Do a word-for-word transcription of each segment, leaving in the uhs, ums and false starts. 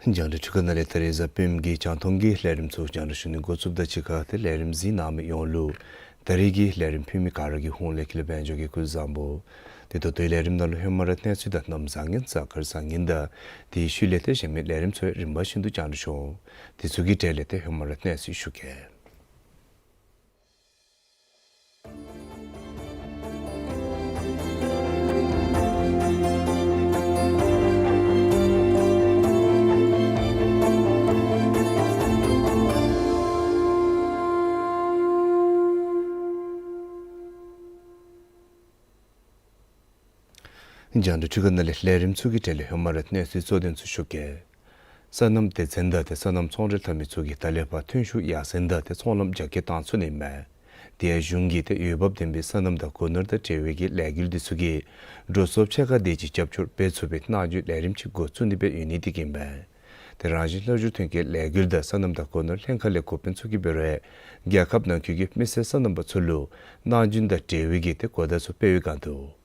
རྒྱང་བསྒྲགས་འཕྲུལ་ཁང་ནང་ལས་ད་རིས་གཟའ་སྤེནམ་གི་རྒྱང་མཐོང་གི་ལས་རིམ་ཚུ་རྒྱང་བསྒྲགས་ཞུ་ནི་འགོ་བཙུགསཔ་དང་གཅིག་ཁར་ཏེ་ལས་རིམ་གཟིགས་གནང་མི་ཡོངས་ལུ་ད་རིས་ཀྱི་ལས་རིམ་ཕུལ་མི་ག་ར་གི་ཧོངས་ལས་ཀྱི་ལས་དཔལ་འབྱོར་གྱིས་སྐུ་གཟུགས་བཟང་པོ། དེ་ད་ལྟོའི་ལས་རིམ་ནང་ལུ་ཧེ་མ་ར་གནས་ཚུལ་དང་གནམ་བཟང་ངན་གཟའ་སྐར་བཟང་ངན་དང་དེའི་ཤུལ་ལས་ཏེ་གཞན་མི་ལས་རིམ་ཚུ་རིམ་པ་བཞིན་དུ་རྒྱང་བསྒྲགས་ཞུ་འོང་། དེ་ཚུ་གི་གྲས་ལས་ཏེ་ཧེ་མ་ར་གནས་ཚུལ་ཞུ་གེ། རྒྱང་བསྒྲགས་འཕྲུལ་ཁང་ནང་ལས་ལས་རིམ་ཚུ་གི་གྲས་ལས་ཧེ་མ་ར་གནས་ཚུལ་གཙོ་དོན་ཚུ་ཞུ་གེ། སོ་ནམ་སྡེ་ཚན་དང་ཏེ་སོ་ནམ་ཚོང་འབྲེལ་འཐབ་མི་ཚུ་གིས་ད་ལས་ཕར་ཐོན་ཤུགས་ཡར་སེང་དང་ཏེ་ཚོང་ལམ་རྒྱ་སྐྱེད་བཏང་ཚུགས་ནི་མས། དེ་ཡང་གཞུང་གིས་ཏེ་འོས་འབབ་ལྡན་པའི་སོ་ནམ་དང་སྒོ་ནོར་དང་འབྲེལ་བའི་གི་ལས་འགུལ་འདི་ཚུ་གིས་འགྲོ་སོང་ཕྱེད་ཀ་དེ་ཅིག་རྒྱབ་སྐྱོར་འབད་ཚུགས་པའི་གནང་སྦྱིན་ལས་རིམ་ཅིག་འགོ་བཙུགས་ནི་སྦེ་ཡོད་ནི་དེ་གིས་ཨིན་པས། ཏེ་རང་བཞིན་སླར་འབྱོར་ཐོན་སྐྱེད་ལས་འགུལ་དང་སོ་ནམ་དང་སྒོ་ནོར་ལྷན་ཁག་ལས་འགོ་དཔོན་ཚུ་གིས་འབད་རུང་རྒྱལ་ཁབ་ནང་འཁོད་ཀྱི་མི་སེར་སོ་ནམ་པ་ཚུ་ལུ་གནང་སྦྱིན་དང་འབྲེལ་བའི་གི་ཏེ་གོ་བརྡ་ཚུ་སྤེལ་བའི་སྒང་དུ།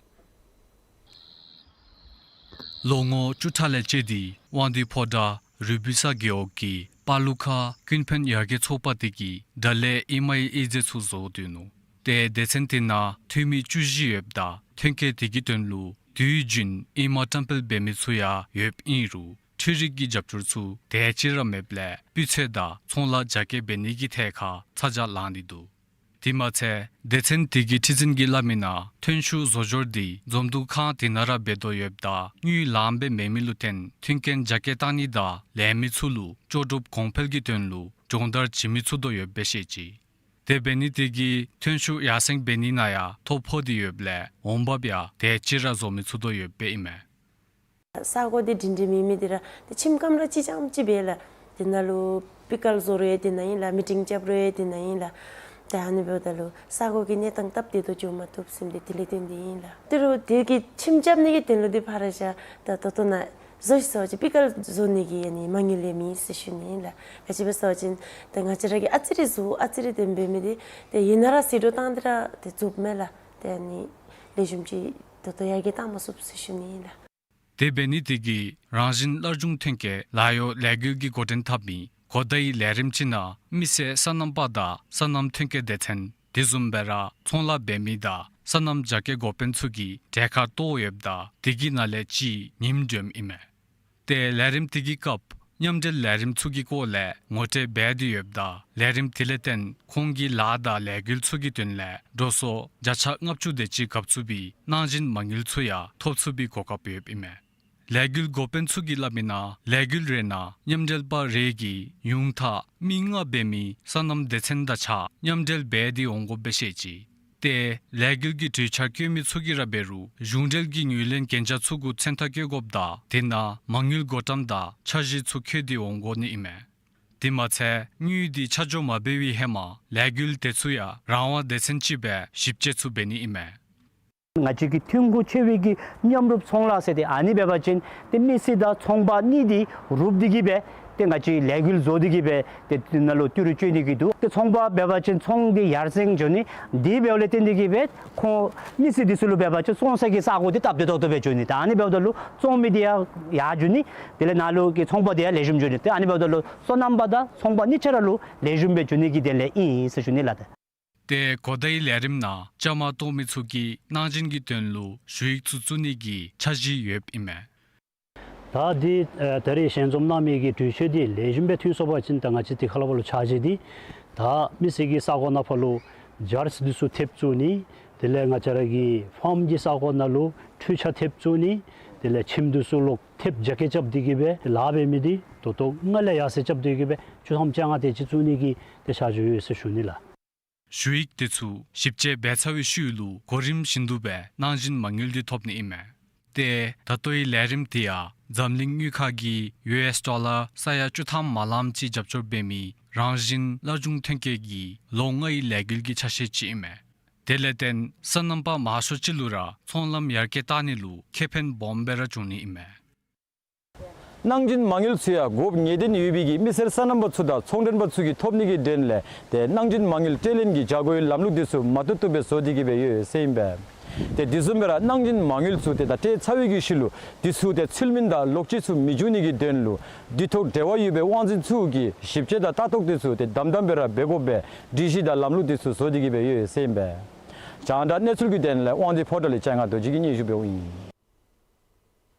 ལོ་ངོ་བཅུ་ཕྲག་ལས་བཅད་དེ་དབང་འདུས་ཕོ་བྲང་རུ་སྦིས་ས་རྒེད་འོག་གི་པ་ལུ་ཁ་ཀུན་ཕན་ཡར་རྒྱས་ཚོགས་པ་དེ་གིས་ད་ལས་ཨེ་མའི་ཨེ་ཛེ་ཚུ་བཟོ་དོ་ནུག། ཏེ་སྡེ་ཚན་དེ་ནང་འཐུས་མི་བཅུ་བཞི་ཡོདཔ་ད་ཐོན་སྐྱེད་དེ་གི་དོན་ལུ་དུས་རྒྱུན་ཨེ་མ་བཀྲམ་སྤེལ་འབད་མི་ཚུ་ཡང་ཡོདཔ་ཨིན་རུང་འཕྲུལ་རིག་གི་རྒྱབ་སྐྱོར་ཚུ་དེ་ཅིག་ར་མེདཔ་ལས་སྤུས་ཚད་དང་ཚོང་ལཱ་རྒྱ་སྐྱེད་འབད་ནི་གི་ཐད་ཁར་ཚ་གྱང་ལང་ནི་འདུག། དེ་མ་ཚད་སྡེ་ཚན་དེ་གི་ཁྲི་འཛིན་གྱིས་སླབ་མི་ནང་ཐོན་ཤུགས་བཟོ་སྦྱོར་འདི་འཛོམས་འདུ་ཁང་དེ་ནང་ར་འབད་དོ་ཡོདཔ་ད་དངུལ་ལངམ་སྦེ་མེད་མི་ལུ་བརྟེན་མཐུན་རྐྱེན་རྒྱ་སྐྱེད་བཏང་ནི་དང་ལས་མི་ཚུ་ལུ་ལྕོགས་གྲུབ་གོང་འཕེལ་གྱི་དོན་ལུ་སྦྱོང་བརྡར་བྱིན་མི་ཚུགས་དོ་ཡོདཔ་སྦེ་བཤད་ཅི། དེ་འབད་ནི་དེ་གིས་ཐོན་ཤུགས་ཡར་སེང་འབད་ནི་ནང་ཡང་ཐོ་ཕོག་སྟེ་ཡོདཔ་ལས་འོང་འབབ་ཡང་དེ་ཅིག་ར་བཟོ་མི་ཚུགས་དོ་ཡོདཔ་སྦེ་ཨིན་མས། ས་གོ་འདི་སྒྲིང་སྒྲིང་མེད་མི་འདི་ར་ཏེ་ཁྱིམ་ཁམས་ར་གཅིག་རྐྱངམ་ཅིག་སྦེ་ལགས། དེ་ནང་ལུ་པི་ཀལ་བཟོ་རུང་ཡང་དེ་ནང་ཨིན་ལགས། མི་ཊིང་རྐྱབ་རུང་ཡང་དེ་ནང་ཨིན་ལགས། ཏེ་ཨ་ནི་འབདཝ་ད་ལུ་ས་གོ་གི་གནས་སྟངས་སྟབས་བདེ་ཏོག་ཏོ་འགྱོ་མ་བཏུབ་ཟེར་མི་འདི་དེ་ལས་བརྟེན་ཏེ་ཨིན་ལགས། ཏེ་རུང་དེ་གི་ཁྱིམ་རྐྱབ་ནི་གི་དོན་ལུ་འདི་ཕར་ར་བཞག། ད་ད་ལྟོ་ནཱ་བཟོ་ཤིག་ཟེར་བ་ཅིན་པི་ཀལ་བཟོ་ནི་གི་ཨ་ནི་མ་དངུལ་ཡང་མེད་ཟེར་ཞུ་ནི་ཨིན་ལགས། ག་ཅི་སྦེ་ཟེར་བ་ཅིན་ད་ང་བཅས་ར་གིས་ཨ་ཙི་རེ་བཟོ་ཨ་ཙི་རེ་དེ་འབད་མི་འདི་ཏེ་ཡུན་ནང་ར་ཟད་འགྲོ་བཏང་སྟེ་ར་ཏེ་རྫོགསཔ་མས་ལགས། ཏེ་ཨ་ནི་ལེགས་ཤོམ་ཅིག་ད་ལྟོ་ཡར་རྒྱས་བཏང་མ་ཚུགས་ཟེར་ཞུ་ནི་ཨིན་ལགས། དེ་འབད་ནི་དེ་གིས་རང་བཞིན་སླར་འབྱུང་ཐོན་སྐྱེད་ལཱ་གཡོག་ལས་འགུལ་གྱི་འགོ་འདྲེན་འཐབ་མི་གོ་བརྡའི་ལས་རིམ་ཅིག་ནང་མི་སེར་སོ་ནམ་པ་དང་སོ་ནམ་ཐོན་སྐྱེད་སྡེ་ཚན་དེ་བཟུམ་སྦེ་ར་ཚོང་ལཱ་འབད་མི་དང་སོ་ནམ་རྒྱ་སྐྱེད་འགོ་དཔོན་ཚུ་གིས་གྲལ་ཁར་གཏོགས་ཡོདཔ་ད་དེ་གི་ནང་ལས་གཅིག་ཉིམ་སྒྲོནམ་ཨིན་མས། ཏེ་ལས་རིམ་དེ་གི་སྐབས་མཉམ་འབྲེལ་ལས་རིམ་ཚུ་གི་སྐོར་ལས་ངོ་སྤྲོད་འབད་དེ་ཡོདཔ་ད་ལས་རིམ་དེ་ལས་བརྟེན་ཁོང་གི་ལཱ་དང་ལས་འགུལ་ཚུ་གི་དོན་ལས་འགྲོ་སོང་བརྒྱ་ཆ་ལྔ་བཅུ་དེ་ཅིག་བཀབ་ཚུགས་པའི་གནང་སྦྱིན་མ་དངུལ་ཚུ་ཡང་ཐོབ་ཚུགས་པའི་གོ་སྐབས་ཡོདཔ་ཨིན་མས། ལས་འགུལ་འགོ་དཔོན་ཚུ་གིས་སླབ་མི་ནང་ལས་འགུལ་རེ་ནང་མཉམ་འབྲེལ་པ་རེ་གིས་ཉུང་མཐའ་མི་ལྔ་འབད་མི་སོ་ནམ་སྡེ་ཚན་དང་གཅིག་ཁར་མཉམ་འབྲེལ་འབད་དེ་འོང་དགོཔ་སྦེ་བཤད་ཅི། ཏེ་ལས་འགུལ་གྱི་གྲོས་འཆར་བཀོད་མི་ཚུ་གིས་ར་འབད་རུང་གཞུང་འབྲེལ་གྱི་ངོས་ལེན་གན་རྒྱ་ཚུ་གུ་མཚན་རྟགས་བཀོད་དགོཔ་དང་དེ་ནང་མ་དངུལ་བགོ་བཀྲམ་དང་འཆར་གཞི་ཚུ་བཀོད་དེ་འོང་དགོ་ནི་ཨིན་མས། དེ་མ་ཚད་དངུལ་འདི་ཆ་འཇོག་མ་འབད་བའི་ཧེ་མ་ལས་འགུལ་དེ་ཚུ་ཡང་རང་དབང་སྡེ་ཚན་ཅིག་སྦེ་ཞིབ་དཔྱད་ཚུ་འབད་ནི་ཨིན་མས། ང་བཅས་ཀྱི་ཐོན་ཁུངས་ཆེ་བའི་གི་མཉམ་རུབ་ཚོང་ལཱ་ཟེར་ཏེ་ཨ་ནི་འབད་བ་ཅིན་ཏེ་མི་སེར་དང་ཚོང་པ་གཉིས་འདི་རུབ་སྟེ་གི་སྦེ་ཏེ་ང་བཅས་ལས་འགུལ་བཟོ་སྟེ་གི་སྦེ་ཏེ་དེ་ནང་ལུ་ཏི་རུ་བཅོལ་ནི་གི་འདུག། ཏེ་ཚོང་པ་འབད་བ་ཅིན་ཚོང་འདི་ཡར་སེང་འགྱོ་ནི། དེ་འབདཝ་ལས་བརྟེན་ཏེ་གི་སྦེ་ཁོང་མི་སེར་འདི་ཚུ་ལུ་འབད་བ་ཅིན་བཙོང་ས་གི་ས་གོ་འདི་སྟབས་བདེ་ཏོག་ཏོ་སྦེ་འགྱོ་ནི། ད་ཨ་ནི་འབདཝ་ད་ལུ་བཙོང་མི་འདི་ཡང་ཡར་འགྱོ་ནི། དེ་ལས་ནཱ་ལུ་གི་ཚོང་པ་འདི་ཡང་ལེགས་ཤོམ་འགྱོ་ནི། ཏེ་ཨ་ནི་འབདཝ་ད་ལུ་སོ་ནམ་པ་དང་ཚོང་པ་གཉིས་ཆ་ར་ལུ་ལེགས་ཤོམ་སྦེ་འགྱོ་ནི་གི་དོན་ལས་ཨིན་ཟེར་ཞུ་ནི་ལགས། ཏེ་གོ་བརྡའི་ལས་རིམ་ནང་བཅའ་མར་གཏོགས་མི་ཚུ་གིས་གནང་སྦྱིན་གྱི་དོན་ལུ་ཞུ་ཡིག་ཚུ་བཙུགས་ནི་གི་འཆར་གཞི་ཡོདཔ་ཨིན་མས། ད་འདི་ཨ་ད་རེས་ཞལ་འཛོམས་གནང་མི་གི་གྲོས་ཆོད་འདི་ལེགས་ཤོམ་སྦེ་ཐོན་སོང་པ་ཅིན་ད་ང་བཅས་འདི་ཁ་ལས་ཕར་ལུ་འཆར་གཞི་འདི་ད་མི་སེར་གྱི་ས་གོ་ནང་ཕར་ལུ་ཇཱརཇ་འདི་ཚུ་ཐེབས་བཙུགས་ནི། དེ་ལས་ང་བཅས་ར་གི་ཕཱརམ་གྱི་ས་གོ་ནང་ལུ་འཕྲུལ་ཆས་ཐེབས་བཙུགས་ནི། དེ་ལས་ཁྱིམ་འདི་ཚུ་ལོག་ཐེབས་རྒྱ་སྐྱེད་རྐྱབ་སྟེ་གི་སྦེ་ལཱ་འབད་མི་འདི་ད་ལྟོ་སྔར་ལས་ཡར་སེང་རྐྱབ་སྟེ་གི་སྦེ་ཆུ་ཚོད་བཅོ་ལྔ་དེ་ཅིག་བཙུགས་ནི་གི་ཏེ་འཆར་གཞི་ཡོད་ཟེར་ཞུ་ནི་ལགས། ཞུ་ཡིག་དེ་ཚུ་ཞིབ་དཔྱད་འབད་ཚར་བའི་ཤུལ་ལུ་གོ་རིམ་བཞིན་དུ་སྦེ་གནང་སྦྱིན་མ་དངུལ་འདི་ཐོབ་ནི་ཨིན་མས། ཏེ་ད་ལྟོའི་ལས་རིམ་དེ་ཡང་འཛམ་གླིང་དངུལ་ཁང་གིས་ཡུ་ཨེསི་ཌོ་ལར་ས་ཡ་བཅུ་ཐམ་མ་ལངམ་ཅིག་རྒྱབ་སྐྱོར་འབད་མི་རང་བཞིན་སླར་འབྱུང་ཐོན་སྐྱེད་ཀྱི་ལོ་ལྔའི་ལས་འགུལ་གྱི་ཆ་ཤས་ཅིག་ཨིན་མས། དེ་ལས་བརྟེན་སོ་ནམ་པ་མང་ཤོས་ཅིག་ལུ་ར་ཚོང་ལམ་ཡར་རྒྱས་གཏང་ནི་ལུ་ཁེ་ཕན་སྦོམ་སྦེ་ར་འབྱུང་ནི་ཨིན་མས། གནང་སྦྱིན་མ་དངུལ་ཚུ་ཡང་དགོཔ་ངེས་བདེན་ཡོད་པའི་གི་མི་སེར་སོ་ནམ་པ་ཚུ་དང་ཚོང་མགྲོན་པ་ཚུ་གིས་ཐོབ་ནི་གི་དོན་ལས་ཏེ་གནང་སྦྱིན་མ་དངུལ་སྤྲོད་ལེན་གྱི་བྱ་སྒོའི་ལམ་ལུགས་འདི་ཚུ་མ་བཏུབ་བཏུབ་སྦེ་བཟོ་སྟེ་གི་སྦེ་ཡོད་ཟེར་ཨིན་པས། ཏེ་དེ་བཟུམ་སྦེ་ར་གནང་སྦྱིན་མ་དངུལ་ཚུ་ཏེ་ད་སྤྲོད་ཚར་བའི་གི་ཤུལ་ལུ་འདི་ཚུ་ཏེ་ཚུལ་མིན་དང་ལོག་སྤྱོད་ཚུ་མི་འབྱུང་ནི་གི་དོན་ལུ་འདི་ཐོག་འབྲེལ་བ་ཡོད་པའི་དབང་འཛིན་ཚུ་གིས་ཞིབ་དཔྱད་དང་ལྟ་རྟོག་འདི་ཚུ་ཏེ་དམ་དམ་སྦེ་ར་འབད་དགོ་པའི་སྒྲིག་གཞི་དང་ལམ་ལུགས་འདི་ཚུ་བཟོ་སྟེ་གི་སྦེ་ཡོད་ཟེར་ཨིན་པས། རྒྱང་བསྒྲགས་གནས་ཚུལ་གྱི་དོན་ལས་དབང་འདུས་ཕོ་བྲང་ལས་བྱང་ང་རྡོ་རྗེ་གིས་སྙན་ཞུ་འབདཝ་ཨིན།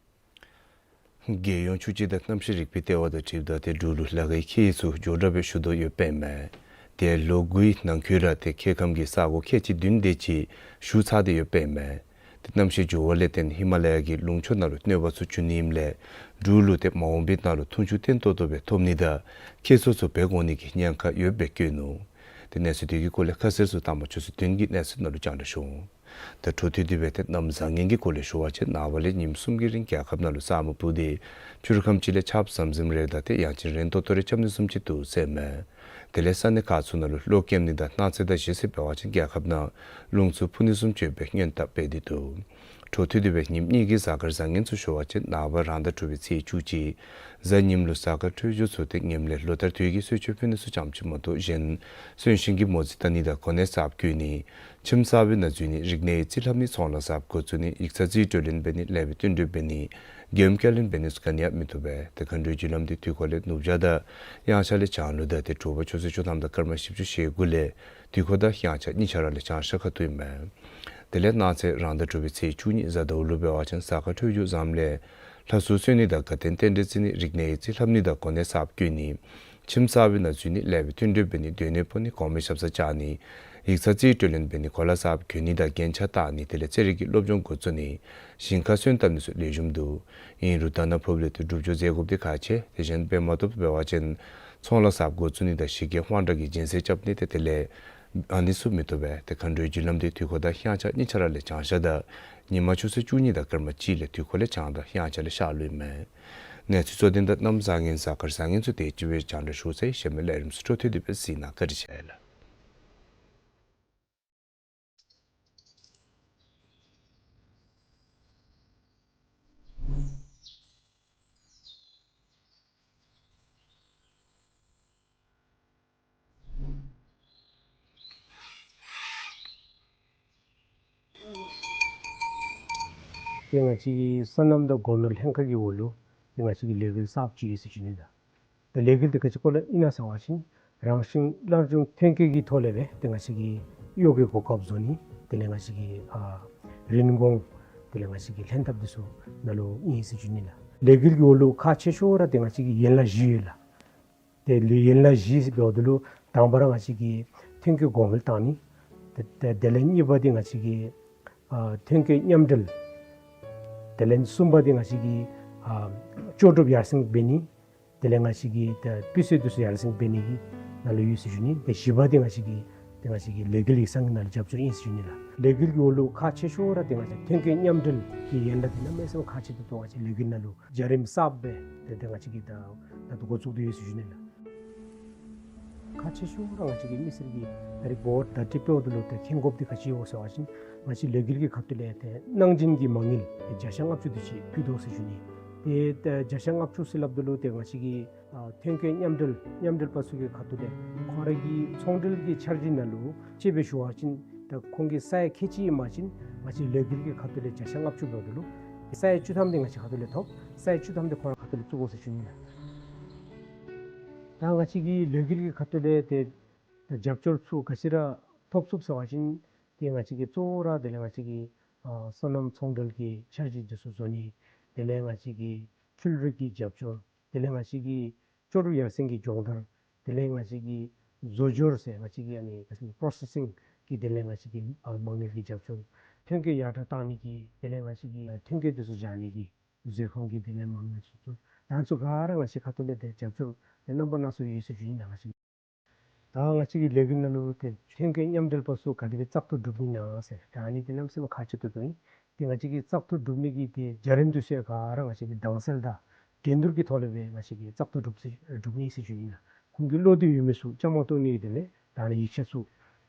རྒྱལ་ཡོངས་ཆུ་སྤྱི་དང་གནམ་གཤིས་རིག་པའི་ལྟེ་བ་དང་འཁྲིལཝ་ད་ཏེ་འབྲུག་ལུ་ལ་ཁའི་ཁྱེགས་ཚུ་མགྱོགས་དྲགས་སྦེ་ཞུ་དོ་ཡོདཔ་ཨིན་མས། ཏེ་ལོ་དགུའི་ནང་འཁོད་ར་ཏེ་ཁྱེགས་ཁམས་ཀྱི་ས་གོ་ཁལ་གཅིག་བདུན་དེ་ཅིག་ཞུ་ཚར་ཏེ་ཡོདཔ་ཨིན་མས། ཏེ་གནམ་གཤིས་འགྱུར་བ་ལས་བརྟེན་ཧི་མ་ལ་ཡ་གི་ལུང་ཕྱོགས་ནང་ལུ་གནོད་པ་ཚུ་འབྱུང་ནི་ཨིནམ་ལས་འབྲུག་ལུ་ཏེ་མ་འོངས་པའི་ནང་ལུ་འཐུང་ཆུ་བརྟན་ཏོག་ཏོ་སྦེ་ཐོབ་ནི་དང་ཁྱེགས་ཚོད་ཚུ་འབད་དགོ་ནི་གི་ཉེན་ཁ་ཡོདཔ་སྦེ་བཀོད་ནུག། ཏེ་གནས་ཚུལ་དེ་གི་སྐོར་ལས་ཁ་གསལ་ཚུ་དང་པ་ཆུ་ཚོད་བདུན་གྱི་གནས་ཚུལ་ནང་ལུ་རྒྱང་བསྒྲགས་ཞུ་འོང་། ད་འཕྲོ་མཐུད་དེ་སྦེ་ཏེ་གནམ་བཟང་ངན་གྱི་སྐོར་ལས་ཞུ་བ་ཅིན་ནངས་པ་ལས་ཉིནམ་གསུམ་གྱི་རིང་རྒྱལ་ཁབ་ནང་ལུ་ས་སྨུག་སྤུབས་ཏེ་ཕྱི་རུ་ཁམས་ཅིག་ལས་ཆརཔ་ཟམ་ཟིམ་རེ་དང་ཏེ་ཡང་ཅིན་རན་ཏོག་ཏོ་རེ་རྐྱབ་ནི་བཟུམ་ཅིག་འདུག་ཟེར་མས། དེ་ལས་ས་གནས་ཁག་ཚུ་ནང་ལུ་གློག་སྐྱེམ་ནི་དང་སྣག་ཚ་དང་གཞི་སྲིད་འབད་བ་ཅིན་རྒྱལ་ཁབ་ནང་རླུང་འཚུབ་འཕུ་ནི་བཟུམ་ཅིག་ཡོདཔ་སྦེ་སྔོན་དཔག་འབད་དེ་འདུག། འཕྲོ་མཐུད་དེ་སྦེ་ཉིནམ་གཉིས་ཀྱི་གཟའ་སྐར་བཟང་ངན་ཚུ་ཞུ་བ་ཅིན་ནངས་པ་རང་ཟླ་དྲུག་པའི་ཚེས་བཅུ་གཅིག་གཟའ་ཉིམ་ལུ་གཟའ་སྐར་འཕྲོད་སྦྱོར་ཚུ་ཏེ་ངནམ་ལས་ལོ་ལྟར་དུས་ཀྱི་གསོལ་མཆོད་ཕུལ་ནི་ཚུ་ཙམ་ཅིག་མ་གཏོགས་གཞན་གསོན་གཤིན་གྱི་མོ་རྩིས་བལྟ་ནི་དང་གོ་གནས་གསརཔ་བསྐོ་ནི་ཁྱིམ་གསར་པའི་ནང་འཛུལ་ནི་རིག་གནས་ཀྱི་རྩིས་ལྷབ་ནི་ཚོང་ལཱ་གསརཔ་འགོ་བཙུགས་ནི་ཡིག་ཚང་རྩིས་སྤྲོད་ལེན་འབད་ནི་ལེགས་པའི་བསྟུན་གྲོས་འབད་ནི་མགྱོནམ་བསྐྱར་ལེན་འབད་ནི་ཚུ་ག་ནི་ཡང་མི་བཏུབ་པས། ཏེ་མཁའ་འགྲོའི་རྒྱུ་ལམ་འདི་དུས་འཁོར་ལས་ནུབ་བྱང་དང་དབྱངས་འཆར་ལས་བྱང་ལུ་དང་ཏེ་དྲོ་པ་ཆུ་ཚོད་བཅུ་ཐམ་དང་སྐར་མ་བཞི་བཅུ་ཞེ་དགུ་ལས་དུས་འཁོར་དང་དབྱངས་འཆར་གཉིས་ཆ་ར་ལས་བྱང་ཤར་ཁ་ཐུག་ཨིན་མས། དེ་ལས་གནངས་ཚེ་རང་ཟླ་དྲུག་པའི་ཚེས་བཅུ་གཉིས་གཟའ་ཟླཝ་ལུ་འབད་བ་ཅིན་གཟའ་སྐར་འཕྲོད་སྦྱོར་བཟངམ་ལས་ལྷ་སྲུང་གསོལ་ནི་དང་དགའ་སྟོན་རྟེན་འབྲེལ་བརྩི་ནི་རིག་གནས་ཀྱི་རྩིས་ལྷབ་ནི་དང་གོ་གནས་གསརཔ་བསྐོ་ནི་ཁྱིམ་གསར་པའི་ནང་འཛུལ་ནི་ལེགས་པའི་བསྟུན་གྲོས་འབད་ནི་སྡོད་གནས་སྤོ་ནི་གོང་མའི་ཞབས་སར་བཅར་ནི་ཡིག་ཚང་རྩིས་སྤྲོད་ལེན་འབད་ནི་གོ་ལ་གསརཔ་གྱོན་ནི་དང་རྒྱན་ཆ་བཏགས་ནི་དེ་ལས་རྩེད་རིགས་ཀྱི་སློབ་སྦྱོང་འགོ་བཙུགས་ནི་ཞིང་ཁར་སོན་བཏབ་ནི་ཚུ་ལེགས་ཤོམ་འདུག། ཨིན་རུང་ད་ནཱ་ཕོགཔ་ལས་ཏེ་སྒྲུབ་སྦྱོར་མཛད་དགོཔ་འདི་ཁག་ཆེ། དེ་བཞིན་དཔེ་མ་ཐོབ་འབད་བ་ཅིན་ཚོང་ལཱ་གསརཔ་འགོ་བཙུགས་ནི་དང་གཞི་རྒྱ་དབང་དྲག་གི་སྦྱིན་སྲེག་རྐྱབ་ནི་ཏེ་དེ་ལས་ཨ་ནི་ཚུ་མི་བཏུབ་པས། ཏེ་མཁའ་འགྲོའི་རྒྱུ་ལམ་འདི་དུས་འཁོར་དང་དབྱངས་འཆར་གཉིས་ཆ་ར་ལས་བྱང་ཤར་དང་ཉིན་མ་ཆུ་ཚོད་བཅུ་གཉིས་དང་སྐར་མ་གཅིག་ལས་དུས་འཁོར་ལས་བྱང་དང་དབྱངས་འཆར་ལས་ཤར་ལུ་ཨིན་མས། གནས་ཚུལ་གཙོ་དོན་དང་གནམ་བཟང་ངན་གཟའ་སྐར་བཟང་ངན་ཚུ་དེ་ཅིག་སྦེ་རྒྱང་བསྒྲགས་ཞུ་ཚར་ཡི། གཞན་མི་ལས་རིམ་ཚུ་འཕྲོ་མཐུད་དེ་སྦེ་གཟིགས་གནང་། བཀའ་དྲིན་ཆེ་ལགས། ཏེ་ང་བཅས་ཀྱི་སོ་ནམ་དང་སྒོ་ནོར་ལྷན་ཁག་གི་འོག་ལུ་ཏེ་ང་བཅས་ཀྱི་ལས་འགུལ་གསརཔ་ཅིག་ཡོད་ཟེར་ཞུ་ནི་ལགས། ཏེ་ལས་འགུལ་འདི་ག་ཅི་སྐོར་ལས་ཨིན་ན་ཟེར་བ་ཅིན་རང་བཞིན་སླར་འབྱུང་ཐོན་སྐྱེད་ཀྱི་ཐོག་ལས་སྦེ་ཏེ་ང་བཅས་ཀྱི་གཡོག་གི་གོ་སྐབས་བཟོ་ནི་དེ་ལས་ང་བཅས་ཀྱི་ཨ་རིན་གོང་དེ་ལས་ང་བཅས་ཀྱི་ལྷན་ཐབས་འདི་ཚུ་ནང་ལུ་ཨིན་ཟེར་ཞུ་ནི་ལགས། ལས་འགུལ་གྱི་འོག་ལུ་ཁག་ཆེ་ཤོས་ར་ཏེ་ང་བཅས་ཀྱི་ཡན་ལག་བཞི་ཡོད་ལགས། ཏེ་ལུ་ཡན་ལག་བཞི་ཟེར་འབདཝ་ད་ལུ་དང་པ་ར་ང་བཅས་ཀྱི་ཐོན་སྐྱེད་གོང་འཕེལ་བཏང་ནི། ཏེ་ཏེ་དེ་ལས་གཉིས་པ་འདི་ང་བཅས་ཀྱི་ཨ་ཐོན་སྐྱེད་མཉམ་འབྲེལ། དེ་ལས་གསུམ་པ་འདི་ང་བཅས་ཀྱི་ཨ་ལྕོགས་གྲུབ་ཡར་སེང་འབད་ནི། དེ་ལས་ང་བཅས་ཀྱི་ཏེ་སྤུས་ཚད་འདི་ཚུ་ཡར་སེང་འབད་ནི་གི་ནང་ལུ་ཡོད་ཟེར་ཞུ་ནི། ཏེ་བཞི་པ་འདི་ང་བཅས་ཀྱི་ཏེ་ང་བཅས་ཀྱི་ལས་འགུལ་ཡིག་ཚང་གི་ནང་ལུ་རྒྱབ་སྐྱོར་ཨིན་ཟེར་ཞུ་ནི་ལགས། ལས་འགུལ་གྱི་འོག་ལུ་ཁག་ཆེ་ཤོས་ར་ཏེ་ང་བཅས་ཐོན་སྐྱེད་མཉམ་འབྲེལ་གྱི་ཡན་ལག་འདི་གནམ་མེད་ས་མེད་ཁག་ཆེ་ཏོག་ཏོ་ང་བཅས་ལས་འགུལ་ནང་ལུ་བྱ་རིམ་གསརཔ་སྦེ་ཏེ་ཏེ་ང་བཅས་ཀྱིས་ད་ད་ལྟོ་འགོ་བཙུགས་ཏེ་ཡོད་ཟེར་ཞུ་ནི་ལགས། ཁག་ཆེ་ཤོས་ར་ང་བཅས་ཀྱི་མི་སེར་གྱིས་ད་རིས་འབོ་བརྡ་སྤྲོད་འབདཝ་ད་ལུ་ཏེ་མཁྱེན་དགོཔ་འདི་ག་ཅི་ཡོད་ཟེར་བ་ཅིན་ང་བཅས་ལས་འགུལ་གྱི་ཁ་ཐུག་ལས་ཏེ་གནང་སྦྱིན་གྱི་མ་དངུལ་བརྒྱ་ཆ་ལྔ་བཅུ་དེ་ཅིག་ཕུལ་དོ་ཟེར་ཞུ་ནི། ཏེ་ཏེ་བརྒྱ་ཆ་ལྔ་བཅུ་ཟེར་སླབ་ད་ལུ་ཏེ་ང་བཅས་ཀྱི་ཨ་ཐོན་སྐྱེད་མཉམ་འབྲེལ་མཉམ་འབྲེལ་པ་ཚུ་གི་ཁ་ཐུག་ལས་ཁོང་ར་གི་ཚོང་འབྲེལ་གྱི་འཆར་གཞི་ནང་ལུ་དཔྱེ་སྦེ་ཞུ་བ་ཅིན་ད་ཁོང་གི་ས་ཡ་ཁལ་གཅིག་ཨིན་པ་ཅིན་ང་བཅས་ལས་འགུལ་གྱི་ཁ་ཐུག་ལས་བརྒྱ་ཆ་ལྔ་བཅུ་འབདཝ་ད་ལུ་ས་ཡ་བཅུ་ཐམ་འདི་ང་བཅས་ཁ་ཐུག་ལས་ཐོབ། ས་ཡ་བཅུ་ཐམ་འདི་ཁོང་ར་ཁ་ཐུག་ལས་བཙུགས་དགོ་ཟེར་ཞུ་ནི་ལགས། ད་ང་བཅས་ཀྱི་ལས་འགུལ་གྱི་ཁ་ཐུག་ལས་ཏེ་རྒྱབ་སྐྱོར་ཚུ་ག་ཅི་ར་ཐོབ་ཚུགས་ཟེར་བ་ཅིན་ཏེ་ང་བཅས་ཀྱི་གཙོ་བོ་ར་དེ་ལས་ང་བཅས་ཀྱི་ཨ་སོ་ནམ་ཚོང་འབྲེལ་གྱི་འཆར་གཞི་འདི་ཚུ་བཟོ་ནི། དེ་ལས་ང་བཅས་ཀྱི་འཕྲུལ་རིག་གི་རྒྱབ་སྐྱོར། དེ་ལས་ང་བཅས་ཀྱི་ལྕོགས་གྲུབ་ཡར་སེང་གི་སྦྱོང་བརྡར། དེ་ལས་ང་བཅས་ཀྱི་བཟོ་སྦྱོར་ཟེར་ང་བཅས་ཀྱི་ཨ་ནི་པོ་རོ་སེ་སིང་གི་དེ་ལས་ང་བཅས་ཀྱི་ཨ་མ་དངུལ་གྱི་རྒྱབ་སྐྱོར། ཐོན་སྐྱེད་ཡར་དྲག་གཏང་ནི་གི་དེ་ལས་ང་བཅས་ཀྱི་ཐོན་སྐྱེད་འདི་ཚུ་སྦྱང་ནི་གི་མཛོད་ཁང་གི་དེ་ལས་མ་དངུལ་ཚུ་ཚུ་ད་ཚུ་ག་ར་ང་བཅས་ཁ་ཐུག་ལས་ཏེ་རྒྱབ་སྐྱོར་ཏེ་རྣམ་པ་སྣ་ཚོགས་ཡོད་ཟེར་ཞུ་ནི་ལགས། ང་བཅས་ད་ང་བཅས་ཀྱི་ལས་འགུལ་ནང་ལུ་ཏེ་ཐོན་སྐྱེད་མཉམ་འབྲེལ་པ་ཚུ་ག་དེ་སྦེ་བཙག་འཐུ་གྲུབ་ནི་ཨིན་ན་ཟེར་ད་ཨ་ནི་འདི་གནམ་མེད་ས་མེད་ཁག་ཆེ་ཏོག་ཏོ་ཨིན། ཏེ་ང་བཅས་ཀྱིས་བཙག་འཐུ་གྲུབ་ནི་གི་ཏེ་བརྒྱ་རིམ་འདི་ཚུ་ཡང་ག་ར་ང་བཅས་ཀྱིས་དྭངས་གསལ་དང་འགྲན་བསྡུར་གྱི་ཐོག་ལས་སྦེ་ང་བཅས་ཀྱིས་བཙག་འཐུ་གྲུབ་ཟེར་གྲུབ་ནི་ཟེར་ཞུ་ནི་ལགས། ཁོང་གི་བློ་འདོད་ཡོད་མི་ཚུ་བཅའ་མར་གཏོགས་ནི་གི་དེ་ལས་ད་ཨ་ནི་ཡིག་ཆ་ཚུ་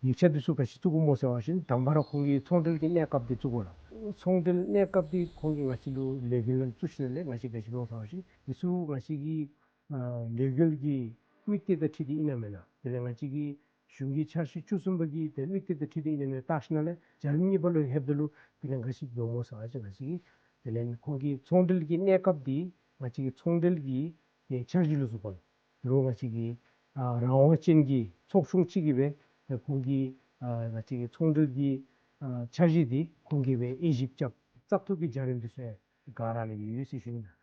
ཡིག་ཆ་འདི་ཚུ་ག་ཅི་བཙུགས་དགོཔ་སྨོ་ཟེར་བ་ཅིན་དང་པ་ར་ཁོང་གི་ཚོང་འབྲེལ་གྱི་གནས་སྐབས་འདི་བཙུགས་དགོ་ལགས། ཚོང་འབྲེལ་གནས་སྐབས་འདི་ཁོང་གིས་ང་བཅས་ལུ་ལས་འགུལ་ནང་བཙུགས་ཞིནམ་ལས་ང་བཅས་ག་ཅི་འབད་འོང་ཟེར་བ་ཅིན་འདི་ཚུ་ང་བཅས་ཀྱི་ཨ་ལས་འགུལ་གྱི་དམིགས་གཏད་དང་འཁྲིལ་ཏེ་ཨིན་ན་མེན་ན། དེ་ལས་ང་བཅས་ཀྱི་གཞུང་གི་འཆར་གཞི་བཅུ་གསུམ་པ་གི་ཏེ་དམིགས་གཏད་དང་འཁྲིལ་ཏེ་ཨིན་ན་མེན་ན་བལྟ་ཞིནམ་ལས་བརྒྱ་རིམ་གཉིས་པ་ལུ་ལྷོདཔ་ད་ལུ་དེ་ལས་ག་ཅི་འབད་འོང་སྨོ་ཟེར་བ་ཅིན་ང་བཅས་ཀྱི་དེ་ལས་ཁོང་གི་ཚོང་འབྲེལ་གྱི་གནས་སྐབས་འདི་ང་བཅས་ཀྱི་ཚོང་འབྲེལ་གྱི་ཏེ་འཆར་གཞི་ལུ་བཟུང་དགོ་ལགས། དོ་རུང་ང་བཅས་ཀྱི་ཨ་རང་དབང་ཅན་གྱི་ཚོགས་ཆུང་ཅིག་གིས་སྦེ་ཁོང་གི་ཨ་ང་བཅས་ཀྱི་ཚོང་འབྲེལ་གྱི་ཨ་འཆར་གཞི་འདི་ཁོང་གིས་སྦེ་དབྱེ་ཞིབ་རྐྱབ། བཙག་འཐུ་གི་བརྒྱ་རིམ་འདི་ཚུ་ཡང་ག་ར་ལས་ཡོད་ཟེར་ཞུ་ནི་ལགས།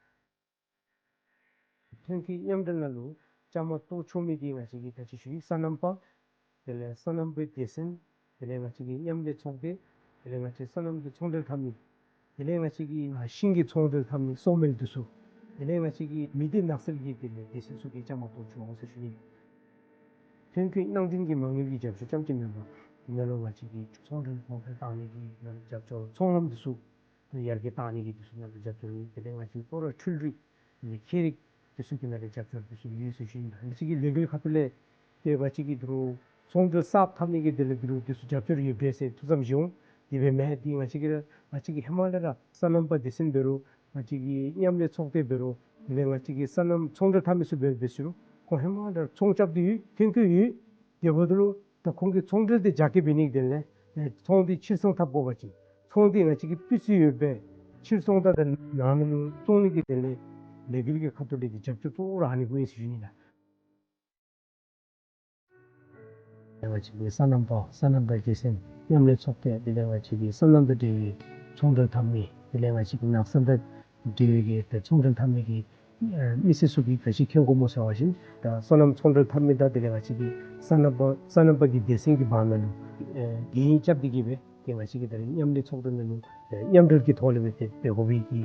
ཐོན་སྐྱེད་མཉམ་འབྲེལ་ནང་ལུ་བཅའ་མར་གཏོགས་ཆོག་མི་འདི་ང་བཅས་ཀྱིས་ད་ཅི་ཞུ་ཡི་སོ་ནམ་པ། དེ་ལས་སོ་ནམ་པའི་སྡེ་ཚན། དེ་ལས་ང་བཅས་ཀྱི་མཉམ་ལས་ཚོགས་སྡེ། དེ་ལས་ང་བཅས་སོ་ནམ་གྱི་ཚོང་འབྲེལ་འཐབ་མི། དེ་ལས་ང་བཅས་ཀྱི་ཤིང་གི་ཚོང་འབྲེལ་འཐབ་མི་སོ་མེལ་འདི་ཚུ། དེ་ལས་ང་བཅས་ཀྱི་མི་སྡེ་ནགས་ཚལ་གྱི་དེ་ལས་སྡེ་ཚན་ཚུ་གིས་བཅའ་མར་གཏོགས་ཆོག་འོང་ཟེར་ཞུ་ནི། ཐོན་སྐྱེད་གནང་སྦྱིན་གྱི་མ་དངུལ་གྱི་རྒྱབ་སྐྱོར་རྐྱངམ་ཅིག་མེན་པར་དེ་ནང་ལུ་ང་བཅས་ཀྱི་ཚོང་འབྲེལ་གོང་འཕེལ་གཏང་ནི་གི་རྒྱབ་སྐྱོར། ཚོང་ལམ་འདི་ཚུ་ཡར་རྒྱས་གཏང་ནི་གི་འདི་ཚུ་ནང་ལུ་རྒྱབ་སྐྱོར་ཡོད། དེ་ལས་ང་བཅས་ཀྱི་ལྟོ་ར་འཕྲུལ་རིག་དེ་ལས་ཁྱད་རིག་འདི་ཚུ་གི་ནང་ལུ་རྒྱབ་སྐྱོར་འདི་ཚུ་ཡོད་ཟེར་ཞུ་ནི་ལགས། ང་བཅས་ཀྱི་ལས་འགུལ་ཁ་ཐུག་ལས་ཏེ་ང་བཅས་ཀྱི་དོ་རུང་ཚོང་འབྲེལ་གསརཔ་འཐབ་ནི་གི་དེ་ལས་དོ་རུང་འདི་ཚུ་རྒྱབ་སྐྱོར་ཡོད་པས་ཟེར་ཐུགས་བསམ་བཞེས་འོང་། དེ་སྦེ་མེན། ཏེ་ང་བཅས་ཀྱི་ར་ང་བཅས་ཀྱི་ཧེ་མ་ལས་ར་སོ་ནམ་པ་སྡེ་ཚན་འབད་རུང་ང་བཅས་ཀྱི་མཉམ་ལས་ཚོགས་སྡེ་འབད་རུང་དེ་ལས་ང་བཅས་ཀྱི་སོ་ནམ་ཚོང་འབྲེལ་འཐབ་མི་ཚུ་འབད་འབད་ཞུ་རུང་ཁོང་ཧེ་མ་ལས་ར་ཚོང་རྐྱབ་སྟེ་ཡོད། ཐོན་སྐྱེད་ཡོད། དེ་འབདཝ་ད་ལུ་ད་ཁོང་གིས་ཚོང་འབྲེལ་འདི་རྒྱ་སྐྱེད་འབད་ནི་དེ་ལས་ཚོང་འདི་ཕྱིར་ཚོང་འཐབ་དགོ་པ་ཅིན་ཚོང་འདི་ང་བཅས་ཀྱི་སྤུས་ཚད་ཡོད་པའི་ཕྱིར་ཚོང་དང་ནང་ལུ་བཙོང་ནི་གི་དེ་ལས་ལས་འགུལ་གྱི་ཁ་ཐུག་ལས་འདི་རྒྱབ་སྐྱོར་གཙོ་བོ་ར་ཨ་ནི་གུ་ཨིན་ཟེར་ཞུ་ནི་ལགས། ང་བཅས་ཀྱི་སོ་ནམ་པ་སོ་ནམ་པའི་སྡེ་ཚན་མཉམ་ལས་ཚོགས་སྡེ། དེ་ལས་ང་བཅས་ཀྱི་སོ་ནམ་དང་འབྲེལ་བའི་ཚོང་འབྲེལ་འཐབ་མི། དེ་ལས་ང་བཅས་ཀྱི་ནགས་ཚལ་དང་འབྲེལ་བའི་གི་ཚོང་འབྲེལ་འཐབ་མི་གི་ཨ་མི་སེར་ཚུ་གིས་ག་ཅི་མཁྱེན་དགོཔ་སྨོ་ཟེར་བ་ཅིན་ད་སོ་ནམ་ཚོང་འབྲེལ་འཐབ་མི་དང་དེ་ལས་ང་བཅས་ཀྱི་སོ་ནམ་པ་སོ་ནམ་པ་གི་སྡེ་ཚན་གྱི་བར་ན་ལུ་ཨེ་གན་རྐྱབ་སྟེ་གི་སྦེ་ཏེ་ང་བཅས་ཀྱིས་ད་རེས་མཉམ་ལས་ཚོགས་སྡེ་ནང་ལུ་ཨེ་མཉམ་འབྲེལ་གྱི་ཐོག་ལས་སྦེ་ཏེ་འབད་དགོ་པའི་གི་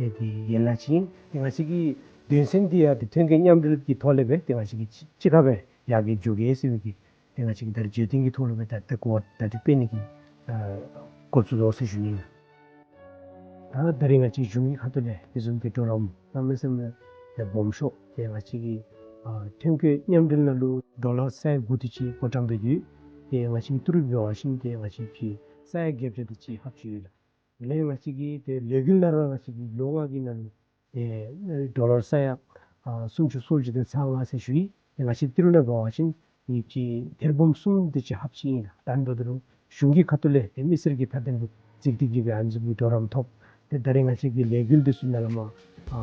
ཨེ་དེ་ཡན་ལག་ཅིག་ཨིན། ཏེ་ང་བཅས་ཀྱི་དོན་ཚན་འདི་ཡང་ཏེ་ཐོན་སྐྱེད་མཉམ་འབྲེལ་གྱི་ཐོག་ལས་སྦེ་ཏེ་ང་བཅས་ཀྱིས་གཅིག་ཁར་སྦེ་ཡར་རྒྱས་འགྱོ་གེ་ཟེར་བའི་གི་ཏེ་ང་བཅས་ཀྱིས་ད་རེས་བརྗོད་དོན་གྱི་ཐོག་ལུ་སྦེ་ད་ལྟ་གོ་བ་ད་རེས་སྤེལ་ནི་གི་ཨ་འགོ་བཙུགས་དོ་ཟེར་ཞུ་ནི་ཨིན། ད་ད་རེས་ང་བཅས་གཞུང་གི་ཁ་ཐུག་ལས་དེ་བཟུམ་གྱི་གྲོགས་རམ་གནམ་མེད་ས་མེད་ཏེ་སྦོམ་ཤོས་ཏེ་ང་བཅས་ཀྱི་ཨ་ཐོན་སྐྱེད་མཉམ་འབྲེལ་ནང་ལུ་ཌོ་ལར་ས་ཡ་དགུ་དེ་ཅིག་བགོ་བཀྲམ་སྦེ་ཡོད། ཏེ་ང་བཅས་ཀྱི་ཏི་རུ་འབད་བ་ཅིན་ཏེ་ང་བཅས་ཀྱི་ས་ཡ་བརྒྱད་བརྒྱ་དེ་ཅིག་ལྷགཔ་ཅིག་ཡོད་ལགས། དེ་ལས་ང་བཅས་ཀྱི་ཏེ་ལས་འགུལ་ནང་ར་ང་བཅས་ཀྱི་ལོ་ལྔ་གི་ནང་ལུ་ཨེ་ཌོ་ལར་ས་ཡ་ཨ་སུམ་ཅུ་སོ་བཞི་དང་ཚག་ལྔ་ཟེར་ཞུ་ཡི། ཏེ་ང་བཅས་ཏི་རུ་ནང་འབད་བ་ཅིན་ཨེ་ཅིག་ཐེར་འབུམ་གསུམ་དེ་ཅིག་ལྷགཔ་ཅིག་ཨིན་ལགས། ད་ཨ་ནི་འབདཝ་ད་ལུ་གཞུང་གི་ཁ་ཐུག་ལས་ཏེ་མི་སེར་གྱིས་ད་ལྟ་ལུ་གཟིགས་ཏེ་གི་སྦེ་ཨ་ནི་བཟུམ་གྱི་གྲོགས་རམ་ཐོབ། ཏེ་ད་རེས་ང་བཅས་ཀྱི་ལས་འགུལ་འདི་ཚུ་ནང་ལས་མར་ཨ་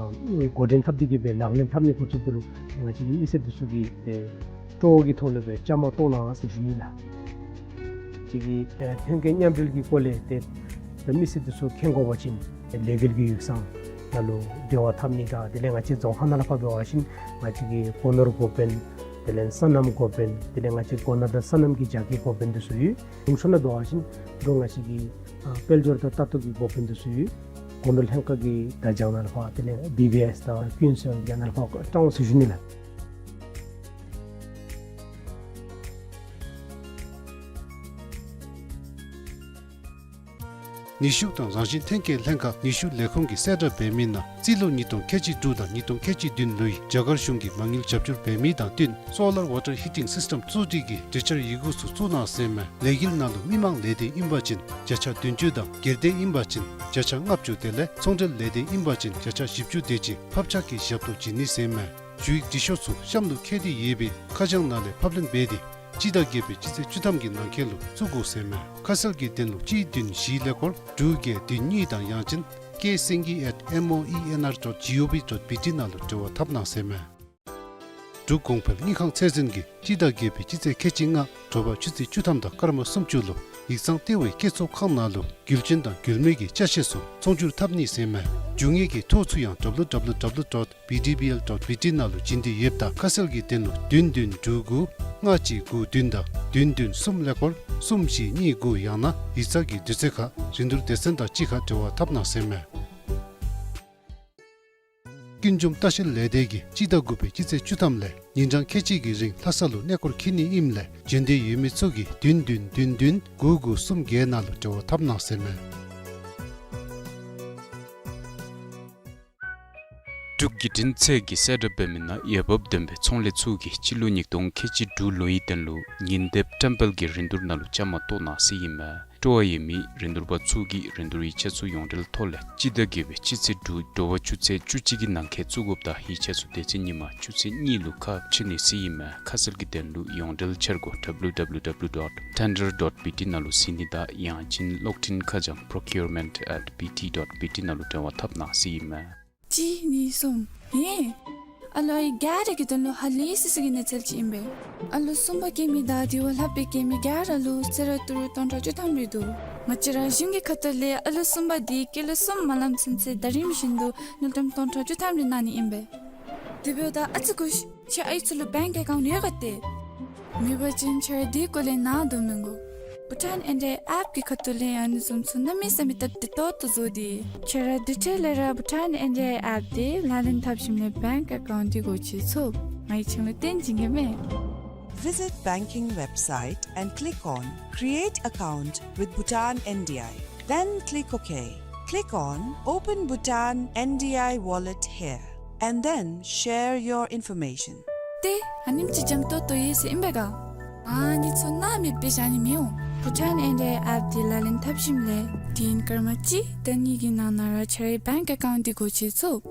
འགོ་འདྲེན་འཐབ་སྟེ་གི་སྦེ་ལག་ལེན་འཐབ་ནི་འགོ་བཙུགསཔ་ད་ལུ་ང་བཅས་ཀྱི་མི་སེར་འདི་ཚུ་གིས་ཏེ་སྤྲོ་བ་གི་ཐོག་ལས་སྦེ་བཅའ་མར་གཏོགས་གནང་ཟེར་ཞུ་ནི་ལགས། ང་བཅས་ཀྱི་ཨེ་ཐོན་སྐྱེད་མཉམ་འབྲེལ་གྱི་སྐོར་ལས་ཏེ་ཏེ་མི་སེར་འདི་ཚུ་མཁྱེན་དགོ་པ་ཅིན་ཏེ་ལས་འགུལ་གྱི་ཡིག་ཚང་ནང་ལུ་འབྲེལ་བ་འཐབ་ནི་དང་དེ་ལས་ང་བཅས་རྫོང་ཁག་ནང་ལས་ཕར་འབད་བ་ཅིན་ང་བཅས་ཀྱི་སྒོ་ནོར་འགོ་དཔོན་དེ་ལས་སོ་ནམ་འགོ་དཔོན་དེ་ལས་ང་བཅས་སྒོ་ནོར་དང་སོ་ནམ་གྱི་རྒྱ་སྐྱེད་འགོ་དཔོན་འདི་ཚུ་ཡོད། གཞུང་ཕྱོགས་ནང་འབད་བ་ཅིན་ད་ང་བཅས་ཀྱི་ཨ་དཔལ་འབྱོར་དང་ལྟ་རྟོག་གི་འགོ་དཔོན་འདི་ཚུ་ཡོད། སྒོ་ནོར་ལྷན་ཁག་གི་བརྡ་བྱང་ནང་ལས་ཕར་དེ་ལས་བི་བི་ཨེསི་དང་ཀུན་གསལ་གྱི་ནང་ལས་ཕར་བཀྲམ་ཟེར་ཞུ་ནི་ལགས། ནུས་ཤུགས་དང་རང་བཞིན་ཐོན་སྐྱེད་ལྷན་ཁག་ནུས་ཤུགས་ལས་ཁུངས་ཀྱིས་གསལ་བསྒྲགས་འབད་མི་ནང་རྩིས་ལོ་ཉིས་སྟོང་ཁལ་གཅིག་དྲུག་དང་ཉིས་སྟོང་ཁལ་གཅིག་བདུན་ལོའི་རྒྱ་གར་གཞུང་གིས་མ་དངུལ་རྒྱབ་སྐྱོར་འབད་མི་དང་བསྟུན་solar water heating system བཙུགས་སྒྲིག་གི་གྲོས་འཆར་ཡི་གུ་ཚུ་བཙུགས་གནང་ཟེར་མས། ལས་འགུལ་ནང་ལུ་མི་མང་ལས་སྡེ་ཨིན་པ་ཅིན་བརྒྱ་ཆ་བདུན་ཅུ་དང་སྒེར་སྡེ་ཨིན་པ་ཅིན་བརྒྱ་ཆ་ལྔ་བཅུ་དེ་ལས་ཚོང་འབྲེལ་ལས་སྡེ་ཨིན་པ་ཅིན་བརྒྱ་ཆ་བཞི་བཅུ་དེ་ཅིག་ཕབ་ཆག་གི་ཞབས་ཏོག་བྱིན་ནི་ཟེར་མས། ཞུ་ཡིག་འབྲི་ཤོག་ཚུ་གཤམ་ལུ་བཀོད་དེ་ཡོད་པའི་ཁ་བྱང་ནང་ལས་ཕབ་ལེན་འབད་དེ་སྤྱི་ཟླ་བརྒྱད་པའི་སྤྱི་ཚེས་བཅུ་ཐམ་གྱི་ནང་འཁོད་ལུ་བཙུགས་དགོ་ཟེར་མས། ཁ་གསལ་གྱི་དོན་ལུ་གཅིག་བདུན་བཞི་ཀླད་ཀོར་དྲུག་བརྒྱད་བདུན་གཉིས་དང་ཡང་ཅིན་ཀེ་སེང་གེ་at M O E N R dot G O V dot B T ནང་ལུ་འབྲེལ་བ་འཐབ་གནང་ཟེར་མས། འབྲུག་གོང་འཕེལ་དངུལ་ཁང་ཚད་འཛིན་གྱིས་སྤྱི་ཟླ་བརྒྱད་པའི་སྤྱི་ཚེས་ཁལ་གཅིག་ལྔ་དྲོ་པ་ཆུ་ཚོད་བཅུ་ཐམ་དང་སྐར་མ་སུམ་ཅུ་ལུ་ཡིག་ཚང་ལྟེ་བའི་བཀོད་ཚོགས་ཁང་ནང་ལུ་རྒྱུ་ཆེན་དང་རྒྱུ་མེད་ཀྱི་ཅ་ཆས་ཚུ་ཚོང་བསྒྱུར་འཐབ་ནི་ཟེར་མས། རྒྱུ་དངོས་ཀྱི་ཐོ་ཚུ་ཡང་W W W dot B D B L dot B T ནང་ལུ་བྱིན་ཏེ་ཡོདཔ་ད་ཁ་གསལ་གྱི་དོན་ལུ་བདུན་བདུན་དྲུག་དགུ་ལྔ་གཅིག་དགུ་བདུན་དང་བདུན་བདུན་གསུམ་ཀླད་ཀོར་གསུམ་བཞི་གཉིས་དགུ་ཡང་ན་ཡིག་ཚང་གི་དུས་ཚོད་ཁར་རིན་བསྡུར་སྡེ་ཚན་དང་གཅིག་ཁར་འབྲེལ་བ་འཐབ་གནང་ཟེར་མས། ཀུན་འབྱུང་ལྟ་བཤལ་ལས་སྡེ་གིས་སྤྱི་ཟླ་དགུ་པའི་སྤྱི་ཚེས་བཅུ་ཐམ་ལས་ཉིན་གྲངས་ཁལ་གཅིག་གི་རིང་ལྷ་ས་ལུ་གནས་སྐོར་འཁྱིད་ནི་ཨིནམ་ལས་འབྱོན་འདོད་ཡོད་མི་ཚུ་གིས་བདུན་བདུན་བདུན་བདུན་དགུ་དགུ་གསུམ་བརྒྱད་ནང་ལུ་འབྲེལ་བ་འཐབ་གནང་ཟེར་མས། འབྲུག་བརྒྱུད་འཕྲིན་ཚད་ཀྱིས་གསལ་བསྒྲགས་འབད་མི་ནང་འོས་འབབ་ལྡན་པའི་ཚོང་ལས་ཚུ་གིས་སྤྱི་ལོ་ཉིས་སྟོང་ཁལ་གཅིག་དྲུག་ལོའི་དོན་ལུ་ཉིན་དེབ་བཀྲམ་སྤེལ་གྱི་རིན་བསྡུར་ནང་ལུ་བཅའ་མར་གཏོགས་གནང་ཟེར་ཨིན་མས། སྤྲོ་བ་ཡོད་མི་རིན་བསྡུར་པ་ཚུ་གིས་རིན་བསྡུར་ཡིག་ཆ་ཚུ་ཡོངས་འབྲེལ་ཐོག་ལས་སྤྱི་ཟླ་བརྒྱད་པའི་སྤྱི་ཚེས་དྲུག་དྲོ་པ་ཆུ་ཚོད་བཅུ་གཅིག་གི་ནང་འཁོད་བཙུགས་དགོཔ་ད་ཡིག་ཆ་ཚུ་སྡེ་ཚན་གཉིས་མ་ཆུ་ཚོད་གཉིས་ལུ་ཁ་ཕྱེ་ནི་ཟེར་ཨིན་མས། ཁ་གསལ་གྱི་དོན་ལུ་ཡོངས་འབྲེལ་འཆར་སྒོ་W W W dot tender dot B T ནང་ལུ་གཟིགས་ནི་དང་ཡང་ཅིན་གློག་འཕྲིན་ཁ་བྱང་procurement at B T dot B T ནང་ལུ་འབྲེལ་བ་འཐབ་གནང་ཟེར་ཨིན་མས། གཅིག་གཉིས་གསུམ། ཧེ། ཨ་ལོ་ཨའི་ག་ར་གི་དོན་ལུ་ཧ་ལས་སི་སི་གི་གནས་ཚུལ་ཅིག་ཨིན་པས། ཨ་ལོ་གསུམ་པ་སྐྱེ་མི་དང་དེ་བ་ལྷག་པའི་སྐྱེ་མི་ག་ར་ལུ་གསོལ་རས་ཏི་རུ་སྟོང་ཕྲག་བཅུ་ཐམ་རེ་འདུག། ང་བཅས་ར་གཞུང་གི་ཁ་ཐུག་ལས་ཨ་ལོ་གསུམ་པ་དེ་སྐྱེས་ལོ་གསུམ་མ་ལངམ་ཚུན་ཚོད་ད་རིས་མི་བཞིན་དུ་དངུལ་ཀྲམ་སྟོང་ཕྲག་བཅུ་ཐམ་རེ་གནང་ནི་ཨིན་པས། དེ་འབདཝ་ད་ཨ་ཙི་སྒུག་ཤིག། ཁྱེད་ཨའི་ཚུ་ལུ་bank account ཡོད་ག་ཏེ། མེད་པ་ཅིན་ཁྱེད་ར་དེ་སྐོར་ལས་ནཱ་དོ་མི་དགོ། Bhutan N D I app གི་ཁ་ཐུག་ལས་ཨ་ནི་བཟུམ་ཚུ་གནམ་མེད་ས་མེད་སྟབས་བདེ་ཏོག་ཏོ་བཟོ་སྟེ། ཁྱེད་ར་དེ་འཕྲལ་ལས་ར་Bhutan N D I app དེ་ལག་ལེན་འཐབ་ཞིནམ་ལས་bank account དེ་སྒོ་ཕྱེ་ཚུགས། ང་གིས་ཁྱེད་ལུ་སྟོན་བྱིན་གེ་མས། Visit banking website and click on Create Account with Bhutan N D I. Then click OK. Click on Open Bhutan N D I Wallet here, and then share your information. ཏེ་ཨ་ནེམ་ཅིག་འཇམ་ཏོང་ཏོ་ཡོད་ཟེར་ཨིན་པས་ག། ཨ་ནི་ཚུ་ནཱ་མེདཔ་སྦེ་བཞག་ནི་མི་འོང་། Bhutan N D I app དེ་ལག་ལེན་འཐབ་ཞིནམ་ལས་དེ་ཡང་སྐར་མ་གཅིག་དང་གཉིས་ཀྱི་ནང་ན་ར་ཁྱེད་རའི་bank account དེ་སྒོ་ཕྱེ་ཚུགས།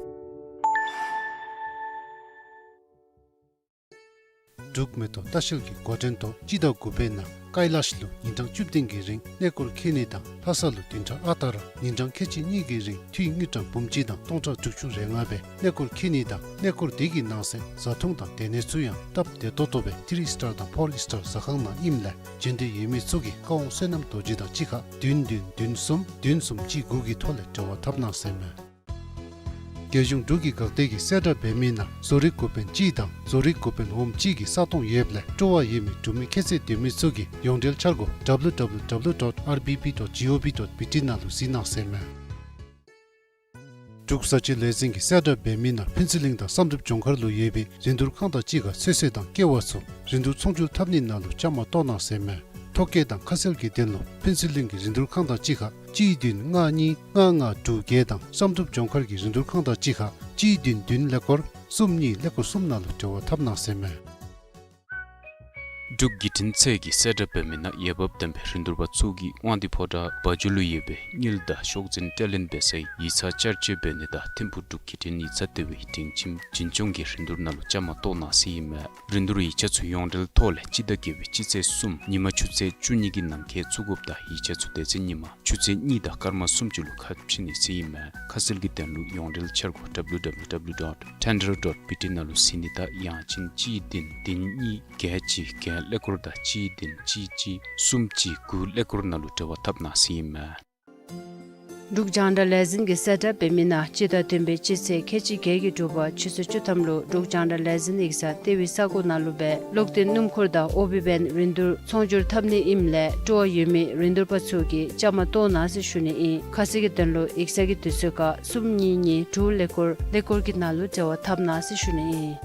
འབྲུག་མེ་ཏོག་ལྟ་བཤལ་གྱི་འགོ་འདྲེན་ཐོག་སྤྱི་ཟླ་དགུ་པའི་ནང་ཀའི་ལཱཤ་ལུ་ཉིན་གྲངས་བཅུ་བདུན་གྱི་རིང་གནས་སྐོར་འཁྱིད་ནི་དང་ལྷ་ས་ལུ་བདུན་ཕྲག་ཨ་རྟག་ར་ཉིན་གྲངས་ཁལ་གཅིག་གཉིས་ཀྱི་རིང་འཐུས་དངུལ་ཀྲམ་འབུམ་གཅིག་དང་སྟོང་ཕྲག་དྲུག་ཅུ་རེ་ལྔ་སྦེ་གནས་སྐོར་འཁྱིད་ནི་དང་གནས་སྐོར་དེ་གི་ནང་གསེས་བཟའ་འཐུང་དང་སྡོད་གནས་ཚུ་ཡང་སྟབས་བདེ་ཏོག་ཏོ་སྦེ་ཐི་རི་སི་ཊར་དང་ཕོར་སི་ཊར་ཟ་ཁང་ནང་ཨིནམ་ལས་འབྱོན་འདོད་ཡོད་མི་ཚུ་གིས་ཀ་ཝང་བསོད་ནམས་རྡོ་རྗེ་དང་གཅིག་ཁར་བདུན་བདུན་བདུན་གསུམ་བདུན་གསུམ་གཅིག་དགུ་གི་ཐོག་ལས་འབྲེལ་བ་འཐབ་གནང་ཟེར་མས། རྒྱལ་གཞུང་འབྲུག་གི་འགག་སྡེ་གིས་གསལ་བསྒྲགས་འབད་མི་ནང་བཟོ་རིག་འགོ་དཔོན་གཅིག་དང་བཟོ་རིག་འགོ་དཔོན་འོགམ་གཅིག་གི་ས་སྟོང་ཡོདཔ་ལས་སྤྲོ་བ་ཡོད་མི་འབྲུག་མི་ཁྱད་ཚད་ལྡན་མི་ཚུ་གིས་ཡོངས་འབྲེལ་འཆར་སྒོ་W W W dot R B P dot G O V dot B T ནང་ལུ་གཟིགས་གནང་ཟེར་མས། འབྲུག་བཟའ་སྤྱོད་ལས་འཛིན་གྱིས་གསལ་བསྒྲགས་འབད་མི་ནང་ཕུན་ཚོགས་གླིང་དང་བསམ་གྲུབ་ལྗོངས་མཁར་ལུ་ཡོད་པའི་རིན་བསྡུར་ཁང་དང་གཅིག་ཁར་ཚོད་བསྲེ་དང་ཀེ་བ་ཚུ་རིན་བསྡུར་ཚོང་བསྒྱུར་འཐབ་ནི་ནང་ལུ་བཅའ་མར་གཏོགས་གནང་ཟེར་མས། ཐོ་བཀོད་དང་ཁ་གསལ་གྱི་དོན་ལུ་ཕུན་ཚོགས་གླིང་གི་རིན་བསྡུར་ཁང་དང་གཅིག་ཁར་གཅིག་བདུན་ལྔ་གཉིས་ལྔ་ལྔ་དྲུག་བརྒྱད་དང་བསམ་གྲུབ་ལྗོངས་མཁར་གྱི་རིན་བསྡུར་ཁང་དང་གཅིག་ཁར་གཅིག་བདུན་བདུན་ཀླད་ཀོར་གསུམ་གཉིས་ཀླད་ཀོར་གསུམ་ནང་ལུ་འབྲེལ་བ་འཐབ་གནང་ཟེར་མས། འབྲུག་བརྒྱུད་འཕྲིན་ཚད་ཀྱིས་གསལ་བསྒྲགས་འབད་མི་ནང་འོས་འབབ་ལྡན་པའི་རིན་བསྡུར་པ་ཚུ་གིས་དབང་འདུས་ཕོ་བྲང་བ་འཇོ་ལུ་ཡོད་པའི་དངུལ་དང་ཤོག་འཛིན་སྤྲོད་ལེན་འབད་སའི་ཡིག་ཚང་བསྐྱར་བཅོས་འབད་ནི་དང་ཐིམ་ཕུག་འབྲུག་བརྒྱུད་འཕྲིན་ཡིག་ཚང་ལྟེ་བའི་སྒྲིང་ཁྱིམ་འཛིན་སྐྱོང་གི་རིན་བསྡུར་ནང་ལུ་བཅའ་མར་གཏོགས་གནང་ཟེར་ཨིན་མས། རིན་བསྡུར་ཡིག་ཆ་ཚུ་ཡོངས་འབྲེལ་ཐོག་ལས་སྤྱི་ཟླ་བརྒྱད་པའི་སྤྱི་ཚེས་གསུམ་ཉིན་མ་ཆུ་ཚོད་བཅུ་གཉིས་ཀྱི་ནང་འཁོད་བཙུགས་དགོཔ་ད་ཡིག་ཆ་ཚུ་སྡེ་ཚན་གཉིས་མ་ཆུ་ཚོད་གཉིས་དང་སྐར་མ་སུམ་ཅུ་ལུ་ཁ་ཕྱེ་ནི་ཟེར་ཨིན་མས། ཁ་གསལ་གྱི་དོན་ལུ་ཡོངས་འབྲེལ་འཆར་སྒོ་W W W dot tender dot B T ནང་ལུ་གཟིགས་ནི་དང་ཡང་ཅིན་གཅིག་བདུན་བདུན་གཉིས་བརྒྱད་གཅིག་བརྒྱད་ཀླད་ཀོར་དང་གཅིག་བདུན་གཅིག་གཅིག་གསུམ་གཅིག་དགུ་ཀླད་ཀོར་ནང་ལུ་འབྲེལ་བ་འཐབ་གནང་ཟེར་ཨིན་མས། འབྲུག་རྒྱང་བསྒྲགས་ལས་འཛིན་གྱིས་གསལ་བསྒྲགས་འབད་མི་ནང་སྤྱི་ཟླ་བདུན་པའི་སྤྱི་ཚེས་ཁལ་གཅིག་བརྒྱད་ཀྱི་དྲོ་པ་ཆུ་ཚོད་བཅུ་ཐམ་ལུ་འབྲུག་རྒྱང་བསྒྲགས་ལས་འཛིན་ཡིག་ཚང་ལྟེ་བའི་ས་གོ་ནང་ལུ་སྦེ་གློག་འདོན་སྣུམ་འཁོར་དང་ཨོ་བི་བེན་རིན་བསྡུར་ཚོང་བསྒྱུར་འཐབ་ནི་ཨིནམ་ལས་སྤྲོ་བ་ཡོད་མི་རིན་བསྡུར་པ་ཚུ་གིས་བཅའ་མར་གཏོགས་གནང་ཟེར་ཞུ་ནི་ཨིན། ཁ་གསལ་གྱི་དོན་ལུ་ཡིག་ཚང་གི་དུས་ཚོད་ཁར་གསུམ་གཉིས་གཉིས་དྲུག་ཀླད་ཀོར་ཀླད་ཀོར་གྱི་ནང་ལུ་འབྲེལ་བ་འཐབ་གནང་ཟེར་ཞུ་ནི་ཨིན།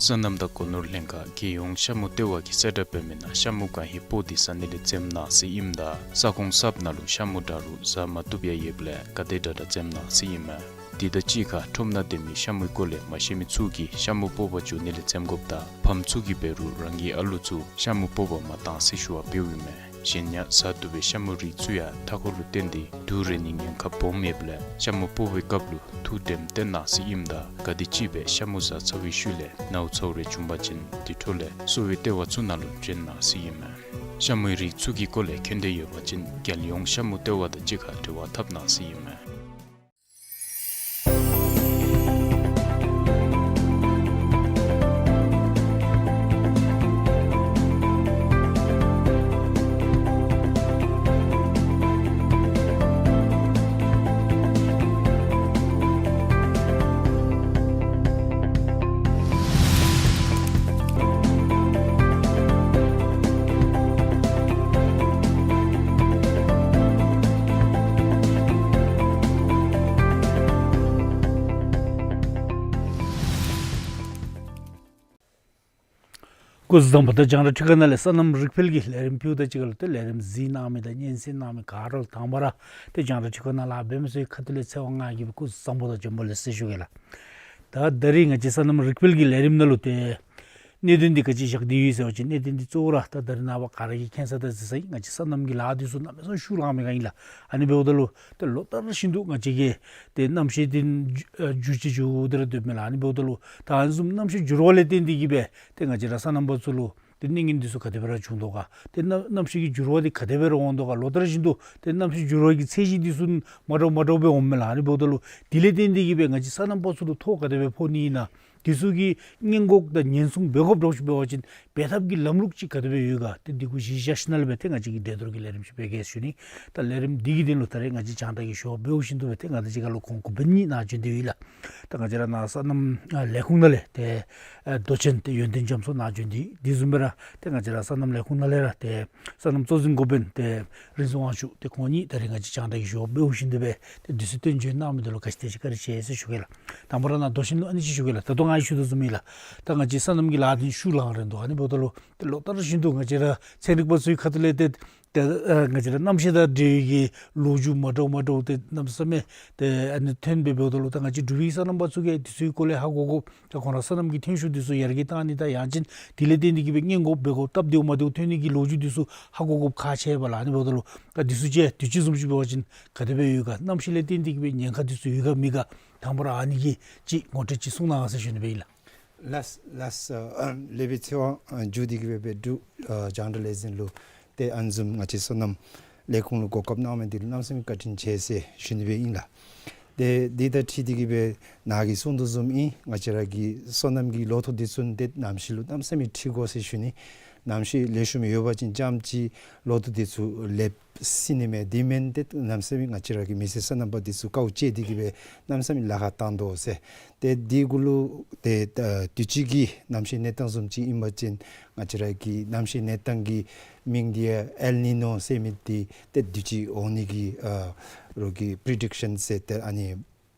སོ་ནམ་དང་སྒོ་ནོར་ལྷན་ཁག་རྒྱལ་ཡོངས་ཤ་མུ་ལྟེ་བ་གིས་གསལ་བསྒྲགས་འབད་མི་ནང་ཤ་མུ་གང་ཧེ་སྤོ་སྟེ་ཟ་ནི་ལས་འཛེམ་གནང་ཟེར་ཨིནམ་ད་ས་ཁོངས་གསརཔ་ནང་ལུ་ཤ་མུ་འདྲ་རུང་ཟ་མ་བཏུབ་ཡང་ཡོདཔ་ལས་ག་དེ་དྲག་དྲག་འཛེམ་གནང་ཟེར་ཨིན་མས། དེ་དང་གཅིག་ཁར་ཁྲོམ་ནང་སྡོད་མི་ཤ་མུའི་སྐོར་ལས་མ་ཤེས་མི་ཚུ་གིས་ཤ་མུ་སྤོ་བར་འགྱོ་ནི་ལས་འཛེམ་དགོཔ་དང་ཕམ་ཚུ་གིས་འབད་རུང་རང་གི་ཨ་ལུ་ཚུ་ཤ་མུ་སྤོ་བར་མ་གཏང་ཟེར་ཞུ་བ་འབདཝ་ཨིན་མས། གཞན་ཡང་ཟ་བཏུབ་པའི་ཤ་མུ་རིགས་ཚུ་ཡང་མཐའ་འཁོར་ལུ་བརྟེན་ཏེ་དུག་རེག་ནིའི་ཉེན་ཁ་སྦོམ་ཡོདཔ་ལས་ཤ་མུ་སྤོ་བའི་སྐབས་ལུ་ཐུགས་དྲནམ་བཏོན་གནང་ཟེར་ཨིནམ་ད་ག་དེམ་ཅིག་སྦེ་ཤ་མུ་ཟ་ཚར་བའི་ཤུལ་ལས་ནཝ་ཚཝ་རེ་བྱུང་པ་ཅིན་དེ་འཕྲོ་ལས་གསོ་བའི་ལྟེ་བ་ཚུ་ནང་ལུ་བྱོན་གནང་ཟེར་ཨིན་མས། ཤ་མུའི་རིགས་ཚུ་གི་སྐོར་ལས་མཁྱེན་འདོད་ཡོད་པ་ཅིན་རྒྱལ་ཡོངས་ཤ་མུ་ལྟེ་བ་དང་གཅིག་ཁར་འབྲེལ་བ་འཐབ་གནང་ཟེར་ཨིན་མས། སྐུ་གཟུགས་བཟང་པོ། ད་རྒྱང་བསྒྲགས་ཁྲི་ཁ་ནང་ལས་སོ་ནམ་རིག་འཕེལ་གྱི་ལས་རིམ་ཕུལཝ་ད་གཅིག་ཁར་ལུ་ཏེ་ལས་རིམ་གཟིགས་གནང་མི་དང་སྙན་གསན་གནང་མི་ག་ར་ལུ་དང་པ་ར་ཏེ་རྒྱང་བསྒྲགས་ཁྲི་ཁ་ནང་ལཱ་འབད་མི་ཚུ་གི་ཁ་ཐུག་ལས་འཚེར་བ་ལྔ་གི་སྐུ་གཟུགས་བཟང་པོ་དང་བྱོན་པ་ལེགས་ཟེར་ཞུ་གེ་ལགས། ད་ད་རིས་ང་བཅས་སོ་ནམ་རིག་འཕེལ་གྱི་ལས་རིམ་ནང་ལུ་ཏེ་གནད་དོན་འདི་ག་ཅི་བཞག་སྟེ་ཡོད་ཟེར་བ་ཅིན་གནད་དོན་འདི་གཙོ་བོ་ར་ད་ད་རིས་ནངས་པ་ག་ར་གིས་མཁྱེན་ས་དང་གཟིགས་ས་ཨིན། ང་བཅས་སོ་ནམ་གྱི་ལཱ་འདི་ཚུ་གནམ་མེད་ས་མེད་ཤུགས་ལངམ་མས་ག་ཨིན་ལགས། ཨ་ནི་འབདཝ་ད་ལུ་ཏེ་ལོ་ལྟར་བཞིན་དུ་ང་བཅས་ཀྱི་ཏེ་གནམ་གཤིས་འདི་འགྱུར་ཅིག་འགྱུར་ཏེ་ར་སྡོདཔ་མས་ལགས། ཨ་ནི་འབདཝ་ད་ལུ་ད་ཨ་ནི་བཟུམ་གནམ་གཤིས་འགྱུར་བ་ལས་བརྟེན་ཏེ་གིས་སྦེ་ཏེ་ང་བཅས་ར་སོ་ནམ་པ་ཚུ་ལུ་ཏེ་གནོད་ངན་འདི་ཚུ་ག་དེ་སྦེ་ར་བྱུང་དོ་ག། ཏེ་གནམ་གནམ་གཤིས་ཀྱི་འགྱུར་བ་འདི་ག་དེ་སྦེ་ར་འོང་དོ་ག། ལོ་ལྟར་བཞིན་དུ་ཏེ་གནམ་གཤིས་འགྱུར་བ་གི་ཚད་གཞི་འདི་ཚུ་མ་འདྲཝ་མ་འདྲཝ་སྦེ་འོངམ་མས་ལགས། ཨ་ནི་འབདཝ་ད་ལུ་དེ་ལས་བརྟེན་ཏེ་གིས་སྦེ་ང་བཅས་སོ་ནམ་པ་ཚུ་ལུ་ཐོག་ག་དེ་སྦེ་ཕོག་ནི་ཨིན་ན། དེ་ཚུ་གི་སྔོན་འགོག་དང་ཉེན་སྲུང་འབད་དགོཔ་འདྲཝ་ཅིག་འབད་བ་ཅིན་འབད་ཐབས་ཀྱི་ལམ་ལུགས་ཅིག་ག་དེ་སྦེ་ཡོད་ག། ཏེ་འདི་གུ་གཞི་བཞག་ཞིནམ་ལས་སྦེ་ཏེ་ང་བཅས་ཀྱིས་འདས་ཐོག་གི་ལས་རིམ་ཅིག་འབད་གེ་ཟེར་ཞུ་ནི། ད་ལས་རིམ་འདི་གི་དོན་ལུ་ད་རེས་ང་བཅས་རྒྱང་བསྒྲགས་ཀྱི་ཞུ་བ་འབདཝ་བཞིན་དུ་སྦེ་ཏེ་ང་བཅས་ཀྱི་ཁ་ལུ་ཁོང་འགོ་དཔོན་གཉིས་ནཱ་བྱོན་ཏེ་ཡོད་ལགས། ད་ང་བཅས་ར་ནཱ་སོ་ནམ་ལས་ཁུངས་ནང་ལས་ཏེ་མདོ་ཆེན་ཏེ་ཡོན་ཏན་རྒྱ་མཚོ་ནཱ་བྱོན་ཏེ་ཡོད། དེ་བཟུམ་སྦེ་ར་ཏེ་ང་བཅས་ར་སོ་ནམ་ལས་ཁུངས་ནང་ལས་ར་ཏེ་སོ་ནམ་གཙོ་འཛིན་འགོ་དཔོན་ཏེ་རིག་འཛིན་དབང་ཕྱུག་ཏེ་ཁོང་གཉིས་ད་རེས་ང་བཅས་རྒྱང་བསྒྲགས་ཀྱི་ཞུ་བ་འབདཝ་བཞིན་དུ་སྦེ་ཏེ་དུས་ཚོད་བཏོན་བྱོན་གནང་མི་འདི་ལུ་བཀའ་དྲིན་ཆེ་བཀའ་དྲིན་ཆེ་ཟེར་ཞུ་གེ་ལགས། དང་པ་ར་ནཱ་མདོ་ཆེན་ལུ་ཨ་ནི་ཅིག་ཞུ་གེ་ལགས། ད་ལྟོ་ང་གིས་ཞུ་དོ་བཟུམ་ཨིན་ལགས། ད་ང་བཅས་སོ་ནམ་གྱི་ལཱ་འདི་ཤུགས་ལང་རན་དོ། ཨ་ནི་འབདཝ་ད་ལུ་ཏེ་ལོ་ལྟར་བཞིན་དུ་ང་བཅས་ར་ཚན་རིག་པ་ཚུ་གི་ཁ་ཐུག་ལས་ཏེ་ཏེ་ཨ་ང་བཅས་ར་གནམ་གཤིས་དང་འབྲེལ་བའི་གི་ལོ་རྒྱུས་མ་འདྲཝ་མ་འདྲཝ་ཏེ་གནམ་མེད་ས་མེད་ཏེ་ཨ་ནི་ཐོན་སྦེ་འབདཝ་ད་ལུ་ད་ང་བཅས་འབྲུག་པའི་སོ་ནམ་པ་ཚུ་གིས་དེ་ཚུ་གི་སྐོར་ལས་ཧ་གོ་དགོཔ་ད་ཁོང་ར་སོ་ནམ་གྱི་ཐོན་ཤུགས་འདི་ཚུ་ཡར་རྒྱས་གཏང་ནི་དང་ཡང་ཅིན་དེ་ལས་བརྟེན་ཏེ་གིས་སྦེ་སྔོན་འགོག་འབད་དགོཔ་སྟབས་བདེཝ་མ་བདེཝ་ཐོན་ནི་གི་ལོ་རྒྱུས་འདི་ཚུ་ཧ་གོ་དགོཔ་ཁག་ཆེ་བས་ལགས། ཨ་ནི་འབདཝ་ད་ལུ་ད་དེ་ཚུ་ཅིག་དུས་ཅི་བཟུམ་ཅིག་འབད་བ་ཅིན་ག་དེ་སྦེ་ཡོད་ག། གནམ་གཤིས་ལས་བརྟེན་ཏེ་གིས་སྦེ་ཉེན་ཁ་འདི་ཚུ་ཡོད་ག་མེད་ག། དང་པ་ར་ཨ་ནི་གི་ཅིག་ངོ་སྤྲོད་ཅིག་གསུང་གནང་ཟེར་ཞུ་ནི་སྦེ་ཨིན་ལགས། ལགས་ལགས། ཨ་ལས་སྦེ་ཚེ་དབང་ཨ་འགྱོ་སྟེ་གིས་སྦེ་འབད་འབྲུག་ཨ་རྒྱང་བསྒྲགས་ལས་འཛིན་ལུ་ཏེ་ཨ་ནི་བཟུམ་ང་བཅས་སོ་ནམ་ལས་ཁུངས་ལུ་གོ་སྐབས་གནང་མི་འདི་ལུ་གནམ་མེད་ས་མེད་བཀའ་དྲིན་ཆེ་ཟེར་ཞུ་ནི་སྦེ་ཨིན་ལགས། ཏེ་འདི་དང་འཁྲིལ་ཏེ་གིས་སྦེ་ནཱ་གིས་གསུང་དོ་བཟུམ་ཨིན། ང་བཅས་ར་གི་སོ་ནམ་གྱི་ལོ་ཐོག་འདི་ཚུ་ཏེ་གནམ་གཤིས་ལུ་གནམ་མེད་ས་མེད་འཁྲིལ་དགོ་ཟེར་ཞུ་ནི། གནམ་གཤིས་ལེགས་ཤོམ་ཡོད་པ་ཅིན་རྐྱངམ་ཅིག་ལོ་ཐོག་འདི་ཚུ་ལེགསཔ་སྲིད་ནི་མས། དེ་མེན་ཏེ་གནམ་མེད་ས་མེད་ང་བཅས་ར་གི་མི་སེར་སོ་ནམ་པ་འདི་ཚུ་དཀའཝ་སྤྱད་དེ་གིས་སྦེ་གནམ་མེད་ས་མེད་ལཱ་ཁག་བཏང་དོ་ཟེར། ཏེ་འདི་གུ་ལུ་ཏེ་ཨ་དུས་ཅི་གི་གནམ་གཤིས་གནས་སྟངས་བཟུམ་ཅིག་ཨིན་པ་ཅིན་ང་བཅས་ར་གི་གནམ་གཤིས་གནས་སྟངས་ཀྱི་མིང་འདི་ཡང་ཨེལ་ནི་ནོ་ཟེར་མི་འདི་ཏེ་དུས་ཅི་འོང་ནི་གི་ཨ་རོགས་ཀྱིས་པི་རི་ཌིཀ་ཤཱན་ཟེར་ཏེ་ཨ་ནི་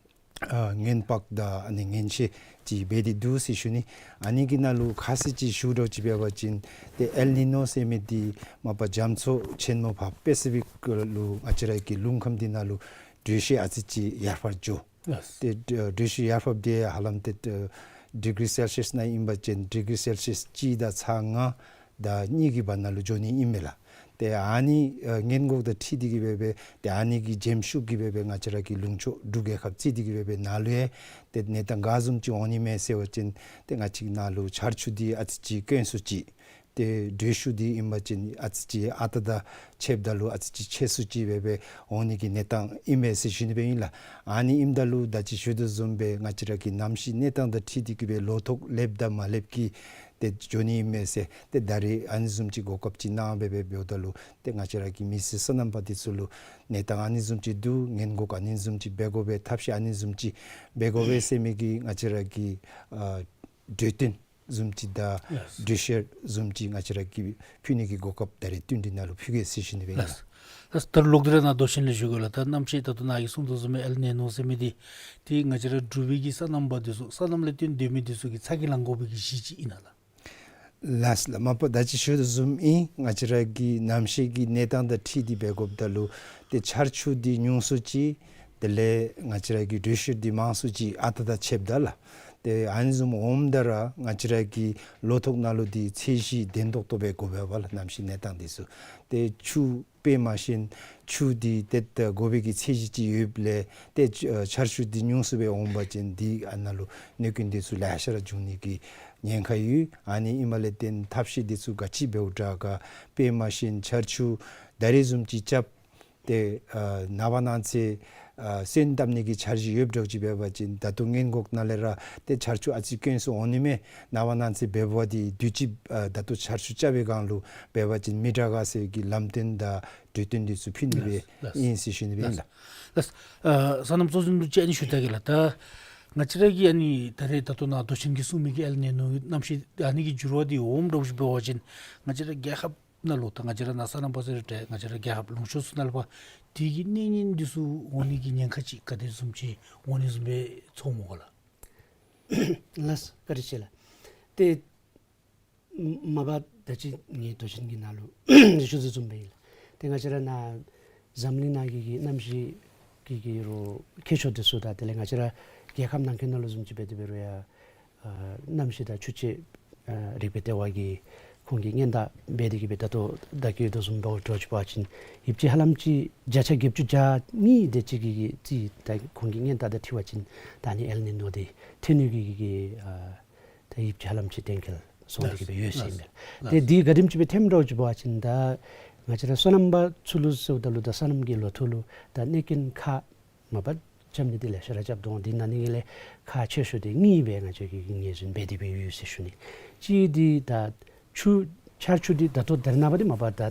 ཨ་སྔོན་དཔག་དང་ཨ་ནི་ངན་ཤེས་ཅིག་འབད་དེ་འདུག་ཟེར་ཞུ་ནི། ཨ་ནི་གི་ནང་ལུ་ཁ་གསལ་ཅིག་ཞུ་དོ་ཅིག་འབད་བ་ཅིན་ཏེ་ཨེལ་ནི་ནོ་ཟེར་མི་འདི་མ་པ་རྒྱ་མཚོ་ཆེན་མོ་ཕར་པེ་སི་ཕིག་ལུ་ང་བཅས་ར་གི་ལུང་ཁམས་འདི་ནང་ལུ་དྲོད་ཤུགས་ཨ་ཙི་ཅིག་ཡར་འཕར་འགྱོ། ལགས། ཏེ་དྲོད་ཤུགས་ཡར་འཕརཝ་འདི་ཧ་ལམ་ཏེ་ཌིག་རི་སེལ་ཤི་ཡཱས་ནང་ཨིན་པ་ཅིན་ཌིག་རི་སེལ་ཤི་ཡཱས་གཅིག་དང་ཚག་ལྔ་དང་གཉིས་ཀྱི་བར་ན་ལུ་འགྱོ་ནི་ཨིན་མས་ལགས། ཏེ་ཨ་ནི་ཨ་སྔོན་འགོག་དང་འཁྲིལ་ཏེ་གིས་སྦེ་སྦེ་ཏེ་ཨ་ནི་གི་འཇེམ་ཤུགས་ཀྱིས་སྦེ་སྦེ་ང་བཅས་ར་གི་ལུང་ཕྱོགས་འབྲུག་རྒྱལ་ཁབ་རྩིས་ཏེ་གིས་སྦེ་སྦེ་ནང་ལུ་ཡང་ཏེ་གནས་སྟངས་ག་བཟུམ་ཅིག་འོང་ནི་མས་ཟེར་བ་ཅིན་ཏེ་ང་བཅས་ནང་ལུ་ཆར་ཆུ་འདི་ཨ་ཙི་ཅིག་དཀོན་སུ་ཅིག། ཏེ་དྲོད་ཤུགས་འདི་ཨིན་པ་ཅིན་ཨ་ཙི་ཅིག་ཨ་རྟག་དང་ཕྱདཔ་ད་ལུ་ཨ་ཙི་ཅིག་ཆེ་སུ་ཅིག་སྦེ་སྦེ་འོང་ནི་གི་གནས་སྟངས་ཨིན་མས་ཟེར་ཞུ་ནི་སྦེ་ཨིན་ལགས། ཨ་ནི་ཨིནམ་ད་ལུ་ད་ཅི་ཞུ་དོ་བཟུམ་སྦེ་ང་བཅས་ར་གི་གནམ་གཤིས་གནས་སྟངས་དང་འཁྲིལ་ཏེ་གིས་སྦེ་ལོ་ཐོག་ལེགསཔ་དང་མ་ལེགསཔ་ཀྱི་ཏེ་འགྱོ་ནི་ཨིན་མས་ཟེར་ཏེ་ད་རེས་ཨ་ནི་བཟུམ་ཅིག་གོ་སྐབས་ཅིག་གནང་སྦེ་སྦེ་འབདཝ་ད་ལུ་ཏེ་ང་བཅས་ར་གི་མི་སེར་སོ་ནམ་པ་འདི་ཚུ་ལུ་གནས་སྟངས་ཨ་ནི་བཟུམ་ཅིག་འདུག། སྔོན་འགོག་ཨ་ནི་བཟུམ་ཅིག་འབད་དགོ་པས། ཐབས་ཤེས་ཨ་ནི་བཟུམ་ཅིག་འབད་དགོ་པས་ཟེར་མི་གི་ང་བཅས་ར་གི་ཨ་གྲོས་བསྟུན་བཟུམ་ཅིག་དང་ལགས། འགྲེལ་བཤད་བཟུམ་ཅིག་ང་བཅས་ར་གིས་ཕུལ་ནི་གི་གོ་སྐབས་ད་རེས་བསྟུན་གྲོས་ནང་ལུ་ཕུལ་གེ་ཟེར་ཞུ་ནི་སྦེ་ཨིན་ལགས། ལགས། ལགས། ད་ལོག་སྟེ་ར་ནཱ་མདོ་ཆེན་ལུ་ཞུ་དགོ་ལགས། ད་གནམ་གཤིས་ད་ལྟོ་ནཱ་གིས་གསུང་དོ་བཟུམ་སྦེ་ཨེལ་ནི་ཉོ་ཟེར་མི་འདི་ཏེ་ང་བཅས་ར་འབྲུག་པའི་གི་སོ་ནམ་པ་འདི་ཚུ་སོ་ནམ་ལས་བརྟེན་སྡོད་མི་འདི་ཚུ་གིས་ཚ་གྱང་ལང་དགོ་པའི་གི་གཞི་ཅིག་ཨིན་ན་ལགས། ལགས་ལགས། མ་པ་ད་ཅི་ཞུ་དོ་བཟུམ་ཨིན། ང་བཅས་ར་གི་གནམ་གཤིས་ཀྱི་གནས་སྟངས་དང་འཁྲིལ་ཏེ་འབད་དགོཔ་ད་ལུ་ཏེ་ཆར་ཆུ་འདི་ཉུང་སུ་ཅིག། དེ་ལས་ང་བཅས་ར་གི་དྲོད་གཤེར་འདི་མང་སུ་ཅིག་ཨ་རྟག་དང་ཕྱདཔ་ད་ལགས། ཏེ་ཨ་ནི་བཟུམ་འོངམ་ད་ར་ང་བཅས་ར་གི་ལོ་ཐོག་ནང་ལུ་འདི་ཚད་གཞི་ལྡན་ཏོག་ཏོ་སྦེ་དགོ་པས་པ་ལགས། གནམ་གཤིས་གནས་སྟངས་འདི་ཚུ་ཏེ་ཆུ་དཔེ་མ་ཤེས་ཆུ་འདི་ཏེ་ད་དགོ་པའི་གི་ཚད་གཞི་ཅིག་ཡོདཔ་ལས་ཏེ་ཆུ་ཨ་ཆར་ཆུ་འདི་ཉུང་སུ་སྦེ་འོང་པ་ཅིན་འདི་ཨ་ནཱ་ལུ་གནོད་སྐྱོན་འདི་ཚུ་ལེ་ཤ་ར་འབྱུང་ནི་གི་ཉེན་ཁ་ཡོད། ཨ་ནི་ཨིནམ་ལས་བརྟེན་ཐབས་ཤེས་འདི་ཚུ་ག་ཅི་འབདཝ་དྲག་ག། དཔེ་མ་ཤེས་ཆར་ཆུ་ད་རེས་བཟུམ་ཅིག་རྐྱབ་སྟེ་ཨ་ནངས་པ་གནངས་ཚེ་ཨ་སོན་བཏབ་ནི་གི་འཆར་གཞི་ཡོདཔ་འདྲཝ་ཅིག་འབད་བ་ཅིན་ད་ལྟོ་སྔོན་འགོག་ནང་ལས་ར་ཏེ་ཆར་ཆུ་ཨ་ཙི་དཀོན་སུ་འོང་ནི་མས། ནངས་པ་གནངས་ཚེ་འབདཝ་འདི་དུས་ཅི་ཨ་ད་ལྟོ་ཆར་ཆུ་རྐྱབ་པའི་སྒང་ལུ་འབད་བ་ཅིན་མི་དྲག་ག་ཟེར་གྱི་ལམ་སྟོན་དང་གྲོས་སྟོན་འདི་ཚུ་ཕུལ་ནི་སྦེ་ལགས་ལགས། ཨིན་ཟེར་ཞུ་ནི་སྦེ་ཨིན་ལགས། ལགས། ལགས། ཨ་སོ་ནམ་གཙོ་འཛིན་ལུ་ཅིག་ཨ་ནི་ཞུ་ད་གེ་ལགས། ད་ང་བཅས་ར་གི་ཨ་ནི་ད་རེས་ད་ལྟོ་ནཱ་མདོ་ཆེན་གྱིས་གསུང་མི་གི་ཨེལ་ནི་ཉོ་གནམ་གཤིས་ཨ་ནི་གི་འགྱུར་བ་འདི་འོངམ་འདྲཝ་ཅིག་འབད་བ་ཅིན་ང་བཅས་ར་རྒྱལ་ཁབ་ནང་ལུ་ད་ང་བཅས་ར་ནཱ་སོ་ནམ་པ་ཟེར་ཏེ་ང་བཅས་ར་རྒྱལ་ཁབ་ལུང་ཕྱོགས་ཚུ་ནང་ལུ་འབད་དེ་གི་གནོད་ཉེན་འདི་ཚུ་འོང་ནི་གི་ཉེན་ཁ་ཅིག་ག་དེ་བཟུམ་ཅིག་འོང་ནི་བཟུམ་སྦེ་ཚོར་སྨོ་ག་ལགས། ལགས་བཀའ་དྲིན་ཆེ་ལགས། ཏེ་མ་པ་ད་ཅི་ངེའི་མདོ་ཆེན་གྱི་ནང་ལུ་ཞུ་དོ་བཟུམ་སྦེ་ཨིན་ལགས། ཏེ་ང་བཅས་ར་ནཱ་འཛམ་གླིང་ནང་གི་གི་གནམ་གཤིས་ཀྱི་གི་རུང་ཁྱད་ཆོས་འདི་ཚུ་དང་དེ་ལས་ང་བཅས་ར་རྒྱལ་ཁབ་ནང་འཁོད་ནང་ལུ་བཟུམ་ཅིག་འབད་དེ་འབད་རུང་ཡང་ཨ་གནམ་གཤིས་དང་ཆུ་སྤྱི་ཨ་རིག་པའི་ལྟེ་བ་གིས་ཁོང་གིས་སྔོན་བརྡ་འབད་དེ་གི་སྦེ་ད་ལྟོ་བདའ་གི་ཡོད་དོ་བཟུམ་འབདཝ་འདྲཝ་ཅིག་འབད་བ་ཅིན་ཡིབ་ཆ་ཧ་ལམ་ཅིག་བརྒྱ་ཆ་བརྒྱད་ཅུ་གྱ་གཉིས་དེ་ཅིག་གི་གི་རྩིས་ད་ཁོང་གིས་སྔོན་བརྡ་དང་འཁྲིལ་བ་ཅིན་ད་ཨ་ནི་ཨེལ་ནི་ཉོ་འདི་ཐོན་ནི་གི་གི་གི་ཨ་ད་ཡིབ་ཆ་ཧ་ལམ་ཅིག་གཏན་འཁེལ་སོང་སྟེ་གི་སྦེ་ཡོད་ཟེར་ཨིན་པས། ཏེ་འདི་ག་དེམ་ཅིག་སྦེ་ཐོནམ་འདྲཝ་ཅིག་འབད་བ་ཅིན་ད་ང་བཅས་ར་སོ་ནམ་པ་ཚུ་ལུ་ཟེརཝ་ད་ལུ་ད་སོ་ནམ་གྱི་ལོ་ཐོག་ལུ་ད་གནོད་སྐྱོན་ཁག་མ་པ་རྐྱབ་ནི་འདི་ལེ་ཤ་ར་རྐྱབ་དོ། འདི་ནང་ནས་ལས་ཁག་ཆེ་ཤོས་འདི་གཉིས་སྦེ་ང་བཅས་ཀྱིས་ངོས་འཛིན་འབད་དེ་སྦེ་ཡོད་ཟེར་ཞུ་ནི། གཅིག་འདི་ད་ཆུ་ཆར་ཆུ་འདི་ད་ལྟོ་ད་རེས་ནངས་པ་འདི་མ་པ་ད་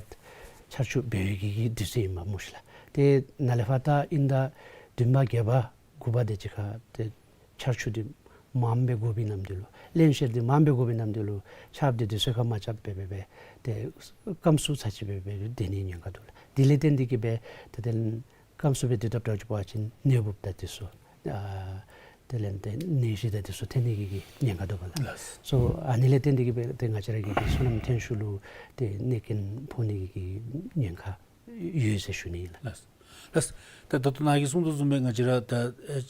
ཆར་ཆུ་འབད་བའི་གི་གི་དུས་ཚོད་ཨིན་པས་སྨོ་ཤི་ལགས། ཏེ་ནཱ་ལས་ཕར་ད་ཨིན་ཟླ་བདུན་པ་བརྒྱད་པ་དགུ་པ་དེ་ཅིག་ཁར་ཏེ་ཆར་ཆུ་འདི་མངམ་སྦེ་དགོ་པའི་ནམ་དུས་ལུ་རླན་གཤེར་འདི་མངམ་སྦེ་དགོ་པའི་ནམ་དུས་ལུ་ཆརཔ་འདི་དུས་ཚོད་ཁར་མ་རྐྱབ་སྦེ་སྦེ་སྦེ་ཏེ་སྐམ་སུ་ཚར་ཅིག་སྦེ་སྦེ་སྡོད་ནི་ཉེན་ཁ་འདུག་ལགས། དེ་ལས་བརྟེན་ཏེ་གི་སྦེ་ཏེ་ཏེ་སྐམ་སུ་སྦེ་སྡོད་དཔ་འདྲཝ་ཅིག་འབད་བ་ཅིན་ནད་འབུཔ་དང་དེ་ཚུ་ཨ་དེ་ལས་ཏེ་ནད་གཞི་དང་དེ་ཚུ་ཐོན་ནི་གི་གི་ཉེན་ཁ་འདུག་པ་ལགས། ལགས། སོ་ཨ་ནི་ལས་བརྟེན་ཏེ་གི་སྦེ་ཏེ་ང་བཅས་ར་གི་གི་སོ་ནམ་ཐོན་ཤུལ་ལུ་ཏེ་གནོད་སྐྱོན་ཕོག་ནི་གི་གི་ཉེན་ཁ་ཡོད་ཟེར་ཞུ་ནི་ཨིན་ལགས། ལགས། ལགས། ད་ད་ལྟོ་ནཱ་གིས་གསུང་དོ་བཟུམ་སྦེ་ང་བཅས་ར་ད་ཨེ་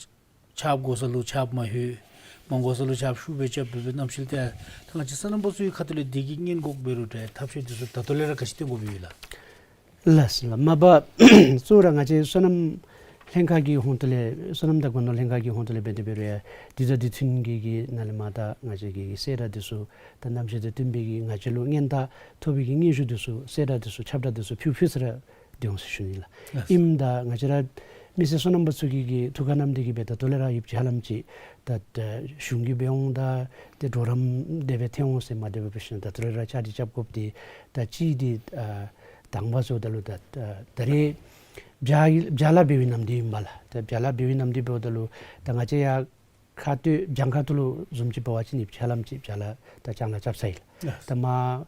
ཆརཔ་དགོ་ས་ལུ་ཆརཔ་མ་ལྷོད། མ་དགོ་ས་ལུ་ཆརཔ་ཤུགས་སྦེ་རྐྱབ་སྦེ་སྦེ་གནམ་གཤིས་ཏེ་ད་ང་བཅས་སོ་ནམ་པ་ཚུ་གི་ཁ་ཐུག་ལས་འདི་གི་སྔོན་འགོག་འབད་རུང་ཏེ་ཐབས་ཤེས་འདི་ཚུ་ད་ལྟོ་ལས་ར་ག་ཅི་བཏོན་དགོཔ་ཡོད་ལགས། ལགས་ལགས། མ་པ་གཙོ་བོ་ར་ང་བཅས་སོ་ནམ་ལྷན་ཁག་གི་ཧོངས་ཏོ་ལས་སོ་ནམ་དང་སྒོ་ནོར་ལྷན་ཁག་གི་ཧོངས་ཏོ་ལས་འབད་དེ་འབད་རུང་ཡང་དུས་དང་དུས་མཐུན་གྱི་གི་ནང་ལས་མར་ད་ང་བཅས་ཀྱི་གསལ་བསྒྲགས་འདི་ཚུ་ད་གནམ་གཤིས་དང་བསྟུན་པའི་གི་ང་བཅས་ལུ་སྔོན་བརྡ་ཐོབ་པའི་གི་སྙན་ཞུ་འདི་ཚུ་གསལ་བསྒྲགས་འདི་ཚུ་ཁྱབ་བསྒྲགས་འདི་ཚུ་ཕུལ་ཕུལ་ས་ར་སྡོད་འོང་ཟེར་ཞུ་ནི་ལགས། ལགས། ཨིནམ་ད་ང་བཅས་ར་མི་སེར་སོ་ནམ་པ་ཚུ་གིས་གི་ཐུགས་ཁར་བསྣམས་ཏེ་གི་སྦེ་ད་ལྟོ་ལས་ར་ཡིབ་ཆ་ཧ་ལམ་ཅིག་ད་ད་གཞུང་གིས་འབད་འོང་ད་ཏེ་གྲོགས་རམ་དེ་སྦེ་ཐོན་འོང་ཟེར་མ་དེ་སྦེ་འབད་ཞིནམ་ད་ད་ལྟོ་ལས་ར་བཅའ་སྒྲིག་རྐྱབ་དགོཔ་འདི་ད་གཅིག་འདི་ཨ་དང་པ་ཟེརཝ་ད་ལུ་ད་ད་ད་རེས་བྱཱ་བྱཱ་ལཱ་འབད་བའི་ནམ་དུས་ཨིན་པས་ལགས། ད་བྱཱ་ལཱ་འབད་བའི་ནམ་དུས་འབདཝ་ད་ལུ་ད་ང་བཅས་ཡར་ཁ་སྟོད་གྱངས་ཁ་ཐུག་ལུ་བཟུམ་ཅིག་འབད་བ་ཅིན་ཡིབ་ཆ་ཧ་ལམ་ཅིག་བྱཱ་ལཱ་ད་ལྕང་ལཱ་རྐྱབ་ཚར་ཡི་ལགས། ད་མར་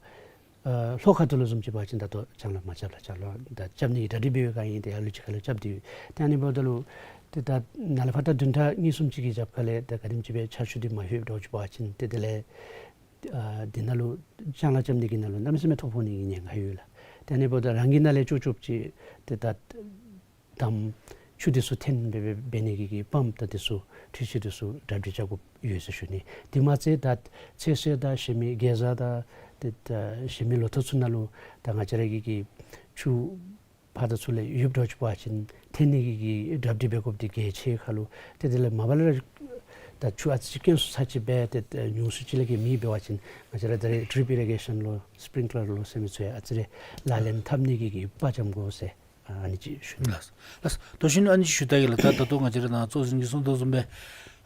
ཨ་ལྷོ་ཁ་ཐུག་ལུ་བཟུམ་ཅིག་འབད་བ་ཅིན་ད་ལྟོ་ལྕང་ལཱ་མ་རྐྱབ་ལགས། ལྕང་ལཱ་ད་རྐྱབ་ནི་གི་གྲ་སྒྲིག་འབད་བའི་སྒང་ཨིན། ཏེ་ཡར་ལུ་ཅིག་ཁ་ལུ་རྐྱབ་སྟེ་ཡོད། ཏེ་ཨ་ནི་འབདཝ་ད་ལུ་ཏེ་ད་ནཱ་ལས་ཕར་ད་བདུན་ཕྲག་གཉིས་གསུམ་ཅིག་གི་རྒྱབ་ཁ་ལས་ད་ག་དེམ་ཅིག་སྦེ་ཆར་ཆུ་འདི་མ་ལྷོད་འདྲཝ་ཅིག་འབད་བ་ཅིན་ཏེ་དེ་ལས་ཨ་འདི་ནང་ལུ་ལྕང་ལཱ་རྐྱབ་ནི་གི་ནང་ལུ་གནམ་མེད་ས་མེད་ཐོ་ཕོག་ནི་གི་ཉེན་ཁ་ཡོད་ལགས། ཏེ་ཨ་ནི་འབདཝ་ད་རང་གི་ནང་ལས་ཅོག་ཅོག་ཅིག་ཏེ་ད་དམ་ཆུ་འདི་ཚུ་འཐེན་སྦེ་སྦེ་འབད་ནི་གི་གི་པམཔ་དང་འདི་ཚུ་འཕྲུལ་ཆས་འདི་ཚུ་གྲ་སྒྲིག་རྐྱབ་དགོཔ་ཡོད་ཟེར་ཞུ་ནི། དེ་མ་ཚད་ད་ཚོད་བསྲེ་དང་གཞན་མི་གེ་ཛ་དང་ཏེ་ད་གཞན་མི་ལོ་ཐོག་ཚུ་ནང་ལུ་ད་ང་བཅས་ར་གི་གི་ཆུ་ཕར་དང་ཚུར་ལས་ཡོདཔ་འདྲཝ་ཅིག་འབད་བ་ཅིན་འཐེན་ནི་གི་གི་གྲ་སྒྲིག་འབད་དགོཔ་འདི་གལ་ཆེ་ཁར་ལུ་ཏེ་དེ་ལས་མ་པ་ལས་ར་ད་ཆུ་ཨ་ཙི་ཅིག་དཀོན་སུ་ཚར་ཅིག་སྦེ་ཏེ་ཉུང་སུ་ཅིག་ལས་གི་མེད་འབད་བ་ཅིན་ང་བཅས་ར་ད་རེས་ཌྲིཔ་ཨི་རི་གེ་ཤཱན་ལོ་སི་པིརིང་ཀི་ལར་ལོ་ཟེར་མི་ཚུ་ཡང་ཨ་ཙི་རེ་ལག་ལེན་འཐབ་ནི་གི་གི་དཔའ་བཅམ་དགོ་ཟེར་ཨ་ནི་ཅིག་ཞུ་ནི། ལགས་ལགས། མདོ་ཆེན་ཨ་ནི་ཅིག་ཞུ་ད་གེ་ལགས། ད་ད་ལྟོ་ང་བཅས་ར་ནཱ་གཙོ་འཛིན་གྱིས་གསུང་དོ་བཟུམ་སྦེ་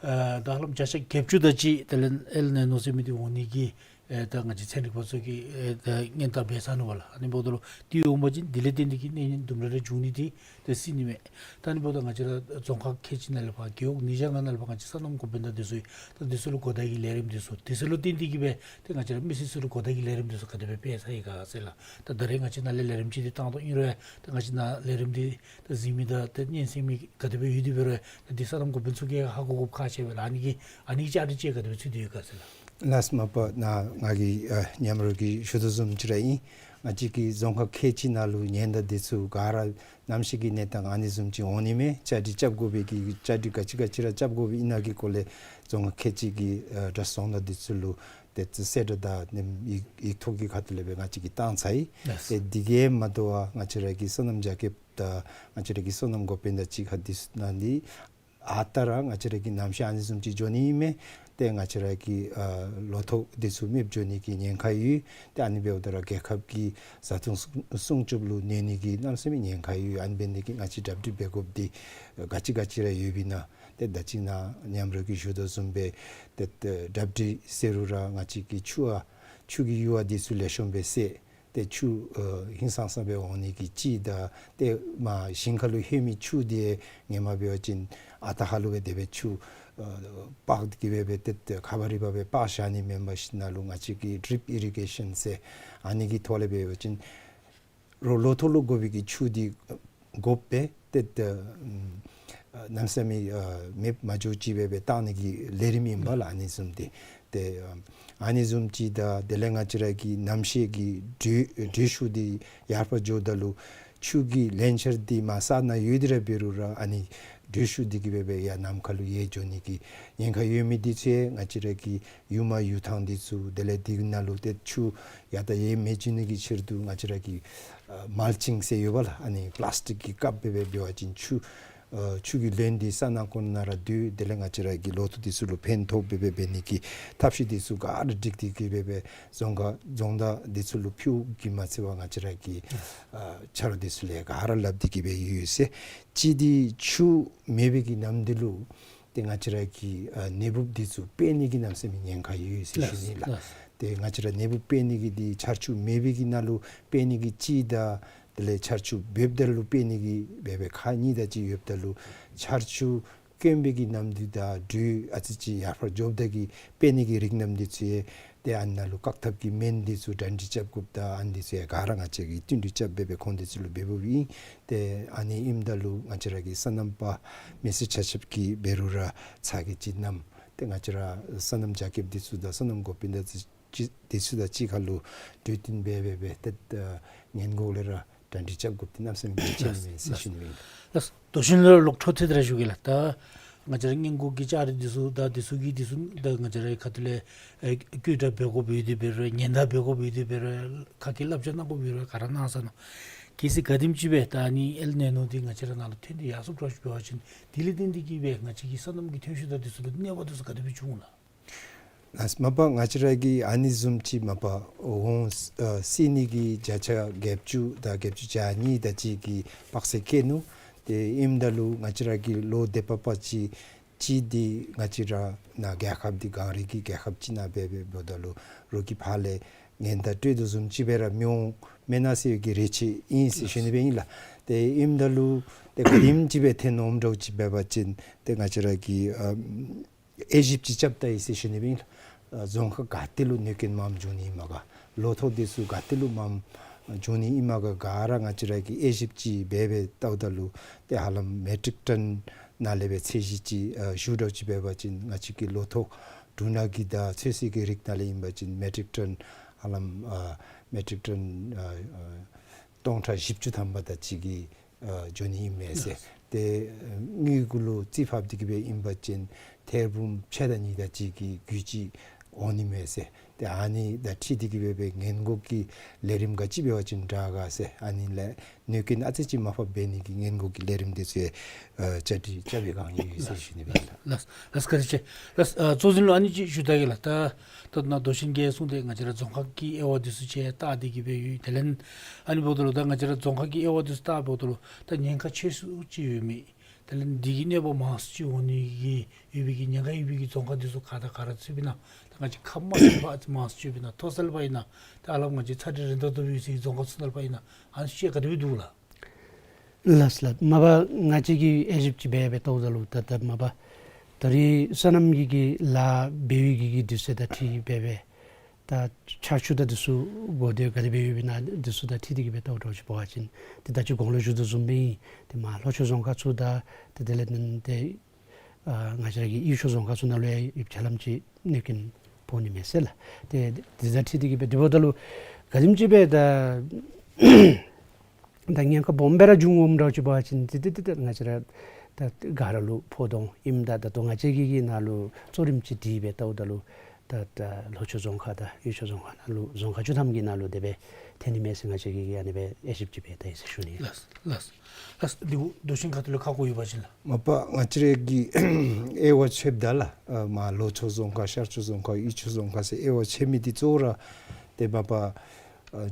ཨ་ད་ཧ་ལམ་བརྒྱ་ཆ་བརྒྱད་ཅུ་དེ་ཅིག་དེ་ལས་ཨེལ་ནི་ཉོ་ཟེར་མི་འདི་འོང་ནི་གི་ ཨེ་ད་ང་བཅས་ཚན་རིག་པ་ཚུ་གིས་ཨེ་ད་སྔོན་བརྡ་འབད་ཚར་ནུག་པ་ལགས། ཨ་ནི་འབདཝ་ད་ལུ་དེ་འོང་པ་ཅིན་དེ་ལས་བརྟེན་ཏེ་གིས་གནོད་ཉེན་དུམ་གྲ་རེ་འབྱུང་ནི་དེ་ད་སྲིད་ནི་མས། ད་ཨ་ནི་འབདཝ་ད་ང་བཅས་ར་རྫོང་ཁག་ཁལ་གཅིག་ནང་ལས་ཕར་རྒེད་འོག་ཉིས་བརྒྱ་ལྔ་ནང་ལས་ཕར་ང་བཅས་སོ་ནམ་འགོ་དཔོན་དང་དེ་ཚུ་ད་དེ་ཚུ་ལུ་གོ་བརྡ་གི་ལས་རིམ་དེ་ཚུ་དེ་ཚུ་ལུ་བརྟེན་ཏེ་གིས་སྦེ་ཏེ་ང་བཅས་ར་མི་སེར་ཚུ་ལུ་གོ་བརྡ་གི་ལས་རིམ་དེ་ཚུ་ག་དེ་སྦེ་སྤེལ་ཚར་ཡི་ག་ཟེར་ལགས། ད་ད་རེས་ང་བཅས་ནཱ་ལས་ལས་རིམ་ཅིག་འདི་བཏང་དོ། ཨིན་རུང་ཡང་ད་ང་བཅས་ནཱ་ལས་རིམ་འདི་ད་གཟིགས་མི་དང་ད་སྙན་གསན་མི་ག་དེ་སྦེ་ཡོད་དེ་འབད་རུང་ཡང་ད་འདི་སོ་ནམ་འགོ་དཔོན་ཚུ་གིས་ཧ་གོ་དགོཔ་ཁག་ཆེ་བས་ལགས། ཨ་ནི་གི་ཨ་ནི་གི་བཅའ་སྒྲིག་ཅིག་ག་དེ་སྦེ་ཚུད་དེ་ཡོད་ག་ཟེར་ལགས། ལགས་མ་པ་ནཱ་ང་གིས་ཨ་མཉམ་རོགས་ཀྱིས་ཞུ་དོ་བཟུམ་ཅིག་ར་ཨིན། ང་བཅས་ཀྱི་རྫོང་ཁག་ཁལ་གཅིག་ནང་ལུ་ཉེན་བརྡ་འདི་ཚུ་ག་ར་གནམ་གཤིས་ཀྱི་གནས་སྟངས་ཨ་ནི་བཟུམ་ཅིག་འོང་ནི་མས། བཅའ་སྒྲིག་རྐྱབ་དགོ་པའི་གི་བཅའ་སྒྲིག་ག་ཅི་ག་ཅི་ར་རྐྱབ་དགོ་པའི་ཨིན་ན་གི་སྐོར་ལས་རྫོང་ཁག་ཁལ་གཅིག་གི་ཨ་གྲྭ་ཚང་དང་འདི་ཚུ་ལུ་ཏེ་གསལ་བསྒྲགས་དང་ནེམ་ཡིག་ཡིག་ཐོག་གི་ཁ་ཐུག་ལས་སྦེ་ང་བཅས་ཀྱིས་བཏང་ཚར་ཡི། ལགས། ཏེ་འདི་གིས་མ་དོ་བར་ང་བཅས་ར་གི་སོ་ནམ་རྒྱ་སྐྱེད་དང་ང་བཅས་ར་གི་སོ་ནམ་འགོ་དཔོན་དང་གཅིག་ཁར་འདི་ཚུ་ནང་འདི་ཨ་རྟག་ར་ང་བཅས་ར་གི་གནམ་གཤིས་ཨ་ནི་བཟུམ་ཅིག་འགྱོ་ནི་ཨིན་མས། ཏེ་ང་བཅས་ར་གི་ཨ་ལོ་ཐོག་འདི་ཚུ་མེདཔ་འགྱོ་ནི་གི་ཉེན་ཁ་ཡོད། ཏེ་ཨ་ནི་འབདཝ་ད་ར་རྒྱལ་ཁབ་ཀྱི་བཟའ་འཐུང་སྲུང་སྲུང་སྐྱོབ་ལུ་གནོད་ནི་གི་གནམ་མེད་ས་མེད་ཉེན་ཁ་ཡོད། ཨ་ནི་འབད་ནི་དེ་གིས་ང་བཅས་གྲ་སྒྲིག་འབད་དགོཔ་འདི་ག་ཅི་ག་ཅི་ར་ཡོདཔ་ཨིན་ན། ཏེ་ད་ཅི་ནཱ་མཉམ་རོགས་ཀྱིས་ཞུ་དོ་བཟུམ་སྦེ་ཏེ་ཏེ་གྲ་སྒྲིག་ཟེར་རུང་ར་ང་བཅས་ཀྱིས་ཆུ་ཨ་ཆུ་གི་ཡུར་བ་འདི་ཚུ་ལེགས་ཤོམ་སྦེ་བསལ། ཏེ་ཆུ་ཨ་ཧིང་སངས་ས་སྦེ་འོང་ནི་གི་ཅིག་དང་ཏེ་མར་ཞིང་ཁ་ལུ་ལྷོད་མི་ཆུ་འདི་ཧེ་མ་འབད་བ་ཅིན་ཨ་རྟག་ཁ་ལུ་སྦེ་དེ་སྦེ་ཆུ་ཨ་བཀག་སྟེ་གིས་སྦེ་སྦེ་ཏེ་ཏེ་ཁ་བ་རི་བ་སྦེ་བཀག་བཞག་ནི་མེན་པར་ཞིནམ་ལུ་ང་བཅས་ཀྱིས་ཌྲིཔ་ཨི་རི་གེ་ཤཱན་ཟེར་ཨ་ནི་གི་ཐོག་ལས་འབད་བ་ཅིན་རོགས་ལོ་ཐོག་ལུ་དགོ་པའི་གི་ཆུ་འདི་དགོཔ་སྦེ་ཏེ་ཏེ་ཨམ་ཨ་གནམ་མེད་ས་མེད་ཨ་མེདཔ་མ་འགྱོ་ཅིག་སྦེ་སྦེ་བཏང་ནི་གི་ལས་རིམ་ཨིན་པས་ལགས། ཨ་ནི་བཟུམ་འདི་ཏེ་ཨ་ཨ་ནི་བཟུམ་ཅིག་དང་དེ་ལས་ང་བཅས་ར་གི་གནམ་གཤིས་ཀྱི་དྲོད་དྲོད་ཤུགས་འདི་ཡར་འཕར་འགྱོཝ་ད་ལུ་ཆུ་གི་ལན་ཆར་འདི་མར་ས་ནང་ཡོད་དེ་ར་འབད་རུང་ར་ཨ་ནི་དྲོད་ཤུགས་འདི་གིས་སྦེ་སྦེ་ཡར་ནམ་མཁའ་ལུ་ཡལ་འགྱོ་ནི་གི་ཉེན་ཁ་ཡོད་མི་འདི་ཚུ་ཡང་ང་བཅས་ར་གི་ཡུར་མ་ཡུར་ཐང་འདི་ཚུ་དེ་ལས་འདི་ནང་ལུ་ཏེ་ཆུ་ཡར་དང་ཡར་མི་འགྱོ་ནི་གི་ཕྱིར་དུ་ང་བཅས་ར་གི་ཨ་མལ་ཅིང་ཟེར་ཡོད་པས་ལགས། ཨ་ནི་པ་ལཱསི་ཊིཀ་གི་ཀབ་སྦེ་སྦེ་འབད་བ་ཅིན་ཆུ་ཨ་ཆུ་གི་རློན་འདི་ས་ནང་ཁོག་ནང་ར་སྡོད། དེ་ལས་ང་བཅས་ར་གི་ལོ་ཐོག་འདི་ཚུ་ལུ་ཕན་ཐོགས་སྦེ་སྦེ་འབད་ནི་གི་ཐབས་ཤེས་འདི་ཚུ་ག་ར་སྒྲིག་སྟེ་གིས་སྦེ་སྦེ་རྫོང་ཁག་རྫོང་བདག་འདི་ཚུ་ལུ་ཕུལ་གི་མ་ཚད་པར་ང་བཅས་ར་གི་ཨ་ཆ་རོགས་འདི་ཚུ་ལས་ག་ར་སླབ་སྟེ་གིས་སྦེ་ཡོད་ཟེར། གཅིག་འདི་ཆུ་མེད་པའི་གི་གནམ་དུས་ལུ་ཏེ་ང་བཅས་ར་གི་ཨ་ནད་འབུཔ་འདི་ཚུ་འཕེལ་ནི་གི་གནམ་མེད་ས་མེད་ཉེན་ཁ་ཡོད་ཟེར་ཞུ་ནི་ལགས། ལགས། ཏེ་ང་བཅས་ར་ནད་འབུཔ་འཕེལ་ནི་གི་འདི་ཆར་ཆུ་མེད་པའི་གི་ནང་ལུ་འཕེལ་ནི་གི་གཅིག་དང་དེ་ལས་ཆར་ཆུ་འབེབས་ད་ལུ་འཕེལ་ནི་གི་སྦེ་སྦེ་ཁག་གཉིས་དང་གཅིག་ཡོདཔ་ད་ལུ་ཆར་ཆུ་དཀོན་པའི་གི་གནམ་དུས་དང་དྲོད་ཨ་ཙི་ཅིག་ཡར་འཕར་འགྱོཝ་ད་གི་འཕེལ་ནི་གི་རིགས་རྣམས་འདི་ཚུ་ཡང་ཏེ་ཨ་ནཱ་ལུ་བཀག་ཐབས་ཀྱི་སྨན་འདི་ཚུ་གྲ་སྒྲིག་རྐྱབ་དགོཔ་དང་ཨ་ནི་འདི་ཚུ་ཡང་ག་ར་ང་བཅས་ཀྱིས་བསྟུན་གྲོས་རྐྱབ་སྦེ་སྦེ་ཁོང་འདི་ཚུ་ལུ་འབདཝ་ཨིན། ཏེ་ཨ་ནི་ཨིནམ་ད་ལུ་ང་བཅས་ར་གི་སོ་ནམ་པ་མི་སེར་ཆ་ཁྱབ་ཀྱིས་འབད་རུང་ར་ཚ་གྱང་ཅིག་བསྣམས། ཏེ་ང་བཅས་ར་སོ་ནམ་རྒྱ་སྐྱེད་འདི་ཚུ་དང་སོ་ནམ་འགོ་དཔོན་དང་ཅིག་འདི་ཚུ་དང་གཅིག་ཁར་ལུ་གྲོས་བསྟུན་འབད་སྦེ་སྦེ་ཏེ་ཨ་སྔོན་འགོག་ལས་ར་གྲ་སྒྲིག་རྐྱབ་དགོཔ་འདི་གནམ་མེད་ས་མེད་གལ་ཆེ་ནི་མས་ཟེར་ཞུ་ནི་ཨིན། ལགས། མདོ་ཆེན་ལུ་ལོག་འཕྲོ་མཐུད་དེ་ར་ཞུ་གེ་ལགས། ད་ང་བཅས་ར་སྔོན་འགོག་གི་བཅའ་སྒྲིག་འདི་ཚུ་དང་འདི་ཚུ་གི་འདི་ཚུ་ད་ང་བཅས་རའི་ཁ་ཐུག་ལས་ཨེ་བཀོད་བསྒྲགས་འབད་དགོཔ་ཡོད་དེ་འབད་རུང་ཉེན་བརྡ་འབད་དགོཔ་ཡོད་དེ་འབད་རུང་ཁ་སྐད་བསླབ་བྱ་གནང་དགོཔ་ཡོད་རུང་ག་ར་གནང་ཚར་ནུག། གལ་སྲིད་ག་དེམ་ཅིག་སྦེ་ད་ཨ་ནི་ཨེལ་ནི་ནོ་འདི་ང་བཅས་ར་ནང་ལུ་ཐོན་ཏེ་ཡར་སོངམ་འདྲཝ་ཅིག་འབད་བ་ཅིན་དེ་ལས་བརྟེན་ཏེ་གིས་སྦེ་ང་བཅས་ཀྱི་སོ་ནམ་གྱི་ཐོན་ཤུགས་དང་འདི་ཚུ་ལུ་གནོད་པ་འདི་ཚུ་ག་དེ་སྦེ་འབྱུང་ལགས། ལགས། མ་པ་ང་བཅས་ར་གིས་ཨ་ནི་བཟུམ་ཅིག་མ་པ་འོང་ཨ་སྲིད་ནི་གི་བརྒྱ་ཆ་བརྒྱད་ཅུ་དང་བརྒྱད་ཅུ་གྱ་གཉིས་དེ་ཅིག་གི་དཔག་ཚད་བཀལ་ནུག། ཏེ་ཨིནམ་ད་ལུ་ང་བཅས་ར་གིས་ལོ་དེ་བབ་པ་ཅིག་གཅིག་འདི་ང་བཅས་ར་ནཱ་རྒྱལ་ཁབ་འདི་གངས་རི་གི་རྒྱལ་ཁབ་ཅིག་ནང་སྦེ་སྦེ་འབདཝ་ད་ལུ་རོགས་ཀྱིས་ཕར་ལས་ཉེན་བརྡ་སྤྲོད་དོ་བཟུམ་ཅིག་སྦེ་ར་མི་འོང་མེན་ན་ཟེར་བའི་གི་རེ་ཆེ་ཨིན་ཟེར་ཞུ་ནི་སྦེ་ཨིན་ལགས། ཏེ་ཨིནམ་ད་ལུ་ཏེ་ག་དེམ་ཅིག་སྦེ་ཐོན་འོངམ་འདྲཝ་ཅིག་འབད་བ་ཅིན་ཏེ་ང་བཅས་ར་གིས་ཨ་དབྱེ་ཞིབ་ཅིག་རྐྱབ་ད་ཡི་ཟེར་ཞུ་ནི་སྦེ་ཨིན་ལགས། ཨ་རྫོང་ཁག་ག་ཏེ་ལུ་གནོད་སྐྱོན་མངམ་འབྱུང་ནི་ཨིན་མས་ག། ལོ་ཐོག་འདི་ཚུ་ག་ཏེ་ལུ་མངམ་འབྱུང་ནི་ཨིན་མས་ག་ག་ར་ང་བཅས་ར་གིས་དབྱེ་ཞིབ་ཅིག་འབད་འབད་བལྟཝ་ད་ལུ་ཏེ་ཧ་ལམ་མེ་ཊིག་ཊོན་ནང་ལས་སྦེ་ཚད་གཞི་ཅིག་ཨ་ཞུ་འདྲཝ་ཅིག་འབད་བ་ཅིན་ང་བཅས་ཀྱི་ལོ་ཐོག་འབྲུ་སྣ་གི་དང་ཚོད་བསྲེ་གི་རིགས་ནང་ལས་ཨིན་པ་ཅིན་མེ་ཊིག་ཊོན་ཧ་ལམ་ཨ་མེ་ཊིག་ཊོན་ཨ་ཨ་སྟོང་ཕྲག་བཞི་བཅུ་ཐམ་པ་དེ་ཅིག་གི་ཨ་འགྱོ་ནི་ཨིན་མས་ཟེར། ཏེ་དངུལ་གུ་ལུ་རྩིས་ཕབ་སྟེ་གི་སྦེ་ཨིན་པ་ཅིན་ཐེར་འབུམ་ཕྱེད་དང་གཉིས་དེ་ཅིག་གི་བརྒྱུད་ཅིག་འོང་ནི་མས་ཟེར། ཏེ་ཨ་ནི་དང་འཁྲིལ་ཏེ་གི་སྦེ་སྦེ་སྔོན་འགོག་གི་ལས་རིམ་ག་ཅི་འབད་བ་ཅིན་དྲག་ག་ཟེར། ཨ་ནི་ལས་གནོད་སྐྱོན་ཨ་ཙི་ཅིག་མ་ཕོགཔ་འབད་ནི་གི་སྔོན་འགོག་གི་ལས་རིམ་འདི་ཚུ་ཨ་བཅའ་སྒྲིག་རྐྱབ་པའི་བསྒང་ཡོད་ཟེར་ཞུ་ནི་སྦེ་ཨིན་ལགས། ལགས་ལགས་བཀའ་དྲིན་ཆེ། ལགས་ཨ་གཙོ་འཛིན་ལུ་ཨ་ནི་ཅིག་ཞུ་ད་གེ་ལགས། ད་ད་ནཱ་མདོ་ཆེན་གྱིས་གསུངས་ཏེ་ང་བཅས་ར་རྫོང་ཁག་གི་དབྱེ་བ་འདི་ཚུ་ཅིག་བལྟ་སྟེ་གི་སྦེ་ཡོད། དེ་ལས་ཨ་ནི་འབདཝ་ད་ལུ་ད་ང་བཅས་ར་རྫོང་ཁག་གི་དབྱེ་བ་འདི་ཚུ་བལྟ་འབདཝ་ད་ལུ་ད་ཉེན་ཁ་ཆེ་སུ་ཅིག་ཡོད་མི་དེ་ལས་འདི་གི་གནོད་པ་མང་སུ་ཅིག་འོང་ནི་གི་ཡོད་པའི་གི་ཉེན་ཁ་ཡོད་པའི་གི་རྫོང་ཁག་འདི་ཚུ་ག་དང་ག་ར་ཚུདཔ་ཨིན་ན་ ད་ང་བཅས་ཁམས་དམར་སེར་ཕར་ཨ་ཙི་མང་སུ་ཅིག་འབད་ན་མཐོ་གསར་ལས་ཕར་ཨིན་ན་ད་ཨ་ལམ་ང་བཅས་ཚ་འདྲེ་རན་ཏོག་ཏོ་སྦེ་ཡོད་སའི་རྫོང་ཁག་ཚུ་ནང་ལས་ཕར་ཨིན་ན་ཨ་ནི་ཚུ་ཅིག་ག་དེ་སྦེ་འདུག་ལགས། ལགས་ལགས། མ་པ་ང་བཅས་ཀྱིས་དབྱེ་ཞིབ་ཅིག་འབད་འབད་བལྟཝ་ད་ལུ་ད་ད་མ་པ་ད་རེས་སོ་ནམ་གྱི་གི་ལཱ་འབད་བའི་གི་གི་དུས་ཚོད་དང་འཁྲིལ་འབད་འབད་ད་ཆར་ཆུ་དང་འདི་ཚུ་འགོ་དེ་ག་དེ་སྦེ་ཡོདཔ་ཨིན་ན་འདི་ཚུ་དང་འཁྲིལ་ཏེ་གི་སྦེ་བལྟཝ་འདྲཝ་ཅིག་འབད་བ་ཅིན་ཏེ་ད་ཅི་གོང་ལུ་ཞུ་དོ་བཟུམ་སྦེ་ཨིན། ཏེ་མར་ལྷོ་ཕྱོགས་རྫོང་ཁག་ཚུ་དང་ཏེ་དེ་ལས་ཏེ་ཨ་ང་བཅས་ར་གི་དབུས་ཕྱོགས་རྫོང་ཁག་ཚུ་ནང་ལུ་ཡང་ཡོདཔ་ཆ་ལམ་ཅིག་གནོད་རྐྱེན་ཕོག་ནི་མས་ཟེར་ལགས། ཏེ་འདི་དང་འཁྲིལ་ཏེ་གི་སྦེ་དེ་འབདཝ་ད་ལུ་ག་དེམ་ཅིག་སྦེ་ད་ད་ཉེན་ཁ་སྦོམ་སྦེ་ར་འབྱུང་འོངམ་འདྲཝ་ཅིག་འབད་བ་ཅིན་ཏེ་ཏེ་ཏེ་ཏེ་ང་བཅས་ར་ད་ག་ར་ལུ་ཕོག་དོ་ཨིནམ་ད་ད་ལྟོ་ང་བཅས་ཀྱིས་གི་ནཱ་ལུ་གཙོ་རིམ་ཅིག་སྒྲིག་སྦེ་བལྟཝ་ད་ལུ་ད་ད་ལྷོ་ཕྱོགས་རྫོང་ཁག་དང་དབུས་ཕྱོགས་རྫོང་ཁག་ནང་ལུ་རྫོང་ཁག་བཅུ་ཐམ་གྱི་ནང་ལུ་དེ་སྦེ་ཐོན་ནི་མས་ཟེར་ང་བཅས་ཀྱིས་གི་ཨ་ནི་སྦེ་དབྱེ་ཞིབ་ཅིག་འབད་ད་ཡི་ཟེར་ཞུ་ནི། ལགས་ལགས་ལགས། འདི་གུ་མདོ་ཆེན་ཁ་ཐུག་ལས་ཁག་ཁུར་ཡོད་པ་ཅིན་ལགས། མ་པ་ང་བཅས་ར་གི་དབྱེ་བ་ཕྱེཝ་ད་ལགས། ཨ་མར་ལྷོ་ཕྱོགས་རྫོང་ཁག་ཤར་ཕྱོགས་རྫོང་ཁག་དབུས་ཕྱོགས་རྫོང་ཁག་ཟེར་དབྱེ་བ་ཕྱེ་མི་འདི་གཙོ་བོ་ར་ཏེ་མ་པ་ཨ་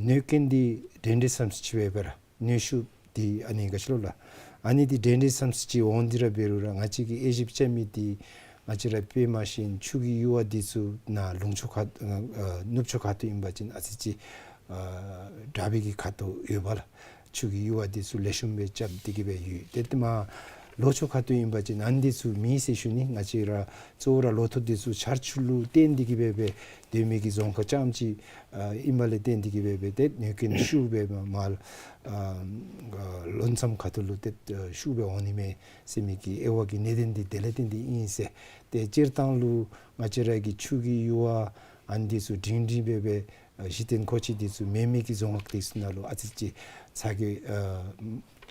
གནོད་རྐྱེན་འདི་འདྲན་འདྲ་ཙམ་ཅིག་འབད་འབད་ར་གནོད་ཤུགས་འདི་ཨ་ནི་ག་ཅི་ལོ་ལགས། ཨ་ནི་འདི་འདྲན་འདྲ་ཙམ་ཅིག་འོང་སྟེ་ར་འབད་རུང་ར་ང་བཅས་ཀྱིས་དབྱེ་ཞིབ་རྐྱབ་མི་འདི་ང་བཅས་ར་དཔེ་མ་ཤེས་ཆུ་གི་ཡུར་བ་འདི་ཚུ་ནཱ་ལུང་ཕྱོགས་ཁ་ཨ་ནུབ་ཕྱོགས་ཁ་ཐུག་ཨིན་པ་ཅིན་ཨ་ཙི་ཅིག་ཨ་དྲག་པའི་གི་ཁ་ཐུག་ཡོདཔ་ལགས། ཆུ་གི་ཡུར་བ་འདི་ཚུ་ལེགས་ཤོམ་སྦེ་རྐྱབ་སྟེ་གི་སྦེ་ཡོད། ཏེ་ཏེ་མར་ལྷོ་ཕྱོགས་ཁ་ཐུག་ཨིན་པ་ཅིན་ཨ་ནི་འདི་ཚུ་མེད་ཟེར་ཞུ་ནི། ང་བཅས་ར་གཙོ་བོ་ར་ལོ་ཐོག་འདི་ཚུ་ཆར་ཆུ་ལུ་བརྟེན་ཏེ་གི་སྦེ་སྦེ་སྡོད་མི་གི་རྫོང་ཁག་རྐྱངམ་ཅིག་ཨ་ཨིནམ་ལས་བརྟེན་ཏེ་གི་སྦེ་སྦེ་ཏེ་གནོད་རྐྱེན་ཤུགས་སྦེ་མར་མར་ཨ་ལྷོ་མཚམས་ཁ་ཐུག་ལུ་ཏེ་ཤུགས་སྦེ་འོང་ནི་མས་ཟེར་མི་གི་དབྱེ་བ་གི་གནད་དོན་འདི་དེ་ལས་བརྟེན་ཏེ་ཨིན་ཟེར། ཏེ་སྤྱིར་བཏང་ལུ་ང་བཅས་ར་གི་ཆུ་གི་ཡུར་བ་ཨ་ནི་འདི་ཚུ་འབྲིང་འབྲིང་སྦེ་སྦེ་ཨ་གཞི་རྟེན་མཁོ་ཆས་འདི་ཚུ་མེད་མི་གི་རྫོང་ཁག་འདི་ཚུ་ནང་ལུ་ཨ་ཙི་ཅིག་ཚ་གྱང་ཨ་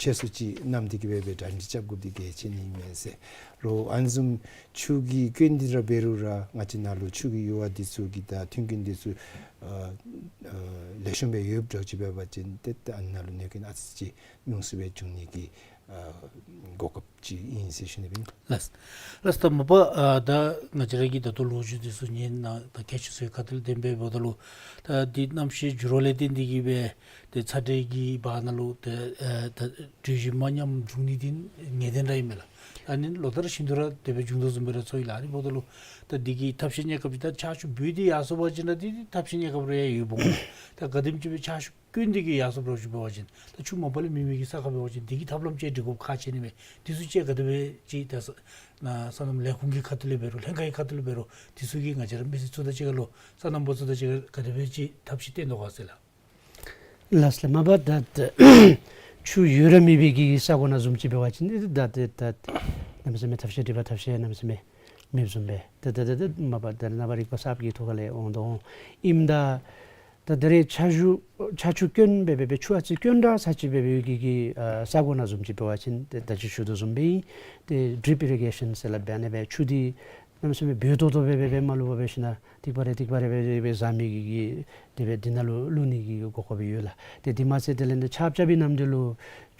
ཆེ་སུ་ཅིག་བསྣམས་ཏེ་གི་སྦེ་སྦེ་གྲ་སྒྲིག་རྐྱབ་དགོཔ་འདི་གལ་ཆེ་ནི་མས་ཟེར། རོགས་ཨ་ནི་བཟུམ་ཆུ་གིས་བསྐྱོན་ཏེ་ར་འབད་རུང་ར་ང་བཅས་ནཱ་ལུ་ཆུ་གི་ཡུར་བ་འདི་ཚུ་གི་ད་མཐུན་རྐྱེན་འདི་ཚུ་ཨ་ཨ་ལེགས་ཤོམ་སྦེ་ཡོདཔ་འདྲཝ་ཅིག་འབད་བ་ཅིན་ཏེ་ད་ཨ་ནཱ་ལུ་གནོད་རྐྱེན་ཨ་ཙི་ཅིག་ཉུང་སུ་སྦེ་འབྱུང་ནི་གི་ཨ་གོ་སྐབས་ཅིག་ཨིན་ཟེར་ཞུ་ནི་ཨིན། ལགས། ལགས། ད་མ་པ་ཨ་ད་ང་བཅས་ར་གི་ད་ལྟོ་ལོ་རྒྱུས་འདི་ཚུ་ཉན་ན་ད་གལ་ཆེ་ཤོས་ཁ་ཐུག་ལས་བདེན་པས་འབདཝ་ད་ལུ་ད་འདི་གནམ་གཤིས་འགྱུར་བ་ལས་བརྟེན་ཏེ་གི་སྦེ་ཏེ་ཚ་འདྲེ་གི་བར་ན་ལུ་ཏེ་ཨ་ད་གྲོས་གཞི་མ་ཉམས་འབྱུང་ནི་འདི་ངེས་བདེན་ར་ཨིན་མས་ལགས། ཨ་ནི་ལོ་ལྟར་བཞིན་དུ་ར་དེ་སྦེ་འབྱུང་དོ་བཟུམ་སྦེ་ར་ཚོར་ཡི་ལགས། ཨ་ནི་འབདཝ་ད་ལུ་ད་འདི་གི་ཐབས་ཤེས་གནས་སྐབས་ཅིག་ད་ཆར་ཆུ་བུད་དེ་ཡར་སོང་པ་ཅིན་ར་འདི་འདི་ཐབས་ཤེས་གནས་སྐབས་ར་ཡང་ཡོདཔ་འོང་། ད་ག་དེམ་ཅིག་སྦེ་ཆར་ཆུ་བསྐྱོན་ཏེ་གི་ཡར་སོངམ་འདྲཝ་ཅིག་འབད་བ་ཅིན་ད་ཆུ་མ་པ་ལས་མེད་མི་གི་ས་ཁར་འབད་བ་ཅིན་དེ་གི་ཐབས་ལམ་ཅིག་སྒྲིག་དགོཔ་ཁག་ཆེ་ནི་མས། དེ་ཚུ་ཅིག་ག་དེ་སྦེ་ཅིག་ད་ས་ན་སོ་ནམ་ལས་ཁུངས་ཀྱི་ཁ་ཐུག་ལས་འབད་རུང་ལྷན་ཁག་གི་ཁ་ཐུག་ལས་འབད་རུང་དེ་ཚུ་གིས་ང་བཅས་ར་མི་སེར་ཚུ་དང་གཅིག་ཁར་ལུ་སོ་ནམ་པ་ཚུ་དང་གཅིག་ཁར་ག་དེ་སྦེ་ཅིག་ཐབས་ཤེས་བཏོན་དོ་ག་ཟེར་ལགས། ལགས་ལགས། མ་པ་ད་ད་ཆུ་ཡོད་ར་མེད་པའི་གི་ས་གོ་ནང་བཟུམ་ཅིག་འབད་བ་ཅིན་ད་ད་ད་གནམ་མེད་ས་མེད་ཐབས་ཤེས་སྒྲིག་པ་ཐབས་ཤེས་གནམ་མེད་ས་མེད་མེདཔ་བཟུམ་སྦེ་ད་ད་ད་ད་མ་པ་ད་རེས་ནངས་པ་རིག་པ་གསརཔ་གི་ཐོག་ཁ་ལས་འོང་དོ་འོང་ཨིནམ་ད་ད་ད་རེས་ཆར་ཆུ་ཆར་ཆུ་དཀོན་སྦེ་སྦེ་སྦེ་ཆུ་ཨ་ཙི་དཀོན་དྲགས་ས་ཅིག་སྦེ་སྦེ་གི་གི་ཨ་ས་གོ་ནང་བཟུམ་ཅིག་འབད་བ་ཅིན་ད་ད་ཅི་ཞུ་དོ་བཟུམ་སྦེ་ཨིན། ཏེ་ཌྲིཔ་ཨི་རི་གེ་ཤཱན་ཟེར་སླབ་སྦེ་ཨ་ནི་སྦེ་ཆུ་འདི་གནམ་མེད་ས་མེད་འབོལ་ཏོག་ཏོ་སྦེ་སྦེ་སྦེ་མ་བླུགས་པར་འབད་ཞིན་ན་ཐིགས་པ་རེ་ཐིགས་པ་རེ་སྦེ་སྦེ་སྦེ་བཟའ་མི་གི་གི་དེ་སྦེ་འདི་ནང་ལུ་བླུག་ནི་གི་གོ་སྐབས་ཡོད་ལགས། ཏེ་དེ་མ་ཚད་དེ་ལས་ཏེ་ཆརཔ་རྐྱབ་པའི་ནམ་དུས་ལུ་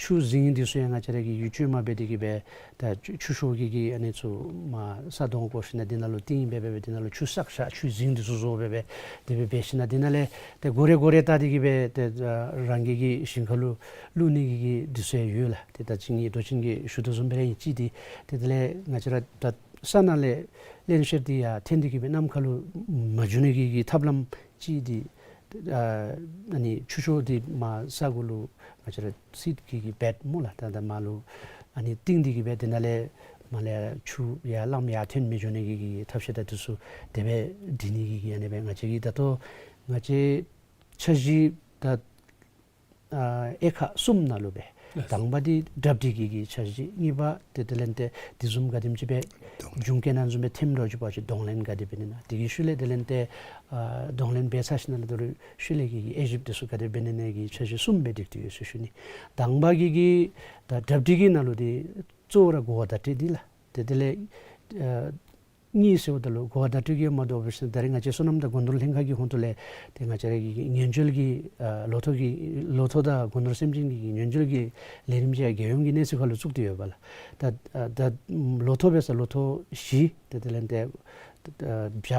ཆུ་རྫིང་འདི་ཚུ་ཡང་ང་བཅས་ར་གིས་ཡུདཔ་ཅིག་མ་འབད་དེ་གི་སྦེ་ད་ཆུ་ཆུ་ཤོག་གི་གི་ཨ་ནི་ཚུ་མར་ས་དོང་བརྐོ་ཞིན་ན་འདི་ནང་ལུ་བཏིང་སྦེ་སྦེ་སྦེ་འདི་ནང་ལུ་ཆུ་བསགས་བཞག་ཆུ་རྫིང་འདི་ཚུ་བཟོ་སྦེ་སྦེ་དེ་སྦེ་འབད་ཞིན་ན་འདི་ནང་ལས་ཏེ་གོ་རེ་གོ་རེ་བལྟ་སྟེ་གི་སྦེ་ཏེ་རང་གི་གི་ཞིང་ཁ་ལུ་བླུག་ནི་གི་གི་འདི་ཚུ་ཡང་ཡོད་ལགས། ཏེ་ད་ཅི་ངེའི་མདོ་ཆེན་གྱིས་ཞུ་དོ་བཟུམ་སྦེ་ར་ཨིན། གཅིག་འདི་ཏེ་དེ་ལས་ང་བཅས་ར་ད་ས་ནང་ལས་བརླན་གཤེར་འདི་ཡར་འཐོན་ཏེ་གི་སྦེ་གནམ་ཁ་ལུ་མ་འགྱོ་ནི་གི་གི་ཐབས་ལམ་གཅིག་འདི་ཨ་ཨ་ནི་ཆུ་ཤོག་འདི་མར་ས་གོ་ལུ་ང་བཅས་ར་སིཌ་གི་གི་བེཌ་སྨོ་ལགས། ད་ད་མར་ལུ་ཨ་ནི་བཏིང་སྟེ་གི་སྦེ་དེ་ནང་ལས་མར་ལས་ཆུ་ཡར་རླངམ་ཡར་འཐོན་མི་འགྱོ་ནི་གི་གི་ཐབས་ཤེས་དང་འདི་ཚུ་དེ་སྦེ་སྒྲིག་ནི་གི་གི་ཨ་ནི་སྦེ་ང་བཅས་ཀྱིས་ད་ལྟོ་ང་བཅས་འཆར་གཞི་ད་ཨ་དབྱེ་ཁག་གསུམ་ནང་ལུ་སྦེ་ལགས། དང་པ་འདི་གྲ་སྒྲིག་གི་གི་འཆར་གཞི། གཉིས་པ་ཏེ་དེ་ལས་ཏེ་དེ་བཟུམ་ག་དེམ་ཅིག་སྦེ་གདོང་ལེན་འབྱུང་རྐྱེན་ཨ་ནི་བཟུམ་སྦེ་ཐོནམ་འདྲཝ་ཅིག་འབད་བ་ཅིན་གདོང་ལེན་ག་དེ་འབད་ནི་ན། དེ་གི་ཤུལ་ལས་དེ་ལས་ཏེ་ཨ་གདོང་ལེན་འབད་ཚར་ཞིན་ན་ལས་དོ་རུང་ཤུལ་ལས་ཀྱི་གི་དབྱེ་ཞིབ་འདི་ཚུ་ག་དེ་འབད་ནི་ན་གི་འཆར་གཞི་གསུམ་སྦེ་སྒྲིག་སྟེ་ཡོད་ཟེར་ཞུ་ནི། དང་པ་གི་གི་ད་གྲ་སྒྲིག་གི་ནང་ལུ་འདི་གཙོ་བོ་ར་གོ་བ་བརྡ་སྤྲོད་འདི་ལགས། ཏེ་དེ་ལས་ཨ་གཉིས་ཟེརཝ་ད་ལུ་གོ་བ་བརྡ་སྤྲོད་ཀྱིས་མ་དོ་བར་ཞིན་ན་ད་རེས་ང་བཅས་སོ་ནམ་དང་སྒོ་ནོར་ལྷན་ཁག་གི་ཧོངས་ལས་ཏེ་ང་བཅས་ར་གི་ཉེན་བཅོལ་གྱི་ཨ་ལོ་ཐོག་གི་ལོ་ཐོག་དང་སྒོ་ནོར་སེམས་ཅན་གྱི་ཉེན་བཅོལ་གྱི་ལས་རིམ་ཅིག་རྒྱལ་ཡོངས་ཀྱི་གནས་ཚད་ཁར་ལུ་བཙུགས་ཏེ་ཡོདཔ་ལགས། ད་ཨ་ད་ལོ་ཐོག་འབད་ས་ལོ་ཐོག་བཞི་ཏེ་དེ་ལས་ཏེ་ཨ་བྱ་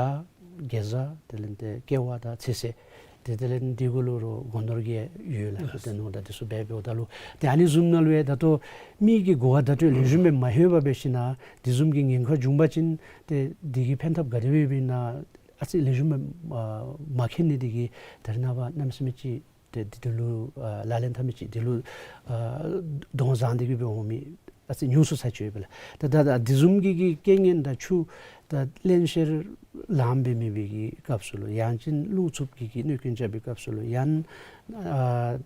གེ་ཟ་དེ་ལས་ཏེ་ཀེ་བ་དང་ཚོད་བསྲེ། ཏེ་དེ་ལས་འདི་གུ་ལུ་རོགས་སྒོ་ནོར་གྱི་ཡོད་ལགས། ཏེ་ནོར་དང་འདི་ཚུ་འབད་འབདཝ་ད་ལུ་ཏེ་ཨ་ནི་བཟུམ་ནང་ལུ་ཡང་ད་ལྟོ་མི་གི་གོ་བ་བརྡ་སྤྲོད་ལེགས་ཤོམ་སྦེ་མ་ལྷོད་པར་འབད་ཞིན་ན་དེ་བཟུམ་གྱི་ཉེན་ཁ་བྱུང་པ་ཅིན་ཏེ་འདི་གི་ཕན་ཐབས་ག་དེ་སྦེ་ཡོདཔ་ཨིན་ན་ ཨ་ཙི་ལེགས་ཤོམ་སྦེ་ཨ་མ་མཁྱེན་ནི་དེ་གིས་ད་རེས་ནངས་པ་གནམ་མེད་ས་མེད་ཅིག་ཏེ་འདི་འདི་ལུ་ཨ་ལག་ལེན་འཐབ་མི་ཅིག་འདི་ལུ་ཨ་གདོང་བཟང་སྟེ་གི་སྦེ་འོང་མི་ཨ་ཙི་ཉུང་སུ་ཚར་ཅིག་ཡོདཔ་ལགས། ད་ད་ད་དེ་བཟུམ་གྱི་གི་རྐྱེན་ངན་དང་ཆུ་ད་བརླན་གཤེར་ལངམ་སྦེ་མེད་པའི་གི་སྐབས་སུ་ལུ་ཡང་ཅིན་རླུང་འཚུབ་ཀྱི་གི་གནོད་སྐྱོན་རྐྱབ་པའི་སྐབས་སུ་ལུ་ཡང་ཨ་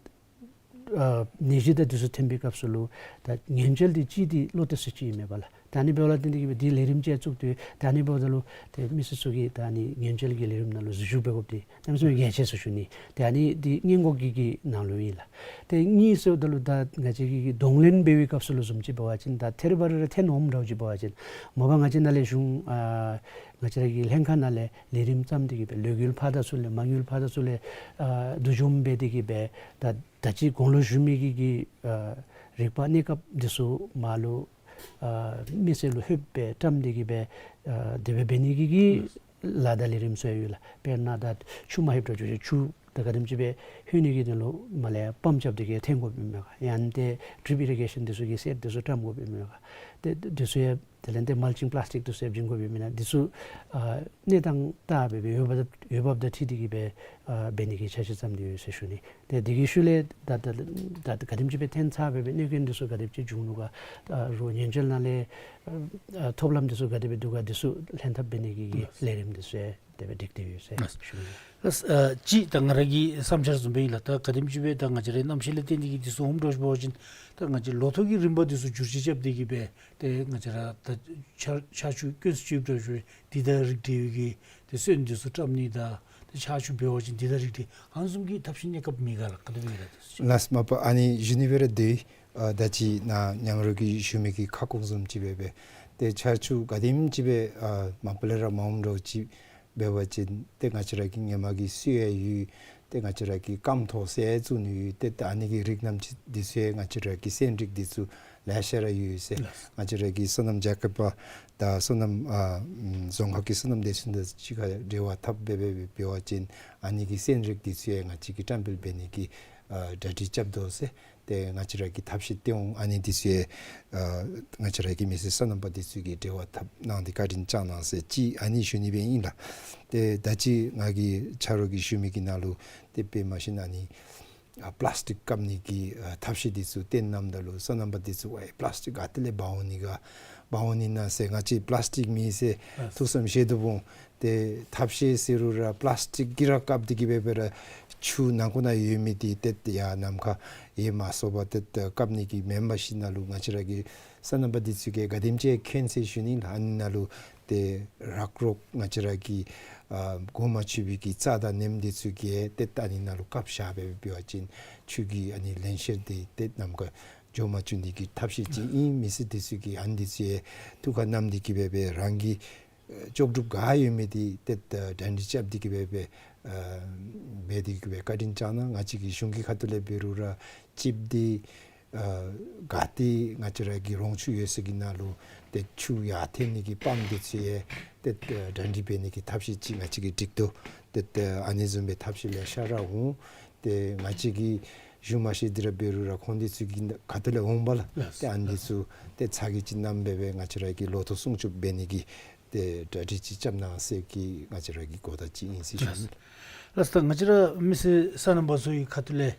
ཨ་ནད་གཞི་དང་དེ་ཚུ་ཐོན་པའི་སྐབས་སུ་ལུ་ད་ཉེན་བཅོལ་འདི་ཅིག་འདི་བློ་གཏད་ས་ཅིག་ཨིན་མས་པ་ལགས། ད་ཨ་ནི་འབདཝ་ལས་བརྟེན་ཏེ་གི་སྦེ་འདི་ལས་རིམ་ཅིག་བཙུགས་ཏེ་ད་ཨ་ནི་འབདཝ་ད་ལུ་ཏེ་མི་སེར་ཚུ་གིས་ད་ཨ་ནི་ཉེན་བཅོལ་གྱི་ལས་རིམ་ནང་ལུ་འཛུལ་ཞུགས་འབད་དགོཔ་འདི་གནམ་མེད་ས་མེད་གལ་ཆེ་ཟེར་ཞུ་ནི། ཏེ་ཨ་ནི་འདི་སྔོན་འགོག་གི་གི་ནང་ལུ་ཨིན་ལགས། ཏེ་གཉིས་ཟེརཝ་ད་ལུ་ད་ང་བཅས་ཀྱིས་གདོང་ལེན་འབད་བའི་སྐབས་སུ་ལུ་བཟུམ་ཅིག་འབད་བ་ཅིན་ད་ཐད་རི་བ་རི་ར་ཐོན་འོངམ་འདྲཝ་ཅིག་འབད་བ་ཅིན་མ་པ་ང་བཅས་ནཱ་ལས་གཞུང་ཨ་ང་བཅས་ར་གི་ལྷན་ཁག་ནང་ལས་ལས་རིམ་བརྩམས་ཏེ་གི་སྦེ་ལས་འགུལ་ཕར་དང་ཚུར་ལས་མ་དངུལ་ཕར་དང་ཚུར་ལས་ཨ་བསྡུ་སྦྱོང་འབད་དེ་གི་སྦེ་ད་ད་ཅི་གོང་ལུ་ཞུ་མི་གི་གི་ཨ་རིག་པ་གནས་སྐབས་འདི་ཚུ་མར་ལུ་ཨ་མི་སེར་ལུ་ལྷོདཔ་སྦེ་བཀྲམ་སྟེ་གི་སྦེ་ཨ་དེ་སྦེ་འབད་ནི་གི་གི་ལཱ་དང་ལས་རིམ་ཚུ་ཡང་ཡོད་ལགས། དཔེར་ན་ད་ཆུ་མ་ལྷོདཔ་འདྲཝ་ཅིག་ཆུ་ད་ག་དེམ་ཅིག་སྦེ་ལྷོད་ནི་གི་དོན་ལུ་མར་ལས་པམཔ་རྐྱབ་སྟེ་གི་འཐེན་དགོཔ་ཨིན་མས་ག། ཡང་ཏེ་ཌྲིཔ་ཨི་རི་གེ་ཤཱན་འདི་ཚུ་གི་སེཊ་འདི་ཚུ་བཀྲམ་དགོཔ་ཨིན་མས་ག། ཏེ་འདི་ཚུ་ཡང་དེ་ལས་ཏེ་མལ་ཅིང་པ་ལཱསི་ཊིཀ་འདི་ཚུ་ཡང་བྱིན་དགོཔ་ཨིན་མས་ན། འདི་ཚུ་ཨ་གནས་སྟངས་ལྟ་སྦེ་སྦེ་འོས་འབབ་འོས་འབབ་དང་འཁྲིལ་ཏེ་གི་སྦེ་ཨ་འབད་ནི་གི་འཆར་གཞི་བརྩམས་ཏེ་ཡོད་ཟེར་ཞུ་ནི། ཏེ་དེ་གི་ཤུལ་ལས་ད་ད་ད་ག་དེམ་ཅིག་སྦེ་ཐོན་ཚར་སྦེ་སྦེ་གནོད་སྐྱོན་འདི་ཚུ་ག་དེམ་ཅིག་བྱུང་ནུག་ག། ཨ་རོགས་ཉེན་བཅོལ་ནང་ལས་ཨ་ཐོབ་ལམ་འདི་ཚུ་ག་དེ་སྦེ་འདུག་ག། འདི་ཚུ་ལྷན་ཐབས་འབད་ནི་གི་གི་ལས་རིམ་འདི་ཚུ་ཡང་དེ་སྦེ་སྒྲིག་སྟེ་ཡོད་ཟེར་ཞུ་ནི། ཨ་ཨ་ཅིག་ད་ང་ར་གི་བསམ་འཆར་བཟུམ་སྦེ་ཨིན་ལགས། ད་ག་དེམ་ཅིག་སྦེ་ད་ང་བཅས་རའི་གནམ་གཤིས་ལས་བརྟེན་ཏེ་གི་འདི་ཚུ་འོངམ་འདྲཝ་ཅིག་འབད་བ་ཅིན་ད་ང་བཅས་ལོ་ཐོག་གི་རིམ་པ་འདི་ཚུ་བསྒྱུར་བཅོས་རྐྱབ་སྟེ་གི་སྦེ་ཏེ་ང་བཅས་ར་ད་ཆར་ཆར་ཆུ་དཀོན་སུ་ཅིག་འབད་བ་ཅིན་འདི་དང་རིགས་འདྲ་བའི་གི་ཏེ་སོན་འདི་ཚུ་བཀྲམ་ནི་དང་ཏེ་ཆར་ཆུ་འབད་བ་ཅིན་འདི་དང་རིགས་འདྲ་ཨ་ནི་བཟུམ་གྱི་ཐབས་ཤེས་གནས་སྐབས་མེད་ག་ལགས། ག་དེ་སྦེ་ཨིན་ལགས། ལགས་མ་པ་ཨ་ནི་ཞུ་ནི་སྦེ་ར་སྡོད་ཡི། ཨ་ད་ཅི་ནཱ་ཉང་རོ་གིས་ཞུ་མི་གི་ཁ་སྐོང་བཟུམ་ཅིག་སྦེ་སྦེ་ཏེ་ཆར་ཆུ་ག་དེམ་ཅིག་སྦེ་ཨ་མ་པ་ལས་ར་མངམ་འདྲཝ་ཅིག་འབད་བ་ཅིན་ཏེ་ང་བཅས་ར་གི་ཧེ་མ་གི་སོས་ཡང་ཡོད། ཏེ་ང་བཅས་ར་གི་སྐམ་ཐོག་ཟེར་བཙུགས་ནི་ཡོད། ཏེ་ད་ཨ་ནི་གི་རིགས་རྣམ་ཅིག་འདི་ཚུ་ཡང་ང་བཅས་ར་གི་སོན་རིགས་འདི་ཚུ་ལེ་ཤ་ར་ཡོད་ཟེར། ལགས། ང་བཅས་ར་གི་སོ་ནམ་རྒྱལ་ཁབ་པ་དང་སོ་ནམ་ཨ་རྫོང་ཁག་གི་སོ་ནམ་སྡེ་ཚན་དང་གཅིག་ཁར་འབྲེལ་བ་འཐབ་སྦེ་སྦེ་འབད་བ་ཅིན་ཨ་ནི་གི་སོན་རིགས་འདི་ཚུ་ཡང་ང་བཅས་ཀྱིས་བཀྲམ་སྤེལ་འབད་ནི་གི་ཨ་གྲ་སྒྲིག་རྐྱབ་དོ་ཟེར། ཏེ་ང་བཅས་ར་གིས་ཐབས་ཤེས་སྟོན་འོང་། ཨ་ནི་འདི་ཚུ་ཡང་ཨ་ང་བཅས་ར་གི་མི་སེར་སོ་ནམ་པ་འདི་ཚུ་གིས་འབྲེལ་བ་འཐབ་གནང་སྟེ་བཀའ་དྲིན་བསྐྱང་གནང་ཟེར་ཅིག་ཨ་ནི་ཞུ་ནི་སྦེ་ཨིན་ལགས། ཏེ་ད་ཅི་ང་གིས་ཆ་རོགས་ཀྱིས་ཞུ་མི་གི་ནང་ལུ་ཏེ་དཔེ་མ་ཤེས་ན་ཨ་ནི་ཨ་པ་ལཱསི་ཊིཀ་བཀབ་ནི་གི་ཨ་ཐབས་ཤེས་འདི་ཚུ་སྟོན་གནངམ་ད་ལུ་སོ་ནམ་པ་འདི་ཚུ་ཝའི་པ་ལཱསི་ཊིཀ་ག་ཏེ་ལས་འབག་འོང་ནི་ག་འབག་འོང་ནི་ན་ཟེར། ང་བཅས་པ་ལཱསི་ཊིཀ་མེད་ཟེར་ཨ་ཐུགས་བསམ་བཞེས་དོ་འོང་། ཏེ་ཐབས་ཤེས་ཟེར་རུང་ར་པ་ལཱསི་ཊིཀ་གིས་ར་བཀབ་སྟེ་གི་སྦེ་སྦེ་ར་ཆུ་ནང་ཁོག་ནང་ཡོད་མི་འདི་ཏེ་ཏེ་ཡར་ནམ་མཁའ་ཡར་མར་སོ་བ་ཏེ་ཏེ་བཀབ་ནི་གི་མེན་པར་ཞིན་ན་ལུ་ང་བཅས་ར་གི་སོ་ནམ་པ་འདི་ཚུ་གིས་ག་དེམ་ཅིག་མཁྱེན་ཟེར་ཞུ་ནི་ལགས། ཨ་ནཱ་ལུ་ཏེ་རག་རོག་ང་བཅས་ར་གི་ཨ་གོ་མ་ཆོད་པའི་གི་རྩྭ་དང་ནེམ་འདི་ཚུ་གིས་ཏེ་ད་ཨ་ནི་ནང་ལུ་བཀབ་བཞག་སྦེ་འབད་བ་ཅིན་ཆུ་གི་ཨ་ནི་བརླན་གཤེར་འདི་ཏེ་ནམ་མཁའ་འགྱོ་མ་བཅུག་ནི་གི་ཐབས་ཤེས་ཅིག་ཨིན། མི་སེར་འདི་ཚུ་གིས་ཨ་ནི་འདི་ཚུ་ཡང་ཐུགས་ཁར་བསྣམས་ཏེ་གི་སྦེ་སྦེ་རང་གི་ལྕོགས་གྲུབ་ག་ཡོད་མི་འདི་ཏེ་ད་གྲ་སྒྲིག་རྐྱབ་སྟེ་གི་སྦེ་སྦེ་ཨ་འབད་དེ་གི་སྦེ་བཀའ་དྲིན་བསྐྱང་གནང་། ང་བཅས་ཀྱི་གཞུང་གི་ཁ་ཐུག་ལས་འབད་རུང་ར་ཅིབ་འདི་ཨ་ག་ཏེ་ང་བཅས་ར་གི་རོང་ཆུ་ཡོད་ས་གི་ནང་ལུ་ཏེ་ཆུ་ཡར་འཐེན་ནི་གི་པམཔ་འདི་ཚུ་ཡང་ཏེ་ད་གྲ་སྒྲིག་འབད་ནི་གི་ཐབས་ཤེས་ཅིག་ང་བཅས་ཀྱིས་སྒྲིག་དོ། ཏེ་ད་ཨ་ནི་བཟུམ་སྦེ་ཐབས་ཤེས་ལེ་ཤ་ར་འོང་། ཏེ་ང་བཅས་ཀྱིས་ཞུ་མ་ཤེས་འདི་ར་འབད་རུང་ར་ཁོང་འདི་ཚུ་གི་ཁ་ཐུག་ལས་འོང་པ་ལགས། ལགས། ཏེ་ཨ་ནི་འདི་ཚུ་ཏེ་ཚ་གྱང་ཅིག་བསྣམས་སྦེ་སྦེ་ང་བཅས་ར་གིས་ལོ་ཐོག་སྲུང་སྐྱོབ་འབད་ནི་གི་ཏེ་གྲ་སྒྲིག་ཅིག་རྐྱབ་གནང་ཟེར་གྱི་ང་བཅས་ར་གི་གོ་བརྡ་ཅིག་ཨིན་ཟེར་ཞུ་ནི། ལགས། ད་ང་བཅས་ར་མི་སེར་སོ་ནམ་པ་ཚུ་གི་ཁ་ཐུག་ལས་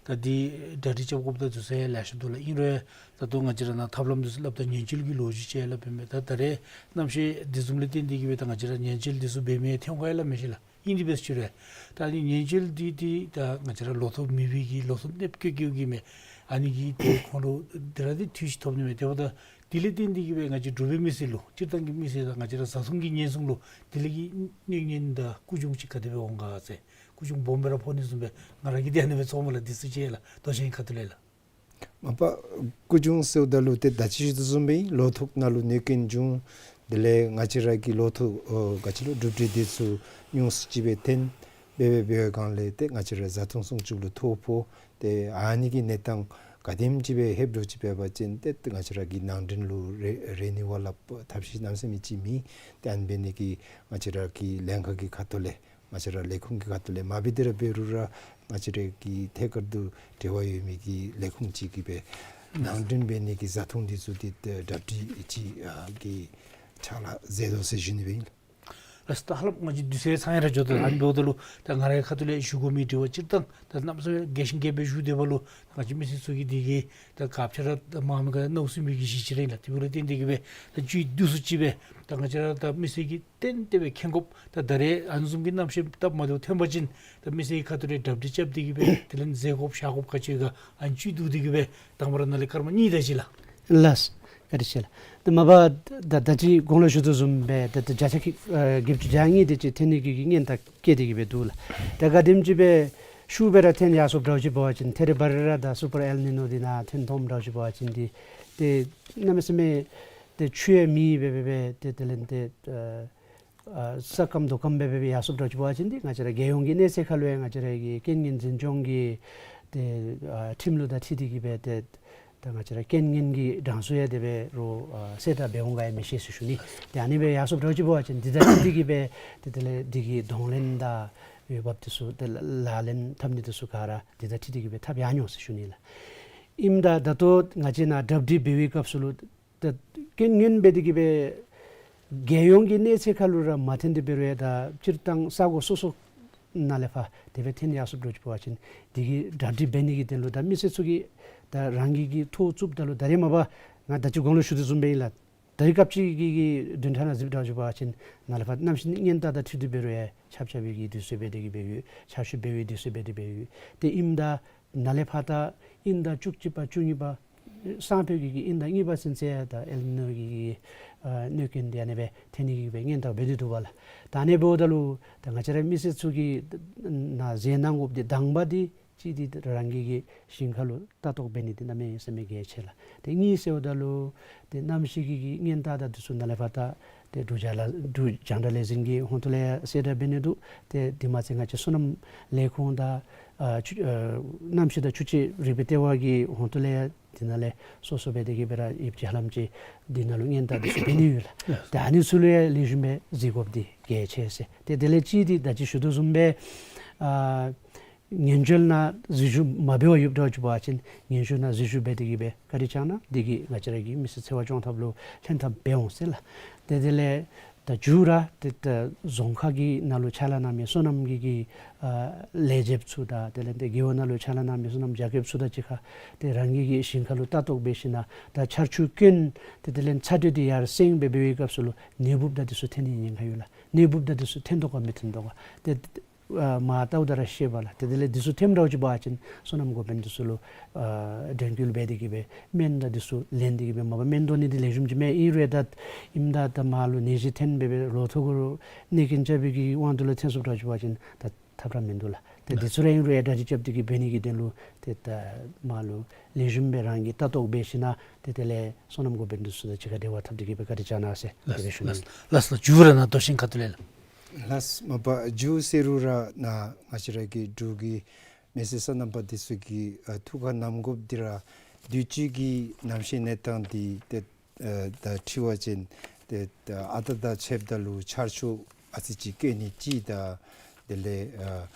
ད་འདི་གྲ་སྒྲིག་རྐྱབ་དགོཔ་དང་འདི་ཚུ་ཡང་ལེ་ཤ་འདུག་ལགས། ཨིན་རུང་ད་ལྟོ་ང་བཅས་ར་ནཱ་ཐབས་ལམ་འདི་ཚུ་སླབ་ད་ཉེན་བཅོལ་གྱི་ལོ་རྒྱུས་ཅིག་སླབ་ཨིན་མས། ད་ད་རེས་གནམ་གཤིས་འདི་བཟུམ་ལས་བརྟེན་ཏེ་གི་སྦེ་ད་ང་བཅས་ར་ཉེན་བཅོལ་འདི་ཚུ་འབད་མི་ཐོན་ག་ཡོད་ལགས་མི་ཤེས་ལགས། ཨིན་དེ་འབད་ཞུ་རུང་ད་ཨ་ནི་ཉེན་བཅོལ་འདི་འདི་ད་ང་བཅས་ར་ལོ་ཐོག་མེད་པའི་གི་ལོ་ཐོག་གནོདཔ་བཀལ་བཀལཝ་གི་མས། ཨ་ནི་གིས་ཏེ་ཁོང་ལུ་འདི་ར་ཏེ་འཐུས་ཤིག་ཐོབ་ནི་མས། དེ་འབདཝ་ད་དེ་ལས་བརྟེན་ཏེ་གི་སྦེ་ང་བཅས་འབྲུག་པའི་མི་སེར་ལུ་སྤྱིར་བཏང་གི་མི་སེར་དང་ང་བཅས་ར་བཟའ་འཐུང་གི་ཉེན་སྲུང་ལུ་དེ་ལས་ཀྱི་གནོད་ཉེན་དང་རྐུ་བྱུང་ཅིག་ག་དེ་སྦེ་འོང་ག་ཟེར། རྐུ་བྱུང་སྦོམ་སྦེ་ར་ཕོག་ནི་བཟུམ་སྦེ་ང་ར་གིས་དེ་ཨ་ནི་སྦེ་ཚོརཝ་མས་ལགས། འདི་ཚུ་ཅིག་ལགས་དོ་ཤན་ཁ་ཐུག་ལས་ལགས། མ་པ་རྐུ་བྱུང་ཟེརཝ་ད་ལུ་ཏེ་ད་ཅི་ཞུ་དོ་བཟུམ་སྦེ་ལོ་ཐོག་ནང་ལུ་གནོད་སྐྱོན་བྱུང་། དེ་ལས་ང་བཅས་ར་གི་ལོ་ཐོག་ཨོ་ག་ཅི་ལོ་གྲུབ་འབྲས་འདི་ཚུ་ཉུང་སུ་ཅིག་སྦེ་ཐོན་སྦེ་སྦེ་འབད་བའི་སྒང་ལས་ཏེ་ང་བཅས་ར་བཟའ་འཐུང་སྲུང་སྐྱོབ་ལུ་ཐོ་ཕོག། ཏེ་ཨ་ནི་གི་གནས་སྟངས་ག་དེམ་ཅིག་སྦེ་ལྷོདཔ་འདྲཝ་ཅིག་འབད་བ་ཅིན་ཏེ་ང་བཅས་ར་གི་ནང་འདྲེན་ལུ་རེ་རེ་ནི་བ་ལ་ཐབས་ཤེས་གནམ་མེད་ས་མེད་ཅིག་མེད། ཏེ་ཨ་ནི་འབད་ནི་གིས་ང་བཅས་ར་གི་ལྷན་ཁག་གི་ཁ་ཐུག་ལས་ང་བཅས་ར་ལས་ཁུངས་ཀྱི་ཁ་ཐུག་ལས་མ་འབད་དེ་ར་འབད་རུང་ར་ང་བཅས་ར་གི་ཐད་ཀར་དུ་འབྲེལ་བ་ཡོད་མི་གི་ལས་ཁུངས་ཅིག་གིས་སྦེ་ནང་འདྲེན་འབད་ནི་གི་བཟའ་འཐུང་འདི་ཚུ་འདི་ཏེ་གྲ་སྒྲིག་ཅིག་ཨ་གི་ཕྱག་ལཱ་མཛད་དོ་ཟེར་ཞུ་ནི་སྦེ་ཨིན། ལགས། ད་ཧ་ལམ་ང་བཅས་དུས་ཚོད་ཚང་ཡར་འགྱོ་དོ། ཨ་ནི་འབདཝ་ད་ལུ་ད་ང་རའི་ཁ་ཐུག་ལས་ཞུ་དགོ་མི་དྲི་བ་སྤྱིར་བཏང་ད་གནམ་མེད་ས་མེད་རྒྱས་ཤིང་རྒྱས་སྦེ་ཞུ་སྡོདཔ་ལུ་ང་བཅས་མི་སེར་ཚུ་གིས་འདི་གིས་ད་ག་ཅི་ར་ད་མང་མི་ག་མནོ་སེམས་མི་གི་གཞི་ཅིག་ར་ཨིན་ལགས། དེ་འབདཝ་ལས་བརྟེན་ཏེ་གིས་སྦེ་ད་བཅུད་བསྡུ་སུ་ཅིག་སྦེ་ད་ང་བཅས་ར་ད་མི་སེར་གྱིས་ཏན་ཏན་སྦེ་མཁྱེན་དགོཔ། ད་ད་རེས་ཨ་ནི་བཟུམ་གྱི་རྣམ་ཤེས་སྟབས་མ་བདེཝ་ཐོན་པ་ཅིན་ད་མི་སེར་གྱི་ཁ་ཐུག་ལས་གྲ་སྒྲིག་རྐྱབ་སྟེ་གིས་སྦེ་དེ་ལས་མཛད་དགོཔ་བཞག་དགོཔ་ག་ཅི་ག་ཨ་ནི་བཅུད་བསྡུ་སྟེ་གིས་སྦེ་དང་པ་ར་ནཱ་ལས་སྐར་མ་གཉིས་དེ་ཅིག་ལགས། ལགས། བཀའ་དྲིན་ཆེ་ལགས། ད་མ་པ་ད་ད་ཅི་གོང་ལུ་ཞུ་དོ་བཟུམ་སྦེ་ད་ད་བརྒྱ་ཆ་གི་ཨ་བརྒྱད་ཅུ་གྱ་གཉིས་དེ་ཅིག་ཐོན་ནི་གི་གི་སྔོན་བརྡ་བཀོད་དེ་གིས་སྦེ་འདུག་ལགས། ད་ག་དེམ་ཅིག་སྦེ་ཤུགས་སྦེ་ར་ཐོན་ཡར་སོངམ་འདྲཝ་ཅིག་འབད་བ་ཅིན་ཐད་རི་བ་རི་ར་ད་སུ་པར་ཨེལ་ནི་ནོ་འདི་ནང་ཐོན་ཐོནམ་འདྲཝ་ཅིག་འབད་བ་ཅིན་འདི་ཏེ་གནམ་མེད་ས་མེད་ཏེ་ཆུ་ཡང་མེད་སྦེ་སྦེ་སྦེ་ཏེ་དེ་ལས་ཏེ་ཨ་ཨ་ས་སྐམ་རྡོ་སྐམ་སྦེ་སྦེ་སྦེ་ཡར་སོངམ་འདྲཝ་ཅིག་འབད་བ་ཅིན་འདི་ང་བཅས་ར་རྒྱལ་ཡོངས་ཀྱི་གནས་ཚད་ཁར་ལུ་ཡང་ང་བཅས་ར་གི་རྐྱེན་ངན་འཛིན་སྐྱོང་གི་ཏེ་ཨ་ཁྲིམས་ལུགས་དང་འཁྲིལ་ཏེ་གིས་སྦེ་ཏེ་ད་ང་བཅས་ར་རྐྱེན་ངན་གྱི་གྲངས་སུ་ཡང་དེ་སྦེ་རུང་ཨ་གསལ་བསྒྲགས་འབད་འོང་ག་ཡང་མི་ཤེས་ཟེར་ཞུ་ནི། ཏེ་ཨ་ནི་སྦེ་ཡར་སོངམ་འདྲཝ་ཅིག་འབད་བ་ཅིན་འདི་དང་འཁྲིལ་ཏེ་གིས་སྦེ་ཏེ་དེ་ལས་འདི་གི་གདོང་ལེན་དང་འོས་འབབ་དེ་ཚུ་ཏེ་ལག་ལེན་འཐབ་ནི་དེ་ཚུ་ག་ར་འདི་དང་འཁྲིལ་ཏེ་གིས་སྦེ་འཐབ་ཡར་འོང་ཟེར་ཞུ་ནི་ལགས། ཨིནམ་ད་ད་ལྟོ་ང་བཅས་ནཱ་གྲ་སྒྲིག་འབད་བའི་སྐབས་སུ་ལུ་ད་རྐྱེན་ངན་འབད་དེ་གིས་སྦེ་རྒྱལ་ཡོངས་ཀྱི་གནས་ཚད་ཁར་ལུ་ར་མ་ཐོན་ཏེ་འབད་རུང་ཡང་ད་སྤྱིར་བཏང་ས་གོ་སོ་སོ་ནང་ལས་ཕར་དེ་སྦེ་ཐོན་ཡར་སོངམ་འདྲཝ་ཅིག་འབད་བ་ཅིན་དེ་གི་གྲ་སྒྲིག་འབད་ནི་གི་དོན་ལུ་ད་མི་སེར་ཚུ་གིས་ད་རང་གི་གི་ཐོ་བཙུགསཔ་ད་ལུ་ད་རེས་མ་པ་ང་ད་ཅི་གོང་ལུ་ཞུ་དོ་བཟུམ་སྦེ་ཨིན་ལགས། ད་རེས་སྐབས་ཅིག་གི་གི་བདུན་ཕྲག་ནང་གཟིགསཔ་འདྲཝ་ཅིག་འབད་བ་ཅིན་ནཱ་ལས་ཕར་གནམ་གཤིས་སྔོན་བརྡ་དང་འཁྲིལ་ཏེ་འབད་རུང་ཡང་ཆརཔ་རྐྱབ་པའི་གི་དུས་ཚོད་འབད་དེ་གིས་སྦེ་ཡོད། ཆར་ཆུ་འབབ་པའི་དུས་ཚོད་འབད་དེ་སྦེ་ཡོད། ཏེ་ཨིནམ་ད་ནཱ་ལས་ཕར་ད་དབྱིན་ཟླ་བཅུ་གཅིག་པ་བཅུ་གཉིས་པ་སང་ཕོད་ཀྱི་གི་དབྱིན་ཟླ་གཉིས་པ་ཚུན་ཚོད་ད་ཨེལ་ནི་ནོ་གི་གི་ཨ་གནོད་སྐྱོན་འདི་ཨ་ནི་སྦེ་ཐོན་ནི་གི་སྦེ་སྔོན་བརྡ་འབད་དེ་འདུག་པ་ལགས། ད་ཨ་ནི་འབདཝ་ད་ལུ་ད་ང་བཅས་ར་མི་སེར་ཚུ་གིས་ནཱ་མཛད་གནང་དགོཔ་འདི་དང་པ་འདི་གཅིག་འདི་རང་གི་གི་ཞིང་ཁ་ལུ་ལྟ་རྟོག་འབད་ནི་འདི་གནམ་མེད་ས་མེད་གལ་ཆེ་ལགས། ཏེ་གཉིས་ཟེརཝ་ད་ལུ་ཏེ་གནམ་གཤིས་ཀྱི་གི་སྔོན་བརྡ་དང་འདི་ཚུ་ནཱ་ལས་ཕར་ད་ཏེ་འབྲུག་རྒྱང་ལ་འབྲུག་རྒྱང་བསྒྲགས་ལས་འཛིན་གྱི་ཧོང་ཏོ་ལས་ཡང་གསལ་བསྒྲགས་འབད་ནི་འདུག། ཏེ་འདི་མ་ཚད་ང་བཅས་སོ་ནམ་ལས་ཁུངས་དང་ཨ་ཆུ་ཨ་གནམ་གཤིས་དང་ཆུ་བྱེད་རིག་པའི་ལྟེ་བ་གི་ཧོང་ཏོ་ལས་ཡང་འདི་ནང་ལས་སོ་སོ་སྦེ་དེ་གིས་སྦེ་ར་ཡིབ་ཅི་ཧ་ལམ་ཅིག་འདི་ནང་ལུ་སྔོན་བརྡ་འདི་ཚུ་འབད་ནི་ཡོད་ལགས། ཏེ་ཨ་ནི་ཚུ་ལུ་ཡང་ལེགས་ཤོམ་སྦེ་གཟིགས་དགོཔ་འདི་གལ་ཆེ་ཟེར། ཏེ་དེ་ལས་གཅིག་འདི་ད་ཅི་ཞུ་དོ་བཟུམ་སྦེ་ཨ་སྔོན་བྱོན་ནང་འཛུལ་ཞུགས་མ་འབད་བར་ཡོདཔ་འདྲཝ་ཅིག་འབད་བ་ཅིན་སྔོན་བྱོན་ནང་འཛུལ་ཞུགས་འབད་དེ་གིས་སྦེ་བཀའ་དྲིན་བསྐྱང་གནང་། འདི་གིས་ང་བཅས་ར་གི་མི་སེར་འཚོ་བ་སྐྱོང་ཐབས་ལུ་ལྷན་ཐབས་འབད་འོང་ཟེར་ལགས། ཏེ་དེ་ལས་ད་མཇུག་ར་ཏེ་ད་རྫོང་ཁག་གི་ནང་ལུ་ཕྱག་ལཱ་གནང་མི་སོ་ནམ་གྱི་གི་ཨ་ལས་བྱེདཔ་ཚུ་དང་དེ་ལས་ཏེ་རྒེད་འོག་ནང་ལུ་ཕྱག་ལཱ་གནང་མི་སོ་ནམ་རྒྱ་སྐྱེདཔ་ཚུ་དང་གཅིག་ཁར་ཏེ་རང་གི་གི་ཞིང་ཁ་ལུ་ལྟ་རྟོག་འབད་ཞིན་ན་ད་ཆར་ཆུ་སྐྱོན་ཏེ་དེ་ལས་ཚ་དྲོད་འདི་ཡར་སེང་སྦེ་འབད་བའི་སྐབས་སུ་ལུ་ནད་འབུཔ་དང་འདི་ཚུ་ཐོན་ནི་ཉེན་ཁ་ཡོད་ལགས། ནད་འབུཔ་དང་འདི་ཚུ་ཐོན་དོ་ག་མི་ཐོན་དོ་ག་ཏེ་ཨ་མ་ལྟཝ་ད་ར་ཤེས་པས་ལགས། ཏེ་དེ་ལས་འདི་ཚུ་ཐོནམ་འདྲཝ་ཅིག་འབད་བ་ཅིན་སོ་ནམ་འགོ་དཔོན་འདི་ཚུ་ལུ་ཨ་དྲན་སྐུལ་འབད་དེ་གིས་སྦེ་སྨན་དང་འདི་ཚུ་ལེན་ཏེ་གིས་སྦེ་མ་པ་སྨན་དོ་ནི་འདི་ལེགས་ཤོམ་ཅིག་མས། ཨིན་རུང་ད་ཨིནམ་ད་ད་མར་ལུ་ནད་གཞི་ཐོན་སྦེ་སྦེ་ལོ་ཐོག་གུ་ལུ་གནོད་སྐྱོན་རྐྱབ་པའི་གི་དབང་དུ་ལུ་ཐོན་སོངམ་འདྲཝ་ཅིག་འབད་བ་ཅིན་ད་ཐབས་ར་མིན་འདུག་ལགས། ཏེ་འདི་ཚུ་ར་ཨིན་རུང་ཡང་གྲ་སྒྲིག་རྐྱབ་སྟེ་གིས་འབད་ནི་གི་དོན་ལུ་ཏེ་ད་མར་ལུ་ལེགས་ཤོམ་སྦེ་རང་གིས་ལྟ་རྟོག་འབད་ཞིན་ན་ཏེ་དེ་ལས་སོ་ནམ་འགོ་དཔོན་འདི་ཚུ་དང་གཅིག་ཁར་འབྲེལ་བ་འཐབ་སྟེ་གིས་སྦེ་བཀའ་དྲིན་བསྐྱང་གནང་ཟེར་དེ་སྦེ་ཞུ་ནི། ལགས་ལགས་ལགས། མཇུག་ར་ནཱ་ལྟོ་ཤིང་ཁ་ཐུག་ལས་ལགས། ལགས། མ་པ་མཇུག་ཟེར་རུང་ར་ནཱ་ང་བཅས་ར་གི་འབྲུག་གི་མི་སེར་སོ་ནམ་པ་འདི་ཚུ་གིས་ཨ་ཐུགས་ཁར་བསྣམ་དགོཔ་འདི་ར་དུས་ཅི་གི་གནམ་གཤིས་གནས་སྟངས་འདི་ཏེ་ཨ་ད་འཁྲིལ་བ་ཅིན་ཏེ་ཨ་རྟག་དང་ཕྱདཔ་ད་ལུ་ཆར་ཆུ་ཨ་ཙི་ཅིག་སྐྱོན་ནི་ཅིག་དང་དེ་ལས་ཨ་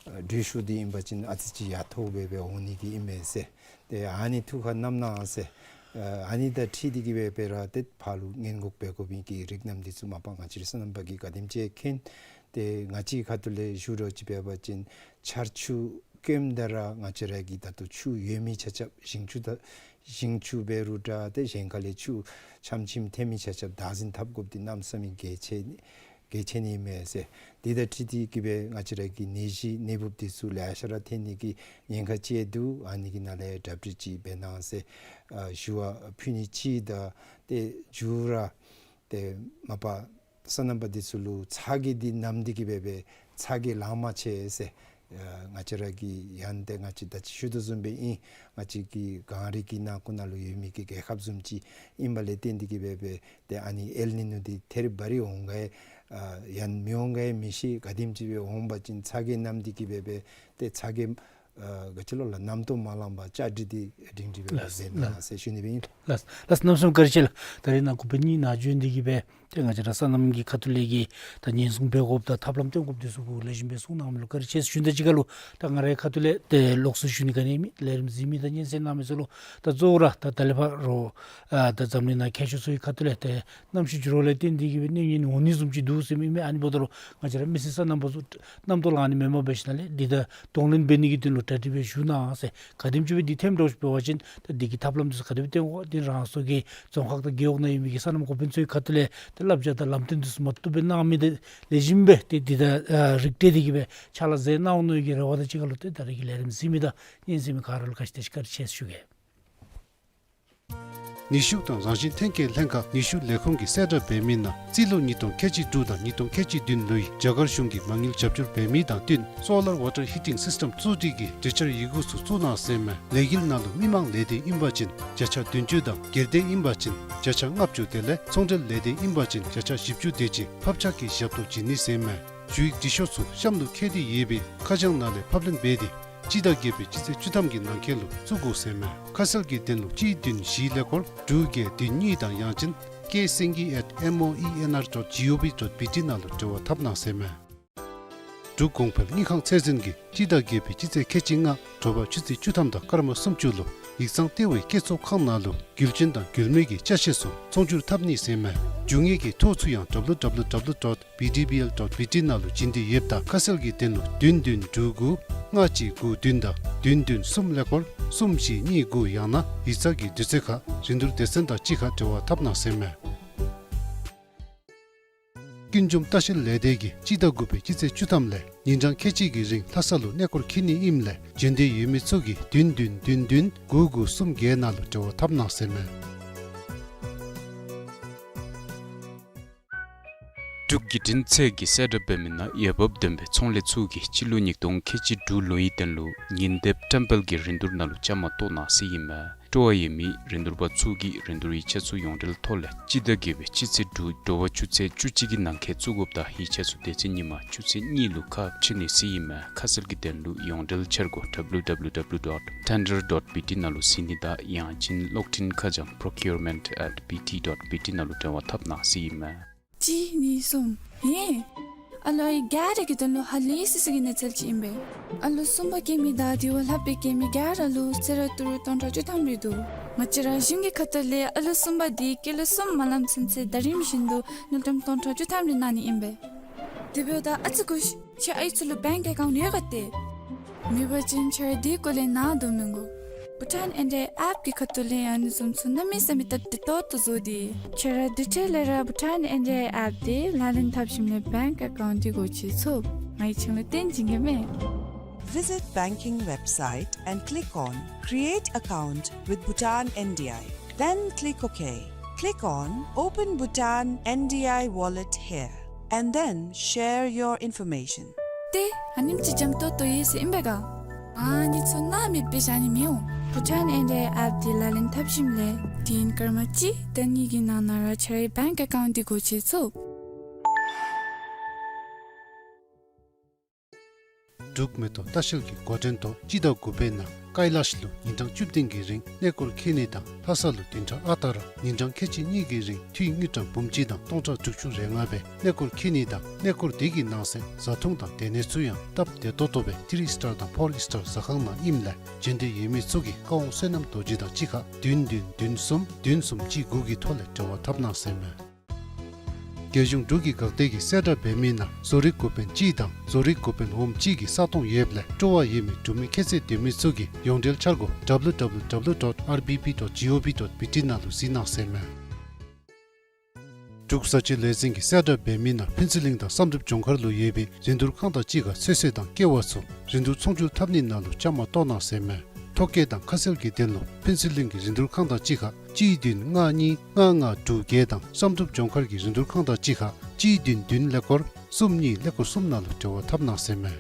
ཨ་དྲོད་ཤུགས་འདི་ཨིན་པ་ཅིན་ཨ་ཙི་ཅིག་ཡར་མཐོ་སྦེ་སྦེ་འོང་ནི་འདི་ཨིན་མས་ཟེར། ཏེ་ཨ་ནི་ཐུགས་ཁར་བསྣམ་གནང་ཟེར། ཨ་ཨ་ནི་དང་འཁྲིལ་ཏེ་གིས་སྦེ་སྦེ་ར་ཏེ་ཕར་ལུ་སྔོན་འགོག་འབད་དགོ་པའི་གི་རིགས་རྣམ་འདི་ཚུ་མ་པ་ང་བཅས་ར་སོ་ནམ་པ་གིས་ག་དེམ་ཅིག་མཁྱེན། ཏེ་ང་བཅས་ཁ་ཐུག་ལས་ཞུ་རོགས་ཅིག་འབད་བ་ཅིན་ཆར་ཆུ་སྐྱོནམ་ད་ར་ང་བཅས་ར་གི་ད་ལྟོ་ཆུ་ཡོད་མི་ཆ་ཁྱབ་ཞིང་ཆུ་དང་ཞིང་ཆུ་འབད་རུང་འདྲ་ཏེ་གཞན་ཁ་ལས་ཆུ་ཆམ་ཆིམ་ཐོན་མི་ཆ་ཁྱབ་བདག་འཛིན་འཐབ་དགོཔ་འདི་གནམ་མེད་ས་མེད་གལ་ཆེ་ནི་གལ་ཆེ་ནི་མས་ཟེར། དེ་དང་འཁྲིལ་ཏེ་གིས་སྦེ་ང་བཅས་ར་གི་ནད་གཞི་ནད་འབུཔ་འདི་ཚུ་ལེ་ཤ་ར་ཐོན་ནི་གི་ཉེན་ཁ་ཅིག་འདུག། ཨ་ནི་གི་ནང་ལས་གྲ་སྒྲིག་ཅིག་འབད་གནང་ཟེར་ཨ་ཞུ་བ་ཕུལ་ནི་ཅིག་དང་ཏེ་མཇུག་ར་ཏེ་མ་པ་སོ་ནམ་པ་འདི་ཚུ་ལུ་ཚ་གྱང་འདི་མནམ་སྟེ་གིས་སྦེ་སྦེ་ཚ་གྱང་ལང་མ་ཆེ་ཟེར། ཨ་ང་བཅས་ར་གི་ཡང་ཏེ་ང་བཅས་ད་ཅི་ཞུ་དོ་བཟུམ་སྦེ་ཨིན། ང་བཅས་ཀྱི་གངས་རི་གི་ནང་ཁུག་ནང་ལུ་ཡོད་མི་གི་རྒྱལ་ཁབ་བཟུམ་ཅིག་ཨིན་པ་ལས་བརྟེན་ཏེ་གིས་སྦེ་སྦེ་ཏེ་ཨ་ནི་ཨེལ་ནི་ནོ་འདི་ཐད་རི་བ་རི་འོང་ག་ཡང་ཨ་ཡང་མི་འོང་ག་ཡང་མི་ཤེས། ག་དེམ་ཅིག་སྦེ་འོང་པ་ཅིན་ཚ་གྱང་མནམ་སྟེ་གིས་སྦེ་སྦེ་ཏེ་ཚ་གྱང་ཨ་ག་ཅི་ལོ་ལགས་མནམ་དོ་མ་ལང་པར་ལྕགས་གྲི་འདི་སྒྲིང་སྒྲི་སྦེ་ལགས་འབད་གནང་ཟེར་ཞུ་ནི་སྦེ་ཨིན། ལགས་ལགས། གནམ་མེད་ས་མེད་བཀའ་དྲིན་ཆེ་ལགས། ད་རེས་ནཱ་འགོ་དཔོན་གཉིས་ནཱ་བྱོན་ཏེ་གིས་སྦེ་ ཏེ་ང་བཅས་ར་སོ་ནམ་གྱི་ཁ་ཐུག་ལས་ཀྱི་ད་ཉེན་སྲུང་འབད་དགོཔ་དང་ཐབས་ལམ་སྟོན་དགོཔ་འདི་ཚུ་གུ་ལེགས་ཤོམ་སྦེ་གསུང་གནང་མི་ལུ་བཀའ་དྲིན་ཆེ་ཟེར་ཞུ་ནི་དང་གཅིག་ཁར་ལུ་ད་ང་རའི་ཁ་ཐུག་ལས་ཏེ་ལོགས་སུ་ཞུ་ནི་ག་ནི་མེད། ལས་རིམ་གཟིགས་མི་དང་སྙན་གསན་གནང་མི་ཚུ་ལུ་ད་གཙོ་བོ་ར་ད་ད་ལས་ཕར་རོགས་ཨ་ད་འཛམ་གླིང་ནང་མཁས་མཆོག་ཚུ་གི་ཁ་ཐུག་ལས་ཏེ་གནམ་གཤིས་འགྱུར་བ་ལས་བརྟེན་ཏེ་གིས་སྦེ་གནོད་ཉེན་འོང་ནི་བཟུམ་ཅིག་འདུག་ཟེར་མི་མས། ཨ་ནི་འབདཝ་ད་ལུ་ང་བཅས་ར་མི་སེར་སོ་ནམ་པ་ཚུ་རྣམ་རྟོག་ལངས་ནི་མེནམ་འབད་ཞིནམ་ལས་འདི་ད་གདོང་ལེན་འབད་ནི་གི་དོན་ལུ་གྲ་སྒྲིག་འབད་ཞུ་གནང་ཟེར། ག་དེམ་ཅིག་སྦེ་འདི་ཐེམ་འགྲོ་འབད་བ་ཅིན་ད་འདི་གི་ཐབས་ལམ་འདི་ཚུ་ག་དེ་སྦེ་བཏོན་དགོ། དེ་རང་སོ་གི་རྫོང་ཁག་དང་རྒེད་འོག་ནང་ཡོད་མི་གི་སོ་ནམ་འགོ་དཔོན་ཚུ་གི་ཁ་ཐུག་ལས་ད་བསླབ་བྱ་དང་ལམ་སྟོན་འདི་ཚུ་མ་བཏུབ་སྦེ་གནང་མི་འདི་ལེགས་ཤོམ་སྦེ་ཏེ་འདི་ད་ཨ་རིགས་སྒྲེ་སྟེ་གིས་སྦེ་ཕྱག་ལཱ་མཛད་གནང་འོང་མནོ་བའི་གི་རེ་བ་དང་གཅིག་ཁར་ལུ་ཏེ་ད་རེས་ཀྱི་ལས་རིམ་གཟིགས་མི་དང་སྙན་གསན་མི་ག་ར་ལུ་བཀྲིན་ཆེ་བཀྲིན་ཆེ་ཟེར་ཞུ་གེ། ནུས་ཤུགས་དང་རང་བཞིན་ཐོན་སྐྱེད་ལྷན་ཁག་ནུས་ཤུགས་ལས་ཁུངས་ཀྱིས་གསལ་བསྒྲགས་འབད་མི་ནང་རྩིས་ལོ་ཉིས་སྟོང་ཁལ་གཅིག་དྲུག་དང་ཉིས་སྟོང་ཁལ་གཅིག་བདུན་ལོའི་རྒྱ་གར་གཞུང་གིས་མ་དངུལ་རྒྱབ་སྐྱོར་འབད་མི་དང་བསྟུན་སོ་ལར་ཝ་ཊར་ཧི་ཊིང་སིསི་ཊེམ་བཙུགས་སྒྲིག་གི་གྲོས་འཆར་ཡི་གུ་ཚུ་བཙུགས་གནང་ཟེར་མས། ལས་འགུལ་ནང་ལུ་མི་མང་ལས་སྡེ་ཨིན་པ་ཅིན་བརྒྱ་ཆ་བདུན་ཅུ་དང་སྒེར་སྡེ་ཨིན་པ་ཅིན་བརྒྱ་ཆ་ལྔ་བཅུ་དེ་ལས་ཚོང་འབྲེལ་ལས་སྡེ་ཨིན་པ་ཅིན་བརྒྱ་ཆ་བཞི་བཅུ་དེ་ཅིག་ཕབ་ཆག་གི་ཞབས་ཏོག་བྱིན་ནི་ཟེར་མས། ཞུ་ཡིག་འབྲི་ཤོག་ཚུ་གཤམ་ལུ་བཀོད་དེ་ཡོད་པའི་ཁ་བྱང་ནང་ལས་ཕབ་ལེན་འབད་དེ་སྤྱི་ཟླ་བརྒྱད་པའི་སྤྱི་ཚེས་བཅུ་ཐམ་གྱི་ནང་འཁོད་ལུ་བཙུགས་དགོ་ཟེར་མས། ཁ་གསལ་གྱི་དོན་ལུ་གཅིག་བདུན་བཞི་ཀླད་ཀོར་དྲུག་བརྒྱད་བདུན་གཉིས་དང་ཡང་ཅིན་ཀེ་སེང་གེ་at M O E N R dot G O V dot B T ནང་ལུ་འབྲེལ་བ་འཐབ་གནང་ཟེར་མས། འབྲུག་གོང་འཕེལ་དངུལ་ཁང་ཚད་འཛིན་གྱིས་སྤྱི་ཟླ་བརྒྱད་པའི་སྤྱི་ཚེས་ཁལ་གཅིག་ལྔ་དྲོ་པ་ཆུ་ཚོད་བཅུ་ཐམ་དང་སྐར་མ་སུམ་ཅུ་ལུ་ཡིག་ཚང་ལྟེ་བའི་སྐྱེད་ཚོགས་ཁང་ནང་ལུ་རྒྱུ་ཅན་དང་རྒྱུ་མེད་ཀྱི་ཅ་ཆས་ཚུ་ཚོང་བསྒྱུར་འཐབ་ནི་ཟེར་མས། རྒྱུ་དངོས་ཀྱི་ཐོ་ཚུ་ཡང་W W W dot B D B L dot B T ནང་ལུ་བྱིན་ཏེ་ཡོདཔ་ད་ཁ་གསལ་གྱི་དོན་ལུ་བདུན་བདུན་དྲུག་དགུ་ལྔ་གཅིག་དགུ་བདུན་དང་བདུན་བདུན་གསུམ་ཀླད་ཀོར་གསུམ་བཞི་གཉིས་དགུ་ཡང་ན་ཡིག་ཚང་གི་དུས་ཚོད་ཁར་རིན་བསྡུར་སྡེ་ཚན་དང་གཅིག་ཁར་འབྲེལ་བ་འཐབ་གནང་ཟེར་མས། ཀུན་འབྱུང་ལྟ་བཤལ་ལས་སྡེ་གིས་སྤྱི་ཟླ་དགུ་པའི་སྤྱི་ཚེས་བཅུ་ཐམ་ལས་ཉིན་གྲངས་ཁལ་གཅིག་གི་རིང་ལྷ་ས་ལུ་གནས་སྐོར་འཁྱིད་ནི་ཨིནམ་ལས་འབྱོན་འདོད་ཡོད་མི་ཚུ་གིས་བདུན་བདུན་བདུན་བདུན་དགུ་དགུ་གསུམ་བརྒྱད་ནང་ལུ་འབྲེལ་བ་འཐབ་གནང་ཟེར་མས། འབྲུག་བརྒྱུད་འཕྲིན་ཚད་ཀྱིས་གསལ་བསྒྲགས་འབད་མི་ནང་འོས་འབབ་ལྡན་པའི་ཚོང་ལས་ཚུ་གིས་སྤྱི་ལོ་ཉིས་སྟོང་ཁལ་གཅིག་དྲུག་ལོའི་དོན་ལུ་ཉིན་དེབ་བཀྲམ་སྤེལ་གྱི་རིན་བསྡུར་ནང་ལུ་བཅའ་མར་གཏོགས་གནང་ཟེར་ཨིན་མས། སྤྲོ་བ་ཡོད་མི་རིན་བསྡུར་པ་ཚུ་གིས་རིན་བསྡུར་ཡིག་ཆ་ཚུ་ཡོངས་འབྲེལ་ཐོག་ལས་སྤྱི་ཟླ་བརྒྱད་པའི་སྤྱི་ཚེས་དྲུག་དྲོ་པ་ཆུ་ཚོད་བཅུ་གཅིག་གི་ནང་འཁོད་བཙུགས་དགོཔ་དང་ཡིག་ཆ་ཚུ་དེ་ཚེ་ཉིན་མ་ཆུ་ཚོད་གཉིས་ལུ་ཁ་ཕྱེ་ནི་ཟེར་ཨིན་མས། ཁ་གསལ་གྱི་དོན་ལུ་ཡོངས་འབྲེལ་འཆར་སྒོ་W W W dot tender dot B T ནང་ལུ་གཟིགས་ནི་དང་ཡང་ཅིན་གློག་འཕྲིན་ཁ་བྱང་procurement at B T dot B T ནང་ལུ་འབྲེལ་བ་འཐབ་གནང་ཟེར་ཨིན་མས། གཅིག་གཉིས་གསུམ། ཧེ། ཨ་ལོ་ཨའི་ག་ར་གི་དོན་ལུ་ཧ་ལས་སི་སི་གི་གནས་ཚུལ་ཅིག་ཨིན་པས། ཨ་ལོ་གསུམ་པ་སྐྱེ་མི་དང་དེ་བ་ལྷག་སྦེ་སྐྱེ་མི་ག་ར་ལུ་གསོལ་རས་ཏི་རུ་སྟོང་ཕྲག་བཅུ་ཐམ་རེ་འདུག། ང་བཅས་ར་གཞུང་གི་ཁ་ཐུག་ལས་ཨ་ལོ་གསུམ་པ་དེ་སྐྱེས་ལོ་གསུམ་མ་ལངམ་ཚུན་ཚོད་ཟླ་རིམ་བཞིན་དུ་དངུལ་ཀྲམ་སྟོང་ཕྲག་བཅུ་ཐམ་རེ་གནང་ནི་ཨིན་པས། དེ་འབདཝ་ད་ཨ་ཙི་སྒུག་ཤིག། ཁྱེད་ཨའི་ཚུ་ལུ་བེངཀ་ཨེ་ཀའུནཊ་ཡོད་ག་ཏེ། མེད་པ་ཅིན་ཁྱེད་ར་དེ་སྐོར་ལས་ནཱ་དོ་མི་དགོ། བྷུ་ཊཱན་ཨེན་ཌི་ཨའི་ཨེཔ་གི་ཁ་ཐུག་ལས་ཨ་ནི་བཟུམ་ཚུ་གནམ་མེད་ས་མེད་སྟབས་བདེ་ཏོག་ཏོ་བཟོ་སྟེ། ཁྱེད་ར་དེ་འཕྲལ་ལས་ར་བྷུ་ཊཱན་ཨེན་ཌི་ཨའི་ཨེཔ་དེ་ལག་ལེན་འཐབ་ཞིནམ་ལས་བེངཀ་ཨེ་ཀའུནཊ་དེ་སྒོ་ཕྱེ་ཚུགས། ང་གིས་ཁྱེད་ལུ་སྟོན་བྱིན་གེ་མས། Visit banking website and click on Create account with Bhutan N D I. Then click OK. Click on Open Bhutan N D I wallet here and then share your information. ཏེ་ཨ་ནེམ་ཅིག་འཇམ་ཏོང་ཏོ་ཡོད་ཟེར་ཨིན་པས་ག། ཨ་ནི་ཚུ་སྣང་མེད་སྦེ་བཞག་ནི་མི་འོང་། བྷུ་ཊཱན་ཨེན་ཌི་ཨའི་ཨེཔ་དེ་ལག་ལེན་འཐབ་ཞིནམ་ལས་དུས་ཡུན་སྐར་མ་གཅིག་དང་གཉིས་ཀྱི་ནང་ན་ར་ཁྱེད་རའི་བེངཀ་ཨེ་ཀའུནཊ་དེ་སྒོ་ཕྱེ་ཚུགས། འབྲུག་མེ་ཏོག་ལྟ་བཤལ་གྱི་འགོ་འདྲེན་ཐོག་སྤྱི་ཟླ་དགུ་པའི་ནང་ཀའི་ལཱཤ་ལུ་ཉིན་གྲངས་བཅུ་བདུན་གྱི་རིང་གནས་སྐོར་འཁྱིད་ནི་དང་ལྷ་ས་ལུ་བདུན་ཕྲག་ཨ་རྟག་ར་ཉིན་གྲངས་ཁལ་གཅིག་གཉིས་ཀྱི་རིང་འཐུས་དངུལ་ཀྲམ་འབུམ་གཅིག་དང་སྟོང་ཕྲག་དྲུག་ཅུ་རེ་ལྔ་སྦེ་གནས་སྐོར་འཁྱིད་ནི་དང་གནས་སྐོར་དེ་གི་ནང་གསེས་བཟའ་འཐུང་དང་སྡོད་གནས་ཚུ་ཡང་སྟབས་བདེ་ཏོག་ཏོ་སྦེ་ཐི་རི་སི་ཊར་དང་ཕོར་སི་ཊར་ཟ་ཁང་ནང་ཨིནམ་ལས་འབྱོན་འདོད་ཡོད་མི་ཚུ་གིས་བཀའ་དབང་བསོད་ནམས་རྡོ་རྗེ་དང་གཅིག་ཁར་བདུན་བདུན་བདུན་གསུམ་བདུན་གསུམ་གཅིག་དགུ་གི་ཐོག་ལས་འབྲེལ་བ་འཐབ་གནང་ཟེར་མས། རྒྱལ་གཞུང་འབྲུག་གི་འགག་སྡེ་གིས་གསལ་བསྒྲགས་འབད་མི་ནང་བཟོ་རིག་འགོ་དཔོན་གཅིག་དང་བཟོ་རིག་འགོ་དཔོན་འོགམ་གཅིག་གི་ས་སྟོང་ཡོདཔ་ལས་སྤྲོ་བ་ཡོད་མི་འབྲུག་མི་ཁྱད་ཚད་ལྡན་མི་ཚུ་གིས་ཡོངས་འབྲེལ་འཆར་སྒོ་W W W dot R B P dot G O V dot B T ནང་ལུ་གཟིགས་གནང་ཟེར་མས། འབྲུག་བཟའ་སྤྱོད་ལས་འཛིན་གྱིས་གསལ་བསྒྲགས་འབད་མི་ནང་ཕུན་ཚོགས་གླིང་དང་བསམ་གྲུབ་ལྗོངས་མཁར་ལུ་ཡོད་པའི་རིན་བསྡུར་ཁང་དང་གཅིག་ཁར་ཚོད་བསྲེ་དང་ཀེ་བ་ཚུ་རིན་བསྡུར་ཚོང་བསྒྱུར་འཐབ་ནི་ནང་ལུ་བཅའ་མར་གཏོགས་གནང་ཟེར་མས། ཐོ་བཀོད་དང་ཁ་གསལ་གྱི་དོན་ལུ་ཕུན་ཚོགས་གླིང་གི་རིན་བསྡུར་ཁང་དང་གཅིག་ཁར་གཅིག་བདུན་ལྔ་གཉིས་ལྔ་ལྔ་དྲུག་བརྒྱད་དང་བསམ་གྲུབ་ལྗོངས་མཁར་གྱི་རིན་བསྡུར་ཁང་དང་གཅིག་ཁར་གཅིག་བདུན་བདུན་ཀླད་ཀོར་གསུམ་གཉིས་ཀླད་ཀོར་གསུམ་ནང་ལུ་འབྲེལ་བ་འཐབ་གནང་ཟེར་མས།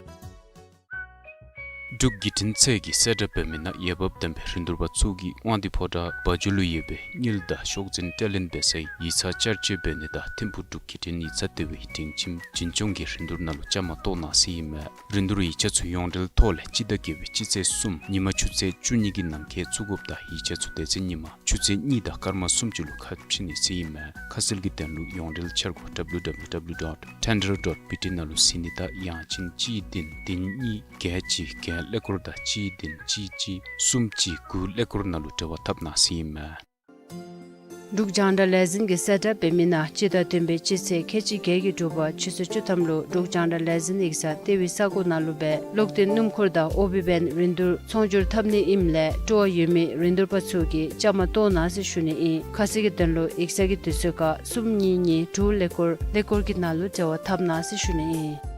འབྲུག་བརྒྱུད་འཕྲིན་ཚད་ཀྱིས་གསལ་བསྒྲགས་འབད་མི་ནང་འོས་འབབ་ལྡན་པའི་རིན་བསྡུར་པ་ཚུ་གིས་དབང་འདུས་ཕོ་བྲང་བ་འཇོ་ལུ་ཡོད་པའི་དངུལ་དང་ཤོག་འཛིན་སྤྲོད་ལེན་འབད་སའི་ཡིག་ཚང་བསྐྱར་བཅོས་འབད་ནི་དང་ཐིམ་ཕུག་འབྲུག་བརྒྱུད་འཕྲིན་ཡིག་ཚང་ལྟེ་བའི་སྒྲིང་ཁྱིམ་འཛིན་སྐྱོང་གི་རིན་བསྡུར་ནང་ལུ་བཅའ་མར་གཏོགས་གནང་ཟེར་ཨིན་མས། རིན་བསྡུར་ཡིག་ཆ་ཚུ་ཡོངས་འབྲེལ་ཐོག་ལས་སྤྱི་ཟླ་བརྒྱད་པའི་སྤྱི་ཚེས་གསུམ་ཉིན་མ་ཆུ་ཚོད་བཅུ་གཉིས་ཀྱི་ནང་འཁོད་བཙུགས་དགོཔ་དང་ཡིག་ཆ་ཚུ་དེ་ཚེ་ཉིན་མ་ཆུ་ཚོད་གཉིས་དང་སྐར་མ་སུམ་ཅུ་ལུ་ཁ་ཕྱེ་ནི་ཟེར་ཨིན་མས། ཁ་གསལ་གྱི་དོན་ལུ་ཡོངས་འབྲེལ་འཆར་སྒོ་W W W dot tender dot B T ནང་ལུ་གཟིགས་ནི་དང་ཡང་ཅིན་གཅིག་བདུན་བདུན་གཉིས་བརྒྱད་གཅིག་བརྒྱད་ཀླད་ཀོར་དང་གཅིག་བདུན་གཅིག་གཅིག་གསུམ་གཅིག་དགུ་ཀླད་ཀོར་ནང་ལུ་འབྲེལ་བ་འཐབ་གནང་ཟེར་ཨིན་མས། འབྲུག་རྒྱང་བསྒྲགས་ལས་འཛིན་གྱིས་གསལ་བསྒྲགས་འབད་མི་ནང་སྤྱི་ཟླ་བདུན་པའི་སྤྱི་ཚེས་ཁལ་གཅིག་བརྒྱད་ཀྱི་དྲོ་པ་ཆུ་ཚོད་བཅུ་ཐམ་ལུ་འབྲུག་རྒྱང་བསྒྲགས་ལས་འཛིན་ཡིག་ཚང་ལྟེ་བའི་ས་གོ་ནང་ལུ་སྦེ་གློག་འཕྲིན་སྣུམ་འཁོར་དང་ཨོ་བི་བེན་རིན་བསྡུར་ཚོང་སྒྱུར་འཐབ་ནི་ཨིནམ་ལས་སྤྲོ་བ་ཡོད་མི་རིན་བསྡུར་པ་ཚུ་གིས་བཅའ་མར་གཏོགས་གནང་ཟེར་ཞུ་ནི་ཨིན། ཁ་གསལ་གྱི་དོན་ལུ་ཡིག་ཚང་གི་དུས་ཚོད་ཁར་གསུམ་གཉིས་གཉིས་དྲུག་ཀླད་ཀོར་ཀླད་ཀོར་གྱི་ནང་ལུ་འབྲེལ་བ་འཐབ་གནང་ཟེར་ཞུ་ནི་ཨིན།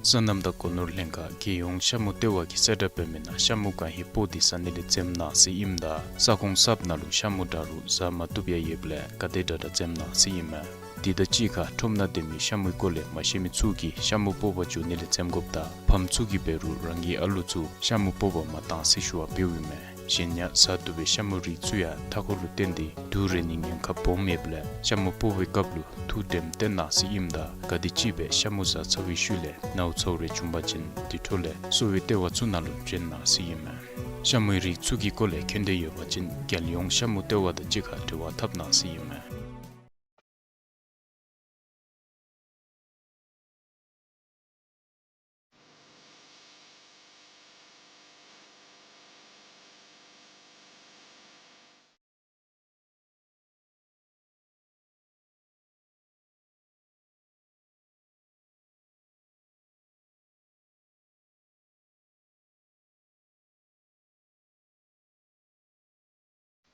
སོ་ནམ་དང་སྒོ་ནོར་ལྷན་ཁག་རྒྱལ་ཡོངས་ཤ་མུ་ལྟེ་བ་གིས་གསལ་བསྒྲགས་འབད་མི་ནང་ཤ་མུ་གང་ཧེ་སྤོ་སྟེ་ཟ་ནི་ལས་འཛེམ་གནང་ཟེར་ཨིནམ་ད་ས་ཁོངས་གསརཔ་ནང་ལུ་ཤ་མུ་འདྲ་རུང་ཟ་མ་བཏུབ་ཡང་ཡོདཔ་ལས་ག་དེ་དྲག་དྲག་འཛེམ་གནང་ཟེར་ཨིན་མས། དེ་དང་གཅིག་ཁར་ཁྲོམ་ནང་སྡོད་མི་ཤ་མུའི་སྐོར་ལས་མ་ཤེས་མི་ཚུ་གིས་ཤ་མུ་སྤོ་བར་འགྱོ་ནི་ལས་འཛེམ་དགོཔ་དང་ཕམ་ཚུ་གིས་འབད་རུང་རང་གི་ཨ་ལུ་ཚུ་ཤ་མུ་སྤོ་བར་མ་གཏང་ཟེར་ཞུ་བ་འབདཝ་ཨིན་མས། གཞན་ཡང་ཟ་བཏུབ་པའི་ཤ་མུའི་རིགས་ཚུ་ཡང་མཐའ་འཁོར་ལུ་བརྟེན་ཏེ་དུག་རེག་ནིའི་ཉེན་ཁ་སྦོམ་ཡོདཔ་ལས་ཤ་མུ་སྤོ་བའི་སྐབས་ལུ་ཐུགས་དྲནམ་བཏོན་གནང་ཟེར་ཨིནམ་ད་ག་དེམ་ཅིག་སྦེ་ཤ་མུ་ཟ་ཚར་བའི་ཤུལ་ལས་ནཝ་ཚཝ་རེ་བྱུང་པ་ཅིན་དེ་འཕྲོ་ལས་གསོ་བའི་ལྟེ་བ་ཚུ་ནང་ལུ་བྱོན་གནང་ཟེར་ཨིན་མས། ཤ་མུའི་རིགས་ཚུ་གི་སྐོར་ལས་མཁྱེན་འདོད་ཡོད་པ་ཅིན་རྒྱལ་ཡོངས་ཤ་མུ་ལྟེ་བ་དང་གཅིག་ཁར་འབྲེལ་བ་འཐབ་གནང་ཟེར་ཨིན་མས།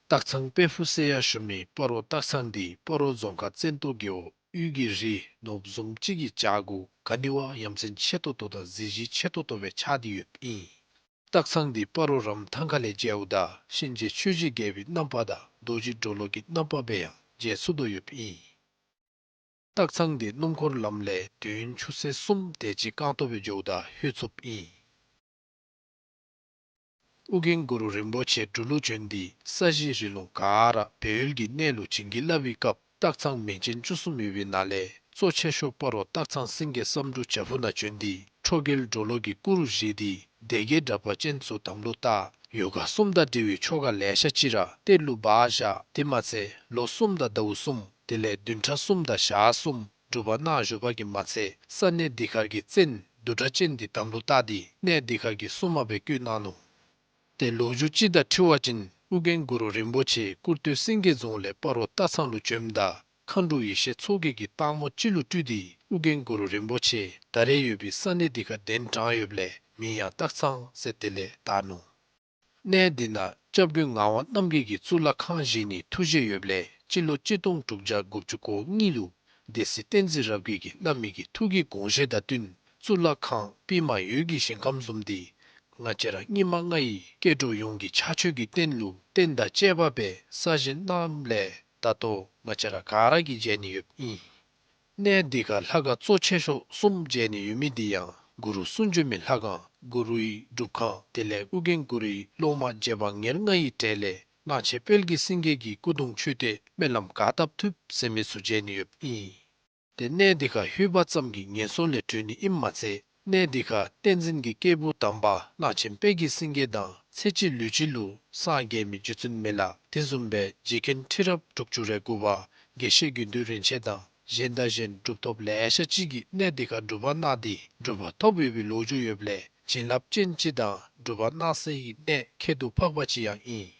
སྟག་ཚང་དཔལ་ཕུག་ཟེར་ཡང་ཞུ་མི་སྤ་རོ་སྟག་ཚང་འདི་སྤ་རོ་རྫོང་ཁག་བཙན་ཏོ་རྒེད་འོག་དབུས་ཀྱི་རི་ནོར་བུ་བཟུམ་ཅིག་གི་བྱག་གུ་ག་ནི་བ་ཡ་མཚན་ཆེ་ཏོག་ཏོ་དང་གཟི་བརྗིད་ཆེ་ཏོག་ཏོ་སྦེ་ཆགས་ཏེ་ཡོདཔ་ཨིན། སྟག་ཚང་འདི་སྤ་རོ་རམ་ཐང་ཁ་ལས་མཇལཝ་ད་གཤིན་རྗེ་ཆོས་ཀྱི་རྒྱལ་པོའི་རྣམ་པ་དང་རྡོ་རྗེ་གྲོ་ལོད་ཀྱི་རྣམ་པ་སྦེ་ཡང་མཇལ་ཚུགས་དོ་ཡོདཔ་ཨིན། སྟག་ཚང་འདི་སྣུམ་འཁོར་ལམ་ལས་དུས་ཡུན་ཆུ་ཚོད་གསུམ་དེ་ཅིག་རྐང་སྟོང་སྦེ་འགྱོཝ་ད་ལྷོད་ཚུགསཔ་ཨིན། ཨོ་རྒྱན་གུ་རུ་རིན་པོ་ཆེ་འབྲུག་ལུ་བྱོན་ཏེ་ས་གཞི་རི་ལུང་ག་ར་སྦས་ཡུལ་གྱི་གནས་ལུ་བྱིན་གྱིས་བརླབས་པའི་སྐབས་སྟག་ཚང་མིང་ཅན་བཅུ་གསུམ་ཡོད་པའི་ནང་ལས་གཙོ་ཆེ་ཤོས་སྤ་རོ་སྟག་ཚང་སེང་གེ་བསམ་འགྲུབ་བྱག་ཕུག་ནང་བྱོན་ཏེ་ཁྲོ་རྒྱལ་གྲོ་ལོད་ཀྱི་སྐུ་རུ་བཞེངས་ཏེ་སྡེ་བརྒྱད་དྲེགས་པ་ཅན་ཚུ་དམ་ལུ་བཏགས། ཡོ་ག་གསུམ་དང་འབྲེལ་བའི་ཆོ་ག་ལེ་ཤ་ཅིག་ར་གཏེར་ལུ་སྦ་བཞག། དེ་མ་ཚད་ལོ་གསུམ་དང་ཟླཝ་གསུམ་དེ་ལས་བདུན་ཕྲག་གསུམ་དང་ཞག་གསུམ་སྒྲུབ་པ་གནང་བཞུགས་པ་གིས་མ་ཚད་ས་གནས་འདི་ཁར་གྱི་བཙན་བདུད་དྲེགས་ཅན་འདི་དམ་ལུ་བཏགས་ཏེ་གནས་འདི་ཁར་གྱི་སྲུང་མ་སྦེ་བསྐོས་གནང་ནུག། ཏེ་ལོ་རྒྱུས་ཅིག་དང་འཁྲིལ་བ་ཅིན་ཨོ་རྒྱན་གུ་རུ་རིན་པོ་ཆེ་ཀུར་སྟོད་སེང་གེ་རྫོང་ལས་སྤ་རོ་སྟག་ཚང་ལུ་བྱོནམ་ད་མཁའ་འགྲོ་ཡེ་ཤེས་མཚོ་རྒྱལ་གྱིས་སྟག་མོ་ཅིག་ལུ་སྤྲུལ་ཏེ་ཨོ་རྒྱན་གུ་རུ་རིན་པོ་ཆེ་ད་རེས་ཡོད་པའི་ས་གནས་འདི་ཁར་གདན་དྲངས་ཡོདཔ་ལས་མིང་ཡང་སྟག་ཚང་ཟེར་དེ་ལས་བཏགས་ནུག། གནས་འདི་ནང་སྐྱབས་མགོན་ངག་དབང་རྣམ་རྒྱལ་གྱི་གཙུག་ལག་ཁང་བཞེངས་ནིའི་ཐུགས་བཞེད་ཡོདཔ་ལས་སྤྱི་ལོ་གཅིག་སྟོང་དྲུག་བརྒྱ་དགུ་བཅུ་གོ་གཉིས་ལུ་སྡེ་སྲིད་བསྟན་འཛིན་རབ་རྒྱས་ཀྱིས་གནང་མི་གི་ཐུགས་ཀྱི་དགོངས་བཞེད་དང་བསྟུན་གཙུག་ལག་ཁང་པདྨ་འོད་ཀྱི་ཞིང་ཁམས་བཟུམ་འདི་ང་བཅས་ར་སྙིགས་མ་ལྔ་ཡི་སྐྱེ་འགྲོ་ཡོངས་ཀྱི་ཕྱག་མཆོད་ཀྱི་རྟེན་ལུ་རྟེན་དང་བཅས་པ་སྦེ་གསར་བཞེངས་གནངམ་ལས་ད་ལྟོ་ང་བཅས་ར་ག་ར་གིས་མཇལ་ནི་ཡོདཔ་ཨིན། གནས་འདི་ཁར་ལྷ་ཁང་གཙོ་ཆེ་ཤོས་གསུམ་མཇལ་ནི་ཡོད་མི་འདི་ཡང་གུ་རུ་གསུང་བྱོན་མའི་ལྷ་ཁང་གུ་རུའི་སྒྲུབ་ཁང་དེ་ལས་ཨོ་རྒྱན་གུ་རུའི་སློབ་མ་རྗེ་འབངས་ཉེར་ལྔ་ཡི་གྲས་ལས་གླང་ཆེན་དཔལ་གྱི་སེང་གེ་གི་སྐུ་གདུང་མཆོད་རྟེན་སྨོན་ལམ་ག་བཏབ་ཐུབ་ཟེར་མི་ཚུ་མཇལ་ནི་ཡོདཔ་ཨིན། ཏེ་གནས་འདི་ཁར་ལྷོད་པ་ཙམ་གྱིས་ངན་སོང་ལས་གྲོལ་ནི་ཨིནམ་མ་ཚད་གནས་འདི་ཁར་བསྟན་འཛིན་གྱི་སྐྱེས་བུ་དམ་པ་གླང་ཆེན་དཔལ་གྱི་སེང་གེ་དང་ཚེ་གཅིག་ལུས་གཅིག་ལུ་སངས་རྒྱས་མི་རྗེ་བཙུན་མི་ལ་དེ་བཟུམ་སྦེ་རྗེ་མཁན་ཁྲི་རབས་དྲུག་ཅུ་རེ་དགུ་པ་དགེ་བཤེས་དགེ་འདུན་རིན་ཆེན་དང་གཞན་དང་གཞན་གྲུབ་ཐོབ་ལེ་ཤ་ཅིག་གིས་གནས་འདི་ཁར་སྒྲུབ་པ་གནང་སྟེ་གྲུབ་པ་ཐོབ་ཡོད་པའི་ལོ་རྒྱུས་ཡོདཔ་ལས་བྱིན་རླབས་ཅན་ཅིག་དང་སྒྲུབ་པ་གནང་སའི་གནས་ཁྱད་དུ་འཕགས་པ་ཅིག་ཡང་ཨིན།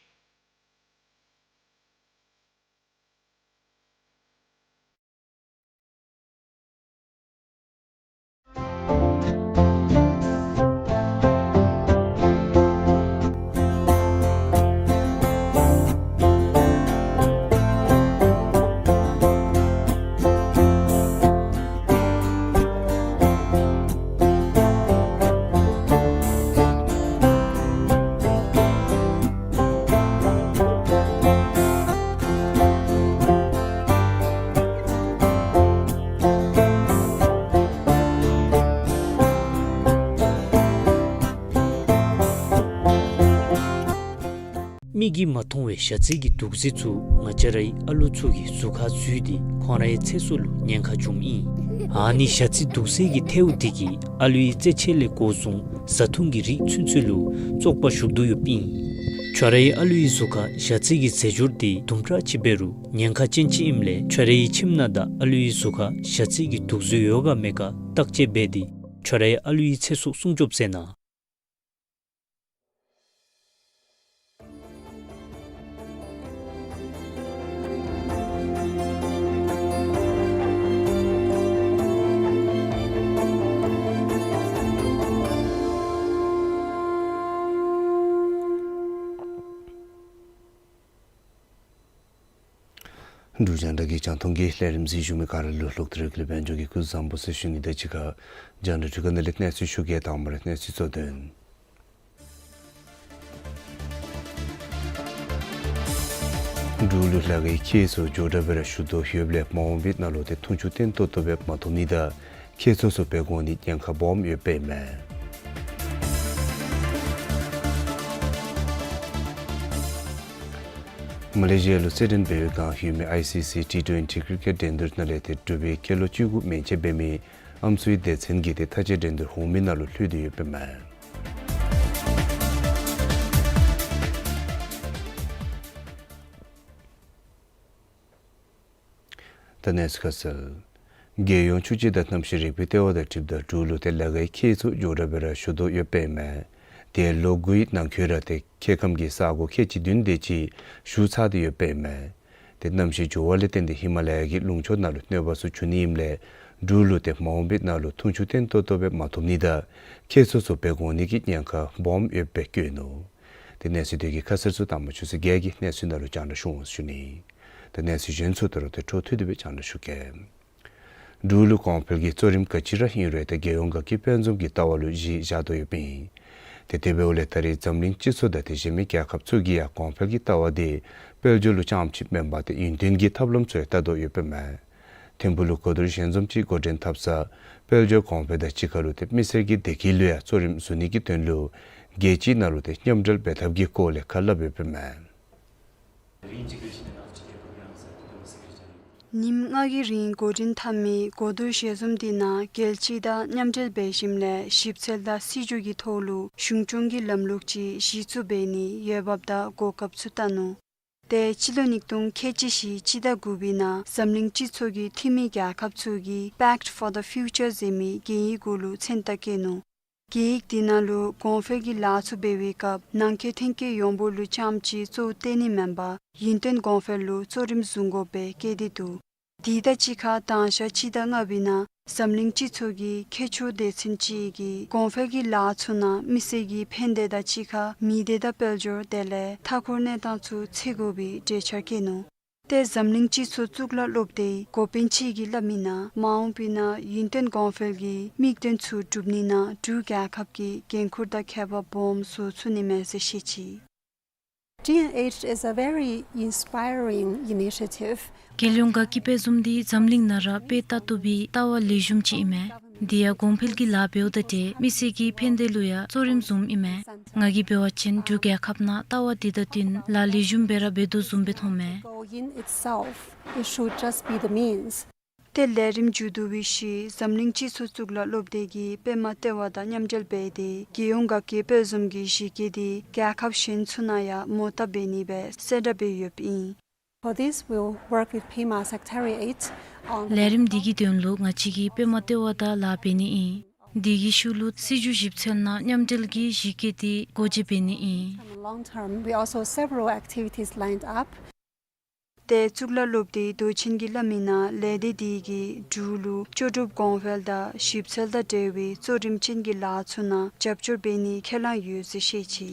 མིག་གིས་མ་མཐོང་བའི་ཞ་རྩི་གི་དུག་རྫས་ཚུ་ང་བཅས་རའི་ཨ་ལུ་ཚུ་གི་གཟུགས་ཁར་འཛུལ་ཏེ་ཁོང་རའི་ཚེ་སྲོག་ལུ་ཉེན་ཁ་བྱུངམ་ཨིན། ཨ་ནི་ཞ་རྩི་དུག་རྫས་ཀྱི་ཐལཝ་དེ་གིས་ཨ་ལུའི་རྩེད་ཆས་ལས་འགོ་བཟུང་བཟའ་འཐུང་གི་རིགས་ཚུན་ཚོད་ལུ་བཙོག་པ་ཞུགས་དོ་ཡོདཔ་ཨིན། ཁྱོད་རའི་ཨ་ལུའི་གཟུགས་ཁར་ཞ་རྩི་གི་རྫས་སྦྱོར་དེ་དུམ་གྲ་ཅིག་འབད་རུང་ཉེན་ཁ་ཅན་ཅིག་ཨིནམ་ལས་ཁྱོད་རའི་ཁྱིམ་ནང་དང་ཨ་ལུའི་གཟུགས་ཁར་ཞ་རྩི་གི་དུག་རྫས་ཡོད་ག་མེད་ག་བརྟག་དཔྱད་འབད་དེ་ཁྱོད་རའི་ཨ་ལུའི་ཚེ་སྲོག་སྲུང་སྐྱོབ་མཛད་གནང་། འབྲུག་རྒྱང་བསྒྲགས་ཀྱི་རྒྱང་མཐོང་གི་ལས་རིམ་གཟིགས་བཞུགས་མི་ག་ར་ལུ་ལྷག་སྟེ་རེ་ལ་དཔལ་འབྱོར་གྱི་སྐུ་གཟུགས་བཟང་པོ་ཟེར་ཞུ་ནི་དང་གཅིག་ཁར་རྒྱང་བསྒྲགས་འཕྲུལ་ཁང་ནང་ལས་གནས་ཚུལ་ཞུ་གེ། དང་པ་ར་གནས་ཚུལ་གཙོ་དོན། འབྲུག་ལུ་ལ་དགའི་ཁྱད་ཚུ་མགྱོགས་དྲགས་སྦེ་ར་ཞུ་དོ་ཡོདཔ་ལས་མ་འོངས་པའི་ནང་ལུ་ཏེ་འཐུང་ཆུ་བརྟན་ཏོག་ཏོ་སྦེ་མ་ཐོབ་ནི་དང་ཁྱད་ཚུ་ཚུ་སྦེ་དགོ་ནི་ཉེན་ཁ་སྦོམ་ཡོདཔ་ཨིན་མས། མ་ལེ་ཤི་ཡ་ལུ་རྩེད་འགྲན་འབད་བའི་སྒང་ཡོད་མི་ཨའི་སི་སི་ཊི་ཊུ་ཨེན་ཊི་ཀི་རི་ཀེཊ་འགྲན་བསྡུར་ནང་ལས་ཏེ་འབྲུག་པའི་སྐྱེས་ལོ་བཅུ་དགུ་མན་ཆད་འབད་མི་ཨམ་སྲུའི་སྡེ་ཚན་གྱིས་ཏེ་མཐའ་དཔྱད་འགྲན་བསྡུར་འོང་མི་ནང་ལུ་ལྷོད་དེ་ཡོདཔ་ཨིན་མས། ད་གནས་ཚུལ་ཁ་གསལ། རྒྱལ་ཡོངས་ཆུ་སྤྱི་དང་གནམ་གཤིས་རིག་པའི་ལྟེ་བ་དང་འཁྲིལཝ་ད་འབྲུག་ལུ་ཏེ་ལ་དགའི་ཁྱད་ཚུ་མགྱོགས་དྲགས་སྦེ་ར་ཞུ་དོ་ཡོདཔ་ཨིན་མས། ཏེ་ལོ་དགུའི་ནང་འཁོད་ར་ཏེ་ཁྱེད་ཁམས་ཀྱི་ས་གོ་ཁལ་གཅིག་བདུན་དེ་ཅིག་ཞུ་ཚར་ཏེ་ཡོདཔ་ཨིན་མས། ཏེ་གནམ་གཤིས་འགྱུར་བ་ལས་བརྟེན་ཏེ་ཧི་མ་ལ་ཡ་གི་ལུང་ཕྱོགས་ནང་ལུ་གནོད་པ་ཚུ་འབྱུང་ནི་ཨིནམ་ལས་འབྲུག་ལུ་ཏེ་མ་འོངས་པའི་ནང་ལུ་འཐུང་ཆུ་བརྟན་ཏོག་ཏོ་སྦེ་མ་ཐོབ་ནི་དང་ཁྱད་ཚུ་ཚུ་སྦེ་དགོ་ནི་གི་ཉེན་ཁ་སྦོམ་ཡོདཔ་སྦེ་བཀོད་ནུག། ཏེ་གནས་ཚུལ་དེ་གི་ཁ་གསལ་ཚུ་དང་པ་ཆུ་ཚོད་བརྒྱད་ཀྱི་གནས་ཚུལ་ནང་ལུ་རྒྱང་བསྒྲགས་ཞུ་འོང་ཞུ་ནི། ད་གནས་ཚུལ་གཞན་ཚུ་ད་རུང་ཏེ་འཕྲོ་མཐུད་དེ་སྦེ་རྒྱང་བསྒྲགས་ཞུ་གེ། འབྲུག་ལུ་གོང་འཕེལ་གྱི་གཙོ་རིམ་ག་ཅི་ར་ཨིན་རུང་ཏེ་རྒྱལ་ཡོངས་དགའ་སྐྱིད་དཔལ་འཛོམས་ཀྱི་ལྟ་བ་ལུ་གཞི་བཞག་དོ་ཡོདཔ་ཨིན། ཏེ་དེ་འབདཝ་ལས་ད་རེས་འཛམ་གླིང་སྤྱི་ཚོགས་དང་ཏེ་གཞན་མི་རྒྱལ་ཁབ་ཚུ་གིས་ཡང་གོང་འཕེལ་གྱི་ལྟ་བ་དེ་དཔལ་འབྱོར་ལུ་རྐྱངམ་ཅིག་མེན་པར་ཏེ་ཡུན་བརྟན་གྱི་ཐབས་ལམ་ཚུ་ཡང་བལྟ་དོ་ཡོདཔ་ཨིན་མས། ཐིམ་ཕུག་ལུ་གོ་བསྡུར་ཞལ་འཛོམས་ཅིག་འགོ་འདྲེན་འཐབ་ས་དཔལ་འབྱོར་གོང་འཕེལ་དང་གཅིག་ཁར་ལུ་ཏེ་མི་སེར་གྱི་བདེ་སྐྱིད་ལུ་ཡང་གཙོ་རིམ་བཟུང་ནི་གི་དོན་ལུ་རྒྱལ་སྤྱིའི་ནང་ལུ་ཏེ་མཉམ་འབྲེལ་འབད་ཐབས་ཀྱི་སྐོར་ལས་ཁ་སླབ་ཡོདཔ་ཨིན་མས། ཉིནམ་ལྔ་གི་རིང་འགོ་འདྲེན་འཐབ་མི་གོ་བསྡུར་ཞལ་འཛོམས་དེ་ནང་རྒྱལ་སྤྱི་དང་མཉམ་འབྲེལ་འབད་ཞིནམ་ལས་ཞིབ་འཚོལ་དང་སྲིད་བྱུས་ཀྱི་ཐོག་ལུ་གཞུང་སྐྱོང་གི་ལམ་ལུགས་ཅིག་གཞི་བཙུགས་འབད་ནིའི་འོས་འབབ་དང་གོ་སྐབས་ཚུ་བལྟ་ནུག། ཏེ་སྤྱི་ལོ་ཉིས་སྟོང་ཁལ་གཅིག་བཞི་སྤྱི་ཟླ་དགུ་པའི་ནང་འཛམ་གླིང་སྤྱི་ཚོགས་ཀྱི་འཐུས་མི་རྒྱལ་ཁབ་ཚུ་གིས་Pact for the Future ཟེར་མི་གན་ཡིག་གུ་ལུ་མཚན་རྟགས་བཀོད་ནུག། གན་ཡིག་དེ་ནང་ལུ་གོང་འཕེལ་གྱི་ལཱ་ཚུ་འབད་བའི་སྐབས་ནང་འཁོད་ཐོན་སྐྱེད་ཡོངས་འབོར་ལུ་རྐྱངམ་ཅིག་གཙོ་བོ་བཏོན་ནི་མེན་པར་ཡུན་བརྟན་གོང་འཕེལ་ལུ་གཙོ་རིམ་བཟུང་དགོཔ་སྦེ་བཀོད་དེ་འདུག། དེ་དང་གཅིག་ཁར་དང་ཞག་སྤྱི་ཟླ་ལྔ་པའི་ནང་འཛམ་གླིང་སྤྱི་ཚོགས་ཀྱི་ཁྱད་ཆོས་སྡེ་ཚན་ཅིག་གིས་གོང་འཕེལ་གྱི་ལཱ་ཚུ་ནང་མི་སེར་གྱི་ཕན་བདེ་དང་གཅིག་ཁར་མི་སྡེ་དང་དཔལ་འབྱོར་དེ་ལས་མཐའ་འཁོར་གནས་སྟངས་ཚུ་འཚོལ་དགོ་པའི་གྲོས་འཆར་བཀོད་ནུག། ཏེ་འཛམ་གླིང་སྤྱི་ཚོགས་གཙུག་ལག་སློབ་སྡེའི་འགོ་དཔོན་ཅིག་གིས་སླབ་མི་ནང་མ་འོངས་པའི་ནང་ཡུན་བརྟན་གོང་འཕེལ་གྱི་དམིགས་དོན་ཚུ་སྒྲུབ་ནི་ནང་འབྲུག་རྒྱལ་ཁབ་ཀྱིས་འགན་ཁུར་དང་ཁྱད་པར་སྦོམ་བཟོ་ཚུགས་ནི་མས་ཟེར་བཤད་ཅི། G N H is a very inspiring initiative. རྒྱལ་ཡོངས་དགའ་སྐྱིད་དཔལ་འཛོམས་འདི་འཛམ་གླིང་ནང་ར་དཔེ་བལྟ་བཏུབ་པའི་ལྟ་བ་ལེགས་ཤོམ་ཅིག་ཨིན་མས། དེ་ཡང་གོང་འཕེལ་གྱི་ལཱ་འབདཝ་དང་འབྲེལ་མི་སེར་གྱི་ཕན་བདེ་ལུ་ཡང་གཙོ་རིམ་བཟུངམ་ཨིན་མས། ང་གིས་འབད་བ་ཅིན་འབྲུག་རྒྱལ་ཁབ་ནང་ལྟ་བ་འདི་དང་བསྟུན་ལཱ་ལེགས་ཤོམ་སྦེ་ར་འབད་དོ་བཟུམ་སྦེ་མཐོངམ་མས། Goal in itself, it should just be the means. ཏེ་ལས་རིམ་མཇུག་བསྡུ་བའི་ཤུལ་འཛམ་གླིང་སྤྱི་ཚོགས་གཙུག་ལག་སློབ་སྡེ་གིས་པདྨ་ལྟེ་བ་དང་མཉམ་འབྲེལ་འབད་དེ་རྒྱལ་ཡོངས་དགའ་སྐྱིད་དཔལ་འཛོམས་ཀྱི་གཞི་བཀོད་དེ་རྒྱལ་ཁབ་གཞན་ཚུ་ནང་ཡང་མོ་བཏབ་འབད་ནི་སྦེ་གསལ་བསྒྲགས་འབད་ཡོདཔ་ཨིན། For this, we'll work with Pima Secretariat on ལས་རིམ་འདི་གི་དོན་ལུ་ང་བཅས་ཀྱིས་པདྨ་ལྟེ་བ་དང་ལཱ་འབད་ནི་ཨིན། དེ་གི་ཤུལ་ལུ་སྲིད་བྱུས་ཞིབ་འཚོལ་ནང་མཉམ་འབྲེལ་གྱི་གཞི་བཀོད་དེ་སྒོ་འབྱེད་འབད་ནི་ཨིན། From long term, we also several activities lined up. ཏེ་གཙུག་ལག་སློབ་སྡེའི་མདོ་ཆེན་གྱིས་སླབ་མི་ནང་ལས་སྡེ་དེ་གིས་འབྲུག་ལུ་ལྕོགས་གྲུབ་གོང་འཕེལ་དང་ཞིབ་འཚོལ་དང་འབྲེལ་བའི་གཙོ་རིམ་ཅན་གྱི་ལཱ་ཚུ་ནང་རྒྱབ་སྐྱོར་འབད་ནིའི་ཁས་བླངས་ཡོད་ཟེར་བཤད་ཅི།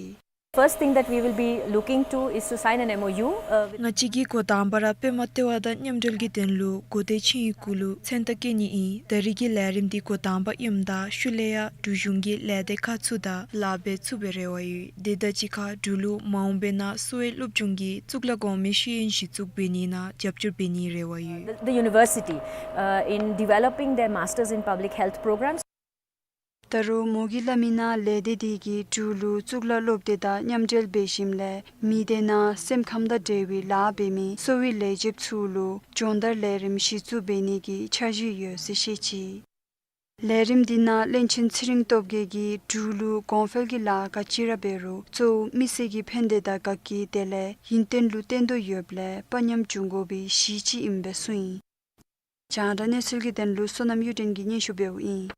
First thing that we will be looking to is to sign an M O U, uh, with ང་བཅས་ཀྱིས་འགོ་དང་པ་ར་པདྨ་ལྟེ་བ་དང་མཉམ་འབྲེལ་གྱི་དོན་ལུ་གོ་བརྡའི་ཆིངས་ཡིག་གུ་ལུ་མཚན་རྟགས་བཀོད་ནི་ཨིན། ད་རེས་ཀྱི་ལས་རིམ་འདི་འགོ་དང་པ་ཨིནམ་ད་ཤུལ་ལས་ཡང་འབྲུག་གཞུང་གི་ལས་སྡེ་ཁག་ཚུ་དང་ལཱ་འབད་ཚུགས་པའི་རེ་བ་ཡོད། དེ་དང་གཅིག་ཁར་འབྲུག་ལུ་མ་འོངས་པའི་ནང་གསོ་བའི་སློབ་སྦྱོང་གི་གཙུག་ལག་གོང་མའི་ཤེས་ཡོན་གཞི་བཙུགས་འབད་ནི་ནང་རྒྱབ་སྐྱོར་འབད་ནིའི་རེ་བ་ཡོད། The, the university, uh, in developing their Masters in Public Health programs. ད་རུང་མོ་གིས་སླབ་མི་ནང་ལས་སྡེ་དེ་གིས་འབྲུག་ལུ་གཙུག་ལག་སློབ་སྡེ་དང་མཉམ་འབྲེལ་འབད་ཞིནམ་ལས་མི་སྡེ་ནང་སེམས་ཁམས་དང་འབྲེལ་བའི་ལཱ་འབད་མི་གསོ་བའི་ལས་བྱེདཔ་ཚུ་ལུ་སྦྱོང་བརྡར་ལས་རིམ་གཞི་བཙུགས་འབད་ནི་གི་འཆར་གཞི་ཡོད་ཟེར་བཤད་ཅི། ལས་རིམ་འདི་ནང་བློན་ཆེན་ཚེ་རིང་སྟོབས་རྒྱས་ཀྱིས་འབྲུག་ལུ་གོང་འཕེལ་གྱི་ལཱ་ག་ཅི་ར་འབད་རུང་གཙོ་བོ་མི་སེར་གྱི་ཕན་བདེ་དང་དགའ་སྐྱིད་དེ་ལས་ཡུན་བརྟན་ལུ་བརྟེན་དོ་ཡོདཔ་ལས་དཔའ་ཉམས་འབྱུང་དགོ་པའི་གཞི་ཅིག་ཨིནམ་སྦེ་གསུངས་ཡི། རྒྱང་བསྒྲགས་གནས་ཚུལ་གྱི་དོན་ལུ་བསོད་ནམས་གཡུ་སྒྲོན་གྱིས་སྙན་ཞུ་འབདཝ་ཨིན།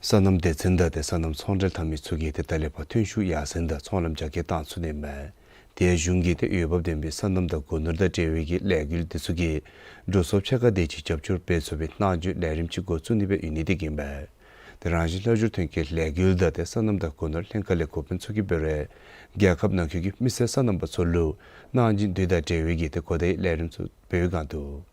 སོ་ནམ་སྡེ་ཚན་དང་ཏེ་སོ་ནམ་ཚོང་འབྲེལ་འཐབ་མི་ཚུ་གིས་ཏེ་ད་ལས་ཕར་ཐོན་ཤུགས་ཡར་སེང་དང་ཚོང་ལམ་རྒྱ་སྐྱེད་བཏང་ཚུགས་ནི་མས། ཏེ་གཞུང་གིས་ཏེ་འོས་འབབ་ལྡན་པའི་སོ་ནམ་དང་སྒོ་ནོར་དང་འབྲེལ་བའི་གི་ལས་འགུལ་འདི་ཚུ་གིས་འགྲོ་སོང་ཕྱེད་ཀ་དེ་ཅིག་རྒྱབ་སྐྱོར་འབད་ཚུགས་པའི་གནང་སྦྱིན་ལས་རིམ་ཅིག་འགོ་བཙུགས་ནི་སྦེ་ཡོད་ནི་དེ་གིས་ཨིན་པས། ཏེ་རང་བཞིན་སླར་འབྱོར་ཐོན་སྐྱེད་ལས་འགུལ་དང་ཏེ་སོ་ནམ་དང་སྒོ་ནོར་ལྷན་ཁག་ལས་འགོ་དཔོན་ཚུ་གིས་འབད་རུང་རྒྱལ་ཁབ་ནང་འཁོད་ཀྱི་མི་སེར་སོ་ནམ་པ་ཚུ་ལུ་གནང་སྦྱིན་དེ་དང་འབྲེལ་བའི་གི་ཏེ་གོ་བརྡའི་ལས་རིམ་ཚུ་འབད་བའི་སྒང་དུ།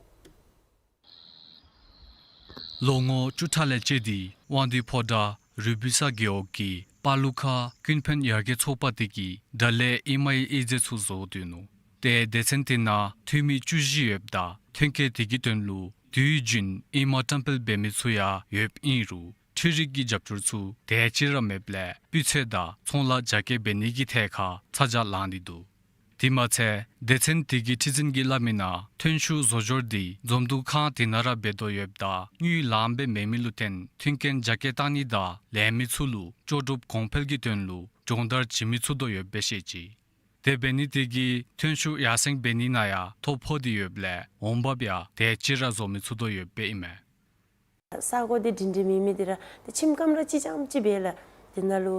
ལོ་ངོ་བཅུ་ཕྲག་ལས་བཅད་དེ་དབང་འདུས་ཕོ་བྲང་རུ་སྦིས་ས་རྒེད་འོག་གི་པ་ལུ་ཁ་ཀུན་ཕན་ཡར་རྒྱས་ཚོགས་པ་དེ་གིས་ད་ལས་ཨེ་མའི་ཨེ་ཛེ་ཚུ་བཟོ་དོ་ནུག། ཏེ་སྡེ་ཚན་དེ་ནང་འཐུས་མི་བཅུ་བཞི་ཡོདཔ་ད་ཐོན་སྐྱེད་དེ་གི་དོན་ལུ་དུས་རྒྱུན་ཨེ་མ་བཀྲམ་སྤེལ་འབད་མི་ཚུ་ཡང་ཡོདཔ་ཨིན་རུང་འཕྲུལ་རིག་གི་རྒྱབ་སྐྱོར་ཚུ་དེ་ཅིག་ར་མེདཔ་ལས་སྤུས་ཚད་དང་ཚོང་ལཱ་རྒྱ་སྐྱེད་འབད་ནི་གི་ཐད་ཁར་ཚ་གྱང་ལང་ནི་འདུག། དེ་མ་ཚད་སྡེ་ཚན་དེ་གི་ཁྲི་འཛིན་གྱིས་སླབ་མི་ནང་ཐོན་ཤུགས་བཟོ་འབྱོར་དེ་འཛོམས་འདུ་ཁང་དེ་ནང་ར་འབད་དོ་ཡོདཔ་ད་དངུལ་ལངམ་སྦེ་མེད་མི་ལུ་བརྟེན་མཐུན་རྐྱེན་རྒྱ་སྐྱེད་བཏང་ནི་དང་ལས་མི་ཚུ་ལུ་ལྕོགས་གྲུབ་གོང་འཕེལ་གྱི་དོན་ལུ་སྦྱོང་བརྡར་བྱིན་མི་ཚུགས་དོ་ཡོདཔ་སྦེ་བཤད་ཅི། དེ་འབད་ནི་དེ་གིས་ཐོན་ཤུགས་ཡར་སེང་འབད་ནི་ནང་ཡང་ཐོ་ཕོག་སྟེ་ཡོདཔ་ལས་འོང་འབབ་ཡང་དེ་ཅིག་ར་བཟོ་མི་ཚུགས་དོ་ཡོདཔ་སྦེ་ཨིན་མས། ས་གོ་དེ་སྒྲིང་སྒྲི་མེད་མི་དེ་ར་ཏེ་ཁྱིམ་ཀམ་ར་གཅིག་རྐྱངམ་ཅིག་སྦེ་ལགས། དེ་ནང་ལུ་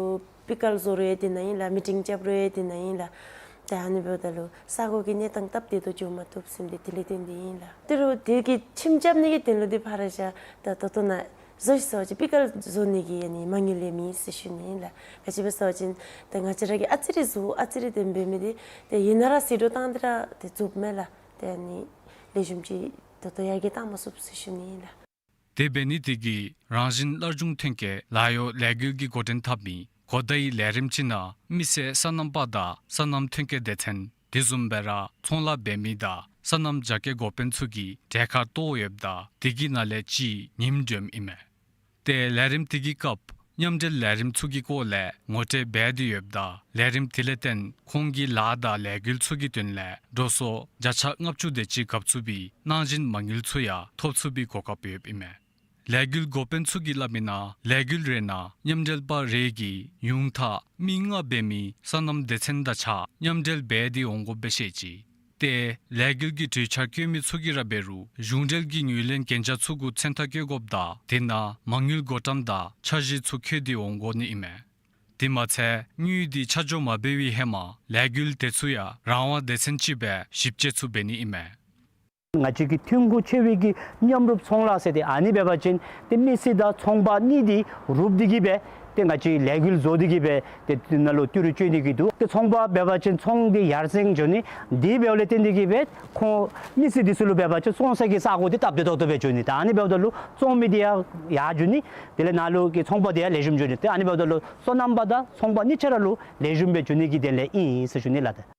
པི་ཀལ་བཟོ་རུང་དེ་ནང་ཨིན་ལགས། མི་ཊིང་རྐྱབ་རུང་དེ་ནང་ཨིན་ལགས། ཏེ་ཨ་ནི་འབདཝ་ད་ལུ་ས་གོ་གི་གནས་སྟངས་སྟབས་བདེ་ཏོག་ཏོ་འགྱོ་མ་བཏུབ་ཟེར་མི་དེ་དེ་ལས་བརྟེན་ཏེ་ཨིན་ལགས། ཏེ་རུང་དེ་གི་ཁྱིམ་རྐྱབ་ནི་གི་དོན་ལུ་དེ་ཕར་ར་བཞག་ད་ད་ལྟོ་ནཱ་བཟོ་ཤིག་ཟེར་བ་ཅིན་པི་ཀལ་བཟོ་ནི་གི་ཨ་ནི་མ་དངུལ་ཡང་མེད་ཟེར་ཞུ་ནི་ཨིན་ལགས། ག་ཅི་སྦེ་ཟེར་བ་ཅིན་ཏེ་ང་བཅས་ར་གིས་ཨ་ཙི་རེ་བཟོ་ཨ་ཙི་རེ་དེ་འབད་མི་དེ་ཏེ་ཨིན་ན་ར་ཟད་འགྲོ་བཏང་སྟེ་ར་ཏེ་རྫོགསཔ་མས་ལགས། ཏེ་ཨ་ནི་ལེགས་ཤོམ་ཅིག་ད་ལྟོ་ཡར་རྒྱས་བཏང་མ་ཚུགས་ཟེར་ཞུ་ནི་ཨིན་ལགས། དེ་འབད་ནི་དེ་གིས་རང་བཞིན་སླར་འབྱུང་ཐོན་སྐྱེད་ལཱ་གཡོག་ལས་འགུལ་གྱིས་འགོ་འདྲེན་འཐབ་མི་གོ་བརྡའི་ལས་རིམ་ཅིག་ནང་མི་སེར་སོ་ནམ་པ་དང་སོ་ནམ་ཐོན་སྐྱེད་སྡེ་ཚན་དེ་བཟུམ་སྦེ་ར་ཚོང་ལཱ་འབད་མི་དང་སོ་ནམ་རྒྱ་སྐྱེད་འགོ་དཔོན་ཚུ་གིས་གྲལ་ཁར་གཏོགས་ཡོདཔ་ད་དེ་གི་ནང་ལས་གཅིག་ཉིམ་འགྲོཝ་ཨིན་མས། ཏེ་ལས་རིམ་དེ་གི་སྐབས་མཉམ་འབྲེལ་ལས་རིམ་ཚུ་གི་སྐོར་ལས་ངོ་སྤྲོད་འབད་དེ་ཡོདཔ་ད་ལས་རིམ་དེ་ལས་བརྟེན་ཁོང་གི་ལཱ་དང་ལས་འགུལ་ཚུ་གི་དོན་ལས་འགྲོ་སོང་བརྒྱ་ཆ་ལྔ་བཅུ་དེ་ཅིག་བཀབ་ཚུགས་པའི་གནང་སྦྱིན་མ་དངུལ་ཚུ་ཡང་ཐོབ་ཚུགས་པའི་གོ་སྐབས་ཡོདཔ་ཨིན་མས། ལས་འགུལ་འགོ་དཔོན་ཚུ་གིས་སླབ་མི་ནང་ལས་འགུལ་རེ་ནང་མཉམ་འབྲེལ་པ་རེ་གིས་ཉུང་མཐའ་མི་ལྔ་འབད་མི་སོ་ནམ་སྡེ་ཚན་དང་གཅིག་ཁར་མཉམ་འབྲེལ་འབད་དེ་འོང་དགོཔ་སྦེ་བཤད་ཅི། ཏེ་ལས་འགུལ་གྱི་གྲོས་འཆར་བཀོད་མི་ཚུ་གིས་ར་འབད་རུང་གཞུང་འབྲེལ་གྱི་ངོས་ལེན་གན་རྒྱ་ཚུ་གུ་མཚན་རྟགས་བཀོད་དགོཔ་དང་དེ་ནང་མ་དངུལ་བགོ་བཀྲམ་དང་འཆར་གཞི་ཚུ་བཀོད་དེ་འོང་དགོ་ནི་ཨིན་མས། དེ་མ་ཚད་དངུལ་དེ་ཆ་འཇོག་མ་འབད་བའི་ཧེ་མ་ལས་འགུལ་དེ་ཚུ་ཡང་རང་དབང་སྡེ་ཚན་ཅིག་སྦེ་ཞིབ་དཔྱད་ཚུ་འབད་ནི་ཨིན་མས། ང་བཅས་ཀྱི་ཐོན་ཁུངས་ཆེ་བའི་གི་མཉམ་རུབ་ཚོང་ལཱ་ཟེར་ཏེ་ཨ་ནི་འབད་བ་ཅིན་ཏེ་མི་སེར་དང་ཚོང་པ་གཉིས་དེ་རུབ་སྟེ་གི་སྦེ་ཏེ་ང་བཅས་ལས་འགུལ་བཟོ་སྟེ་གི་སྦེ་ཏེ་དེ་ནང་ལུ་ཏི་རུ་སྤྱོད་ནི་གི་འདུག། ཏེ་ཚོང་པ་འབད་བ་ཅིན་ཚོང་དེ་ཡར་སེང་འགྱོ་ནི། དེ་འབདཝ་ལས་བརྟེན་ཏེ་གི་སྦེ་ཁོང་མི་སེར་དེ་ཚུ་ལུ་འབད་བ་ཅིན་བཙོང་ས་གི་ས་གོ་དེ་སྟབས་བདེ་ཏོག་ཏོ་སྦེ་འགྱོ་ནི། ད་ཨ་ནི་འབདཝ་ད་ལུ་བཙོང་མི་དེ་ཡང་ཡར་འགྱོ་ནི། དེ་ལས་ནཱ་ལུ་གི་ཚོང་པ་དེ་ཡང་ལེགས་ཤོམ་འགྱོ་ནི། ཏེ་ཨ་ནི་འབདཝ་ད་ལུ་སོ་ནམ་པ་དང་ཚོང་པ་གཉིས་ཆ་ར་ལུ་ལེགས་ཤོམ་སྦེ་འགྱོ་ནི་གི་དོན་ལས་ཨིན་ཟེར་ཞུ་ནི་ལགས།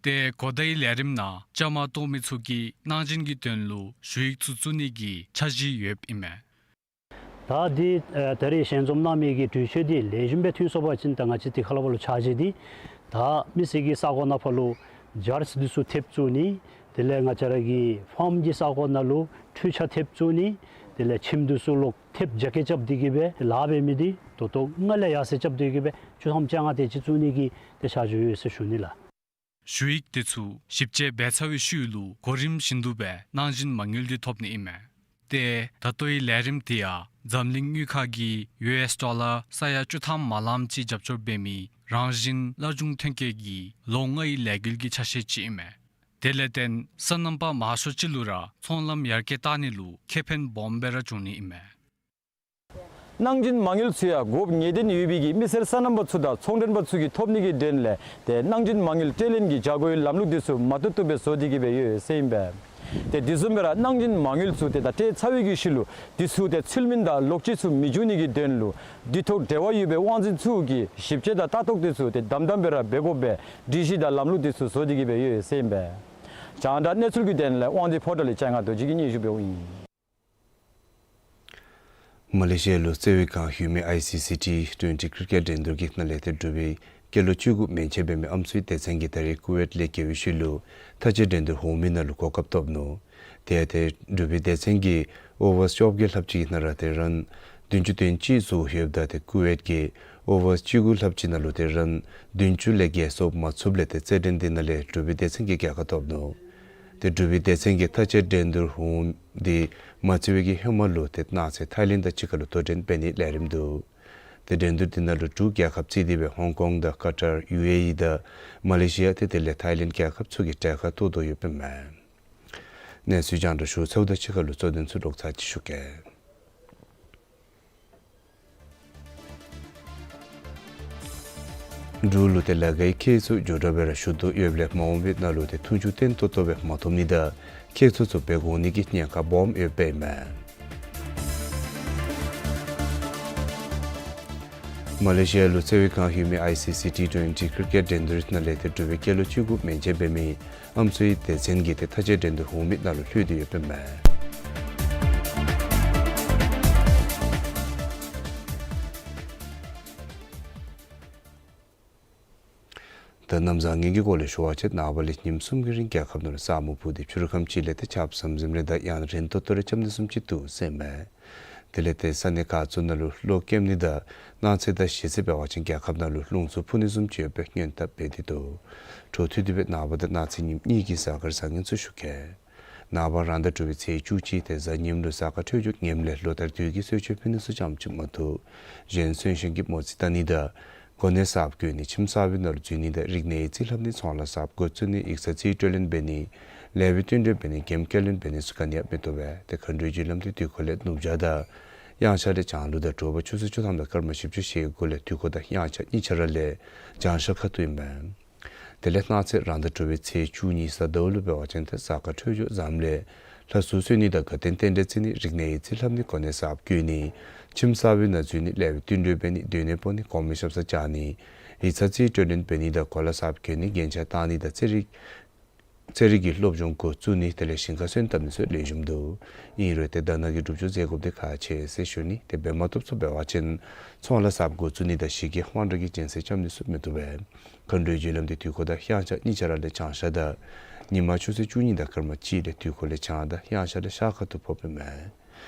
ཏེ་གོ་བརྡའི་ལས་རིམ་ནང་བཅའ་མར་གཏོགས་མི་ཚུ་གིས་གནང་སྦྱིན་གྱི་དོན་ལུ་ཞུ་ཡིག་ཚུ་བཙུགས་ནི་གི་འཆར་གཞི་ཡོདཔ་ཨིན་མས། ད་འདི་ཨེ་ད་རེས་ཞལ་འཛོམས་གནང་མི་གི་གྲོས་ཆོད་འདི་ལེགས་ཤོམ་སྦེ་ཐོན་སོང་པ་ཅིན་ད་ང་བཅས་འདི་ཁ་ལས་ཕར་ལུ་འཆར་གཞི་འདི་ད་མི་སེར་གྱི་ས་གོ་ནང་ཕར་ལུ་ཇཱརཇ་འདི་ཚུ་ཐེབས་བཙུགས་ནི། དེ་ལས་ང་བཅས་ར་གི་ཕཱརམ་གྱི་ས་གོ་ནང་ལུ་འཕྲུལ་ཆས་ཐེབས་བཙུགས་ནི། དེ་ལས་ཁྱིམ་འདི་ཚུ་ལོག་ཐེབས་རྒྱ་སྐྱེད་རྐྱབ་སྟེ་གི་སྦེ་ལཱ་འབད་མི་འདི་ད་ལྟོ་སྔར་ལས་ཡར་སེང་རྐྱབ་སྟེ་གི་སྦེ་བཅུ་ཐམ་བཅོ་ལྔ་དེ་ཅིག་བཙུགས་ནི་གི་ཏེ་འཆར་གཞི་ཡོད་ཟེར་ཞུ་ནི་ལགས། ཞུ་ཡིག་དེ་ཚུ་ཞིབ་དཔྱད་འབད་ཚར་བའི་ཤུལ་ལུ་གོ་རིམ་བཞིན་དུ་སྦེ་གནང་སྦྱིན་མ་དངུལ་འདི་ཐོབ་ནི་ཨིན་མས། ཏེ་ད་ལྟོའི་ལས་རིམ་དེ་ཡང་འཛམ་གླིང་དངུལ་ཁང་གིས་ཡུ་ཨེསི་ཌོ་ལར་ས་ཡ་བཅུ་ཐམ་མ་ལངམ་ཅིག་རྒྱབ་སྐྱོར་འབད་མི་རང་བཞིན་སླར་འབྱུང་ཐོན་སྐྱེད་ཀྱི་ལོ་ལྔའི་ལས་འགུལ་གྱི་ཆ་ཤས་ཅིག་ཨིན་མས། དེ་ལས་བརྟེན་སོ་ནམ་པ་མང་ཤོས་ཅིག་ལུ་ར་ཚོང་ལམ་ཡར་རྒྱས་བཏང་ནི་ལུ་ཁེ་ཕན་སྦོམ་སྦེ་ར་བྱུང་ནི་ཨིན་མས། གནང་སྦྱིན་མ་དངུལ་ཚུ་ཡང་དགོཔ་ངེས་བདེན་ཡོད་པའི་གི་མི་སེར་སོ་ནམ་པ་ཚུ་དང་ཚོང་མགྲོན་པ་ཚུ་གིས་ཐོབ་ནི་གི་དོན་ལས་ཏེ་གནང་སྦྱིན་མ་དངུལ་སྤྲོད་ལེན་གྱི་བྱ་སྒོའི་ལམ་ལུགས་འདི་ཚུ་མ་བཏུབ་བཏུབ་སྦེ་བཟོ་སྟེ་གི་སྦེ་ཡོད་ཟེར་ཨིན་པས། ཏེ་དེ་བཟུམ་སྦེ་ར་གནང་སྦྱིན་མ་དངུལ་ཚུ་ཏེ་ད་སྤྲོད་ཚར་བའི་གི་ཤུལ་ལུ་འདི་ཚུ་ཏེ་ཚུལ་མིན་དང་ལོག་སྤྱོད་ཚུ་མི་འབྱུང་ནི་གི་དོན་ལུ་འདི་ཐོག་འབྲེལ་བ་ཡོད་པའི་དབང་འཛིན་ཚུ་གིས་ཞིབ་དཔྱད་དང་ལྟ་རྟོག་འདི་ཚུ་ཏེ་དམ་དམ་སྦེ་ར་འབད་དགོ་པའི་སྒྲིག་གཞི་དང་ལམ་ལུགས་འདི་ཚུ་བཟོ་སྟེ་གི་སྦེ་ཡོད་ཟེར་ཨིན་པས། རྒྱང་བསྒྲགས་གནས་ཚུལ་གྱི་དོན་ལས་དབང་འདུས་ཕོ་བྲང་ལས་ལྕང་ང་རྡོ་རྗེ་གིས་སྙན་ཞུ་འབདཝ་ཨིན། མ་ལེ་ཤི་ཡ་ལུ་བརྩེ་བའི་གངས་ཞུ་མི་ཨའི་སི་སི་ཊི་ཊུ་ཝེན་ཊི་ཀི་རི་ཀེཊ་འགྲན་བསྡུར་གྱི་ནང་ལས་ཏེ་འབྲུག་པའི་སྐྱེས་ལོ་བཅུ་དགུ་མན་ཆད་འབད་མི་ཨམ་སྲུའི་སྡེ་ཚན་གྱིས་ད་རིས་ཀུ་ཝེཊ་ལས་རྒྱལ་བའི་ཤུལ་ལུ་མཐའ་དཔྱད་འགྲན་བསྡུར་འོང་མི་ནང་ལུ་གོ་སྐབས་ཐོབ་ནུག། ཏེ་ཏེ་འབྲུག་པའི་སྡེ་ཚན་གྱིས་ཨོ་ཝར་བཅོ་བརྒྱད་ལྷགཔ་ཅིག་གི་ནང་ར་ཏེ་རན་བདུན་ཅུ་དོན་གཅིག་བཟོ་ཡོདཔ་ད་ཏེ་ཀུ་ཝེཊ་ཀྱིས་ཨོ་ཝར་བཅུ་དགུ་ལྷགཔ་ཅིག་ནང་ལུ་ཏེ་རན་བདུན་ཅུ་ལས་བརྒལ་སོང་མ་ཚུགསཔ་ལས་ཏེ་རྩེད་འགྲན་འདི་ནང་ལས་འབྲུག་པའི་སྡེ་ཚན་གྱིས་རྒྱལ་ཁ་ཐོབ་ནུག། ཏེ་འབྲུག་པའི་སྡེ་ཚན་གྱིས་མཐའ་དཔྱད་འགྲན་བསྡུར་འོང་འདི་མ་བརྩི་བའི་གི་ཧེ་མ་ལུ་ཏེ་གནངས་ཚེ་ཐའི་ལེནཌ་དང་གཅིག་ཁར་ལུ་དོ་འགྲན་འབད་ནིའི་ལས་རིམ་འདུག། ཏེ་འགྲན་བསྡུར་འདི་ནང་ལུ་འབྲུག་རྒྱལ་ཁབ་བརྩིས་ཏེ་སྦེ་ཧོང་ཀོང་དང་ཀ་ཊར་ཡུ་ཨེ་ཨི་དང་མ་ལེ་ཤི་ཡ་ཏེ་དེ་ལས་ཐའི་ལེནཌ་རྒྱལ་ཁབ་ཚུ་གིས་གྲལ་ཁར་གཏོགས་དོ་ཡོདཔ་ཨིན་མས། གནས་ཚུལ་རྒྱང་བསྒྲགས་ཞུ་ཚརཝ་དང་གཅིག་ཁར་ལུ་གཙོ་དོན་ཚུ་ལོག་ཚར་ཅིག་ཞུ་གེ། འབྲུག་ལུ་ཏེ་ལ་རྒྱའི་ཁྱེགས་ཚུ་མགྱོགས་དྲགས་སྦེ་ར་ཞུ་དོ་ཡོདཔ་ལས་མ་འོངས་པའི་ནང་ལུ་ཏེ་མཐུན་འགྱུར་བརྟན་ཏོག་ཏོ་སྦེ་མ་ཐོབ་ནི་དང་ཁྱེགས་ཚུ་ཚུ་སྦེ་དགོ་ནི་གི་ཉེན་ཁ་སྦོམ་ཡོདཔ་ཨིན་མས། མ་ལེ་ཤི་ཡ་ལུ་བརྩེ་བའི་གངས་ཞུ་མི་ཨའི་སི་སི་ཊི་ཊུ་ཝེན་ཊི་ཀི་རི་ཀེཊ་འགྲན་བསྡུར་ནང་ལས་ཏེ་འབྲུག་པའི་སྐྱེས་ལོ་བཅུ་དགུ་མན་ཆད་འབད་མི་ཨམ་སྲུའི་སྡེ་ཚན་གྱིས་ཏེ་མཐའ་དཔྱད་འགྲན་བསྡུར་འོང་མི་ནང་ལུ་ལྷོད་དེ་ཡོདཔ་ཨིན་མས། ད་གནམ་བཟང་ངན་གྱི་སྐོར་ལས་ཞུ་བ་ཅིན་ནངས་པ་ལས་ཉིནམ་གསུམ་གྱི་རིང་རྒྱལ་ཁབ་ནང་ལུ་ས་སྨུག་ཕུབ་སྟེ་ཕྱི་རུ་ཁམས་ཅིག་ལས་ཏེ་ཆརཔ་ཟམ་ཟིམ་རེ་དང་ཡང་རན་ཏོག་ཏོ་རེ་རྐྱབ་ནི་བཟུམ་ཅིག་འདུག་ཟེར་མས། དེ་ལས་ཏེ་ས་གནས་ཁག་ཚུ་ནང་ལུ་གློག་སྐྱེམ་ནི་དང་གནངས་ཚེ་དང་གཞེས་ཚེ་འབད་བ་ཅིན་རྒྱལ་ཁབ་ནང་ལུ་རླུང་འཚུབ་འཕུ་ནི་བཟུམ་ཅིག་ཡོདཔ་སྦེ་སྔོན་དཔག་འབད་དེ་འདུག། འཕྲོ་མཐུད་དེ་སྦེ་ནངས་པ་དང་གནངས་ཚེ་ཉིནམ་གཉིས་ཀྱི་གཟའ་སྐར་བཟང་ངན་ཚུ་ཞུ་གེ། ནངས་པ་རང་ཟླ་དྲུག་པའི་ཚེས་བཅུ་གཅིག་ཏེ་གཟའ་ཉིམ་ལུ་གཟའ་སྐར་འཕྲོད་སྦྱོར་ངནམ་ལས་ལོ་ལྟར་དུས་ཀྱི་གསོལ་མཆོད་ཕུལ་ནི་ཚུ་ཙམ་ཅིག་མ་གཏོགས་གཞན་གསོན་གཤིན་གྱི་མོ་རྩིས་བལྟ་ནི་དང་གོ་གནས་གསརཔ་བསྐོ་ནི་ཁྱིམ་གསར་པའི་ནང་ལུ་འཛུལ་ནི་དང་རིག་གནས་ཡིག་རྩིས་ལྷབ་ནི་ཚོང་ལཱ་གསརཔ་འགོ་བཙུགས་ནི་ཡིག་ཚང་རྩིས་སྤྲོད་ལེན་འབད་ནི་ལེགས་པའི་བསྟུན་གྲོས་འབད་ནི་འགེམས་སྐྱོར་ལེན་འབད་ནི་ཚུ་ག་ནི་ཡང་མི་བཏུབ་པས། ཏེ་མཁའ་འགྲོའི་རྒྱུ་ལམ་འདི་དུས་འཁོར་ལས་ནུབ་བྱང་དང་དབྱངས་འཆར་ལས་བྱང་ལུགས་དང་དྲོ་པ་ཆུ་ཚོད་བཅུ་ཐམ་དང་སྐར་མ་བཞི་བཅུ་ཞེ་དགུ་ལས་དུས་འཁོར་དང་དབྱངས་འཆར་གཉིས་ཆ་ར་ལས་བྱང་ཤར་ཁ་ཐུག་ཨིན་པས། དེ་ལས་གནངས་ཚེ་རང་ཟླ་དྲུག་པའི་ཚེས་བཅུ་གཉིས་གཟའ་ཟླཝ་ལུ་འབད་བ་ཅིན་ཏེ་གཟའ་སྐར་འཕྲོད་སྦྱོར་བཟངམ་ལས་ལྷ་གསོལ་གསོལ་ནི་དང་དགའ་སྟོན་རྟེན་འབྲེལ་བརྩི་ནི་རིག་གནས་ཡིག་རྩིས་ལྷབ་ནི་གོ་གནས་གསརཔ་བསྐོ་ནི་ཁྱིམ་གསར་པའི་ནང་འཛུལ་ནི་ལེགས་པའི་བསྟུན་གྲོས་འབད་ནི་སྡོད་གནས་སྤོ་ནི་གོང་མའི་ཞབས་སར་བཅར་ནི་ཡིག་ཚང་རྩིས་སྤྲོད་ལེན་འབད་ནི་དང་གོ་ལ་གསརཔ་བསྐོ་ནི་རྒྱན་ཆ་བཏགས་ནི་དང་རྩེད་རིགས་རྩེད་རིགས་ཀྱི་སློབ་སྦྱོང་འགོ་བཙུགས་ནི་དེ་ལས་ཞིང་ཁ་སོན་བཏབ་ནི་ཚུ་ལེགས་ཤོམ་འདུག། ཨིན་རུང་ཏེ་ཟླ་ནག་གི་སྒྲུབ་སྦྱོར་མཛད་དགོཔ་འདི་ཁག་ཆེ་ཟེར་ཞུ་ནི། དེ་སྦེ་མ་བཏུབ་ཚུ་འབད་བ་ཅིན་ཚོང་ལཱ་གསརཔ་འགོ་བཙུགས་ནི་དང་གཞི་བཀོད་དབང་དྲག་གི་སྦྱིན་སྲེག་རྐྱབ་ནི་ཚུ་མི་བཏུབ་པས། མཁའ་འགྲོའི་རྒྱུ་ལམ་འདི་དུས་འཁོར་དང་དབྱངས་འཆར་གཉིས་ཆ་ར་ལས་བྱང་ཤར་དང་ཉི་མ་ཆུ་ཚོད་བཅུ་གཉིས་དང་སྐར་མ་གཅིག་ལས་དུས་འཁོར་ལས་བྱང་དང་དབྱངས་འཆར་ལས་ཤར་ཁ་ཐུག་ཕོགཔ་ཨིན་མས།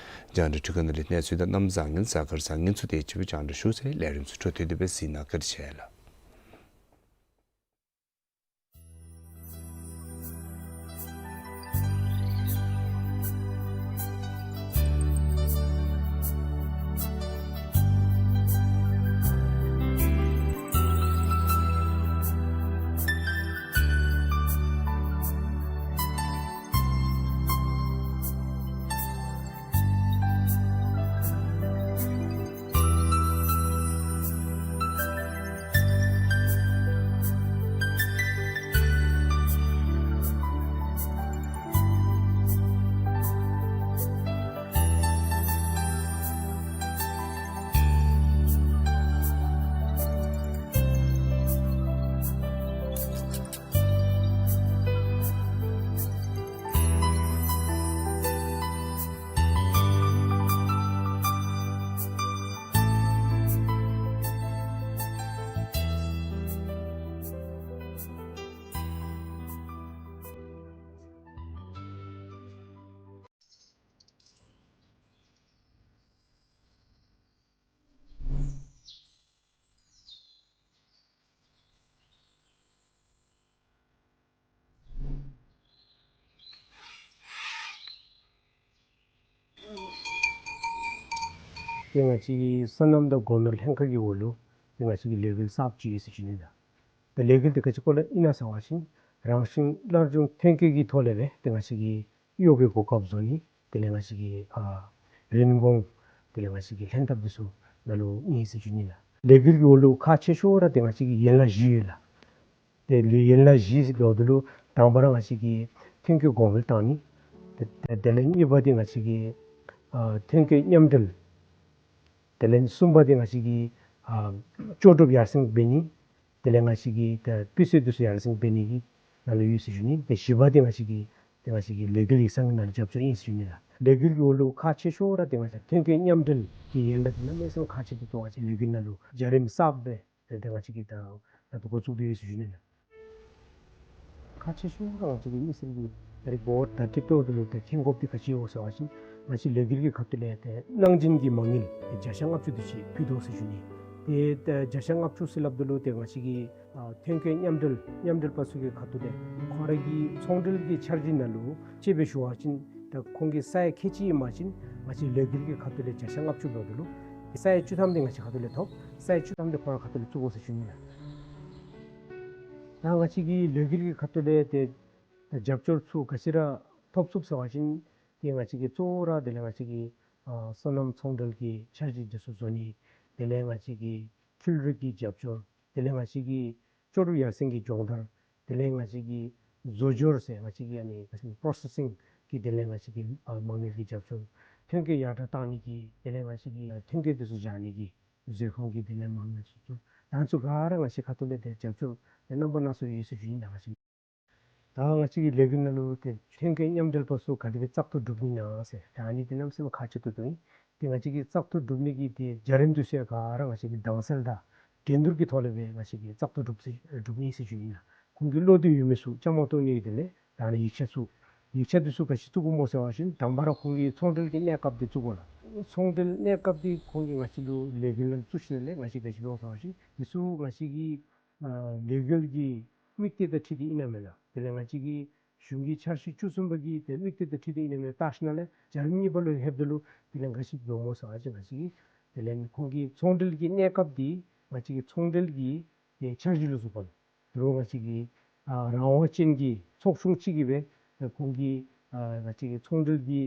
རྒྱང་བསྒྲགས་འཕྲུལ་ཁང་ནང་ལས་གནས་ཚུལ་དང་གནམ་བཟང་ངན་གཟའ་སྐར་བཟང་ངན་ཚུ་དེ་ཅིག་སྦེ་རྒྱང་བསྒྲགས་ཞུ་ཚར། ལས་རིམ་ཚུ་འཕྲོ་མཐུད་དེ་སྦེ་གཟིགས་གནང་། བཀའ་དྲིན་ཆེ་ལགས། ཏེ་ང་བཅས་ཀྱི་སོ་ནམ་དང་སྒོ་ནོར་ལྷན་ཁག་གི་འོག་ལུ་ཏེ་ང་བཅས་ཀྱི་ལས་འགུལ་གསརཔ་ཅིག་ཡོད་ཟེར་ཞུ་ནི་ལགས། ཏེ་ལས་འགུལ་འདི་ག་ཅི་སྐོར་ལས་ཨིན་ན་ཟེར་བ་ཅིན་རང་བཞིན་སླར་འབྱུང་ཐོན་སྐྱེད་ཀྱི་ཐོག་ལས་སྦེ་ཏེ་ང་བཅས་ཀྱི་གཡོག་གི་གོ་སྐབས་བཟོ་ནི། དེ་ལས་ང་བཅས་ཀྱི་ཨ་རིན་གོང་དེ་ལས་ང་བཅས་ཀྱི་ལྷན་ཐབས་འདི་ཚུ་ནང་ལུ་ཨིན་ཟེར་ཞུ་ནི་ལགས། ལས་འགུལ་གྱི་འོག་ལུ་ཁག་ཆེ་ཤོས་ར་ཏེ་ང་བཅས་ཀྱི་ཡན་ལག་བཞི་ཡོད་ལགས། ཏེ་ལུ་ཡན་ལག་བཞི་ཟེར་འབདཝ་ད་ལུ་དང་པ་ར་ང་བཅས་ཀྱི་ཐོན་སྐྱེད་གོང་འཕེལ་བཏང་ནི། ཏེ་ཏེ་དེ་ལས་གཉིས་པ་འདི་ང་བཅས་ཀྱི་ཨ་ཐོན་སྐྱེད་མཉམ་འབྲེལ། དེ་ལས་གསུམ་པ་འདི་ང་བཅས་ཀྱི་ཨ་ལྕོགས་གྲུབ་ཡར་སེང་འབད་ནི། དེ་ལས་ང་བཅས་ཀྱི་ཏེ་སྤུས་ཚད་འདི་ཚུ་ཡར་སེང་འབད་ནི་གི་ནང་ལུ་ཡོད་ཟེར་ཞུ་ནི། ཏེ་བཞི་པ་འདི་ང་བཅས་ཀྱི་ཏེ་ང་བཅས་ཀྱི་ལས་འགུལ་ཡིག་ཚང་གི་ནང་ལུ་རྒྱབ་སྐྱོར་ཨིན་ཟེར་ཞུ་ནི་ལགས། ལས་འགུལ་གྱི་འོག་ལུ་ཁག་ཆེ་ཤོས་ར་ཏེ་ང་བཅས་ཐོན་སྐྱེད་མཉམ་འབྲེལ་གྱི་ཡན་ལག་འདི་གནམ་མེད་ས་མེད་ཁག་ཆེ་ཏོག་ཏོ་ང་བཅས་ལས་འགུལ་ནང་ལུ་བྱ་རིམ་གསརཔ་སྦེ་ཏེ་ང་བཅས་ཀྱིས་ད་ད་ལྟོ་འགོ་བཙུགས་ཏེ་ཡོད་ཟེར་ཞུ་ནི་ལགས། ཁག་ཆེ་ཤོས་ར་ང་བཅས་ཀྱི་མི་སེར་གྱིས་ད་རེས་འབོ་ད་ཏེ་ཏོག་ཏོ་ལུ་ཏེ་མཁྱེན་དགོཔ་འདི་ག་ཅི་ཡོད་ཟེར་བ་ཅིན་ང་བཅས་ལས་འགུལ་གྱི་ཁ་ཐུག་ལས་ཏེ་གནང་སྦྱིན་གྱི་མ་དངུལ་ཏེ་བརྒྱ་ཆ་ལྔ་བཅུ་དེ་ཅིག་ཕུལ་དོ་ཟེར་ཞུ་ནི། ཏེ་ད་བརྒྱ་ཆ་ལྔ་བཅུ་ཟེར་སླབ་ད་ལུ་ཏེ་ང་བཅས་ཀྱི་ཨ་ཐོན་སྐྱེད་མཉམ་འབྲེལ་མཉམ་འབྲེལ་པ་ཚུ་གི་ཁ་ཐུག་ལས་ཁོང་ར་གི་ཚོང་འབྲེལ་གྱི་འཆར་གཞི་ནང་ལུ་དཔྱེ་སྦེ་ཞུ་བ་ཅིན་ད་ཁོང་གིས་ས་ཡ་ཁལ་གཅིག་ཨིན་པ་ཅིན་ང་བཅས་ལས་འགུལ་གྱི་ཁ་ཐུག་ལས་བརྒྱ་ཆ་ལྔ་བཅུ་འབདཝ་ད་ལུ་ས་ཡ་བཅུ་ཐམ་འདི་ང་བཅས་ཁ་ཐུག་ལས་ཐོབ། ས་ཡ་བཅུ་ཐམ་འདི་ཁོང་ར་ཁ་ཐུག་ལས་བཙུགས་དགོ་ཟེར་ཞུ་ནི་ལགས། ད་ང་བཅས་ཀྱི་ལས་འགུལ་གྱི་ཁ་ཐུག་ལས་ཏེ་ད་རྒྱབ་སྐྱོར་ཚུ་ག་ཅི་ར་ཐོབ་ཚུགས་ཟེར་བ་ཅིན་ཏེ་ང་བཅས་ཀྱིས་གཙོ་བོ་ར་དེ་ལས་ང་བཅས་ཀྱི་ཨ་སོ་ནམ་ཚོང་འབྲེལ་གྱི་འཆར་གཞི་འདི་ཚུ་བཟོ་ནི། དེ་ལས་ང་བཅས་ཀྱི་འཕྲུལ་རིག་གི་རྒྱབ་སྐྱོར། དེ་ལས་ང་བཅས་ཀྱི་ལྕོགས་གྲུབ་ཡར་སེང་གི་སྦྱོང་བརྡར། དེ་ལས་ང་བཅས་ཀྱི་བཟོ་སྦྱོར་ཟེར་ང་བཅས་ཀྱི་ཨ་ནི་པོ་རོ་སེ་སིང་གི་དེ་ལས་ང་བཅས་ཀྱི་ཨ་མ་དངུལ་གྱི་རྒྱབ་སྐྱོར། ཐོན་སྐྱེད་ཡར་དྲག་བཏང་ནི་གི་དེ་ལས་ང་བཅས་ཀྱི་ཐོན་སྐྱེད་འདི་ཚུ་སྦྱང་ནི་གི་མཛོད་ཁང་གི་དེ་ལས་མ་དངུལ་རྒྱབ་སྐྱོར། ད་ཚུ་ག་ར་ང་བཅས་ཁ་ཐུག་ལས་ཏེ་རྒྱབ་སྐྱོར་ཏེ་རྣམ་པ་སྣ་ཚོགས་ཡོད་ཟེར་ཞུ་ནི་ལགས། ང་བཅས་ད་ང་བཅས་ཀྱི་ལས་འགུལ་ནང་ལུ་ཏེ་ཐོན་སྐྱེད་མཉམ་འབྲེལ་པ་ཚུ་ག་དེ་སྦེ་བཙག་འཐུ་གྲུབ་ནི་ཨིན་ན་ཟེར་ད་ཨ་ནི་འདི་གནམ་མེད་ས་མེད་ཁག་ཆེ་ཏོག་ཏོ་ཨིན། ཏེ་ང་བཅས་ཀྱིས་བཙག་འཐུ་གྲུབ་ནི་གི་ཏེ་བྱ་རིམ་འདི་ཚུ་ཡང་ག་ར་ང་བཅས་ཀྱིས་དྭངས་གསལ་དང་འགྲན་བསྡུར་གྱི་ཐོག་ལས་སྦེ་ང་བཅས་ཀྱིས་བཙག་འཐུ་གྲུབ་ཟེར་གྲུབ་ནི་ཟེར་ཞུ་ནི་ལགས། ཁོང་གི་བློ་འདོད་ཡོད་མི་ཚུ་བཅའ་མར་གཏོགས་ནི་གི་དེ་ལས་ད་ཨ་ནི་ཡིག་ཆ་ཚུ་ཡིག་ཆ་འདི་ཚུ་ག་ཅི་བཙུགས་དགོཔ་སྨོ་ཟེར་བ་ཅིན་དང་པ་ར་ཁོང་གི་ཚོང་འབྲེལ་གྱི་གནས་སྐབས་འདི་བཙུགས་དགོ་ལགས། ཚོང་འབྲེལ་གནས་སྐབས་འདི་ཁོང་གིས་ང་བཅས་ལུ་ལས་འགུལ་ནང་བཙུགས་ཞིནམ་ལས་ང་བཅས་ག་ཅི་འབད་དགོ་ཟེར་བ་ཅིན་འདི་ཚུ་ང་བཅས་ཀྱི་ཨ་ལས་འགུལ་གྱི་དམིགས་གཏད་དང་འཁྲིལ་ཏེ་ཨིན་ན་མེན་ན། དེ་ལས་ང་བཅས་ཀྱི་གཞུང་གི་འཆར་གཞི་བཅུ་གསུམ་པ་གི་ཏེ་དམིགས་གཏད་དང་འཁྲིལ་ཏེ་ཨིན་ན་མེན་ན་བལྟ་ཞིནམ་ལས་བྱ་རིམ་གཉིས་པ་ལུ་ལྷོདཔ་ད་ལུ་དེ་ལས་ག་ཅི་འབདཝ་སྨོ་ཟེར་བ་ཅིན་ང་བཅས་ཀྱིས་དེ་ལས་ཁོང་གི་ཚོང་འབྲེལ་གྱི་གནས་སྐབས་འདི་ང་བཅས་ཀྱི་ཚོང་འབྲེལ་གྱི་ཏེ་འཆར་གཞི་ལུ་བཟུང་སྟེ་དོ་རུང་ང་བཅས་ཀྱི་ཨ་རང་དབང་ཅན་གྱི་ཚོགས་ཆུང་ཅིག་གིས་སྦེ་ཁོང་གི་ཨ་ང་བཅས་ཀྱི་ཚོང་འབྲེལ་གྱི་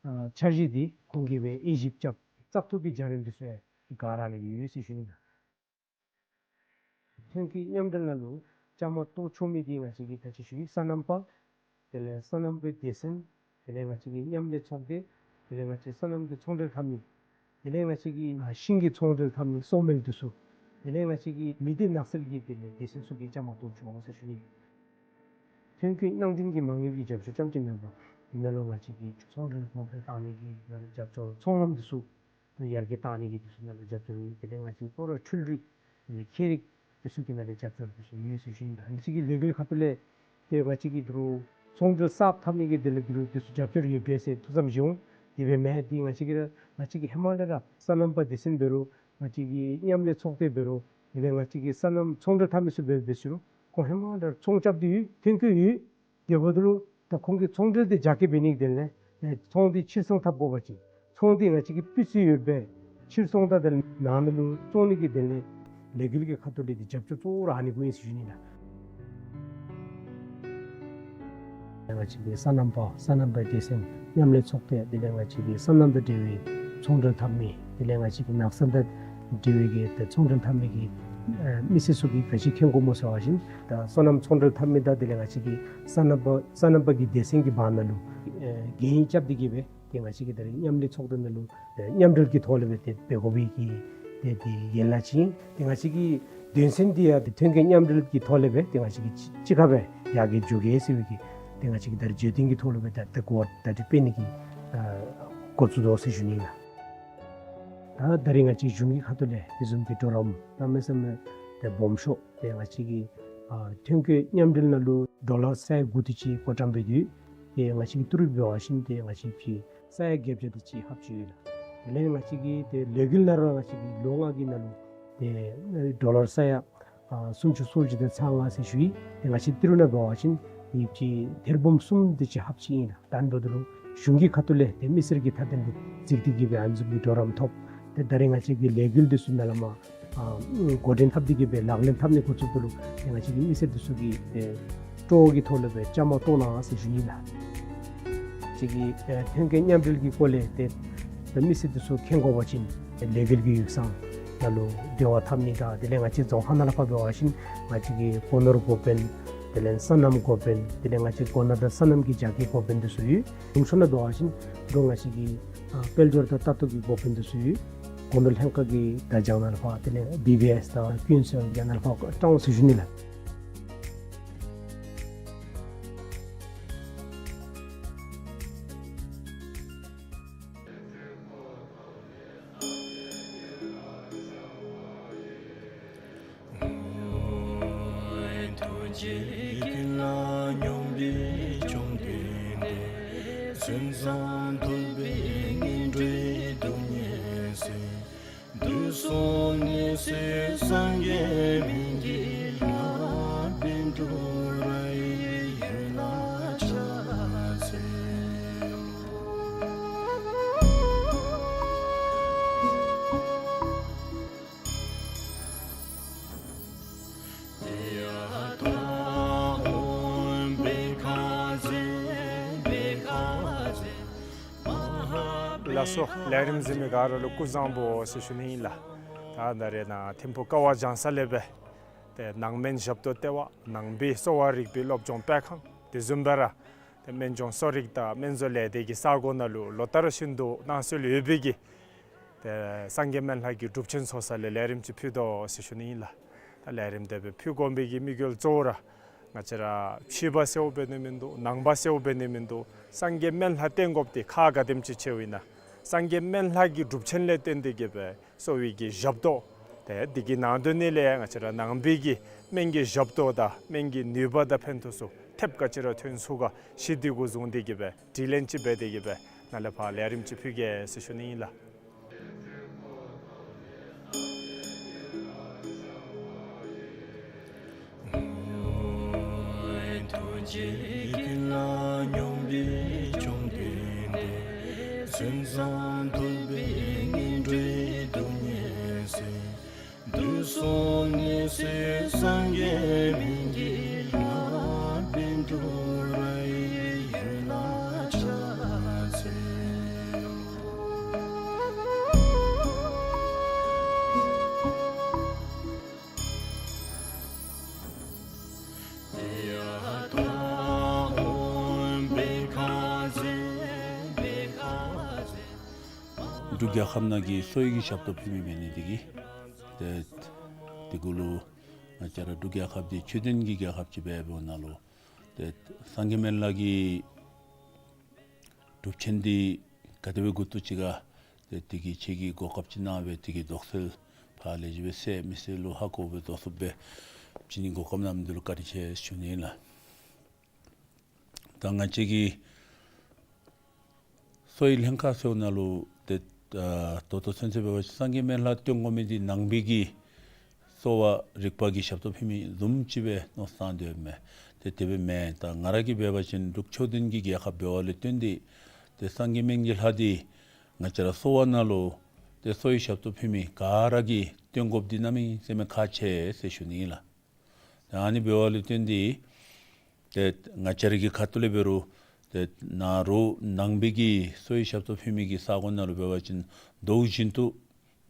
ཨ་འཆར་གཞི་འདི་ཁོང་གིས་སྦེ་དབྱེ་ཞིབ་རྐྱབ་བཙག་འཐུ་གི་བྱ་རིམ་འདི་ཚུ་ཡང་ག་ར་ལུ་ཡོད་ཟེར་ཞུ་ནི་ལགས། ཐོན་སྐྱེད་མཉམ་འབྲེལ་ནང་ལུ་བཅའ་མར་གཏོགས་ཆོག་མི་འདི་ང་བཅས་ཀྱི་ད་ཅི་ཞུ་ཡི་སོ་ནམ་པ། དེ་ལས་སོ་ནམ་པའི་སྡེ་ཚན། དེ་ལས་ང་བཅས་ཀྱི་མཉམ་ལས་ཚོགས་སྡེ། དེ་ལས་ང་བཅས་སོ་ནམ་གྱི་ཚོང་འབྲེལ་འཐབ་མི། དེ་ལས་ང་བཅས་ཀྱི་ཨ་ཤིང་གི་ཚོང་འབྲེལ་འཐབ་མི་སོ་མེལ་འདི་ཚུ། དེ་ལས་ང་བཅས་ཀྱི་མི་སྡེ་ནགས་ཚལ་གྱི་དེ་ལས་སྡེ་ཚན་ཚུ་གིས་བཅའ་མར་གཏོགས་ཆོག་ཟེར་ཞུ་ནི། ཐོན་སྐྱེད་གནང་སྦྱིན་གྱི་མ་དངུལ་གྱི་རྒྱབ་སྐྱོར་རྐྱངམ་ཅིག་མེན་པར་འདི་ནང་ལུ་ང་བཅས་ཀྱི་ཚོང་འབྲེལ་གོང་འཕེལ་བཏང་ནི་གི་རྒྱབ་སྐྱོར། ཚོང་ལམ་འདི་ཚུ་ཡར་རྒྱས་བཏང་ནི་གི་འདི་ཚུ་ནང་ལུ་རྒྱབ་སྐྱོར་ཡོད། དེ་ལས་ང་བཅས་ཁོ་ར་འཕྲུལ་རིག་དེ་ལས་ཁྱད་རིག་འདི་ཚུ་གི་ནང་ལུ་རྒྱབ་སྐྱོར་འདི་ཚུ་ཡོད་ཟེར་ཞུ་ནི་ལགས། ང་བཅས་ཀྱི་ལས་འགུལ་ཁ་ཐུག་ལས་ཏེ་ང་བཅས་ཀྱིས་དོ་རུང་ཚོང་འབྲེལ་གསརཔ་འཐབ་ནི་གི་དེ་ལས་དོ་རུང་འདི་ཚུ་རྒྱབ་སྐྱོར་ཡོད་པས་ཟེར་ཐུགས་བསམ་བཞེས་འོང་། དེ་སྦེ་མེན། ཏེ་ང་བཅས་ཀྱིས་ར་ང་བཅས་ཀྱིས་ཧེ་མ་ལས་ར་སོ་ནམ་པ་སྡེ་ཚན་འབད་རུང་ང་བཅས་ཀྱི་མཉམ་ལས་ཚོགས་སྡེ་འབད་རུང་དེ་ལས་ང་བཅས་ཀྱི་སོ་ནམ་ཚོང་འབྲེལ་འཐབ་མི་ཚུ་འབད་འབད་ཞུ་རུང་ཁོང་ཧེ་མ་ལས་ར་ཚོང་རྐྱབ་སྟེ་ཡོད། ཐོན་སྐྱེད་ཡོད། དེ་འབདཝ་ད་ལུ་ད་ཁོང་གིས་ཚོང་འབྲེལ་འདི་རྒྱ་སྐྱེད་འབད་ནི་གི་དོན་ལས་ཨེ་ཚོང་འདི་ཕྱིར་ཚོང་འཐབ་དགོ་པ་ཅིན་ཚོང་འདི་ང་བཅས་ཀྱིས་སྤུས་ཚད་ཡོདཔ་སྦེ་ཕྱིར་ཚོང་དང་དེ་ལས་ནང་ན་ལུ་བཙོང་ནི་གི་དོན་ལས་ལས་འགུལ་གྱི་ཁ་ཐུག་ལས་འདི་རྒྱབ་སྐྱོར་གཙོ་བོ་ར་ཨ་ནི་གུ་ཨིན་ཟེར་ཞུ་ནི་ལགས། ང་བཅས་ཀྱི་སོ་ནམ་པ་སོ་ནམ་པའི་སྡེ་ཚན་མཉམ་ལས་ཚོགས་སྡེ། དེ་ལས་ང་བཅས་ཀྱི་སོ་ནམ་དང་འབྲེལ་བའི་ཚོང་འབྲེལ་འཐབ་མི། དེ་ལས་ང་བཅས་ཀྱི་ནགས་ཚལ་དང་འབྲེལ་བའི་གི་ཏེ་ཚོང་འབྲེལ་འཐབ་མི་གི་ཨེ་མི་སེར་ཚུ་གིས་ག་ཅི་མཁྱེན་དགོཔ་སྨོ་ཟེར་བ་ཅིན་ད་སོ་ནམ་ཚོང་འབྲེལ་འཐབ་མི་དང་དེ་ལས་ང་བཅས་ཀྱི་སོ་ནམ་པ་སོ་ནམ་པ་གི་སྡེ་ཚན་གྱི་བར་ན་ལུ་ཨེ་གན་རྐྱབ་སྟེ་གི་སྦེ་ཏེ་ང་བཅས་ཀྱིས་ད་རེས་མཉམ་ལས་ཚོགས་སྡེ་ནང་ལུ་ཨེ་མཉམ་འབྲེལ་གྱི་ཐོག་ལས་སྦེ་ཏེ་འབད་དགོ་པའི་གི་ཏེ་འདི་ཡན་ལག་ཅིག་ཨིན། ཏེ་ང་བཅས་ཀྱི་དོན་ཚན་འདི་ཡང་ཏེ་ཐོན་སྐྱེད་མཉམ་འབྲེལ་གྱི་ཐོག་ལས་སྦེ་ཏེ་ང་བཅས་ཀྱིས་གཅིག་གཅིག་ཁར་སྦེ་ཡར་རྒྱས་འགྱོ་གེ་ཟེར་བའི་གི་ཏེ་ང་བཅས་ཀྱིས་ད་རེས་བརྗོད་དོན་གྱི་ཐོག་ལུ་སྦེ་ད་ད་གོ་བ་ད་རེས་སྤེལ་ནི་གི་ཨ་འགོ་བཙུགས་དོ་ཟེར་ཞུ་ནི་ལགས། ད་ད་རེས་ང་བཅས་གཞུང་གི་ཁ་ཐུག་ལས་དེ་བཟུམ་གྱི་གྲོགས་རམ་གནམ་མེད་ས་མེད་ཏེ་སྦོམ་ཤོས་ཏེ་ང་བཅས་ཀྱི་ཨ་ཐོན་སྐྱེད་མཉམ་འབྲེལ་ནང་ལུ་ཌོ་ལར་ས་ཡ་དགུ་དེ་ཅིག་བགོ་བཀྲམ་འབད་དེ་ཏེ་ང་བཅས་ཀྱི་ཏི་རུ་འབད་བ་ཅིན་ཏེ་ང་བཅས་ཀྱིས་ས་ཡ་བརྒྱད་བརྒྱ་དེ་ཅིག་ལྷགཔ་ཅིག་ཡོད་ལགས། དེ་ལས་ང་བཅས་ཀྱི་ཏེ་ལས་འགུལ་ནང་ར་ང་བཅས་ཀྱི་ལོ་ལྔ་གི་ནང་ལུ་ཏེ་ཌོ་ལར་ས་ཡ་ཨ་སུམ་ཅུ་སོ་བཞི་དང་ཚག་ལྔ་ཟེར་ཞུ་ཡི། ཏེ་ང་བཅས་ཏི་རུ་ནང་འབད་བ་ཅིན་ཨིན་ཅི་ཐེར་འབུམ་གསུམ་དེ་ཅིག་ལྷགཔ་ཅིག་ཨིན་ལགས། ད་ཨ་ནི་འབདཝ་ད་ལུ་གཞུང་གི་ཁ་ཐུག་ལས་ཏེ་མི་སེར་གྱི་མཐའ་དོན་ལུ་གཟིགས་ཏེ་གི་སྦེ་ཨ་ནི་བཟུམ་གྱི་གྲོགས་རམ་ཐོབ། ཏེ་ད་རེས་ང་བཅས་ཀྱི་ལས་འགུལ་འདི་ཚུ་ནང་ལས་མར་ཨ་འགོ་འདྲེན་འཐབ་སྟེ་གི་སྦེ་ལག་ལེན་འཐབ་ནི་འགོ་བཙུགསཔ་ད་ལུ་ཏེ་ང་བཅས་ཀྱི་མི་སེར་འདི་ཚུ་གིས་ཏེ་སྤྲོ་བ་གི་ཐོག་ལས་སྦེ་བཅའ་མར་གཏོགས་གནང་ཟེར་ཞུ་ནི་ལགས། ང་བཅས་ཀྱི་ཨེ་ཐོན་སྐྱེད་མཉམ་འབྲེལ་གྱི་སྐོར་ལས་ཏེ་ད་མི་སེར་འདི་ཚུ་མཁྱེན་དགོ་པ་ཅིན་ལས་འགུལ་གྱི་ཡིག་ཚང་ནང་ལུ་འབྲེལ་བ་འཐབ་ནི་དང་དེ་ལས་ང་བཅས་རྫོང་ཁག་ནང་ལས་ཕར་འབད་བ་ཅིན་ང་བཅས་ཀྱི་སྒོ་ནོར་འགོ་དཔོན་དེ་ལས་སོ་ནམ་འགོ་དཔོན་དེ་ལས་ང་བཅས་སྒོ་ནོར་དང་སོ་ནམ་གྱི་རྒྱ་སྐྱེད་འགོ་དཔོན་འདི་ཚུ་ཡོད། གཞུང་ཕྱོགས་ནང་འབད་བ་ཅིན་དོ་རུང་ང་བཅས་ཀྱི་ཨ་དཔལ་འབྱོར་དང་ལྟ་རྟོག་གི་འགོ་དཔོན་འདི་ཚུ་ཡོད། སྒོ་ནོར་ལྷན་ཁག་གི་བརྡ་བྱང་ནང་ལས་ཕར་དེ་ལས་བི་བི་ཨེསི་དང་ཀུན་སེལ་གྱི་ནང་ལས་ཕར་བཏང་འོང་ཟེར་ཞུ་ནི་ལགས། ཆེ་དགེ་ལ་སྙོམས་པའི་བཅོམ་ལྡན་འདས། མཚན་བཟང་ཐོབ་པའི་སྔོན་འགྲོའི་སྡུག་བསྔལ་སེལ། དུས་གསུམ་ནད་སེལ་སངས་རྒྱས་སྨན་གྱི་བླ། བཻ་ཌཱུརྱ་ཡི་འོད་ལ་ཕྱག་འཚལ་ལོ། ལགས་སོ། ལས་རིམ་གཟིགས་མི་ག་ར་ལུ་སྐུ་གཟུགས་བཟང་པོ་ཟེར་ཞུ་ནི་ཨིན་ལགས། ད་ད་རེས་ནཱ་ཐིམ་ཕུག་ཀ་བ་ལྗང་ས་ལས་སྦེ་ཏེ་ནང་སྨན་ཞབས་ཏོག་ལྟེ་བ་ནང་པའི་གསོ་བ་རིག་པའི་སློབ་སྦྱོང་སྤེལ་ཁང་དེ་བཟུམ་སྦེ་ར་ཏེ་སྨན་ལྗོངས་གསོ་རིག་དང་སྨན་བཟོ་ལས་སྡེ་གི་ས་གོ་ནང་ལུ་ལོ་ལྟར་བཞིན་དུ་གནང་སྲོལ་ཡོད་པའི་གི་ཏེ་སངས་རྒྱས་སྨན་ལྷ་གི་སྒྲུབ་ཆེན་ཚོགས་ས་ལས་ལས་རིམ་ཅིག་ཕུལ་དོ་ཟེར་ཞུ་ནི་ཨིན་ལགས། ད་ལས་རིམ་དེ་སྦེ་ཕུལ་དགོ་པའི་གི་དམིགས་ཡུལ་གཙོ་བོ་ར་ང་བཅས་ར་ཕྱི་པ་ཟེརཝ་འབད་ནི་མིན་འདུག། ནང་པ་ཟེརཝ་འབད་ནི་མིན་འདུག། སངས་རྒྱས་སྨན་ལྷ་བསྟེན་དགོཔ་འདི་ཁག་ག་དེམ་ཅིག་ཆེཝ་ཨིན་ན་སངས་རྒྱས་སྨན་ལྷ་གི་སྒྲུབ་ཆེན་ལས་བརྟེན་ཏེ་གི་སྦེ་གསོ་བའི་གི་ཞབས་ཏོག་ཏེ་འདི་གི་ནང་དོན་ནི་ལས་ང་བཅས་ར་ནང་པའི་གི་སྨན་གྱི་ཞབས་ཏོག་དང་སྨན་གྱི་ནུས་པ་དང་ཕན་ཐོགས་ཚུ་ཐེབས་ག་ཅི་ར་ཐོན་ཚུགས་ག་ཞུ་སྟེ་གི་བཟུང་སྟེ་གི་སྦེ་དྲི་ལན་ཅིག་འབད་དེ་གི་སྦེ་ནཱ་ལས་ཕར་ལས་རིམ་ཅིག་ཕུལ་གེ་ཟེར་ཞུ་ནི་ཨིན་ལགས། ཐུགས་རྗེ་དགེ་ལ་སྙོམས་པའི་བཅོམ་ལྡན་འདས། མཚན་བཟང་ཐོབ་པའི་སྔོན་འགྲོའི་སྡུག་བསྔལ་སེལ། དུས་གསུམ་ནད་སེལ་སངས་རྒྱས་སྨན་གྱི་བླ། བཻ་ཌཱུརྱ་ཡི་འོད་ལ་ཕྱག་འཚལ་ལོ། འབྲུག་རྒྱལ་ཁབ་ནང་གི་གསོ་བའི་གི་ཞབས་ཏོག་ཕུལ་མི་འབད་ནི་འདི་གིས་ཏེ་དེ་གུ་ལུ་ང་བཅས་ར་འབྲུག་རྒྱལ་ཁབ་འདི་ཆོས་ལྡན་གྱི་རྒྱལ་ཁབ་ཅིག་འབད་བའི་ནང་ལུ་ཏེ་སངས་རྒྱས་སྨན་བླ་གི་སྒྲུབ་ཆེན་འདི་ག་དེ་སྦེ་འགོ་བཙུགས་ཅི་ག་ཏེ་དེ་གི་ཁྱེད་ཀྱིས་གོ་སྐབས་ཅིག་གནང་སྦེ་དེ་གི་དོགས་སེལ་ཕར་ལས་ཅིག་སྦེ་སེལ་མི་སེལ་ལུ་ཧ་གོ་སྦེ་དོགས་སེལ་སྦེ་ཅིག་ནི་གོ་སྐབས་གནང་མི་འདི་ལུ་བཀའ་དྲིན་ཆེ་ཞུ་ནི་ལགས། ད་ང་བཅས་ཀྱི་གསོ་བའི་ལྷན་ཁག་ཟེརཝ་ནང་ལུ་ཏེ་ཨ་ད་ལྟོ་ཚུན་ཚོད་འབད་བ་ཅིན་སངས་རྒྱས་སྨན་བླ་བསྟེན་དགོ་མི་འདི་ནང་པའི་གི་གསོ་བ་རིག་པ་གི་ཞབས་ཏོག་ཕུལ་མི་བཟུམ་ཅིག་སྦེ་མནོ་བསམ་བཏང་དོ་མས། ཏེ་དེ་སྦེ་མེན། ད་ང་ར་གིས་འབད་བ་ཅིན་འབྲུག་ཆོས་ལྡན་གྱི་རྒྱལ་ཁབ་འབདཝ་ལས་བརྟེན་ཏེ་ཏེ་སངས་རྒྱས་སྨན་གྱི་བླ་འདི་ང་བཅས་ར་གསོ་བ་ནང་ལུ་ཏེ་གསོ་བའི་ཞབས་ཏོག་ཕུལ་མི་ག་ར་གིས་བསྟེན་དགོཔ་འདི་གནམ་མེད་ས་མེད་ཁག་ཆེ་ཟེར་ཞུ་ནི་ཨིན་ལགས། ད་ཨ་ནི་འབདཝ་ལས་བརྟེན་ཏེ་ཏེ་ང་བཅས་ར་གི་ཁ་ཐུག་ལས་འབད་རུང་ཏེ་ནཱ་རོགས་ནང་པའི་གི་གསོ་བའི་ཞབས་ཏོག་ཕུལ་མི་གི་ས་གོ་ནང་ལུ་འབད་བ་ཅིན་དུས་རྒྱུན་དུ་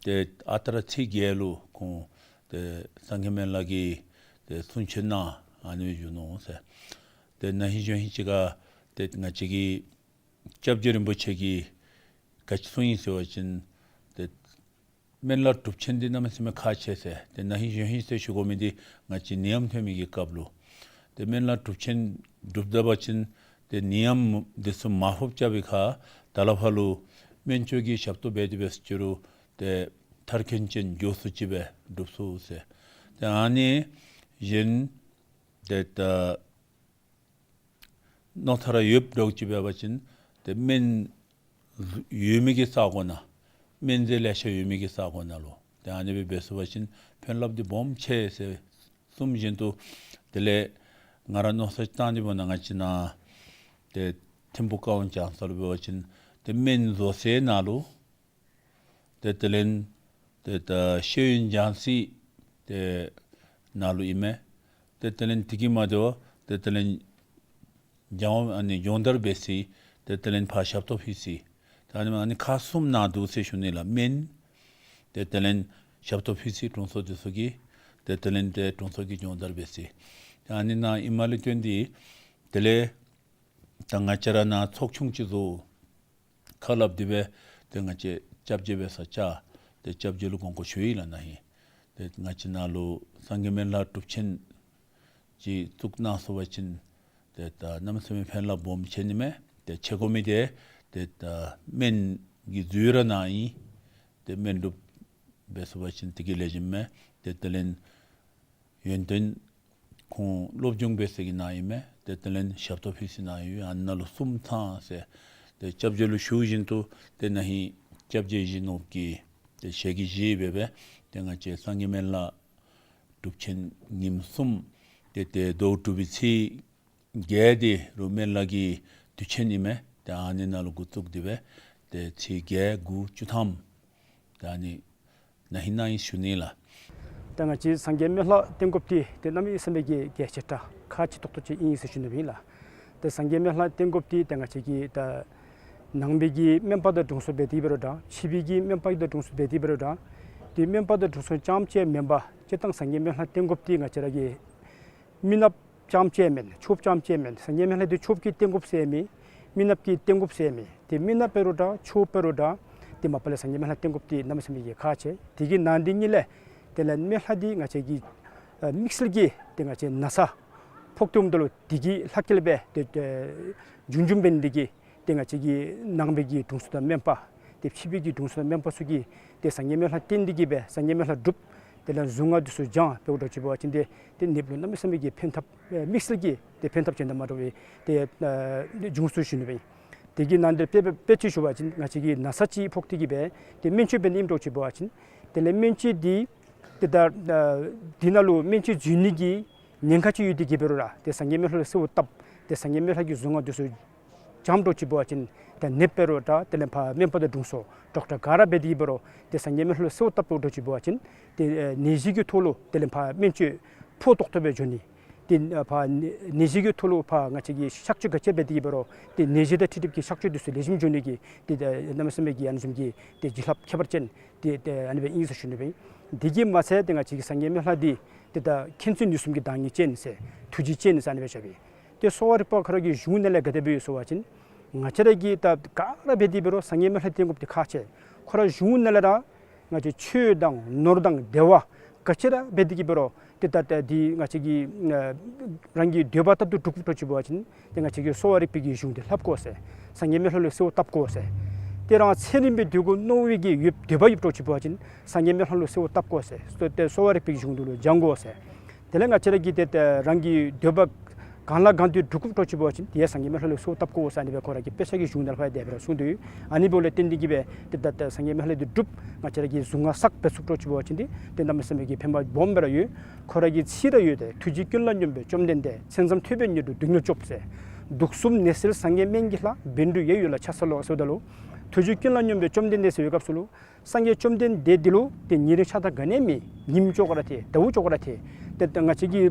ཏེ་ཨ་རྟག་ར་ཚེས་བརྒྱད་ལུ་ཁོང་ཏེ་སངས་རྒྱས་སྨན་བླ་གིས་ཏེ་གསུང་ཆོག་གནང་ཨ་ནི་སྦེ་བཞུགས་ནུག་ཟེར། ཏེ་ན་ཧིང་གཞེས་ཧིང་ཅིག་ཁར་ཏེ་ང་བཅས་ཀྱི་སྐྱབས་རྗེ་རིན་པོ་ཆེ་གིས་ག་ཅི་གསུངས་ཡི་ཟེར་བ་ཅིན་ཏེ་སྨན་བླ་སྒྲུབ་ཆེན་འདི་གནམ་མེད་ས་མེད་ཁག་ཆེ་ཟེར། ཏེ་ན་ཧིང་གཞེས་ཧིང་ཟེར་ཞུ་དགོ་མི་འདི་ང་བཅས་ནད་ཡམས་ཐོན་མི་གི་སྐབས་ལུ་ཏེ་སྨན་བླ་སྒྲུབ་ཆེན་སྒྲུབ་ད་པ་ཅིན་ཏེ་ནད་ཡམས་འདི་ཚུ་མར་ཕབ་རྐྱབ་པའི་ཁར་ད་ལས་ཕར་ལུ་སྨན་བཅོས་ཀྱི་ཞབས་ཏོག་འབད་དེ་འབད་ཟེར་ཞུ་རུང་ཏེ་མཐར་འཁྱོལ་ཅན་མགྱོགས་སུ་ཅིག་སྦེ་འགྲུབ་ཚུགས་ཟེར། ཏེ་ཨ་ནི་གཞན་ཏེ་ད་རྣོ་མཐའ་ར་ཡོདཔ་འདྲཝ་ཅིག་འབད་བ་ཅིན་ཏེ་སྨན་ཡོད་མི་གི་ས་གོ་ནང་སྨན་རྫས་ལེ་ཤ་ཡོད་མི་གི་ས་གོ་ནང་ལུ་ཏེ་ཨ་ནི་སྦེ་འབད་ཚུགས་པ་ཅིན་ཕན་རླབས་འདི་སྦོམ་ཆེ་ཟེར་གསུངམ་བཞིན་དུ་དེ་ལས་ང་ར་མནོ་བསམ་བཏང་སྟེ་འབདཝ་ད་ང་བཅས་ནཱ་ཏེ་ཐིམ་ཕུག་ཀ་ཝང་ལྗང་ས་ལུ་འབད་བ་ཅིན་ཏེ་སྨན་བཟོ་སའི་ནང་ལུ་ཏེ་དེ་ལས་ཏེ་ད་ཤེས་ཡོན་སྦྱང་སའི་ཏེ་ནང་ལུ་ཨིན་མས། ཏེ་དེ་ལས་དེ་གིས་མ་དོ་ཏེ་དེ་ལས་སྦྱང་བ་ཨ་ནི་སྦྱོང་བརྡར་འབད་སའི་ཏེ་དེ་ལས་ཕར་ཞབས་ཏོག་ཕུལ་སའི་ད་ཨ་ནི་ཨ་ནི་ཁག་གསུམ་ནང་འདུ་ཟེར་ཞུ་ནི་ལགས། སྨན་ཏེ་དེ་ལས་ཞབས་ཏོག་ཕུལ་སའི་དྲུང་འཚོ་འདི་ཚུ་གིས་ཏེ་དེ་ལས་ཏེ་དྲུང་འཚོ་གི་སྦྱོང་བརྡར་འབད་སའི་ད་ཨ་ནི་ནང་ཨིནམ་ལས་བརྟེན་ཏེ་དེ་ལས་ད་ང་བཅས་ར་ནཱ་ཚོགས་ཆུང་ཅིག་བཟོ་ཁ་སླབ་སྟེ་སྦེ་ཏེ་ང་བཅས་སྐྱབས་རྗེ་འབད་སར་བཅར། ཏེ་སྐྱབས་རྗེ་ལུ་དགོངས་སྐོར་ཞུ་ཡི་ལགས་ན་ཧིང་། ཏེ་ང་བཅས་ནཱ་ལུ་སངས་རྒྱས་སྨན་བླ་སྒྲུབ་ཆེན་ཅིག་བཙུགས་གནང་ཚུགས་པ་ཅིན་ཏེ་ད་གནམ་མེད་ས་མེད་ཕན་རླབས་སྦོམ་ཆེ་ནི་མས། ཏེ་ཆེ་དགོ་མི་འདི་ཏེ་ད་སྨན་གྱི་རྫས་ར་ནཱ་ཨིན། ཏེ་སྨན་སྒྲུབ་འབད་ཚུགས་པ་ཅིན་དེ་གིས་ལེགས་ཤོམ་མས། ཏེ་དེ་ལས་ཡོན་ཏན་ ཁོང་སློབ་སྦྱོང་འབད་ས་གི་ནང་ཨིན་མས། ཏེ་དེ་ལས་ཞབས་ཏོག་ཕུལ་ས་ནང་ཡོད། ཨ་ནཱ་ལུ་གསུམ་ཚང་ཟེར། ཏེ་སྐྱབས་རྗེ་ལུ་ཞུ་བཞིན་དུ་ཏེ་ན་ཧིང་སྐྱབས་རྗེ་ཡིད་བཞིན་ནོར་བུ་གིས་ཏེ་ཞལ་གྱིས་བཞེས་སྦེ་སྦེ་ཏེ་ང་བཅས་སངས་རྒྱས་སྨན་བླ་སྒྲུབ་ཆེན་ཉིནམ་གསུམ་ཏེ་ཏེ་དོ་སྒྲུབ་པའི་ཚེས་བརྒྱད་འདི་རུ་སྨན་བླ་གི་དུས་ཆེན་ཨིན་མས། ཏེ་ཨ་ནི་ནང་ལུ་འགོ་བཙུགས་ཏེ་སྦེ་ཏེ་ཚེས་བརྒྱད་དགུ་བཅུ་ཐམ་ཏེ་ཨ་ནི་ན་ཧིང་ན་ཧིང་ཞུ་ནི་ལགས། ཏེ་ང་བཅས་སངས་རྒྱས་སྨན་བླ་བསྟེན་དགོཔ་འདི་ཏེ་གནམ་མེད་ས་མེད་ཀྱི་གལ་ཆེ་དྲགས་ཁག་ཆེ་ཏོག་ཏོ་ཅིག་ཨིན་ཟེར་ཞུ་ནི་ཨིན་ལགས། ཏེ་སངས་རྒྱས་སྨན་བླ་བསྟེན་དགོཔ་འདི་ཏེ་ང་བཅས་ཀྱི་ད་ནང་པའི་གི་སྨན་པ་དང་དྲུང་འཚོ་འབད་དེ་འབད་རུང་འདྲ། ཕྱི་པའི་གི་སྨན་པ་དང་དྲུང་འཚོ་འབད་དེ་འབད་རུང་འདྲ། ཏེ་སྨན་པ་དང་དྲུང་འཚོ་རྐྱངམ་ཅིག་མེན་པར་སྤྱིར་བཏང་སངས་རྒྱས་སྨན་བླ་བསྟེན་དགོཔ་འདི་ང་བཅས་ར་གི་མི་ནགཔ་རྐྱངམ་ཅིག་མེན། ཆོསཔ་རྐྱངམ་ཅིག་མེན། སངས་རྒྱས་སྨན་བླ་འདི་ཆོསཔ་གིས་བསྟེན་དགོཔ་ཟེར་མེད། མི་ནགཔ་གིས་བསྟེན་དགོཔ་ཟེར་མེད། ཏེ་མི་ནགཔ་འབད་རུང་འདྲ་ཆོསཔ་འབད་རུང་འདྲ། ཏེ་མ་པ་ལས་སངས་རྒྱས་སྨན་བླ་བསྟེན་དགོཔ་འདི་གནམ་མེད་ས་མེད་ཀྱི་ཁག་ཆེ། དེ་གི་ནང་དེ་ཉིད་ལས་དེ་ལས་སྨན་བླ་འདི་ང་བཅས་ཀྱི་ཨ་དམིགས་བསལ་གྱི་ཏེ་ང་བཅས་ན་ཚ་ཕོག་སྟེ་འོངམ་ད་ལུ་དེ་གི་ལྷག་སྐྱེལ་སྦེ་ཏེ་ཨ་འབྱུང་འབྱུངམ་འབད་ནི་དེ་གིས་ཏེ་ང་བཅས་ཀྱི་ནང་པའི་གི་དྲུང་འཚོ་དང་སྨན་པ་ཏེ་ཕྱི་པའི་གི་དྲུང་འཚོ་དང་སྨན་པ་ཚུ་གིས་ཏེ་སངས་རྒྱས་སྨན་བླ་བསྟེན་ཏེ་གིས་སྦེ་སངས་རྒྱས་སྨན་བླ་སྒྲུབ། དེ་ལས་གཟུངས་སྔགས་འདི་ཚུ་བགྱང་འབདཝ་འདྲཝ་ཅིག་འབད་བ་ཅིན་ཏེ་ཏེ་ནདཔ་ལུ་གནམ་མེད་ས་མེད་ཀྱི་ཕན་ཐབས་ཨེ་དམིགས་བསལ་གྱི་ཏེ་ཕན་ཐབས་ཅན་དང་མ་འདྲཝ་སྦེ་ཏེ་ཨ་འབྱུང་ཚུལ་ཞུ་ནི་སྦེ། དེ་གི་ནང་དེ་དཔེ་དཔེ་དཔེ་ཅིག་ཞུ་བ་ཅིན་ང་བཅས་ཀྱི་ན་ཚ་ཅིག་ཕོག་སྟེ་གིས་སྦེ་ཏེ་སྨན་བཅོས་འབད་ནི་ཨིནམ་འདྲཝ་ཅིག་འབད་བ་ཅིན་དེ་ལས་སྨན་བཅོས་འདི་ཏེ་ད་ཨ་འདི་ནང་ལུ་སྨན་བཅོས་འཛུལ་ནི་གི་ཉེན་ཁ་ཅིག་ཡོད་དེ་གིས་འབད་རུང་ར་ཏེ་སངས་རྒྱས་སྨན་བླ་ལུ་གསོལཝ་བཏབ། ཏེ་སངས་རྒྱས་སྨན་བླ་གི་གཟུངས་སྔགས་འདི་ཚུ་བགྱངམ་འདྲཝ་ཅིག་འབད་བ་ཅིན་ཏེ་ནདཔ་འབད་རུང་འདྲ། དེ་ལས་ཕར་སྨན་པ་དང་དྲུང་འཚོ་ཌོག་ཊར་ག་ར་འབད་དེ་གིས་འབད་རུང་ཏེ་སངས་རྒྱས་སྨན་བླ་ལུ་གསོལཝ་བཏབ་འདྲཝ་ཅིག་འབད་བ་ཅིན་ཏེ་ཨེ་ནད་གཞི་གི་ཐོག་ལུ་དེ་ལས་ཕར་སྨན་བཅོས་ཕོ་ཏོག་ཏོ་སྦེ་འགྱོ་ནི། ཏེ་ཨ་ཕར་ནད་ནད་གཞི་གི་ཐོག་ལུ་ཕར་ང་བཅས་ཀྱིས་གཤག་བཅོས་ག་ཅི་འབད་དེ་གིས་འབད་རུང་ཏེ་ནད་གཞི་དང་འཁྲིལ་ཏེ་གི་གཤག་བཅོས་འདི་ཚུ་ལེགས་ཤོམ་འགྱོ་ནི་གི་ཏེ་ཨ་གནམ་མེད་ས་མེད་ཀྱི་ཨ་ནི་བཟུམ་གྱི་ཏེ་བྱིན་རླབས་ཁྱད་པར་ཅན་ཏེ་ཏེ་ཨ་ནི་སྦེ་ཨིན་ཟེར་ཞུ་ནི་སྦེ། དེ་གིས་མ་ཚད་ཏེ་ང་བཅས་ཀྱི་སངས་རྒྱས་སྨན་བླ་འདི་ཏེ་ད་མཁྱེན་བརྩེ་ནུས་གསུམ་གྱི་བདག་ཉིད་ཅན་ཟེར་ཐུགས་རྗེ་ཅན་ཟེར་ཨ་ནི་སྦེ་བཞག་པས། ཏེ་གསོ་བ་རིག་པ་ཁོ་ར་གི་གཞུང་ནང་ལས་ག་དེ་སྦེ་ཡོད་ཟེར་བ་ཅིན་ང་བཅས་ར་གིས་ད་ག་ར་འབད་དེ་འབད་རུང་སངས་རྒྱས་སྨན་བླ་བསྟེན་དགོཔ་འདི་ཁག་ཆེ། ཁོ་ར་གཞུང་ནང་ལས་ར་ང་བཅས་ཆོས་དང་ནོར་དང་བདེ་བ་ག་ཅི་ར་འབད་དེ་གིས་འབད་རུང་ཏེ་ད་ད་འདི་ང་བཅས་ཀྱི་ཨ་རང་གི་འདོད་པ་ལྟར་དུ་འགྲུབ་འདྲཝ་ཅིག་འབད་བ་ཅིན་ཏེ་ང་བཅས་ཀྱི་གསོ་བ་རིག་པའི་གི་གཞུང་འདི་ལྷབ་དགོ་ཟེར། སངས་རྒྱས་སྨན་བླ་ལུ་གསོལཝ་བཏབ་དགོ་ཟེར། ཏེ་རང་ཚེ་རིངམོ་སྦེ་སྡོད་དགོ་མནོ་བའི་གི་ཡོད་འདོད་པ་ཡོདཔ་འདྲཝ་ཅིག་འབད་བ་ཅིན་སངས་རྒྱས་སྨན་བླ་ལུ་གསོལཝ་བཏབ་དགོ་ཟེར། ཏེ་གསོ་བ་རིག་པའི་གི་གཞུང་འདི་ལུ་སྦྱང་དགོ་ཟེར། དེ་ལས་ང་བཅས་ར་གིས་ཏེ་ཏེ་རང་གི་འདོད་པ་གང་ལ་གང་འདོད་འགྲུབ་འདྲཝ་ཅིག་འབད་བ་ཅིན་ཏེ་སངས་རྒྱས་སྨན་བླ་ལུ་གསོལཝ་བཏབ་དགོ་ཟེར་ཨ་ནི་སྦེ་ཁོ་ར་གི་དཔེ་ཆ་གི་གཞུང་ནང་ལུ་ཕར་དེ་སྦེ་ར་གསུངས་ཏེ་ཡོད། ཨ་ནི་འབདཝ་ལས་བརྟེན་ཏེ་གིས་སྦེ་ཏེ་ད་ད་སངས་རྒྱས་སྨན་བླ་འདི་སྒྲུབ། ང་བཅས་ར་གིས་གཟུངས་སྔགས་བསགས་འབད་ཚུགསཔ་འདྲཝ་ཅིག་འབད་བ་ཅིན་ཏེ་ཏེ་གནམ་མེད་ས་མེད་ཀྱི་ཕན་པ་སྦོམ་སྦེ་ར་ཡོད། ཁོ་ར་གི་ཚིག་ར་ཡོད་དེ། ཐུགས་རྗེ་ཀུན་ལ་སྙོམས་པའི་བཅོམ་ལྡན་འདས། མཚན་ཙམ་ཐོས་པས་ཉེ་དུ་སྡུག་བསྔལ་སྐྱོབ་ཟེར། དུག་གསུམ་ནད་སེལ་སངས་རྒྱས་སྨན་གྱི་ལྷ། བཻ་ཌཱུརྱ་ཡུལ་ལ་ཕྱག་འཚལ་ལོ་ཟེརཝ་ད་ལུ་ཐུགས་རྗེ་ཀུན་ལ་སྙོམས་པའི་བཅོམ་ལྡན་འདས་ཟེར་བའི་སྐབས་སུ་ལུ་སངས་རྒྱས་བཅོམ་ལྡན་འདས་འདི་ལུ་ཏེ་ཉིན་རེ་ཆགས་སྡང་ག་ནི་ཡང་མེད། ཉིནམ་ཅོག་ར་འཐད། ཟླཝ་ཅོག་ར་འཐད། ཏེ་ད་ང་བཅས་ཀྱི་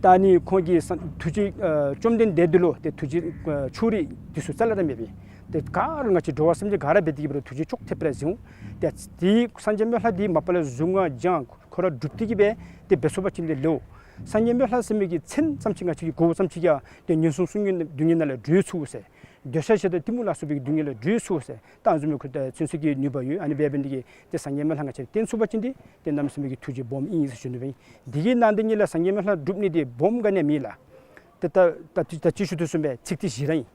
ད་ཨ་ནི་ཁོང་གི་ས་ཐུགས་རྗེ་ཨ་བཅོམ་ལྡན་འདས་འདི་ལུ་ཏེ་ཐུགས་རྗེ་ཨ་ཕྱོགས་རིས་འདི་ཚུ་རྩ་ལས་ར་མེད་པས། ཏེ་ག་ར་ང་བཅས་འགྲོ་བ་སེམས་ཅན་ག་ར་འབད་དེ་གིས་འབད་རུང་ཐུགས་རྗེ་ཅོག་འཐདཔ་སྦེ་ར་གཟིགས་འོང་། ཏེ་དེ་སངས་རྒྱས་སྨོན་ལམ་འདི་མ་པ་ལས་གཟུངས་སྔགས་བགྱང་ཁོ་ར་སྒྲུབ་སྟེ་གིས་སྦེ་ཏེ་འབད་ཚུགས་པ་ཅིན་ཏེ་ལེགས། སངས་རྒྱས་སྨོན་ལམ་ཟེར་མི་གི་མཚན་ཙམ་ཅིག་ང་བཅས་ཀྱིས་གོ་བ་ཙམ་ཅིག་གིས་ཡང་ཏེ་ངན་སོང་གསུམ་གྱི་སྡུག་བསྔལ་ནང་ལས་གྲོལ་ཚུགས་ཟེར། འདོད་ཆགས་ཞེ་སྡང་གཏི་མུག་ལ་སོགས་པའི་སྡུག་བསྔལ་ལས་གྲོལ་ཚུགས་ཟེར། ད་ཨ་ནི་བཟུམ་མའི་ཁོ་ཏེ་ཚུན་ཚོད་ཀྱི་ནུས་པ་ཡོད། ཨ་ནི་འབད་འབད་ནི་དེ་གིས་ཏེ་སངས་རྒྱས་སྨོན་ལམ་ང་བཅས་བསྟེན་ཚུགས་པ་ཅིན་ཏེ་ཏེ་གནམ་མེད་ས་མེད་ཀྱི་ཐུགས་རྗེ་སྦོམ་ཨིན་ཟེར་ཞུ་ནི་སྦེ་ཨིན། དེ་གི་ནང་དེ་ཉིད་ལས་སངས་རྒྱས་སྨོན་ལམ་སྒྲུབ་ནི་འདི་སྦོམ་ག་ནི་ཡང་མེད་ལགས། ཏེ་ད་ད་ཅི་ད་ཅི་ཞུ་དོ་བཟུམ་སྦེ་ཚིག་ཏེ་བཞི་ར་ཨིན།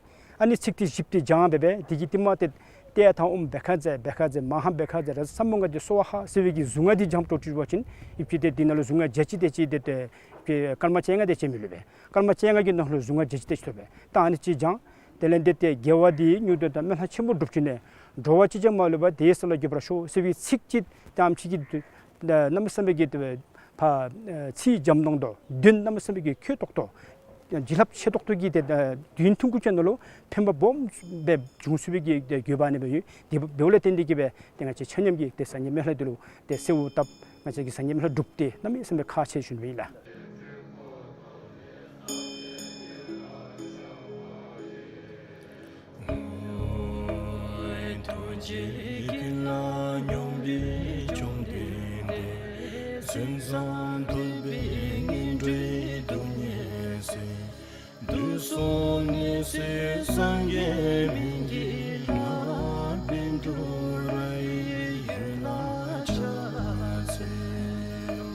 ཨ་ནི་ཚིག་ཏེ་བཞི་འདི་བགྱང་སྦེ་སྦེ་དེ་གི་ཏེ་མ་ཏེ་ཏདྱ་ཐཱ་ཨོཾ་བྷཻ་ཥ་ཛྱེ་བྷཻ་ཥ་ཛྱེ་མ་ཧཱ་བྷཻ་ཥ་ཛྱེ་རཱ་ཛ་ས་མུདྒ་ཛྱེ་སྭཱ་ཧཱ་ཟེར་བའི་གི་གཟུངས་སྔགས་འདི་བགྱངམ་འདྲཝ་ཅིག་འབད་བ་ཅིན་ཨིན་པས། ཏེ་དེ་ནང་ལུ་གཟུངས་སྔགས་བརྒྱ་གཅིག་དེ་ཅིག་ཏེ་ཏེ་ཏེ་སྐར་མ་བཅོ་ལྔ་དེ་ཅིག་མི་ལུས་པས། སྐར་མ་བཅོ་ལྔ་གི་ནང་ལུ་གཟུངས་སྔགས་བརྒྱ་གཅིག་དེ་ཅིག་ཐོབ་པས། ད་ཨ་ནི་ཅིག་བགྱང་། དེ་ལས་ཏེ་ཏེ་དགེ་བ་འདི་མྱུར་དུ་ད་སྨོན་ལམ་ཆེན་པོ་སྒྲུབ་ཅིག་ནས་འགྲོ་བ་གཅིག་ཀྱང་མ་ལུས་པ་དེའི་ས་ལ་འགོད་པར་ཤོག་ཟེར་བའི་ཚིག་ཅིག་ཏེ་ཨ་ནེམ་ཅིག་གིས་ཏེ་གནམ་མེད་ས་མེད་ཀྱི་ཏེ་ཕར་ཚིག་འཇམ་ཏོང་ཏོ་དོན་གནམ་མེད་ས་མེད་ཀྱི་ཁྱད་ཏོག་ཏོ་བྱིན་རླབས་ཆེ་ཏོག་ཏོ་གི་ཏེ་དོན་ཐུང་ཀུ་ཅིག་ནང་ལུ་ཕན་པ་སྦོམ་སྦེ་འབྱུང་ཚུགས་པའི་གི་ཏེ་དགོས་པ་ཨ་ནི་སྦེ་ཡོད། དེ་འབདཝ་ལས་བརྟེན་ཏེ་གིས་སྦེ་ཏེ་ང་བཅས་ཆ་མཉམ་གྱིས་ཏེ་སངས་རྒྱས་སྨོན་ལམ་འདི་ལུ་ཏེ་གསོལཝ་བཏབ། ང་བཅས་ཀྱིས་སངས་རྒྱས་སྨོན་ལམ་སྒྲུབ་སྟེ་གནམ་མེད་ས་མེད་ཁག་ཆེ་ཞུ་ནི་ཨིན་ལགས། ཐུགས་རྗེ་ཀུན་ལ་སྙོམས་པའི་བཅོམ་ལྡན་འདས། མཚན་ཙམ་ཐོས་པས་ངན་འགྲོའི་སྡུག་བསྔལ་སེལ། དུག་གསུམ་ནད་སེལ་སངས་རྒྱས་སྨན་གྱི་ལྷ། བཻ་ཌཱུརྱ་ཡི་ཡུལ་ལ་ཕྱག་འཚལ་ལོ།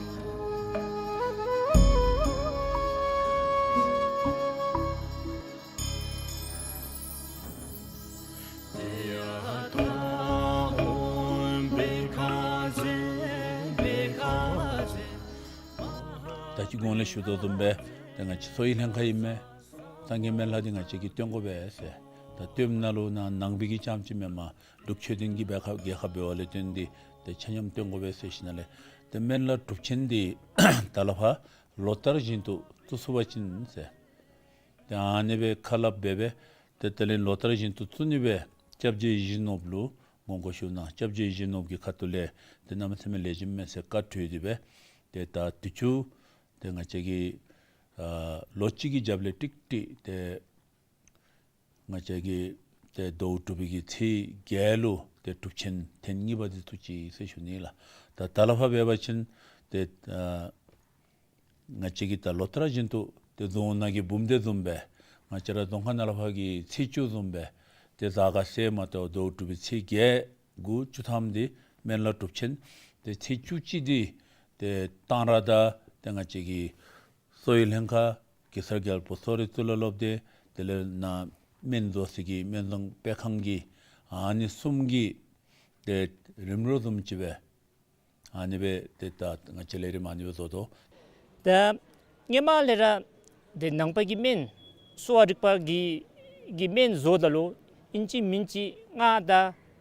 ཏདྱ་ཐཱ་ཨོཾ་བྷཻ་ཥ་ཛྱེ་བྷཻ་ཥ་ཛྱེ་མ་ཧཱ་ ད་ཅི་གོང་ལས་ཞུ་དོ་བཟུམ་སྦེ་ཏེ་ང་བཅས་གསོ་བའི་ལྷན་ཁག་ཨིན་མས། སངས་རྒྱས་སྨན་བླ་འདི་ང་བཅས་ཀྱིས་བཏོན་དགོ་པས་ཟེར། ད་བཏོནམ་ནང་ལུ་ནཱ་ནང་པའི་གི་རྐྱངམ་ཅིག་མེན་པར་འབྲུག་ཆོས་ལྡན་གྱི་སྦེ་ཁ་རྒྱལ་ཁབ་འབད་བ་ལས་བརྟེན་ཏེ་ཏེ་ཆ་མཉམ་བཏོན་དགོ་པས་ཟེར་ཞིནམ་ལས་ཏེ་སྨན་བླ་སྒྲུབ་ཆེན་འདི་ད་ལས་ཕར་ལོ་ལྟར་བཞིན་དུ་བཙུགས་ཚུགས་པ་ཅིན་ཟེར། ཏེ་ཨ་ནི་སྦེ་ཁ་སླབ་འབད་སྦེ་ཏེ་དེ་ལས་ལོ་ལྟར་བཞིན་དུ་བཙུགས་ནི་སྦེ་སྐྱབས་རྗེ་ཡིད་བཞིན་ནོར་བུ་ལུ་དགོངས་སྐོར་ཞུ་གནང་། སྐྱབས་རྗེ་ཡིད་བཞིན་ནོར་བུ་གི་ཁ་ཐུག་ལས་ཏེ་གནམ་མེད་ས་མེད་ལེགས་ཤོམ་མས་ཟེར་བཀའ་གྲོལ་ཏེ་སྦེ་ཏེ་ད་དུས་ཅི་ཏེ་ང་བཅས་ཀྱི་ཨ་ལོ་གཅིག་གི་རྒྱབ་ལས་ཀྲིག་ཀྲི་ཏེ་ང་བཅས་ཀྱི་ཏེ་ཟླཝ་དྲུག་པའི་གི་ཚེས་བརྒྱད་ལུ་ཏེ་སྒྲུབ་ཆེན་ཐེངས་གཉིས་པ་འདི་བཙུགས་ཅི་ཟེར་ཞུ་ནི་ལགས། ད་ད་ལས་ཕར་འབད་བ་ཅིན་ཏེ་ཨ་ང་བཅས་ཀྱིས་ད་ལོ་ལྟར་བཞིན་དུ་ཏེ་རྫོང་ནང་གི་འབུམ་སྡེ་བཟུམ་སྦེ་ང་བཅས་ར་རྫོང་ཁག་ནང་ལས་ཕར་གྱི་ཚེས་བཅུ་བཟུམ་སྦེ་ཏེ་གཟའ་སྐར་གསལ་མ་གཏོགས་ཟླཝ་དྲུག་པའི་ཚེས་བརྒྱད་དགུ་བཅུ་ཐམ་འདི་སྨན་བླ་སྒྲུབ་ཆེན། ཏེ་ཚེས་བཅུ་གཅིག་འདི་ཏེ་གཏང་རག་དང་ཏེ་ང་བཅས་ཀྱི་གསོ་བའི་ལྷན་ཁག་གེ་སར་རྒྱལ་པོ་གསོ་རིག་གཙུག་ལག་སློབ་སྡེ་དེ་ལས་ནཱ་སྨན་རྫོང་ཟེར་གྱི་སྨན་རྫོང་སྤེལ་ཁང་གི་ཨ་ནི་གསུམ་གྱི་ཏེ་རིམ་གྲོ་བཟུམ་ཅིག་སྦེ་ཨ་ནི་སྦེ་ཏེ་ད་ང་བཅས་ལས་རིམ་ཨ་ནི་སྦེ་བཟོ་དོ། ད་སྔོན་མ་ལས་ར་ཏེ་ནང་པ་གི་སྨན་གསོ་བ་རིག་པ་གི་གི་སྨན་བཟོཝ་ད་ལུ་ཨིན་ཅི་མིན་ཅི་ང་ད་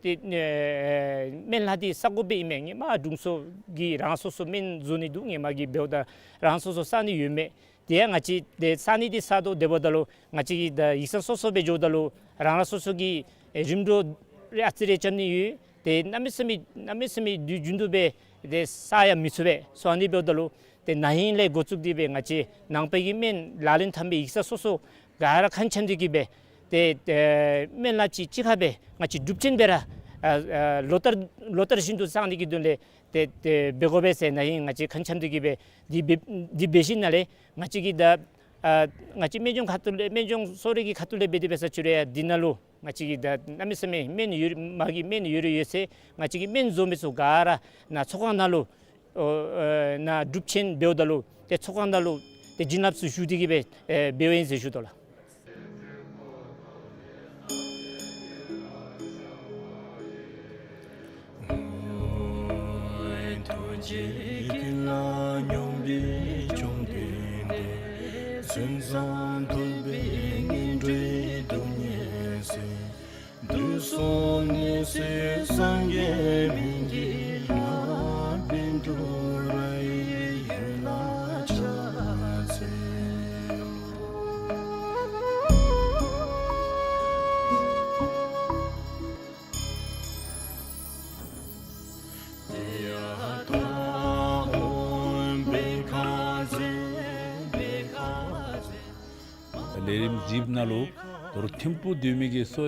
ཏེ་ཨེ་སྨན་བླ་འདི་ས་གོ་འབད་ཨིན་མས། སྔོན་མ་དྲུང་འཚོ་གིས་རང་སོ་སོ་སྨན་བཟོ་ནི་འདུག། སྔོན་མ་གི་འབདཝ་ད་རང་སོ་སོ་ས་ནི་ཡོད་མས། དེ་ཡང་ང་བཅས་ཏེ་ས་ནི་འདི་ས་དོ་དེ་འབདཝ་ད་ལུ་ང་བཅས་ཀྱིས་ད་ཡིག་ཚང་སོ་སོ་སྦེ་འགྱོཝ་ད་ལུ་རང་རང་སོ་སོ་གི་ཨེ་རིམ་གྲོ་རེ་ཨ་ཙི་རེ་རྐྱབ་ནི་ཡོད། ཏེ་གནམ་མེད་ས་མེད་གནམ་མེད་ས་མེད་དུས་རྒྱུན་དུ་སྦེ་ཏེ་ས་ཡང་མི་ཚུགས་པས། སོ་ཨ་ནི་འབདཝ་ད་ལུ་ཏེ་ན་ཧིང་ལས་འགོ་བཙུགས་ཏེ་སྦེ་ང་བཅས་ནང་པའི་གི་སྨན་ལག་ལེན་འཐབ་པའི་ཡིག་ཚང་སོ་སོ་ག་ར་ཁ་འཆམ་སྟེ་གི་སྦེ་ཏེ་ཏེ་སྨན་བླ་ཅིག་གཅིག་ཁར་སྦེ་ང་བཅས་སྒྲུབ་ཆེན་སྦེ་ར་ཨ་ཨ་ལོ་ལྟར་ལོ་ལྟར་བཞིན་དུ་བསག་ནི་གི་དོན་ལས་ཏེ་ཏེ་འབད་དགོ་པས་ཟེར་ན་ཧིང་ང་བཅས་ཁ་འཆམ་སྟེ་གི་སྦེ་འདི་འབད་འདི་འབད་ཞིནམ་ལས་ང་བཅས་ཀྱིས་ད་ཨ་ང་བཅས་སྨན་ལྗོངས་ཁ་ཐུག་ལས་སྨན་ལྗོངས་གསོ་རིག་གི་ཁ་ཐུག་ལས་འབད་དེ་འབད་ས་ཅིག་རུང་ཡང་འདི་ནང་ལུ་ང་བཅས་ཀྱིས་ད་གནམ་མེད་ས་མེད་སྨན་ཡོད་མ་གི་སྨན་ཡོད་རུང་ཡོད་ཚད་ང་བཅས་ཀྱིས་སྨན་བཟོ་མི་ཚུ་ག་ར་ནཱ་ཚོགས་ཁང་ནང་ལུ་ཨོ་ཨེ་ནཱ་སྒྲུབ་ཆེན་འབདཝ་ད་ལུ་ཏེ་ཚོགས་ཁང་ནང་ལུ་ཏེ་བྱིན་རླབས་ཚུ་ཞུ་སྟེ་གི་སྦེ་ཨེ་འབདཝ་ཨིན་ཟེར་ཞུ་དོ་ལགས། ཐུགས་རྗེ་ཀུན་ལ་སྙོམས་པའི་བཅོམ་ལྡན་འདས། མཚན་བཟང་ཐོས་པའི་ངན་འགྲོའི་སྡུག་བསྔལ་སེལ། དུག་གསུམ་ནད་སེལ་སངས་རྒྱས་སྨན་གྱི་བླ། བཻ་ཌཱུརྱ་ཡི་འོད་ལ་ཕྱག་འཚལ་ལོ། ལས་རིམ་གཟིགསཔ་ནང་ལུ་དོ་རུང་ཐིམ་ཕུག་འདུས་མི་གི་གསོ་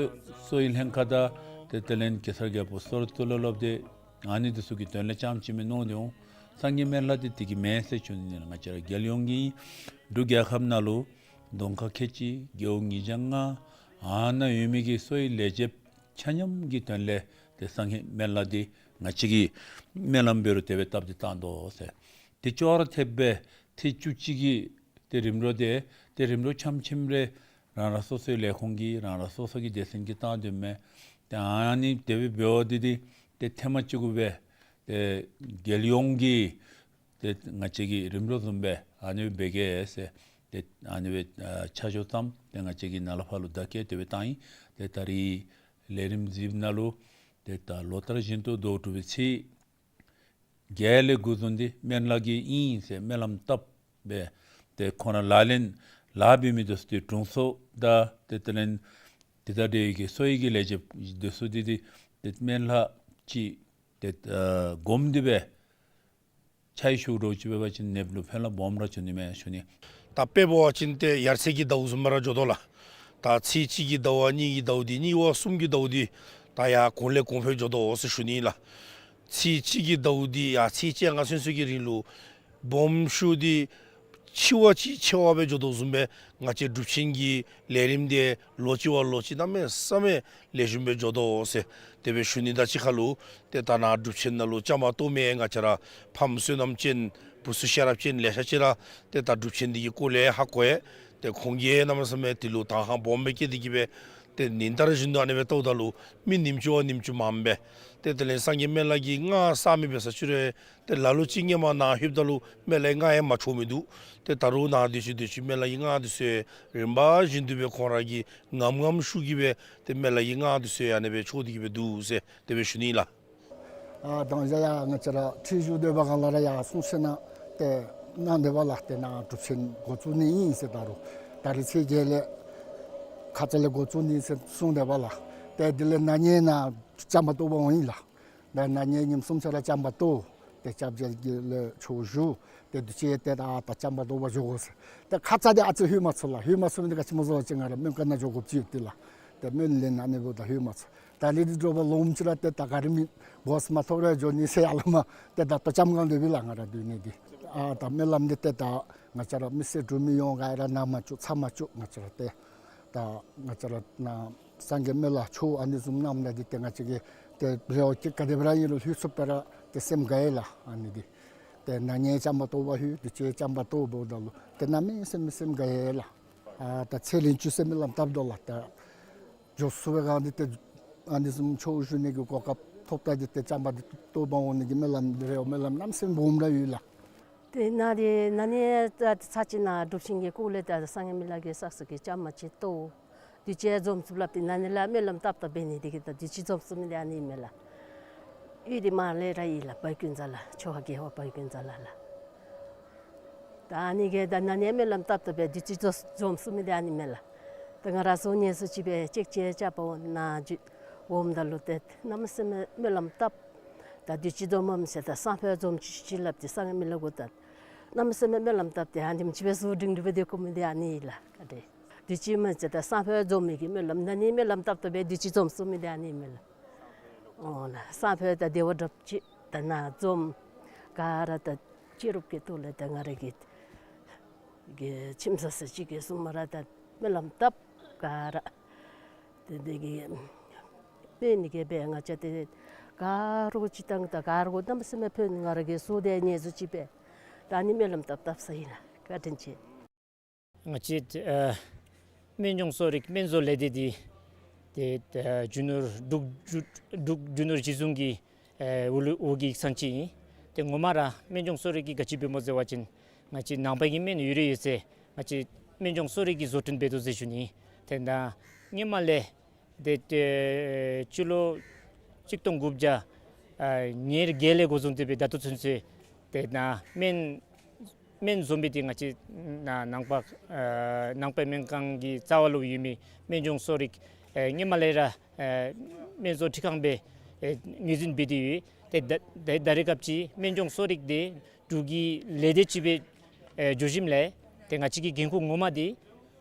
གསོ་བའི་ལྷན་ཁག་དང་ཏེ་དེ་ལས་གེ་སར་རྒྱལ་པོ་གསོ་རིག་གཙུག་ལག་སློབ་སྡེ་ཨ་ནི་འདི་ཚུ་གི་དོན་ལས་རྐྱངམ་ཅིག་མེན་མནོ་ནི་འོང་། སངས་རྒྱས་སྨན་བླ་འདི་དེ་གིས་མེན་ཟེར་ཞུ་ནི་ལགས། ང་བཅས་ར་རྒྱལ་ཡོངས་ཀྱི་འབྲུག་རྒྱལ་ཁབ་ནང་ལུ་རྫོང་ཁག་ཁལ་གཅིག་རྒེད་འོག་ཉིས་བརྒྱ་ལྔ་ཨ་ནཱ་ཡོད་མི་གི་གསོ་བའི་ལས་བྱེདཔ་ཆ་མཉམ་གྱི་དོན་ལས་ཏེ་སངས་རྒྱས་སྨན་བླ་འདི་ང་བཅས་ཀྱིས་སྨོན་ལམ་འབད་རུང་དེ་སྦེ་བཏབ་སྟེ་བཏང་དོ་ཟེར། དེ་ཅོག་ར་འཐདཔ་སྦེ་ཚེས་བཅུ་གཅིག་གི་ཏེ་རིམ་གྲོ་འདི་ཏེ་རིམ་གྲོ་འཆམ་འཆམ་རེ་རང་རང་སོ་སོའི་ལས་ཁུངས་ཀྱིས་རང་རང་སོ་སོ་གི་སྡེ་ཚན་གྱིས་བཏང་དོ་མས། ཏེ་ཨ་ནི་དེ་སྦེ་འབདཝ་འདི་འདི་ཏེ་ཐེངས་མ་གཅིག་གུ་སྦེ་ཏེ་རྒྱལ་ཡོངས་ཀྱི་ཏེ་ང་བཅས་ཀྱིས་རིམ་གྲོ་བཟུམ་སྦེ་ཨ་ནི་སྦེ་འབད་གེ་ཟེར་ཏེ་ཨ་ནི་སྦེ་ཨ་ཆ་འཇོག་བརྩམས། ཏེ་ང་བཅས་ཀྱིས་ནཱ་ལས་ཕར་ལུ་བདའ་སྐྱེལ་དེ་སྦེ་བཏང་ཡི། ཏེ་ད་རིས་ལས་རིམ་གཟིགསཔ་ནང་ལུ་ཏེ་ད་ལོ་ལྟར་བཞིན་དུ་ཟླཝ་དྲུག་པའི་ཚེས་བརྒྱད་ལས་འགོ་བཟུང་སྟེ་སྨན་བླ་གི་ཨིན་ཟེར་སྨོན་ལམ་བཏབ་སྦེ་ཏེ་ཁོང་ར་ལག་ལེན་ལཱ་འབད་མི་འདི་ཚུ་ཏེ་དྲུང་འཚོ་དང་ཏེ་དེ་ལས་ཏེ་ད་འབྲེལ་ཡོད་ཀྱི་གསོ་བའི་གི་ལས་བྱེདཔ་འདི་ཚུ་འདི་འདི་ཏེ་སྨན་བླ་ཅིག་ཏེ་ཨ་བསྒོམ་སྟེ་སྦེ་ཕྱག་ཞུ་རོགས་ཅིག་འབད་བ་ཅིན་ནདཔ་ལུ་ཕན་རླབས་སྦོམ་ར་འབྱུང་ནི་མས་ཞུ་ནི། ད་དཔེ་འབད་བ་ཅིན་ཏེ་ཡར་ཚེས་ཀྱི་ཟླཝ་བཟུམ་ར་འགྱོ་དོ་ལགས། ད་ཚེས་གཅིག་གི་ཟླཝ་གཉིས་ཀྱི་ཟླཝ་འདི་གཉིས་པ་གསུམ་གྱི་ཟླཝ་འདི་ད་ཡར་གོང་ལས་གོང་འཕེལ་འགྱོ་དོ་ཟེར་ཞུ་ནི་ལགས། ཚེས་གཅིག་གི་ཟླཝ་འདི་ཡར་ཚེས་བཅོ་ལྔ་ཚུན་ཚོད་ཀྱི་རིང་ལུ་སྦོམ་ཤོས་འདི་ཆེ་བ་ཅིག་ཆེ་བ་སྦེ་འགྱོ་དོ་བཟུམ་སྦེ་ང་བཅས་སྒྲུབ་ཆེན་གྱི་ལས་རིམ་འདི་ལོ་གཅིག་བ་ལོ་གཅིག་གནམ་མེད་ས་མེད་ལེགས་ཤོམ་སྦེ་འགྱོ་དོ་ཟེར་དེ་སྦེ་ཞུ་ནི་དང་གཅིག་ཁར་ལུ་ཏེ་ད་ནཱ་སྒྲུབ་ཆེན་ནང་ལུ་བཅའ་མར་གཏོགས་མི་ང་བཅས་ར་ཕམ་བསོད་ནམས་ཅན་བུ་ཚུ་ཤེས་རབ་ཅན་ལེ་ཤ་ཅིག་ར་ཏེ་ད་སྒྲུབ་ཆེན་འདི་གི་སྐོར་ལས་ཧ་གོ་ཡི། ཏེ་ཁོང་གིས་གནམ་མེད་ས་མེད་འདི་ལུ་དང་ཧ་སྦོམ་སྦེ་བསྐྱེད་དེ་གིས་སྦེ་ཏེ་ཉིན་ལྟར་བཞིན་དུ་ཨ་ནི་སྦེ་བལྟཝ་ད་ལུ་མི་ཉིནམ་ཅིག་བ་ཉིནམ་ཅིག་མངམ་སྦེ་ ཏེ་དེ་ལས་སངས་རྒྱས་སྨན་བླ་གིས་སྔགས་བསགས་མི་འབད་ས་ཅིག་རུང་ཏེ་ལ་ལུ་ཅིག་ཧེ་མ་ནཱ་ལྷོདཔ་ད་ལུ་སྨན་བླའི་སྔགས་ཡང་མ་འཕྲོ་མི་འདུག། ཏེ་ད་རུང་ནཱ་སྡོད་ཅི་སྡོད་ཅི་སྨན་བླ་གི་སྔགས་འདི་ཚུ་རིམ་པ་བཞིན་དུ་སྦེ་ཁོང་ར་གིས་ངམ་ངམ་ཤུགས་ཀྱིས་སྦེ་ཏེ་སྨན་བླ་གི་སྔགས་འདི་ཚུ་ཡང་ཨ་ནི་སྦེ་འཕྲོ་སྟེ་གི་སྦེ་འདུག་ཟེར་དེ་སྦེ་ཞུ་ནི་ལགས། ཨ་དང་ཡ་ཡ་ང་བཅས་ར་ཁྲིད་ཞུ་སྡོད་པའི་སྒང་ལས་ར་ཡར་སོང་ཞིནམ་ལས་ཏེ་གནང་སྡོད་པ་ལགས། ཏེ་ནཱ་སྒྲུབ་ཆེན་འགོ་བཙུགས་ནི་ཨིན་ཟེར། ད་རུང་ད་རིས་ཚེས་བརྒྱད་ལས་ཁ་ཙ་ལས་འགོ་བཙུགས་ནི་ཟེར་གསུངས་སྡོད་པ་ལགས། ཏེ་དེ་ལས་ན་ཧིང་ནཱ་བྱམས་པ་ཐོབ་པ་འོང་ཡི་ལགས། ད་ན་ཧིང་ཉིནམ་གསུམ་ཆ་ར་བྱམས་པ་ཐོབ། ཏེ་སྐྱབས་རྗེ་གི་ལས་ཆོས་ཞུ། ཏེ་དུས་ཅི་ཏེ་ད་ད་བྱམས་པ་ཐོབ་པར་འགྱོ་དགོ་ཟེར། ཏེ་ཁ་ཙ་འདི་ཨ་ཙི་ལྷོད་མ་ཚུགས་ལགས། ལྷོད་མ་ཚུགས་མི་འདི་ག་ཅི་སྨོ་ཟེར་བ་ཅིན་ང་ར་སྨན་ཁང་ནང་འགྱོ་དགོཔ་ཅིག་ཡོད་དེ་ལགས། ཏེ་སྨན་ལེན་ཨ་ནི་འབདཝ་ད་ལྷོད་མ་ཚུགས། ད་ལས་འདི་འགྱོ་བ་ལོངམ་ཅིག་ར་ཏེ་ད་ག་ར་མི་གོ་ས་མ་ཐོབ་ར་འགྱོ་ནི་ཟེར་ཡར་ལས་མར་ཏེ་ད་ལྟོ་ལྕམ་སྒང་སྡོད་པས་ལགས། ང་ར་སྡོད་ནི་འདི་ཨ་ད་སྨོན་ལམ་འདི་ཏེ་ད་ང་བཅས་ར་མི་སེར་འབྲུག་མི་ཡོངས་ག་ར་གནང་མ་བཅུག་ཚར་མ་བཅུག། ང་བཅས་ར་ཏེ་ད་ང་བཅས་ར་ནཱ་སངས་རྒྱས་སྨན་བླ་ཆོས་ཨ་ནི་བཟུམ་གནངམ་ད་འདི་ཏེ་ང་བཅས་ཀྱི་ཏེ་རེ་བ་ཅིག་ག་དེ་སྦེ་ར་ཨིན་རུང་ལྷོད་ཚུགས་པས་ར་ཏེ་སེམས་དགའ་ཡི་ལགས། ཨ་ནི་འདི་ཏེ་ན་ཧིང་བྱམས་པ་ཐོབ་པར་ལྷོད། དུས་ཅི་བྱམས་པ་ཐོབ་འབདཝ་ད་ལུ་ཏེ་གནམ་མེད་ས་མེད་སེམས་དགའ་ཡི་ལགས། ཨ་ད་ཚེ་རིང་ཅུང་ཟད་སྨོན་ལམ་བཏབ་དོ་ལགས། ཏེ་འགྱོ་ཚུགས་པའི་སྒང་འདི་ཏེ་ཨ་ནི་བཟུམ་ཆོས་ཞུ་ནི་གི་གོ་སྐབས་ཐོབ་ད་འདི་ཏེ་བྱམས་པ་འདི་ཐོབ་པར་འོང་ནི་གི་སྨོན་ལམ་རེ་བ་སྨོན་ལམ་གནམ་མེད་ས་མེད་སྦོམ་ར་ཡོད་ལགས། ཏེ་ནཱ་འདི་ན་ཧིང་ད་ཚར་གཅིག་ནཱ་སྒྲུབ་ཆེན་གྱི་སྐོར་ལས་ད་སངས་རྒྱས་སྨན་བླ་གིས་བསགས་བསགས་ཀྱི་བྱམས་པ་ཅིག་ཐོབ། དུས་ཅི་འཛོམས་ཚུགས་སླབ་སྟེ་ན་ཧིང་ལས་སྨོན་ལམ་བཏབ་བཏབ་འབད་ནི་འདི་གིས་ད་དུས་ཅི་འཛོམས་ཚུགས་མི་འདི་ཨ་ནི་ཨིན་མས་ལགས། ཡུལ་འདི་མར་ལས་ར་ཨིན་ལགས། བ་ཀུན་རྫ་ལགས། ཆོས་རྒྱལ་བ་བ་ཀུན་རྫ་ལགས་ལགས། ད་ཨ་ནི་གིས་ད་ན་ཧིང་སྨོན་ལམ་བཏབ་བཏབ་སྦེ་དུས་ཅི་འཛོམས་འཛོམས་ཚུགས་མི་འདི་ཨ་ནི་མས་ལགས། ད་ང་ར་བཟུམ་ཉེ་སུ་ཅིག་སྦེ་ཅེག་ཅེག་རྐྱབ་པར་འོང་ནཱ་འགྱོ་འོངམ་ད་ལུ་ཏེ་གནམ་མེད་ས་མེད་སྨོན་ལམ་བཏབ། ད་དུས་ཅི་འཛོམས་འོངམ་ཟེར་ད་སང་ཕོད་འཛོམས་ཅི་ཅི་སླབ་སྟེ་སངས་རྒྱས་སྨན་བླ་གུ་ད་གནམ་མེད་ས་མེད་སྨོན་ལམ་བཏབ་སྟེ་ཨ་ནེམ་ཅིག་སྦེ་གཟུགས་སྒྲིང་སྒྲིང་སྦེ་སྡོད་དགོ་མི་འདི་ཨ་ནི་ཨིན་ལགས། ག་དེ་དུས་ཅི་མེན་ཟེར་ད་སང་ཕོད་འཛོམས་མི་གི་སྨོན་ལམ་ན་ཧིང་སྨོན་ལམ་བཏབ་བཏབ་སྦེ་དུས་ཅི་འཛོམས་ཚུགས་མི་འདི་ཨ་ནི་མས་ལགས། ཨོ་ལགས། སང་ཕོད་ད་བདེ་བ་དྲགཔ་ཅིག་ད་ནཱ་འཛོམས། ག་ར་ད་སྐྱེས་རབས་ཀྱི་ཐོག་ལས་ད་ང་ར་གི་གི་ཁྱིམ་ས་ས་ཅིག་གི་སྲུང་མ་ར་ད་སྨོན་ལམ་བཏབ་ག་ར། ཏེ་འདི་གིས་སྨན་ནི་གི་སྦེ་ང་བཅས་ཏེ་ག་ར་གོ་སྤྱིར་བཏང་ད་ག་ར་གོ་གནམ་མེད་ས་མེད་ཕན། ང་ར་གི་གཟུགས་འདི་ཉེ་སུ་ཅིག་སྦེ་ད་ཨ་ནི་སྨོན་ལམ་བཏབ་བཏབ་ས་ཨིན་ལགས། བཀའ་དྲིན་ཆེ། ང་བཅས་ཨ་སྨན་ལྗོངས་གསོ་རིག་སྨན་བཟོ་ལས་སྡེ་འདི་ཏེ་ཨ་རྒྱུ་ནོར་འབྲུག་རྒྱུ་འབྲུག་རྒྱུ་ནོར་གཞི་བཟུང་གི་ཨེ་འོག་ལུ་འོག་གི་ཡིག་ཚང་ཅིག་ཨིན། ཏེ་ངོ་མ་ར་སྨན་ལྗོངས་གསོ་རིག་གི་ག་ཅི་འབད་སྨོ་ཟེར་བ་ཅིན་ང་བཅས་ནང་པའི་གི་སྨན་ཡོད་རིགས་ཡོད་ཚད་ང་བཅས་སྨན་ལྗོངས་གསོ་རིག་གིས་བཟོ་སྐྲུན་འབད་དོ་ཟེར་ཞུ་ནི། ཏེ་ད་སྔོན་མ་ལས་ཏེ་ཏེ་སྤྱི་ལོ་གཅིག་སྟོང་དགུ་བརྒྱ་ཨ་ཉེར་བརྒྱད་ལས་འགོ་བཟུང་སྟེ་སྦེ་ད་ལྟོ་ཚུན་ཚོད་ཏེ་ད་སྨན་སྨན་བཟོ་མི་འདི་ང་བཅས་ནཱ་ནང་པ་ཨ་ནང་པའི་སྨན་ཁང་གི་རྩ་བ་ལུ་ཡོད་མི་སྨན་ལྗོངས་གསོ་རིག་ཨེ་སྔོན་མ་ལས་ར་ཨེ་སྨན་བཟོ་འཕྲུལ་ཁང་སྦེ་ཨེ་ངོས་འཛིན་འབད་དེ་ཡོད། ཏེ་ད་ད་ད་རེས་སྐབས་ཅིག་སྨན་ལྗོངས་གསོ་རིག་འདི་འབྲུག་གི་ལས་སྡེ་ཅིག་སྦེ་ཨེ་འགྱོ་ཞིནམ་ལས་ཏེ་ང་བཅས་ཀྱི་འགན་ཁུར་ངོ་མ་འདི་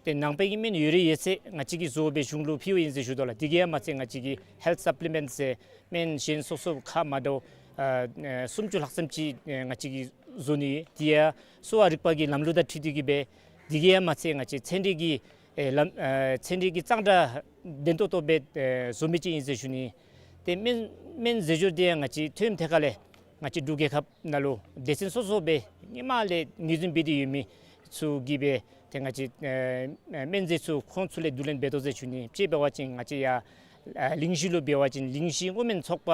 ཏེ་ནང་པའི་གི་སྨན་ཡོད་རིགས་ཡོད་ཚད་ང་བཅས་ཀྱིས་བཟོ་སྦེ་གཞུང་ལུ་ཕུལཝ་ཨིན་ཟེར་ཞུ་དོ་ལགས། དེ་གིས་ཡང་མ་ཚད་ང་བཅས་ཀྱིས་ཧེལཐ་སབ་ལི་མེནཊ་ཟེར་སྨན་གཞན་སོ་སོ་ཁག་མ་འདྲཝ་ཨ་ཨ་སུམ་ཅུ་ལྷག་ཙམ་ཅིག་ཨ་ང་བཅས་ཀྱིས་བཟོ་ནི་ཡོད། དེ་ཡང་གསོ་བ་རིག་པ་གི་ལམ་ལུགས་དང་འཁྲིལ་ཏེ་གི་སྦེ་དེ་གིས་ཡང་མ་ཚད་ང་བཅས་ཚན་རིག་གི་ཨེ་ལམ་ཨེ་ཚན་རིག་གི་གཙང་སྦྲ་ལྡན་ཏོག་ཏོ་སྦེ་ཨེ་བཟོ་མི་ཅིག་ཨིན་ཟེར་ཞུ་ནི། ཏེ་སྨན་སྨན་རྫས་སྦྱོར་འདི་ཡང་ང་བཅས་ཐོན་མི་ཐད་ཁར་ལས་ང་བཅས་འབྲུག་རྒྱལ་ཁབ་ནང་ལུ་སྡེ་ཚན་སོ་སོ་སྦེ་སྔོན་མ་ལས་ངོས་འཛིན་འབད་དེ་ཡོད་མི་ཚུ་གིས་སྦེ་ཏེ་ང་བཅས་ཨེ་སྨན་རྫས་ཚུ་ཁོང་ཚུ་ལས་བསྡུ་ལེན་འབད་དོ་ཟེར་ཞུ་ནི། དཔྱེ་འབད་བ་ཅིན་ང་བཅས་ཡར་ཨ་གླིང་བཞི་ལུ་འབད་བ་ཅིན་གླིང་བཞི་སྔོ་སྨན་ཚོགས་པ་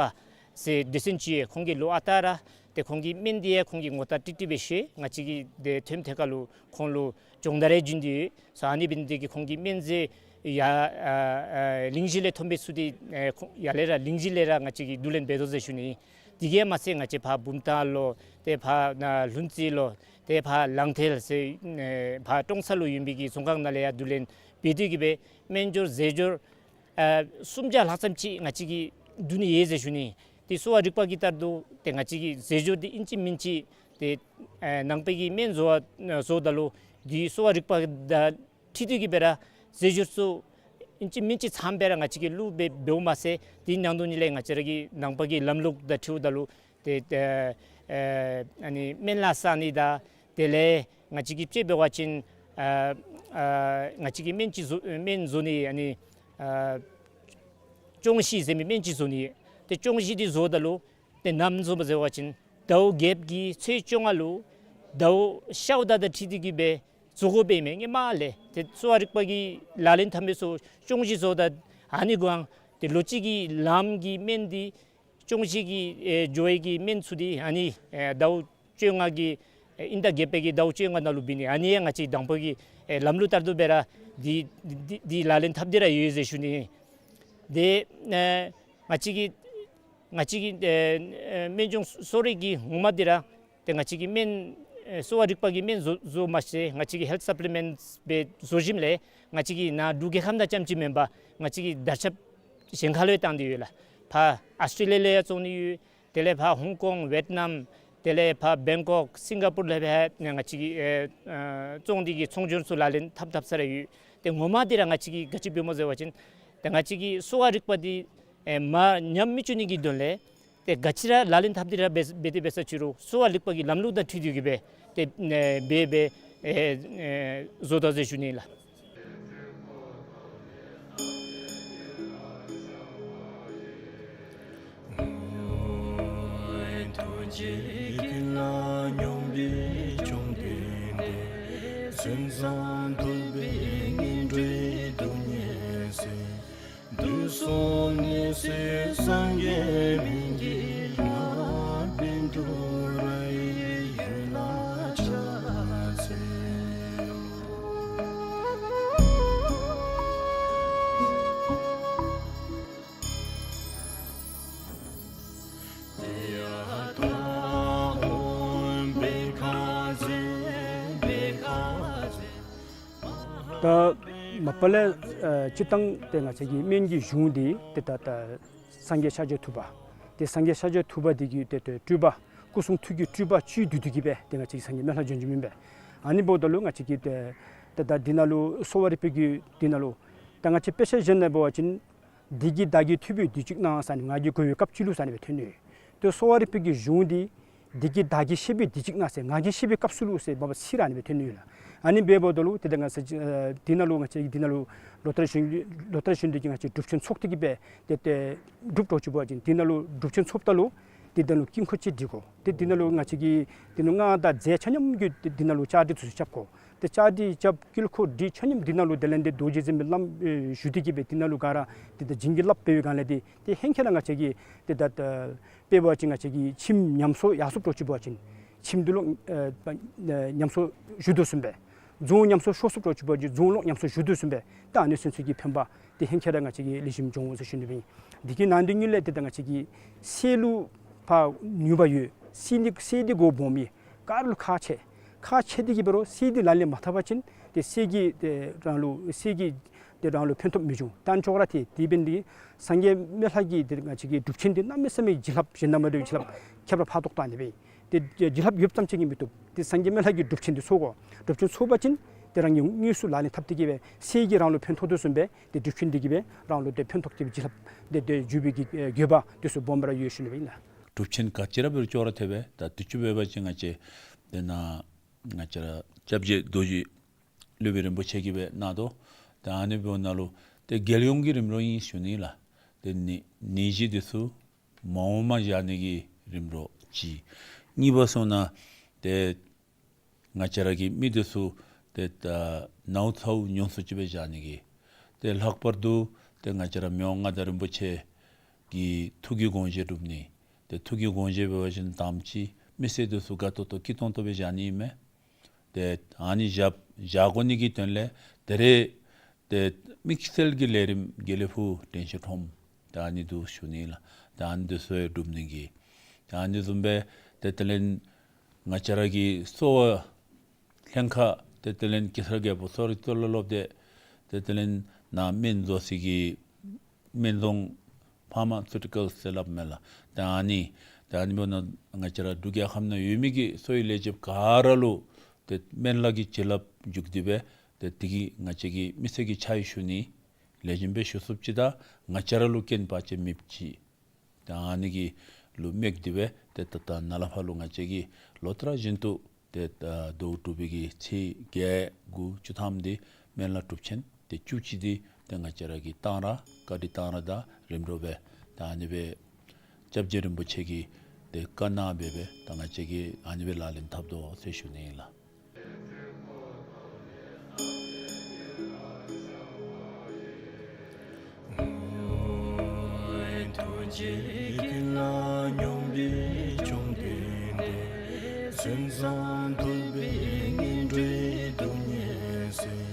ཟེར་སྡེ་ཚན་ཅིག་ཡོད། ཁོང་གིས་ལོ་ཨ་རྟག་ར་ཏེ་ཁོང་གིས་སྨན་འདི་ཡང་ཁོང་གིས་ངོ་རྟགས་ཀྲིག་ཀྲི་སྦེ་ཤེས། ང་བཅས་ཀྱིས་ཏེ་ཐོན་མི་ཐད་ཁར་ལུ་ཁོང་ལུ་སྦྱོང་བརྡར་རེ་བྱིན་ཏེ་ཡོད། སོ་ཨ་ནི་འབད་ནི་དེ་གིས་ཁོང་གིས་སྨན་རྫས་ཡར་ཨ་ཨ་གླིང་བཞི་ལས་ཐོན་པའི་ཚུ་འདི་ཨེ་ཁོང་ཡར་ལས་ར་གླིང་བཞི་ལས་ར་ང་བཅས་ཀྱིས་བསྡུ་ལེན་འབད་དོ་ཟེར་ཞུ་ནི། དེ་གིས་མ་ཚད་ང་བཅས་ཕར་བུམ་ཐང་ལུ་ཏེ་ཕར་ནཱ་ལྷུན་རྩེ་ལུ་ཏེ་ཕར་ལང་ཐལ་ཟེར་ཨེ་ཕར་ཀྲོང་གསར་ལུ་ཡོད་པའི་གི་ཚོང་ཁང་ནང་ལས་ཡང་བསྡུ་ལེན་འབད་དེ་གི་སྦེ་སྨན་སྦྱོར་རྫས་སྦྱོར་ཨ་སུམ་བརྒྱ་ལྷག་ཙམ་ཅིག་ང་བཅས་ཀྱིས་བསྡུ་ནི་ཡོད་ཟེར་ཞུ་ནི། ཏེ་གསོ་བ་རིག་པ་གི་ལྟར་དུ་ཏེ་ང་བཅས་ཀྱིས་རྫས་སྦྱོར་འདི་ཨིན་ཅི་མིན་ཅི་ཏེ་ཨ་ནང་པའི་གི་སྨན་བཟོ་བ་བཟོཝ་ད་ལུ་འདི་གསོ་བ་རིག་པ་དང་འཁྲིལ་ཏེ་གི་སྦེ་ར་རྫས་སྦྱོར་ཚུ་ཨིན་ཅི་མིན་ཅི་ཚངམ་སྦེ་ར་ང་བཅས་ཀྱིས་བླུགས་སྦེ་འབདཝ་མ་ཚད་དེ་ནང་དོག་ཉིད་ལས་ང་བཅས་ར་གི་ནང་པ་གི་ལམ་ལུགས་དང་འཁྲིལཝ་ད་ལུ་ཏེ་ཨ་ཨ་ཨ་ནི་སྨན་བླ་བསག་ནི་དང་དེ་ལས་ང་བཅས་ཀྱིས་དཔྱེ་འབད་བ་ཅིན་ཨ་ཨ་ང་བཅས་ཀྱིས་སྨན་ཅིག་བཟོ་སྨན་བཟོ་ནི་ཨ་ནི་ཨ་ཅོང་ཞི་ཟེར་མི་སྨན་ཅིག་བཟོ་ནི། ཏེ་ཅོང་ཞི་འདི་བཟོཝ་ད་ལུ་ཏེ་ནམ་བཟོཝ་ཟེར་བ་ཅིན་ཟླཝ་བརྒྱད་ཀྱི་ཚེས་བཅོ་ལྔ་ལུ་ཟླཝ་ཤརཝ་ད་དང་འཁྲིལ་ཏེ་གི་སྦེ་བཟོ་དགོཔ་ཨིན་མས། སྔོན་མ་ལས་ཏེ་གསོ་བ་རིག་པ་གི་ལག་ལེན་འཐབ་མི་ཚུ་ཅོང་ཞི་བཟོཝ་ད་ཨ་ནི་གུ་ཡང་ཏེ་ལོ་གཅིག་གི་ལམ་གྱི་སྨན་འདི་ སྟོང་བཞི་གི་ཨེ་འགྱོ་བའི་གི་སྨན་ཚུ་འདི་ཨ་ནི་ཨེ་ཟླཝ་བཅོ་ལྔ་གི་ཨེ་དབྱིན་ཟླ་བརྒྱད་པའི་གི་ཟླཝ་བཅོ་ལྔ་ནང་ལུ་འབད་ནི། ཨ་ནི་ཡང་ང་བཅས་དང་པོ་གི་ཨེ་ལམ་ལུགས་ལྟར་དུ་སྦེ་ར་འདི་འདི་འདི་ལག་ལེན་འཐབ་སྟེ་ར་ཡོད་ཟེར་ཞུ་ནི། ཏེ་ཨེ་ང་བཅས་ཀྱི་ང་བཅས་ཀྱི་ཨེ་ཨེ་སྨན་ལྗོངས་གསོ་རིག་གི་ངོ་མ་འདི་ར་ཏེ་ང་བཅས་ཀྱི་སྨན་ཨེ་གསོ་བ་རིག་པ་གི་སྨན་བཟོ་བཟོ་མ་ཚད་ང་བཅས་ཀྱི་ཧེལཐ་སཔ་ལི་མེནཊསི་སྦེ་བཟོ་ཞིནམ་ལས་ང་བཅས་ཀྱི་ནཱ་འབྲུག་རྒྱལ་ཁབ་ནང་རྐྱངམ་ཅིག་མེན་པར་ང་བཅས་ཀྱི་དར་ཁྱབ་གཞན་ཁ་ལུ་ཡང་བཏང་སྟེ་ཡོད་ལགས། ཕར་ཨཱོས་ཊྲེ་ལི་ཡ་ལུ་ཡང་བཙོང་ནི་ཡོད། དེ་ལས་ཕར་ཧོང་ཀོང་ཝེཊ་ནམ་དེ་ལས་ཕར་བེང་ཀོག་སིང་ག་པུར་ལས་ཕར་ང་བཅས་ཀྱི་ཨེ་ཨེ་བཙོང་སྟེ་གི་ཚོང་སྒྱུར་ཚུ་ལག་ལེན་འཐབ་འཐབ་ས་ར་ཡོད། ཏེ་ངོ་མ་འདི་ར་ང་བཅས་ཀྱིས་ག་ཅི་འབདཝ་སྨོ་ཟེར་བ་ཅིན་ཏེ་ང་བཅས་ཀྱི་གསོ་བ་རིག་པ་འདི་ཨེ་མར་ཉམས་མི་བཅུག་ནི་གི་དོན་ལས་ཏེ་ག་ཅི་ར་ལག་ལེན་འཐབ་སྟེ་ར་འབད་འབད་དེ་འབད་ས་ཅི་རུང་གསོ་བ་རིག་པ་གི་ལམ་ལུགས་དང་འཁྲིལ་ཏེ་གི་སྦེ་ཏེ་ཨེ་འབད་འབད་ཨེ་ཨེ་བཟོ་དོ་ཟེར་ཞུ་ནི་ལགས། ཐུགས་རྗེ་ཀུན་ལ་སྙོམས་པའི་བཅོམ་ལྡན་འདས། མཚན་བཟང་ཐོས་པའི་སྙན་སྒྲོན་དུ་སྙན་གསན། དུས་གསུམ་ནད་སེལ་སངས་རྒྱས་སྨན་གྱི་བླ། བཻ་ཌཱུརྱ་ཡི་འོད་ལ་ཕྱག་འཚལ་ལོ། ད་མ་པ་ལས་ཨ་སྤྱིར་བཏང་ཏེ་ང་བཅས་ཀྱི་སྨན་གྱི་གཞུང་འདི་ཏེ་ད་ད་སངས་རྒྱས་ཤཱཀྱ་ཐུབ་པ། ཏེ་སངས་རྒྱས་ཤཱཀྱ་ཐུབ་པ་འདི་གི་ཏེ་ཏེ་སྤྲུལ་པ་སྐུ་གསུང་ཐུགས་ཀྱི་སྤྲུལ་པ་བཅུད་བསྡུས་ཏེ་གི་སྦེ་ཏེ་ང་བཅས་ཀྱི་སངས་རྒྱས་སྨན་བླ་བྱོན་བྱོནམ་ཨིན་པས། ཨ་ནི་འབདཝ་ད་ལུ་ང་བཅས་ཀྱི་ཏེ་ཏེ་ད་འདི་ནང་ལུ་གསོ་བ་རིག་པའི་གི་འདི་ནང་ལུ་ད་ང་བཅས་དཔེ་ཆ་གཞན་ནང་འབད་བ་ཅིན་བདེ་གི་བདག་གིས་ཐོས་པའི་དུས་གཅིག་ན་ཟེར་ནི་ང་གིས་གོ་བའི་སྐབས་གཅིག་ལུ་ཟེར་ནི་སྦེ་ཐོན་ནི་ཡོད། ཏེ་གསོ་བ་རིག་པའི་གི་གཞུང་འདི་བདེ་གི་བདག་གིས་ཤེས་པའི་དུས་གཅིག་ན་ཟེར་ང་གིས་ཤེས་པའི་སྐབས་སུ་ལུ་ཟེར་མ་པ་ཚིག་ར་ཨ་ནི་སྦེ་ཐོན་ནི་ཡོད་ལགས། ཨ་ནི་འབདཝ་ད་ལུ་ཏེ་ད་ང་བཅས་ཨ་འདི་ནང་ལུ་ང་བཅས་འདི་ནང་ལུ་ལོ་ལྟར་བཞིན་ལོ་ལྟར་བཞིན་དུ་གི་ང་བཅས་སྒྲུབ་ཆེན་ཚོགས་ཏེ་གི་སྦེ་ཏེ་ཏེ་སྒྲུབ་འགྱོ་ཅི་འབད་བ་ཅིན་འདི་ནང་ལུ་སྒྲུབ་ཆེན་ཚོགསཔ་ད་ལུ་ཏེ་འདི་ནང་ལུ་དཀྱིལ་འཁོར་ཅིག་སྒྲིག་དགོ། ཏེ་འདི་ནང་ལུ་ང་བཅས་ཀྱི་འདི་ནང་སྔགས་དང་རྫས་ཆ་མཉམ་གྱིས་ཏེ་འདི་ནང་ལུ་བཅའ་སྒྲིག་ཚུ་རྐྱབ་དགོ། ཏེ་བཅའ་སྒྲིག་རྐྱབ་དཀྱིལ་འཁོར་སྒྲིག་ཆ་མཉམ་འདི་ནང་ལུ་དེ་ལས་ཏེ་རྡོ་རྗེ་འཛིན་པའི་བླམ་ཨེ་བཞུགས་ཏེ་གི་སྦེ་འདི་ནང་ལུ་ག་ར་ཏེ་ད་བྱིན་གྱིས་བརླབས་འབད་བའི་སྒང་ལས་ཏེ་ཏེ་ཧེང་ཁ་ར་ང་བཅས་ཀྱི་ཏེ་ད་ད་དཔེ་འབད་བ་ཅིན་ང་བཅས་ཀྱི་ཁྱིམ་ཉམས་གསོ་ཡར་སོངམ་འགྱོ་ཅི་འབད་བ་ཅིན་ཁྱིམ་འདི་ལོག་ཨེ་ཨེ་ཉམས་གསོ་འགྱོ་དོ་བཟུམ་སྦེ། རྫོང་ཉམས་གསོ་ཤོར་སོངམ་འགྱོ་ཅི་འབད་བ་ཅིན་རྫོང་ལོག་ཉམས་གསོ་འགྱོ་དོ་བཟུམ་སྦེ། ད་ཨ་ནི་ཚུན་ཚོད་ཀྱི་ཕན་པ་ཏེ་ཧེང་ཁ་ར་ང་བཅས་ཀྱིས་ལེགས་ཤོམ་འབྱུང་འོང་ཟེར་ཞུ་ནི་སྦེ་ཨིན། དེ་གི་ནང་དོན་ཉིད་ལས་ཏེ་ད་ང་བཅས་ཀྱི་བསད་ལུ་ཕར་ནུས་པ་ཡོད། བསད་ནི་བསད་དེ་དགོཔ་སྦོམ་ཨིན། ག་ར་ལུ་ཁག་ཆེ། ཁག་ཆེ་སྟེ་གི་འབད་རུང་བསད་དེ་ལག་ལེན་མ་འཐབ་པ་ཅིན་ཏེ་བསད་ཀྱིས་ཏེ་རང་ལུ་བསད་ཀྱིས་ཏེ་རང་ལུ་ཕན་ཐོགས་མི་འབྱུང་། ད་ཨ་ནི་ཅོག་ར་འཐད། དེ་འབད་ནི་འདི་སངས་རྒྱས་སྨན་བླ་གི་ཏེ་ང་བཅས་ཀྱི་སྒྲུབ་ཆེན་འདི་གནམ་མེད་ས་མེད་བྱིན་རླབས་གཞན་དང་མ་འདྲ་བའི་བྱིན་རླབས་ཁྱད་པར་ཕར་ཏོག་ཏོ་ཨ་ནི་སྦེ་ཨིན། ཏེ་བྱིན་རླབས་ཡོདཔ་ཙམ་ཅིག་གིས་མི་བཏུབ། ཏེ་སངས་རྒྱས་སྨན་བླ་གི་སྒྲུབ་ཆེན་འདི་ཚོགས་དགོ། སྒྲུབ་ཆེན་ཚོགས་པ་ཅིན་ཏེ་རང་གིས་དངོས་སུ་ལག་ལེན་འཐབ་སྟེ་གི་སྦེ་བསད་ཀྱིས་རང་ལུ་ཕན་ཐོགས་དོ་བཟུམ་སྦེ་ཏེ་སྒྲུབ་ཆེན་འདི་གིས་སྦེ་རང་ལུ་ཏེ་ཕན་ཐོགས་ཏེ་སྦེ་བྱིན་རླབས་ཏེ་ཏེ་འཇུག་པའི་གི་ཨེ་དགོས་པ་འདི་ཚུ་སྦོམ་ར་ཡོད་ཞུ་ནི་སྦེ་ཨིན་ལགས། སྒྲུབ་ཆེན་ག་ཅི་ར་འབད་རུང་ཅོག་ར་འཐད་པས། ད་དུས་ཅི་འབད་བ་ཅིན་ང་བཅས་ཏེ་ནཱ་ང་བཅས་ར་སྐྱབས་རྗེ་རྡོ་རྗེ་སློབ་དཔོན་རིན་པོ་ཆེ་གིས་སྦེ་གནང་དོ། ད་ཨ་ནི་འབདཝ་ད་ལུ་ཏེ་རྒྱལ་ཡོངས་ཀྱི་རིམ་གྲོ་ཨིན་ཞུ་ནི་ལགས། ཏེ་ནད་ནད་གཞི་འདི་ཚུ་མ་འོངམ་བཞག་ནི་གི་རིམ་གྲོ་གཅིག། གཉིས་པ་སོང་ན་ཏེ་ང་བཅས་ར་གི་མི་འདི་ཚུ་ཏེ་ད་ནཝ་ཚཝ་ཉུང་སུ་ཅིག་སྦེ་བཞག་ནི་གི་ཏེ་ལྷག་པར་དུ་ཏེ་ང་བཅས་ར་མི་དབང་མངའ་བདག་རིན་པོ་ཆེ་གི་ཐུགས་ཀྱི་དགོངས་བཞེད་སྒྲུབ་ནི། ཏེ་ཐུགས་ཀྱི་དགོངས་བཞེད་འབད་བ་ཅིན་དང་པ་ཅིག་མི་སེར་འདི་ཚུ་དགའ་ཏོག་ཏོ་སྐྱིད་ཏོང་ཏོ་སྦེ་བཞག་ནི་ཨིན་མས། ཏེ་ཨ་ནི་བཞག་བཞག་དགོ་ནི་གི་དོན་ལས་ད་རེས་ཏེ་དམིགས་བསལ་གྱི་ལས་རིམ་དགེ་ལེགས་ཕུག་དྲན་ཤེས་ཁྲོམ་ད་ཨ་ནི་འདུག་ཞུ་ནི་ལགས། ད་ཨ་ནི་འདི་ཚུ་སྒྲུབ་ནི་གི་ད་ཨ་ནི་བཟུམ་སྦེ་ཏེ་དེ་ལས་ང་བཅས་ར་གི་གསོ་བ་ལྷན་ཁག་ཏེ་དེ་ལས་གེ་སར་རྒྱལ་པོ་གསོ་རིག་རྩ་སློབ་སློབ་སྡེ་ཏེ་དེ་ལས་ནཱ་སྨན་བཟོ་སའི་གི་སྨན་རྫོང་ཕར་མ་སུ་ཊི་ཀཱལ་ཟེར་སླབ་མས་ལགས། ད་ཨ་ནི་ད་ཨ་ནི་འབདཝ་ད་ང་བཅས་ར་འབྲུག་རྒྱལ་ཁབ་ནང་ཡོད་མི་གི་གསོ་བའི་ལས་བྱེདཔ་ག་ར་ལུ་ཏེ་སྨན་བླ་གི་བྱིན་རླབས་འཇུག་སྟེ་སྦེ་ཏེ་དེ་གིས་ང་བཅས་ཀྱི་མི་སེར་གྱི་ཕྱག་ཞུ་ནི་ལེགས་ཤོམ་སྦེ་ཞུ་ཚུགསཔ་ཅིག་དང་ང་བཅས་ར་ལུ་རྐྱེན་བར་ཆད་མེདཔ་ཅིག། ད་ཨ་ནི་གི་ལུ་དམིགས་ཏེ་སྦེ་ཏེ་ད་ད་ནཱ་ལས་ཕར་ལུ་ང་བཅས་ཀྱིས་ལོ་ལྟར་བཞིན་དུ་ཏེ་ད་ཟླཝ་དྲུག་པའི་གི་ཚེས་བརྒྱད་དགུ་བཅུ་ཐམ་འདི་སྨན་བླ་སྒྲུབ་ཆེན་ཏེ་བཅུ་གཅིག་འདི་ཏེ་ང་བཅས་ར་གིས་གཏང་རག་བཀའ་དྲིན་གཏང་རག་དང་རིམ་གྲོ་སྦེ་ད་ཨ་ནི་སྦེ་སྐྱབས་རྗེ་རིན་པོ་ཆེ་གིས་ཏེ་བཀའ་གནང་སྦེ་སྦེ་ད་ང་བཅས་ཀྱིས་ཨ་ནི་སྦེ་ལག་ལེན་འཐབ་དོ་ཟེར་ཞུ་ནི་ཨིན་ལགས། ཐུགས་རྗེ་ཀུན་ལ་ མཚན་བཟང་ཐོབ་པའི་སྔོན་འགྲོའི་སྡུག་བསྔལ་སེལ།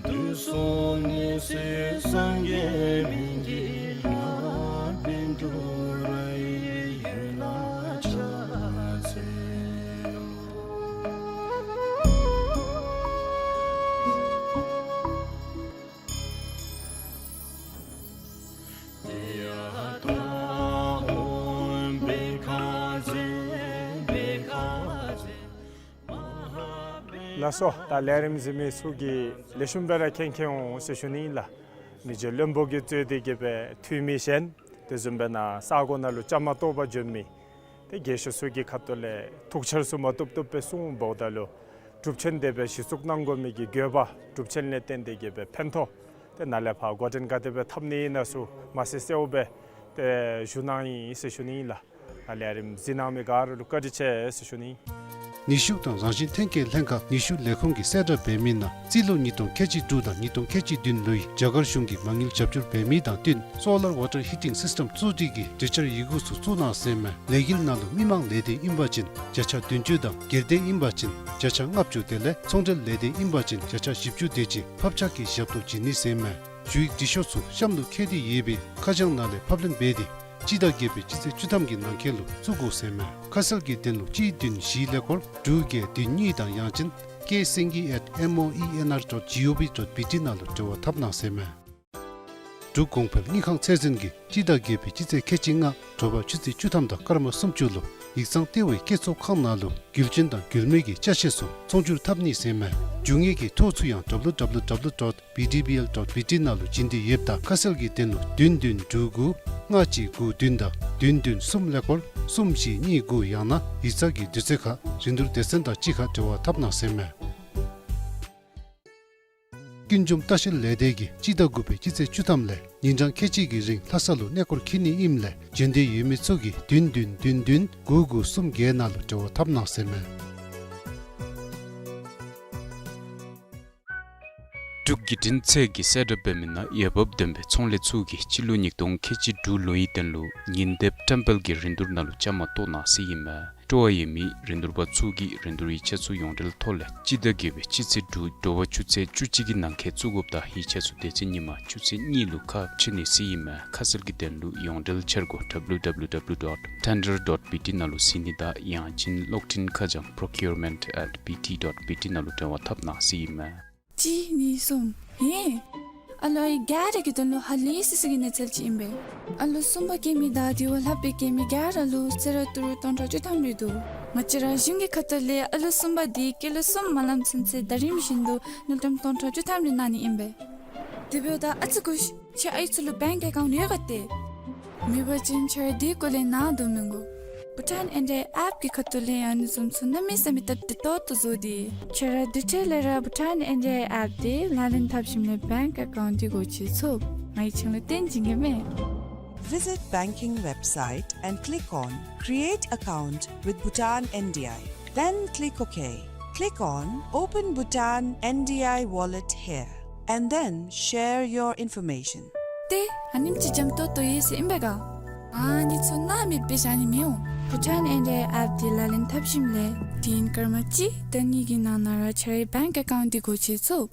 དུས་གསུམ་ནད་སེལ་སངས་རྒྱས་སྨན་གྱི་བླ། བཻ་ཌཱུརྱ་ཡི་འོད་ལ་ཕྱག་འཚལ་ལོ། ལགས་སོ། ད་ལས་རིམ་གཟིགས་མི་ཚུ་གིས་ལེགས་ཤོམ་སྦེ་ར་མཁྱེན་མཁྱེན་འོང་ཟེར་ཞུ་ནི་ཨིན་ལགས། མི་རྗེ་བློན་པོ་གིས་གཙོས་ཏེ་གི་སྦེ་འཐུས་མི་གཞན་དེ་བཟུམ་སྦེ་ནཱ་ས་གོ་ནང་ལུ་བཅའ་མར་གཏོགས་པར་འབྱོན་མི་ཏེ་རྒས་ཤོས་ཚུ་གི་ཁ་ཐུག་ལས་ཐུགས་འཆར་ཚུ་མ་བཏུབ་བཏུབ་སྦེ་གསུངས་འབདཝ་ད་ལུ་སྒྲུབ་ཆེན་དེ་སྦེ་གཞི་བཙུགས་གནང་དགོ་མི་གི་དགོས་པ་སྒྲུབ་ཆེན་ལས་བརྟེན་ཏེ་གི་སྦེ་ཕན་ཐོགས་ཏེ་ནཱ་ལས་ཕར་འགོ་འདྲེན་ག་དེ་སྦེ་འཐབ་ནི་ཨིན་ན་ཚུ་མ་ཟད་གསལཝ་སྦེ་ཏེ་ཞུ་གནང་ཡི་ཟེར་ཞུ་ནི་ཨིན་ལགས། ད་ལས་རིམ་གཟིགས་གནང་མི་ག་ར་ལུ་བཀའ་དྲིན་ཆེ་ཟེར་ཞུ་ནི། ནུས་ཤུགས་དང་རང་བཞིན་ཐོན་སྐྱེད་ལྷན་ཁག་ནུས་ཤུགས་ལས་ཁུངས་ཀྱིས་གསལ་བསྒྲགས་འབད་མི་ནང་རྩིས་ལོ་ཉིས་སྟོང་ཁལ་གཅིག་དྲུག་དང་ཉིས་སྟོང་ཁལ་གཅིག་བདུན་ལོའི་རྒྱ་གར་གཞུང་གིས་མ་དངུལ་རྒྱབ་སྐྱོར་འབད་མི་དང་བསྟུན་solar water heating system བཙུགས་སྒྲིག་གི་གྲོས་འཆར་ཡི་གུ་ཚུ་བཙུགས་གནང་ཟེར་མས། ལས་འགུལ་ནང་ལུ་མི་མང་ལས་སྡེ་ཨིན་པ་ཅིན་བརྒྱ་ཆ་བདུན་ཅུ་དང་སྒེར་སྡེ་ཨིན་པ་ཅིན་བརྒྱ་ཆ་ལྔ་བཅུ་དེ་ལས་ཚོང་འབྲེལ་ལས་སྡེ་ཨིན་པ་ཅིན་བརྒྱ་ཆ་བཞི་བཅུ་དེ་ཅིག་ཕབ་ཆག་གི་ཞབས་ཏོག་བྱིན་ནི་ཟེར་མས། ཞུ་ཡིག་འབྲི་ཤོག་ཚུ་གཤམ་ལུ་བཀོད་དེ་ཡོད་པའི་ཁ་བྱང་ནང་ལས་ཕབ་ལེན་འབད་དེ་སྤྱི་ཟླ་བརྒྱད་པའི་སྤྱི་ཚེས་བཅུ་ཐམ་གྱི་ནང་འཁོད་ལུ་བཙུགས་དགོ་ཟེར་མས། ཁ་གསལ་གྱི་དོན་ལུ་གཅིག་བདུན་བཞི་ཀླད་ཀོར་དྲུག་བརྒྱད་བདུན་གཉིས་དང་ཡང་ཅིན་ཀེ་སེང་གེ་at M O E N R dot G O V dot B T ནང་ལུ་འབྲེལ་བ་འཐབ་གནང་ཟེར་མས། འབྲུག་གོང་འཕེལ་དངུལ་ཁང་ཚད་འཛིན་གྱིས་སྤྱི་ཟླ་བརྒྱད་པའི་སྤྱི་ཚེས་ཁལ་གཅིག་ལྔ་དྲོ་པ་ཆུ་ཚོད་བཅུ་ཐམ་དང་སྐར་མ་སུམ་ཅུ་ལུ་ཡིག་ཚང་ལྟེ་བའི་བཀོད་ཚོགས་ཁང་ནང་ལུ་རྒྱུ་ཆེན་དང་རྒྱུ་སྨད་ཀྱི་ཅ་ཆས་ཚུ་ཚོང་བསྒྱུར་འཐབ་ནི་ཟེར་མས། རྒྱུ་དངོས་ཀྱི་ཐོ་ཚུ་ཡང་www dot B D B L dot B T ནང་ལུ་བྱིན་ཏེ་ཡོདཔ་ད་ཁ་གསལ་གྱི་དོན་ལུ་བདུན་བདུན་དྲུག་དགུ་ལྔ་གཅིག་དགུ་བདུན་དང་བདུན་བདུན་གསུམ་ཀླད་ཀོར་གསུམ་བཞི་གཉིས་དགུ་ཡང་ན་ཡིག་ཚང་གི་དུས་ཚོད་ཁར་རིན་བསྡུར་སྡེ་ཚན་དང་གཅིག་ཁར་འབྲེལ་བ་འཐབ་གནང་ཟེར་མས། ཀུན་འབྱུང་ལྟ་བཤལ་ལས་སྡེ་གིས་སྤྱི་ཟླ་དགུ་པའི་སྤྱི་ཚེས་བཅུ་ཐམ་ལས་ཉིན་གྲངས་ཁལ་གཅིག་གི་རིང་ལྷ་ས་ལུ་གནས་སྐོར་འཁྱིད་ནི་ཨིནམ་ལས་འབྱོན་འདོད་ཡོད་མི་ཚུ་གིས་བདུན་བདུན་བདུན་བདུན་དགུ་དགུ་གསུམ་བརྒྱད་ནང་ལུ་འབྲེལ་བ་འཐབ་གནང་ཟེར་མས། འབྲུག་བརྒྱུད་འཕྲིན་ཚད་ཀྱིས་གསལ་བསྒྲགས་འབད་མི་ནང་འོས་འབབ་ལྡན་པའི་ཚོང་ལས་ཚུ་གིས་སྤྱི་ལོ་ཉིས་སྟོང་ཁལ་གཅིག་དྲུག་ལོའི་དོན་ལུ་ཉིན་དེབ་བཀྲམ་སྤེལ་གྱི་རིན་བསྡུར་ནང་ལུ་བཅའ་མར་གཏོགས་གནང་ཟེར་ཨིན་མས། སྤྲོ་བ་ཡོད་མི་རིན་བསྡུར་པ་ཚུ་གིས་རིན་བསྡུར་ཡིག་ཆ་ཚུ་ཡོངས་འབྲེལ་ཐོག་ལས་སྤྱི་ཟླ་བརྒྱད་པའི་སྤྱི་ཚེས་དྲུག་དྲོ་པ་ཆུ་ཚོད་བཅུ་གཅིག་གི་ནང་འཁོད་བཙུགས་དགོཔ་དང་ཡིག་ཆ་ཚུ་དེ་ཚེ་ཉིན་མ་ཆུ་ཚོད་གཉིས་ལུ་ཁ་ཕྱེ་ནི་ཟེར་ཨིན་མས། ཁ་གསལ་གྱི་དོན་ལུ་ཡོངས་འབྲེལ་འཆར་སྒོ་www dot tender dot B T ནང་ལུ་གཟིགས་ནི་དང་ཡང་ཅིན་གློག་འཕྲིན་ཁ་བྱང་procurement at B T dot B T ནང་ལུ་འབྲེལ་བ་འཐབ་གནང་ཟེར་ཨིན་མས། གཅིག་གཉིས་གསུམ། ཧེ། ཨ་ལོ་ཨའི་ག་ར་གི་དོན་ལུ་ཧ་ལས་སི་སི་གི་གནས་ཚུལ་ཅིག་ཨིན་པས། ཨ་ལོ་གསུམ་པ་སྐྱེ་མི་དང་དེ་བ་ལྷག་སྦེ་སྐྱེ་མི་ག་ར་ལུ་གསོལ་རས་ཏི་རུ་སྟོང་ཕྲག་བཅུ་ཐམ་རེ་འདུག། ང་བཅས་ར་གཞུང་གི་ཁ་ཐུག་ལས་ཨ་ལོ་གསུམ་པ་དེ་སྐྱེས་ལོ་གསུམ་མ་ལངམ་ཚུན་ཚོད་ཟླ་རིམ་བཞིན་དུ་དངུལ་ཀྲམ་སྟོང་ཕྲག་བཅུ་ཐམ་རེ་གནང་ནི་ཨིན་པས། དེ་འབདཝ་ད་ཨ་ཙི་སྒུག་ཤིག། ཁྱེད་ཨའི་ཚུ་ལུ་bank account ཡོད་ག་ཏེ། མེད་པ་ཅིན་ཁྱེད་ར་དེ་སྐོར་ལས་ནཱ་དོ་མི་དགོ། Bhutan N D I app གི་ཁ་ཐུག་ལས་ཡང་ཨ་ནི་བཟུམ་ཚུ་གནམ་མེད་ས་མེད་སྟབས་བདེ་ཏོག་ཏོ་བཟོ་སྟེ། ཁྱེད་ར་དེ་འཕྲལ་ལས་ར་Bhutan N D I app དེ་ལག་ལེན་འཐབ་ཞིནམ་ལས་bank account དེ་སྒོ་ཕྱེ་ཚུགས། ང་གིས་ཁྱེད་ལུ་སྟོན་བྱིན་གེ་མས། Visit banking website and click on Create account with Bhutan N D I. Then click OK. Click on Open Bhutan N D I Wallet here and then share your information. ཏེ་ཨ་ནེམ་ཅིག་འཇམ་ཏོང་ཏོ་ཡོད་ཟེར་ཨིན་པས་ག། ཨ་ནི་ཚུ་སྣང་མེད་སྦེ་བཞག་ནི་མི་འོང་། Bhutan N D I app དེ་ལག་ལེན་འཐབ་ཞིནམ་ལས་དེ་ཡང་སྐར་མ་གཅིག་དང་གཉིས་ཀྱི་ནང་ན་ར་ཁྱེད་རའི་bank account དེ་སྒོ་ཕྱེ་ཚུགས།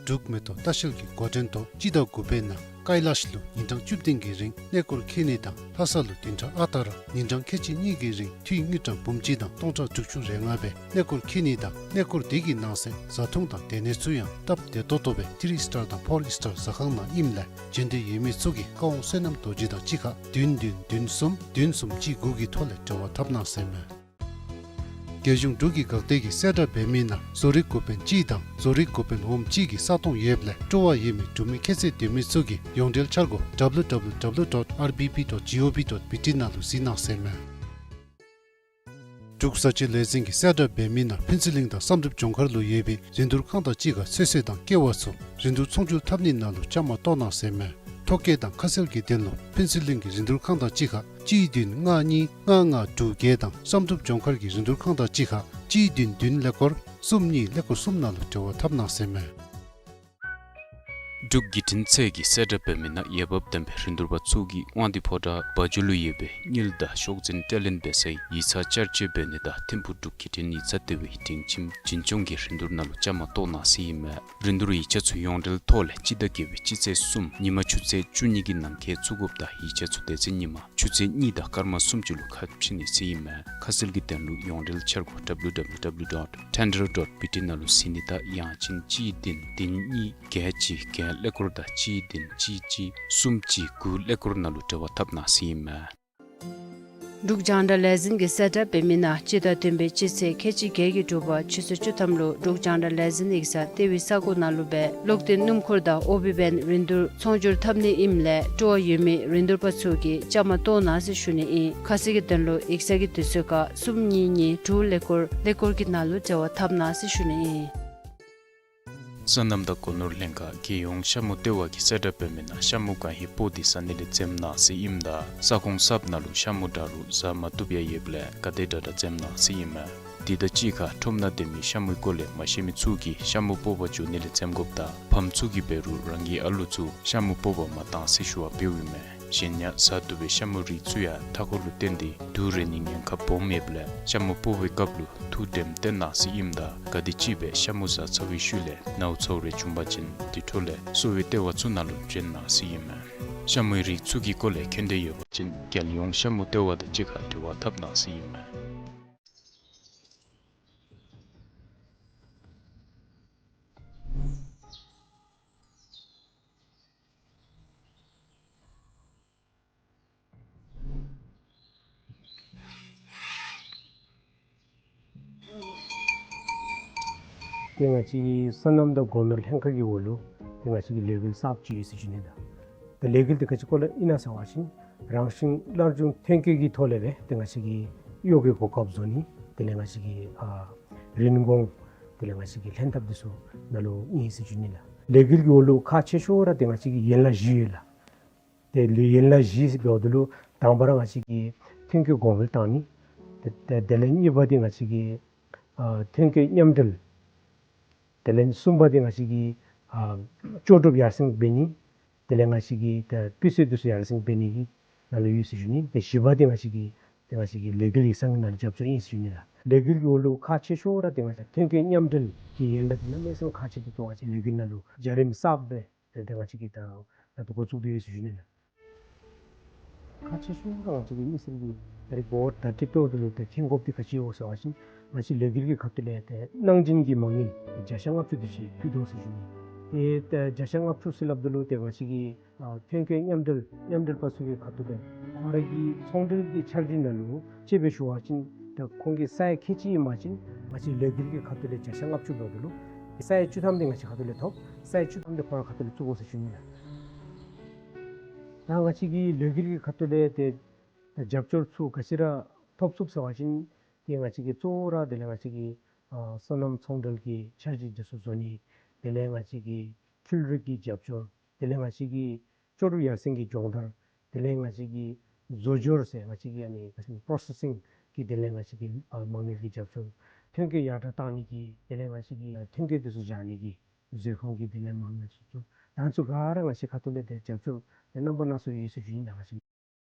འབྲུག་མེ་ཏོག་ལྟ་བཤལ་གྱི་འགོ་འདྲེན་ཐོག་སྤྱི་ཟླ་དགུ་པའི་ནང་ཀའི་ལཱཤ་ལུ་ཉིན་གྲངས་བཅུ་བདུན་གྱི་རིང་གནས་སྐོར་འཁྱིད་ནི་དང་ལྷ་ས་ལུ་བདུན་ཕྲག་ཨ་རྟག་ར་ཉིན་གྲངས་ཁལ་གཅིག་གཉིས་ཀྱི་རིང་འཐུས་དངུལ་ཀྲམ་འབུམ་གཅིག་དང་སྟོང་ཕྲག་དྲུག་ཅུ་རེ་ལྔ་སྦེ་གནས་སྐོར་འཁྱིད་ནི་དང་གནས་སྐོར་དེ་གི་ནང་གསེས་བཟའ་འཐུང་དང་སྡོད་གནས་ཚུ་ཡང་སྟབས་བདེ་ཏོག་ཏོ་སྦེ་ཐི་རི་སི་ཊར་དང་ཕོར་སི་ཊར་ཟ་ཁང་ནང་ཨིནམ་ལས་འབྱོན་འདོད་ཡོད་མི་ཚུ་གིས་བཀའ་དབང་བསོད་ནམས་རྡོ་རྗེ་དང་གཅིག་ཁར་བདུན་བདུན་བདུན་གསུམ་བདུན་གསུམ་གཅིག་དགུ་གི་ཐོག་ལས་འབྲེལ་བ་འཐབ་གནང་ཟེར་མས། རྒྱལ་གཞུང་འབྲུག་གི་འགག་སྡེ་གིས་གསལ་བསྒྲགས་འབད་མི་ནང་བཟོ་རིག་འགོ་དཔོན་གཅིག་དང་བཟོ་རིག་འགོ་དཔོན་འོགམ་གཅིག་གི་ས་སྟོང་ཡོདཔ་ལས་སྤྲོ་བ་ཡོད་མི་འབྲུག་མི་ཁྱད་ཚད་ལྡན་མི་ཚུ་གིས་ཡོངས་འབྲེལ་འཆར་སྒོ་www dot R B P dot G O V dot B T ནང་ལུ་གཟིགས་གནང་ཟེར་མས། འབྲུག་བཟའ་སྤྱོད་ལས་འཛིན་གྱིས་གསལ་བསྒྲགས་འབད་མི་ནང་ཕུན་ཚོགས་གླིང་དང་བསམ་གྲུབ་ལྗོངས་མཁར་ལུ་ཡོད་པའི་རིན་བསྡུར་ཁང་དང་གཅིག་ཁར་ཚོད་བསྲེ་དང་ཀེ་བ་ཚུ་རིན་བསྡུར་ཚོང་བསྒྱུར་འཐབ་ནི་ནང་ལུ་བཅའ་མར་གཏོགས་གནང་ཟེར་མས། ཐོ་བཀོད་དང་ཁ་གསལ་གྱི་དོན་ལུ་ཕུན་ཚོགས་གླིང་གི་རིན་བསྡུར་ཁང་དང་གཅིག་ཁར་གཅིག་བདུན་ལྔ་གཉིས་ལྔ་ལྔ་དྲུག་བརྒྱད་དང་བསམ་གྲུབ་ལྗོངས་མཁར་གྱི་རིན་བསྡུར་ཁང་དང་གཅིག་ཁར་གཅིག་བདུན་བདུན་ཀླད་ཀོར་གསུམ་གཉིས་ཀླད་ཀོར་གསུམ་ནང་ལུ་འབྲེལ་བ་འཐབ་གནང་ཟེར་མས། འབྲུག་བརྒྱུད་འཕྲིན་ཚད་ཀྱིས་གསལ་བསྒྲགས་འབད་མི་ནང་འོས་འབབ་ལྡན་པའི་རིན་བསྡུར་པ་ཚུ་གིས་དབང་འདུས་ཕོ་བྲང་བ་འཇོ་ལུ་ཡོད་པའི་དངུལ་དང་ཤོག་འཛིན་སྤྲོད་ལེན་འབད་སའི་ཡིག་ཚང་བསྐྱར་བཅོས་འབད་ནི་དང་ཐིམ་ཕུག་འབྲུག་བརྒྱུད་འཕྲིན་ཡིག་ཚང་ལྟེ་བའི་སྒྲིང་ཁྱིམ་འཛིན་སྐྱོང་གི་རིན་བསྡུར་ནང་ལུ་བཅའ་མར་གཏོགས་གནང་ཟེར་ཨིན་མས། རིན་བསྡུར་ཡིག་ཆ་ཚུ་ཡོངས་འབྲེལ་ཐོག་ལས་སྤྱི་ཟླ་བརྒྱད་པའི་སྤྱི་ཚེས་གསུམ་ཉིན་མ་ཆུ་ཚོད་བཅུ་གཉིས་ཀྱི་ནང་འཁོད་བཙུགས་དགོཔ་དང་ཡིག་ཆ་ཚུ་དེ་ཚེ་ཉིན་མ་ཆུ་ཚོད་གཉིས་དང་སྐར་མ་སུམ་ཅུ་ལུ་ཁ་ཕྱེ་ནི་ཟེར་ཨིན་མས། ཁ་གསལ་གྱི་དོན་ལུ་ཡོངས་འབྲེལ་འཆར་སྒོ་W W W dot tender dot B T ནང་ལུ་གཟིགས་ནི་དང་ཡང་ཅིན་གཅིག་བདུན་བདུན་གཉིས་བརྒྱད་གཅིག་བརྒྱད་ཀླད་ཀོར་དང་གཅིག་བདུན་གཅིག་གཅིག་གསུམ་གཅིག་དགུ་ཀླད་ཀོར་ནང་ལུ་འབྲེལ་བ་འཐབ་གནང་ཟེར་ཨིན་མས། འབྲུག་རྒྱང་བསྒྲགས་ལས་འཛིན་གྱིས་གསལ་བསྒྲགས་འབད་མི་ནང་སྤྱི་ཟླ་བདུན་པའི་སྤྱི་ཚེས་ཁལ་གཅིག་བརྒྱད་ཀྱི་དྲོ་པ་ཆུ་ཚོད་བཅུ་ཐམ་ལུ་འབྲུག་རྒྱང་བསྒྲགས་ལས་འཛིན་ཡིག་ཚང་ལྟེ་བའི་ས་གོ་ནང་ལུ་སྦེ་གློག་འདོན་སྣུམ་འཁོར་དང་ཨོ་བི་བེན་རིན་བསྡུར་ཚོང་སྒྱུར་འཐབ་ནི་ཨིནམ་ལས་སྤྲོ་བ་ཡོད་མི་རིན་བསྡུར་པ་ཚུ་གིས་བཅའ་མར་གཏོགས་གནང་ཟེར་ཞུ་ནི་ཨིན། ཁ་གསལ་གྱི་དོན་ལུ་ཡིག་ཚང་གི་དུས་ཚོད་ཁར་གསུམ་གཉིས་གཉིས་དྲུག་ཀླད་ཀོར་ཀླད་ཀོར་གྱི་ནང་ལུ་འབྲེལ་བ་འཐབ་གནང་ཟེར་ཞུ་ནི་ཨིན། སོ་ནམ་དང་སྒོ་ནོར་ལྷན་ཁག་རྒྱལ་ཡོངས་ཤ་མུ་ལྟེ་བ་གིས་གསལ་བསྒྲགས་འབད་མི་ནང་ཤ་མུ་གང་ཧེ་སྤོ་སྟེ་ཟ་ནི་ལས་འཛེམ་གནང་ཟེར་ཨིནམ་ད་ས་ཁོངས་གསརཔ་ནང་ལུ་ཤ་མུ་འདྲ་རུང་ཟ་མ་བཏུབ་ཡང་ཡོདཔ་ལས་ག་དེ་དྲག་དྲག་འཛེམ་གནང་ཟེར་ཨིན་མས། དེ་དང་གཅིག་ཁར་ཁྲོམ་ནང་སྡོད་མི་ཤ་མུའི་སྐོར་ལས་མ་ཤེས་མི་ཚུ་གིས་ཤ་མུ་སྤོ་བར་འགྱོ་ནི་ལས་འཛེམ་དགོཔ་དང་ཕམ་ཚུ་གིས་འབད་རུང་རང་གི་ཨ་ལུ་ཚུ་ཤ་མུ་སྤོ་བར་མ་གཏང་ཟེར་ཞུ་བ་འབདཝ་ཨིན་མས། གཞན་ཡང་ཟ་བཏུབ་པའི་ཤ་མུའི་རིགས་ཚུ་ཡང་མཐའ་འཁོར་ལུ་བརྟེན་ཏེ་དུག་རེག་ནིའི་ཉེན་ཁ་སྦོམ་ཡོདཔ་ལས་ཤ་མུ་སྤོ་བའི་སྐབས་ལུ་ཐུགས་དྲནམ་བཏོན་གནང་ཟེར་ཨིནམ་ད་ག་དེམ་ཅིག་སྦེ་ཤ་མུ་ཟ་ཚར་བའི་ཤུལ་ལས་ནཝ་ཚཝ་རེ་བྱུང་པ་ཅིན་དེ་འཕྲོ་ལས་གསོ་བའི་ལྟེ་བ་ཚུ་ནང་ལུ་བྱོན་གནང་ཟེར་ཨིན་མས། ཤ་མུའི་རིགས་ཚུ་གི་སྐོར་ལས་མཁྱེན་འདོད་ཡོད་པ་ཅིན་རྒྱལ་ཡོངས་ཤ་མུ་ལྟེ་བ་དང་གཅིག་ཁར་འབྲེལ་བ་འཐབ་གནང་ཟེར་ཨིན་མས། ཏེ་ང་བཅས་ཀྱི་སོ་ནམ་དང་སྒོ་ནོར་ལྷན་ཁག་གི་འོག་ལུ་ཏེ་ང་བཅས་ཀྱི་ལས་འགུལ་གསརཔ་ཅིག་ཡོད་ཟེར་ཞུ་ནི་ལགས། ཏེ་ལས་འགུལ་འདི་ག་ཅི་སྐོར་ལས་ཨིན་ན་ཟེར་བ་ཅིན་རང་བཞིན་སླར་འབྱུང་ཐོན་སྐྱེད་ཀྱི་ཐོག་ལས་སྦེ་ཏེ་ང་བཅས་ཀྱི་གཡོག་གི་གོ་སྐབས་བཟོ་ནི་དེ་ལས་ང་བཅས་ཀྱི་ཨ་རིན་གོང་དེ་ལས་ང་བཅས་ཀྱི་ལྷན་ཐབས་འདི་ཚུ་ནང་ལུ་ཨིན་ཟེར་ཞུ་ནི་ལགས། ལས་འགུལ་གྱི་འོག་ལུ་ཁག་ཆེ་ཤོས་ར་ཏེ་ང་བཅས་ཀྱི་ཡན་ལག་བཞི་ཡོད་ལགས། ཏེ་ལུ་ཡན་ལག་བཞི་ཟེར་འབདཝ་ད་ལུ་དང་པ་ར་ང་བཅས་ཀྱི་ཐོན་སྐྱེད་གོང་འཕེལ་བཏང་ནི། ཏེ་ཏེ་དེ་ལས་གཉིས་པ་འདི་ང་བཅས་ཀྱི་ཨ་ཐོན་སྐྱེད་མཉམ་འབྲེལ། དེ་ལས་གསུམ་པ་འདི་ང་བཅས་ཀྱི་ཨ་ལྕོགས་གྲུབ་ཡར་སེང་འབད་ནི། དེ་ལས་ང་བཅས་ཀྱི་ཏེ་སྤུས་ཚད་འདི་ཚུ་ཡར་སེང་འབད་ནི་གི་ནང་ལུ་ཡོད་ཟེར་ཞུ་ནི། ཏེ་བཞི་པ་འདི་ང་བཅས་ཀྱི་ཏེ་ང་བཅས་ཀྱི་ལས་འགུལ་ཡིག་ཚང་གི་ནང་ལུ་རྒྱབ་སྐྱོར་ཨིན་ཟེར་ཞུ་ནི་ལགས། ལས་འགུལ་གྱི་འོག་ལུ་ཁག་ཆེ་ཤོས་ར་ཏེ་ང་བཅས་ཐོན་སྐྱེད་མཉམ་འབྲེལ་གྱི་ཡན་ལག་འདི་གནམ་མེད་ས་མེད་ཁག་ཆེ་ཏོག་ཏོ་ང་བཅས་ལས་འགུལ་ནང་ལུ་བརྒྱུད་རིམ་གསརཔ་སྦེ་ཏེ་ཏེ་ང་བཅས་ཀྱིས་ད་ད་ལྟོ་འགོ་བཙུགས་ཏེ་ཡོད་ཟེར་ཞུ་ནི་ལགས། ཁག་ཆེ་ཤོས་ར་ང་བཅས་ཀྱི་མི་སེར་གྱིས་ད་རེས་འབདཝ་ད་ཏེ་ཏོག་ཏོ་ལུ་ཏེ་མཁྱེན་དགོཔ་འདི་ག་ཅི་ཡོད་ཟེར་བ་ཅིན་ང་བཅས་ལས་འགུལ་གྱི་ཁ་ཐུག་ལས་ཏེ་གནང་སྦྱིན་གྱི་མ་དངུལ་བརྒྱ་ཆ་ལྔ་བཅུ་དེ་ཅིག་ཕུལ་དོ་ཟེར་ཞུ་ནི། ཏེ་ད་བརྒྱ་ཆ་ལྔ་བཅུ་ཟེར་སླབ་ད་ལུ་ཏེ་ང་བཅས་ཀྱི་ཨ་ཐོན་སྐྱེད་མཉམ་འབྲེལ་མཉམ་འབྲེལ་པ་ཚུ་གི་ཁ་ཐུག་ལས་ཁོང་ར་གི་ཚོང་འབྲེལ་གྱི་འཆར་གཞི་ནང་ལུ་དཔྱེ་སྦེ་ཞུ་བ་ཅིན་ད་ཁོང་གི་ས་ཡ་ཁལ་གཅིག་ཨིན་པ་ཅིན་ང་བཅས་ལས་འགུལ་གྱི་ཁ་ཐུག་ལས་བརྒྱ་ཆ་ལྔ་བཅུ་འབདཝ་ད་ལུ་ས་ཡ་བཅུ་ཐམ་འདི་ང་བཅས་ཁ་ཐུག་ལས་ཐོབ། ས་ཡ་བཅུ་ཐམ་འདི་ཁོང་ར་ཁ་ཐུག་ལས་བཙུགས་དགོ་ཟེར་ཞུ་ནི་ལགས། ད་ང་བཅས་ཀྱི་ལས་འགུལ་གྱི་ཁ་ཐུག་ལས་ཏེ་རྒྱབ་སྐྱོར་ཚུ་ག་ཅི་ར་ཐོབ་ཚུགས་ཟེར་བ་ཅིན་ཏེ་ང་བཅས་ཀྱི་གཙོ་བོ་ར་དེ་ལས་ང་བཅས་ཀྱི་ཨ་སོ་ནམ་ཚོང་འབྲེལ་གྱི་འཆར་གཞི་འདི་ཚུ་བཟོ་ནི། དེ་ལས་ང་བཅས་ཀྱི་འཕྲུལ་རིག་གི་རྒྱབ་སྐྱོར། དེ་ལས་ང་བཅས་ཀྱི་ལྕོགས་གྲུབ་ཡར་སེང་གི་སྦྱོང་བརྡར། དེ་ལས་ང་བཅས་ཀྱི་བཟོ་སྦྱོར་ཟེར་ང་བཅས་ཀྱི་ཨ་ནི་པོ་རོ་སེ་སིང་གི་དེ་ལས་ང་བཅས་ཀྱི་ཨ་མ་དངུལ་གྱི་རྒྱབ་སྐྱོར། ཐོན་སྐྱེད་ཡར་དྲག་གཏང་ནི་གི་དེ་ལས་ང་བཅས་ཀྱི་ཐོན་སྐྱེད་འདི་ཚུ་བཞག་ནི་གི་མཛོད་ཁང་གི་དེ་ལས་མ་དངུལ་ཚུ་ཚུ་ད་ཚུ་ག་ར་ང་བཅས་ཁ་ཐུག་ལས་ཏེ་རྒྱབ་སྐྱོར་ཏེ་རྣམ་པ་སྣ་ཚོགས་ཡོད་ཟེར་ཞུ་ནི་ལགས། ང་བཅས་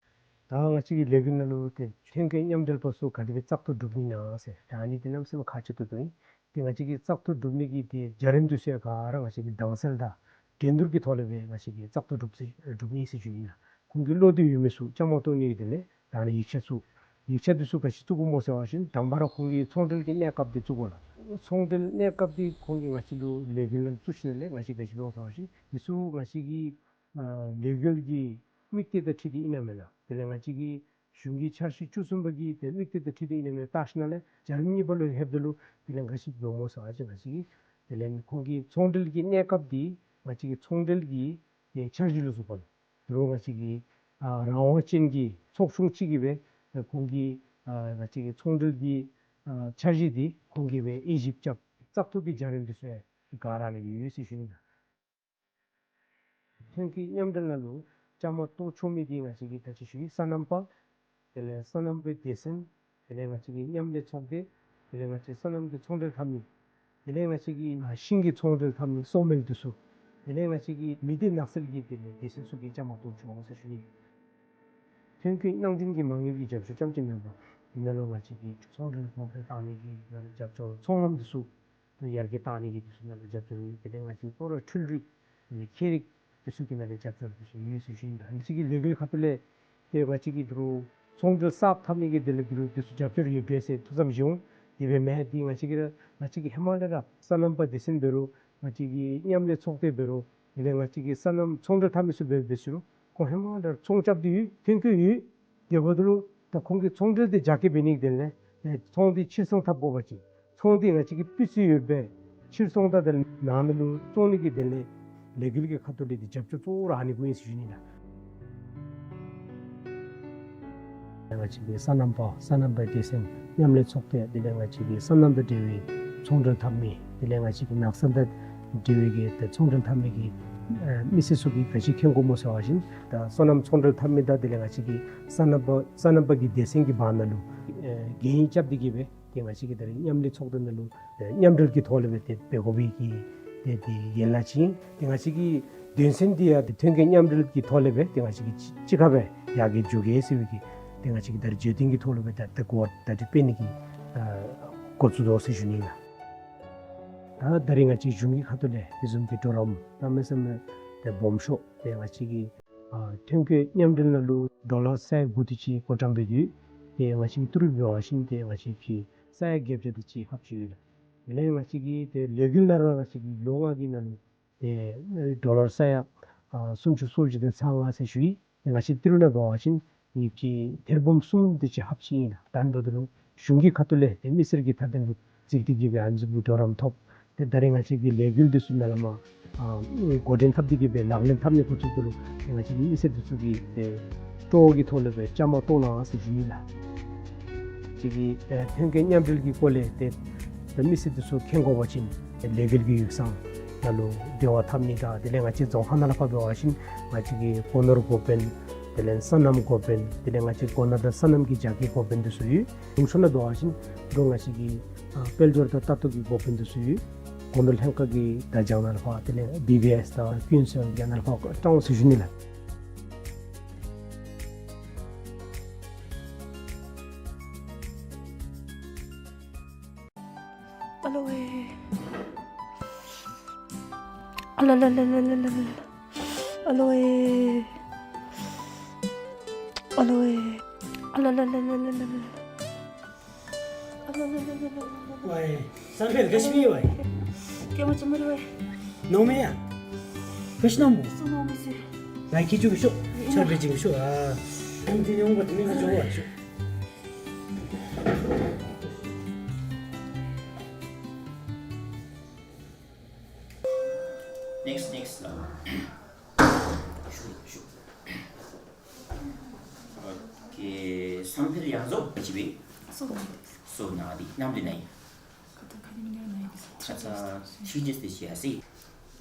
ད་ང་བཅས་ཀྱི་ལས་འགུལ་ནང་ལུ་ཏེ་ཐོན་སྐྱེད་མཉམ་འབྲེལ་པ་ཚུ་ག་དེ་སྦེ་བཙག་འཐུ་གྲུབ་ནི་ཨིན་ན་ཟེར་ད་ཨ་ནི་འདི་གནམ་མེད་ས་མེད་ཁག་ཆེ་ཏོག་ཏོ་ཨིན། ཏེ་ང་བཅས་ཀྱིས་བཙག་འཐུ་གྲུབ་ནི་གི་ཏེ་བརྒྱུད་རིམ་འདི་ཚུ་ཡང་ག་ར་ང་བཅས་ཀྱིས་དྭངས་གསལ་དང་འགྲན་བསྡུར་གྱི་ཐོག་ལས་སྦེ་ང་བཅས་ཀྱིས་བཙག་འཐུ་གྲུབ་ཟེར་གྲུབ་ནི་ཟེར་ཞུ་ནི་ལགས། ཁོང་གི་བློ་འདོད་ཡོད་མི་ཚུ་བཅའ་མར་གཏོགས་ནི་གི་དེ་ལས་ད་ཨ་ནི་ཡིག་ཆ་ཚུ་ཡིག་ཆ་འདི་ཚུ་ག་ཅི་བཙུགས་དགོཔ་སྨོ་ཟེར་བ་ཅིན་དང་པ་ར་ཁོང་གི་ཚོང་འབྲེལ་གྱི་གནས་སྐབས་འདི་བཙུགས་དགོ་ལགས། ཚོང་འབྲེལ་གནས་སྐབས་འདི་ཁོང་གིས་ང་བཅས་ལུ་ལས་འགུལ་ནང་བཙུགས་ཞིནམ་ལས་ང་བཅས་ག་ཅི་འབད་འོང་ཟེར་བ་ཅིན་འདི་ཚུ་ང་བཅས་ཀྱི་ཨ་ལས་འགུལ་གྱི་དམིགས་གཏད་དང་འཁྲིལ་ཏེ་ཨིན་ན་མེན་ན། དེ་ལས་ང་བཅས་ཀྱི་གཞུང་གི་འཆར་གཞི་བཅུ་གསུམ་པ་གི་ཏེ་དམིགས་གཏད་དང་འཁྲིལ་ཏེ་ཨིན་ན་མེན་ན་བལྟ་ཞིནམ་ལས་བརྒྱུད་རིམ་གཉིས་པ་ལུ་ལྷོདཔ་ད་ལུ་དེ་ལས་ག་ཅི་འབད་འོང་སྨོ་ཟེར་བ་ཅིན་ང་བཅས་ཀྱིས་དེ་ལས་ཁོང་གི་ཚོང་འབྲེལ་གྱི་གནས་སྐབས་འདི་ང་བཅས་ཀྱི་ཚོང་འབྲེལ་གྱི་ཏེ་འཆར་གཞི་ལུ་གཟིགས་པ་ལུ་དོ་རུང་ང་བཅས་ཀྱི་ཨ་རང་དབང་ཅན་གྱི་ཚོགས་ཆུང་ཅིག་གིས་སྦེ་ཁོང་གི་ཨ་ང་བཅས་ཀྱི་ཚོང་འབྲེལ་གྱི་ཨ་འཆར་གཞི་འདི་ཁོང་གིས་སྦེ་དབྱེ་ཞིབ་རྐྱབ། བཙག་འཐུ་གི་བརྒྱུད་རིམ་འདི་ཚུ་ཡང་ག་ར་ལས་ཡོད་ཟེར་ཞུ་ནི་ལགས། ཐོན་སྐྱེད་མཉམ་འབྲེལ་ནང་ལུ་བཅའ་མར་གཏོགས་ཆོག་མི་འདི་ང་བཅས་ཀྱི་ད་ཅི་ཞུ་ཡི་སོ་ནམ་པ། དེ་ལས་སོ་ནམ་པའི་སྡེ་ཚན། དེ་ལས་ང་བཅས་ཀྱི་མཉམ་ལས་ཚོགས་སྡེ། དེ་ལས་ང་བཅས་སོ་ནམ་གྱི་ཚོང་འབྲེལ་འཐབ་མི། དེ་ལས་ང་བཅས་ཀྱི་ཤིང་གི་ཚོང་འབྲེལ་འཐབ་མི་སོ་མེལ་འདི་ཚུ། དེ་ལས་ང་བཅས་ཀྱི་མི་སྡེ་ནགས་ཚལ་གྱི་དེ་ལས་སྡེ་ཚན་ཚུ་གིས་བཅའ་མར་གཏོགས་བྱུང་ཟེར་ཞུ་ནི། ཐོན་སྐྱེད་གནང་སྦྱིན་གྱི་མ་དངུལ་གྱི་རྒྱབ་སྐྱོར་རྐྱངམ་ཅིག་མེན་པར་དེ་ནང་ལུ་ང་བཅས་ཀྱི་ཚོང་འབྲེལ་ཚོང་འབྲེལ་བཏང་ནི་གི་ནང་ལུ་རྒྱབ་སྐྱོར། ཚོང་ལམ་འདི་ཚུ་ཡར་རྒྱས་བཏང་ནི་གི་འདི་ཚུ་ནང་ལུ་རྒྱབ་སྐྱོར་ཡོད། དེ་ལས་ང་བཅས་ཀྱི་སྤོ་ར་འཕྲུལ་རིག་དེ་ལས་ཁྱད་རིག་འདི་ཚུ་གི་ནང་ལུ་རྒྱབ་སྐྱོར་འདི་ཚུ་ཡོད་ཟེར་ཞུ་ནི། ཨ་ནི་ཚུ་གི་ལས་འགུལ་ཁ་ཐུག་ལས་ཏེ་ང་བཅས་ཀྱི་འདི་རུ་ཚོང་འབྲེལ་གསརཔ་འཐབ་ནི་གི་དེ་ལས་འདི་རུ་འདི་ཚུ་རྒྱབ་སྐྱོར་ཡོད་པས་ཟེར་ཐུགས་བསམ་བཞེས་འོང་། དེ་སྦེ་མེན། འདི་ང་བཅས་ཀྱི་ར་ང་བཅས་ཀྱི་ཧེ་མ་ལས་ར་སོ་ནམ་པ་སྡེ་ཚན་འབད་རུང་ང་བཅས་ཀྱི་མཉམ་ལས་ཚོགས་སྡེ་འབད་རུང་དེ་ལས་ང་བཅས་ཀྱི་སོ་ནམ་ཚོང་འབྲེལ་འཐབ་མི་ཚུ་འབད་འབད་ཞུ་རུང་ཁོང་ཧེ་མ་ལས་ར་ཚོང་རྐྱབ་སྟེ་ཡོད། ཐོན་སྐྱེད་ཡོད། དེ་འབདཝ་ད་ལུ་ད་ཁོང་གིས་ཚོང་འབྲེལ་འདི་རྒྱ་སྐྱེད་འབད་ནི་དེ་ལས་ཨེ་ཚོང་འདི་ཕྱིར་ཚོང་འཐབ་དགོ་པ་ཅིན་ཚོང་འདི་ང་བཅས་ཀྱིས་སྤུས་ཚད་ཡོད་པའི་ཕྱིར་ཚོང་དང་དེ་ལས་ནང་ན་ལུ་བཙོང་ནི་གི་དེ་ལས་ལས་འགུལ་གྱི་ཁ་ཐུག་ལས་འདི་རྒྱབ་སྐྱོར་གཙོ་བོ་ར་ཨ་ནི་གུ་ཨིན་ཟེར་ཞུ་ནི་ལགས། ང་བཅས་ཀྱི་སོ་ནམ་པ་སོ་ནམ་པའི་སྡེ་ཚན་མཉམ་ལས་ཚོགས་སྡེ་དེ་ལས་ང་བཅས་ཀྱི་སོ་ནམ་དང་འབྲེལ་བའི་ཚོང་འབྲེལ་འཐབ་མི་དེ་ལས་ང་བཅས་ཀྱི་ནགས་ཚལ་དང་འབྲེལ་བའི་གི་ཏེ་ཚོང་འབྲེལ་འཐབ་མི་གི་ཨེ་མི་སེར་ཚུ་གིས་ག་ཅི་མཁྱེན་དགོཔ་སྨོ་ཟེར་བ་ཅིན་ད་སོ་ནམ་ཚོང་འབྲེལ་འཐབ་མི་དང་དེ་ལས་ང་བཅས་ཀྱི་སོ་ནམ་པ་སོ་ནམ་པ་གི་སྡེ་ཚན་གྱི་བར་ན་ལུ་ཨེ་གན་རྐྱབ་སྟེ་གི་སྦེ་ཏེ་ང་བཅས་ཀྱི་ད་རེས་མཉམ་ལས་ཚོགས་སྡེ་ནང་ལུ་ཨེ་མཉམ་འབྲེལ་གྱི་ཐོག་ལས་སྦེ་ཏེ་འབད་དགོ་པའི་གི་ཏེ་དེ་ཡན་ལག་ཅིག་ཨིན། ཏེ་ང་བཅས་ཀྱི་དོན་ཚན་འདི་ཡང་ཏེ་ཐོན་སྐྱེད་མཉམ་འབྲེལ་གྱི་ཐོག་ལས་སྦེ་ཏེ་ང་བཅས་ཀྱིས་གཅིག་གཅིག་ཁར་སྦེ་ཡར་རྒྱས་འགྱོ་གེ་ཟེར་བའི་གི་ཏེ་ང་བཅས་ཀྱིས་ད་རེས་བརྗོད་དོན་གྱི་ཐོག་ལས་སྦེ་ད་ད་གོ་བ་ད་རེས་སྤེལ་ནི་གི་ཨ་འགོ་བཙུགས་དོ་ཟེར་ཞུ་ནི་ལགས། ད་ད་རེས་ང་བཅས་གཞུང་གི་ཁ་ཐུག་ལས་དེ་བཟུམ་གྱི་གྲོགས་རམ་གནམ་མེད་ས་མེད་ཏེ་སྦོམ་ཤོས་ཏེ་ང་བཅས་ཀྱི་ཨ་ཐོན་སྐྱེད་མཉམ་འབྲེལ་ནང་ལུ་ཌོ་ལར་ས་ཡ་དགུ་དེ་ཅིག་བགོ་བཀྲམ་འབད་དེ་ཡོད། ཏེ་ང་བཅས་ཀྱི་ཏི་རུ་འབད་བ་ཅིན་ཏེ་ང་བཅས་ཀྱི་ས་ཡ་བརྒྱད་བརྒྱ་དེ་ཅིག་ལྷགཔ་ཅིག་ཡོད་ལགས། དེ་ལས་ང་བཅས་ཀྱི་ཏེ་ལས་འགུལ་ནང་ར་ང་བཅས་ཀྱི་ལོ་ལྔ་གི་ནང་ལུ་ཏེ་ཌོ་ལར་ས་ཡ་ཨ་སུམ་ཅུ་སོ་བཞི་དང་ཚག་ལྔ་ཟེར་ཞུ་ཡི། ཏེ་ང་བཅས་ཏི་རུ་ནང་འབད་བ་ཅིན་ཨིན་ཅི་ཐེར་འབུམ་གསུམ་དེ་ཅིག་ལྷགཔ་ཅིག་ཨིན་ལགས། ད་ཨ་ནི་འབདཝ་ད་ལུ་གཞུང་གི་ཁ་ཐུག་ལས་ཏེ་མི་སེར་གྱི་མཐའ་དོན་ལུ་གཟིགས་ཏེ་གི་སྦེ་ཨ་ནི་བཟུམ་གྱི་གྲོགས་རམ་ཐོབ། ཏེ་ད་རེས་ང་བཅས་ཀྱི་ལས་འགུལ་འདི་ཚུ་ནང་ལས་མར་ཨ་འགོ་འདྲེན་འཐབ་སྟེ་གི་སྦེ་ལག་ལེན་འཐབ་ནི་འགོ་བཙུགས་ད་ལུ་ཏེ་ང་བཅས་ཀྱི་མི་སེར་འདི་ཚུ་གིས་ཏེ་སྤྲོ་བ་གི་ཐོག་ལས་སྦེ་བཅའ་མར་གཏོགས་གནང་ཟེར་ཞུ་ནི་ལགས། ང་བཅས་ཀྱི་ཨེ་ཐོན་སྐྱེད་མཉམ་འབྲེལ་གྱི་སྐོར་ལས་ཏེ་ད་མི་སེར་འདི་ཚུ་མཁྱེན་དགོ་པ་ཅིན་ཏེ་ལས་འགུལ་གྱི་ཡིག་ཚང་ནང་ལུ་འབྲེལ་བ་འཐབ་ནི་དང་དེ་ལས་ང་བཅས་རྫོང་ཁག་ནང་ལས་ཕར་འབད་བ་ཅིན་ང་བཅས་ཀྱི་སྒོ་ནོར་འགོ་དཔོན་དེ་ལས་སོ་ནམ་འགོ་དཔོན་དེ་ལས་ང་བཅས་སྒོ་ནོར་དང་སོ་ནམ་གྱི་རྒྱ་སྐྱེད་འགོ་དཔོན་འདི་ཚུ་ཡོད། གཞུང་ཕྱོགས་ནང་འབད་བ་ཅིན་ད་ང་བཅས་ཀྱི་ཨ་དཔལ་འབྱོར་དང་ལྟ་རྟོག་གི་འགོ་དཔོན་འདི་ཚུ་ཡོད། སྒོ་ནོར་ལྷན་ཁག་གི་བརྡ་བྱང་ནང་ལས་ཕར་དེ་ལས་བི་བི་ཨེསི་དང་ཀུན་སེལ་གྱི་ནང་ལས་ཕར་བཀྲམ་ཟེར་ཞུ་ནི་ལགས། ཨ་ལོ་ཝེ། ཨ་ལ་ལ་ལ། ཨ་ལོ་ཝེ། ཨ་ལོ་ཝེ། ཨ་ལ་ལ་ལ། ཝའི་བསམ་འཕེལ་ག་ཅི་སྨོ་ཝའི། སྐྱེས་མ་ཅིག་མ་རེད་ཝའི། ནོར་མེད་ཡ། ག་ཅི་ནོར་མོ། སུ་ནོར་མི་ཟེར། ང་ཁྱི་ཅུ་གི་ཤོག་ཆར་པའི་ཅིག་གི་ཤོག་ཨ། ཨམ་དེ་ནི་འོང་པ་དེ་མི་ང་ཅོ་བ་ཤོག Next, next. ཞུ་ཞུ། ཨོ་ཁེ། བསམ་འཕེལ་ཡང་རྫོགས་ཅི་བས། སོ་ནང་དེ་ནང་དེ་ནང་ཡིན། ཁ་ཚ་ཁ་ཉིན་མིན་ཡང་ནང་ཡིན། ཁ་ཚ་ཤི་རྗེས་དེ་ཤི་ཡ་སི།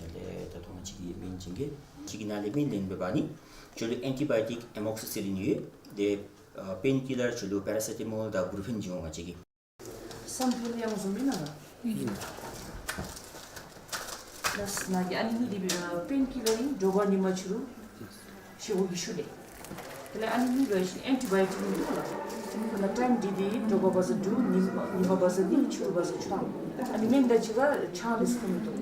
ལས་ད་ཐོག་མ་གཅིག་གི་མིང་ཅིག་གི་གཅིག་གི་ནང་ལས་མིང་ལེན་འབད་བ་ནི། ཇོ་ལུ་ཨེན་ཊི་བའི་ཊིག་ཨེ་མོག་སི་སི་ལིན་ཡོད། དེ་པེན་ཀི་ལར་ཇོ་ལུ་པེ་ར་སེ་ཊ་མོལ་དང་བུ་རུ་ཕེན་ཇི་འོང་ང་གཅིག་གི། བསམ་འཕེལ་ཡང་བཟུང་མིན་ན་ལ། ལགས་ནཱ་གི་ཨ་ནི་གཉིས་འདི་པེན་ཀི་ལར་ཨིན། དྲོ་པ་ཉིན་མ་ཕྱི་རུ་ཤི་བོ་གི་ཤུལ་ལས། དེ་ལས་ཨ་ནི་གཉིས་པ་ཨིན་ཨེན་ཊི་བའི་ཊིག་ཨིན་འདུག་ལགས། ཨ་ནི་ཊའིམ་འདི་འདི་དྲོ་པ་བ་ཟ་དྲུག་ཉིན་མ་ཉིན་མ་བ་ཟ་གཉིས་ཕྱི་རུ་བ་ཟ་བཅུ་ཐམ། ཨ་ནི་སྨན་དང་གཅིག་ཁར་ཆང་ལེ་ཤ་འཐུང་མི་འདུག།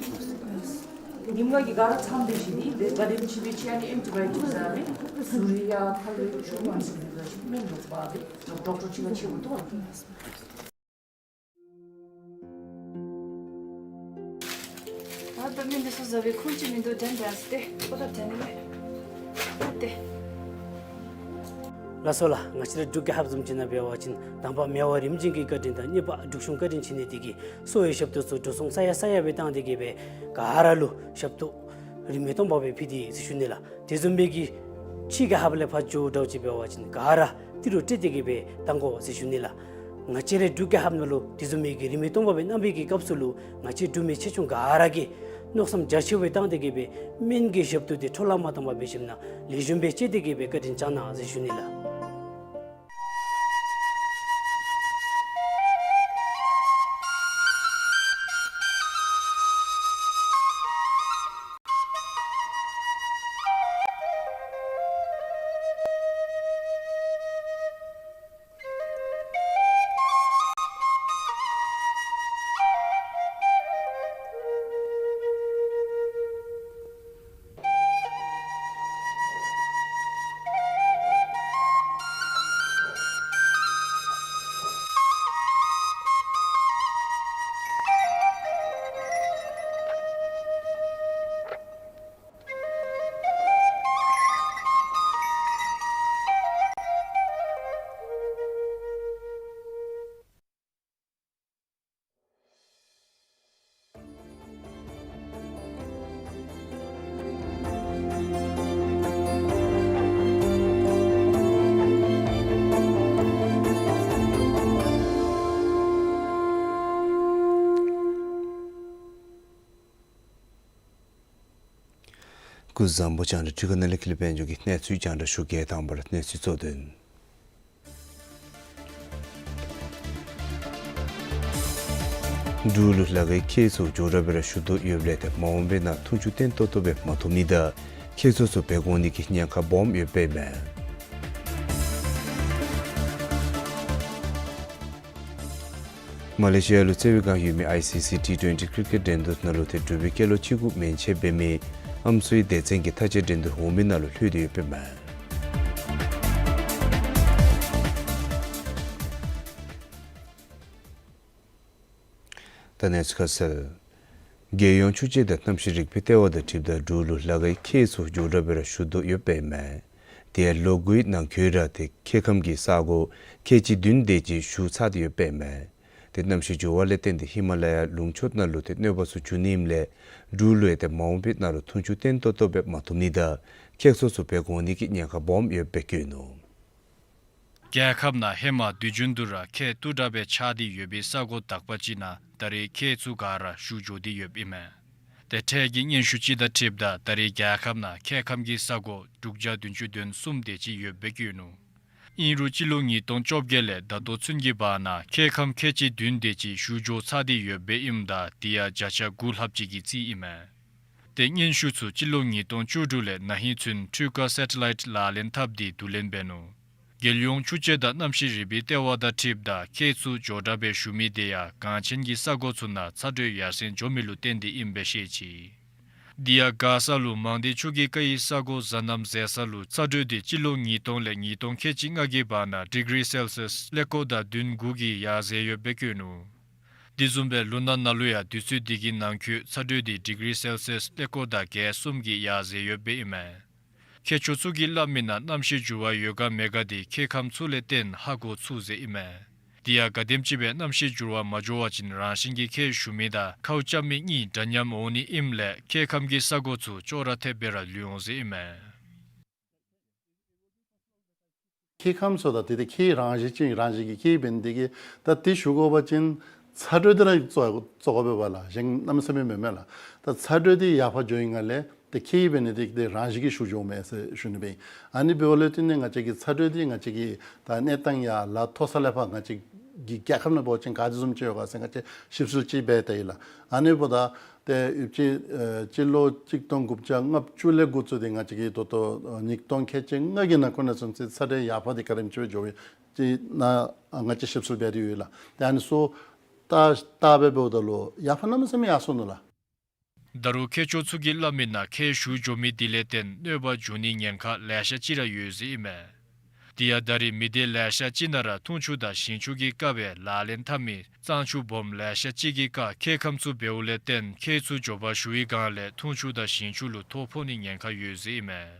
ཉིན་མ་གི་ག་ར་མཚམས་འདི་བཞིན་འདི་དེ་ག་དེམ་ཅིག་སྦེ་ཅིག་ཨ་ནི་ཨེན་ཊི་བའི་ཊིག་ཟ་རུང་ཟུར་ཡ་ཁ་ལས་ཆུ་མ་ཟ་རུང་ཟ་ཞིག་སྨན་འདུག་པ་དེ་ཌོག་ཊར་ཅིག་ལ་ཆེ་བོ་འདུག་ལགས། ད་ལྟ་མི་འདི་ཚུ་ཟ་བའི་ཁུངས་ཅིག་མིན་འདུག། དྲན་དྲན་སྟེ་ཁོ་ད་དྲན་ནི་མེད། ཨ་ཏེ། ལགས་སོ་ལགས། ང་བཅས་ར་འབྲུག་རྒྱལ་ཁབ་བཟུམ་ཅིག་ནང་འབད་བ་ཅིན་དང་པ་མི་དབང་རིམ་བྱོན་གྱི་བཀའ་དྲིན་དང་གཉིས་པ་འབྲུག་གཞུང་བཀའ་དྲིན་ཆེ་ནི་དེ་གིས་གསོ་བའི་ཞབས་ཏོག་ཚུ་འགྲོ་སོང་ས་ཡ་ས་ཡ་སྦེ་བཏང་སྟེ་གི་སྦེ་ག་ར་ལུ་ཞབས་ཏོག་རིན་མེད་སྟོང་པ་སྦེ་ཕུལ་ཏེ་ཟེར་ཞུ་ནི་ལགས། དེ་བཟུམ་སྦེ་གི་ཕྱི་རྒྱལ་ཁབ་ལས་ཕར་འགྱོ་འདྲཝ་ཅིག་འབད་བ་ཅིན་ག་ར་ཏི་རུ་སྤྲོད་དེ་གི་སྦེ་བཏང་དགོ་ཟེར་ཞུ་ནི་ལགས། ང་བཅས་རའི་འབྲུག་རྒྱལ་ཁབ་ནང་ལུ་དེ་བཟུམ་སྦེ་གི་རིན་མེད་སྟོང་པ་སྦེ་གནང་བའི་གི་སྐབས་སུ་ལུ་ང་བཅས་འབྲུག་མི་ཆེ་ཆུང་ག་ར་གིས་མནོ་བསམ་རྒྱ་ཆེ་བའི་བཏང་སྟེ་གི་སྦེ་སྨན་གྱི་ཞབས་ཏོག་དེ་འཕྲོ་བརླག་མ་བཏང་པར་སྦེ་ཞིནམ་ལས་ལེགས་ཤོམ་སྦེ་སྤྱོད་དེ་གི་སྦེ་བཀའ་དྲིན་བསྐྱང་གནང་ཟེར་ཞུ་ནི་ལགས། སྐུ་གཟུགས་བཟང་པོ། རྒྱང་བསྒྲགས་འཕྲུལ་ཁང་ནང་ལས་ཀུན་ལེགས་དཔལ་འབྱོར་གྱི་གནས་ཚུལ་རྒྱང་བསྒྲགས་ཞུ་གེ། དང་པ་ར་གནས་ཚུལ་གཙོ་དོན། འབྲུག་ལུ་ལ་ཁའི་ཁྱེགས་ཚུ་མགྱོགས་དྲགས་སྦེ་ར་ཞུ་དོ་ཡོདཔ་ལས་ཏེ་མ་འོངས་པའི་ནང་འཐུང་ཆུ་བརྟན་ཏོག་ཏོ་སྦེ་མ་ཐོབ་ནི་དང་ཁྱེགས་ཚུ་ཚུ་འབད་དགོ་ནི་གི་ཉེན་ཁ་སྦོམ་ཡོདཔ་ཨིན་མས། མ་ལེ་ཤི་ཡ་ལུ་རྩེད་འགྲན་ཁང་ཡོད་མི་ཨའི་སི་སི་ཊི་ཊུ་ཝེན་ཊི་ཀི་རི་ཀེཊ་འགྲན་བསྡུར་ནང་ལུ་ཏེ་འབྲུག་པའི་སྐྱེས་ལོ་བཅུ་དགུ་མན་ཆད་འབད་མི་ཨམ་སྲུའི་སྡེ་ཚན་གྱི་མཐའ་དཔྱད་འགྲན་བསྡུར་འོང་མི་ནང་ལུ་ལྷོད་དེ་ཡོདཔ་ཨིན་མས། ད་གནས་ཚུལ་ཁ་གསལ། རྒྱལ་ཡོངས་ཆུ་དཔྱད་དང་གནམ་གཤིས་རིག་པའི་ལྟེ་བ་དང་འཁྲིལཝ་ད་འབྲུག་ལུ་ལ་ཁའི་ཁྱེགས་ཚུ་མགྱོགས་དྲགས་སྦེ་ར་ཞུ་དོ་ཡོདཔ་ཨིན་མས། དེ་ཡང་ལོ་དགུའི་ནང་འཁོད་ར་ཏེ་ཁྱེགས་ཁམས་ཀྱི་ས་གོ་ཁལ་གཅིག་བདུན་དེ་ཅིག་ཞུ་ཚར་ཏེ་ཡོདཔ་ཨིན་མས། ཏེ་གནམ་གཤིས་འགྱུར་བ་ལས་བརྟེན་ཏེ་ཧི་མ་ལ་ཡ་ལུང་ཕྱོགས་ནང་ལུ་ཏེ་གནོད་པ་ཚུ་འབྱུང་ནི་ཨིནམ་ལས་འབྲུག་ལུ་ཡང་ཏེ་མ་འོངས་པའི་ནང་ལུ་འཐུང་ཆུ་བརྟན་ཏོག་ཏོ་སྦེ་མ་ཐོབ་ནི་དང་ཁྱེགས་ཚུ་ཚུ་འབད་དགོ་ནི་གི་ཉེན་ཁ་སྦོམ་ཡོདཔ་སྦེ་བཀོད་ནུག། རྒྱལ་ཁབ་ནང་ཧེ་མ་དུས་རྒྱུན་དུ་ར་ཁྱེགས་སྟུག་དྲགས་སྦེ་ཆགས་ཏེ་ཡོད་པའི་ས་གོ་དག་པ་ཅིག་ནང་ད་རེས་ཁྱེགས་ཚུ་ག་ར་ཞུ་འགྱོ་སྟེ་ཡོདཔ་ཨིན་མས། ཏེ་འཕྲལ་གྱི་སྙན་ཞུ་ཅིག་དང་འཁྲིལཝ་ད་ད་རེས་རྒྱལ་ཁབ་ནང་ཁྱེགས་ཁམས་ཀྱི་ས་གོ་དྲུག་བརྒྱ་བདུན་ཅུ་དོན་གསུམ་དེ་ཅིག་ཡོདཔ་སྦེ་བཀོད་ནུག། ཨིན་རུང་སྤྱི་ལོ་ཉིས་སྟོང་བཅོ་བརྒྱད་ལས་ད་ལྟོ་ཚུན་གྱི་བར་ན་ཁྱེགས་ཁམས་ཁལ་གཅིག་བདུན་དེ་ཅིག་ཞུ་འགྱོ་ཚར་ཏེ་ཡོདཔ་ཨིནམ་ད་དེ་ཡང་བརྒྱ་ཆ་དགུ་ལྷགཔ་ཅིག་གི་རྩིས་ཨིན་མས། ཏེ་སྙན་ཞུ་ཚུ་སྤྱི་ལོ་ཉིས་སྟོང་བཅུ་དྲུག་ལས་ན་ཧིང་ཚུན་འཕྲུལ་ཁ་སེ་ཊི་ལའིཊ་ལག་ལེན་འཐབ་སྟེ་བསྡུ་ལེན་འབད་ནུག། རྒྱལ་ཡོངས་ཆུ་དཔྱད་དང་གནམ་གཤིས་རིག་པའི་ལྟེ་བ་དང་འཁྲིལཝ་ད་ཁྱེགས་ཚུ་མགྱོགས་དྲགས་སྦེ་ཞུ་མི་དེ་ཡང་གངས་ཅན་གྱི་ས་གོ་ཚུ་ནང་ཚ་དྲོད་ཡར་སེང་འགྱོ་མི་ལུ་བརྟེན་ཏེ་ཨིནམ་སྦེ་བཤད་ཅི། དེ་ཡང་མགར་ས་ལུ་མང་སྡེ་ཆུ་གི་ཀ་ཡི་ས་གོ་གཟའ་གནམ་གཟེར་ས་ལུ་ཚ་དྲོད་དེ་སྤྱི་ལོ་ཉིས་སྟོང་ལས་ཉིས་སྟོང་ཁལ་གཅིག་ལྔ་གི་བར་ན་ཌི་གི་རི་སེལ་སི་ཡས་ཀླད་ཀོར་དང་བདུན་དགུ་གིས་ཡར་གཟེར་ཡོདཔ་སྦེ་བཀོད་ནུག། དེ་བཟུམ་སྦེ་ལུང་ནག་ནང་ལུ་ཡང་དུས་ཚོད་དེ་གི་ནང་འཁོད་ཚ་དྲོད་དེ་ཌི་གི་རི་སེལ་སི་ཡས་ཀླད་ཀོར་དང་བརྒྱད་གསུམ་གྱིས་ཡར་གཟེར་ཡོདཔ་ཨིན་མས། མཁས་མཆོག་ཚུ་གིས་སླབ་མིའི་ནང་གནམ་གཤིས་འགྱུར་བ་ཡོད་ག་མེད་ག་དེ་ཁྱེགས་ཁམས་ཚུ་ལས་བརྟེན་ཧ་གོ་ཚུགས་ཟེར་ཨིན་མས། དེ་ཡང་ག་དེམ་ཅིག་སྦེ་གནམ་གཤིས་འགྱུར་བ་མ་འགྱོ་བ་ཅིན་རང་བཞིན་གྱིས་ཁྱེགས་ཞུ་མི་དང་ཁཝ་རྐྱབ་མི་གཉིས་འདྲ་མཉམ་འོང་ནི་ཨིནམ་ལས་ཁྱེགས་ཁམས་ཀྱི་ས་གོ་ཚུ་ཅོག་ར་འཐདཔ་སྦེ་ར་ལུས་འོང་ཟེར་ཨིན་མས། ཁྱེགས་ཁམས་ཟེརཝ་ད་ཏེ་ཏེ་ཁྱེགས་རང་བཞིན་ཅིག་རང་བཞིན་གྱིས་ཁྱེགས་འབད་ནི་དེ་གིས་ད་དེ་ཞུ་དགོ་པ་ཅིན་ཚ་དྲོད་དེ་ར་བཙོ་བཙོ་དགོ་པས་ལགས། གཞན་གནམ་མེད་ས་མེད་མེན་མས་ལགས། ད་ཚ་དྲོད་དེ་ཡར་འཕར་འགྱོ་ཡི་ངང་ལས་ཏེ་ཁྱེགས་འབད་ནི་དེ་ཏེ་རང་བཞིན་གྱིས་ཞུ་འགྱོཝ་མས་ཟེར་ཞུ་ནི་སྦེ་ཨིན། ཨ་ནི་འབདཝ་ལས་བརྟེན་ཏེ་ང་བཅས་ཀྱིས་ཚ་དྲོད་དེ་ང་བཅས་ཀྱི་ད་གནས་སྟངས་ཡར་ལཱ་མཐོ་ས་ལས་ཕར་ང་བཅས་ཀྱི་རྒྱལ་ཁབ་ནང་འབད་བ་ཅིན་ག་དེ་བཟུམ་ཅིག་ཡོད་ག་ཟེར་ང་བཅས་ཞིབ་འཚོལ་ཅིག་འབད་དེ་ཡོད་ལགས། ཨ་ནི་འབདཝ་ད་ཏེ་ཡུདཔ་ཅིག་ཨེ་སྤྱི་ལོ་གཅིག་སྟོང་དགུ་བརྒྱ་ལྔ་བཅུ་ལས་འགོ་བཙུགས་ཏེ་ང་བཅས་ཀྱི་ད་ལྟོ་ཨེ་ཉིས་སྟོང་ཁལ་གཅིག་ལྔ་གི་ནང་འཁོད་ནང་ཚུན་ཚོད་ཚ་དྲོད་ཡར་འཕར་དེ་ག་དེམ་ཅིག་སྦེ་འགྱོ་ཡི་ཅིག་ནང་ང་བཅས་ཞིབ་འཚོལ་འབད་དེ་ཡོད་ལགས། ཏེ་ཨ་ནི་ཚུ་བལྟ་བལྟ་སྦེ་འབདཝ་ད་ལུ་ཡར་འཕར་གནམ་མེད་ས་མེད་ཡར་སོང་ནུག་ལགས། ད་རུང་མཁས་མཆོག་ཚུ་གིས་སླབ་མིའི་ནང་ཁྱེགས་ཞུ་འགྱོ་མི་དེ་ལས་བརྟེན་གནོད་པ་འབྱུང་ནིའི་ཉེན་ཁ་ལེ་ཤ་ཅིག་ར་ཡོད་ཟེར་ཨིན་མས། དེ་ཡང་ད་རེས་མི་སྡེ་ལེ་ཤ་ཅིག་ནང་ར་འཐུང་ཆུ་དང་ཞིང་ཆུ་གི་སྐབས་ལག་ལེན་འཐབ་མི་གཙང་ཆུ་སྦོམ་ལེ་ཤ་ཅིག་གི་ཁར་ཁྱེགས་ཁམས་ཚུ་འབདཝ་ལས་བརྟེན་ཁྱེགས་ཚུ་མགྱོགས་པར་ཞུ་བའི་སྒང་ལས་འཐུང་ཆུ་དང་ཞིང་ཆུ་ལུ་ཐོ་ཕོག་ནིའི་ཉེན་ཁ་ཡོད་ཟེར་ཨིན་མས།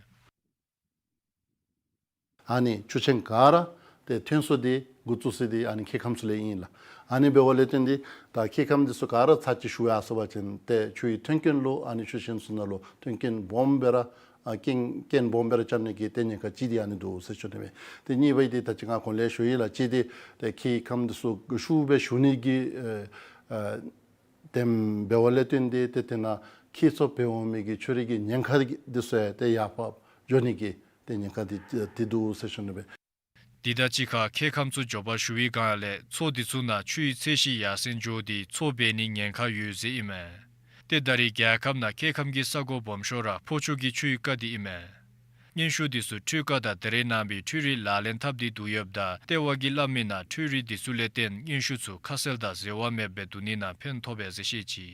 ཨ་ནི་ཆུ་ཆེན་ག་ར་ཏེ་ཐོན་ས་དེ་འགོ་བཙུགས་ས་དེ་ཨ་ནི་ཁྱེགས་ཁམས་ཚུ་ལས་ཨིན་ལགས། ཨ་ནི་འབདཝ་ལས་བརྟེན་ཏེ་ད་ཁྱེགས་ཁམས་དེ་ཚུ་ག་ར་ཚར་གཅིག་ཞུ་ཡར་སོང་པ་ཅིན་ཏེ་ཆུའི་ཐོན་སྐྱེད་ལུ་ཨ་ནི་ཆུ་ཆེན་ཚུ་ནང་ལུ་ཐོན་སྐྱེད་སྦོམ་སྦེ་ར་ཨ་རྐྱེན་རྐྱེན་སྦོམ་སྦེ་ར་རྐྱབ་ནི་གི་ཏེ་ཉེན་ཁ་ཅིག་དེ་ཨ་ནི་འདུག་ཟེར་ཞུ་ནི་སྦེ། ཏེ་གཉིས་པ་འདི་ད་ཅི་ང་གོང་ལས་ཞུ་ཡི་ལགས། གཅིག་འདི་ཏེ་ཁྱེགས་ཁམས་དེ་ཚུ་ཤུགས་སྦེ་ཞུ་ནི་གི་ཨེ་ཨེ་དེམ་འབདཝ་ལས་བརྟེན་ཏེ་ཏེ་དེ་ནང་ཁྱེགས་ཚུ་འབད་འོང་མི་གི་ཆོ་རིགས་ཀྱི་ཉེན་ཁ་དེ་ཚུ་ཡང་ཏེ་ཡར་འཕར་འགྱོ་ནི་གི་ཏེ་ཉེན་ཁ་དེ་དེ་འདུག་ཟེར་ཞུ་ནི་སྦེ། དེ་དང་གཅིག་ཁར་ཁྱེགས་ཁམས་ཚུ་མགྱོགས་པར་ཞུ་བའི་སྒང་ལས་མཚོ་དེ་ཚུ་ནང་ཆུའི་ཚད་གཞི་ཡར་སེང་འགྱོ་སྟེ་མཚོ་འབད་ནིའི་ཉེན་ཁ་ཡོད་ཟེར་ཨིན་མས། ཏེ་ད་རེས་རྒྱལ་ཁབ་ནང་ཁྱེགས་ཁམས་ཀྱི་ས་གོ་སྦོམ་ཤོས་ར་ཕོ་ཆུ་གི་ཆུའི་ཀ་དེ་ཨིན་མས། སྙན་ཞུ་དེ་ཚུ་འཕྲུལ་ཁ་དང་ད་རེས་ནངས་པའི་འཕྲུལ་རིག་ལག་ལེན་འཐབ་སྟེ་བསྡུ་ཡོདཔ་ད་ལྟེ་བ་གིས་སླབ་མིའི་ནང་འཕྲུལ་རིག་དེ་ཚུ་ལས་བརྟེན་སྙན་ཞུ་ཚུ་ཁ་གསལ་དང་འཛོལ་བ་མེདཔ་སྦེ་བསྡུ་ནི་ནང་ཕན་ཐོགས་པས་ཟེར་བཤད་ཅི།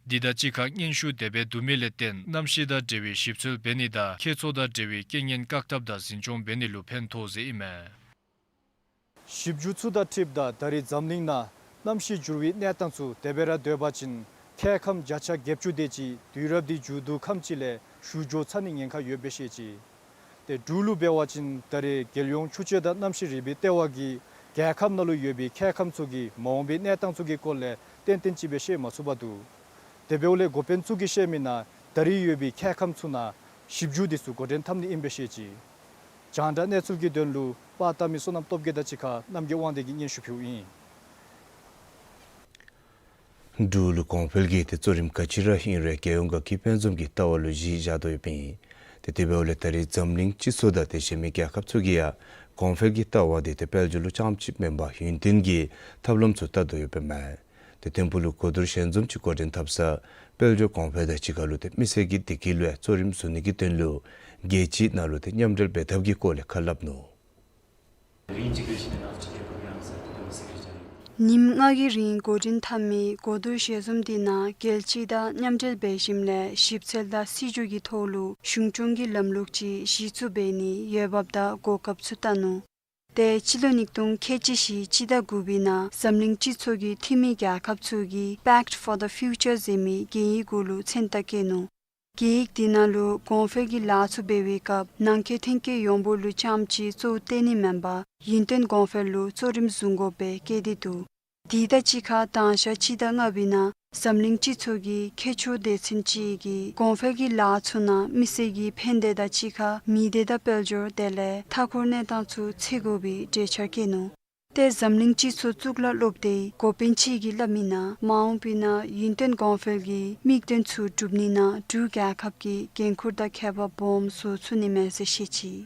དེ་དང་གཅིག་ཁར་སྙན་ཞུ་དེ་སྦེ་བསྡུ་མི་ལས་བརྟེན་གནམ་གཤིས་དང་འབྲེལ་བའི་ཞིབ་འཚོལ་འབད་ནི་དང་ཁྱེགས་ཚུ་དང་འབྲེལ་བའི་རྐྱེན་ངན་བཀག་ཐབས་དང་འཛིན་སྐྱོང་འབད་ནི་ལུ་ཕན་ཐོགས་ཟེར་ཨིན་མས། ཞིབ་འཇུག་ཚུ་དང་འཁྲིལཝ་ད་ད་རེས་འཛམ་གླིང་ནང་གནམ་གཤིས་འགྱུར་བའི་གནས་སྟངས་ཚུ་དེ་སྦེ་ར་སྡོད་པ་ཅིན་ཁྱེགས་ཁམས་བརྒྱ་ཆ་བརྒྱད་ཅུ་དེ་ཅིག་དུས་རབས་འདི་མཇུག་བསྡུ་ཁམས་ཅིག་ལས་ཞུ་འགྱོ་ཚར་ནིའི་ཉེན་ཁ་ཡོད་པས་ཟེར་བཤད་ཅི། ཏེ་འབྲུག་ལུ་འབད་བ་ཅིན་ད་རེས་རྒྱལ་ཡོངས་ཆུ་དཔྱད་དང་གནམ་གཤིས་རིག་པའི་ལྟེ་བ་གིས་རྒྱལ་ཁབ་ནང་ལུ་ཡོད་པའི་ཁྱེགས་ཁམས་ཚུ་གི་མ་འོངས་པའི་གནས་སྟངས་ཚུ་གི་སྐོར་ལས་ཏན་ཏན་ཅིག་སྦེ་བཤད་མ་ཚུགས་པར་འདུག། དེ་འབདཝ་ལས་འགོ་དཔོན་ཚུ་གིས་བཤད་མིའི་ནང་ད་རེས་ཡོད་པའི་ཁྱེགས་ཁམས་ཚུ་ནང་ཞིབ་འཇུག་དེ་ཚུ་འགོ་འདྲེན་འཐབ་ནི་ཨིན་པས་ཟེར་བཤད་ཅི། རྒྱང་བསྒྲགས་གནས་ཚུལ་གྱི་དོན་ལུ་པར་བཏབ་མི་བསོད་ནམས་སྟོབས་རྒྱས་དང་གཅིག་ཁར་རྣམ་རྒྱལ་དབང་འདུས་ཀྱིས་སྙན་ཞུ་ཕུལཝ་ཨིན། འབྲུག་ལུ་གོང་འཕེལ་གྱི་ཏེ་གཙོ་རིམ་ག་ཅི་ར་ཨིན་རུང་རྒྱལ་ཡོངས་དགའ་སྐྱིད་དཔལ་འཛོམས་ཀྱི་ལྟ་བ་ལུ་གཞི་བཞག་དོ་ཡོདཔ་ཨིན། ཏེ་དེ་འབདཝ་ལས་ད་རེས་འཛམ་གླིང་སྤྱི་ཚོགས་དང་ཏེ་གཞན་མི་རྒྱལ་ཁབ་ཚུ་གིས་ཡང་གོང་འཕེལ་གྱི་ལྟ་བ་འདི་ཏེ་དཔལ་འབྱོར་ལུ་རྐྱངམ་ཅིག་མེན་པར་ཡུན་བརྟན་གྱི་ཐབས་ལམ་ཚུ་བལྟ་དོ་ཡོདཔ་ཨིན་མས། ཏེ་ཐིམ་ཕུག་ལུ་གོ་བསྡུར་ཞལ་འཛོམས་ཅིག་འགོ་འདྲེན་འཐབ་ས་དཔལ་འབྱོར་གོང་འཕེལ་དང་གཅིག་ཁར་ལུ་ཏེ་མི་སེར་གྱི་བདེ་སྐྱིད་ལུ་ཡང་གཙོ་རིམ་བཟུང་ནི་གི་དོན་ལུ་རྒྱལ་སྤྱིའི་ནང་ལུ་ཏེ་མཉམ་འབྲེལ་འབད་ཐབས་ཀྱི་སྐོར་ལས་ཁ་སླབ་ནུག། ཉིནམ་ལྔ་གི་རིང་འགོ་འདྲེན་འཐབ་མི་གོ་བསྡུར་ཞལ་འཛོམས་འདི་ནང་རྒྱལ་སྤྱི་དང་མཉམ་འབྲེལ་འབད་ཞིནམ་ལས་ཞིབ་འཚོལ་དང་སྲིད་བྱུས་ཀྱི་ཐོག་ལུ་གཞུང་སྐྱོང་གི་ལམ་ལུགས་ཅིག་གཞི་བཙུགས་འབད་ནིའི་འོས་འབབ་དང་གོ་སྐབས་ཚུ་བལྟ་ནུག། ཏེ་སྤྱི་ལོ་ཉིས་སྟོང་ཁལ་གཅིག་བཞི་སྤྱི་ཟླ་དགུ་པའི་ནང་འཛམ་གླིང་སྤྱི་ཚོགས་ཀྱི་འཐུས་མི་རྒྱལ་ཁབ་ཚུ་གིས་Pact for the Future ཟེར་མི་གན་ཡིག་གུ་ལུ་མཚན་རྟགས་བཀོད་ནུག། གན་ཡིག་འདི་ནང་ལུ་གོང་འཕེལ་གྱི་ལཱ་ཚུ་འབད་བའི་སྐབས་ནང་འཁོད་ཐོན་སྐྱེད་ཡོངས་འབོར་ལུ་རྐྱངམ་ཅིག་གཙོ་བོ་བཏོན་ནི་མེན་པར་ཡུན་བརྟན་གོང་འཕེལ་ལུ་གཙོ་རིམ་བཟུང་དགོཔ་སྦེ་བཀོད་དེ་འདུག། དེ་དང་གཅིག་ཁར་དང་ཞག་སྤྱི་ཟླ་ལྔ་པའི་ནང་འཛམ་གླིང་སྤྱི་ཚོགས་ཀྱི་ཁྱད་ཆོས་སྡེ་ཚན་ཅིག་གིས་གོང་འཕེལ་གྱི་ལཱ་ཚུ་ནང་མི་སེར་གྱི་ཕན་བདེ་དང་གཅིག་ཁར་མི་སྡེ་དང་དཔལ་འབྱོར་དེ་ལས་མཐའ་འཁོར་གནས་སྟངས་ཚུ་འཚོལ་དགོ་པའི་གྲོས་འཆར་བཀོད་ནུག། ཏེ་འཛམ་གླིང་སྤྱི་ཚོགས་གཙུག་ལག་སློབ་སྡེའི་འགོ་དཔོན་ཅིག་གིས་སླབ་མི་ནང་མ་འོངས་པའི་ནང་ཡུན་བརྟན་གོང་འཕེལ་གྱི་དམིགས་དོན་ཚུ་སྒྲུབ་ནི་ནང་འབྲུག་རྒྱལ་ཁབ་ཀྱི་འགན་ཁུར་དང་ཁྱད་པར་སྦོམ་བཟོ་ཚུགས་ནི་མས་ཟེར་བཤད་ཅི།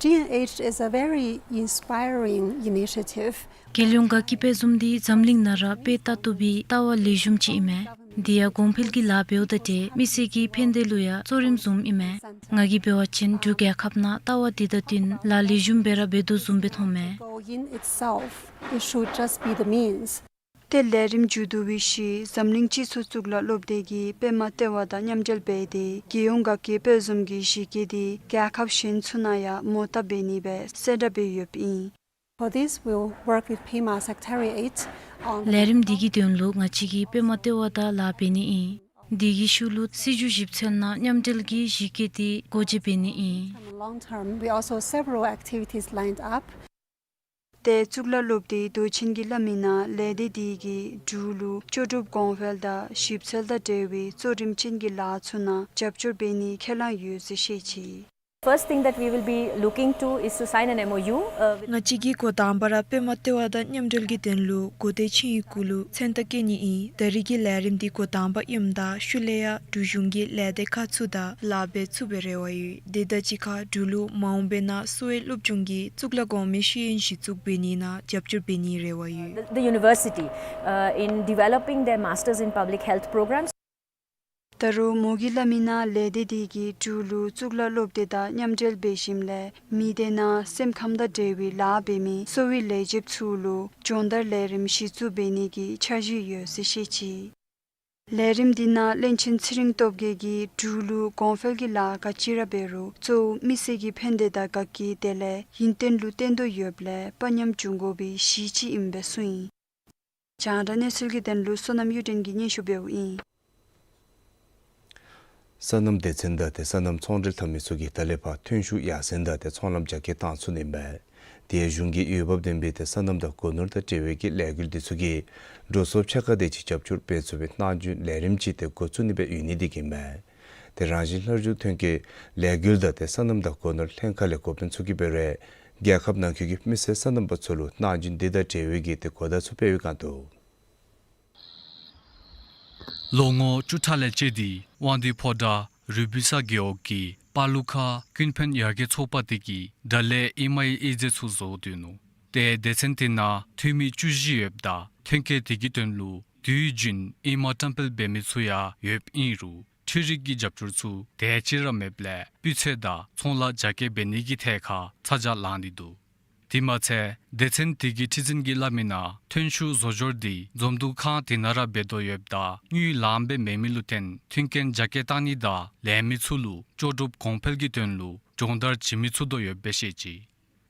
G N H is a very inspiring initiative. རྒྱལ་ཡོངས་དགའ་སྐྱིད་དཔལ་འཛོམས་འདི་འཛམ་གླིང་ནང་ར་དཔེ་བལྟ་བཏུབ་པའི་ལྟ་བ་ལེགས་ཤོམ་ཅིག་ཨིན་མས། དེ་ཡང་གོང་འཕེལ་གྱི་ལཱ་འབདཝ་དང་འབྲེལ་མི་སེར་གྱི་ཕན་བདེ་ལུ་ཡང་གཙོ་རིམ་བཟུངམ་ཨིན་མས། ང་གིས་འབད་བ་ཅིན་འབྲུག་རྒྱལ་ཁབ་ནང་ལྟ་བ་འདི་དང་བསྟུན་ལཱ་ལེགས་ཤོམ་སྦེ་ར་འབད་དོ་བཟུམ་སྦེ་མཐོང་མས། Goal in itself, it should just be the means. ཏེ་ལས་རིམ་མཇུག་བསྡུ་བའི་ཤུལ་འཛམ་གླིང་སྤྱི་ཚོགས་གཙུག་ལག་སློབ་སྡེ་གིས་པདྨ་ལྟེ་བ་དང་མཉམ་འབྲེལ་འབད་དེ་རྒྱལ་ཡོངས་དགའ་སྐྱིད་དཔལ་འཛོམས་ཀྱི་གཞི་བཀོད་འདི་རྒྱལ་ཁབ་གཞན་ཚུ་ནང་ཡང་མོ་བཏབ་འབད་ནི་སྦེ་གསལ་བསྒྲགས་འབད་ཡོདཔ་ཨིན། For this, we'll work with Pema Secretariat on the ལས་རིམ་འདི་གི་དོན་ལུ་ང་བཅས་ཀྱིས་པདྨ་ལྟེ་བ་དང་ལཱ་འབད་ནི་ཨིན། དེ་གི་ཤུལ་ལུ་སྲིད་བྱུས་ཞིབ་འཚོལ་ནང་མཉམ་འབྲེལ་གྱི་གཞི་བཀོད་འདི་སྒོ་འབྱེད་འབད་ནི་ཨིན། Long term, we also several activities lined up. ཏེ་གཙུག་ལག་སློབ་སྡེའི་མདོ་ཆེན་གྱིས་སླབ་མི་ནང་ལས་སྡེ་འདི་གིས་འབྲུག་ལུ་ལྕོགས་གྲུབ་གོང་འཕེལ་དང་ཞིབ་འཚོལ་དང་འབྲེལ་བའི་གཙོ་རིམ་ཅན་གྱི་ལཱ་ཚུ་ནང་རྒྱབ་སྐྱོར་འབད་ནིའི་ཁས་བླངས་ཡོད་ཟེར་བཤད་ཅི། First thing that we will be looking to is to sign an M O U, uh, with ང་བཅས་ཀྱིས་འགོ་དང་པ་ར་པདྨ་ལྟེ་བ་དང་མཉམ་འབྲེལ་གྱི་དོན་ལུ་གོ་བརྡའི་ཆིངས་ཡིག་གུ་ལུ་མཚན་རྟགས་བཀོད་ནི་ཨིན། ད་རེས་ཀྱི་ལས་རིམ་འདི་འགོ་དང་པ་ཨིནམ་ད་ཤུལ་ལས་ཡང་འབྲུག་གཞུང་གི་ལས་སྡེ་ཁག་ཚུ་དང་ལཱ་འབད་ཚུགས་པའི་རེ་བ་ཡོད། དེ་དང་གཅིག་ཁར་འབྲུག་ལུ་མ་འོངས་པའི་ནང་གསོ་བའི་སློབ་སྦྱོང་གི་གཙུག་ལག་གོང་མའི་ཤེས་ཡོན་གཞི་བཙུགས་འབད་ནི་ནང་རྒྱབ་སྐྱོར་འབད་ནིའི་རེ་བ་ཡོད། The, the university, uh, in developing their masters in public health programs. ད་རུང་མོ་གིས་སླབ་མི་ནང་ལས་སྡེ་འདི་གིས་འབྲུག་ལུ་གཙུག་ལག་སློབ་སྡེ་དང་མཉམ་འབྲེལ་འབད་ཞིནམ་ལས་མི་སྡེ་ནང་སེམས་ཁམས་དང་འབྲེལ་བའི་ལཱ་འབད་མི་གསོ་བའི་ལས་བྱེདཔ་ཚུ་ལུ་སྦྱོང་བརྡར་ལས་རིམ་གཞི་བཙུགས་འབད་ནི་གི་འཆར་གཞི་ཡོད་ཟེར་བཤད་ཅི། ལས་རིམ་འདི་ནང་བློན་ཆེན་ཚེ་རིང་སྟོབས་རྒྱས་ཀྱིས་འབྲུག་ལུ་གོང་འཕེལ་གྱི་ལཱ་ག་ཅི་ར་འབད་རུང་གཙོ་བོ་མི་སེར་གྱི་ཕན་བདེ་དང་དགའ་སྐྱིད་དེ་ལས་ཡུན་བརྟན་ལུ་བརྟེན་དོ་ཡོདཔ་ལས་དཔའ་ཉམས་འབྱུང་དགོ་པའི་གཞི་ཅིག་ཨིནམ་སྦེ་གསུངས་ཡི། རྒྱང་བསྒྲགས་གནས་ཚུལ་གྱི་དོན་ལུ་བསོད་ནམས་གཡུ་སྒྲོན་གྱིས་སྙན་ཞུ་འབདཝ་ཨིན། སོ་ནམ་སྡེ་ཚན་དང་ཏེ་སོ་ནམ་ཚོང་འབྲེལ་འཐབ་མི་ཚུ་གིས་ད་ལས་ཕར་ཐོན་ཤུགས་ཡར་སེང་དང་ཏེ་ཚོང་ལམ་རྒྱ་སྐྱེད་བཏང་ཚུགས་ནི་མས། དེ་ཡང་གཞུང་གིས་འོས་འབབ་ལྡན་པའི་ཏེ་སོ་ནམ་དང་སྒོ་ནོར་དང་འབྲེལ་བའི་གི་ལས་འགུལ་འདི་ཚུ་གིས་འགྲོ་སོང་ཕྱེད་ཀ་དེ་ཅིག་རྒྱབ་སྐྱོར་འབད་ཚུགས་པའི་སྣང་ཆུང་ལས་རིམ་ཅིག་ཏེ་འགོ་བཙུགས་ནི་སྦེ་ཡོད་ནི་འདི་གིས་མས། ཏེ་རང་བཞིན་སླར་འབྱུང་ཐོན་སྐྱེད་ལས་འགུལ་དང་ཏེ་སོ་ནམ་དང་སྒོ་ནོར་ལྷན་ཁག་ལས་འགོ་དཔོན་ཚུ་གིས་འབད་རུང་རྒྱལ་ཁབ་ནང་འཁོད་ཀྱི་མི་སེར་སོ་ནམ་པ་ཚུ་ལུ་སྣང་ཆུང་འདི་དང་འབྲེལ་བའི་གི་ཏེ་གོ་བརྡ་ཚུ་སྤེལ་བའི་སྒང་དུ། ལོ་ངོ་བཅུ་ཕྲག་ལས་བཅད་དེ་དབང་འདུས་ཕོ་བྲང་རུ་སྦིས་ས་རྒེད་འོག་གི་པ་ལུ་ཁ་ཀུན་ཕན་ཡར་རྒྱས་ཚོགས་པ་དེ་གིས་དགྲ་ལས་ཨེ་མའི་ཨེ་ཛེ་ཚུ་བཟོ་སྡོད་ནུག། ཏེ་སྡེ་ཚན་དེ་ནང་འཐུས་མི་བཅུ་བཞི་ཡོདཔ་ད་ཐོན་སྐྱེད་དེ་གི་དོན་ལུ་དུས་རྒྱུན་ཨེ་མ་བཀྲམ་སྤེལ་འབད་མི་ཚུ་ཡང་ཡོདཔ་ཨིན་རུང་འཕྲུལ་རིག་གི་རྒྱབ་སྐྱོར་ཚུ་དེ་ཅིག་ར་མེདཔ་ལས་སྤུས་ཚད་དང་ཚོང་ལཱ་རྒྱ་སྐྱེད་འབད་ནི་གི་ཐད་ཁར་ཚ་གྱང་ལང་སྟེ་འདུག། དེ་མ་ཚད་སྡེ་ཚན་དེ་གི་ཁྲི་འཛིན་གྱིས་སླབ་མི་ནང་ཐོན་ཤུགས་བཟོ་སྦྱོར་འདི་འཛོམས་འདུ་ཁང་དེ་ནང་ར་འབད་དོ་ཡོདཔ་ད་དངུལ་ལངམ་སྦེ་མེད་མི་ལུ་བརྟེན་མཐུན་རྐྱེན་རྒྱ་སྐྱེད་བཏང་ནི་དང་ལས་མི་ཚུ་ལུ་ལྕོགས་གྲུབ་གོང་འཕེལ་གྱི་དོན་ལུ་སྦྱོང་བརྡར་བྱིན་མི་ཚུགས་དོ་ཡོདཔ་སྦེ་བཤད་ཅི།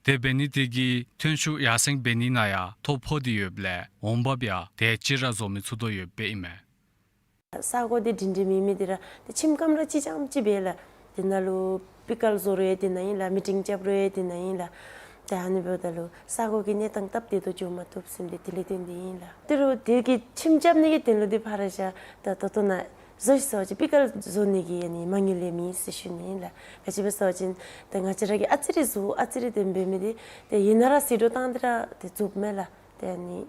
དེ་འབད་ནི་དེ་གིས་ཐོན་ཤུགས་ཡར་སེང་འབད་ནི་ནང་ཡང་ཐོ་ཕོག་སྟེ་ཡོདཔ་ལས་འོང་འབབ་ཡང་དེ་ཅིག་ར་བཟོ་མི་ཚུགས་དོ་ཡོདཔ་སྦེ་ཨིན་མས། ས་གོ་འདི་སྒྲིང་སྒྲི་མེད་མི་འདི་ར་ཏེ་ཁྱིམ་ཁང་ར་གཅིག་རྐྱངམ་ཅིག་འབད་ལགས། དེ་ནང་ལུ་པི་ཀལ་བཟོ་རུང་ཡང་དེ་ནང་ཨིན་ལགས། མི་ཊིང་རྐྱབ་རུང་ཡང་དེ་ནང་ཨིན་ལགས། ཏེ་ཨ་ནི་འབདཝ་ད་ལུ་ས་གོ་གི་གནས་སྟངས་སྟབས་བདེ་ཏོག་ཏོ་འགྱོ་མ་བཏུབ་ཟེར་ཏེ་དེ་ལས་བརྟེན་ཏེ་ཨིན་ལགས། ཏེ་རུང་དེ་གི་ཁྱིམ་རྐྱབ་ནི་གི་དོན་ལུ་འདི་ཕར་ར་བཞག། ད་ད་ལྟོ་ནཱ་བཟོ་ཡི་ཟེར་བ་ཅིན་པི་ཀལ་བཟོ་ནི་གི་ཨ་ནི་མ་དངུལ་ཡང་མེད་ཟེར་ཞུ་ནི་ཨིན་ལགས། ག་ཅི་སྦེ་ཟེར་བ་ཅིན་ཏེ་ང་བཅས་ར་གིས་ཨ་ཙི་རེ་བཟོ་ཨ་ཙི་རེ་དེ་འབད་མི་འདི་ཏེ་ཨིན་ན་ར་ཟད་འགྲོ་བཏང་སྟེ་ར་ཏེ་བཙུགསཔ་མས་ལགས། ཏེ་ཨ་ནི་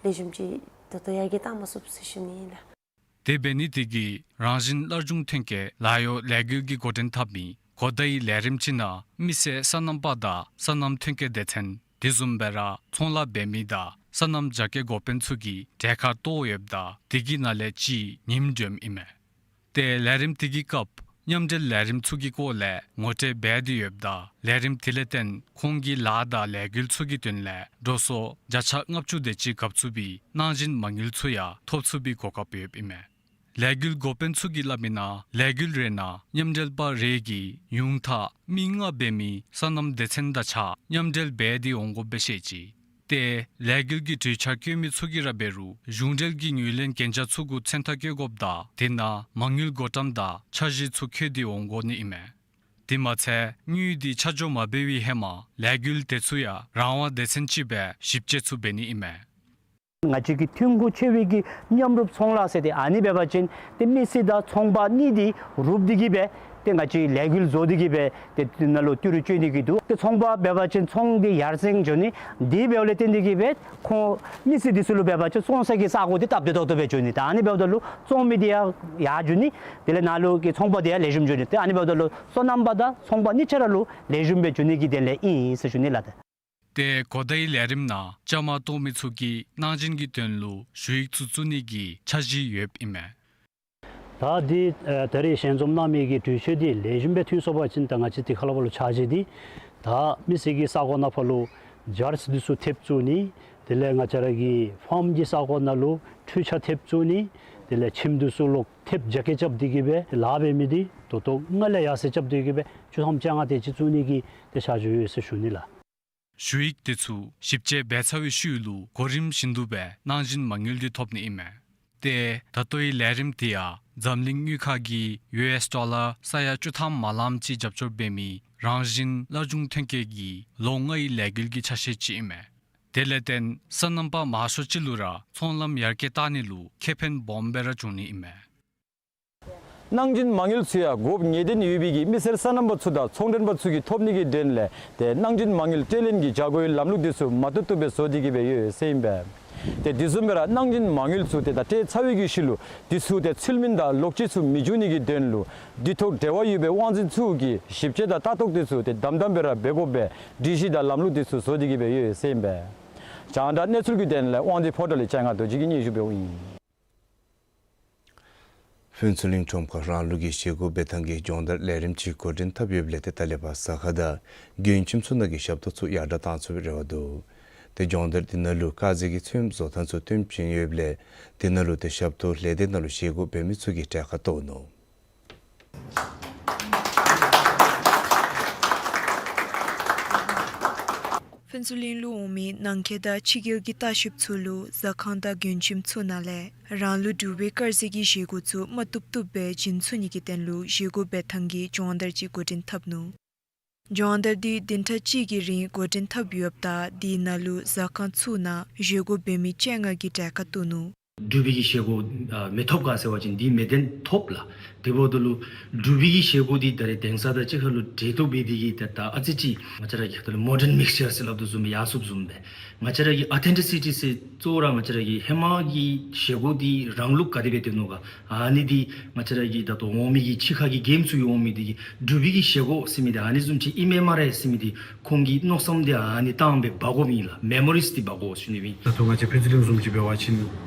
ལེགས་ཤོམ་ཅིག་ ད་ལྟོ་ཡར་རྒྱས་བཏང་མ་ཚུགས་ཟེར་ཞུ་ནི་ཨིན་ལགས། དེ་འབད་ནི་དེ་གིས་རང་བཞིན་སླར་འབྱུང་ཐོན་སྐྱེད་ལཱ་གཡོག་ལས་འགུལ་གྱིས་འགོ་འདྲེན་འཐབ་མི་གོ་བརྡའི་ལས་རིམ་ཅིག་ནང་མི་སེར་སོ་ནམ་པ་དང་སོ་ནམ་ཐོན་སྐྱེད་སྡེ་ཚན་དེ་བཟུམ་སྦེ་ར་ཚོང་ལཱ་འབད་མི་དང་སོ་ནམ་རྒྱ་སྐྱེད་འགོ་དཔོན་ཚུ་གིས་གྲལ་ཁར་གཏོགས་ཡོདཔ་ད་དེ་གི་ནང་ལས་གཅིག་ཉིམ་འགྱོཝ་ཨིན་མས། ཏེ་ལས་རིམ་དེ་གི་སྐབས་མཉམ་འབྲེལ་ལས་རིམ་ཚུ་གི་སྐོར་ལས་ངོ་སྤྲོད་འབད་དེ་ཡོདཔ་ད་ལས་རིམ་དེ་ལས་བརྟེན་ཁོང་གི་ལཱ་དང་ལས་འགུལ་ཚུ་གི་དོན་ལས་འགྲོ་སོང་བརྒྱ་ཆ་ལྔ་བཅུ་དེ་ཅིག་གབ་ཚུགས་པའི་གནང་སྦྱིན་མ་དངུལ་ཚུ་ཡང་ཐོབ་ཚུགས་པའི་གོ་སྐབས་ཡོདཔ་ཨིན་མས། ལས་འགུལ་འགོ་དཔོན་ཚུ་གིས་སླབ་མི་ནང་ལས་འགུལ་རེ་ནང་མཉམ་འབྲེལ་པ་རེ་གིས་ཉུང་མཐའ་མི་ལྔ་འབད་མི་སོ་ནམ་སྡེ་ཚན་དང་གཅིག་ཁར་མཉམ་འབྲེལ་འབད་དེ་འོང་དགོཔ་སྦེ་བཤད་ཅི། ཏེ་ལས་འགུལ་གྱི་གྲོས་འཆར་བཀོད་མི་ཚུ་གིས་ར་འབད་རུང་གཞུང་འབྲེལ་གྱི་ངོས་ལེན་གན་རྒྱ་ཚུ་གུ་མཚན་རྟགས་བཀོད་དགོཔ་དང་དེ་ནང་མ་དངུལ་བགོ་བཀྲམ་དང་འཆར་གཞི་ཚུ་བཀོད་དེ་འོང་དགོ་ནི་ཨིན་མས། དེ་མ་ཚད་དངུལ་དེ་ཆ་འཇོག་མ་འབད་བའི་ཧེ་མ་ལས་འགུལ་དེ་ཚུ་ཡང་རང་དབང་སྡེ་ཚན་ཅིག་སྦེ་ཞིབ་དཔྱད་ཚུ་འབད་ནི་ཨིན་མས། ང་བཅས་ཀྱི་ཐོན་ཁུངས་ཆེ་བའི་གི་མཉམ་རུབ་ཚོང་ལཱ་ཟེར་ཏེ་ཨ་ནི་འབད་བ་ཅིན་ཏེ་མི་སེར་དང་ཚོང་པ་གཉིས་དེ་རུབ་སྟེ་གི་སྦེ་ཏེ་ང་བཅས་ལས་འགུལ་བཟོ་སྟེ་གི་སྦེ་ཏེ་དེ་ནང་ལུ་ཏི་རུ་སྤྱོད་ནི་གི་འདུག། ཏེ་ཚོང་པ་འབད་བ་ཅིན་ཚོང་དེ་ཡར་སེང་འགྱོ་ནི། དེ་འབདཝ་ལས་བརྟེན་ཏེ་གི་སྦེ་ཁོང་མི་སེར་དེ་ཚུ་ལུ་འབད་བ་ཅིན་བཙོང་ས་གི་ས་གོ་དེ་སྟབས་བདེ་ཏོག་ཏོ་སྦེ་འགྱོ་ནི། ད་ཨ་ནི་འབདཝ་ད་ལུ་བཙོང་མི་དེ་ཡང་ཡར་འགྱོ་ནི། དེ་ལས་ནཱ་ལུ་གི་ཚོང་པ་དེ་ཡང་ལེགས་ཤོམ་འགྱོ་ནི། ཏེ་ཨ་ནི་འབདཝ་ད་ལུ་སོ་ནམ་པ་དང་ཚོང་པ་གཉིས་ཆ་ར་ལུ་ལེགས་ཤོམ་སྦེ་འགྱོ་ནི་གི་དོན་ལས་ཨིན་ཟེར་ཞུ་ནི་ལགས། ཏེ་གོ་བརྡའི་ལས་རིམ་ནང་བཅའ་མར་གཏོགས་མི་ཚུ་གིས་གནང་སྦྱིན་གྱི་དོན་ལུ་ཞུ་ཡིག་ཚུ་བཙུགས་ནི་གི་འཆར་གཞི་ཡོདཔ་ཨིན་མས། ད་འདི་ཨ་ད་རེས་ཞལ་འཛོམས་གནང་མི་གི་གྲོས་ཆོད་འདི་ལེགས་ཤོམ་སྦེ་ཐོན་སོང་པ་ཅིན་ད་ང་བཅས་འདི་ཁ་ལས་ཕར་ལུ་འཆར་གཞི་འདི་ད་མི་སེར་གྱི་ས་གོ་ནང་ཕར་ལུ་ཇཱརཇ་འདི་ཚུ་ཐེབས་བཙུགས་ནི། དེ་ལས་ང་བཅས་ར་གི་ཕཱརམ་གྱི་ས་གོ་ནང་ལུ་འཕྲུལ་ཆས་ཐེབས་བཙུགས་ནི། དེ་ལས་ཁྱིམ་འདི་ཚུ་ལོག་ཐེབས་རྒྱ་སྐྱེད་རྐྱབ་སྟེ་གི་སྦེ་ལཱ་འབད་མི་འདི་ད་ལྟོ་སྔར་ལས་ཡར་སེང་རྐྱབ་སྟེ་གི་སྦེ་བཅུ་ཐམ་བཅོ་ལྔ་དེ་ཅིག་བཙུགས་ནི་གི་ཏེ་འཆར་གཞི་ཡོད་ཟེར་ཞུ་ནི་ལགས། ཞུ་ཡིག་དེ་ཚུ་ཞིབ་དཔྱད་འབད་ཚར་བའི་ཤུལ་ལུ་གོ་རིམ་བཞིན་དུ་སྦེ་གནང་སྦྱིན་མ་དངུལ་འདི་ཐོབ་ནི་ཨིན་མས། ཏེ་ད་ལྟོའི་ལས་རིམ་དེ་ཡང་འཛམ་གླིང་དངུལ་ཁང་གིས་ཡུ་ཨེསི་ཌོ་ལར་ས་ཡ་བཅུ་ཐམ་མ་ལངམ་ཅིག་རྒྱབ་སྐྱོར་འབད་མི་རང་བཞིན་སླར་འབྱུང་ཐོན་སྐྱེད་ཀྱི་ལོ་ལྔའི་ལས་འགུལ་གྱི་ཆ་ཤས་ཅིག་ཨིན་མས། དེ་ལས་བརྟེན་སོ་ནམ་པ་མང་ཤོས་ཅིག་ལུ་ར་ཚོང་ལམ་ཡར་རྒྱས་གཏང་ནི་ལུ་ཁེ་ཕན་སྦོམ་སྦེ་ར་བྱུང་ནི་ཨིན་མས། གནང་སྦྱིན་མ་དངུལ་ཚུ་ཡང་དགོཔ་ངེས་བདེན་ཡོད་པའི་གི་མི་སེར་སོ་ནམ་པ་ཚུ་དང་ཚོང་མགྲོན་པ་ཚུ་གིས་ཐོབ་ནི་གི་དོན་ལས་ཏེ་གནང་སྦྱིན་མ་དངུལ་སྤྲོད་ལེན་གྱི་བྱ་སྒོའི་ལམ་ལུགས་འདི་ཚུ་མ་བཏུབ་བཏུབ་སྦེ་བཟོ་སྟེ་གི་སྦེ་ཡོད་ཟེར་ཨིན་པས། ཏེ་དེ་བཟུམ་སྦེ་ར་གནང་སྦྱིན་མ་དངུལ་ཚུ་ཏེ་ད་སྤྲོད་ཚར་བའི་གི་ཤུལ་ལུ་འདི་ཚུ་ཏེ་ཚུལ་མིན་དང་ལོག་སྤྱོད་ཚུ་མི་འབྱུང་ནི་གི་དོན་ལུ་འདི་ཐོག་འབྲེལ་བ་ཡོད་པའི་དབང་འཛིན་ཚུ་གིས་ཞིབ་དཔྱད་དང་ལྟ་རྟོག་འདི་ཚུ་ཏེ་དམ་དམ་སྦེ་ར་འབད་དགོ་པའི་སྒྲིག་གཞི་དང་ལམ་ལུགས་འདི་ཚུ་བཟོ་སྟེ་གི་སྦེ་ཡོད་ཟེར་ཨིན་པས། རྒྱང་བསྒྲགས་གནས་ཚུལ་གྱི་དོན་ལས་དབང་འདུས་ཕོ་བྲང་ལས་ལྕང་སྒང་རྡོ་རྗེ་གིས་སྙན་ཞུ་འབདཝ་ཨིན། ཕུན་ཚོགས་གླིང་ཁྲོམ་ཁར་རང་ལུགས་ཀྱི་བཞེས་སྒོ་འབད་ཐངས་ཀྱི་སྦྱོང་བརྡར་ལས་རིམ་ཅིག་འགོ་འདྲེན་འཐབ་ཡོདཔ་ལས་ཏེ་ད་ལས་ཕར་ཟ་ཁང་དང་མགྱོནམ་ཁྱིམ་ཚུ་ནང་གི་ཞབས་ཏོག་ཚུ་ཡར་དྲག་གཏང་ཚུགས་པའི་རེ་བ་འདུག། ཏེ་སྦྱོང་བརྡར་འདི་ནང་ལུ་དཀར་ཟས་ཀྱི་ཚོདམ་བཟོ་ཐངས་ཚུ་སྟོན་བྱིན་ཡོདཔ་ལས་དེ་ནང་ལུ་ཏེ་ཞབས་ཏོག་ལས་སྡེ་ནང་ལུ་བཞེས་སྒོ་འབད་མི་ཚུ་གིས་གྲལ་ཁར་གཏོགས་ནུག། ཕུན་ཚོགས་གླིང་ལུ་འོང་མི་ནང་འཁོད་དང་ཕྱི་རྒྱལ་གྱི་ལྟ་བཤལཔ་ཚུ་ལུ་ཟ་ཁང་དང་མགྱོནམ་ཁྱིམ་ཚུ་ནང་ལས་རང་ལུགས་འབྲུག་པའི་དཀར་ཟས་ཀྱི་བཞེས་སྒོ་ཚུ་མ་བཏུབ་བཏུབ་སྦེ་བྱིན་ཚུགས་ནི་གི་དོན་ལུ་བཞེས་སྒོ་འབད་ཐངས་ཀྱི་སྦྱོང་བརྡར་ཅིག་འགོ་འདྲེན་འཐབ་ནུག། སྦྱོང་བརྡར་འདི་བདུན་ཕྲག་གཅིག་གི་རིང་འགོ་འདྲེན་འཐབ་ཡོདཔ་ད་དེ་ནང་ལུ་ཟ་ཁང་ཚུ་ནང་བཞེས་སྒོ་འབད་མི་བཅོ་ལྔ་གིས་གྲལ་ཁར་གཏོགས་ནུག། འབྲུག་པའི་གི་བཞེས་སྒོ་ཨ་མི་ཐོབ་ག་ཟེར་བ་ཅིན་འདི་མེད་དོན་ཐོབ་ལགས། དེ་འབདཝ་ད་ལུ་འབྲུག་པའི་གི་བཞེས་སྒོ་འདི་ད་རེས་དེང་སང་དང་གཅིག་ཁར་ལུ་འདྲ་ཏོག་ཏོ་འབད་དེ་གིས་ད་ད་ཨ་ཙི་ཅིག་ང་བཅས་ར་གི་ད་ལུ་མོ་ཌརན་མིགས་ཅར་ཟེར་སླབ་དོ་བཟུམ་སྦེ་ཡར་སོངམ་བཟུམ་སྦེ་ང་བཅས་ར་གི་ཨོ་ཐེན་ཊི་སི་ཊི་ཟེར་གཙོ་བོ་ར་ང་བཅས་ར་གི་ཧེ་མ་གི་བཞེས་སྒོ་འདི་རང་ལུགས་ག་དེ་སྦེ་སྡོད་ནུག་ག། ཨ་ནི་འདི་ང་བཅས་ར་གི་ད་ལྟོ་འོང་མི་གི་ཕྱི་ཁ་གི་མགྱོནམ་ཚུ་འོང་མི་འདི་གིས་འབྲུག་པའི་གི་བཞེས་སྒོ་ཟེར་མི་འདི་ཨ་ནི་བཟུམ་ཅིག་ཨིན་མས་སྨ་རེ་ཟེར་མི་འདི་ཁོང་གི་མནོ་བསམ་འདི་ཨ་ནི་བཏང་སྦེ་འབག་དགོཔ་ཨིན་ལགས། མེ་མོ་རིསི་འདི་འབག་དགོ་ཟེར་ཞུ་ནི་ཨིན། ད་ལྟོ་ང་བཅས་ཕུན་ཚོགས་གླིང་བཟུམ་ཅིག་འབད་བ་ཅིན་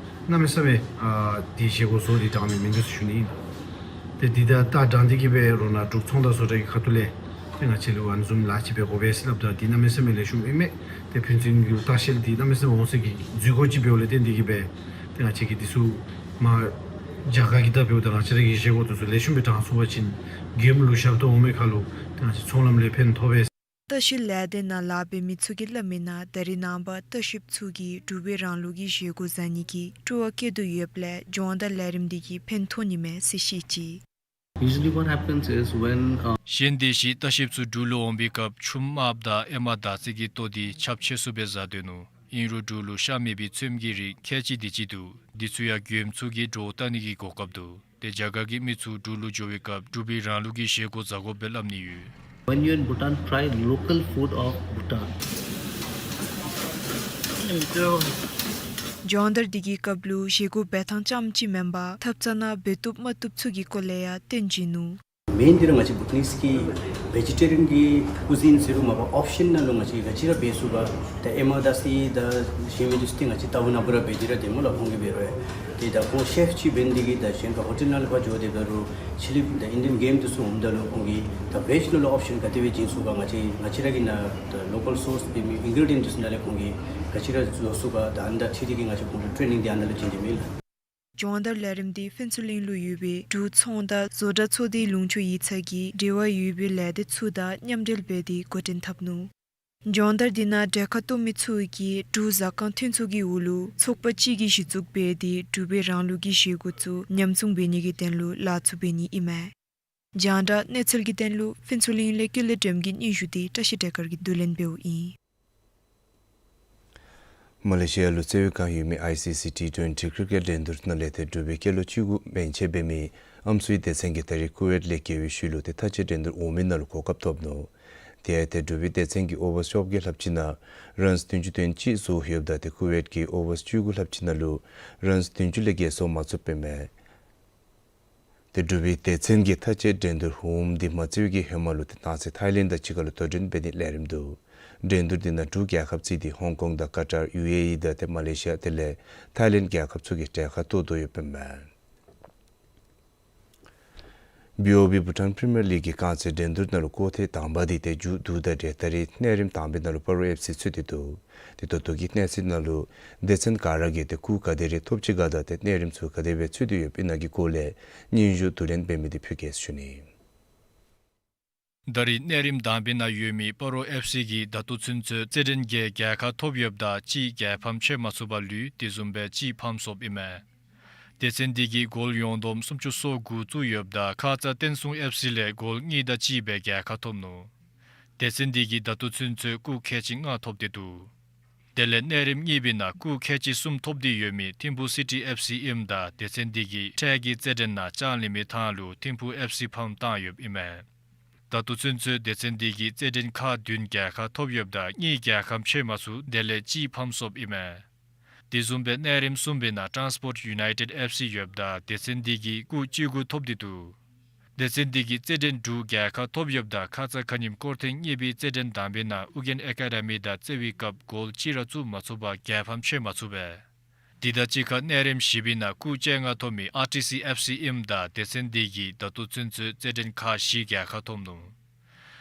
གནམ་མེད་ས་མེད་ཨ་འདི་བཞེས་སྒོ་བཟོ་སྟེ་དྲང་ནི་མིན་འདུག་ཟེར་ཞུ་ནི་ཨིན། ཏེ་འདི་དང་ད་དྲང་སྟེ་གིས་འབད་རུང་ནཱ་འབྲུག་ཚོང་དང་བཟོ་གྲྭ་གི་ཁ་ཐུག་ལས་ཏེ་ང་བཅས་ལུ་ཨ་ནི་བཟུམ་ལཱ་ཅིག་འབད་དགོ་པས་ཟེར་སླབ་ད་འདི་གནམ་མེད་ས་མེད་ལེགས་ཤོམ་ཨིན་མས། ཏེ་ཕུན་ཚོགས་གླིང་ལྟ་བཤལ་འདི་གནམ་མེད་ས་མེད་འོང་ས་གི་འཛུལ་སྒོ་ཅིག་འབདཝ་ལས་བརྟེན་ཏེ་གིས་འབད་ཏེ་ང་བཅས་ཀྱིས་འདི་ཚུ་མ་རྒྱ་གར་གྱི་ད་འབདཝ་ད་ང་བཅས་ར་གི་བཞེས་སྒོ་འདི་ཚུ་ལེགས་ཤོམ་སྦེ་དྲང་ཚུགས་པ་ཅིན་མགྱོནམ་ལུ་ཞབས་ཏོག་འོང་མི་ཁར་ལུ་ཏེ་ང་བཅས་ཚོང་ལམ་ལས་ཕན་ཐོགས་པས། ལྟ་བཤལ་ལས་སྡེ་ནང་ལཱ་འབད་མི་ཚུ་གིས་སླབ་མི་ནང་ད་རེས་ནངས་པ་ལྟ་བཤལཔ་ཚུ་གིས་འབྲུག་པའི་རང་ལུགས་ཀྱི་བཞེས་སྒོ་ཟ་ནི་གི་སྤྲོ་བ་བསྐྱེད་དོ་ཡོདཔ་ལས་སྦྱོང་བརྡར་ལས་རིམ་འདི་གིས་ཕན་ཐོགས་ནི་མས་ཟེར་བཤད་ཅི། Usually what happens is when, uh, གཞན་དེ་བཞིན་ལྟ་བཤལཔ་ཚུ་འབྲུག་ལུ་འོང་པའི་སྐབས་ཆུམ་དམརཔོ་དང་ཨེ་མ་དར་ཚི་གི་ལྟོ་འདི་ཁྱབ་ཆེ་སུ་སྦེ་ཟ་སྡོད་ནུག། ཨིན་རུང་འབྲུག་ལུ་ཤ་མེད་པའི་ཚོདམ་གྱི་རིགས་ཁལ་གཅིག་དེ་ཅིག་འདུག། འདི་ཚུ་ཡང་མགྱོནམ་ཚུ་གིས་འདྲོག་ལྟ་ནི་གི་གོ་སྐབས་འདུག། ཏེ་རྒྱ་གར་གྱི་མི་ཚུ་འབྲུག་ལུ་འགྱོ་བའི་སྐབས་འབྲུག་པའི་རང་ལུགས་ཀྱི་བཞེས་སྒོ་ཟ་དགོཔ་སྦེ་སླབ་ནི་ཡོད། When you're in Bhutan, try local food of Bhutan. སྦྱོང་བརྡར་འདི་གི་སྐབས་ལུ་བཞེས་སྒོ་འབད་ཐངས་རྐྱངམ་ཅིག་མེན་པར་ཐབ་ཚང་ནང་འབད་བཏུབ་མ་བཏུབ་ཚུ་གི་སྐོར་ལས་ཡང་སྟོན་བྱིན་ནུག། མེན་འདི་ར་ང་བཅས་བྷུ་ཊཱ་ནིས་ཀྱི་བེ་ཇི་ཊེ་རི་ཡན་གྱི་ཀུ་ཟིན་ཟེར་རུང་མ་པ་ཨོབ་ཤན་ནང་ལུ་ང་བཅས་ག་ཅི་ར་འབད་ཚུགས་ག། ད་ཨེ་མ་དང་སི་དང་ཤེ་མི་དུས་ཏེ་ང་བཅས་ལྟ་བུ་ནང་པུ་ར་འབད་དེ་ར་དེ་མོ་ལུ་ཁོང་གིས་འབད་རུང་ཡང་ཏེ་ད་ཁོང་ཤེཕ་ཅིག་འབད་ནི་འདི་གིས་ད་གཞན་ཁར་ཧོ་ཊེལ་ནང་ལུ་ཕར་འགྱོ་སྟེ་འབད་རུང་ཕྱི་གླིངཔ་ད་ཨིན་ཌི་ཡན་གེམ་འདི་ཚུ་འོངམ་ད་ལུ་ཁོང་གིས་ད་བེཇ་ནང་ལུ་ཨོབ་ཤན་ག་དེ་སྦེ་བྱིན་ཚུགས་ག། ང་བཅས་ང་བཅས་ར་གི་ནཱ་ད་ལོ་ཀཱལ་སོརསི་འབད་མི་ཨིན་གི་རི་ཌི་ཡན་འདི་ཚུ་ནང་ལས་ཁོང་གིས་ག་ཅི་ར་བཟོ་ཚུགས་ག། ད་ཨ་ནི་དང་འཁྲིལ་ཏེ་གིས་ང་བཅས་ཁོང་ལུ་ཊེ་ནིང་འདི་ཨ་ནཱ་ལུ་བྱིན་དེས་མས་ལགས། སྦྱོང་བརྡར་ལས་རིམ་འདི་ཕུན་ཚོགས་གླིང་ལུ་ཡོད་པའི་འབྲུག་ཚོང་དང་བཟོ་གྲྭ་ཚོགས་སྡེའི་ལུང་ཕྱོགས་ཡིག་ཚང་གི་འབྲེལ་བ་ཡོད་པའི་ལས་སྡེ་ཚུ་དང་མཉམ་འབྲེལ་འབད་དེ་འགོ་འདྲེན་འཐབ་ནུག། སྦྱོང་བརྡར་འདི་ནང་གྲལ་ཁར་གཏོགས་མི་ཚུ་གིས་འབྲུག་ཟ་ཁང་མཐུན་ཚོགས་ཀྱི་འོག་ལུ་ཚོགས་པ་ཅིག་གི་གཞི་བཙུགས་འབད་དེ་འབྲུག་པའི་རང་ལུགས་ཀྱི་བཞེས་སྒོ་ཚུ་ཉམས་སྲུང་འབད་ནི་གི་དོན་ལུ་ལཱ་ཚུ་འབད་ནི་ཨིན་མས། རྒྱང་བསྒྲགས་གནས་ཚུལ་གྱི་དོན་ལུ་ཕུན་ཚོགས་གླིང་ལས་ཀུན་ལེགས་སྒྲོལམ་གྱི་སྙན་ཞུ་འདི་བཀྲ་ཤིས་བདེ་དཀར་གྱིས་བསྡུ་ལེན་འབདཝ་ཨིན། མ་ལེ་ཤི་ཡ་ལུ་བཙན་བྱོལ་ཁང་ཡོད་མི་ཨའི་སི་སི་ཊི་ཊུ་ཝེན་ཊི་ཀི་རི་ཀེཊ་འགྲན་བསྡུར་ནང་ལས་ཏེ་འབྲུག་པའི་སྐྱེས་ལོ་བཅུ་དགུ་མན་ཆད་འབད་མི་ཨམ་སྲུའི་སྡེ་ཚན་གྱིས་ད་རིས་ཀུ་ཝེཊ་ལས་རྒྱལ་བའི་ཤུལ་ལུ་ཏེ་མཐའ་དཔྱད་འགྲན་བསྡུར་འོག་མའི་ནང་ལུ་གོ་སྐབས་ཐོབ་ནུག། དེ་ཡང་ཏེ་འབྲུག་པའི་སྡེ་ཚན་གྱིས་ཨོ་བར་བཅོ་བརྒྱད་ལྷགཔ་ཅིག་ནང་རཱནསི་བདུན་ཅུ་དོན་གཅིག་བཟོ་ཡོདཔ་ད་ཏེ་ཀུ་ཝེཊ་ཀྱིས་ཨོ་བར་བཅུ་དགུ་ལྷགཔ་ཅིག་ནང་ལུ་རཱནསི་བདུན་ཅུ་ལས་བརྒལ་བཟོ་མ་ཚུགསཔ་ཨིན་མས། ཏེ་འབྲུག་པའི་སྡེ་ཚན་གྱི་མཐའ་དཔྱད་འགྲན་བསྡུར་འོག་མ་འདི་མ་བརྩི་བའི་གི་ཧེ་མ་ལུ་ཏེ་གནངས་ཚེ་ཐའི་ལེནཌ་དང་གཅིག་ཁར་ལུ་དོ་འགྲན་འབད་ནིའི་ལས་རིམ་འདུག། འགྲན་བསྡུར་འདི་ནང་འབྲུག་རྒྱལ་ཁབ་བརྩིས་ཏེ་ཧོང་ཀོང་དང་ཀ་ཊར་ཡུ་ཨེ་ཨི་དང་ཏེ་མ་ལེ་ཤི་ཡ་དེ་ལས་ཐའི་ལེནཌ་རྒྱལ་ཁབ་ཚུ་གིས་གྲལ་ཁར་གཏོགས་དོ་ཡོདཔ་ཨིན་མས། བི་ཨོ་བི་བྷུ་ཊཱན་པི་རི་མི་ཡར་ལིག་གི་རྐང་རྩེད་འགྲན་བསྡུར་ནང་ལུ་སྐོར་ཐེངས་དང་པ་འདི་ཏེ་མཇུག་བསྡུཝ་ད་ཏེ་ད་རིས་གནས་རིམ་དང་པའི་ནང་ལུ་སྤ་རོ་ཨེཕ་སི་ཚུད་དེ་འདུག། ཏེ་ད་ལྟོ་གི་གནས་ཚུལ་ནང་ལུ་སྡེ་ཚན་ག་ར་གིས་ཏེ་སྐུགས་ག་དེ་རེ་ཐོབ་ཅི་ག་དང་ཏེ་གནས་རིམ་ཚུ་ག་དེ་སྦེ་ཚུད་དེ་ཡོདཔ་ཨིན་ན་གི་སྐོར་ལས་སྙན་ཞུ་བསྡུ་ལེན་འབད་མི་འདི་ཕུལ་གེ་ཟེར་ཞུ་ནི། ད་རིས་གནས་རིམ་དང་པའི་ནང་ཡོད་མི་སྤ་རོ་ཨེཕ་སི་གིས་ད་ལྟོ་ཚུན་ཚོད་རྩེད་འགྲན་བརྒྱད་རྒྱལ་ཁ་ཐོབ་ཡོདཔ་ད་གཅིག་རྒྱལ་ཕམ་ཕྱད་མ་ཚུགས་པར་ལུས། དེ་བཟུམ་སྦེ་གཅིག་ཕམ་སོངཔ་ཨིན་མས། སྡེ་ཚན་འདི་གིས་གོལ་ཡོངས་བསྡོམས་སུམ་ཅུ་སོ་དགུ་བཙུགས་ཡོདཔ་ད་ཁ་ཙ་བསྟན་སྲུང་ཨེཕ་སི་ལས་གོལ་གཉིས་དང་གཅིག་སྦེ་རྒྱལ་ཁ་ཐོབ་ནུག། སྡེ་ཚན་འདི་གིས་ད་ལྟོ་ཚུན་ཚོད་སྐུགས་ཁལ་གཅིག་ལྔ་ཐོབ་སྟེ་འདུག། དེ་ལས་གནས་རིམ་གཉིས་པའི་ནང་སྐུགས་ཁལ་གཅིག་གསུམ་ཐོབ་སྟེ་ཡོད་མི་ཐིམ་ཕུ་སི་ཊི་ཨེཕ་སི་ཨིནམ་ད་སྡེ་ཚན་འདི་གིས་འཕྲལ་གྱི་རྩེད་འགྲན་ནང་ལྕང་གླིང་མི་ཐང་ལུ་ཐིམ་ཕུ་ཨེཕ་སི་ཕམ་བཏང་ཡོདཔ་ཨིན་མས། ད་ལྟོ་ཚུན་ཚོད་སྡེ་ཚན་འདི་གིས་རྩེད་འགྲན་ཁག་བདུན་རྒྱལ་ཁ་ཐོབ་ཡོདཔ་ད་གཉིས་རྒྱལ་ཕམ་ཕྱད་མ་ཚུགས། དེ་ལས་གཅིག་ཕམ་སོངཔ་ཨིན་མས། དེ་བཟུམ་སྦེ་གནས་རིམ་གསུམ་པའི་ནང་ཊཱནསི་པོརཊ་ཡུ་ནའི་ཊེཌ་ཨེཕ་སི་ཡོདཔ་ད་སྡེ་ཚན་འདི་གིས་སྐུགས་བཅུ་དགུ་ཐོབ་སྟེ་འདུག། སྡེ་ཚན་འདི་གིས་རྩེད་འགྲན་དྲུག་རྒྱལ་ཁ་ཐོབ་ཡོདཔ་ད་ཁ་ཙ་ཁ་ཉིནམ་སྐོར་ཐེངས་གཉིས་པའི་རྩེད་འགྲན་དང་པའི་ནང་ཨུ་རྒྱན་ཨེ་ཀ་ཌེ་མི་དང་རྩེད་པའི་སྐབས་གོལ་གཅིག་ར་བཙུགས་མ་ཚུགས་པར་རྒྱལ་ཕམ་ཕྱད་མ་ཚུགས་པས། དེ་དང་གཅིག་ཁར་གནས་རིམ་བཞི་པའི་ནང་སྐུགས་བཅོ་ལྔ་ཐོབ་མི་ཨར་ཊི་སི་ཨེཕ་སི་ཨིནམ་ད་སྡེ་ཚན་འདི་གིས་ད་ལྟོ་ཚུན་ཚོད་རྩེད་འགྲན་ཁག་བཞི་རྒྱལ་ཁ་ཐོབ་ནུག།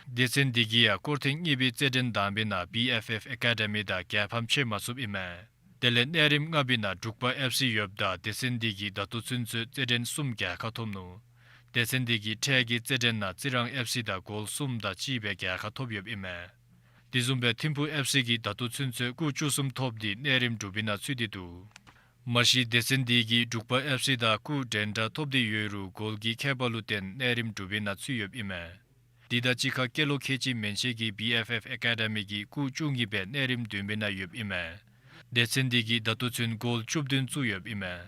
སྡེ་ཚན་འདི་གིས་ཡང་སྐོར་ཐེངས་གཉིས་པའི་རྩེད་འགྲན་དང་པའི་ནང་བི་ཨེཕ་ཨེཕ་ཨེ་ཀ་ཌེ་མི་དང་རྒྱལ་ཕམ་ཕྱད་མ་ཚུགསཔ་ཨིན་མས། དེ་ལས་གནས་རིམ་ལྔ་པའི་ནང་འབྲུག་པ་ཨེཕ་སི་ཡོདཔ་ད་སྡེ་ཚན་འདི་གིས་ད་ལྟོ་ཚུན་ཚོད་རྩེད་འགྲན་གསུམ་རྒྱལ་ཁ་ཐོབ་ནུག། སྡེ་ཚན་འདི་གིས་འཕྲལ་གྱི་རྩེད་འགྲན་ནང་རྩི་རང་ཨེཕ་སི་དང་གོལ་གསུམ་དང་གཅིག་སྦེ་རྒྱལ་ཁ་ཐོབ་ཡོདཔ་ཨིན་མས། དེ་བཟུམ་སྦེ་ཐིམ་ཕུ་ཨེཕ་སི་གིས་ད་ལྟོ་ཚུན་ཚོད་སྐུགས་བཅུ་གསུམ་ཐོབ་སྟེ་གནས་རིམ་དྲུག་པའི་ནང་ཚུད་དེ་འདུག། མ་གཞི་སྡེ་ཚན་འདི་གིས་འབྲུག་པ་ཨེཕ་སི་དང་སྐུགས་འདྲན་འདྲ་ཐོབ་སྟེ་ཡོད་རུང་གོལ་གྱི་ཁྱད་པར་ལུ་བརྟེན་གནས་རིམ་དྲུག་པའི་ནང་ཚུད་ཡོདཔ་ཨིན་མས། དེ་དང་གཅིག་ཁར་སྐྱེས་ལོ་ཁལ་གཅིག་མན་ཆད་ཀྱི་བི་ཨེཕ་ཨེཕ་ཨེ་ཀ་ཌེ་མི་གིས་སྐུགས་བཅུ་གཉིས་སྦེ་གནས་རིམ་བདུན་པའི་ནང་ཡོདཔ་ཨིན་མས། སྡེ་ཚན་འདི་གིས་ད་ལྟོ་ཚུན་གོལ་བཅུ་བདུན་བཙུགས་ཡོདཔ་ཨིན་མས།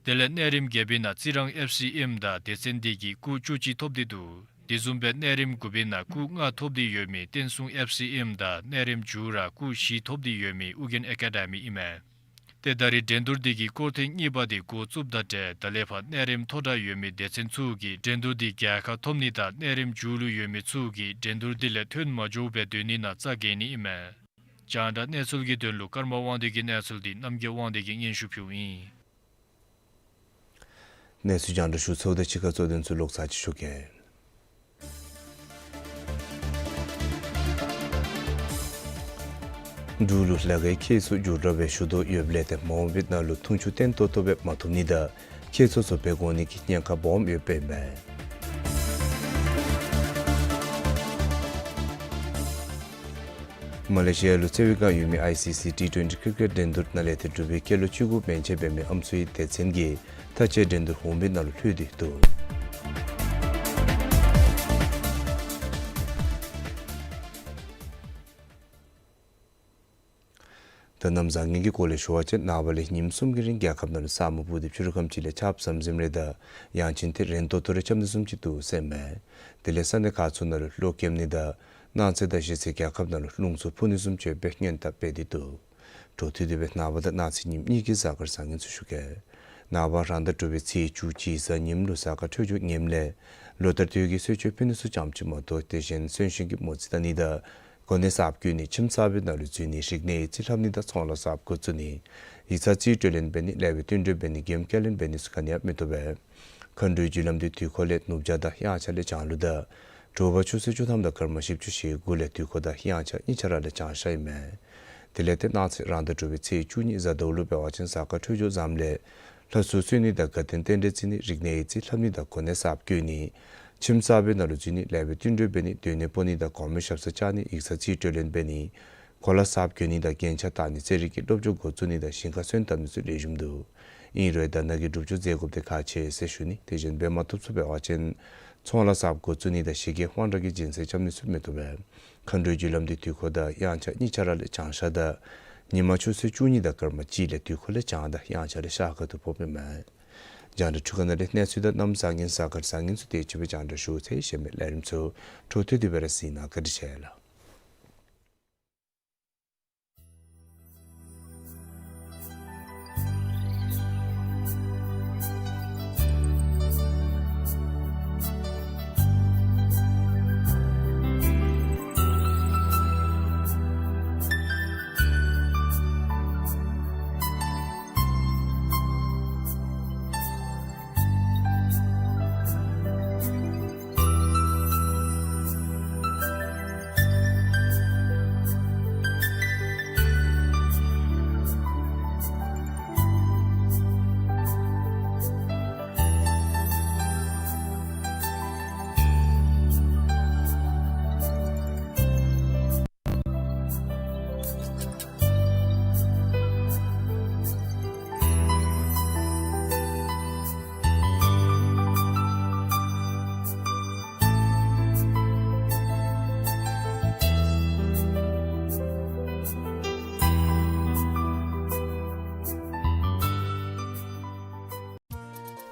དེ་ལས་གནས་རིམ་བརྒྱད་པའི་ནང་རྩི་རང་ཨེཕ་སི་ཨིནམ་ད་སྡེ་ཚན་འདི་གིས་སྐུགས་བཅུ་གཅིག་ཐོབ་སྟེ་འདུག། དེ་བཟུམ་སྦེ་གནས་རིམ་དགུ་པའི་ནང་སྐུགས་ལྔ་ཐོབ་སྟེ་ཡོད་མི་བསྟན་སྲུང་ཨེཕ་སི་ཨིནམ་ད་གནས་རིམ་མཇུག་ར་སྐུགས་བཞི་ཐོབ་སྟེ་ཡོད་མི་ཨུ་རྒྱན་ཨེ་ཀ་ཌེ་མི་ཨིན་མས། ཏེ་ད་རིས་འགྲན་བསྡུར་འདི་གི་སྐོར་ཐེངས་གཉིས་པ་འདི་འགོ་བཙུགསཔ་ད་ཏེ་ད་ལས་ཕར་གནས་རིམ་མཐོ་དྲགས་ཡོད་མི་སྡེ་ཚན་ཚུ་གིས་འགྲན་བསྡུར་འདི་རྒྱལ་ཁ་ཐོབ་ནི་དང་གནས་རིམ་མཇུག་ལུ་ཡོད་མི་ཚུ་གིས་འགྲན་བསྡུར་འདི་ལས་ཐོན་མ་འགྱོ་བར་སྡོད་ནི་ནང་རྩ་འགེངས་ནི་ཨིན་མས། རྒྱང་བསྒྲགས་གནས་ཚུལ་གྱི་དོན་ལུ་ཀརྨ་དབང་འདུས་ཀྱི་གནས་ཚུལ་འདི་རྣམ་རྒྱལ་དབང་འདུས་ཀྱིས་སྙན་ཞུ་ཕུལཝ་ཨིན། གནས་ཚུལ་རྒྱང་བསྒྲགས་ཞུ་ཚརཝ་ད་གཅིག་ཁར་གཙོ་དོན་ཚུ་ལོག་ཚར་ཅིག་ཞུ་གེ། འབྲུག་ལུ་ལ་ཁའི་ཁྱེགས་ཚུ་འགྱུར་བ་འབད་ཞུ་དོ་ཡོདཔ་ལས་ཏེ་མ་འོངས་པའི་ནང་ལུ་འཐུང་ཆུ་བརྟན་ཏོག་ཏོ་སྦེ་མ་ཐོབ་ནི་དང་ཁྱེགས་ཚུ་ཚུ་འབད་དགོ་ནི་གི་ཉེན་ཁ་སྦོམ་ཡོདཔ་ཨིན་མས། མ་ལེ་ཤི་ཡ་ལུ་བཙན་བྱོལ་ཁང་ཡོད་མི་ཨའི་སི་སི་ཊི་ཊུ་ཝེན་ཊི་ཀི་རི་ཀེཊ་འགྲན་བསྡུར་ནང་ལས་ཏེ་འབྲུག་པའི་སྐྱེས་ལོ་བཅུ་དགུ་མན་ཆད་འབད་མི་ཨམ་སྲུའི་སྡེ་ཚན་གྱིས་མཐའ་དཔྱད་འགྲན་བསྡུར་འོག་མའི་ནང་ལུ་ལྷོད་དེ་འདུག། ད་གནམ་བཟང་ངན་གྱི་སྐོར་ལས་ཞུ་བ་ཅིན་ནངས་པ་ལས་ཉིནམ་གསུམ་གྱི་རིང་རྒྱལ་ཁབ་ནང་ལུ་ས་སྨུག་སྤུབས་ཏེ་ཕྱི་རུ་ཁམས་ཅིག་ལས་ཆརཔ་ཟམ་ཟིམ་རེ་དང་ཡང་ཅིན་ཏེ་རན་ཏོག་ཏོ་རེ་རྐྱབ་ནི་བཟུམ་ཅིག་འདུག་ཟེར་མས། དེ་ལས་ས་གནས་ཁག་ཚུ་ནང་ལུ་གློག་ཀེམ་ནི་དང་གནངས་ཚེ་དང་གཞེས་ཚེ་རྒྱལ་ཁབ་ནང་ལུ་རླུང་འཚུབ་འཕུ་ནི་བཟུམ་ཅིག་ཡོདཔ་སྦེ་སྔོན་བརྡ་འབད་དེ་འདུག། འཕྲོ་མཐུད་དེ་སྦེ་ནངས་པ་དང་གནངས་ཚེ་ཉིནམ་གཉིས་ཀྱི་གཟའ་སྐར་བཟང་ངན་ཚུ་ཞུ་གེ། ནངས་པ་རང་ཟླ་དྲུག་པའི་ཚེས་བཅུ་གཅིག་གཟའ་ཉིམ་ལུ་གཟའ་སྐར་འཕྲོད་སྦྱོར་ངནམ་ལས་ལོ་ལྟར་དུས་ཀྱི་གསོལ་མཆོད་ཕུལ་ནི་ཚུ་ཙམ་ཅིག་མ་གཏོགས་དེ་བཞིན་གསོན་གཤིན་གྱི་མོ་རྩིས་བལྟ་ནི་དང་གོ་གནས་གསརཔ་བསྐོ་ནི་ཁྱིམ་གསར་པའི་ནང་ལུ་འཛུལ་ནི་རིག་གནས་རྩིས་ལྷབ་ནི་དང་ཚོང་ལཱ་གསརཔ་འགོ་བཙུགས་ནི་ཡིག་ཚང་རྩིས་སྤྲོད་ལེན་འབད་ནི་ལེགས་པའི་བསྟུན་གྲོས་འབད་ནི་འགན་བཀལ་ལེན་འབད་ནི་ཚུ་ག་ནི་ཡང་མི་བཏུབ་པས། མཁའ་འགྲོའི་རྒྱུ་ལམ་འདི་དུས་འཁོར་ལས་ནུབ་བྱང་དང་དབྱངས་འཆར་ལས་བྱང་ལུགས་དང་དྲོ་པ་ཆུ་ཚོད་བཅུ་ཐམ་དང་སྐར་མ་བཞི་བཅུ་ཞེ་དགུ་ལས་དུས་འཁོར་དང་དབྱངས་འཆར་གཉིས་ཆ་ར་ལས་བྱང་ཤར་ཨིན་མས། དེ་ལས་ཏེ་གནངས་ཚེ་རང་ཟླ་དྲུག་པའི་ཚེས་བཅུ་གཉིས་གཟའ་ཟླཝ་ལུ་འབད་བ་ཅིན་གཟའ་སྐར་འཕྲོད་སྦྱོར་བཟངམ་ལས་ལྷ་ཚོགས་གསོལ་ནི་དང་དགའ་སྟོན་རྟེན་འབྲེལ་བརྩི་ནི་རིག་གནས་རྩིས་ལྷབ་ནི་དང་གོ་གནས་གསརཔ་བསྐོ་ནི་ཁྱིམ་གསར་པའི་ནང་ལུ་འཛུལ་ནི་ལེགས་པའི་བསྟུན་གྲོས་འབད་ནི་སྡོད་གནས་སྤོ་ནི་དང་གོང་མའི་ཞབས་སར་བཅར་ནི་ཡིག་ཚང་རྩིས་སྤྲོད་ལེན་འབད་ནི་གོ་ལ་གསརཔ་གྱོན་ནི་དང་རྒྱན་ཆ་བཏགས་ནི་རྩེད་རིགས་ཀྱི་སློབ་སྦྱོང་འགོ་བཙུགས་ནི་དང་ཞིང་ཁར་སོན་བཏབ་ནི་ཚུ་ལེགས་ཤོམ་འདུག། ཨིན་རུང་ད་ནཱ་གིས་སྒྲུབ་སྦྱོང་མཛད་དགོཔ་འདི་ཁག་ཆེ་ཟེར་ཞུ་ནི། དེ་བཞིན་འབད་མ་བཏུབ་ཚུ་འབད་བ་ཅིན་ཚོང་ལཱ་གསརཔ་འགོ་བཙུགས་ནི་དང་གཞི་རྒྱ་དབང་དྲག་གི་སྦྱིན་སྲེག་རྐྱབ་ནི་ཚུ་མི་བཏུབ་པས། མཁའ་འགྲོའི་རྒྱུ་ལམ་འདི་དུས་འཁོར་དང་དབྱངས་འཆར་གཉིས་ཆ་ར་ལས་བྱང་ཤར་དང་ཉིན་མ་ཆུ་ཚོད་བཅུ་གཉིས་དང་སྐར་མ་གཅིག་ལས་དུས་འཁོར་ལས་བྱང་དང་དབྱངས་འཆར་ལས་ཤར་ཁ་ཐུག་ཕོགཔ་ཨིན་མས། རྒྱང་བསྒྲགས་འཕྲུལ་ཁང་ནང་ལས་གནས་ཚུལ་དང་གནམ་བཟང་ངན་གཟའ་སྐར་བཟང་ངན་ཚུ་དེ་ཅིག་སྦེ་རྒྱང་བསྒྲགས་ཞུ་ཚར་ཡི། གཞན་མི་ལས་རིམ་ཚུ་འཕྲོ་མཐུད་དེ་སྦེ་ར་གཟིགས་གནང་། བཀའ་དྲིན་ཆེ་ལགས།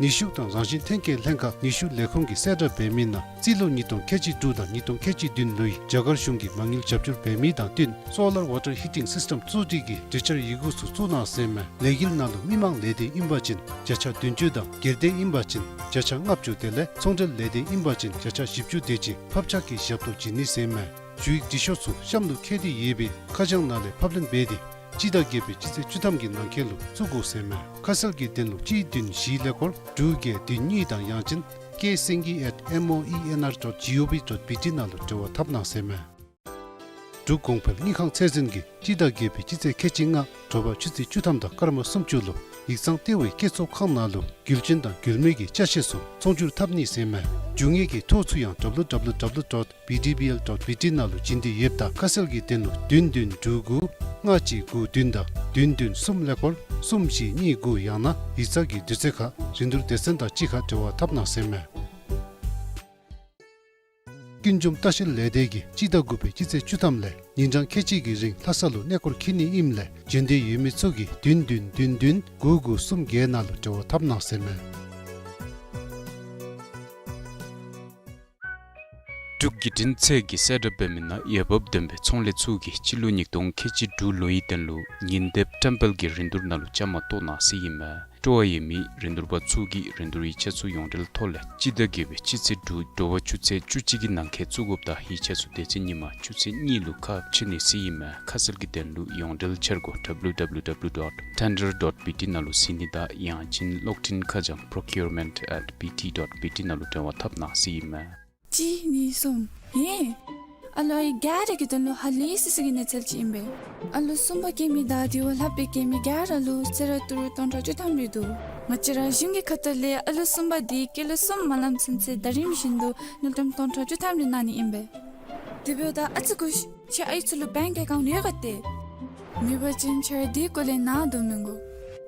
ནུས་ཤུགས་དང་རང་བཞིན་ཐོན་སྐྱེད་ལྷན་ཁག་ནུས་ཤུགས་ལས་ཁུངས་ཀྱིས་གསལ་བསྒྲགས་འབད་མི་ནང་རྩིས་ལོ་ཉིས་སྟོང་ཁལ་གཅིག་དྲུག་དང་ཉིས་སྟོང་ཁལ་གཅིག་བདུན་ལོའི་རྒྱ་གར་གཞུང་གིས་མ་དངུལ་རྒྱབ་སྐྱོར་འབད་མི་དང་བསྟུན་solar water heating system བཙུགས་སྒྲིག་གི་གྲོས་འཆར་ཡི་གུ་ཚུ་བཙུགས་གནང་ཟེར་མས། ལས་འགུལ་ནང་ལུ་མི་མང་ལས་སྡེ་ཨིན་པ་ཅིན་བརྒྱ་ཆ་བདུན་ཅུ་དང་སྒེར་སྡེ་ཨིན་པ་ཅིན་བརྒྱ་ཆ་ལྔ་བཅུ་དེ་ལས་ཚོང་འབྲེལ་ལས་སྡེ་ཨིན་པ་ཅིན་བརྒྱ་ཆ་བཞི་བཅུ་དེ་ཅིག་ཕབ་ཆག་གི་ཞབས་ཏོག་བྱིན་ནི་ཟེར་མས། ཞུ་ཡིག་འབྲི་ཤོག་ཚུ་གཤམ་ལུ་བཀོད་དེ་ཡོད་པའི་ཁ་བྱང་ནང་ལས་ཕབ་ལེན་འབད་དེ་སྤྱི་ཟླ་བརྒྱད་པའི་སྤྱི་ཚེས་བཅུ་ཐམ་གྱི་ནང་འཁོད་ལུ་བཙུགས་དགོ་ཟེར་མས། ཁ་གསལ་གྱི་དོན་ལུ་གཅིག་བདུན་བཞི་ཀླད་ཀོར་དྲུག་བརྒྱད་བདུན་གཉིས་དང་ཡང་ཅིན་ཀེ་སེང་གེ་at M O E N R dot G O V dot B T ནང་ལུ་འབྲེལ་བ་འཐབ་གནང་ཟེར་མས། འབྲུག་གོང་འཕེལ་དངུལ་ཁང་ཚད་འཛིན་གྱིས་སྤྱི་ཟླ་བརྒྱད་པའི་སྤྱི་ཚེས་ཁལ་གཅིག་ལྔ་དྲོ་པ་ཆུ་ཚོད་བཅུ་ཐམ་དང་སྐར་མ་སུམ་ཅུ་ལུ་ཡིག་ཚང་ལྟེ་བའི་སྐྱེད་ཚོགས་ཁང་ནང་ལུ་རྒྱུ་ཆེན་དང་རྒྱུ་སྨད་ཀྱི་ཅ་ཆས་ཚུ་ཚོང་བསྒྱུར་འཐབ་ནི་ཟེར་མས། རྒྱུ་དངོས་ཀྱི་ཐོ་ཚུ་ཡང་W W W dot B D B L dot B T ནང་ལུ་བྱིན་ཏེ་ཡོདཔ་ད་ཁ་གསལ་གྱི་དོན་ལུ་བདུན་བདུན་དྲུག་དགུ་ལྔ་གཅིག་དགུ་བདུན་དང་བདུན་བདུན་གསུམ་ཀླད་ཀོར་གསུམ་བཞི་གཉིས་དགུ་ཡང་ན་ཡིག་ཚང་གི་དུས་ཚོད་ཁར་རིན་བསྡུར་སྡེ་ཚན་དང་གཅིག་ཁར་འབྲེལ་བ་འཐབ་གནང་ཟེར་མས། ཀུན་འབྱུང་ལྟ་བཤལ་ལས་སྡེ་གིས་སྤྱི་ཟླ་དགུ་པའི་སྤྱི་ཚེས་བཅུ་ཐམ་ལས་ཉིན་གྲངས་ཁལ་གཅིག་གི་རིང་ལྷ་ས་ལུ་གནས་སྐོར་འཁྱིད་ནི་ཨིནམ་ལས་འབྱོན་འདོད་ཡོད་མི་ཚུ་གིས་བདུན་བདུན་བདུན་བདུན་དགུ་དགུ་གསུམ་བརྒྱད་ནང་ལུ་འབྲེལ་བ་འཐབ་གནང་ཟེར་མས། འབྲུག་བརྒྱུད་འཕྲིན་ཚད་ཀྱིས་གསལ་བསྒྲགས་འབད་མི་ནང་འོས་འབབ་ལྡན་པའི་ཚོང་ལས་ཚུ་གིས་སྤྱི་ལོ་ཉིས་སྟོང་ཁལ་གཅིག་དྲུག་ལོའི་དོན་ལུ་ཉིན་དེབ་བཀྲམ་སྤེལ་གྱི་རིན་བསྡུར་ནང་ལུ་བཅའ་མར་གཏོགས་གནང་ཟེར་ཨིན་མས། སྤྲོ་བ་ཡོད་མི་རིན་བསྡུར་པ་ཚུ་གིས་རིན་བསྡུར་ཡིག་ཆ་ཚུ་ཡོངས་འབྲེལ་ཐོག་ལས་སྤྱི་ཟླ་བརྒྱད་པའི་སྤྱི་ཚེས་དྲུག་དྲོ་པ་ཆུ་ཚོད་བཅུ་གཅིག་གི་ནང་འཁོད་བཙུགས་དགོཔ་དང་ཡིག་ཆ་ཚུ་དེ་ཚེ་ཉིན་མ་ཆུ་ཚོད་གཉིས་ལུ་ཁ་ཕྱེ་ནི་ཟེར་ཨིན་མས། ཁ་གསལ་གྱི་དོན་ལུ་ཡོངས་འབྲེལ་འཆར་སྒོ་W W W dot tender dot B T ནང་ལུ་གཟིགས་ནི་དང་ཡང་ཅིན་གློག་འཕྲིན་ཁ་བྱང་procurement at B T dot B T ནང་ལུ་འབྲེལ་བ་འཐབ་གནང་ཟེར་ཨིན་མས། གཅིག་གཉིས་གསུམ། ཧེ། ཨ་ལོ་ཨའི་ག་ར་གི་དོན་ལུ་ཧ་ལས་སི་སི་གི་གནས་ཚུལ་ཅིག་ཨིན་པས། ཨ་ལོ་གསུམ་པ་སྐྱེ་མི་དང་དེ་བ་ལྷག་པའི་སྐྱེ་མི་ག་ར་ལུ་གསོལ་རས་ཏི་རུ་སྟོང་ཕྲག་བཅུ་ཐམ་རེ་འདུག། ང་བཅས་ར་གཞུང་གི་ཁ་ཐུག་ལས་ཨ་ལོ་གསུམ་པ་འདི་སྐྱེས་ལོ་གསུམ་མ་ལངམ་ཚུན་ཚོད་ཟླ་རིམ་བཞིན་དུ་དངུལ་ཀྲམ་སྟོང་ཕྲག་བཅུ་ཐམ་རེ་གནང་ནི་ཨིན་པས། དེ་འབདཝ་ད་ཨ་ཙི་སྒུག་ཤིག། ཁྱེད་ཨའི་ཚུ་ལུ་bank account ཡོད་ག་ཏེ། མེད་པ་ཅིན་ཁྱེད་ར་དེ་སྐོར་ལས་ནཱ་བསྡུ་མི་དགོ།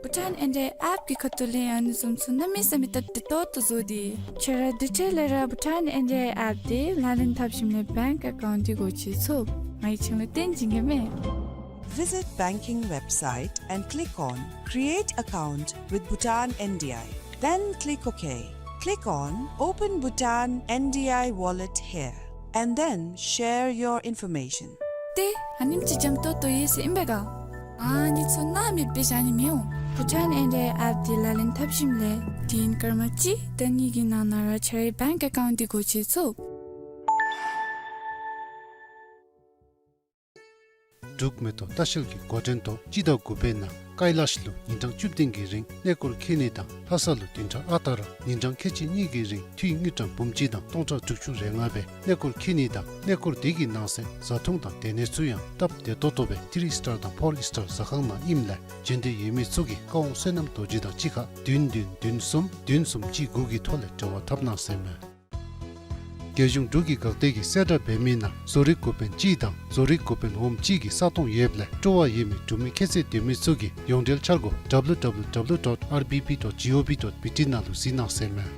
Bhutan N D I app གི་ཁ་ཐུག་ལས་ཡང་ཨ་ནི་བཟུམ་ཚུ་གནམ་མེད་ས་མེད་ཏོག་ཏོ་བཟོ་སྟེ། ཁྱེད་ར་དེ་འཕྲལ་ལས་ར་Bhutan N D I app དེ་ལག་ལེན་འཐབ་ཞིནམ་ལས་bank account འདི་སྒོ་ཕྱེ་ཚུགས། ང་གིས་ཁྱེད་ལུ་སྟོན་བྱིན་གེ་མས། Visit banking website and click on Create account with Bhutan N D I. Then click OK. Click on Open Bhutan N D I Wallet here and then share your information. ཏེ་ཨ་ནེམ་ཅིག་འཇམ་ཏོང་ཏོ་ཡོད་ཟེར་ཨིན་པས་ག། ཨ་ནི་ཚུ་ནཱ་མེད་པའི་ཞག་ནི་མི་འོང་། བྷུ་ཊཱན་ཨེན་ཌི་ཨའི་ཨེཔ་འདི་ལག་ལེན་འཐབ་ཞིནམ་ལས་དུས་ཡུན་སྐར་མ་གཅིག་དང་གཉིས་ཀྱི་ནང་ན་ར་ཁྱོད་རའི་བེངཀ་ཨེ་ཀའུནཊ་འདི་སྒོ་ཕྱེ་ཚུགས། འབྲུག་མེ་ཏོག་ལྟ་བཤལ་གྱི་འགོ་འདྲེན་ཐོག་སྤྱི་ཟླ་དགུ་པའི་ནང་ཀའི་ལཱཤ་ལུ་ཉིན་གྲངས་བཅུ་བདུན་གྱི་རིང་གནས་སྐོར་འཁྱིད་ནི་དང་ལྷ་ས་ལུ་བདུན་ཕྲག་ཨ་རྟག་ར་ཉིན་གྲངས་ཁལ་གཅིག་གཉིས་ཀྱི་རིང་འཐུས་དངུལ་ཀྲམ་འབུམ་གཅིག་དང་སྟོང་ཕྲག་དྲུག་ཅུ་རེ་ལྔ་སྦེ་གནས་སྐོར་འཁྱིད་ནི་དང་གནས་སྐོར་དེ་གི་ནང་གསེས་བཟའ་འཐུང་དང་སྡོད་གནས་ཚུ་ཡང་སྟབས་བདེ་ཏོག་ཏོ་སྦེ་ཐི་རི་སི་ཊར་དང་ཕོར་སི་ཊར་ཟ་ཁང་ནང་ཨིནམ་ལས་འབྱོན་འདོད་ཡོད་མི་ཚུ་གིས་བཀའ་དབང་བསོད་ནམས་རྡོ་རྗེ་དང་གཅིག་ཁར་བདུན་བདུན་བདུན་གསུམ་བདུན་གསུམ་གཅིག་དགུ་གི་ཐོག་ལས་འབྲེལ་བ་འཐབ་གནང་ཟེར་མས། རྒྱལ་གཞུང་འབྲུག་གི་འགག་སྡེ་གིས་གསལ་བསྒྲགས་འབད་མི་ནང་བཟོ་རིག་འགོ་དཔོན་གཅིག་དང་བཟོ་རིག་འགོ་དཔོན་འོགམ་གཅིག་གི་ས་སྟོང་ཡོདཔ་ལས་སྤྲོ་བ་ཡོད་མི་འབྲུག་མི་ཁྱད་ཚད་ལྡན་མི་ཚུ་གིས་ཡོངས་འབྲེལ་འཆར་སྒོ་ཌབ་ལུ་ཌབ་ལུ་ཌབ་ལུ་ཌོཊ་ཨར་བི་བི་ཌོཊ་ཇི་ཨོ་བི་ཌོཊ་བི་ཊི་ནང་ལུ་གཟིགས་གནང་ཟེར་མས།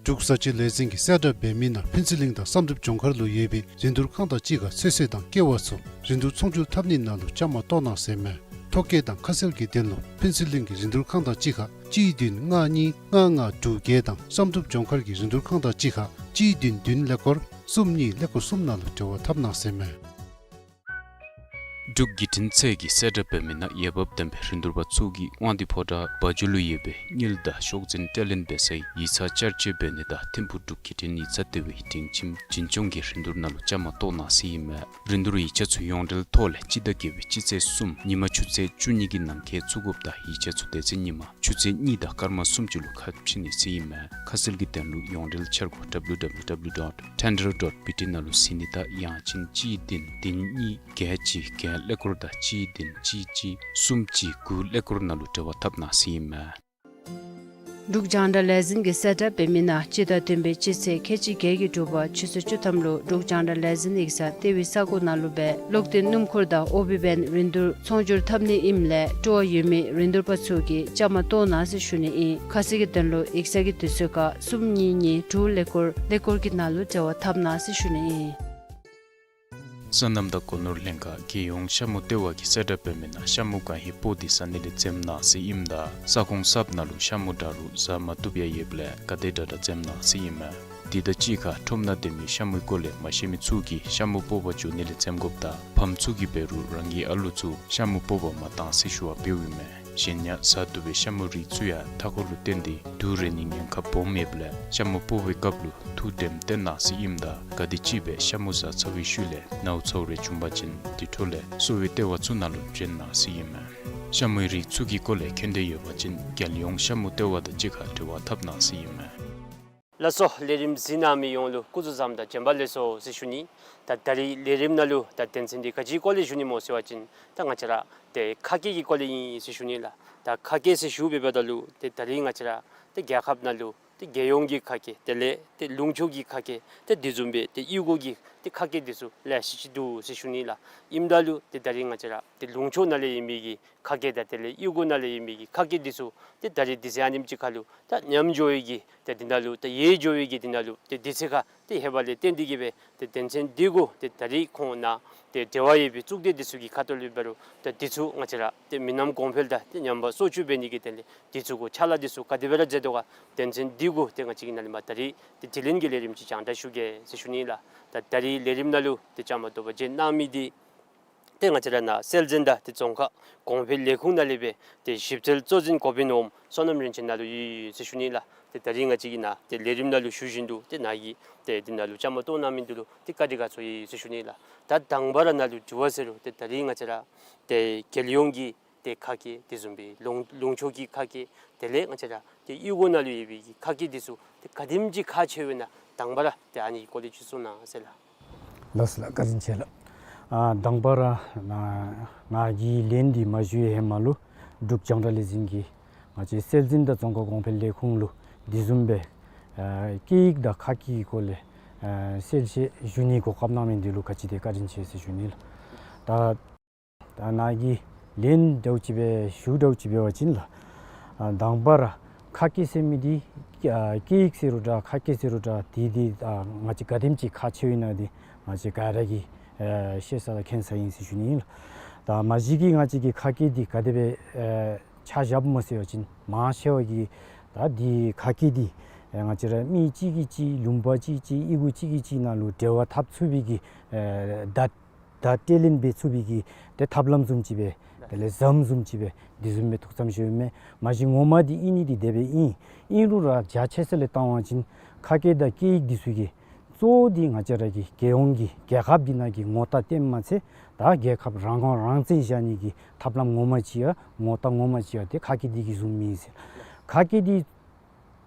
འབྲུག་བཟའ་སྤྱོད་ལས་འཛིན་གྱིས་གསལ་བསྒྲགས་འབད་མི་ནང་ཕུན་ཚོགས་གླིང་དང་བསམ་གྲུབ་ལྗོངས་མཁར་ལུ་ཡོད་པའི་རིན་བསྡུར་ཁང་དང་གཅིག་ཁར་ཚོད་བསྲེ་དང་ཀེ་བ་ཚུ་རིན་བསྡུར་ཚོང་སྒྱུར་འཐབ་ནི་ནང་ལུ་བཅའ་མར་གཏོགས་གནང་ཟེར་མས། ཐོ་བཀོད་དང་ཁ་གསལ་གྱི་དོན་ལུ་ཕུན་ཚོགས་གླིང་གི་རིན་བསྡུར་ཁང་དང་གཅིག་ཁར་གཅིག་བདུན་ལྔ་གཉིས་ལྔ་ལྔ་དྲུག་བརྒྱད་དང་བསམ་གྲུབ་ལྗོངས་མཁར་གྱི་རིན་བསྡུར་ཁང་དང་གཅིག་ཁར་གཅིག་བདུན་བདུན་ཀླད་ཀོར་གསུམ་གཉིས་ཀླད་ཀོར་གསུམ་ནང་ལུ་འབྲེལ་བ་འཐབ་གནང་ཟེར་མས། འབྲུག་བརྒྱུད་འཕྲིན་ཚད་ཀྱིས་གསལ་བསྒྲགས་འབད་མི་ནང་འོས་འབབ་ལྡན་པའི་རིན་བསྡུར་པ་ཚུ་གིས་དབང་འདུས་ཕོ་བྲང་བ་འཇུ་ལུ་ཡོད་པའི་དངུལ་དང་ཤོག་འཛིན་སྤྲོད་ལེན་འབད་སའི་ཡིག་ཚང་བསྐྱར་བཅོས་འབད་ནི་དང་ཐིམ་ཕུག་འབྲུག་བརྒྱུད་འཕྲིན་ཡིག་ཚང་ལྟེ་བའི་སྒྲིང་ཁྱིམ་འཛིན་སྐྱོང་གི་རིན་བསྡུར་ནང་ལུ་བཅའ་མར་གཏོགས་གནང་ཟེར་ཨིན་མས། རིན་བསྡུར་ཡིག་ཆ་ཚུ་ཡོངས་འབྲེལ་ཐོག་ལས་སྤྱི་ཟླ་བརྒྱད་པའི་སྤྱི་ཚེས་གསུམ་ཉིན་མ་ཆུ་ཚོད་བཅུ་གཉིས་ཀྱི་ནང་འཁོད་བཙུགས་དགོཔ་དང་ཡིག་ཆ་ཚུ་དེ་ཚེ་ཉིན་མ་ཆུ་ཚོད་གཉིས་དང་སྐར་མ་སུམ་ཅུ་ལུ་ཁ་ཕྱེ་ནི་ཟེར་ཨིན་མས། ཁ་གསལ་གྱི་དོན་ལུ་ཡོངས་འབྲེལ་འཆར་སྒོ་ཌབ་ལུ་ཌབ་ལུ་ཌབ་ལུ་ཌོཊ་ཊེན་ཌར་ཌོཊ་བི་ཊི་ནང་ལུ་གཟིགས་ནི་དང་ཡང་ཅིན་གཅིག་བདུན་བདུན་གཉིས་བརྒྱད་གཅིག་བརྒྱད་ཀླད་ཀོར་དང་གཅིག་བདུན་གཅིག་གཅིག་གསུམ་གཅིག་དགུ་ཀླད་ཀོར་ནང་ལུ་འབྲེལ་བ་འཐབ་གནང་ཟེར་ཨིན་མས། འབྲུག་རྒྱང་བསྒྲགས་ལས་འཛིན་གྱིས་གསལ་བསྒྲགས་འབད་མི་ནང་སྤྱི་ཟླ་བདུན་པའི་སྤྱི་ཚེས་ཁལ་གཅིག་བརྒྱད་ཀྱི་དྲོ་པ་ཆུ་ཚོད་བཅུ་ཐམ་ལུ་འབྲུག་རྒྱང་བསྒྲགས་ལས་འཛིན་ཡིག་ཚང་ལྟེ་བའི་ས་གོ་ནང་ལུ་སྦེ་གློག་འདོན་སྣུམ་འཁོར་དང་ཨོ་བི་བེན་རིན་བསྡུར་ཚོང་སྒྱུར་འཐབ་ནི་ཨིནམ་ལས་སྤྲོ་བ་ཡོད་མི་རིན་བསྡུར་པ་ཚུ་གིས་བཅའ་མར་གཏོགས་གནང་ཟེར་ཞུ་ནི་ཨིན། ཁ་གསལ་གྱི་དོན་ལུ་ཡིག་ཚང་གི་དུས་ཚོད་ཁར་གསུམ་གཉིས་གཉིས་དྲུག་ཀླད་ཀོར་ཀླད་ཀོར་གྱི་ནང་ལུ་འབྲེལ་བ་འཐབ་གནང་ཟེར་ཞུ་ནི་ཨིན། སོ་ནམ་དང་སྒོ་ནོར་ལྷན་ཁག་རྒྱལ་ཡོངས་ཤ་མུ་ལྟེ་བ་གིས་གསལ་བསྒྲགས་འབད་མི་ནང་ཤ་མུ་གང་ཧེ་སྤོ་སྟེ་ཟ་ནི་ལས་འཛེམ་གནང་ཟེར་ཨིནམ་ད་ས་ཁོངས་གསརཔ་ནང་ལུ་ཤ་མུ་འདྲ་རུང་ཟ་མ་བཏུབ་ཡང་ཡོདཔ་ལས་ག་དེ་དྲག་དྲག་འཛེམ་གནང་ཟེར་ཨིན་མས། དེ་དང་གཅིག་ཁར་ཁྲོམ་ནང་སྡོད་མི་ཤ་མུའི་སྐོར་ལས་མ་ཤེས་མི་ཚུ་གིས་ཤ་མུ་སྤོ་བར་འགྱོ་ནི་ལས་འཛེམ་དགོཔ་དང་ཕམ་ཚུ་གིས་འབད་རུང་རང་གི་ཨ་ལུ་ཚུ་ཤ་མུ་སྤོ་བར་མ་གཏང་ཟེར་ཞུ་བ་འབདཝ་ཨིན་མས། གཞན་ཡང་ཟ་བཏུབ་པའི་ཤ་མུའི་རིགས་ཚུ་ཡང་མཐའ་འཁོར་ལུ་བརྟེན་ཏེ་དུག་རེག་ནིའི་ཉེན་ཁ་སྦོམ་ཡོདཔ་ལས་ཤ་མུ་སྤོ་བའི་སྐབས་ལུ་ཐུགས་དྲནམ་བཏོན་གནང་ཟེར་ཨིནམ་ད་ག་དེམ་ཅིག་སྦེ་ཤ་མུ་ཟ་ཚར་བའི་ཤུལ་ལས་ནཝ་ཚཝ་རེ་བྱུང་པ་ཅིན་དེ་འཕྲོ་ལས་གསོ་བའི་ལྟེ་བ་ཚུ་ནང་ལུ་བྱོན་གནང་ཟེར་ཨིན་མས། ཤ་མུའི་རིགས་ཚུ་གི་སྐོར་ལས་མཁྱེན་འདོད་ཡོད་པ་ཅིན་རྒྱལ་ཡོངས་ཤ་མུ་ལྟེ་བ་དང་གཅིག་ཁར་འབྲེལ་བ་འཐབ་གནང་ཟེར་ཨིན་མས། ལགས་སོ། ལས་རིམ་གཟིགས་གནང་མི་ཡོངས་ལུ་སྐུ་གཟུགས་བཟང་དང་བྱོན་པ་ལེགས་སོ་ཟེར་ཞུ་ནི། ད་ད་རིས་ལས་རིམ་ནང་ལུ་ད་དོན་ཚན་འདི་ག་ཅིའི་སྐོར་ལས་ཞུ་ནི་སྨོ་ཟེར་བ་ཅིན་ད་ང་བཅས་ར་ཏེ་ཁ་སྐད་ཀྱི་སྐོར་ལས་ཨིན་ཟེར་ཞུ་ནི་ལགས། ད་ཁ་སྐད་ཟེར་ཞུ་འབདཝ་ད་ལུ་ཏེ་ད་རིས་ང་བཅས་ར་ཏེ་རྒྱལ་ཁབ་ནང་ལུ་ཏེ་རྒྱལ་ཡོངས་ཀྱི་ཁ་སྐད་དེ་ལས་ཏེ་ལུང་ཕྱོགས་ཀྱི་ཁ་སྐད་ཏེ་དེ་བཟུམ་སྦེ་ཏེ་གཡུས་སྒོ་གི་ཏེ་ཁ་སྐད་འདི་ཚུ་ལེ་ཤ་ཅིག་འདུག་ཟེར་ཞུ་ནི་ལགས། ཨིནམ་ད་ལུ་ཏེ་ད་རིས་ང་བཅས་ར་ཏེ་ལུང་ཕྱོགས་ནང་ལས་ཡོད་མི་གི་ཁ་སྐད་དང་དེ་ལས་གཡུས་སྒོ་ནང་ལས་ཡོད་མི་གི་ཁ་སྐད་འདི་ཚུ་ཏེ་ད་རིས་དུས་ཚོད་ཨ་ནེམ་ཅིག་ཁར་ལུ་ད་ཉམས་འགྱོ་བའི་གི་ཏེ་འདི་ནང་ལུ་ད་ཡལ་འགྱོ་བའི་གི་འདི་ནང་ལུ་ཏེ་དུས་ཚོད་ཁར་ཏེ་ལྷོད་པ་ལས་བརྟེན་ཏེ་གིས་སྦེ་ཏེ་དོན་ཚན་འདི་གུ་ཏེ་ད་རིས་ཁོང་ནང་ཏེ་འབྲེལ་བ་ཡོད་པའི་གཙུག་སྡེ་འདི་ཚུ་གི་ཁ་ཐུག་ལུ་འབད་རུང་ད་འདི་ཚུ་ང་བཅས་ར་ཏེ་མི་ནམ་གོང་འཕེལ་དང་ཏེ་ཉམས་པ་སོར་ཆུད་འབད་ནི་གི་དོན་ལས་འདི་ཚུ་གུ་ཕྱག་ལཱ་འདི་ཚུ་ག་དེ་སྦེ་ར་མཛད་དོ་ག་དོན་ཚན་འདི་གུ་ཏེ་ང་བཅས་ཀྱིས་ནཱ་ལས་མར་ད་རིས་ཏེ་དྲི་ལན་གྱི་ལས་རིམ་ཅིག་རྒྱང་བསྒྲགས་ཞུ་གེ་ཟེར་ཞུ་ནི་ལགས། ད་ད་རིས་ལས་རིམ་ནང་ལུ་ཏེ་བཅའ་མར་གཏོགས་པར་བྱོན་གནང་མི་འདི་ཏེ་ང་བཅས་ར་ནཱ་སྲོལ་འཛིན་དང་ཏེ་རྫོང་ཁ་གོང་འཕེལ་ལས་ཁུངས་ནང་ལས་སྦེ་ཏེ་ཞིབ་འཚོལ་གཙོ་འཛིན་འགོ་དཔོན་འོགམ་བསོད་ནམས་རིན་ཆེན་ནཱ་ལུ་ཡོད་ཟེར་ཞུ་ནི་ལགས། ཏེ་ད་རིས་ང་བཅས་ཀྱིས་ནཱ་ཏེ་ལས་རིམ་ནང་ལུ་ཞུ་བཞིན་དུ་ཏེ་ནཱ་གིས་ཏེ་འདི་ནང་ལུ་བཅའ་མར་གཏོགས་གནང་མི་འདི་ལུ་ཏེ་བཀའ་དྲིན་དགའ་ཚོར་ཡོད་ཟེར་ཞུ་ནི་ལགས། ད་དང་པ་ར་ནཱ་ལུ་དྲི་བ་ཟེར་རུང་ཏེ་ད་རིས་ང་བཅས་ར་ཏེ་རྒྱལ་ཡོངས་ཀྱི་ཏེ་ཁ་སྐད་དེ་བཟུམ་སྦེ་ལུང་ལུང་ཕྱོགས་ཀྱི་ཁ་སྐད་དེ་ལས་ང་བཅས་ར་ཏེ་གཡུས་སྒོ་ནང་ལུ་ཡོད་པའི་གི་ཁ་སྐད་འདི་ཚུ་ཏེ་ག་དེམ་ཅིག་ཁག་ཆེཝ་ཨིན་ན་དང་པ་ར་ཏེ་ཨ་ནི་གི་སྐོར་ལས་ཅིག་གསུང་གནང་ཟེར་ལགས། ལགས་སོ་ལགས། བཀའ་དྲིན་ཆེ་ལགས། ཨ་དང་པ་ར་ང་ང་གིས་ལན་འདི་མ་ཞུ་བའི་ཧེ་མ་ལུ་འབྲུག་རྒྱང་བསྒྲགས་ལས་འཛིན་གྱིས་ང་བཅས་སྲོལ་འཛིན་དང་རྫོང་ཁ་གོང་འཕེལ་ལས་ཁུངས་ལུ་དེ་བཟུམ་སྦེ་ཨ་སྐད་ཡིག་དང་ཁ་སྐད་ཀྱི་སྐོར་ལས་ཨ་གསལ་བཤད་ཞུ་ནི་གོ་སྐབས་གནང་མི་འདི་ལུ་ག་ཅི་དེ་བཀའ་དྲིན་ཆེ་ཟེར་ཞུ་ནི་ལགས། ད་ད་ནཱ་གིས་ལན་འདྲཝ་ཅིག་སྦེ་ཞུ་འདྲཝ་ཅིག་འབད་བ་ཅིན་ལགས། ཨ་དང་པ་ར་ཁ་སྐད་ཟེར་མི་འདི་ཨ་སྐད་ཡིག་ཟེར་རུང་འདྲ་ཁ་སྐད་ཟེར་རུང་འདྲ་དེ་དེ་ཨ་ང་བཅས་ག་དེམ་ཅིག་ཁག་ཆེཝ་ཨིན་ན་འདི་ང་བཅས་ག་ར་གིས་ཨ་ཤེས་ས་དང་མཁྱེན་ས་ཨིན་ཟེར་ཞུ་ནི་ཨིན་ལགས། ད་མ་གཞི་གིས་ང་བཅས་ཀྱི་ཁ་སྐད་འདི་ག་དེ་སྦེ་ཨ་ཆ་བཞགཔ་སྨོ་ཟེར་བ་ཅིན་མང་ཆེ་བ་གིས་ད་འདི་ཁ་སྐད་འདི་ཨ་ང་བཅས་ར་མི་གཅིག་གིས་གཅིག་ལུང་པ་གཅིག་གཅིག་གཡུས་སྒོ་གཅིག་གིས་གཅིག་ནང་ལུ་འབྲེལ་བ་འཐབ་ཚུགས་པའི་གི་ཨ་ད་ ད་སྤྲོད་ལེན་འབད་ཚུགས་པའི་གི་ཏེ་ཐབས་ལམ་བཟུམ་ཅིག་སྦེ་དེ་ལས་ཟམ་བཟུམ་ཅིག་སྦེ་འདི་བཟུམ་སྦེ་ཐུགས་བསམ་བཞེས་ཡོད་མས། མ་གཞི་ངོ་མ་འདི་ཨིན་ནི་འདི་དེ་སྦེ་ཨིན། ཨིན་རུང་ར་རྒྱ་ཆེ་ས་ལས་བཏང་བ་ཅིན་ཁ་སྐད་དང་སྐད་ཡིག་འདི་ཚུ་གི་གཙོ་བོ་འདི་ང་བཅས་ར་གི་རྒྱལ་ཡོངས་ཀྱི་རྒྱལ་ཁབ་འདི་ནང་གི་ངོ་རྟགས་སྟོནམ་མ་ཚད་ད་རྒྱལ་ཁབ་རང་དབང་རང་བཙན་བཞག་ནི་གི་ཐབས་ལམ་ངོ་མ་ཅིག་ཡང་ངོ་རྟགས་ངོ་མ་ཅིག་ཡང་ཏེ་ཁ་སྐད་འདི་གིས་བཟུང་མི་ཨིན་ཟེར། ཁ་སྐད་འདི་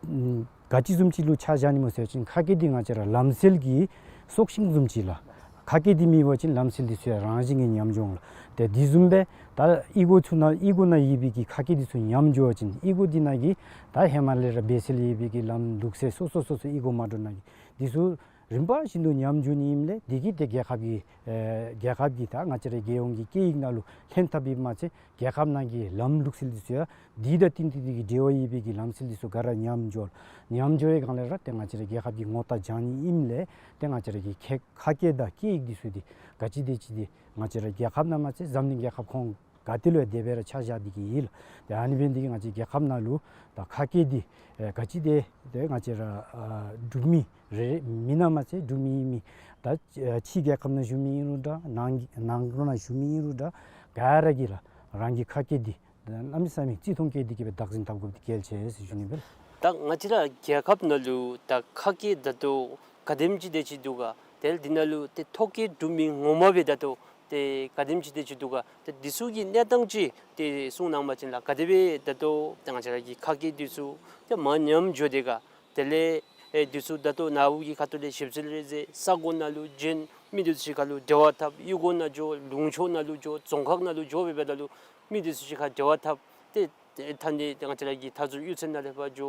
ཨམ་ག་ཅི་བཟུམ་ཅིག་ལུ་ཆ་བཞག་ནི་སྨོ་ཟེར་བ་ཅིན་ཁ་སྐད་འདི་ང་བཅས་ར་ལམ་སྲོལ་གྱི་སྲོག་ཤིང་བཟུམ་ཅིག་ལགས། ཁ་སྐད་འདི་མེད་པ་ཅིན་ལམ་སྲོལ་འདི་ཚུ་ཡང་རང་བཞིན་གྱིས་ཉམས་འགྱོ་འོང་ལགས། ཏེ་འདི་བཟུམ་སྦེ་ད་གཡུས་སྒོ་ཚུ་ནང་གཡུས་སྒོ་ནང་ཡོད་པའི་གི་ཁ་སྐད་འདི་ཚུ་ཉམས་འགྱོ་བ་ཅིན་གཡུས་སྒོ་འདི་ནང་གི་ད་ཧེ་མ་ལས་ར་འབད་སྲོལ་ཡོད་པའི་གི་ལམ་ལུགས་སྲོལ་སོ་སོ་སོ་སོ་གཡུས་སྒོ་མ་འདྲཝ་ནང་གི་འདི་ཚུ་རིམ་པ་བཞིན་དུ་ཉམས་འགྱོ་ནི་ཨིནམ་ལས་འདི་གིས་ཏེ་རྒྱལ་ཁབ་ཀྱི་ཨེ་རྒྱལ་ཁབ་ཀྱི་ད་ང་བཅས་རའི་རྒྱལ་ཡོངས་ཀྱི་སྐད་ཡིག་ནང་ལུ་ལྷན་ཐབས་ཨིནམ་མ་ཚད་རྒྱལ་ཁབ་ནང་གི་ལམ་ལུགས་སྲོལ་འདི་ཚུ་ཡང་འདི་དང་བསྟུན་ཏེ་འདི་གི་འབྲེལ་བ་ཡོད་པའི་གི་ལམ་སྲོལ་འདི་ཚུ་ག་ར་ཉམས་འགྱོ། ཉམས་འགྱོ་བའི་སྒང་ལས་ར་ཏེ་ང་བཅས་རའི་རྒྱལ་ཁབ་ཀྱི་ངོ་རྟགས་བཞག་ནི་ཨིནམ་ལས་ཏེ་ང་བཅས་རའི་གི་ཁ་ཁ་སྐད་དང་སྐད་ཡིག་འདི་ཚུ་འདི་ག་ཅི་དེ་ཅིག་འདི་ང་བཅས་རའི་རྒྱལ་ཁབ་ནང་མ་ཚད་འཛམ་གླིང་རྒྱལ་ཁབ་ཁོང་ག་ཏེ་ལུ་ཡང་དེ་སྦེ་ར་ཆ་བཞག་སྟེ་གི་ཡོད་ལགས། ཏེ་ཨ་ནི་འབད་ནི་འདི་གིས་ང་བཅས་རྒྱལ་ཁབ་ནང་ལུ་ད་ཁ་སྐད་འདི་ཨེ་ག་ཅི་དེ་ཏེ་ང་བཅས་ར་ཨ་འབྲུག་མི་རེ་རེ་མི་ནང་མ་ཚད་འབྲུག་མི་ཨིན་མི་ད་ཨ་ཕྱི་རྒྱལ་ཁབ་ནང་བཞུགས་མི་ཨིན་རུང་འདྲ་ནང་ནང་ལུ་ནང་བཞུགས་མི་ཨིན་རུང་འདྲ་ག་ར་གིས་ལགས་རང་གི་ཁ་སྐད་འདི་གནམ་མེད་ས་མེད་བརྩི་མཐོང་བསྐྱེད་དེ་གི་སྦེ་བདག་འཛིན་འཐབ་དགོཔ་འདི་གལ་ཆེ་ཟེར་ཞུ་ནི་ཨིན་པས། ད་ང་བཅས་ར་རྒྱལ་ཁབ་ནང་ལུ་ད་ཁ་སྐད་ད་ལྟོ་ག་དེམ་ཅིག་དེ་ཅིག་འདུག་ག། དེ་ལས་འདི་ནང་ལུ་ཏེ་ཐོ་སྐད་འབྲུག་མི་ངོ་མ་སྦེ་ད་ལྟོ་ཏེ་ག་དེམ་ཅིག་དེ་ཅིག་འདུག་ག། ཏེ་འདི་ཚུ་གི་གནས་སྟངས་ཅིག་ཏེ་གསུང་གནང་བ་ཅིན་ལགས། ག་དེ་སྦེ་ད་ལྟོ་ཏེ་ང་བཅས་ར་གི་ཁ་སྐད་འདི་ཚུ་ཏེ་མར་ཉམས་འགྱོ་དེས་ག། དེ་ལས་ཨེ་འདི་ཚུ་ད་ལྟོ་ནཱ་བུ་གི་ཁ་ཐུག་ལས་ཞིབ་འཚོལ་རེ་མཛད། ས་གོ་ནང་ལུ་བྱོན། མི་འདི་ཚུ་གཅིག་ཁར་ལུ་འབྲེལ་བ་འཐབ། གཡུས་སྒོ་ནང་འགྱོ། ལུང་ཕྱོགས་ནང་ལུ་འགྱོ། རྫོང་ཁག་ནང་ལུ་འགྱོ་སྦེ་འབདཝ་ད་ལུ་མི་འདི་ཚུ་གཅིག་ཁར་འབྲེལ་བ་འཐབ། ཏེ་ཏེ་ད་ནི་ཏེ་ང་བཅས་ར་གི་མཐའ་ཟུར་གཡུས་ཚན་ནང་ལས་ཕར་འགྱོ་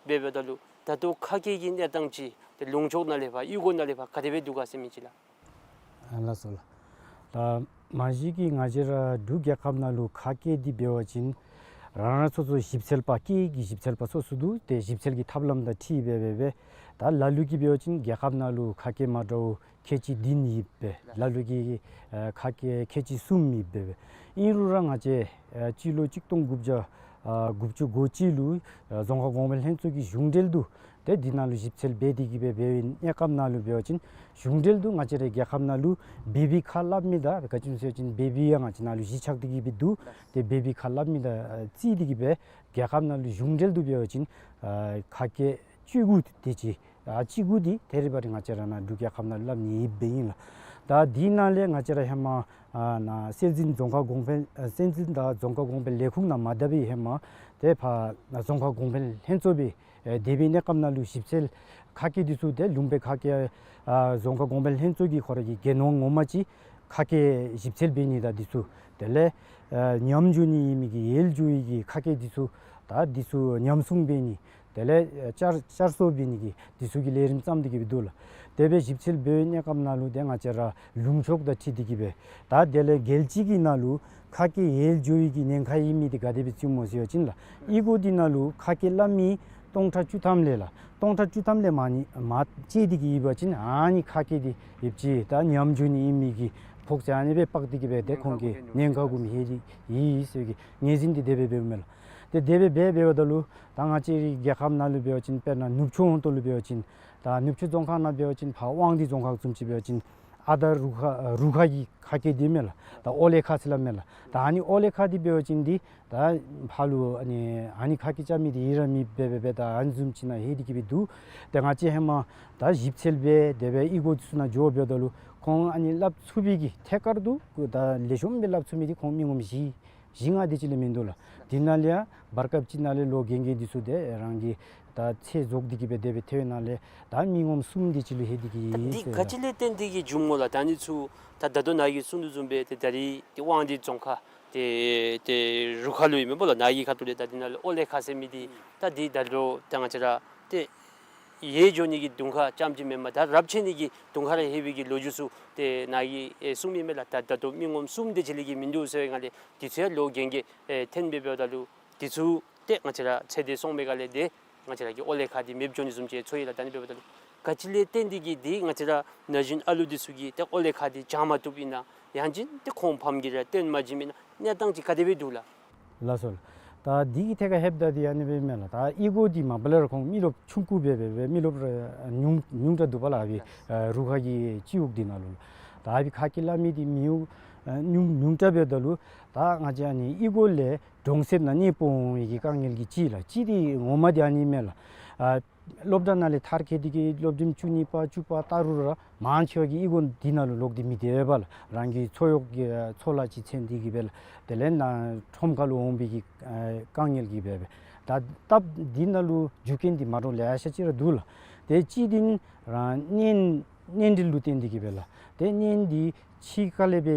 སྦེ་འབདཝ་ད་ལུ་ད་ལྟོ་ཁ་སྐད་ཀྱི་གནས་སྟངས་ཅིག་ཏེ་ལུང་ཕྱོགས་ནང་ལས་ཕར་གཡུས་སྒོ་ནང་ལས་ཕར་ག་དེ་སྦེ་འདུག་ག་ཟེར་མི་ཅིག་ལགས། ཨ་ལགས་སོ་ལགས། ད་མ་གཞི་གི་ང་བཅས་ར་འབྲུག་རྒྱལ་ཁབ་ནང་ལུ་ཁ་སྐད་འདི་འབད་བ་ཅིན་རང་རང་སོ་སོ་ཞིབ་འཚོལ་པ་སྐད་ཡིག་གི་ཞིབ་འཚོལ་པ་སོ་སོ་འདུག། ཏེ་ཞིབ་འཚོལ་གྱི་ཐབས་ལམ་དང་འཁྲིལ་སྦེ་སྦེ་སྦེ་ད་ལ་ལུ་གིས་འབད་བ་ཅིན་རྒྱལ་ཁབ་ནང་ལུ་ཁ་སྐད་མ་འདྲཝ་ཁལ་གཅིག་བདུན་ཡོདཔ་སྦེ་ལ་ལུ་གིས་ཨ་ཁ་སྐད་ཁལ་གཅིག་གསུམ་ཡོདཔ་སྦེ་སྦེ། ཨིན་རུང་ར་ང་བཅས་ཨ་སྤྱི་ལོ་གཅིག་སྟོང་དགུ་བརྒྱ་ཨ་དགུ་བཅུ་གོ་གཅིག་ལུ་ཨ་རྫོང་ཁག་གོང་འཕེལ་ལྷན་ཚོགས་ཀྱི་གཞུང་འབྲེལ་དུ་ཏེ་འདི་ནང་ལུ་ཞིབ་འཚོལ་འབད་དེ་གི་སྦེ་འབད་བའི་གནས་སྐབས་ནང་ལུ་འབད་བ་ཅིན་གཞུང་འབྲེལ་དུ་ང་བཅས་རའི་རྒྱལ་ཁབ་ནང་ལུ་འབད་པའི་ཁ་སླབ་མི་དང་ག་ཅི་སྨོ་ཟེར་བ་ཅིན་འབད་པའི་ཡང་ང་བཅས་ནང་ལུ་གཞི་ཆགས་ཏེ་གི་སྦེ་འདུག། ཏེ་འབད་པའི་ཁ་སླབ་མི་དང་ཨ་རྩིས་ཏེ་གི་སྦེ་རྒྱལ་ཁབ་ནང་ལུ་གཞུང་འབྲེལ་དུ་འབད་བ་ཅིན་ཨ་ཁ་སྐད་བཅུ་དགུ་དེ་ཅིག་ཨ་བཅུ་དགུ་འདི་ཐད་རི་བ་རི་ང་བཅས་ར་ནཱ་འབྲུག་རྒྱལ་ཁབ་ནང་ལུ་སླབ་ནི་ཡོདཔ་སྦེ་ཨིན་ལགས། ད་འདི་ནང་ལས་ང་བཅས་ར་ཧེ་མ་ཨ་ནཱ་སྲོལ་འཛིན་རྫོང་ཁག་གོང་འཕེལ་ཨ་སྲོལ་འཛིན་དང་རྫོང་ཁག་གོང་འཕེལ་ལས་ཁུངས་ནང་མ་བཏབ་པའི་ཧེ་མ་ཏེ་ཕར་རྫོང་ཁག་གོང་འཕེལ་ལྷན་ཚོགས་སྦེ་ཨེ་དེ་སྦེ་གནས་སྐབས་ནང་ལུ་ཞིབ་འཚོལ་ཁ་སྐད་འདི་ཚུ་ཏེ་ལུང་པའི་ཁ་སྐད་ཨ་རྫོང་ཁག་གོང་འཕེལ་ལྷན་ཚོགས་ཀྱི་ཁོ་ར་གི་འགན་དབང་ངོ་མ་ཅིག་ཁ་སྐད་ཞིབ་འཚོལ་འབད་ནི་དང་འདི་ཚུ་དེ་ལས་ཨ་ཉམས་འགྱོ་ནི་ཡོད་མི་གི་ཡལ་འགྱོ་བའི་གི་ཁ་སྐད་འདི་ཚུ་ད་འདི་ཚུ་ཉམས་སྲུང་འབད་ནི་དེ་ལས་ཨ་བསྐྱར་བསྐྱར་གསོ་འབད་ནི་གི་འདི་ཚུ་གི་ལས་རིམ་བརྩམས་ཏེ་གི་སྦེ་འདུག་ལགས། དེ་སྦེ་ཞིབ་འཚོལ་འབད་བའི་གནས་སྐབས་ནང་ལུ་ཏེ་ང་བཅས་ར་ལུང་ཕྱོགས་དང་འཁྲིལ་ཏེ་གི་སྦེ་ད་དེ་ལས་རྒྱལ་སྤྱི་གི་ནང་ལུ་ཁ་སྐད་ཡལ་འགྱོ་བའི་གི་ཉེན་ཁ་ཡོད་མི་འདི་ག་དེ་སྦེ་བརྩིཝ་སྨོ་ཟེར་བ་ཅིན་ལགས། གཡུས་སྒོ་འདི་ནང་ལུ་ཁ་སྐད་སླབ་མི་སྟོང་ཕྲག་བཅུ་ཐམ་ལས་ལགས། སྟོང་ཕྲག་བཅུ་ཐམ་ལས་མར་ནི་མར་བཅད་དེ་གི་ཡོད་པ་ཅིན་ཨ་ནི་ཁ་སྐད་འདི་ཡོད་ཅི་ད་ཉམས་འགྱོ་ནི་ཡོད་མི་གི་ཕོག་ཚོད་ཨ་ནི་སྦེ་དཔག་སྟེ་གི་སྦེ་ཏེ་ཁོང་གིས་ཉེན་ཁ་སྒོམ་ཧེ་དེ་ཡོད་ཟེར་གི་ངོས་འཛིན་འདི་དེ་སྦེ་འབདཝ་མས་ལགས། ཏེ་དེ་སྦེ་འབད་འབདཝ་ད་ལུ་ད་ང་བཅས་རའི་རྒྱལ་ཁབ་ནང་ལུ་འབད་བ་ཅིན་དཔེར་ན་ནུབ་ཕྱོགས་ཧོང་ཏོ་ལུ་འབད་བ་ཅིན་ད་ནུབ་ཕྱོགས་རྫོང་ཁག་ནང་འབད་བ་ཅིན་ཕར་དབང་འདུས་རྫོང་ཁག་བཟུམ་ཅིག་འབད་བ་ཅིན་ཨ་དར་རུ་ཁ་རུ་ཁ་གི་ཁ་སྐད་འདི་མས་ལགས། ད་ཨོ་ལེ་ཁ་ཟེར་སླབ་མས་ལགས། ད་ཨ་ནི་ཨོ་ལེ་ཁ་འདི་འབད་བ་ཅིན་འདི་ད་ཕར་ལུ་ཨ་ནི་ཨ་ནི་ཁ་སྐད་རྐྱབ་མི་འདི་ཡོད་ར་མེད་པས་སྦེ་སྦེ་ད་ཨ་ནི་བཟུམ་ཅིག་ནང་ལྷོད་དེ་གི་སྦེ་འདུག། ཏེ་ང་བཅས་ཧེ་མ་ད་ཞིབ་འཚོལ་འབད་དེ་སྦེ་གཡུས་སྒོ་ཚུ་ནང་འགྱོ་འབདཝ་ད་ལུ་ཁོང་ཨ་ནི་སླབ་ཚུགས་པའི་གི་ཐད་ཀར་དུ་ད་ལེགས་ཤོམ་སྦེ་སླབ་ཚུགས་མི་འདི་ཁོང་མི་ངོམ་བཞི་བཞི་ལྔ་དེ་ཅིག་ལས་མིན་འདུག་ལགས། དེ་ནང་ལས་ཡང་བར་སྐབས་ཅིག་ནང་ལས་ལོ་རྒན་རྒས་འདི་ཚུ་ཏེ་རང་གི་ད་ཚེ་རྫོགས་ཏེ་གི་སྦེ་དེ་སྦེ་ཐལ་བའི་ནང་ལས་ད་མི་ངོམ་གསུམ་དེ་ཅིག་ལུ་ལྷོད་དེ་གི་ད་འདི་ག་ཅི་ལས་བརྟེན་ཏེ་གི་བྱུངམ་སྨོ་ལགས། ད་ཨ་ནི་ཚུ་ད་ད་ལྟོ་ནཱ་གིས་གསུངས་དོ་བཟུམ་སྦེ་ཏེ་ད་རིས་ཏེ་དབང་འདུས་རྫོང་ཁག་ཏེ་ཏེ་རུ་ཁག་ལུ་ཨིན་མས་པ་ལགས། ནཱ་གི་ཁ་ཐུག་ལས་ད་འདི་ནང་ལུ་ཨོ་ལེ་ཁ་ཟེར་མི་འདི་ད་འདི་ད་ལྟོ་ད་ང་བཅས་ར་ཏེ་ཡལ་འགྱོ་ནི་གི་གདོང་ཁ་རྐྱངམ་ཅིག་མེན་པར་ད་རབས་ཆད་ནི་གི་གདོང་ཁ་ར་ལྷོད་པའི་གི་ལོ་རྒྱུས་ཚུ་ཏེ་ནཱ་གིས་ཨེ་གསུངས་མི་མས་ལགས། ད་ད་ལྟོ་མི་ངོམ་གསུམ་དེ་ཅིག་ལས་ཀྱི་མིན་འདུག་ཟེར་བའི་སྒང་ལས་འདི་ཚུ་ཡང་ལོ་རྒན་རྒས་ཨེ་ཐོན་སྦེ་འབདཝ་ད་ལུ་འདི་ཚུ་ཏེ་ང་བཅས་ར་ཚེ་འདས་སོང་པའི་སྒང་ལས་ཏེ་ང་བཅས་ར་གི་ཨོ་ལེ་ཁ་འདི་མེདཔ་འགྱོ་ནི་བཟུམ་ཅིག་ཚོར་ཡི་ལགས། ད་ཨ་ནི་འབདཝ་ད་ལུ་ག་ཅི་ལས་བརྟེན་ཏེ་གི་འདི་ང་བཅས་ར་ན་གཞོན་ཨ་ལུ་འདི་ཚུ་གིས་ཏེ་ཨོ་ལེ་ཁ་འདི་སྦྱང་མ་བཏུབ་ཨིན་ན་ཡང་ཅིན་ཏེ་ཁོང་ཕམ་གིས་ར་སྟོན་མ་བྱིནམ་ཨིན་ན་གནས་སྟངས་ཅིག་ག་དེ་སྦེ་འདུག་ལགས། ལགས་སོ་ལགས། ད་འདི་གི་ཐད་ཁར་ལྷོདཔ་ད་འདི་ཨ་ནི་སྦེ་མས་ལགས། ད་གཡུས་སྒོ་འདི་མ་པ་ལས་ར་ཁོང་མི་རློབས་ཆུང་ཀུ་སྦེ་སྦེ་སྦེ་མི་རློབས་ར་ཉུང་ཉུང་དྲགས་འདུག་པ་ལགས། ཨ་ཕི་ཨ་རུ་ཁག་གི་སྤྱི་འོག་འདི་ནང་ལུ། ད་ཨ་ཕི་ཁ་སྐད་སླབ་མི་འདི་མི་ཡུག་ཨ་ཉུང་ཉུང་དྲགས་འབདཝ་ད་ལུ་ད་ང་བཅས་ཨ་ནི་གཡུས་སྒོ་ལས་གྲོང་གསེབ་ནང་གནས་སྤོ་འོང་བའི་གི་དཀའ་ངལ་གྱི་གཅིག་ལགས། གཅིག་འདི་ངོ་མ་འདི་ཨ་ནི་མས་ལགས། ཨ་སློབ་གྲྭ་ནང་ལས་མཐར་འཁྱོལ་ཏེ་གི་སློབ་རིམ་བཅུ་གཉིས་པ་བཅུ་པ་བལྟ་རུང་ར་མང་ཆེ་བ་གིས་གཡུས་སྒོ་འདི་ནང་ལུ་ལོག་སྟེ་མི་སྡོདཔ་ལགས། རང་གི་འཚོ་གཡོག་གི་འཚོ་ལཱ་ཅིག་འཚོལ་ཏེ་གི་སྦེ་ལགས། དེ་ལས་ནཱ་ཁྲོམ་ཁ་ལུ་འོང་བའི་གི་ཨ་དཀའ་ངལ་གྱིས་སྦེ་སྦེ། ད་སྟབས་འདི་ནང་ལུ་རྒྱུ་རྐྱེན་འདི་མ་འདྲཝ་ལེ་ཤ་ཅིག་ར་འདུག་ལགས། ཏེ་གཅིག་འདི་རང་གནས་གནས་འབྲེལ་ལུ་བརྟེན་ཏེ་གི་སྦེ་ལགས། ཏེ་གནས་འདི་ཕྱི་ཁ་ལས་སྦེ་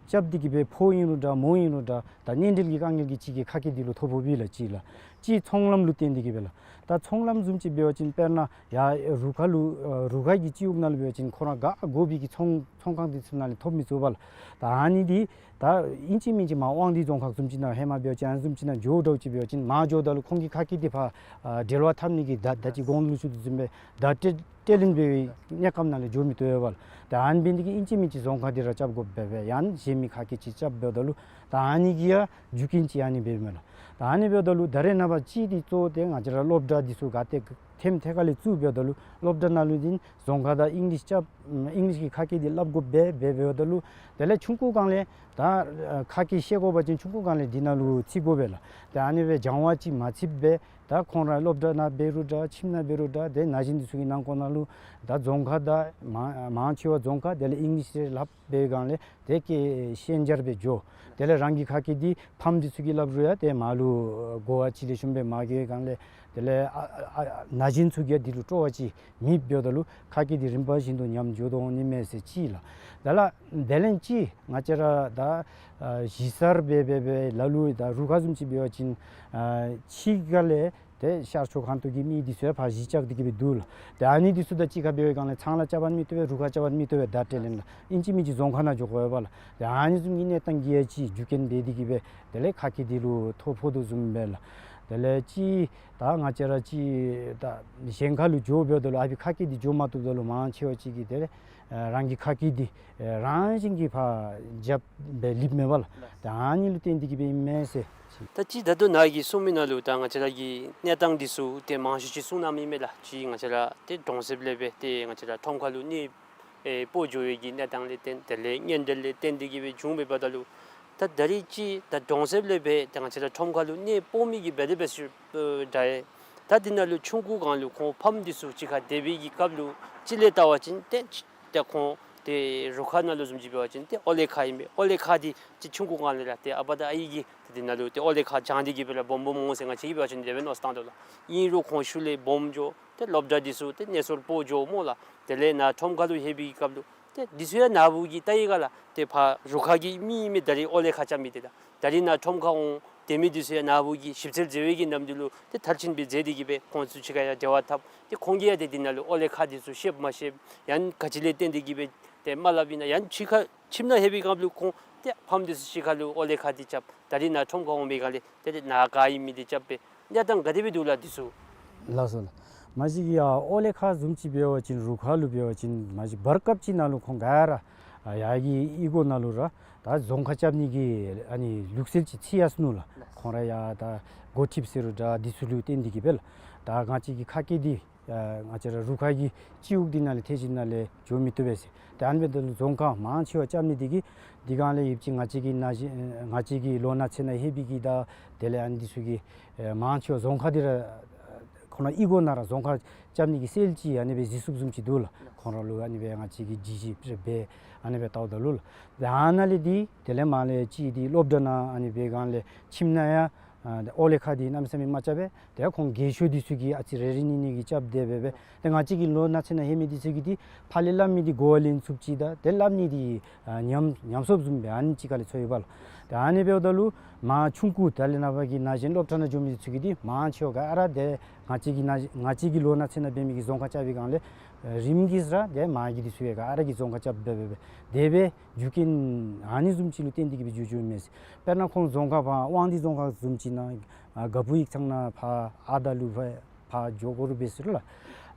རྐྱབ་སྟེ་གི་སྦེ་ཕོག་ཨིན་རུང་འདྲ་མོ་ཨིན་རུང་འདྲ་ད་གནས་འབྲེལ་གྱི་དཀའ་ངལ་གྱིས་གཅིག་གིས་ཁ་སྐད་འདི་ལུ་ཐོ་ཕོགཔ་ཨིན་ལགས། གཅིག་ལགས། གཅིག་ཚོང་ལམ་ལུ་བརྟེན་ཏེ་གི་སྦེ་ལགས། ད་ཚོང་ལམ་བཟུམ་ཅིག་འབད་བ་ཅིན་དཔེར་ན་ཡར་རུ་ཁ་ལུ་ཨ་རུ་ཁ་གི་སྤྱི་འོག་ནང་ལུ་འབད་བ་ཅིན་ཁོ་ར་ག་དགོ་པའི་གི་ཚོང་ཚོང་ཁང་འདི་ཚུ་ནང་ལས་ཐོབ་མི་ཚུགས་པས་ལགས། ད་ཨ་ནི་འདི་ད་ཨིན་ཅི་མིན་ཅི་མར་དབང་འདུས་རྫོང་ཁག་བཟུམ་ཅིག་ནང་ཧེ་མ་འབད་བ་ཅིན་ཨ་ནི་བཟུམ་ཅིག་ནང་འགྱོ་འདྲཝ་ཅིག་འབད་བ་ཅིན་མར་འགྱོཝ་ད་ལུ་ཁོང་གི་ཁ་སྐད་འདི་ཕར་ཨ་འབྲེལ་བ་འཐབ་ནི་གི་བརྡ་བརྡ་ཅིག་གོང་ལུ་ཞུ་དོ་བཟུམ་སྦེ་བརྡ་སྤྲོད་སྤྲོད་ལེན་འབད་བའི་གནས་སྐབས་ནང་ལས་འགྱོ་མི་བཏུབ་པས་ལགས། ད་ཨ་ནི་འབད་ནི་འདི་གིས་ཨིན་ཅི་མིན་ཅི་རྫོང་ཁ་འདི་ར་རྐྱབ་དགོཔ་སྦེ་སྦེ་ཡང་གཞན་མི་ཁ་སྐད་ཅིག་རྐྱབ་འབདཝ་ད་ལུ་ད་ཨ་ནི་གི་ཡང་རྒྱུ་རྐྱེན་ཅིག་ཨ་ནི་འབདཝ་མས་ལགས། ད་ཨ་ནི་འབདཝ་ད་ལུ་ད་རེས་ནངས་པ་གཅིག་འདི་གཙོ་བོ་ཏེ་ང་བཅས་ར་སློབ་གྲྭ་འདི་ཚུ་ག་ཏེ་ཐེམ་ཐེ་ཁ་ལས་བཙུགས་འབདཝ་ད་ལུ་སློབ་གྲྭ་ནང་ལུ་འདི་རྫོང་ཁ་དང་ཨིང་ལིཤ་རྐྱབ་ཨིང་ལིཤ་གི་ཁ་སྐད་འདི་སླབ་དགོཔ་སྦེ་སྦེ་འབདཝ་ད་ལུ་དེ་ལས་ཆུང་ཀུ་སྒང་ལས་ད་ཨ་ཁ་སྐད་ཤེས་དགོ་པ་ཅིན་ཆུང་ཀུ་སྒང་ལས་འདི་ནང་ལུ་ཚུད་དགོ་པས་ལགས། ཏེ་ཨ་ནི་སྦེ་སྦྱང་བ་ཅིག་མ་ཚུདཔ་སྦེ་ད་ཁོང་ར་སློབ་གྲྭ་ནང་འབད་རུང་འདྲ་ཁྱིམ་ནང་འབད་རུང་འདྲ་ཏེ་ན་གཞོན་འདི་ཚུ་གི་ནང་འཁོད་ནང་ལུ་ད་རྫོང་ཁ་དང་མང་མང་ཆེ་བ་རྫོང་ཁ་དེ་ལས་ཨིང་ལིཤ་རེ་སླབ་པའི་སྒང་ལས་ཏེ་སྐད་ཤན་སྦྱར་སྦེ་འགྱོ། དེ་ལས་རང་གི་ཁ་སྐད་འདི་ཕམ་འདི་ཚུ་གིས་སླབ་རུང་ཡང་ཏེ་མར་ལུ་གོ་བ་ཅིག་ལེགས་ཤོམ་སྦེ་མ་གོ་བའི་སྒང་ལས་དེ་ལས་ཨ་ཨ་ཨ་ན་གཞོན་ཚུ་གིས་ཡང་འདི་ལུ་སྤྲོ་བ་ཅིག་མེདཔ་འབདཝ་ད་ལུ་ཁ་སྐད་འདི་རིམ་པ་བཞིན་དུ་ཉམས་འགྱོ་དོ་འོང་ནི་མས་ཟེར་ཅིག་ལགས། དེ་ལས་དེ་ལས་ཅིག་ང་བཅས་ར་ད་ཨ་གཞི་རྩར་སྦེ་སྦེ་སྦེ་ལ་ལུ་ད་རུ་ཁག་བཟུམ་ཅིག་འབད་བ་ཅིན་ཨ་ཕྱི་ཁ་ལས་ཏེ་ཤར་ཕྱོགས་ཁ་ཐུག་གི་མི་འདི་ཚུ་ཡང་ཕར་གཞི་བཅག་སྟེ་གི་སྦེ་འདུག་ལགས། ཏེ་ཨ་ནི་འདི་ཚུ་དང་གཅིག་ཁར་འབད་བའི་སྒང་ལས་ཚང་ལཱ་རྐྱབ་པ་མི་བཏུབ་པས་རུ་ཁག་རྐྱབ་པ་མི་བཏུབ་པས་བརྡ་སྤྲོད་ལེན་ལགས། ཨིན་ཅི་མིན་ཅི་རྫོང་ཁ་ནང་འགྱོ་དགོ་པས་ལགས། ཏེ་ཨ་ནི་བཟུམ་གྱི་གནས་སྟངས་ཀྱིས་ཡང་ཅིག་རྒྱུ་རྐྱེན་འབད་དེ་གི་སྦེ་དེ་ལས་ཁ་སྐད་འདི་ལུ་ཐོ་ཕོག་དོ་བཟུམ་སྦེ་ལགས། དེ་ལས་ཅིག་ད་ང་བཅས་ར་ཅིག་ད་གཞན་ཁ་ལུ་འགྱོ་འབདཝ་ད་ལུ་ཨ་ཕི་ཁ་སྐད་འདི་འགྱོ་མ་བཏུབ་ད་ལུ་མང་ཆེ་བ་ཅིག་གིས་དེ་ལས་ཨ་རང་གི་ཁ་སྐད་འདི་ཨ་རང་བཞིན་གྱིས་ཕར་རྒྱབ་སྦེ་ལུསཔ་མས་པ་ལགས། ད་ཨ་ནི་ལུ་བརྟེན་ཏེ་གི་སྦེ་ཨིན་མས་ཟེར། ད་ཅི་ད་ལྟོ་ནཱ་གིས་གསུངས་མི་ནང་ལུ་ད་ང་བཅས་ར་གི་གནས་སྟངས་འདི་ཚུ་ཏེ་མང་ཤོས་ཅིག་གསུངས་གནངམ་ཨིན་མས་ལགས། ཅིག་ང་བཅས་ར་ཏེ་གྲོང་གསེབ་ལས་སྦེ་ཏེ་ང་བཅས་ར་ཁྲོམ་ཁ་ལུ་གནས་ཨེ་སྤོ་འགྱོ་བའི་གི་གནས་སྟངས་ལས་བརྟེན་དེ་ལས་གཉེན་འབྲེལ་ལས་བརྟེན་ཏེ་གི་སྦེ་བྱུང་མས་པ། ད་ལུ་ད་ད་རིས་ཅིག་ད་གྲོང་གསེབ་ལས་སྦེ་ད་ང་བཅས་ར་ཁྲོམ་ཁ་ལུ་གནས་སྤོ་མི་གིས་འབད་དེ་འབད་ཞུ་ཨེ་ད་ཨེ་ད་འདི་ནང་ལུ་ཆུང་ཀུ་སྒང་ལུ་ཁོང་ཕམ་འདི་ཚུ་གཅིག་ཁར་སྡོད་པའི་གི་སྐབས་ལུ་ཅིག་ལས་བལྟ་བ་ཅིན་ཏེ་ཏེ་ཁོང་ཏེ་རུ་ཁག་ནང་ལུ་བཟུམ་ཅིག་འབད་བ་ཅིན་ཏེ་ཨོ་ལེ་ཁག་ཨིན་པས། ཨོ་ལེ་ཁག་འདི་ཅིག་ཆུང་ཀུ་སྒང་ལས་ར་ཏེ་ཨ་པ་དང་ཨའི་གིས་ཏེ་འདི་ནང་ལུ་ཏེ་ཨོ་ལེ་ཁག་སྦྱང་སྟེ་གི་སྦེ་ར་སྦོམ་སྦོམ་འོང་ཟེར་ང་བཅས་ཀྱིས་འབད་བ་ཅིན་དེ་སྦེ་མནོ་བསམ་བཏང་དོ་ལགས། ཨིན་རུང་ཁོང་ཤུལ་ལས་སྦོམ་འགྱོ། ཏེ་སློབ་གྲྭ་འདི་ཚུ་ཏེ་གནས་སོར་སྤོ་འགྱོཝ་སྨོ་ལགས། དེ་ལས་ནཱ་ཁྲོམ་ཁ་ལུ་ལྷོད་པའི་གི་སྐབས་ལུ་ཏེ་འདི་ཚུ་ཡང་ནཱ་བུ་གིས་བལྟ་བའི་སྒང་ལས་ཏེ་ཕར་རུ་ཁག་གི་མི་ཨིན་མི་ད་རིས་ཨོ་ལེ་ཁག་རྐྱབ་མི་འདི་དང་ད་རིས་ནཱ་ཁྲོམ་ཁ་འོང་སྡོད་མི་འདི་ཚུ་ཡང་ནཱ་བུ་གིས་ཞིབ་འཚོལ་མཛད་པའི་གི་ནམ་དུས་ལུ་ཏེ་མཐར་ཕྱིན་སྦེ་མཛད་དེ་གི་སྦེ་ཁོང་ཚུ་གཅིག་ཁར་ཡང་འབྲེལ་བ་འཐབ། ཏེ་ཁོང་གིས་ཡང་ཏེ་འདི་ནང་ལུ་ཨོ་ལེ་ཁག་འདི་ཚུ་ཤེསཔ་མ་ཤེསཔ་ཡང་ག་ཅི་ལས་བརྟེན་ཏེ་གི་སྦེ་ཏེ་མ་སླབ་ཨིན་ན། ཡང་ཕྱི་ཁར་ཁྱིམ་ནང་ལྷོད་པའི་སྐབས་ལུ་ཁོང་ཏེ་ཕམ་འདི་ཚུ་གཅིག་ཁར་ལུ་ཨོ་ལེ་ཁག་འདི་རྐྱབ། ད་རིས་ནཱ་ཁྲོམ་ཁ་འོང་པའི་སྒང་ལས་ཏེ་ཏེ་ནཱ་ག་ཨིན་མི་འདི་རྐྱབ་སྦེ་གནས་སྟངས་ག་དེ་སྦེ་འདུག་ལགས་འདི་ཚུ། ལགས་སོ་ལགས། མ་གཞི་གིས་ཡ་ཨོ་ལེ་ཁག་བཟུམ་ཅིག་འབད་བ་ཅིན་རུ་ཁག་ལུ་འབད་བ་ཅིན་མ་གཞི་བར་སྐབས་ཅིག་ནང་ལུ་ཁོང་ག་ར་ཨ་ཡར་གྱི་གཡུས་སྒོ་ནང་ལུ་ར་ད་རྫོང་ཁ་རྐྱབ་ནི་གི་ཨ་ནི་ལུགས་སྲོལ་ཅིག་ཚུད་ཡར་སོ་ནུག་ལགས། ཁོང་ར་ཡ་ད་འགོ་ཁྲིདཔ་ཟེར་རུང་འདྲ་འདི་ཚུ་ལུ་བརྟེན་ཏེ་གི་སྦེ་ལགས། ད་ང་བཅས་ཀྱི་ཁ་སྐད་འདི་ཨ་ང་བཅས་ར་རུ་ཁག་གི་སྤྱི་འོག་འདི་ནང་ལས་ཐད་ཅིག་ནང་ལས་འགྱོ་མི་བཏུབ་པས་ཟེར། ཏེ་ཨ་ནི་འབདཝ་ད་ལུ་རྫོང་ཁ་མང་ཆེ་བ་རྐྱབ་ནི་འདི་གིས་འདི་སྒང་ལས་ཡོད་ཅིག་ང་བཅས་ཀྱི་ན་གཞོན་ང་བཅས་ཀྱི་ལོ་ན་ཚད་ནང་ལྷོད་པའི་གི་དང་དེ་ལས་ཨ་ནི་འདི་ཚུ་གིས་ཨེ་མང་ཆེ་བ་རྫོང་ཁ་འདི་ར་ཁོང་ར་གཡུས་སྒོ་ནང་ར་རྫོང་ཁ་རྐྱབ་ནི་གི་སྲོལ་ཅིག་ཨ་ནི་སྦེ་གཟིགས་ཚུགསཔ་བཟུམ་ཅིག་འདུག་ལགས། ཁོང་ར་ལུ་ཨ་ནི་སྦེ་ང་བཅས་ཀྱིས་ཅིག་ཅིག་སྦེ་ཨ་ནི་སྦེ་བལྟཝ་ད་ལུ་ལགས། ཏེ་ཨ་ནཱ་ལས་འདི་དེ་ལས་མར་ལས་ཅིག་འདི་སློབ་གྲྭ་ནང་ཨ་ནི་སྦེ་སྒང་ལས་ཁྱིམ་ནང་ཡང་ཨ་ཨོ་ལེ་ཁག་འདི་གནམ་མེད་ས་མེད་མ་རྐྱབ་པས། ཏེ་ཁོང་རྒས་ཤོས་འདི་ཚུ་གིས་ཨ་ཙི་རེ་རེ་གཉིས་གཉིས་ཀྱིས་རྐྱབ་སྟེ་སྦེ་སྦེ་ཏེ་ང་བཅས་ཀྱི་ལོ་ན་ཚད་ནང་ལྷོད་མི་འདི་ཚུ་གིས་འདི་ཕར་ལས་སླབ་མི་འདི་གོ་བ་ལེན་ཚུགསཔ་ཅིག་དང་ཏེ་སླབ་ནི་འདི་ཨ་ཉམས་ཉམས་སོཔ་བཟུམ་སྦེ་ཨ་ནི་ཅིག་ཁ་ལས་ཚོར་ཡོདཔ་ལགས། ཏེ་ཨ་ནི་འབདཝ་ད་ལུ་མར་ཆུང་ཀུ་ད་ལས་ནངས་པ་གི་ན་གཞོན་སློབ་གྲྭ་ནང་འགྱོ་མི་འདི་ཚུ་གིས་འདི་མང་ཆེ་བ་ག་ར་ཏེ་ང་བཅས་ཀྱི་ན་ང་བཅས་ཀྱི་ལོ་ན་ཚད་ནང་འབད་མི་གིས་རྫོང་ཁ་རྐྱབ་པའི་སྒང་ལས་ཨེ་རིམ་གྱིས་ར་ཏེ་མར་གྱི་འདི་ཚུ་ཡང་ག་ར་གིས་རྫོང་ཁ་རྐྱབ་སྦེ་སྦེ་སྦེ་དེ་སྦེ་རྒྱུ་རྐྱེན་ཨ་ནི་བཟུམ་ཅིག་ལུ་བརྟེན་ཏེ་གི་སྦེ་འགྱོ་འགྱོཝ་མས་ཟེར། དཔེར་ན་ཁོང་རྫོང་ཁ་ཕར་དབང་འདུས་རྫོང་ཁག་བཟུམ་ཅིག་ནང་ཨ་དགའ་ཕུ་ཡིག་ཚང་ནང་ཕར་ཨ་དང་ལུ་ཕར་ཕར་འགྱོ་དགོ་རུང་འབད་ཟེར་ལགས།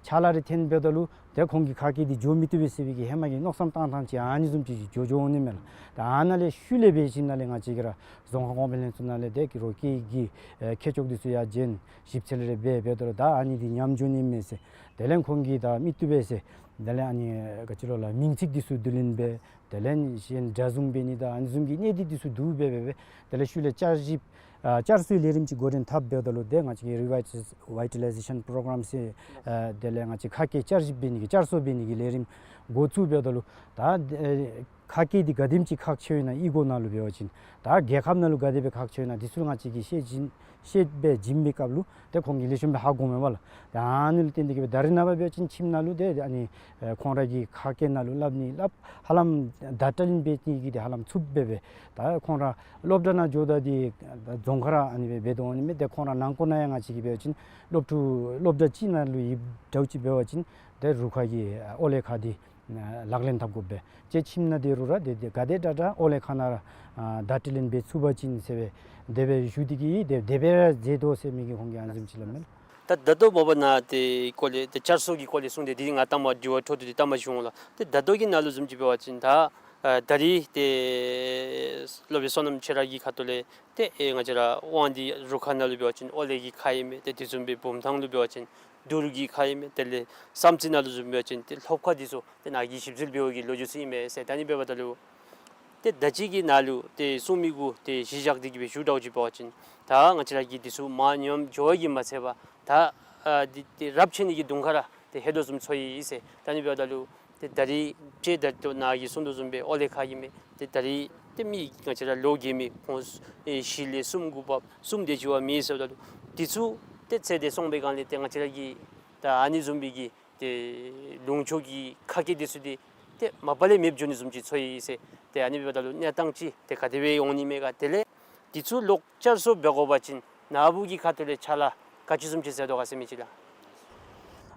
ཕྱག་ལཱ་རེ་འཐོན་འབདཝ་ད་ལུ་ཏེ་ཁོང་གི་ཁ་སྐད་འདི་འགྱོ་མི་བཏུབ་པས་ཟེར་བའི་གི་ཧེ་མ་གི་མནོ་བསམ་བཏང་ཐངས་ཅིག་ཨ་ནི་བཟུམ་ཅིག་འགྱོ་འགྱོ་འོང་ནི་མས་ལགས། ད་ཨ་ནཱ་ལས་ཤུལ་ལས་འབད་ཞིནམ་ལས་ང་བཅས་ཀྱིས་ར་རྫོང་ཁ་གོང་འཕེལ་ལྷན་ཚོགས་ནང་ལས་ཏེ་རོགས་སྐྱེལ་གྱི་ཨེ་མཁས་མཆོག་འདི་ཚུ་ཡང་བྱོན་ཞིབ་འཚོལ་རེ་འབད་འབདཝ་ད་ལུ་ད་ཨ་ནི་འདི་ཉམས་འགྱོ་ནི་མས་ཟེར། དེ་ལས་ཁོང་གིས་ད་མི་བཏུབ་པས་ཟེར། དེ་ལས་ཨ་ནི་ག་ཅི་ལོ་ལགས་མིང་ཚིག་འདི་ཚུ་བསྡུ་ལེན་འབད། དེ་ལས་གཞན་སྒྲ་བཟུང་འབད་ནི་དང་ཨ་ནི་བཟུམ་གྱི་གནད་འདི་འདི་ཚུ་བསྡུ་འབད་འབད་འབད། དེ་ལས་ཤུལ་ལས་བསྐྱར་ཞིབ་ཨ་བསྐྱར་གསོའི་ལས་རིམ་ཅིག་འགོ་འདྲེན་འཐབ་འབདཝ་ད་ལུ་ཏེ་ང་བཅས་ཀྱི་རི་ཝའི་ཊི་ལའི་ཟེ་ཤཱན་པོ་རོ་གརམ་ཟེར་ཨ་དེ་ལས་ང་བཅས་ཁ་སྐད་བསྐྱར་ཞིབ་འབད་ནི་གི་བསྐྱར་གསོ་འབད་ནི་གི་ལས་རིམ་འགོ་བཙུགས་འབདཝ་ད་ལུ་ད་ཨེ་ཁ་སྐད་འདི་ག་དེམ་ཅིག་ཁག་ཆེཝ་ཨིན་ན་གཡུས་སྒོ་ནང་ལུ་འབད་བ་ཅིན་ད་རྒྱལ་ཁབ་ནང་ལུ་ག་དེ་སྦེ་ཁག་ཆེཝ་ཨིན་ན་འདི་ཚུ་ང་བཅས་ཀྱིས་ཤེས་བཞིན་ཤེས་སྦེ་བྱིན་པའི་སྐབས་ལུ་ཏེ་ཁོང་གིས་ལེགས་ཤོམ་སྦེ་ཧ་གོཝ་མས་པ་ལགས། ཏེ་ཨ་ནི་ལུ་བརྟེན་ཏེ་གིས་སྦེ་ད་རེས་ནངས་པ་འབད་བ་ཅིན་ཁྱིམ་ནང་ལུ་ཏེ་ཨ་ནི་ཨེ་ཁོང་ར་གི་ཁ་སྐད་ནང་ལུ་སླབ་ནི་སླབ་ཧ་ལམ་བརྡ་དྲིལ་འབད་ནི་གི་དེ་ཧ་ལམ་ཚུདཔ་སྦེ་འབད། ད་ཁོང་ར་སློབ་གྲྭ་ནང་འགྱོཝ་ད་འདི་རྫོང་ཁ་ར་ཨ་ནི་སྦེ་འབད་དོ་འོང་ནི་མས། ཏེ་ཁོང་ར་ནང་འཁོད་ནང་ཡང་ང་བཅས་ཀྱིས་འབད་བ་ཅིན་སློབ་ཕྲུག་སློབ་གྲྭ་གཅིག་ནང་ལུ་ཡོདཔ་འདྲཝ་ཅིག་འབད་བ་ཅིན་ཏེ་རུ་ཁག་གི་ཨོ་ལས་ཁ་འདི་ལག་ལེན་འཐབ་དགོ་པས། ཅིག་ཁྱིམ་ནང་འདི་རུ་ར་ཏེ་ཏེ་ག་དེ་དྲག་དྲག་ཨོ་ལས་ཁ་ནང་ར་ཨ་བརྡ་དྲིལ་ལེན་འབད་ཚུགས་པ་ཅིན་ཟེར་སྦེ་དེ་སྦེ་ཞུ་སྟེ་གིས་ཏེ་དེ་སྦེ་ར་མཛད་དོ་ཟེར་མི་གི་ཁོང་གིས་ཨ་ནི་བཟུམ་ཅིག་སླབ་མས། ད་ད་ལྟོ་མ་པ་ནཱ་ཏེ་སྐོར་ལས་ཏེ་བསྐྱར་གསོ་གི་སྐོར་ལས་གསུངས་ཏེ་འདི་ང་ལྟ་མ་དྲི་བ་འཕྲོ་མཐུད་དེ་ལྟ་མ་ཞུ་འོང་ལགས། ཏེ་ད་ལྟོ་གི་ནང་ལུ་བཟུམ་ཅིག་འབད་བ་ཅིན་ད་ཨ་ད་རིས་ཏེ་སློབ་དཔོན་བསོད་ནམས་ཁྱོད་ར་གི་ཁ་ཐུག་ལས་ཏེ་ཨེ་ང་བཅས་ར་དབང་འདུས་རུ་ཁག་ནང་ལུ་འབད་བ་ཅིན་ཨོ་ལས་ཀྱི་ཁག་ཨིན་མས། ཏེ་དེ་བཟུམ་སྦེ་བུམ་ཐང་ལུ་འབད་བ་ཅིན་དུར་གྱི་ཁག་ཨིན་མས། དེ་ལས་བསམ་རྩེ་ནང་ལུ་བཟུམ་འབད་བ་ཅིན་ཏེ་སློབ་ཁག་འདི་ཚུ་ཏེ་ནཱ་གིས་ཞིབ་འཚོལ་འབད་བའི་གི་ལོ་རྒྱུས་ཚུ་ཨིན་མས་ཟེར། ད་ཨ་ནི་འབདཝ་ད་ལུ་ཏེ་ད་ཅི་གི་ནང་ལུ་ཏེ་གསུང་མི་གུ་ཏེ་གཞི་བཞག་སྟེ་གིས་སྦེ་ཞུ་དགོཔ་ཅིག་འབད་བ་ཅིན་ད་ང་བཅས་ར་གིས་འདི་ཚུ་མར་ཉམས་འགྱོ་བ་གིས་མ་ཚད་པར་ད་ཨ་འདི་ཏེ་རབས་ཆད་ནི་གི་གདོང་ཁ་ར་ཏེ་ལྷོད་དོ་བཟུམ་ཚོར་ཡི་ཟེར། ད་ཨ་ནི་འབདཝ་ད་ལུ་ཏེ་ད་རིས་ཅིག་ད་ལྟོ་ནཱ་གིས་གསུང་དོ་བཟུམ་སྦེ་ཨོ་ལས་ཁག་ཨིན་མས། ཏེ་ད་རིས་ཏེ་མི་ང་བཅས་ར་ལོ་རྒས་མི་ཁོང་ཨེ་བཞི་ལས་གསུམ་འགོ་བ་གསུམ་དེ་ཅིག་བ་མེད་ཟེརཝ་ད་ལུ་འདི་ཚུ་ཏེ་ཚེ་འདི་སོང་པའི་སྒང་ལས་ཏེ་ང་བཅས་ར་གི་ད་ཨ་ནི་བཟུམ་སྦེ་གི་ཏེ་ལུང་ཕྱོགས་ཀྱི་ཁ་སྐད་འདི་ཚུ་འདི་ཏེ་མ་པ་ལས་མེདཔ་འགྱོ་ནི་བཟུམ་ཅིག་ཚོར་ཡི་ཟེར། ཏེ་ཨ་ནི་འབདཝ་ད་ལུ་གནས་སྟངས་ཅིག་ཏེ་ག་དེ་སྦེ་འོང་ནི་མས་ག། དེ་ལས་འདི་ཚུ་ལོག་བསྐྱར་གསོ་འབད་དགོ་པ་ཅིན་ནཱ་བུ་གི་ཁ་ཐུག་ལས་ཕྱག་ལཱ་ག་ཅི་བཟུམ་ཅིག་མཛད་དོ་ག་ཟེར་མི་ཅིག་ལགས།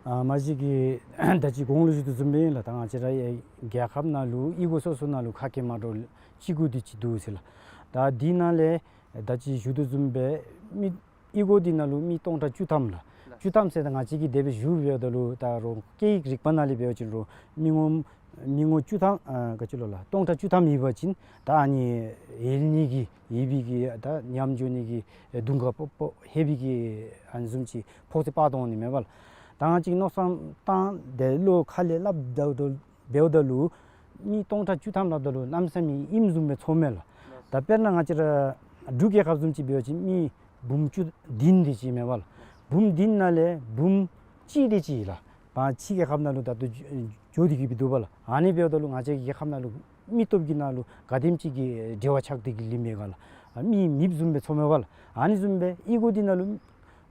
ཨ་མ་གཞི་གིས་ད་ཅི་གོང་ལུ་ཞུ་དོ་བཟུམ་སྦེ་ཨིན་ལགས། ད་ང་བཅས་ར་ཨེ་རྒྱལ་ཁབ་ནང་ལུ་གཡུས་སྒོ་སོ་སོ་ནང་ལུ་ཁ་སྐད་མ་འདྲཝ་གཅིག་དགུ་དེ་ཅིག་འདུག་ཟེར་ལགས། ད་འདི་ནང་ལས་ད་ཅི་ཞུ་དོ་བཟུམ་སྦེ་མི་གཡུས་སྒོ་འདི་ནང་ལུ་མི་སྟོང་ཕྲག་བཅུ་ཐམ་ལགས། བཅུ་ཐམ་ཟེར་ད་ང་བཅས་ཀྱིས་དེ་སྦེ་ཞུ་འབདཝ་ད་ལུ་ད་རུང་སྐད་ཡིག་རིག་པ་ནང་ལས་འབད་བ་ཅིན་རུང་མི་ངོམ་མི་ངོ་བཅུ་ཐམ་ཨ་ག་ཅི་ལོ་ལགས་སྟོང་ཕྲག་བཅུ་ཐམ་ཡོད་པ་ཅིན་ད་ཨ་ནི་ཡལ་ནི་གི་ཡལ་བའི་གི་ད་ཉམས་འགྱོ་ནི་གི་གདོང་ཁ་སྤོ་སྤོ་ལྷོད་པའི་གི་ཨ་ནི་བཟུམ་ཅིག་ཕོག་ཚད་འབད་དོ་འོང་ནི་མས་པ་ལགས། ད་ང་བཅས་མནོ་བསམ་བཏང་སྟེ་བློ་ཁ་ལས་སླབ་ད་འབདཝ་ད་ལུ་མི་སྟོང་ཕྲག་བཅུ་ཐམ་སླབ་ད་ལུ་གནམ་མེད་ས་མེད་ཨིནམ་བཟུམ་སྦེ་ཚོརཝ་མས་ལགས། ད་དཔེར་ན་ང་བཅས་ར་འབྲུག་རྒྱལ་ཁབ་བཟུམ་ཅིག་འབད་བ་ཅིན་མི་འབུམ་བཅུ་བདུན་དེ་ཅིག་མས་པ་ལགས། འབུམ་བདུན་ནང་ལས་འབུམ་གཅིག་དེ་ཅིག་ལགས། ཕྱི་རྒྱལ་ཁབ་ནང་ལུ་ད་ལྟོ་འགྱོ་སྟེ་གིས་སྦེ་འདུག་པ་ལགས། ཨ་ནི་འབདཝ་ད་ལུ་ང་བཅས་རྒྱལ་ཁབ་ནང་ལུ་མི་སྟོབས་ཀྱི་ནང་ལུ་ག་དེམ་ཅིག་གི་འབྲེལ་བ་ཆགས་ཏེ་གིས་ལུས་མས་ག་ལགས། མི་མེདཔ་བཟུམ་སྦེ་ཚོརཝ་མས་པ་ལགས། ཨ་ནི་བཟུམ་སྦེ་གཡུས་སྒོ་འདི་ནང་ལུ་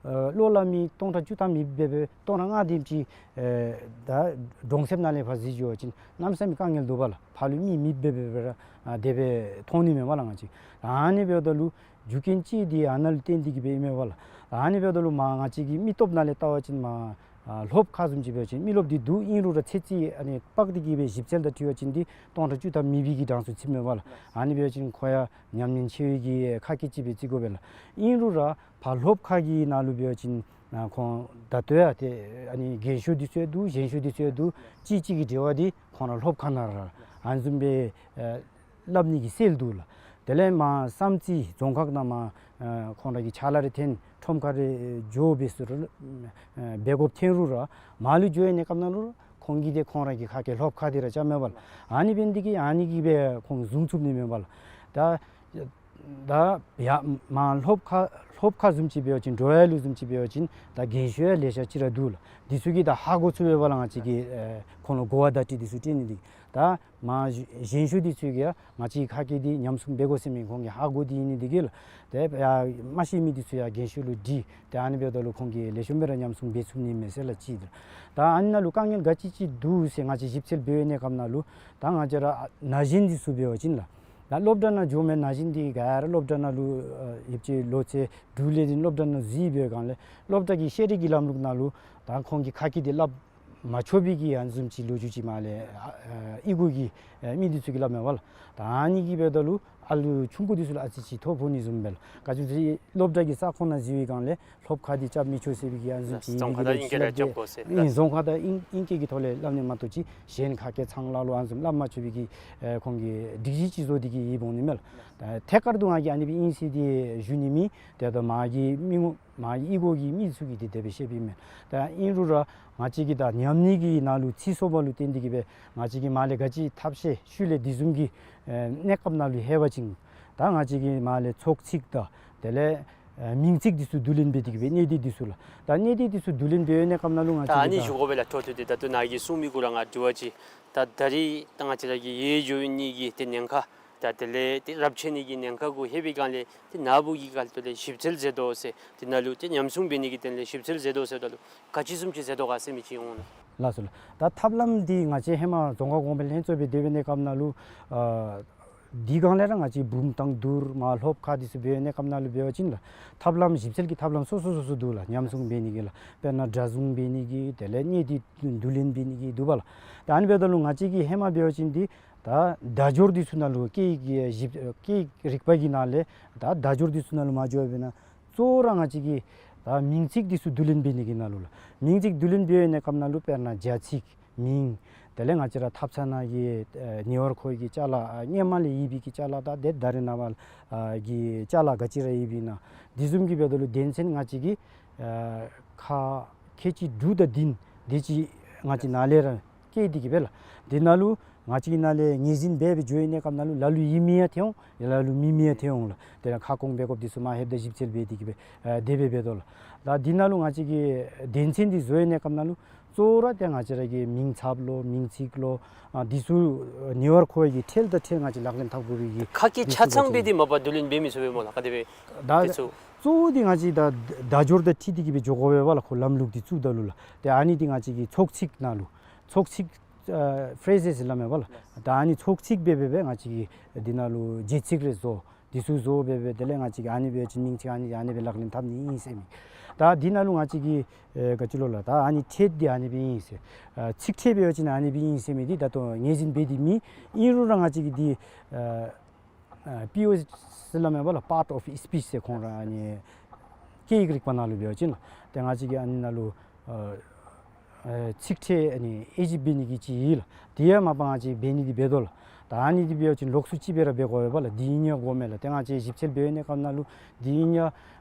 ཨེ་ལོག་ལ་མི་སྟོང་ཕྲག་བཅུ་ཐམ་ཡོདཔ་སྦེ་སྦེ་སྟོང་ཕྲག་ལྔ་དེམ་ཅིག་ཨེ་ད་གྲོང་གསེབ་ནང་ལས་ཕར་གཟིགས་འགྱོ་བ་ཅིན་གནམ་མེད་ས་མེད་དཀའ་ངལ་འདུག་པ་ལགས། ཕར་ལུ་མི་མེདཔ་སྦེ་སྦེ་སྦེ་ར་ཨ་དེ་སྦེ་མཐོང་ནི་མས་པ་ལགས་ང་བཅས། ཨ་ནི་འབདཝ་ད་ལུ་རྒྱུ་རྐྱེན་ཅིག་འདི་ཨ་ནཱ་ལུ་བརྟེན་ཏེ་གིས་སྦེ་ཨིན་མས་པ་ལགས། ཨ་ནི་འབདཝ་ད་ལུ་མར་ང་བཅས་ཀྱི་མི་སྟོབས་ནང་ལས་བལྟ་བ་ཅིན་མར་ཨ་སློབ་ཁག་བཟུམ་ཅིག་འབད་བ་ཅིན་མི་རློབས་འདི་འདུག། ཨིན་རུང་ར་ཚོད་རྩིས་ཨ་ནི་དཔག་སྟེ་གིས་སྦེ་ཞིབ་འཚོལ་དང་འཁྲིལ་བ་ཅིན་འདི་སྟོང་ཕྲག་བཅུ་ཐམ་མེད་པའི་གི་གྲངས་སུ་ཚུདཔ་མས་པ་ལགས། ཨ་ནི་འབད་བ་ཅིན་ཁོ་ཡང་ཉམས་ཉེན་ཆེ་བའི་གི་ཁ་སྐད་ཅིག་སྦེ་བརྩི་དགོ་པས་ལགས། ཨིན་རུང་ར་ཕར་སློབ་ཁག་གི་ནང་ལུ་འབད་བ་ཅིན་ཨ་ཁོང་ད་ལྟོ་ཡང་ཏེ་ཨ་ནི་རྒན་ཤོས་འདི་ཚུ་ཡང་འདུག། གཞོན་ཤོས་འདི་ཚུ་ཡང་འདུག། གཅིག་གཅིག་གི་འབྲེལ་བ་འདི་ཁོང་ར་སློབ་ཁག་ནང་ར་ཨ་ནི་བཟུམ་སྦེ་ཨེ་སླབ་ནི་གི་སེལ་འདུག་ལགས། དེ་ལས་མར་བསམ་རྩེ་རྫོང་ཁག་ནང་མར་ཨེ་ཁོང་ར་གི་ཕྱག་ལཱ་རེ་འཐེན་ཁྲོམ་ཁ་རེ་འགྱོ་སྦེ་ཟེར་རུང་ཨེ་འབད་དགོཔ་འཐོན་རུང་ར་མར་ལུ་འགྱོ་ཡི་ནི་སྐབས་ནང་ལུ་ཁོང་གིས་ཏེ་ཁོང་ར་གི་ཁ་སྐད་སློབ་ཁག་འདི་ར་རྐྱབ་མས་པ་ལགས། ཨ་ནི་འབད་ནི་འདི་གིས་ཨ་ནི་གིས་སྦེ་ཁོང་བཟུང་ཚུགས་ནི་མས་པ་ལགས། ད་ད་ཡར་མར་སློབ་ཁག་སློབ་ཁག་བཟུམ་ཅིག་འབད་བ་ཅིན་འགྲོ་ཡ་ལུ་བཟུམ་ཅིག་འབད་བ་ཅིན་ད་རྒན་ཤོས་ཡང་ལེ་ཤ་ཅིག་ར་འདུག་ལགས། འདི་ཚུ་གིས་ད་ཧ་གོ་ཚུགས་པས་པ་ལགས། ང་བཅས་ཀྱིས་ཨེ་ཁོང་ལུ་གོ་བ་བརྡ་སྤྲོད་འདི་ཚུ་སྤྲོད་ནི་འདི་ད་མར་གཞོན་ཤོས་འདི་ཚུ་གིས་ཡང་ང་བཅས་ཁ་སྐད་འདི་ཉམས་སྲུང་འབད་དགོ་ཟེར་མི་ཁོང་གིས་ཧ་གོ་སྟེ་ཨིན་ནི་འདི་གིས་ལགས། ཏེ་ཡར་མ་ཤེས་མི་འདི་ཚུ་ཡང་རྒན་ཤོས་ལུ་དྲི་ཏེ་ཨ་ནི་འབདཝ་ད་ལུ་ཁོང་གིས་ལེགས་ཤོམ་སྦེ་ར་ཉམས་སྲུང་འབད་ཚུགས་ནི་མས་ཟེར་ལགས་ཅིག་འདི། ད་ཨ་ནི་ནང་ལུ་དཀའ་ངལ་ག་ཅི་ཅིག་འདུག་ཟེར་ང་བཅས་ཞིབ་འཚོལ་འབད་བའི་གནས་སྐབས་ནང་ལུ་ད་ང་བཅས་ར་ན་གཞོན་འདི་ཚུ་འབད་བ་ཅིན་ལགས། ད་སློབ་གྲྭ་ནང་འགྱོ་མི་ན་གཞོན་འདི་ག་ར་སློབ་གྲྭ་ནང་ལུ་ཨ་ཡོདཔ་ཅིག་ལོ་ཚད་དྲུག་ལས་འཛིན་སློབ་གྲྭ་ནང་འཛུལ་བའི་སྒང་ལས་སློབ་གྲྭ་གི་ཤེས་རིག་གི་ལམ་ལུགས་ནང་ལུ་ད་ཁོང་གིས་ཁ་སྐད་འདི་སླབ་མ་ཆོག་པའི་གི་ཨ་ནི་བཟུམ་ཅིག་ལོ་རྒྱུས་ཅིག་མར་ལས་ཨ་ཨ་གཡུས་སྒོ་གི་ཨ་མི་འདི་ཚུ་གིས་སླབ་མས་པ་ལགས། ད་ཨ་ནི་གིས་འབདཝ་ད་ལུ་ ཨ་ལུ་ཆུང་ཀུ་འདི་ཚུ་ལུ་ཨ་ཙི་ཅིག་ཐོ་ཕོག་ནི་བཟུམ་སྦེ་ལགས། ག་ཅི་ཟེར་སློབ་གྲྭ་གི་ས་ཁོངས་ནང་འཛུལ་བའི་སྒང་ལས་སློབ་ཁ་འདི་རྐྱབ་མི་ཆོག་ཟེར་བའི་གི་ཨ་ནི་བཟུམ་ཅིག་རྫོང་ཁ་དང་ཨིང་སྐད་ར་རྐྱབ་དགོ་ཟེར་ཨིན། རྫོང་ཁ་དང་ཨིང་ཨིང་སྐད་ཀྱི་ཐོག་ལས་སླབ་ནི་མ་གཏོགས་ཅིག་གཞན་ཁ་སྐད་ཚང་ལ་ལུ་ཨ་ནི་བཟུམ་སླབ་མ་ཆོག་པའི་གི་ཨེ་ཁོང་གིས་སྒྲིག་གཞི་ཅིག་བཟོ་སྟེ་གི་ཡོདཔ་འོང་ནི་མས་ལགས། ཐད་ཀར་དུ་ང་གིས་ཨ་ནི་སྦེ་ཨིན་ཟེར་ཏེ་ཞུ་ནི་མེད། དེ་ད་མ་གི་མི་ངོ་མ་གི་ཨི་གོ་གི་མི་ཚུ་གིས་དེ་དེ་སྦེ་བཤདཔ་ཨིན་མས། ད་ཨིན་རུང་ར་ང་བཅས་ཀྱིས་ད་ཉམས་ནི་གི་ནང་ལུ་ཚེ་སྲོག་ལུ་བརྟེན་ཏེ་གི་སྦེ་ང་བཅས་ཀྱིས་མར་ལས་ག་ཅི་ཐབས་ཤེས་ཤུལ་ལས་དེ་བཟུམ་གྱི་ཨེ་གནས་སྐབས་ནང་ལུ་ལྷོད་པ་ཅིན་ད་ང་བཅས་ཀྱིས་མར་ལས་ཚོགས་རྩིས་དང་དེ་ལས་ཨེ་མིང་རྩིས་འདི་ཚུ་བསྡུ་ལེན་འབད་དེ་གི་སྦེ་གནས་སྡུད་འདི་ཚུ་ལགས། ད་གནས་སྡུད་འདི་ཚུ་བསྡུ་ལེན་འབད་བའི་གནས་སྐབས་ནང་ལུ་ང་ད་བཅས་ཨ་ཀྱིས་ནི་ད་ཞུ་དགོ་པས་ལགས། འཕྲོ་མཐུད་དེ་ད་ལྟོ་ནཱ་གིས་གསུངས་མི་གུ་ར་ང་དྲི་བ་ཅིག། ད་ད་རིས་ད་ང་བཅས་ར་གི་ཡོདཔ་འགྱོ་ནི་གི་ཏེ་ཉེན་ཁ་ད་དེ་ལས་ཏེ་རབས་ཆད་ནི་གི་ཉེན་ཁ་གུ་ལྷོད་པའི་སྒང་ལས་ཏེ་ནཱ་བུ་གི་ཁ་ཐུག་ལས་ཞིབ་འཚོལ་མཛད་དོ་ཟེར་དེ་ནང་ལུ་ཏེ་ཉམས་སྲུང་འབད་ནི་གི་དོན་ལས་ཞིབ་འཚོལ་མཛད་དོ་ཟེརཝ་ད་ལུ་ག་ཅི་བཟུམ་ཅིག་མཛད་དོ་ག་ཟེར་མི་ཅིག་འོང་ལགས། ལགས་སོ་ལགས། ད་ཐབས་ལམ་འདི་ང་བཅས་ཧེ་མ་རྫོང་ཁ་གོང་འཕེལ་ལྷན་ཚོགས་སྦེ་སྡོད་པའི་གནས་སྐབས་ནང་ལུ་ཨ་དེའི་སྒང་ལས་ར་ང་བཅས་བུམ་ཐང་བསྡུར་མར་སློབ་ཁ་འདི་ཚུ་འབད་བའི་གནས་སྐབས་ནང་ལུ་འབད་བ་ཅིན་ལགས་ཐབས་ལམ་ཞིབ་འཚོལ་གྱི་ཐབས་ལམ་སོ་སོ་སོ་སོ་འདུག་ལགས། ཉམས་སྲུང་འབད་ནི་གི་ལགས། དཔེར་ན་གྲྭ་བཟུང་འབད་ནི་གི་དེ་ལས་གནས་སྡུད་བསྡུ་ལེན་འབད་ནི་གི་འདུག་པ་ལགས། ད་ཨ་ནི་འབདཝ་ད་ལུ་ང་བཅས་ཀྱིས་ཧེ་མ་འབད་བ་ཅིན་འདི་ད་བརྡ་སྦྱོར་འདི་ཚུ་ནང་ལུ་སྐད་ཡིག་གི་ཞིབ་སྐད་ཡིག་རིག་པ་གི་ནང་ལས་ད་བརྡ་སྦྱོར་འདི་ཚུ་ནང་ལུ་མ་འགྱོ་བར་སྦེ་ན་གཙོ་བོ་ར་ང་བཅས་ཀྱིས་ད་མིང་ཚིག་འདི་ཚུ་བསྡུ་ལེན་འབད་ནི་གི་ནང་ལུ་ལགས། མིང་ཚིག་བསྡུ་ལེན་འབད་བའི་གནས་སྐབས་ནང་ལུ་དཔེར་ན་བྱ་ཚིག་མིང་དེ་ལས་ང་བཅས་ར་ཐབ་ཚང་ནང་གི་ཨེ་ཉེ་བར་མཁོ་བའི་གི་ཅ་ལ་ཨ་སྔོན་མ་ལས་ཡོད་པའི་གི་ཅ་ལ་དང་དེ་ད་རེས་ནངས་པ་ཨ་གི་ཅ་ལ་ག་ཅི་ར་ཡོད་པའི་ན་དེ་བཟུམ་གྱི་འབདཝ་ད་ལུ་དོན་ཚན་ང་བཅས་ཀྱིས་ཨ་ཁག་ཁལ་གཅིག་དྲུག་དང་བདུན་དེ་ཅིག་ང་བཅས་ནཱ་ལས་ར་བཀོད་དེ་གི་སྦེ་ལགས། དེ་ནང་ལུ་ང་བཅས་ཀྱིས་ནཱ་ལས་ངོས་འཛིན་འབད་འབད་འགྱོ་བའི་གནས་སྐབས་ནང་ལུ་ལ་ལུ་ཡོད་མི་ཡང་ཐོན་འོང་ལ་ལུ་མེད་མི་ཡང་ཐོན་འོང་ལགས། དེ་ལས་ཁ་སྐོང་འབད་དགོཔ་འདི་ཚུ་མ་ལྷོདཔ་ད་ཞིབ་འཚོལ་འབད་དེ་གི་སྦེ་ཨ་དེ་སྦེ་འབད་དོ་ལགས། ད་དེ་ནང་ལུ་ང་བཅས་ཀྱིས་དོན་ཚན་འདི་བཟོ་བའི་གནས་སྐབས་ནང་ལུ་གཙོ་བོ་ར་ཏེ་ང་བཅས་ར་གི་མིང་ཚབ་ལོ་མིང་ཚིག་ལོ་ཨ་འདི་ཚུ་ཉེ་བར་མཁོ་བའི་གི་ཁྲེལ་དང་ཁྲེལ་ང་བཅས་ལག་ལེན་འཐབ་དགོ་པའི་གི་ཁ་སྐད་ཆ་ཚང་སྦེ་འདི་མ་པ་བསྡུ་ལེན་འབད་མི་ཚུགས་པས་སྨོ་ལགས། ག་དེ་སྦེ་ད་དེ་ཚུ་གཙོ་བོ་འདི་ང་བཅས་ད་བརྡ་སྦྱོར་དང་འཁྲིལ་ཏེ་གི་སྦེ་འགྱོ་དགོ་པས་པ་ལགས། ཁོ་ལམ་ལུགས་འདི་བཙུགས་ད་ལུ་ལགས། ཏེ་ཨ་ནི་འདི་ང་བཅས་ཀྱི་ཚོགས་རྩིས་ནང་ལུ་ཚོགས་རྩིས་ཨ་ཕྲེ་ཟེས་སླབ་མས་པ་ལགས། ད་ཨ་ནི་ཚོགས་རྩིས་འབད་འབད་འབད་ང་བཅས་ཀྱིས་འདི་ནང་ལུ་རྗེས་ཚིག་རེ་བཟོ་འདི་ཚུ་བཟོ་འབད་འབད་དེ་ལས་ང་བཅས་ཀྱིས་ཨ་ནི་འབད་བ་ཅིན་མིང་ཚིག་ཨ་ནི་ཨ་ནི་སྦེ་ལག་ལེན་འཐབ་ནི་ཨིན་ཟེར་མི། ད་འདི་ནང་ལུ་ང་བཅས་ཀྱིས་ཨེ་ག་ཅི་ལོ་ལགས། ད་ཨ་ནི་ཕྲད་འདི་ཨ་ནི་སྦེ་ཨིན་ཟེར་ཨ་ཚིག་ཕྲད་འབད་བ་ཅིན་ཨ་ནི་སྦེ་ཨིན་ཟེར་མི་འདི་ད་ལྟོ་ངོས་འཛིན་འབད་དེ་མེད། ཨིན་རུང་ར་ང་བཅས་ཀྱིས་འདི་ཨ་ཨ་པི་ཨོ་ཟེར་སླབ་མས་པ་ལགས། Part of Speech ཟེར་ཁོང་ར་ཨ་ནི་སྐད་ཡིག་རིག་པ་ནང་ལུ་འབད་བ་ཅིན་ལགས། ཏེ་ང་བཅས་ཀྱིས་ཨ་ནི་ནང་ལུ་ཨ་ཨ་ཚིག་ཕྲད་ཨ་ནི་དབྱེ་ཞིབ་འབད་ནི་གི་ཅིག་ཡོད་ལགས། དེ་ཡང་མ་པ་ང་བཅས་འབད་ནི་འདི་འབད་དོ་ལགས། ད་ཨ་ནི་འདི་འབད་བ་ཅིན་ལོགས་སུ་ཅིག་སྦེ་ར་འབད་དགོ་པས་པ་ལགས། འདི་ཨིན་ཡ་དགོ་མས་ལགས། ཏེ་ང་བཅས་ཞིབ་འཚོལ་འབད་བའི་གནས་སྐབས་ནང་ལུ་འདི་ཨིན་ཡ་ཨ་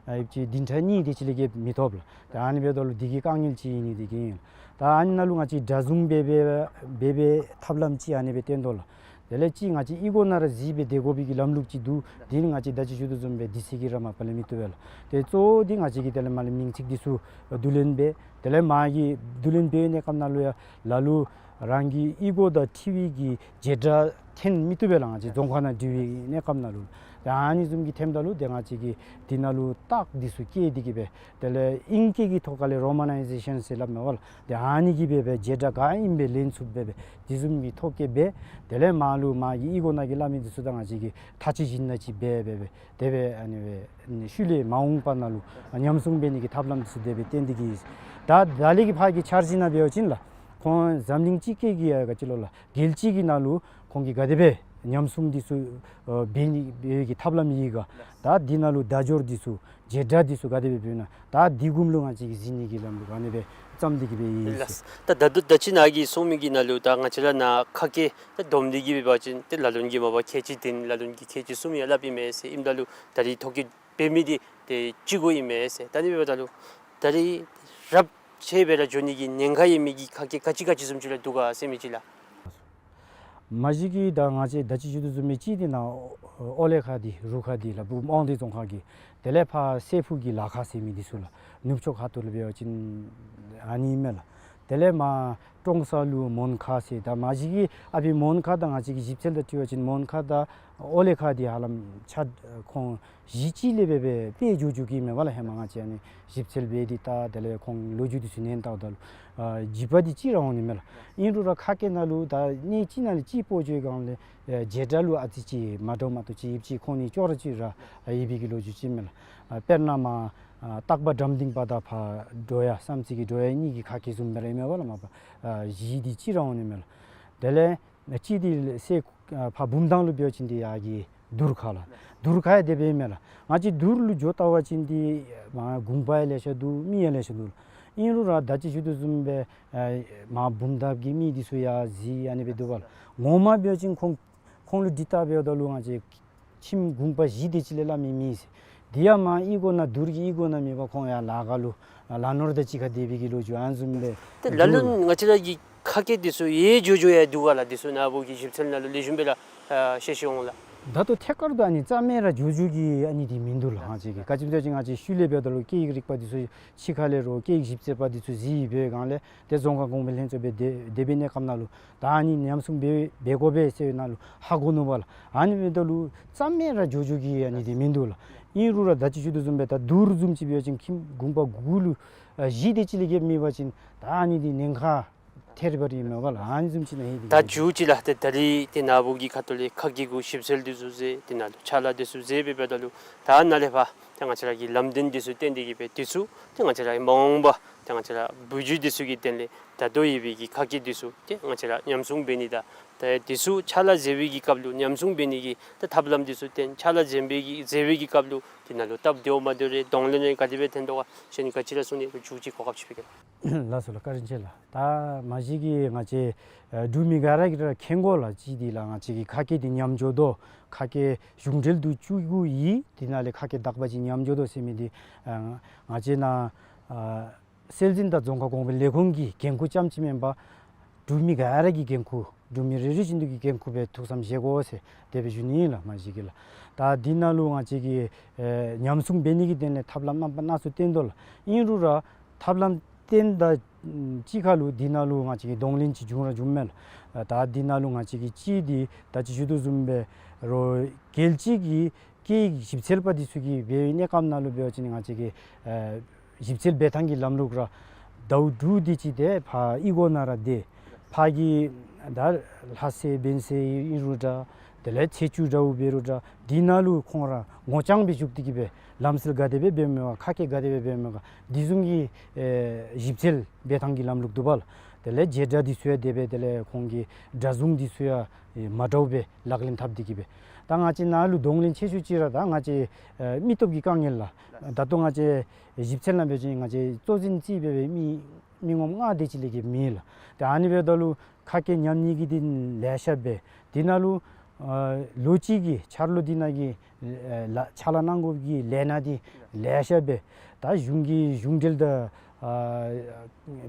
ཅིག་བདུན་ཕྲག་གཉིས་དེ་ཅིག་ལས་བརྒལ་མི་ཐོབ་ལགས། ད་ཨ་ནི་འབདཝ་ད་ལུ་འདི་གི་དཀའ་ངལ་ཅིག་ཨིན་ནི་འདི་གིས་ཨིན་ལགས། ད་ཨ་ནི་ནང་ལུ་ང་བཅས་སྒྲ་བཟུང་འབད་འབད་འབད་འབད་ཐབས་ལམ་ཅིག་ཨ་ནི་སྦེ་བསྟན་དོ་ལགས། དེ་ལས་ཅིག་ང་བཅས་ཨི་གོ་ནང་ར་གཟིགས་སྦེ་སྡོད་དགོ་པའི་གི་ལམ་ལུགས་ཅིག་འདུག། འདི་ནི་ང་བཅས་ད་ཅི་ཞུ་དོ་བཟུམ་སྦེ་དུས་ཚོད་ཀྱིས་ར་མ་པ་ལས་མི་བཏུབ་པས་ལགས། ཏེ་གཙོ་བོ་འདི་ང་བཅས་ཀྱིས་དེ་ལས་མར་ལས་མིང་ཚིག་འདི་ཚུ་བསྡུ་ལེན་འབད། དེ་ལས་མ་གི་བསྡུ་ལེན་འབད་བའི་གནས་སྐབས་ནང་ལུ་ཡང་ལ་ལུ་རང་གི་ཨི་གོ་དང་འཁྲིལ་བའི་གི་བྱེད་སྒྲ་འཐེན་མི་བཏུབ་པས་ལགས། ང་བཅས་རྫོང་ཁ་ནང་འགྲུལ་བའི་གནས་སྐབས་ནང་ལུ། ཏེ་ཨ་ནི་བཟུམ་གྱི་འཐེནམ་ད་ལུ་ཏེ་ང་བཅས་ཀྱིས་འདི་ནང་ལུ་རྟགས་འདི་ཚུ་བཀོད་དེ་གི་སྦེ་དེ་ལས་ཨིང་སྐད་ཀྱི་ཐོག་ཁ་ལས་རོ་མ་ནའི་ཟེ་ཤཱན་ཟེར་སླབ་མས་པ་ལགས། ཏེ་ཨ་ནི་གིས་སྦེ་སྦེ་བྱེད་སྒྲ་ག་ཨིནམ་སྦེ་ལེན་ཚུགསཔ་སྦེ་སྦེ་དེ་བཟུམ་གྱི་ཐོ་བཀོད་འབད། དེ་ལས་མར་ལུ་མ་གི་ཨི་གོ་ནང་གི་སླབ་མི་འདི་ཚུ་དང་ང་བཅས་ཀྱིས་ཐག་གཅོད་གཞན་དང་གཅིག་འབད་འབད་འབད་དེ་སྦེ་ཨ་ནི་སྦེ་ཤུལ་ལས་མ་འོངས་པ་ནང་ལུ་ཉམས་སྲུང་འབད་ནི་གི་ཐབས་ལམ་འདི་ཚུ་དེ་སྦེ་བསྟན་ཏེ་གི། ད་ད་ལས་ཀྱི་ཕར་གྱི་འཆར་གཞི་ནང་འབད་བ་ཅིན་ལགས། ཁོང་འཛམ་གླིང་སྤྱི་སྐད་ཀྱི་ཡ་ག་ཅི་ལོ་ལགས། རྒྱལ་སྤྱི་གི་ནང་ལུ་ཁོང་གིས་ག་དེ་སྦེ་ཉམས་སྲུང་འདི་ཚུ་ཨ་འབད་ནི་འབད་བའི་གི་ཐབས་ལམ་ཡོད་ག། ད་འདི་ནང་ལུ་བརྡ་སྦྱོར་འདི་ཚུ་བྱེད་སྒྲ་འདི་ཚུ་ག་དེ་སྦེ་འབདཝ་ཨིན་ན། ད་འདི་གུམ་ལུ་ང་བཅས་ཀྱིས་གཟིགས་ནི་གི་ལམ་ལུགས་ཨ་ནི་སྦེ་བརྩམས་ཏེ་གི་སྦེ་ཡོད་ཟེར། ལགས། ད་ད་ད་ད་ཅི་ནཱ་གིས་གསུངས་མི་གི་ནང་ལུ་ད་ང་བཅས་ར་ནཱ་ཁ་སྐད་ད་བསྡོམས་ཏེ་གི་འབད་བ་ཅིན་ཏེ་ལ་ལུ་གིས་མ་པ་ཁལ་གཅིག་བདུན་ལ་ལུ་གིས་ཁལ་གཅིག་གསུམ་ཡང་སླབ་ཨིན་མས་ཟེར། ཨིནམ་ད་ལུ་ད་རིས་ཐོ་བཀོད་འབད་མི་འདི་ཏེ་གཅིག་གུ་ཨིན་མས་ཟེར། ད་ཨ་ནི་འབདཝ་ད་ལུ་ད་རིས་རབས་ཆད་སྦེ་ར་འགྱོ་ནི་གི་ཉེན་ཁ་ཡོད་མི་གི་ཁ་སྐད་ག་ཅི་ག་ཅི་བཟུམ་ཅིག་ར་འདུག་ག་ཟེར་མི་ཅིག་ལགས། མ་གཞི་གིས་ད་ང་བཅས་ད་ཅི་ཞུ་དོ་བཟུམ་སྦེ་གཅིག་འདི་ནཱ་ཨོ་ལེ་ཁ་འདི་རུ་ཁ་འདི་ལགས། བུམ་དབང་འདུས་རྫོང་ཁག་གི། དེ་ལས་ཕར་སེ་ཕུ་གི་ལ་ཁ་ཟེར་མི་འདི་ཚུ་ལགས། ནུབ་ཕྱོགས་ཁ་ཐུག་ལུ་འབད་བ་ཅིན་ཨ་ནི་མས་ལགས། དེ་ལས་མར་ཀྲོང་གསར་ལུ་མོན་ཁ་ཟེར། ད་མ་གཞི་གིས་ཨ་ཕི་མོན་ཁ་དང་ང་བཅས་ཀྱི་ཞིབ་འཚོལ་དང་འཁྲིལ་བ་ཅིན་མོན་ཁ་དང་ཨོ་ལེ་ཁ་འདི་ཧ་ལམ་ཆ་ཁོང་གཞི་གཅིག་ལས་འབད་འབད་དཔེ་འགྱོ་འགྱོ་གི་མས་པ་ལགས། ཧེ་མ་ང་བཅས་ཨ་ནི་ཞིབ་འཚོལ་འབད་དེ་ད་དེ་ལས་ཁོང་ལོ་རྒྱུས་འདི་ཚུ་ཉན་བལྟཝ་ད་ལུ་ཨ་འགྱོད་པ་འདི་ཅིག་ར་འོང་ནི་མས་ལགས། ཨིན་རུང་ར་ཁ་སྐད་ནང་ལུ་ད་གནས་གཅིག་ནང་ལས་གཅིག་སྤོ་འགྱོ་བའི་སྒང་ལས་ཨ་བྱེད་སྒྲ་ལུ་ཨ་ཙི་ཅིག་མ་འདྲཝ་མ་གཏོགས་ཅིག་ཡོདཔ་ཅིག་ཁོང་གཉིས་ཅོག་ར་ཅིག་ར་ཨ་ཡོད་པའི་གི་ལོ་རྒྱུས་ཅིག་མས་ལགས། ཨ་དཔེར་ན་མར་ཨ་སྟག་པ་དགྲམ་སྟེང་པ་དང་ཕར་འགྲོ་ཡ་བསམ་རྩེ་གི་འགྲོ་ཡ་གཉིས་ཀྱི་ཁ་སྐད་བཟུམ་སྦེ་ར་ཨིན་མས་པ་ལགས། མ་པ་ཨ་གཞི་འདི་གཅིག་ར་འོང་ནི་མས་ལགས། དེ་ལས་གཅིག་འདི་སེ་ཨ་ཕར་བུམ་ཐང་ལུ་འབད་བ་ཅིན་འདི་ཡར་གྱི་ དུར་ཁ་ལགས། དུར་ཁ་ཡང་དེ་སྦེ་མས་ལགས། ང་བཅས་དུར་ལུ་འགྱོ་བལྟ་བ་ཅིན་འདི་མར་དགུན་འབག་ཡང་ལེ་ཤ་འདུག། མི་ཡང་ལེ་ཤ་འདུག་ལགས། ཨིན་རུང་ར་ད་ཅི་ཞུ་དོ་བཟུམ་སྦེ་ཨ་མར་བུམ་ཐབ་ཀྱི་མི་འདི་ཚུ་ཡང་གཟིགས་ཨ་ནི་སྦེ་འདུག་པ་ལགས། ངོ་མ་འབད་བ་ཅིན་ཁོང་ཁོང་ལུ་དྲི་བལྟ་འབདཝ་ད་ལུ་ང་བཅས་ཁྱིམ་གུང་པ་བཞི་དེ་ཅིག་ལས་སླབ་མི་མེད་ཟེར། དེ་ཡང་མར་གཡུས་སྒོ་ནང་དུར་གྱི་གཡུས་སྒོ་ནང་མེད་པར་ཁོང་ཡར་ལ་ཁ་ལུ་ལ་ནོར་དང་གཅིག་ཁར་སྡོད་པའི་གི་ལོ་རྒྱུས་ཨ་ནི་བཟུམ་སྦེ་ཏེ་ལ་ལུ་འདུག་ལགས། ང་བཅས་ར་གི་ཁ་སྐད་འདི་ཚུ་ཡང་འགྱོ་འགྱོ་ཡང་འདུག་ག་ལགས། འདི་ཚུ་ནཱ་བུ་གི་ཞིབ་འཚོལ་ནང་ལུ་ལེགས་ཤོམ་སྦེ་ར་ཨ་ཤེས་ཤེས་འོང་ལགས། ད་ལྟོ་ཐད་ཀར་དུ་ཨ་ནི་རྩ་མེད་ར་འགྱོ་འགྱོ་གི་ཨ་ནི་འདི་མིན་འདུག་ལགས། ང་བཅས་ཀྱི་ག་ཅི་སྨོ་ཟེར་བ་ཅིན་ང་བཅས་ཤུལ་ལས་འབདཝ་ད་ལུ་སྐད་ཡིག་རིག་པ་འདི་ཚུ་ཕྱི་ཁ་ལས་རོགས་སྐད་ཡིག་ཞིབ་འཚོལ་པ་འདི་ཚུ་གཟིགས་ཡི་འབད་སྒང་ལས་ཏེ་རྫོང་ཁ་གོང་འཕེལ་ལྷན་ཚོགས་སྦེ་དེ་དེ་སྦེ་གནས་སྐབས་ནང་ལུ་ད་ཨ་ནི་ཉམས་སྲུང་འབད་འབད་དགོ་པས་ཟེར་ནང་ལུ་ཧ་གོ་ནུག་པ་ལགས། ཨ་ནི་འབདཝ་ད་ལུ་རྩ་མེད་ར་འགྱོ་འགྱོ་གི་ཨ་ནི་འདི་མིན་འདུག་ལགས། ཨིན་རུང་ར་ད་ཅི་ཞུ་དོ་བཟུམ་སྦེ་ད་དུར་བཟུམ་ཅིག་འབད་བ་ཅིན་ཁྱིམ་གུང་པ་དགུ་ལུ་ཨ་བཞི་དེ་ཅིག་ལས་བརྒལ་མེད་པ་ཅིན་ད་ཨ་ནི་འདི་ཉེན་ཁ་ཐེབས་པ་ར་ཨིན་མས་པ་ལགས། ཨ་ནི་བཟུམ་ཅིག་ནང་ཨིན། ད་མཇུག་ཅིག་ལགས། ཏེ་ད་རིས་ཏེ་ནཱ་བུ་གི་ཁ་ཐུག་ལས་ཁ་སྐད་གུ་ཞིབ་འཚོལ་འདི་ཚུ་མཛད་ཏེ་ནཱ་ལུ་ཕྱག་ལཱ་འདི་ཚུ་མཛད་འབདཝ་ད་ལུ་ད་ནཱ་ལས་ཕར་ཏེ་ང་བཅས་ར་གི་ལམ་སྟོན་འདི་ཚུ་བསྟན་ཏེ་གི་སྦེ་འདི་ཚུ་ཏེ་ང་བཅས་ར་མ་འོངས་པ་ཏེ་ང་བཅས་ར་བུ་བརྒྱུད་འདི་ཚུ་གི་དོན་ལས་ད་ལྟོ་ཡོད་པའི་གི་ཁ་སྐད་འདི་ཚུ་ཏེ་ང་བཅས་ར་ཉམས་སྲུང་འབད་ནི་དང་ད་འདི་ཚུ་ཕྱག་ལཱ་མཛད་པའི་གི་སྐབས་ལུ་ཉམས་སྲུང་འབད་ནི་གི་ད་ཐབས་ལམ་འདི་ཚུ་བསྟན། ཕྱག་ལཱ་མཛད་པའི་གི་མཛད་པའི་གི་སྐབས་ལུ་འདི་ནང་ལུ་སྟབས་བདེཝ་མ་བདེཝ་རེ་གདོང་ལེན་རེ་ག་དེ་སྦེ་ཐོན་དོ་ག་ཟེར་ནི་ག་ཅི་ར་གསུང་ནི་མཇུག་ཅིག་གོ་སྐབས་ཅིག་སྦེ་གེ་ལགས། ལགས་སོ་ལགས། བཀའ་དྲིན་ཆེ་ལགས། ད་མ་གཞི་གིས་ང་བཅས་ཨ་འབྲུག་མི་ག་ར་གིས་ར་མཁྱེན་དགོ་ལགས། གཅིག་འདི་ལགས་ང་བཅས་ཀྱི་ཁ་སྐད་འདི་ཉམས་འགྱོ་དོ། ཁ་སྐད་གཞུང་འབྲེལ་དུ་བཙུགས་དགོ་ཡི། དེ་ནང་ལས་ཁ་སྐད་དག་པ་ཅིག་ཉམས་འགྱོ་དོ་ཟེར་མི་འདི་ཨ་ང་བཅས་ནཱ་ཨ་སྲོལ་འཛིན་དང་རྫོང་ཁ་གོང་འཕེལ་ལས་ཁུངས་ཀྱི་འགན་ཁུར་རྐྱངམ་ཅིག་མེན་པར་འབྲུག་མི་ག་ར་གི་འགན་ཁུར་འབྲུག་མི་རེ་རེ་བཞིན་དུ་གི་འགན་ཁུར་སྦེ་ཐུགས་བསམ་བཞེས་དགོ་ཟེར་དེ་སྦེ་ཞུ་ནི་ཨིན་ལགས། མ་གཞི་གིས་ལགས། ད་འདི་ནང་ལུ་ང་བཅས་ཀྱིས་ཨེ་ཉམས་སྲུང་འབད་ནི་གི་དོན་ལས་ཐབས་ལམ་རྣམ་པ་སྣ་ཚོགས་བསྟན་དོ་ལགས། ཨིན་རུང་ར་ཐབས་ལམ་བསྟན་དང་གཅིག་ཁར་ལུ་འདི་ནང་ལུ་ང་བཅས་ཀྱི་གདོང་ལེན་ཅིག་འབྱུང་ར་འབྱུངམ་མས་ལགས། ད་འདི་ནང་ལུ་ང་བཅས་ཀྱི་གཅིག་འདི་ད་ཅི་ཞུ་དོ་བཟུམ་སྦེ་རོགས་རྒྱལ་སྤྱི་གི་སྐད་ཡིག་ཞིབ་འཚོལ་པ་འདི་ཚུ་གིས་འབད་བའི་གནས་སྐབས་ནང་ལུ་འབད་བ་ཅིན་ང་བཅས་ཀྱི་ཨེ་ཞིབ་འཚོལ་འབད་ཐངས་ཀྱི་ལམ་ལུགས་ར་ཟླཝ་དྲུག་དེ་ཅིག་ཏེ་ཕར་གཡུས་སྒོ་ནང་ར་སྡོད། ཕར་གྱི་ད་ལྷ་སའི་བོན་སའི་ཨིན་རུང་འདྲ། དེ་ལས་ཚེས་བཅུ་འདྲཝ་འབད་རུང་འདྲ། འདི་ནང་ལུ་ཁོང་ར་ངོ་རྐྱང་སྦེ་བཞུགས་ཏེ་གི་སྦེ་ལམ་སྲོལ་ག་དེ་སྦེ་འབདཝ་མས་ག་ཁ་སྐད་ག་དེ་སྦེ་འབདཝ་མས་ག་འདི་བཟུམ་གྱི་ཨེ་ཞིབ་འཚོལ་འབད་ཐངས་ཀྱི་ལམ་ལུགས་འདུག་པ་ལགས། དེ་ལས་བྱེད་སྒྲ་འདི་ཚུ་ཡང་དེ་སྦེ་དེ་ལས་ཁོང་གི་སྒྲ་བཟུང་འདི་ཚུ་ཡང་ཨེ་མ་འདྲཝ་སྦེ་ལག་ལེན་འཐབ་སྟེ་གི་སྦེ། ད་ང་བཅས་ནཱ་ལུ་གདོང་ལེན་ཆེ་ཤོས་ཅིག་ར་ད་ང་བཅས་ཨེ་མི་སྟོབས་ཀྱི་དཀའ་ངལ་ལགས། ད་ལྟོ་ང་བཅས་ཞིབ་འཚོལ་ནང་འབད་བ་ཅིན་ང་བཅས་གཙོ་འཛིན་རྩིས་འབད་བའི་མི་མི་ངོམ་ལྔ་དེ་ཅིག་ལས་བརྒལ་མེད་ལགས། ཏེ་ཨ་ནི་འབདཝ་ད་ལུ་ཁ་སྐད་ཉམས་ནི་གི་འདི་ལེ་ཤ་སྦེ། དེ་ནང་ལུ་ཨ་ལོ་གཅིག་གི་འཆར་ལོ་འདི་ནང་གི་ཨེ་ལཱ་ཕྱག་ལཱ་གནང་དགོ་གི་ལས་སྣ་འདི་ལེ་ཤ་སྦེ། ད་གཞུང་གི་གཞུང་འབྲེལ་དང་ཨ་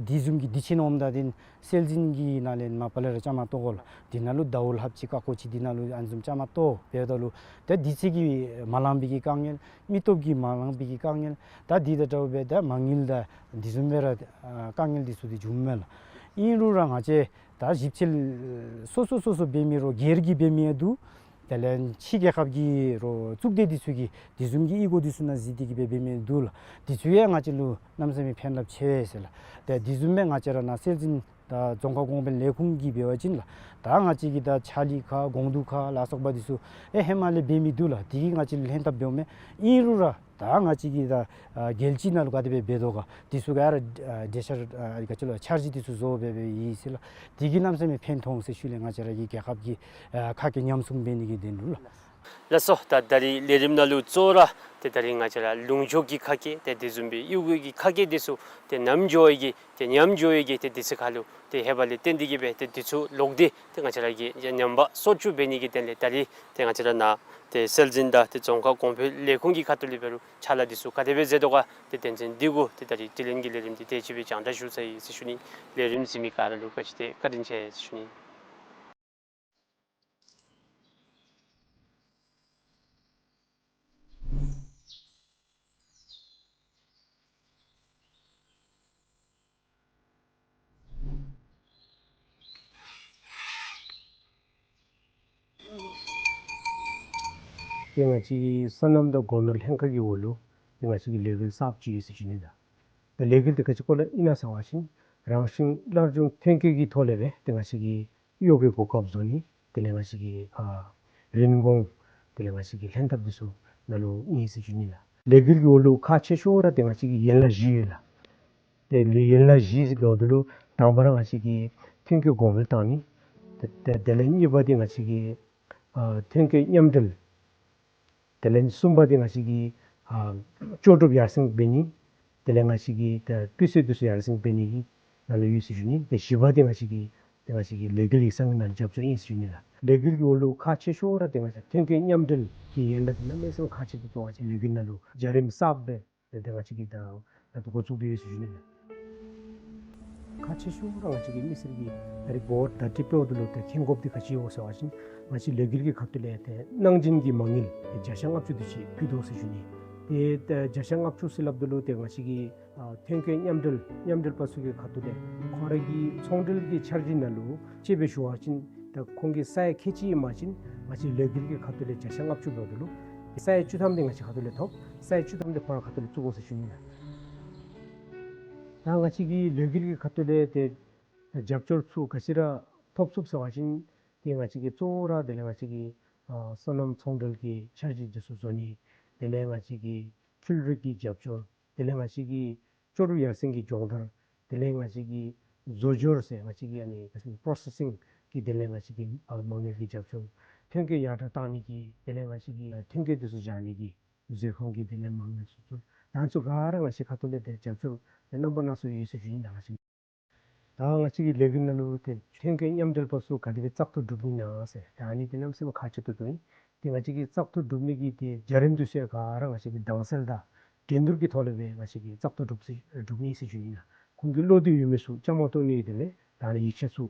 དེ་བཟུམ་གྱི་དུས་ཆེན་འོངམ་ད་འདི་སྲོལ་འཛིན་གྱི་ནང་ལས་མ་པ་ལས་ར་བཅའ་མར་གཏོགས་དགོ་ལགས། དེ་ནང་ལུ་ཟླཝ་ལྷགཔ་ཅིག་ཀ་ཀོ་ཅིག་དེ་ནང་ལུ་ཨ་ནི་བཟུམ་བཅའ་མར་གཏོགས་འབདཝ་ད་ལུ་ད་དུས་ཚོད་ཀྱིས་མ་ལང་པའི་གི་དཀའ་ངལ། མི་སྟོབས་ཀྱིས་མ་ལང་པའི་གི་དཀའ་ངལ། ད་འདི་དང་འདྲཝ་སྦེ་ད་མ་དངུལ་དང་དེ་བཟུམ་སྦེ་ར་ཨ་དཀའ་ངལ་འདི་ཚུ་འདི་བྱུངམ་མས་ལགས། ཨིན་རུང་ར་ང་བཅས་ད་ཞིབ་འཚོལ་སོ་སོ་སོ་སོ་འབད་མི་རོགས་སྒེར་གྱིས་འབད་མི་ཡང་འདུག། དེ་ལས་ཕྱི་རྒྱལ་ཁབ་ཀྱི་རོགས་གཙུག་སྡེ་འདི་ཚུ་གིས་དེ་བཟུམ་གྱི་གཡུས་སྒོ་འདི་ཚུ་ནང་གཟིགས་ཏེ་གི་སྦེ་འབད་མི་འདུག་ལགས། འདི་ཚུ་ཡང་ང་བཅས་ལུ་གནམ་མེད་ས་མེད་ཕན་རླབས་ཆེ་བས་ཟེར་ལགས། ཏེ་དེ་བཟུམ་སྦེ་ང་བཅས་ར་ནཱ་སྲོལ་འཛིན་དང་རྫོང་ཁ་གོང་འཕེལ་ལས་ཁུངས་ཀྱིས་འབད་བ་ཅིན་ལགས། ད་ང་བཅས་ཀྱི་ད་ཕྱག་ལུ་ཁ་དགོང་དྲོ་ཁ་ལ་སོགས་པ་འདི་ཚུ་ཨེ་ཧེ་མ་ལས་འབད་མི་འདུག་ལགས། དེ་གིས་ང་བཅས་ལུ་ལྷན་ཐབས་འབདཝ་མས། ཨིན་རུང་ར་ད་ང་བཅས་ཀྱིས་ད་ཨ་རྒྱལ་སྤྱི་ནང་ལུ་ག་དེ་སྦེ་འབད་དོ་ག་འདི་ཚུ་ག་ར་ཨ་འགྲེལ་བཤད་ཨ་ག་ཅི་ལོ་འཆར་གཞི་འདི་ཚུ་བཟོ་སྦེ་སྦེ་ཡི་ཟེར་ལགས། དེ་གིས་གནམ་མེད་ས་མེད་ཕན་ཐོགས་ཟེར་ཞུ་ལགས། ང་བཅས་ར་གི་རྒྱལ་ཁབ་ཀྱི་ཨ་ཁ་སྐད་ཉམས་སྲུང་འབད་ནི་གི་དོན་ལུ་ལགས། ལགས་སོ། ད་ད་རིས་ལས་རིམ་ནང་ལུ་གཙོ་བོ་ར་ཏེ་ད་རིས་ང་བཅས་ར་ལུང་ཕྱོགས་ཀྱི་ཁ་སྐད་ཏེ་དེ་བཟུམ་སྦེ་གཡུས་སྒོ་གི་ཁ་སྐད་འདི་ཚུ་ཏེ་ཉམས་འགྱོ་བའི་གི་ཏེ་ཉམས་འགྱོ་བའི་གི་ཏེ་དུས་ཚོད་ཁར་ལུ་ཏེ་ཧེ་མ་ལས་བརྟེན་ཏེ་གི་སྦེ་ཏེ་འདི་ཚུ་ལོག་སྟེ་ཏེ་ང་བཅས་ར་གིས་ཉམས་པ་སོར་ཆུད་འབད་ནི་གི་དོན་ལས་ད་རིས་ཏེ་ང་བཅས་ར་ནཱ་ཏེ་སྲོལ་འཛིན་དང་ཏེ་རྫོང་ཁ་གོང་འཕེལ་ལས་ཁུངས་ཀྱི་ཁ་ཐུག་ལས་འབད་རུང་ཕྱག་ལཱ་འདི་ཚུ་ག་དེ་སྦེ་མཛད་དོ་ག་ཏེ་དོན་ཚན་འདི་གུ་ཏེ་ད་རིས་དྲི་ལན་གྱི་ལས་རིམ་འདི་དེ་ཅིག་སྦེ་རྒྱང་བསྒྲགས་ཞུ་ཚར་ཡི་ཟེར་ཞུ་ནི། ལས་རིམ་གཟིགས་མི་ག་ར་ལུ་བཀྲ་ཤིས་བདེ་བཀའ་དྲིན་ཆེ་ཟེར་ཞུ་ནི། ཏེ་ང་བཅས་ཀྱི་སོ་ནམ་དང་སྒོ་ནོར་ལྷན་ཁག་གི་འོག་ལུ་ཏེ་ང་བཅས་ཀྱི་ལས་འགུལ་གསརཔ་ཅིག་ཡོད་ཟེར་ཞུ་ནི་ལགས། ཏེ་ལས་འགུལ་འདི་ག་ཅི་སྐོར་ལས་ཨིན་ན་ཟེར་བ་ཅིན་རང་བཞིན་སླར་འབྱུང་ཐོན་སྐྱེད་ཀྱི་ཐོག་ལས་སྦེ་ཏེ་ང་བཅས་ཀྱི་གཡོག་གི་གོ་སྐབས་བཟོ་ནི་དེ་ལས་ང་བཅས་ཀྱི་ཨ་རིན་གོང་དེ་ལས་ང་བཅས་ཀྱི་ལྷན་ཐབས་འདི་ཚུ་ནང་ལུ་ཨིན་ཟེར་ཞུ་ནི་ལགས། ལས་འགུལ་གྱི་འོག་ལུ་ཁག་ཆེ་ཤོས་ར་ཏེ་ང་བཅས་ཀྱི་ཡན་ལག་བཞི་ཡོད་ལགས། ཏེ་ཡན་ལག་བཞི་ཟེར་འབདཝ་ད་ལུ་དང་པ་ར་ང་བཅས་ཀྱི་ཐོན་སྐྱེད་གོང་འཕེལ་བཏང་ནི། ཏེ་ཏེ་དེ་ལས་གཉིས་པ་འདི་ང་བཅས་ཀྱི་ཨ་ཐོན་སྐྱེད་མཉམ་འབྲེལ་ དེ་ལས་གསུམ་པ་འདི་ང་བཅས་ཀྱི་ཨ་ལྕོགས་གྲུབ་ཡར་སེང་འབད་ནི། དེ་ལས་ང་བཅས་ཀྱི་ད་སྤུས་ཚད་འདི་ཚུ་ཡར་སེང་འབད་ནི་གི་ནང་ལུ་ཡོད་ཟེར་ཞུ་ནི། ཏེ་བཞི་པ་འདི་ང་བཅས་ཀྱི་ཏེ་ང་བཅས་ཀྱི་ལས་འགུལ་ཡིག་ཚང་གི་ནང་ལུ་རྒྱབ་སྐྱོར་ཨིན་ཟེར་ཞུ་ནི་ལགས། ལས་འགུལ་གྱི་འོག་ལུ་ཁག་ཆེ་ཤོས་ར་ཏེ་ང་བཅས་ཐོན་སྐྱེད་མཉམ་འབྲེལ་གྱི་ཡན་ལག་འདི་གནམ་མེད་ས་མེད་ཁག་ཆེ་ཏོག་ཏོ་ང་བཅས་ལས་འགུལ་ནང་ལུ་འཇའ་རིསམོ་གསརཔ་སྦེ་ཏེ་ང་བཅས་ཀྱིས་ད་ད་ལྟོ་འགོ་བཙུགས་ཏེ་ཡོད་ཟེར་ཞུ་ནི་ལགས། ཁག་ཆེ་ཤོས་ར་ང་བཅས་ཀྱི་མི་སེར་གྱིས་ད་རིས་འབོ་བརྡ་སྤྲོད་འབདཝ་ད་ལུ་ཏེ་མཁྱེན་དགོཔ་འདི་ག་ཅི་ཡོད་ཟེར་བ་ཅིན་ང་བཅས་ལས་འགུལ་གྱི་ཁ་ཐུག་ལས་ཏེ་གནང་སྦྱིན་གྱི་མ་དངུལ་ཏེ་བརྒྱ་ཆ་ལྔ་བཅུ་དེ་ཅིག་བཀོད་དོ་ཟེར་ཞུ་ནི། ཏེ་ད་བརྒྱ་ཆ་ལྔ་བཅུ་ཟེར་སླབ་ད་ལུ་ཏེ་ང་བཅས་ཀྱི་ཨ་ཐོན་སྐྱེད་མཉམ་འབྲེལ་མཉམ་འབྲེལ་པ་ཚུ་གི་ཁ་ཐུག་ལས་ཁོང་ར་གི་ཚོང་འབྲེལ་གྱི་འཆར་གཞི་ནང་ལུ་དཔྱེ་སྦེ་ཞུ་བ་ཅིན་ད་ཁོང་གི་ས་ཡ་ཁལ་གཅིག་ཨིན་པ་ཅིན་ང་བཅས་ལས་འགུལ་གྱི་ཁ་ཐུག་ལས་བརྒྱ་ཆ་ལྔ་བཅུ་འབདཝ་ད་ལུ་ས་ཡ་བཅུ་ཐམ་འདི་ང་བཅས་ཁ་ཐུག་ལས་ཐོབ། ས་ཡ་བཅུ་ཐམ་འདི་ཁོང་ར་ཁ་ཐུག་ལས་བཙུགས་དགོ་ཟེར་ཞུ་ནི་ལགས། ད་ང་བཅས་ཀྱི་ལས་འགུལ་གྱི་ཁ་ཐུག་ལས་ཏེ་རྒྱབ་སྐྱོར་ཚུ་ག་ཅི་ར་ཐོབ་ཚུགས་ཟེར་བ་ཅིན་ཏེ་ང་བཅས་ཀྱིས་གཙོ་བོ་ར་དེ་ལས་ང་བཅས་ཀྱི་ཨ་སོ་ནམ་ཚོང་འབྲེལ་གྱི་འཆར་གཞི་འདི་ཚུ་བཟོ་ནི། དེ་ལས་ང་བཅས་ཀྱི་འཕྲུལ་རིག་གི་རྒྱབ་སྐྱོར། དེ་ལས་ང་བཅས་ཀྱི་ལྕོགས་གྲུབ་ཡར་སེང་གི་སྦྱོང་བརྡར། དེ་ལས་ང་བཅས་ཀྱི་བཟོ་སྦྱོར་ཟེར་ང་བཅས་ཀྱི་ཨ་ནི་པོ་རོ་སེ་སིང་གི་དེ་ལས་ང་བཅས་ཀྱི་ཨ་མ་དངུལ་གྱི་རྒྱབ་སྐྱོར། ཐོན་སྐྱེད་ཡར་དྲག་བཏང་ནི་གི་དེ་ལས་ང་བཅས་ཀྱི་ཨ་ཐོན་སྐྱེད་འདི་ཚུ་བཞག་ནི་གི་མཛོད་ཁང་གི་དེ་ལས་མ་དངུལ་ཚུ་ཚུ་ད་ཚུ་ག་ར་ང་བཅས་ཁ་ཐུག་ལས་ཏེ་རྒྱབ་སྐྱོར་ཏེ་རྣམ་པ་སྣ་ཚོགས་ཡོད་ཟེར་ཞུ་ནི་ལགས། ང་བཅས་ད་ང་བཅས་ཀྱི་ལས་འགུལ་ནང་ལུ་ཏེ་ཐོན་སྐྱེད་མཉམ་འབྲེལ་པ་ཚུ་ག་དེ་སྦེ་བཙག་འཐུ་གྲུབ་ནི་ཨིན་ན་ཟེར་ད་ཨ་ནི་འདི་གནམ་མེད་ས་མེད་ཁག་ཆེ་ཏོག་ཏོ་ཨིན། ཏེ་ང་བཅས་ཀྱིས་བཙག་འཐུ་གྲུབ་ནི་གི་ཏེ་བྱ་རིམ་འདི་ཚུ་ཡང་ག་ར་ང་བཅས་ཀྱིས་དྭངས་གསལ་དང་འགྲན་བསྡུར་གྱི་ཐོག་ལས་སྦེ་ང་བཅས་ཀྱིས་བཙག་འཐུ་གྲུབ་ཟེར་གྲུབ་ནི་ཟེར་ཞུ་ནི་ལགས། ཁོང་གི་བློ་འདོད་ཡོད་མི་ཚུ་བཅའ་མར་གཏོགས་ནི་དེ་ལས་ད་ནི་ཡིག་ཆ་ཚུ་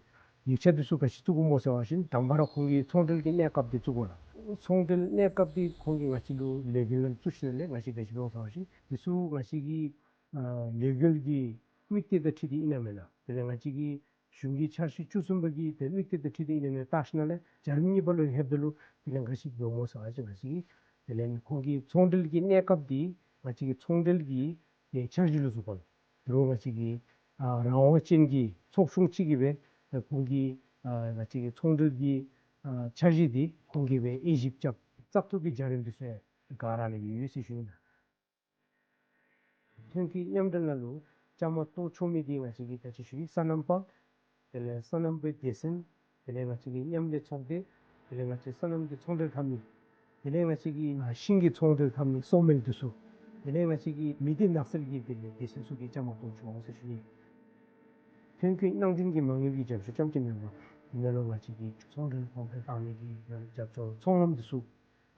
ཡིག་ཆ་འདི་ཚུ་ག་ཅི་བཙུགས་དགོཔ་སྨོ་ཟེར་བ་ཅིན་དང་པ་ར་ཁོང་གི་ཚོང་འབྲེལ་གྱི་གནས་སྐབས་འདི་བཙུགས་དགོ་ལགས། ཚོང་འབྲེལ་གནས་སྐབས་འདི་ཁོང་གིས་ང་བཅས་ལུ་ལས་འགུལ་ནང་བཙུགས་ཞིནམ་ལས་ང་བཅས་ག་ཅི་འབད་འོང་ཟེར་བ་ཅིན་འདི་ཚུ་ང་བཅས་ཀྱི་ཨ་ལས་འགུལ་གྱི་དམིགས་གཏད་དང་འཁྲིལ་ཏེ་ཨིན་ན་མེན་ན། དེ་ལས་ང་བཅས་ཀྱི་གཞུང་གི་འཆར་གཞི་བཅུ་གསུམ་པ་གི་ཏེ་དམིགས་གཏད་དང་འཁྲིལ་ཏེ་ཨིན་ན་མེན་ན་བལྟ་ཞིནམ་ལས་བྱ་རིམ་གཉིས་པ་ལུ་ལྷོདཔ་ད་ལུ་དེ་ལས་ག་ཅི་འབད་འོང་སྨོ་ཟེར་བ་ཅིན་ང་བཅས་ཀྱི་དེ་ལས་ཁོང་གི་ཚོང་འབྲེལ་གྱི་གནས་སྐབས་འདི་ང་བཅས་ཀྱི་ཚོང་འབྲེལ་གྱི་ཏེ་འཆར་གཞི་ལུ་བཟུང་དགོ་ལགས། དོ་རུང་ང་བཅས་ཀྱི་ཨ་རང་དབང་ཅན་གྱི་ཚོགས་ཆུང་ཅིག་གིས་སྦེ་ཁོང་གི་ཨ་ང་བཅས་ཀྱི་ཚོང་འབྲེལ་གྱི་ཨ་འཆར་གཞི་འདི་ཁོང་གིས་སྦེ་དབྱེ་ཞིབ་རྐྱབ། བཙག་འཐུ་གི་བྱ་རིམ་འདི་ཚུ་ཡང་ག་ར་ལས་ཡོད་ཟེར་ཞུ་ནི་ལགས། ཐོན་སྐྱེད་མཉམ་འབྲེལ་ནང་ལུ་བཅའ་མར་གཏོགས་ཆོག་མི་འདི་ང་བཅས་ཀྱི་ད་ཅི་ཞུ་ཡི་སོ་ནམ་པ། དེ་ལས་སོ་ནམ་པའི་སྡེ་ཚན། དེ་ལས་ང་བཅས་ཀྱི་མཉམ་ལས་ཚོགས་སྡེ། དེ་ལས་ང་བཅས་སོ་ནམ་གྱི་ཚོང་འབྲེལ་འཐབ་མི། དེ་ལས་ང་བཅས་ཀྱི་ཨ་ཤིང་གི་ཚོང་འབྲེལ་འཐབ་མི་སོ་མེལ་འདི་ཚུ། དེ་ལས་ང་བཅས་ཀྱི་མི་སྡེ་ནགས་ཚལ་གྱི་དེ་ལས་སྡེ་ཚན་ཚུ་གིས་བཅའ་མར་གཏོགས་ཆོག་འོང་ཟེར་ཞུ་ནི། ཐོན་སྐྱེད་གནང་སྦྱིན་གྱི་མ་དངུལ་གྱི་རྒྱབ་སྐྱོར་རྐྱངམ་ཅིག་མེན་པར་འདི་ནང་ལུ་ང་བཅས་ཀྱི་ཚོང་འབྲེལ་གོང་འཕེལ་བཏང་ནི་གི་རྒྱབ་སྐྱོར། ཚོང་ལམ་འདི་ཚུ་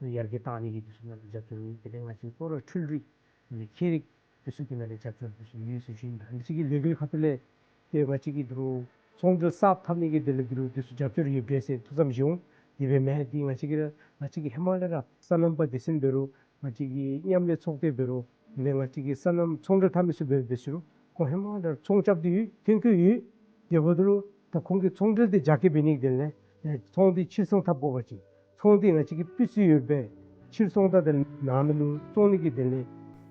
ཡར་རྒྱས་བཏང་ནི་གི་འདི་ཚུ་ནང་ལུ་རྒྱབ་སྐྱོར་ཡོད། དེ་ལས་ང་བཅས་ཁོ་ར་འཕྲུལ་རིག་དེ་ལས་ཁྱད་རིག་འདི་ཚུ་གི་ནང་ལུ་རྒྱབ་སྐྱོར་འདི་ཚུ་ཡོད་ཟེར་ཞུ་ནི་ལགས། ང་བཅས་ཀྱི་ལས་འགུལ་ཁ་ཐུག་ལས་ཏེ་ང་བཅས་ཀྱི་འདི་རུ་ཚོང་འབྲེལ་གསརཔ་འཐབ་ནི་གི་དེ་ལས་འདི་རུ་འདི་ཚུ་རྒྱབ་སྐྱོར་ཡོད་པས་ཟེར་ཐུགས་བསམ་བཞེས་འོང་། དེ་སྦེ་མེན། ཏེ་ང་བཅས་ཀྱི་ར་ང་བཅས་ཀྱི་ཧེ་མ་ལས་ར་སོ་ནམ་པ་སྡེ་ཚན་འབད་རུང་ང་བཅས་ཀྱི་མཉམ་ལས་ཚོགས་སྡེ་འབད་རུང་དེ་ལས་ང་བཅས་ཀྱི་སོ་ནམ་ཚོང་འབྲེལ་འཐབ་མི་ཚུ་འབད་འབད་ཞུ་རུང་ཁོང་ཧེ་མ་ལས་ར་ཚོང་རྐྱབ་སྟེ་ཡོད། ཐོན་སྐྱེད་ཡོད། དེ་འབདཝ་ད་ལུ་ད་ཁོང་གི་ཚོང་འབྲེལ་འདི་རྒྱ་སྐྱེད་འབད་ནི་གི་དེ་ལས་ཚོང་འདི་ཕྱིར་ཚོང་འཐབ་དགོ་པ་ཅིན་ཚོང་འདི་ང་བཅས་ཀྱི་སྤུས་ཚད་ཡོད་པའི་ཕྱིར་ཚོང་དང་དེ་ནང་ན་ལུ་བཙོང་ནི་གི་དེ་ལས་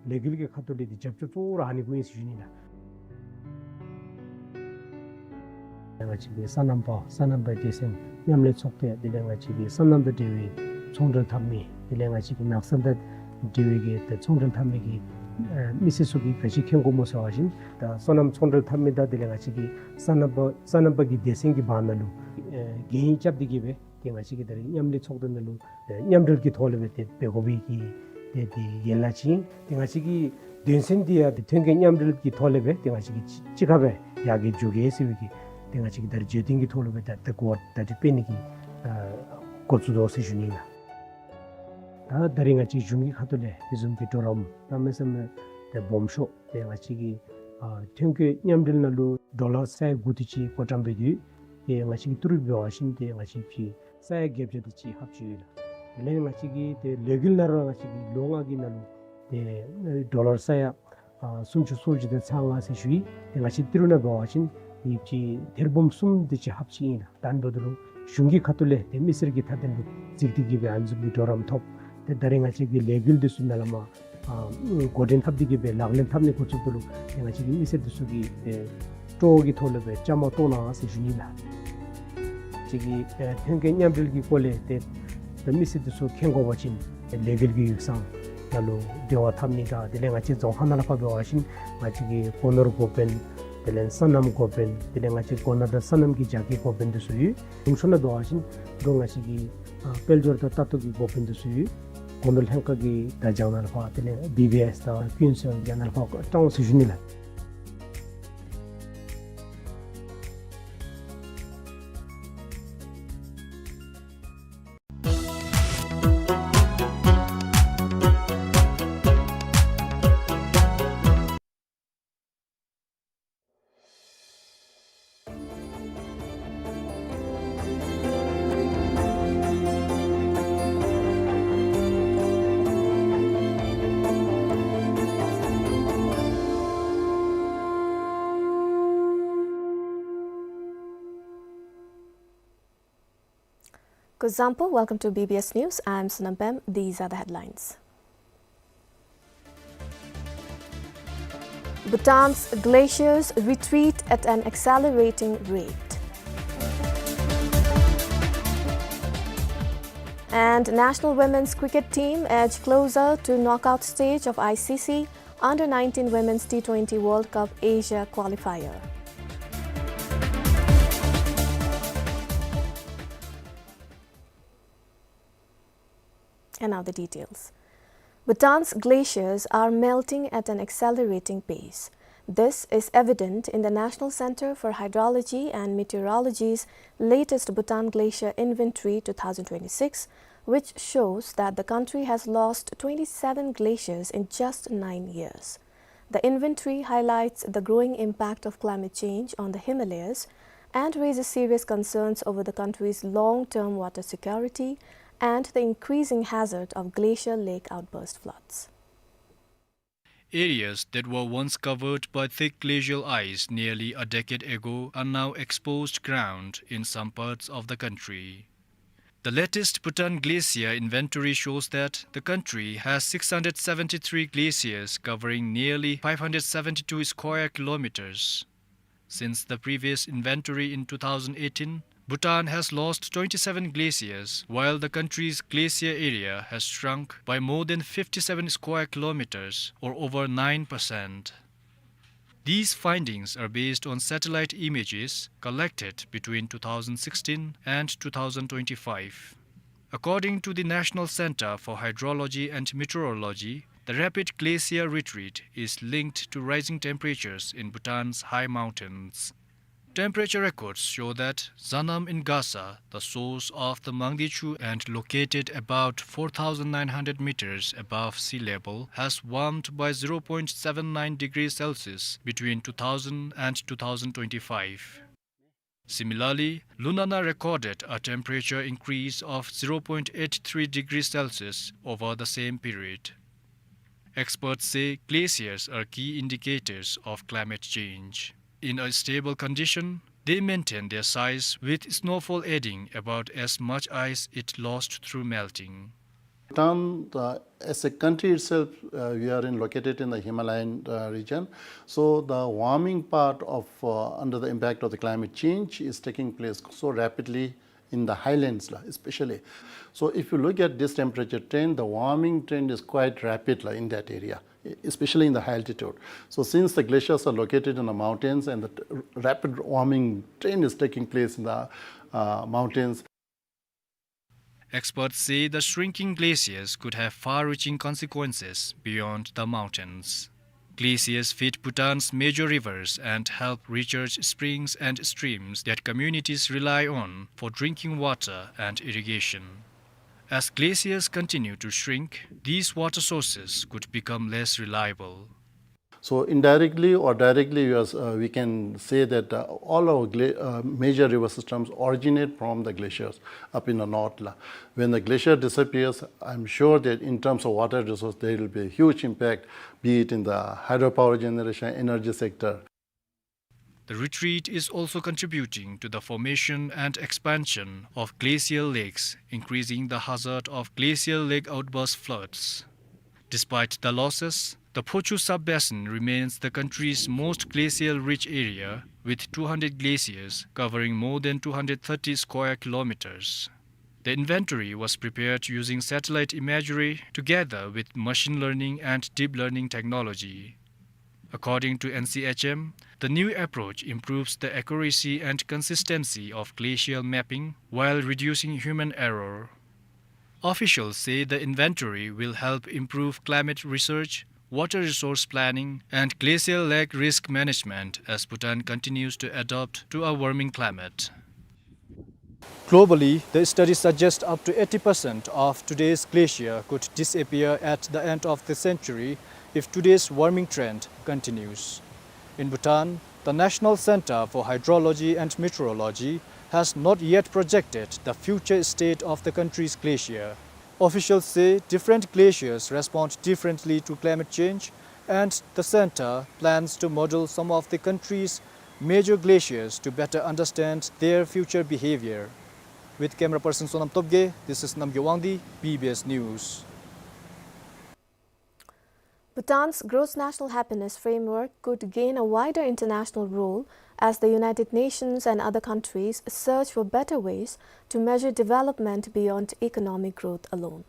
ལས་འགུལ་གྱི་ཁ་ཐུག་ལས་འདི་རྒྱབ་སྐྱོར་གཙོ་བོ་ར་ཨ་ནི་གུ་ཨིན་ཟེར་ཞུ་ནི་ལགས། ང་བཅས་ཀྱི་སོ་ནམ་པ་སོ་ནམ་པའི་སྡེ་ཚན་མཉམ་ལས་ཚོགས་སྡེ། དེ་ལས་ང་བཅས་ཀྱི་སོ་ནམ་དང་འབྲེལ་བའི་ཚོང་འབྲེལ་འཐབ་མི། དེ་ལས་ང་བཅས་ཀྱི་ནགས་ཚལ་དང་འབྲེལ་བའི་གི་ཏེ་ཚོང་འབྲེལ་འཐབ་མི་གི་ཨེ་མི་སེར་ཚུ་གིས་ག་ཅི་མཁྱེན་དགོཔ་སྨོ་ཟེར་བ་ཅིན་ད་སོ་ནམ་ཚོང་འབྲེལ་འཐབ་མི་དང་དེ་ལས་ང་བཅས་ཀྱི་སོ་ནམ་པ་སོ་ནམ་པ་གི་སྡེ་ཚན་གྱི་བར་ན་ལུ་ཨེ་གན་རྐྱབ་སྟེ་གི་སྦེ་ཏེ་ང་བཅས་ཀྱི་ད་རེས་མཉམ་ལས་ཚོགས་སྡེ་ནང་ལུ་ཨེ་མཉམ་འབྲེལ་གྱི་ཐོག་ལས་སྦེ་ཏེ་འབད་དགོ་པའི་གི་ཏེ་དེ་ཡན་ལག་ཅིག་ཨིན། ཏེ་ང་བཅས་ཀྱི་དོན་ཚན་འདི་ཡང་ཐོན་སྐྱེད་མཉམ་འབྲེལ་གྱི་ཐོག་ལས་སྦེ་ཏེ་ང་བཅས་ཀྱིས་གཅིག་ཁར་སྦེ་ཡར་རྒྱས་འགྱོ་གེ་ཟེར་བའི་གི་ཏེ་ང་བཅས་ཀྱིས་ད་རེས་བརྗོད་དོན་གྱི་ཐོག་ལུ་སྦེ་ད་ཏེ་གོ་བརྡ་འདི་སྤེལ་ནི་གི་ཨ་འགོ་བཙུགས་དོ་ཟེར་ཞུ་ནི་ལགས། ད་ད་རེས་ང་བཅས་གཞུང་གི་ཁ་ཐུག་ལས་དེ་བཟུམ་གྱི་གྲོགས་རམ་གནམ་མེད་ས་མེད་ཏེ་སྦོམ་ཤོས་ཏེ་ང་བཅས་ཀྱི་ཨ་ཐོན་སྐྱེད་མཉམ་འབྲེལ་ནང་ལུ་ཌོ་ལར་ས་ཡ་དགུ་དེ་ཅིག་བགོ་བཀྲམ་འབད་དེ་ཡོད། ཏེ་ང་བཅས་ཀྱི་ཏི་རུ་འབད་བ་ཅིན་ཏེ་ང་བཅས་ཀྱིས་ས་ཡ་བརྒྱད་བརྒྱ་དེ་ཅིག་ལྷགཔ་ཅིག་ཡོད་ལགས། དེ་ལས་ང་བཅས་ཀྱི་ཏེ་ལས་འགུལ་ནང་ར་ང་བཅས་ཀྱི་ལོ་ལྔ་གི་ནང་ལུ་ཏེ་ཌོ་ལར་ས་ཡ་ཨ་སུམ་ཅུ་སོ་བརྒྱད་དང་ཚག་ལྔ་ཟེར་ཞུ་ཡི། ཏེ་ང་བཅས་ཏི་རུ་ནང་འབད་བ་ཅིན་ཡིབ་ཅིག་ཐེར་འབུམ་གསུམ་དེ་ཅིག་ལྷགཔ་ཅིག་ཨིན་ལགས། ད་ཨ་ནི་འབདཝ་ད་ལུ་གཞུང་གི་ཁ་ཐུག་ལས་ཏེ་མི་སེར་གྱི་མཐའ་དོན་ལུ་གཟིགས་ཏེ་གི་སྦེ་ཨ་ནི་བཟུམ་གྱི་གྲོགས་རམ་ཐོབ། ཏེ་ད་རེས་ང་བཅས་ཀྱི་ལས་འགུལ་འདི་ཚུ་ནང་ལས་མར་ཨ་འགོ་འདྲེན་འཐབ་སྟེ་གི་སྦེ་ལག་ལེན་འཐབ་ནི་འགོ་བཙུགསཔ་ད་ལུ་ཏེ་ང་བཅས་ཀྱི་མི་སེར་འདི་ཚུ་གིས་ཏེ་སྤྲོ་བ་གི་ཐོག་ལས་སྦེ་བཅའ་མར་གཏོགས་གནང་ཟེར་ཞུ་ནི་ལགས། ང་བཅས་ཀྱི་ཨེ་ཐོན་སྐྱེད་མཉམ་འབྲེལ་གྱི་སྐོར་ལས་ཏེ་ཏེ་མི་སེར་འདི་ཚུ་མཁྱེན་དགོ་པ་ཅིན་ཏེ་ལས་འགུལ་གྱི་ཡིག་ཚང་ནང་ལུ་འབྲེལ་བ་འཐབ་ནི་དང་དེ་ལས་ང་བཅས་རྫོང་ཁག་ནང་ལས་ཕར་འབད་བ་ཅིན་ང་བཅས་ཀྱི་སྒོ་ནོར་འགོ་དཔོན། དེ་ལས་སོ་ནམ་འགོ་དཔོན། དེ་ལས་ང་བཅས་སྒོ་ནོར་དང་སོ་ནམ་གྱི་རྒྱ་སྐྱེད་འགོ་དཔོན་འདི་ཚུ་ཡོད། གཞུང་ཕྱོགས་ནང་འབད་བ་ཅིན་ཏེ་ང་བཅས་ཀྱི་ཨ་དཔལ་འབྱོར་དང་ལྟ་རྟོག་གི་འགོ་དཔོན་འདི་ཚུ་ཡོད། ཁོང་ཚོ་ལྷན་ཁག་གིས་ད་རྒྱང་ནང་ལས་ཕར་དེ་ལས་བི་བི་ཨེསི་དང་ཀུན་གསལ་རྒྱང་ནང་ལས་ཕར་བཏང་ཟེར་ཞུ་ནི་ལགས། Kuzuzangpo, welcome to B B S News. I'm Sonam Pem. These are the headlines. Bhutan's glaciers retreat at an accelerating rate. And national women's cricket team edge closer to knockout stage of I C C Under nineteen Women's T twenty World Cup Asia qualifier. And now the details. Bhutan's glaciers are melting at an accelerating pace. This is evident in the National Center for Hydrology and Meteorology's latest Bhutan Glacier Inventory two thousand twenty-six, which shows that the country has lost twenty-seven glaciers in just nine years. The inventory highlights the growing impact of climate change on the Himalayas and raises serious concerns over the country's long-term water security and the increasing hazard of glacial lake outburst floods. Areas that were once covered by thick glacial ice nearly a decade ago are now exposed ground in some parts of the country. The latest Bhutan glacier inventory shows that the country has six hundred seventy-three glaciers covering nearly five hundred seventy-two square kilometers. Since the previous inventory in two thousand eighteen, Bhutan has lost twenty-seven glaciers, while the country's glacier area has shrunk by more than fifty-seven square kilometers, or over nine percent. These findings are based on satellite images collected between two thousand sixteen and two thousand twenty-five. According to the National Center for Hydrology and Meteorology, the rapid glacier retreat is linked to rising temperatures in Bhutan's high mountains. Temperature records show that Zanam in Gasa, the source of the Mangdechu and located about four thousand nine hundred meters above sea level, has warmed by zero point seven nine degrees Celsius between two thousand and two thousand twenty-five. Similarly, Lunana recorded a temperature increase of zero point eight three degrees Celsius over the same period. Experts say glaciers are key indicators of climate change. In a stable condition, they maintain their size, with snowfall adding about as much ice it lost through melting. Bhutan, uh, as a country itself, uh, we are in, located in the Himalayan, uh, region. So the warming part of, uh, under the impact of the climate change is taking place so rapidly in the highlands, la, especially. So if you look at this temperature trend, the warming trend is quite rapid, la, in that area, e-, especially in the high altitude. So since the glaciers are located in the mountains and the t-, rapid warming trend is taking place in the, uh, mountains. Experts say the shrinking glaciers could have far-reaching consequences beyond the mountains. Glaciers feed Bhutan's major rivers and help recharge springs and streams that communities rely on for drinking water and irrigation. As glaciers continue to shrink, these water sources could become less reliable. So indirectly or directly, we are, uh, we can say that, uh, all our gla-, uh, major river systems originate from the glaciers up in the north, la. When the glacier disappears, I'm sure that in terms of water resource, there will be a huge impact, be it in the hydropower generation, energy sector. The retreat is also contributing to the formation and expansion of glacial lakes, increasing the hazard of glacial lake outburst floods. Despite the losses, the Phochu sub-basin remains the country's most glacial-rich area, with two hundred glaciers covering more than two hundred thirty square kilometers. The inventory was prepared using satellite imagery together with machine learning and deep learning technology. According to N C H M, the new approach improves the accuracy and consistency of glacial mapping while reducing human error. Officials say the inventory will help improve climate research, water resource planning, and glacial lake risk management as Bhutan continues to adapt to a warming climate. Globally, the study suggests up to eighty percent of today's glacier could disappear at the end of the century if today's warming trend continues. In Bhutan, the National Center for Hydrology and Meteorology has not yet projected the future state of the country's glacier. Officials say different glaciers respond differently to climate change, and the center plans to model some of the country's major glaciers to better understand their future behavior. With camera person Sonam Topge, this is Namgay Wangdi, B B S News. Bhutan's Gross National Happiness Framework could gain a wider international role as the United Nations and other countries search for better ways to measure development beyond economic growth alone.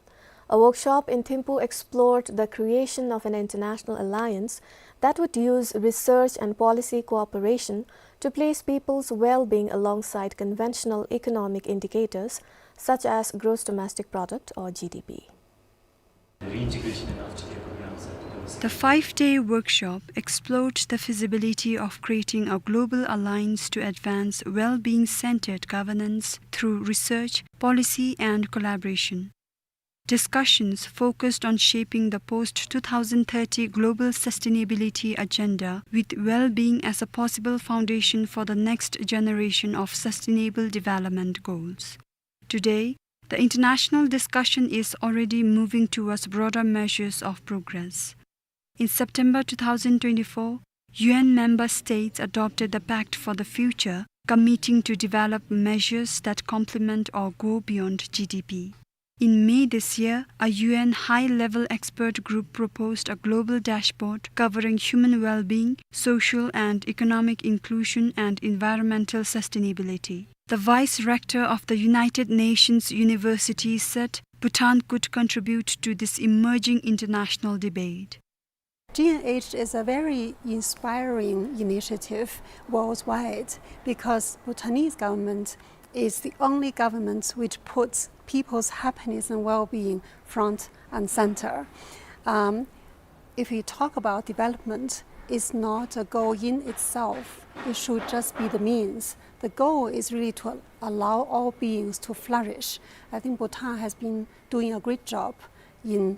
A workshop in Thimphu explored the creation of an international alliance that would use research and policy cooperation to place people's well-being alongside conventional economic indicators such as gross domestic product or G D P. The five-day workshop explored the feasibility of creating a global alliance to advance well-being-centered governance through research, policy, and collaboration. Discussions focused on shaping the post-two thousand thirty global sustainability agenda, with well-being as a possible foundation for the next generation of sustainable development goals. Today, the international discussion is already moving towards broader measures of progress. In September two thousand twenty-four, U N member states adopted the Pact for the Future, committing to develop measures that complement or go beyond G D P. In May this year, a U N high-level expert group proposed a global dashboard covering human well-being, social and economic inclusion, and environmental sustainability. The vice rector of the United Nations University said Bhutan could contribute to this emerging international debate. G N H is a very inspiring initiative worldwide because Bhutanese government is the only government which puts people's happiness and well-being front and center. Um, if we talk about development, it's not a goal in itself. It should just be the means. The goal is really to allow all beings to flourish. I think Bhutan has been doing a great job in,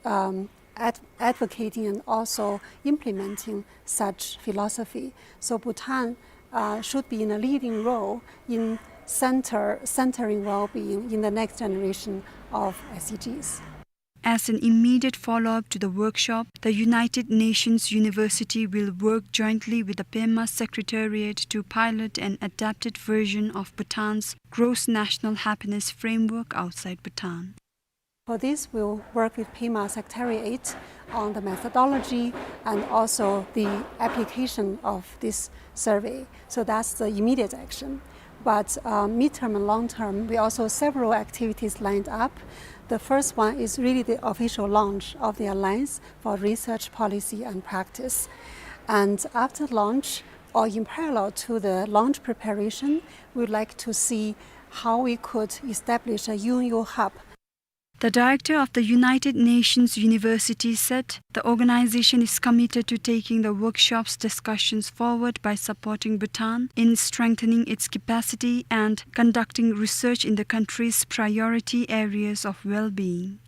um, ad-, advocating and also implementing such philosophy. So Bhutan, uh, should be in a leading role in center, centering well-being in the next generation of S D Gs. As an immediate follow-up to the workshop, the United Nations University will work jointly with the Pema Secretariat to pilot an adapted version of Bhutan's Gross National Happiness Framework outside Bhutan. For this, we'll work with Pema Secretariat on the methodology and also the application of this survey. So that's the immediate action. But, uh, midterm and long term, we also several activities lined up. The first one is really the official launch of the Alliance for Research, Policy and Practice. And after launch, or in parallel to the launch preparation, we would like to see how we could establish a Yunyu hub. The director of the United Nations University said the organization is committed to taking the workshop's discussions forward by supporting Bhutan in strengthening its capacity and conducting research in the country's priority areas of well-being.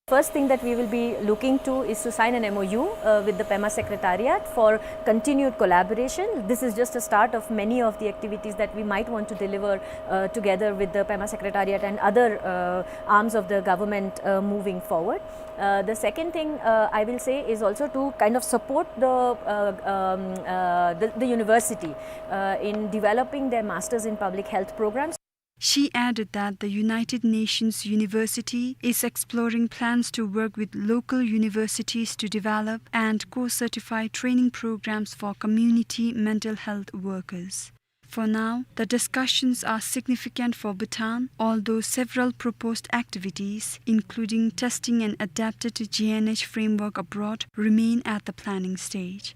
First thing that we will be looking to is to sign an M O U, uh, with the Pema Secretariat for continued collaboration. This is just a start of many of the activities that we might want to deliver, uh, together with the Pema Secretariat and other, uh, arms of the government, uh, moving forward. Uh, the second thing, uh, I will say is also to kind of support the, uh, um, uh, the, the university, uh, in developing their Masters in Public Health programs. She added that the United Nations University is exploring plans to work with local universities to develop and co-certify training programs for community mental health workers. For now, the discussions are significant for Bhutan, although several proposed activities, including testing an adapted G N H framework abroad, remain at the planning stage.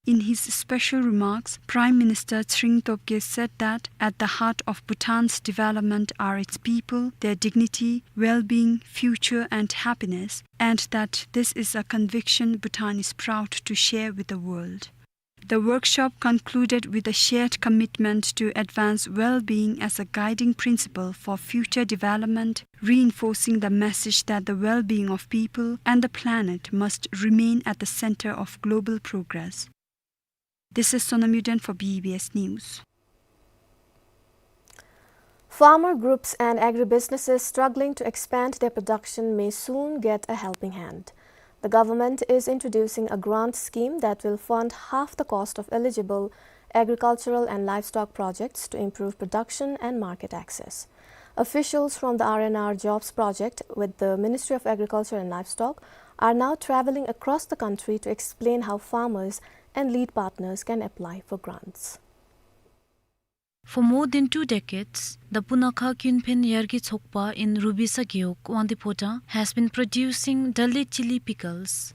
In his special remarks, Prime Minister Tshering Tobgay said that at the heart of Bhutan's development are its people, their dignity, well-being, future and happiness, and that this is a conviction Bhutan is proud to share with the world. The workshop concluded with a shared commitment to advance well-being as a guiding principle for future development, reinforcing the message that the well-being of people and the planet must remain at the center of global progress. This is Sonam Yuden for B B S News. Farmer groups and agribusinesses struggling to expand their production may soon get a helping hand. The government is introducing a grant scheme that will fund half the cost of eligible agricultural and livestock projects to improve production and market access. Officials from the R and R Jobs Project with the Ministry of Agriculture and Livestock are now traveling across the country to explain how farmers and lead partners can apply for grants. For more than two decades, the Punakha Kyunphen Yargi Tsokpa in Rubisa Gewog, Wangdue Phodrang, has been producing Dale chilli pickles.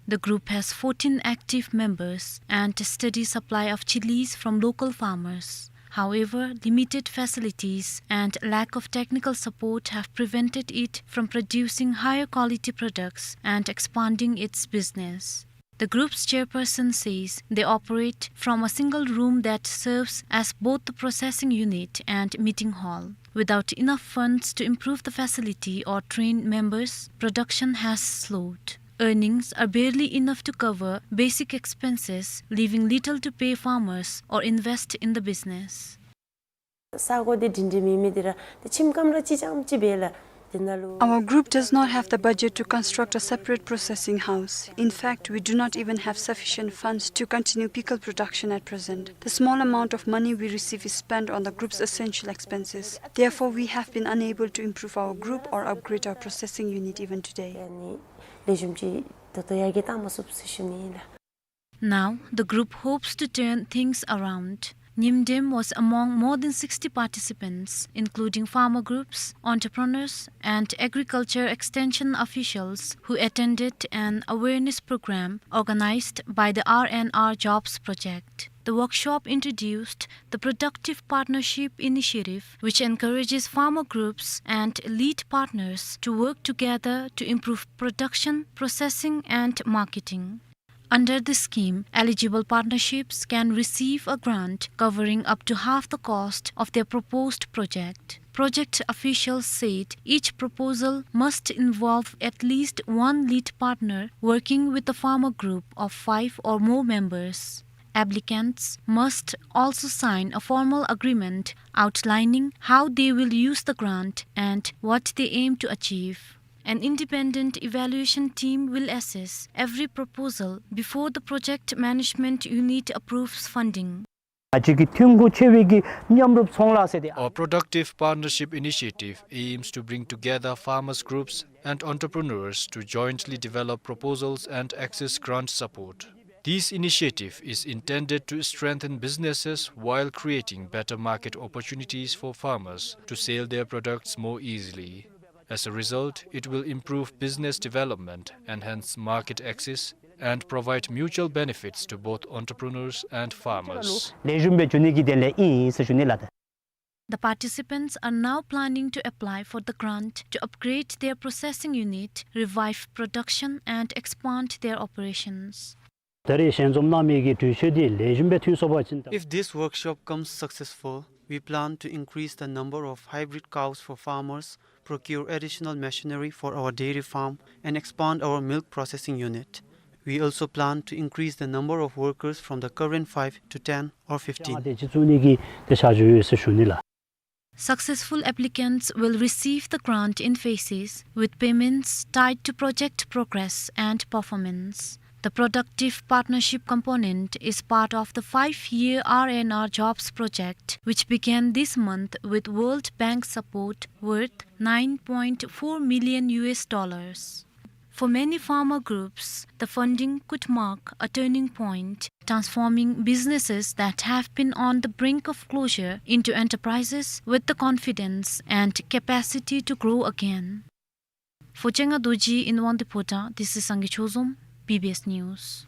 The group has fourteen active members and a steady supply of chillies from local farmers. However, limited facilities and lack of technical support have prevented it from producing higher quality products and expanding its business. The group's chairperson says they operate from a single room that serves as both the processing unit and meeting hall. Without enough funds to improve the facility or train members, production has slowed. Earnings are barely enough to cover basic expenses, leaving little to pay farmers or invest in the business. ས་གོ་འདི་སྒྲིང་སྒྲི་མེད་མི་འདི་ར་ཏེ་ཁྱིམ་ཁང་ར་གཅིག་རྐྱངམ་གཅིག་སྦེ་ལགས། དེ་ནང་ལུ། Our group does not have the budget to construct a separate processing house. In fact, we do not even have sufficient funds to continue pickle production at present. The small amount of money we receive is spent on the group's essential expenses. Therefore, we have been unable to improve our group or upgrade our processing unit even today. ཨ་ནི་ལེགས་ཤོམ་ཅིག་ད་ལྟོ་ཡར་རྒྱས་བཏང་མ་ཚུགས་ཟེར་ཞུ་ནི་ཨིན་ལགས། Now, the group hopes to turn things around. Nyimdem was among more than sixty participants, including farmer groups, entrepreneurs, and agriculture extension officials who attended an awareness program organized by the R and R Jobs Project. The workshop introduced the Productive Partnership Initiative, which encourages farmer groups and lead partners to work together to improve production, processing, and marketing. Under this scheme, eligible partnerships can receive a grant covering up to half the cost of their proposed project. Project officials said each proposal must involve at least one lead partner working with a farmer group of five or more members. Applicants must also sign a formal agreement outlining how they will use the grant and what they aim to achieve. An independent evaluation team will assess every proposal before the project management unit approves funding. ང་བཅས་ཀྱི་ཐོན་ཁུངས་ཆེ་བའི་གི་མཉམ་རུབ་ཚོང་ལཱ་ཟེར་ཏེ། Our productive partnership initiative aims to bring together farmers groups and entrepreneurs to jointly develop proposals and access grant support. This initiative is intended to strengthen businesses while creating better market opportunities for farmers to sell their products more easily. As a result, it will improve business development, enhance market access, and provide mutual benefits to both entrepreneurs and farmers. ལེགས་ཤོམ་སྦེ་འགྱོ་ནི་གི་དོན་ལས་ཨིན་ཟེར་ཞུ་ནི་ལགས། The participants are now planning to apply for the grant to upgrade their processing unit, revive production, and expand their operations. ད་རེས་ཞལ་འཛོམས་གནང་མི་གི་གྲོས་ཆོད་འདི་ལེགས་ཤོམ་སྦེ་ཐོན་སོང་པ་ཅིན། If this workshop comes successful, we plan to increase the number of hybrid cows for farmers, procure additional machinery for our dairy farm, and expand our milk processing unit. We also plan to increase the number of workers from the current five to ten or fifteen. ཏེ་ཅིག་བཙུགས་ནི་གི་ཏེ་ཆ་འཇོག་ཡོད་ཟེར་ཞུ་ནི་ལགས། Successful applicants will receive the grant in phases, with payments tied to project progress and performance. The productive partnership component is part of the five-year R and R jobs project, which began this month with World Bank support worth nine point four million U S dollars. For many farmer groups, the funding could mark a turning point, transforming businesses that have been on the brink of closure into enterprises with the confidence and capacity to grow again. For Chenga Dorji in Wangdue Phodrang, this is Sangay Chozom, B B S News.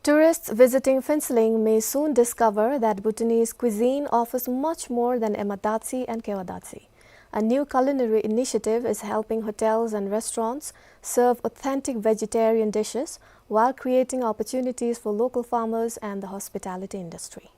Tourists visiting Phuentsholing may soon discover that Bhutanese cuisine offers much more than Emadachi and Kewadatsi. A new culinary initiative is helping hotels and restaurants serve authentic vegetarian dishes while creating opportunities for local farmers and the hospitality industry.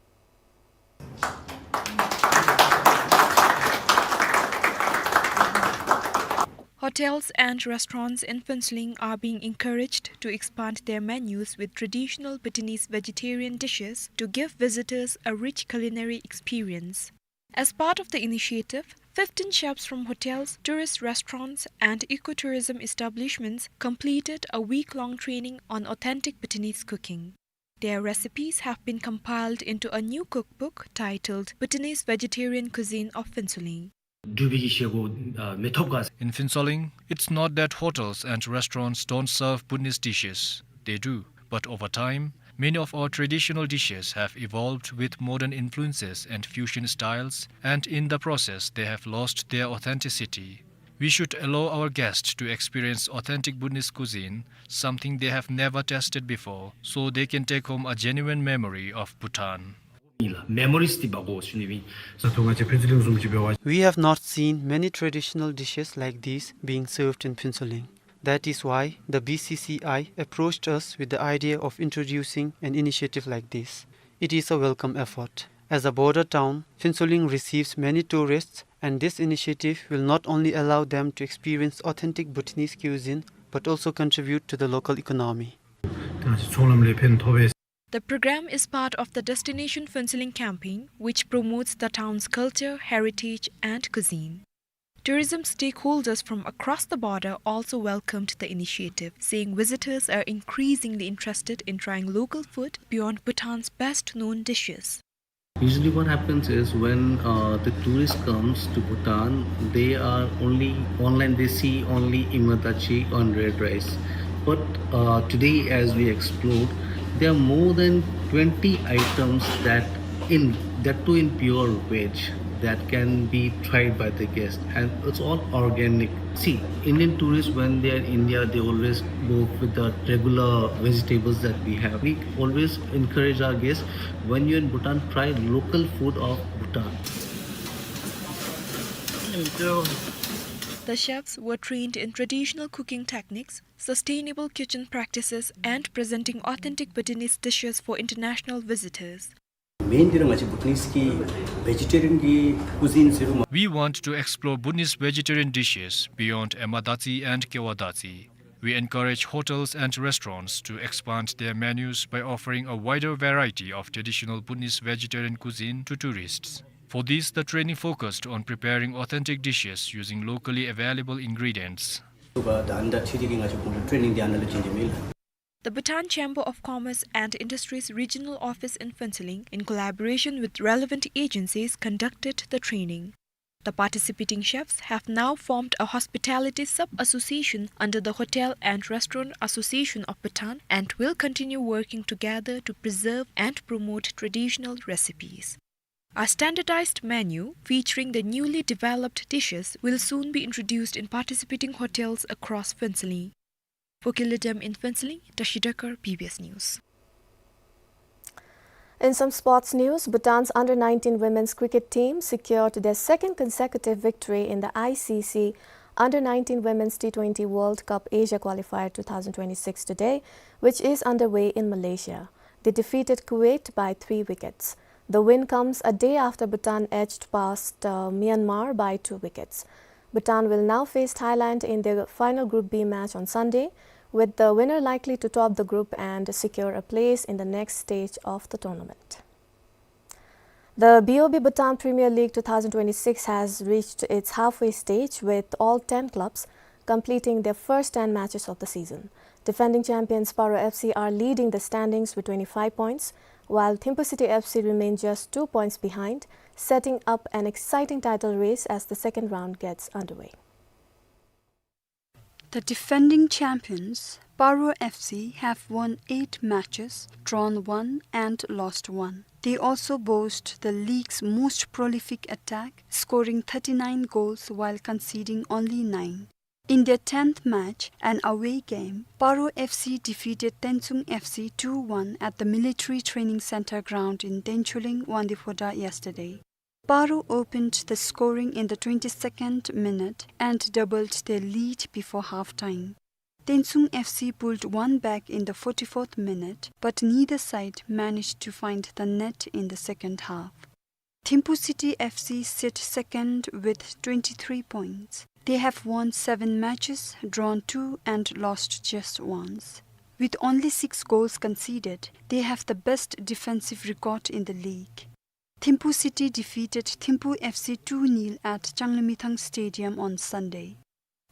Hotels and restaurants in Phuentsholing are being encouraged to expand their menus with traditional Bhutanese vegetarian dishes to give visitors a rich culinary experience. As part of the initiative, fifteen chefs from hotels, tourist restaurants, and ecotourism establishments completed a week-long training on authentic Bhutanese cooking. Their recipes have been compiled into a new cookbook titled Bhutanese Vegetarian Cuisine of Phuentsholing. འགྲུལ་པའི་གི་བྱེད་སྒོ་མི་ཐོབ་ག། In Phuentsholing, it's not that hotels and restaurants don't serve Bhutanese dishes. They do. But over time, many of our traditional dishes have evolved with modern influences and fusion styles, and in the process, they have lost their authenticity. We should allow our guests to experience authentic Bhutanese cuisine, something they have never tasted before, so they can take home a genuine memory of Bhutan. Memories དེ་འབག་དགོ་ཟེར་ཞུ་ནི་ཨིན། ད་ལྟོ་ང་བཅས་ཕུན་ཚོགས་གླིང་བཟུམ་ཅིག་འབད་བ། We have not seen many traditional dishes like these being served in Phuentsholing. That is why the B C C I approached us with the idea of introducing an initiative like this. It is a welcome effort. As a border town, Phuentsholing receives many tourists, and this initiative will not only allow them to experience authentic Bhutanese cuisine, but also contribute to the local economy. ད་ཚོང་ལམ་ལས་ཕན་ཐོགས་པས། The program is part of the Destination Phuentsholing campaign, which promotes the town's culture, heritage, and cuisine. Tourism stakeholders from across the border also welcomed the initiative, saying visitors are increasingly interested in trying local food beyond Bhutan's best-known dishes. Usually what happens is when, uh, the tourist comes to Bhutan, they are only online, they see only Emadachi on red rice. But, uh, today, as we explored, there are more than twenty items that in, that too in pure veg, that can be tried by the guest, and it's all organic. See, Indian tourists, when they are in India, they always go with the regular vegetables that we have. We always encourage our guests, when you're in Bhutan, try local food of Bhutan. The chefs were trained in traditional cooking techniques, sustainable kitchen practices, and presenting authentic Bhutanese dishes for international visitors. Main འདི་ར་ང་བཅས་Bhutanese གི་vegetarian གི་cuisine ཟེར་རུང་མ། We want to explore Bhutanese vegetarian dishes beyond Emadachi and Kewadatsi. We encourage hotels and restaurants to expand their menus by offering a wider variety of traditional Bhutanese vegetarian cuisine to tourists. For this, the training focused on preparing authentic dishes using locally available ingredients. ད་ཨ་ནི་དང་འཁྲིལ་ཏེ་གི་ང་བཅས་ཁོང་ལུ་training འདི་ཨ་ནཱ་ལུ་བྱིན་དེས་མས་ལགས། The Bhutan Chamber of Commerce and Industry's regional office in Phuentsholing, in collaboration with relevant agencies, conducted the training. The participating chefs have now formed a hospitality sub-association under the Hotel and Restaurant Association of Bhutan and will continue working together to preserve and promote traditional recipes. A standardized menu featuring the newly developed dishes will soon be introduced in participating hotels across Phuentsholing. For Killidem in Phuentsholing, Tashi Dekar, B B S News. In some sports news, Bhutan's under nineteen women's cricket team secured their second consecutive victory in the I C C under nineteen Women's T twenty World Cup Asia Qualifier two thousand twenty-six today, which is underway in Malaysia. They defeated Kuwait by three wickets. The win comes a day after Bhutan edged past, uh, Myanmar by two wickets. Bhutan will now face Thailand in their final Group B match on Sunday, with the winner likely to top the group and secure a place in the next stage of the tournament. The B O B Bhutan Premier League two thousand twenty-six has reached its halfway stage, with all ten clubs completing their first ten matches of the season. Defending champions Paro F C are leading the standings with twenty-five points, while Thimphu City F C remain just two points behind, setting up an exciting title race as the second round gets underway. The defending champions, Paro F C, have won eight matches, drawn one and lost one. They also boast the league's most prolific attack, scoring thirty-nine goals while conceding only nine. In their tenth match, an away game, Paro F C defeated Tensung F C two one at the Military Training Center ground in Tenchuling, Wangdue Phodrang yesterday. Paro opened the scoring in the twenty-second minute and doubled their lead before half-time. Tensung F C pulled one back in the forty-fourth minute, but neither side managed to find the net in the second half. Thimphu City F C sit second with twenty-three points. They have won seven matches, drawn two and lost just once. With only six goals conceded, they have the best defensive record in the league. Thimphu City defeated Thimphu F C two nil at Changlimithang Stadium on Sunday.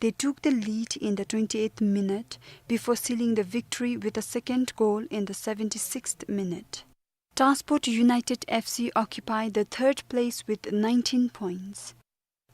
They took the lead in the twenty-eighth minute before sealing the victory with a second goal in the seventy-sixth minute. Transport United F C occupied the third place with nineteen points.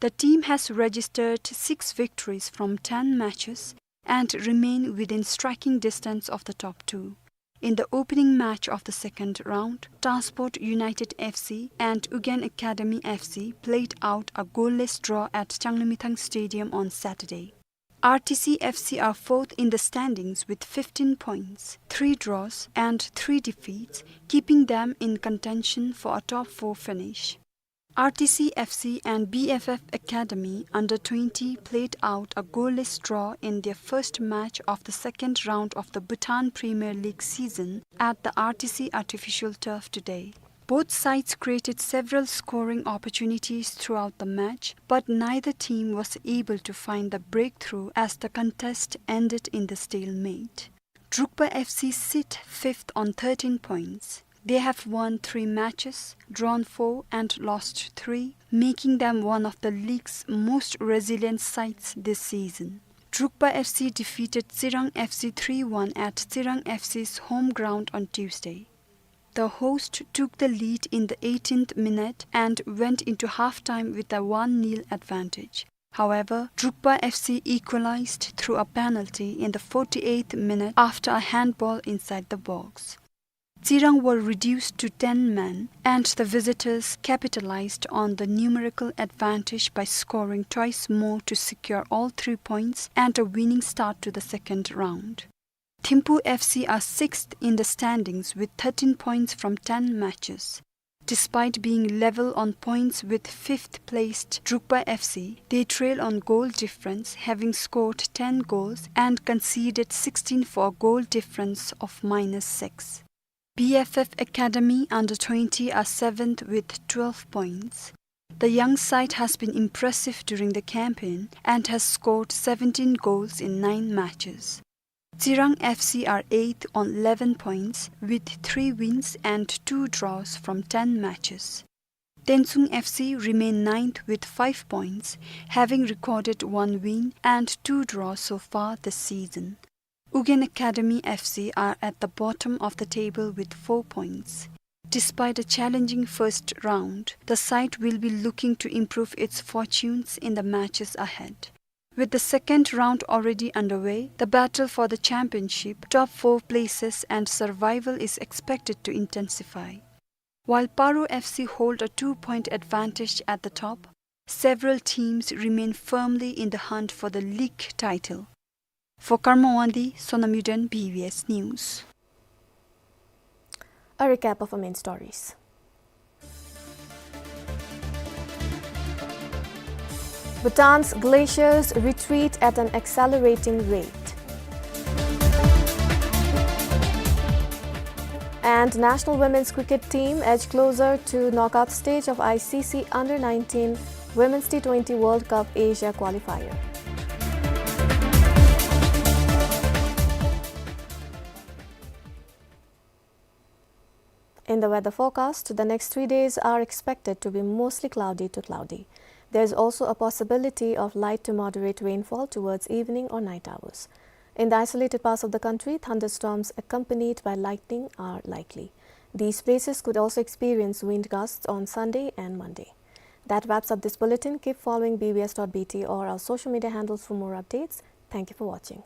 The team has registered six victories from ten matches and remain within striking distance of the top two. In the opening match of the second round, Transport United F C and Ugyen Academy F C played out a goalless draw at Changlimithang Stadium on Saturday. R T C F C are fourth in the standings with fifteen points, three draws and three defeats, keeping them in contention for a top four finish. R T C F C and B F F Academy under twenty played out a goalless draw in their first match of the second round of the Bhutan Premier League season at the R T C artificial turf today. Both sides created several scoring opportunities throughout the match, but neither team was able to find the breakthrough as the contest ended in the stalemate. Drukpa F C sit fifth on thirteen points. They have won three matches, drawn four and lost three, making them one of the league's most resilient sides this season. Drukpa F C defeated Tsirang F C three one at Tsirang F C's home ground on Tuesday. The host took the lead in the eighteenth minute and went into half-time with a one nil advantage. However, Drukpa F C equalized through a penalty in the forty-eighth minute after a handball inside the box. Tsirang were reduced to ten men, and the visitors capitalized on the numerical advantage by scoring twice more to secure all three points and a winning start to the second round. Thimphu F C are sixth in the standings with thirteen points from ten matches. Despite being level on points with fifth-placed Drukpa F C, they trail on goal difference, having scored ten goals and conceded sixteen for a goal difference of minus six. B F F Academy under twenty are seventh with twelve points. The young side has been impressive during the campaign and has scored seventeen goals in nine matches. Tsirang F C are eighth on eleven points with three wins and two draws from ten matches. Tensung F C remain ninth with five points, having recorded one win and two draws so far this season. Ugyen Academy F C are at the bottom of the table with four points. Despite a challenging first round, the side will be looking to improve its fortunes in the matches ahead. With the second round already underway, the battle for the championship, top four places and survival is expected to intensify. While Paro F C hold a two-point advantage at the top, several teams remain firmly in the hunt for the league title. For Karma Wangdi, Sonam Yuden, B B S News. A recap of our main stories. Bhutan's glaciers retreat at an accelerating rate. And national women's cricket team edge closer to knockout stage of I C C Under nineteen Women's T twenty World Cup Asia qualifier. In the weather forecast, the next three days are expected to be mostly cloudy to cloudy. There is also a possibility of light to moderate rainfall towards evening or night hours. In the isolated parts of the country, thunderstorms accompanied by lightning are likely. These places could also experience wind gusts on Sunday and Monday. That wraps up this bulletin. Keep following B B S dot B T or our social media handles for more updates. Thank you for watching.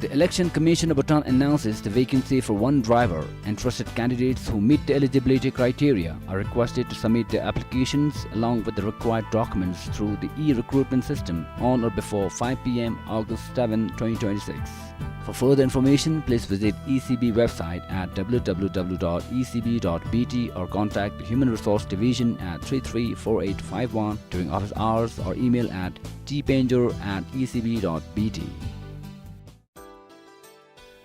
The Election Commission of Bhutan announces the vacancy for one driver. Interested candidates who meet the eligibility criteria are requested to submit their applications along with the required documents through the e-recruitment system on or before five p m August seven, twenty twenty-six. For further information, please visit E C B website at w w w dot e c b dot b t or contact the Human Resource Division at three three four eight five one during office hours or email at t penjor at e c b dot b t.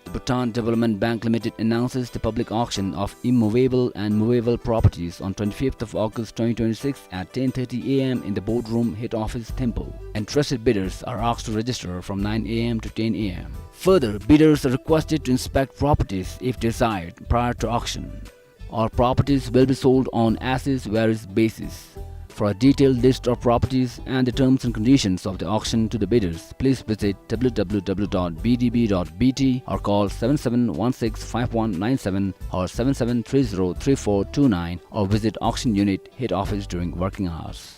The Bhutan Development Bank Limited announces the public auction of immovable and movable properties on twenty-fifth of August twenty twenty-six at ten thirty a m in the boardroom, head office, Thimphu. Interested bidders are asked to register from nine a m to ten a m. Further, bidders are requested to inspect properties if desired prior to auction. All properties will be sold on as-is where-is basis. For a detailed list of properties and the terms and conditions of the auction to the bidders, please visit w w w dot b d b dot b t or call seven seven one six five one nine seven or seven seven three zero three four two nine or visit auction unit head office during working hours.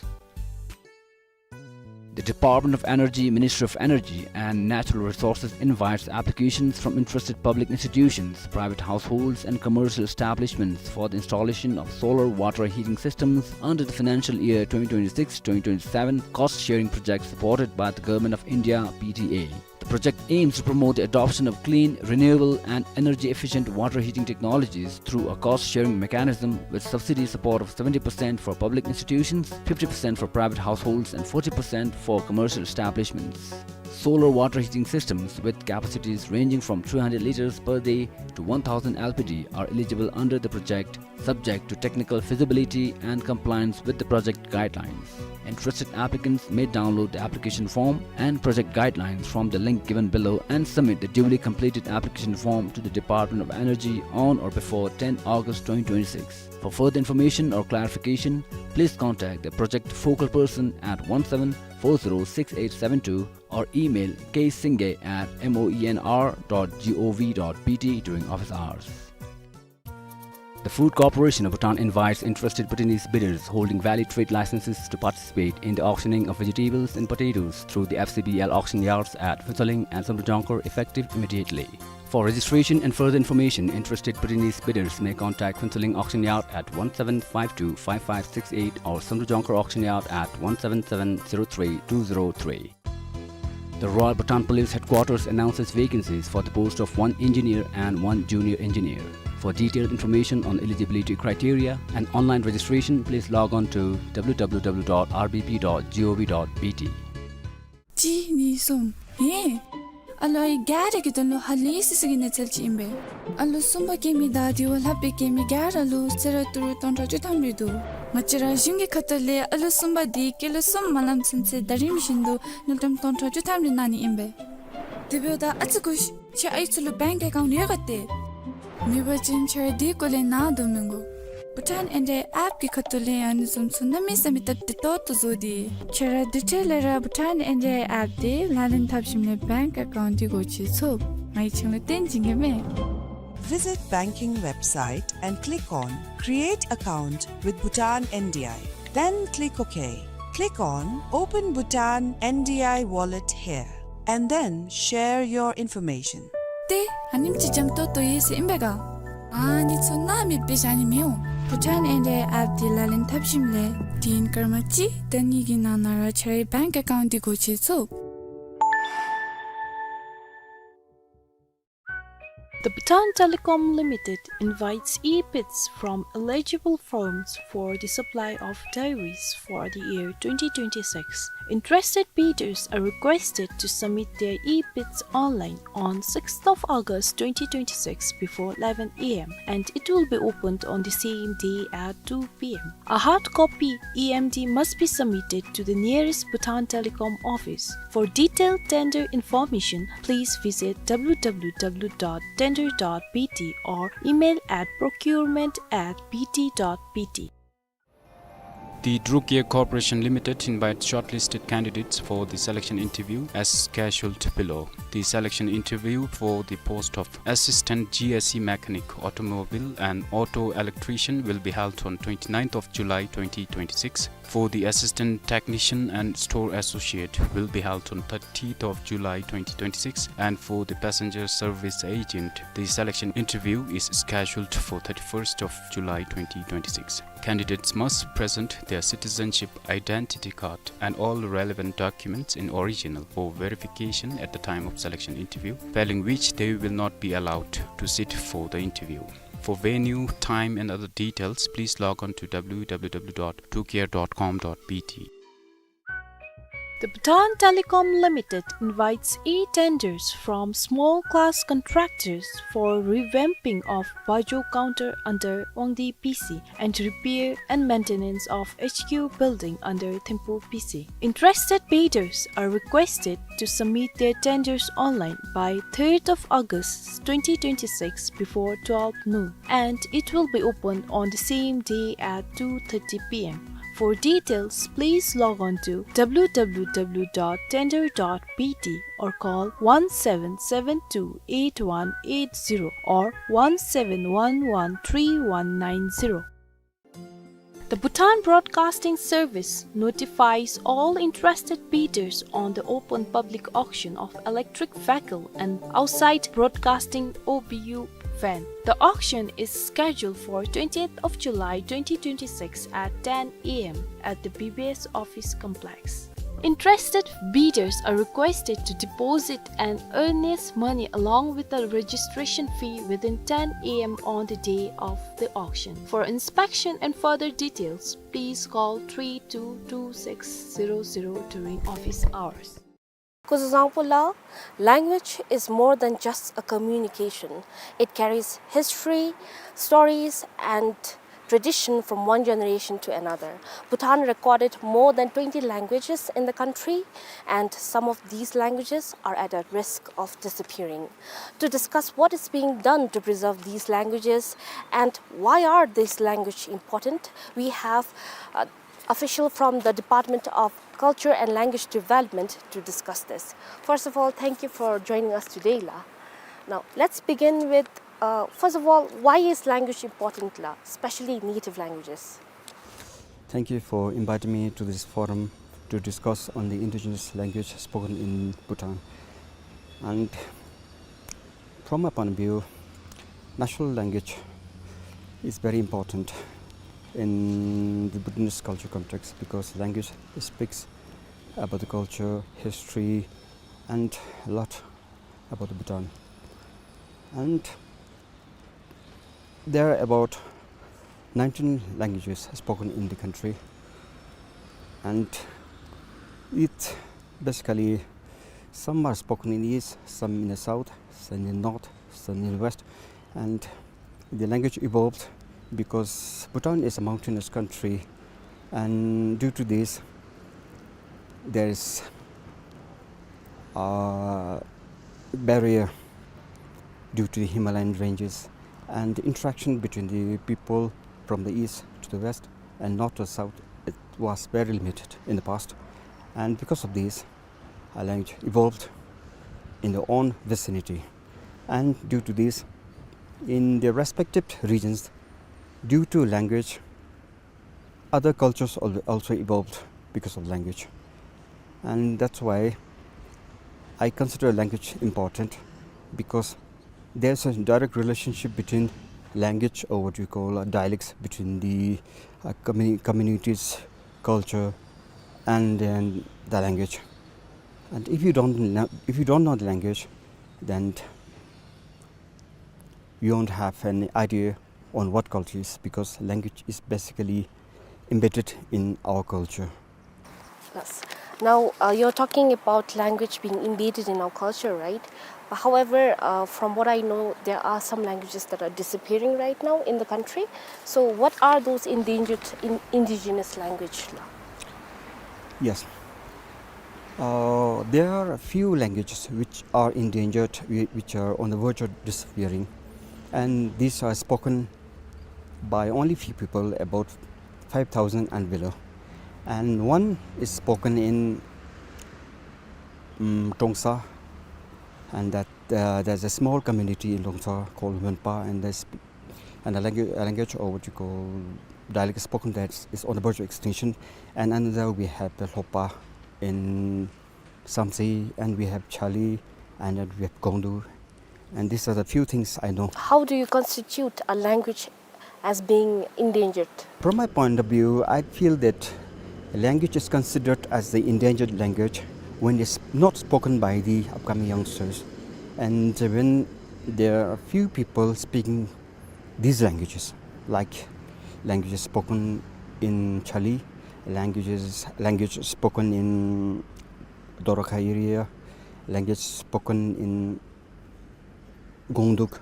The Department of Energy, Ministry of Energy and Natural Resources invites applications from interested public institutions, private households and commercial establishments for the installation of solar water heating systems under the financial year twenty twenty-six twenty twenty-seven cost sharing project supported by the Government of India, P T A. The project aims to promote the adoption of clean, renewable and energy efficient water heating technologies through a cost sharing mechanism with subsidy support of seventy percent for public institutions, fifty percent for private households and forty percent for commercial establishments. Solar water heating systems with capacities ranging from three hundred liters per day to one thousand L P D are eligible under the project, subject to technical feasibility and compliance with the project guidelines. Interested applicants may download the application form and project guidelines from the link given below and submit the duly completed application form to the Department of Energy on or before ten August twenty twenty-six. For further information or clarification, please contact the project focal person at one seven four zero six eight seven two or email k singay at moenr dot gov dot b t during office hours. The Food Corporation of Bhutan invites interested Bhutanese bidders holding valid trade licenses to participate in the auctioning of vegetables and potatoes through the F C B L auction yards at Phuentsholing and Samdrujonkar effective immediately. For registration and further information, interested Bhutanese bidders may contact Phuentsholing auction yard at one seven five two five five six eight or Samdrujonkar auction yard at one seven seven zero three two zero three. The Royal Bhutan Police Headquarters announces vacancies for the post of one engineer and one junior engineer. For detailed information on eligibility criteria and online registration, please log on to w w w dot r b p dot gov dot b t. གཅིག་གཉིས་གསུམ། ཧེ། ཨ་ལོ་ཨའི་ག་ར་གི་དོན་ལུ་ཧ་ལས་སི་སི་གི་གནས་ཚུལ་ཅིག་ཨིན་པས། ཨ་ལོ་གསུམ་པ་སྐྱེ་མི་དང་དེ་བ་ལྷག་པའི་སྐྱེ་མི་ག་ར་ལུ་གསོལ་རས་ཏི་རུ་སྟོང་ཕྲག་བཅུ་ཐམ་རེ་འདུག། ང་བཅས་ར་གཞུང་གི་ཁ་ཐུག་ལས་ཨ་ལོ་གསུམ་པ་དེ་ཀི་ལོ་གསུམ་མ་ལངམ་ཚུན་ཚོད་ཟླ་རིམ་བཞིན་དུ་དངུལ་ཀྲམ་སྟོང་ཕྲག་བཅུ་ཐམ་རེ་གནང་ནི་ཨིན་པས། དེ་འབདཝ་ད་ཨ་ཙི་སྒུག་ཤིག། ཁྱེད་ཨའི་ཚུ་ལུ་བེངཀ་ཨེ་ཀའུནཊ་ཡོད་ག་ཏེ། མེད་པ་ཅིན་ཁྱེད་ར་དེ་སྐོར་ལས་ནཱ་འདུག་མི་དགོ། བྷུ་ཊཱན་ཨེན་ཌི་ཨའི་ཨེཔ་ཀྱི་ཁ་ཐུག་ལས་ཨ་ནི་བཟུམ་ཚུ་གནམ་མེད་ས་མེད་སྟབས་བདེ་ཏོག་ཏོ་བཟོ་སྟེ། ཁྱེད་ར་དེ་འཕྲལ་ལས་ར་བྷུ་ཊཱན་ཨེན་ཌི་ཨའི་ཨེཔ་དེ་ལག་ལེན་འཐབ་ཞིནམ་ལས་བེངཀ་ཨེ་ཀའུནཊ་དེ་སྒོ་ཕྱེ་ཚུགས། ང་གིས་ཁྱེད་ལུ་སྟོན་བྱིན་གེ་མས། Visit banking website and click on Create Account with Bhutan N D I. Then click OK. Click on Open Bhutan N D I Wallet here and then share your information. ཏེ་ཨ་ནེམ་ཅིག་འཇམ་ཏོང་ཏོ་ཡོད་ཟེར་ཨིན་པས་ག། ཨ་ནི་ཚུ་ནཱ་མེདཔ་སྦེ་བཞག་ནི་མི་འོང་། བྷུ་ཊཱན་ཨེན་ཌི་ཨའི་ཨེཔ་དེ་ལག་ལེན་འཐབ་ཞིནམ་ལས་དུས་ཡུན་སྐར་མ་གཅིག་དང་གཉིས་ཀྱི་ནང་ན་ར་ཁྱེད་རའི་བེངཀ་ཨེ་ཀའུནཊ་དེ་སྒོ་ཕྱེ་ཚུགས། The Bhutan Telecom Limited invites e-bids from eligible firms for the supply of diaries for the year twenty twenty-six. Interested bidders are requested to submit their e-bids online on sixth of August twenty twenty-six before eleven a m and it will be opened on the same day at two p m. A hard copy E M D must be submitted to the nearest Bhutan Telecom office. For detailed tender information, please visit w w w dot tender dot b t or email at procurement at b t dot b t. The Drucare Corporation Limited invites shortlisted candidates for the selection interview as scheduled below. The selection interview for the post of Assistant G S C Mechanic, Automobile and Auto Electrician will be held on twenty-ninth of July twenty twenty-six. For the Assistant Technician and Store Associate will be held on thirtieth of July twenty twenty-six, and for the Passenger Service Agent, the selection interview is scheduled for thirty-first of July twenty twenty-six. Candidates must present their citizenship identity card and all relevant documents in original for verification at the time of selection interview, failing which they will not be allowed to sit for the interview. For venue, time and other details, please log on to w w w dot drucare dot com dot b t. The Bhutan Telecom Limited invites e-tenders from small-class contractors for revamping of Bajo counter under Wangdi P C and repair and maintenance of H Q building under Thimphu P C. Interested bidders are requested to submit their tenders online by third of August twenty twenty-six before twelve noon, and it will be open on the same day at two thirty p m. For details, please log on to w w w dot tender dot b t or call one seven seven two eight one eight zero or one seven one one three one nine zero. The Bhutan Broadcasting Service notifies all interested bidders on the open public auction of electric vehicle and outside broadcasting O B U van. The auction is scheduled for twentieth of July twenty twenty-six at ten a m at the B B S office complex. Interested bidders are requested to deposit an earnest money along with the registration fee within ten a m on the day of the auction. For inspection and further details, please call three two two six zero zero during office hours. Kuzuzangpur la, language is more than just a communication. It carries history, stories, and tradition from one generation to another. Bhutan recorded more than twenty languages in the country, and some of these languages are at a risk of disappearing. To discuss what is being done to preserve these languages and why are these languages important, we have, uh, official from the Department of Culture and Language Development to discuss this. First of all, thank you for joining us today, la. Now, let's begin with, uh, first of all, why is language important, la, especially native languages? Thank you for inviting me to this forum to discuss on the indigenous language spoken in Bhutan. And from my point of view, national language is very important in the Bhutanese culture context because language speaks about the culture, history, and a lot about Bhutan. And there are about nineteen languages spoken in the country, and it basically, some are spoken in east, some in the south, some in north, some in west, and the language evolved because Bhutan is a mountainous country, and due to this, there is a barrier due to the Himalayan ranges, and the interaction between the people from the east to the west and north to south, it was very limited in the past. And because of this, our language evolved in their own vicinity. And due to this, in their respective regions, due to language, other cultures al-, also evolved because of language. And that's why I consider language important, because there's a direct relationship between language, or what you call, uh, dialects, between the, uh, communi-, communities, culture, and then the language. And if you don't kn-, if you don't know the language, then you won't have any idea on what culture is, because language is basically embedded in our culture. Yes. Now, uh, you're talking about language being embedded in our culture, right? But however, uh, from what I know, there are some languages that are disappearing right now in the country. So, what are those endangered in-, indigenous language? Yes. Uh, there are a few languages which are endangered, whi-, which are on the verge of disappearing, and these are spoken by only few people, about five thousand and below. And one is spoken in, mm, Trongsa, and that, uh, there's a small community in Trongsa called Menpa, and there's, and a language, a language or what you call dialect spoken that is on the verge of extinction. And another, we have the Hlopa in Samtse, and we have Chali, and then we have Gongdu. And these are the few things I know. How do you constitute a language as being endangered? From my point of view, I feel that a language is considered as the endangered language when it's not spoken by the upcoming youngsters. And when there are few people speaking these languages, like languages spoken in Chali, languages, language spoken in Dorkha area, language spoken in Gongduk,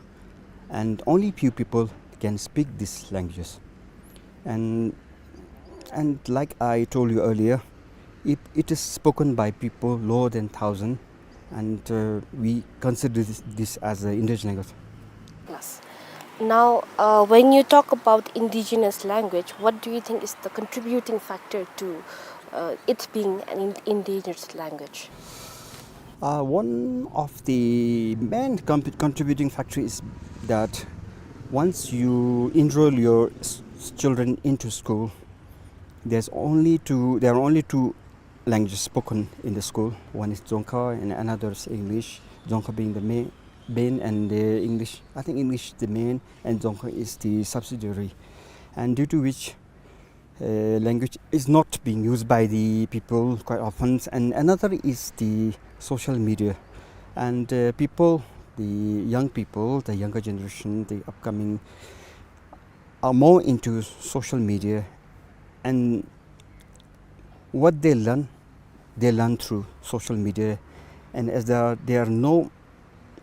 and only few people can speak these languages. And, and like I told you earlier, it, it is spoken by people lower than thousand, and, uh, we consider this, this as an indigenous language. Yes. Now, uh, when you talk about indigenous language, what do you think is the contributing factor to, uh, it being an in-, endangered language? Uh, one of the main con-, contributing factor is that once you enroll your s-, s-, children into school, there's only two, there are only two languages spoken in the school. One is Dzongkha and another is English. Dzongkha being the main, main and the English, I think English is the main and Dzongkha is the subsidiary. And due to which, uh, language is not being used by the people quite often. And another is the social media. And, uh, people, the young people, the younger generation, the upcoming are more into social media, and what they learn, they learn through social media, and as there are, there are no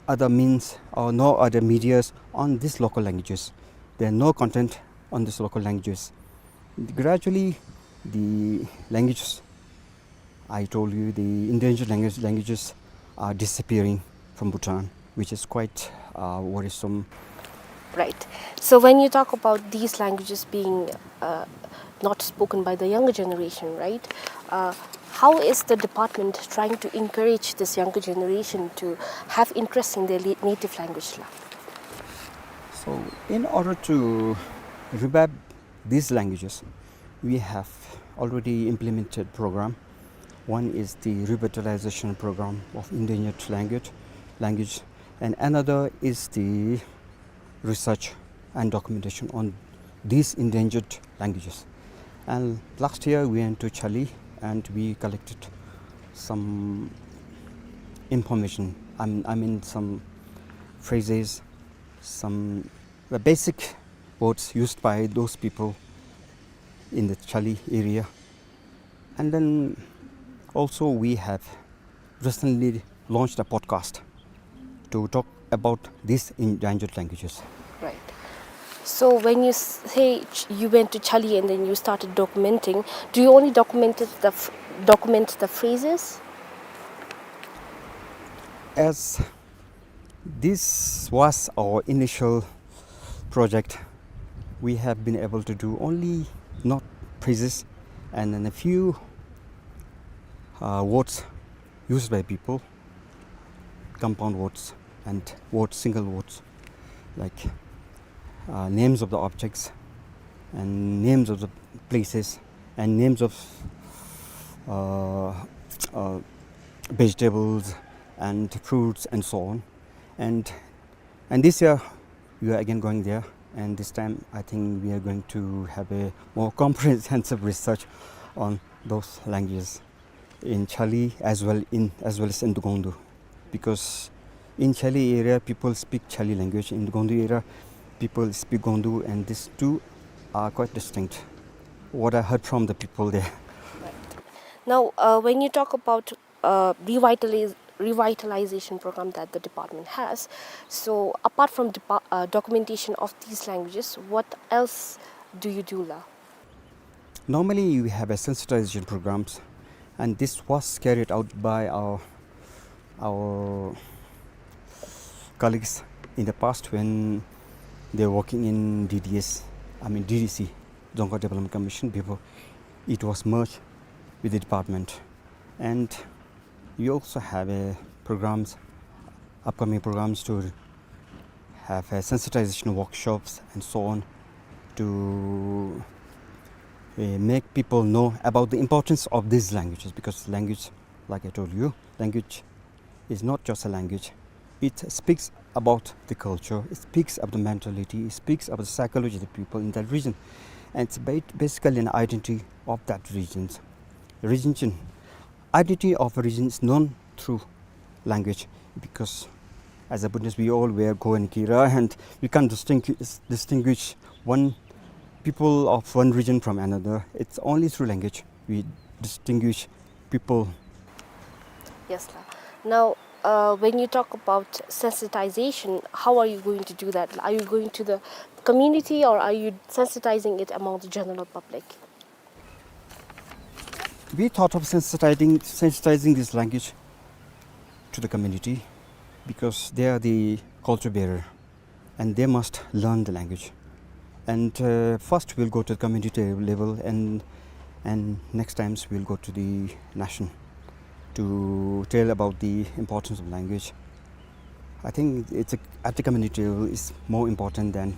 other means or no other medias on these local languages, there are no content on these local languages. Gradually, the languages I told you the endangered language, languages are disappearing from Bhutan, which is quite, uh, worrisome. Right. So when you talk about these languages being, uh, not spoken by the younger generation, right? Uh, how is the department trying to encourage this younger generation to have interest in their li-, native language la? So in order to revive these languages, we have already implemented program. One is the revitalization program of endangered language, language, and another is the research and documentation on these endangered languages. And last year we went to Chali and we collected some information. I mean, I mean some phrases, some the basic words used by those people in the Chali area. And then also we have recently launched a podcast to talk about these endangered languages. Right. So when you s-, say ch-, you went to Chali and then you started documenting, do you only documented the f-, document the phrases? As this was our initial project, we have been able to do only not phrases and then a few, uh, words used by people, compound words and words, single words, like, uh, names of the objects and names of the places and names of, uh, uh, vegetables and fruits and so on. And, and this year, we are again going there, and this time, I think we are going to have a more comprehensive research on those languages in Chali as well in, as well as in Dugongdu, because in Chali area, people speak Chali language. In Dugongdu area, people speak Gongdu, and these two are quite distinct. What I heard from the people there. Right. Now, uh, when you talk about, uh, revitaliz-, revitalization program that the department has, so apart from depa-, uh, documentation of these languages, what else do you do la? Normally, we have a sensitization programs, and this was carried out by our, our colleagues in the past when they were working in D D S, I mean D D C, Dzongkha Development Commission, before it was merged with the department. And we also have a programs, upcoming programs to have a sensitization workshops and so on to, uh, make people know about the importance of these languages, because language, like I told you, language is not just a language. It speaks about the culture, it speaks about the mentality, it speaks about the psychology of the people in that region. And it's ba-, basically an identity of that region. Region, identity of a region is known through language, because as a Bhutanese, we all wear Go and Kira, and we can't distinguish, distinguish one people of one region from another. It's only through language we distinguish people. Yes, sir. Now, uh, when you talk about sensitization, how are you going to do that? Are you going to the community, or are you sensitizing it among the general public? We thought of sensitizing, sensitizing this language to the community, because they are the culture bearer and they must learn the language. And, uh, first we'll go to the community level, and, and next times we'll go to the national to tell about the importance of language. I think it's a, at the community level is more important than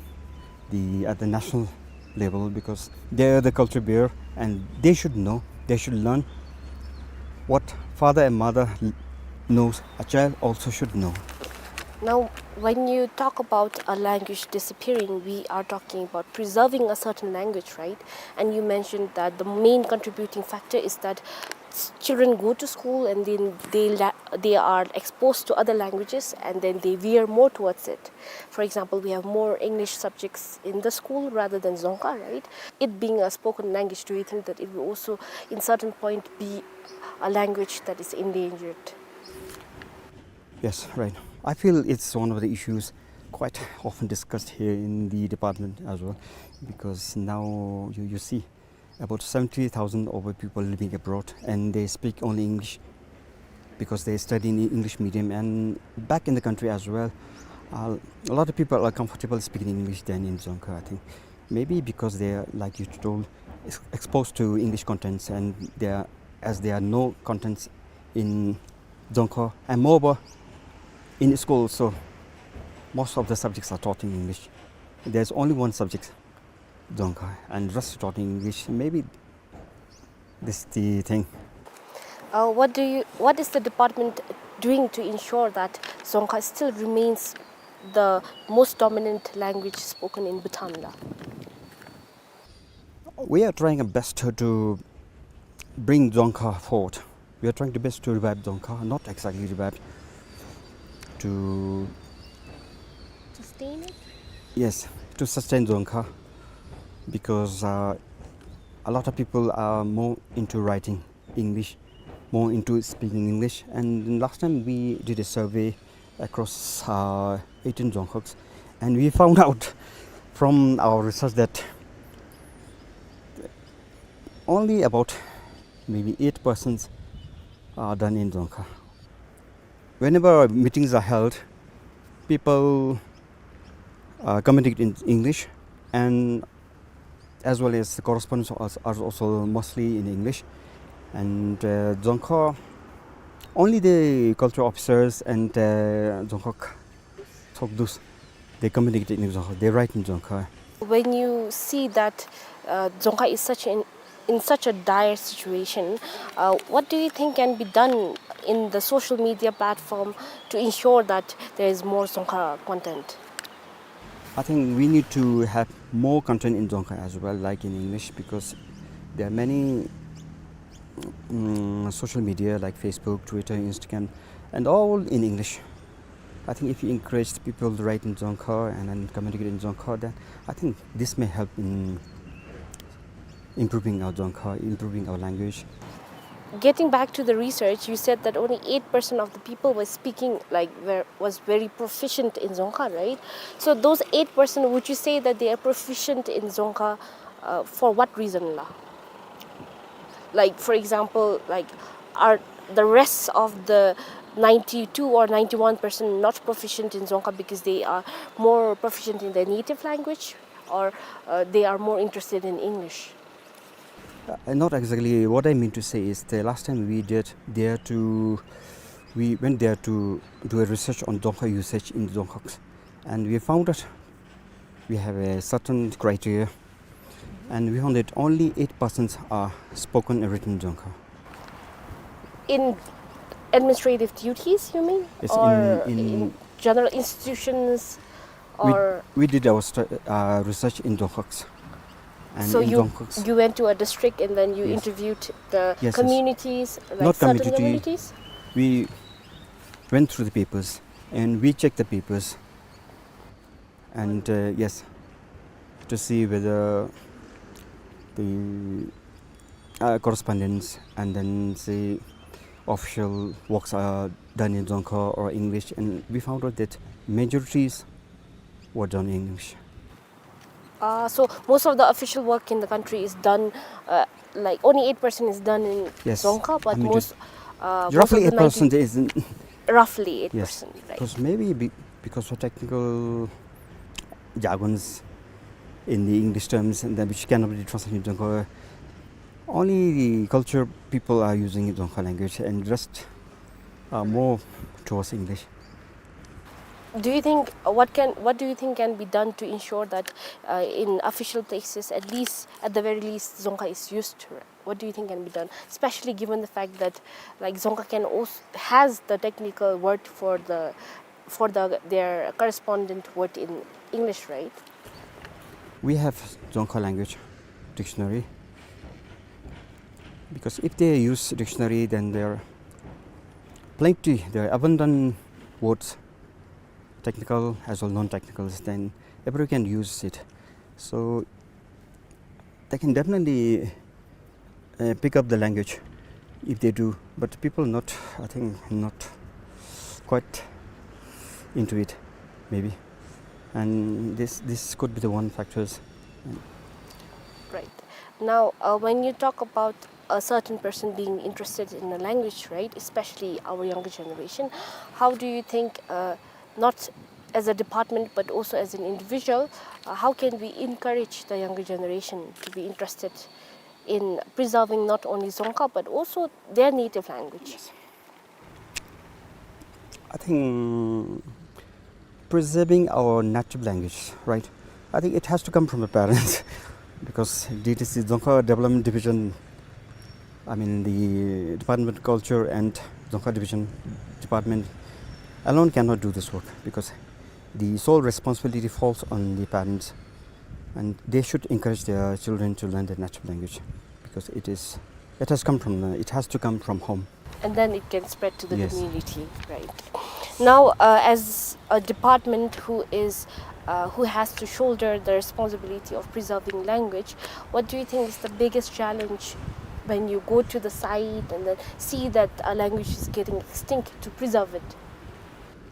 the, at the national level, because they're the culture bearer and they should know, they should learn what father and mother l-, knows, a child also should know. Now, when you talk about a language disappearing, we are talking about preserving a certain language, right? And you mentioned that the main contributing factor is that s-, children go to school and then they la-, they are exposed to other languages and then they veer more towards it. For example, we have more English subjects in the school rather than Dzongkha, right? It being a spoken language, do you think that it will also, in certain point, be a language that is endangered? Yes, right. I feel it's one of the issues quite often discussed here in the department as well, because now you, you see about seventy thousand over people living abroad, and they speak only English because they study in English medium. And back in the country as well, uh, a lot of people are comfortable speaking English than in Dzongkha, I think. Maybe because they are, like you told, ex-, exposed to English contents, and there, as there are no contents in Dzongkha, and moreover, in school also, most of the subjects are taught in English. There's only one subject, Dzongkha, and rest taught in English. Maybe this the thing. Uh, what do you, what is the department doing to ensure that Dzongkha still remains the most dominant language spoken in Bhutan la? We are trying our best to, to bring Dzongkha forward. We are trying the best to revive Dzongkha, not exactly revive, to sustain it? Yes, to sustain Dzongkha, because, uh, a lot of people are more into writing English, more into speaking English. And last time we did a survey across, uh, eighteen Dzongkhags, and we found out from our research that only about maybe eight percent are done in Dzongkha. Whenever meetings are held, people, uh, communicate in English, and as well as the correspondence are, are also mostly in English. And, uh, Dzongkha, only the cultural officers and, uh, Dzongkha Tshogdus, they communicate in Dzongkha, they write in Dzongkha. When you see that, uh, Dzongkha is such an, in such a dire situation, uh, what do you think can be done in the social media platform to ensure that there is more Dzongkha content? I think we need to have more content in Dzongkha as well, like in English, because there are many, mm, social media like Facebook, Twitter, Instagram, and all in English. I think if you encourage the people to write in Dzongkha and then communicate in Dzongkha, then I think this may help in improving our Dzongkha, improving our language. Getting back to the research, you said that only eight percent of the people were speaking, like, were, was very proficient in Dzongkha, right? So those eight percent, would you say that they are proficient in Dzongkha, uh, for what reason la? Like, for example, like, are the rest of the ninety-two or ninety-one percent not proficient in Dzongkha because they are more proficient in their native language, or, uh, they are more interested in English? Uh, not exactly. What I mean to say is the last time we did there to, we went there to do a research on Dzongkha usage in Dzongkha, and we found that we have a certain criteria, and we found that only eight percent are spoken and written in Dzongkha. In administrative duties, you mean? Yes, in, or in in general institutions? We, or we did our stu-, uh, research in Dzongkha. And so in you, Dzongkha, you went to a district and then you, yes, interviewed the, yes, yes, communities, like, not certain community, communities? We went through the papers and we checked the papers. And, uh, yes, to see whether the, uh, correspondence and then the official works are done in Dzongkha or English, and we found out that majorities were done in English. Uh, so most of the official work in the country is done, uh, like, only eight percent is done in, yes, Dzongkha, but I mean, most, uh, most of the ninety, roughly eight percent is in, roughly eight percent, yes, right? Because maybe be-, because of technical jargons in the English terms and then which cannot be translated into Dzongkha. Only the culture people are using Dzongkha language and rest are more towards English. Do you think, uh, what can, what do you think can be done to ensure that, uh, in official places, at least, at the very least, Dzongkha is used? What do you think can be done, especially given the fact that, like, Dzongkha can also, has the technical word for the, for the, their correspondent word in English, right? We have Dzongkha language dictionary, because if they use dictionary, then there are plenty, there are abundant words, technical as well non-technicals, then everyone can use it. So they can definitely, uh, pick up the language if they do, but people not, I think, not quite into it, maybe. And this, this could be the one factors. Right. Now, uh, when you talk about a certain person being interested in a language, right, especially our younger generation, how do you think, uh, not as a department but also as an individual, uh, how can we encourage the younger generation to be interested in preserving not only Dzongkha but also their native language? Yes. I think preserving our native language, right? I think it has to come from the parents because D D C, Dzongkha Development Division, I mean, the Department of Culture and Dzongkha Division department alone cannot do this work because the sole responsibility falls on the parents, and they should encourage their children to learn their native language because it is, it has come from the, it has to come from home. And then it can spread to the, yes, community, right? Now, uh, as a department who is, uh, who has to shoulder the responsibility of preserving language, what do you think is the biggest challenge when you go to the site and then see that a language is getting extinct, to preserve it?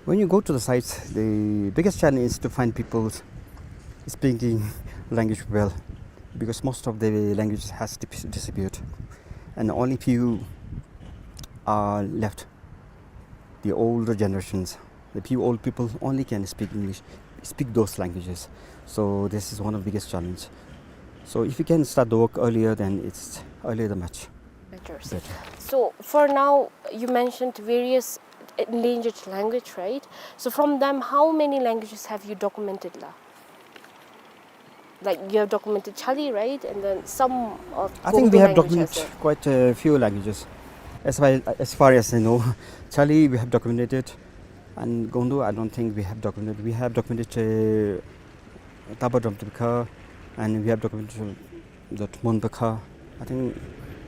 When you go to the sites, the biggest challenge is to find people speaking language well, because most of the languages has dis-, disappeared, and only few are left. The older generations, the few old people only can speak English, speak those languages. So this is one of the biggest challenge. So if you can start the work earlier, then it's earlier the much better. So for now, you mentioned various endangered language, right? So from them, how many languages have you documented, la? Like, you have documented Chali, right? And then some of, I think we have documented quite a few languages. As far, as far as I know, Chali we have documented, and Gondo I don't think we have documented. We have documented, uh, Taba Dom Tibika, and we have documented the Mon Baka. I think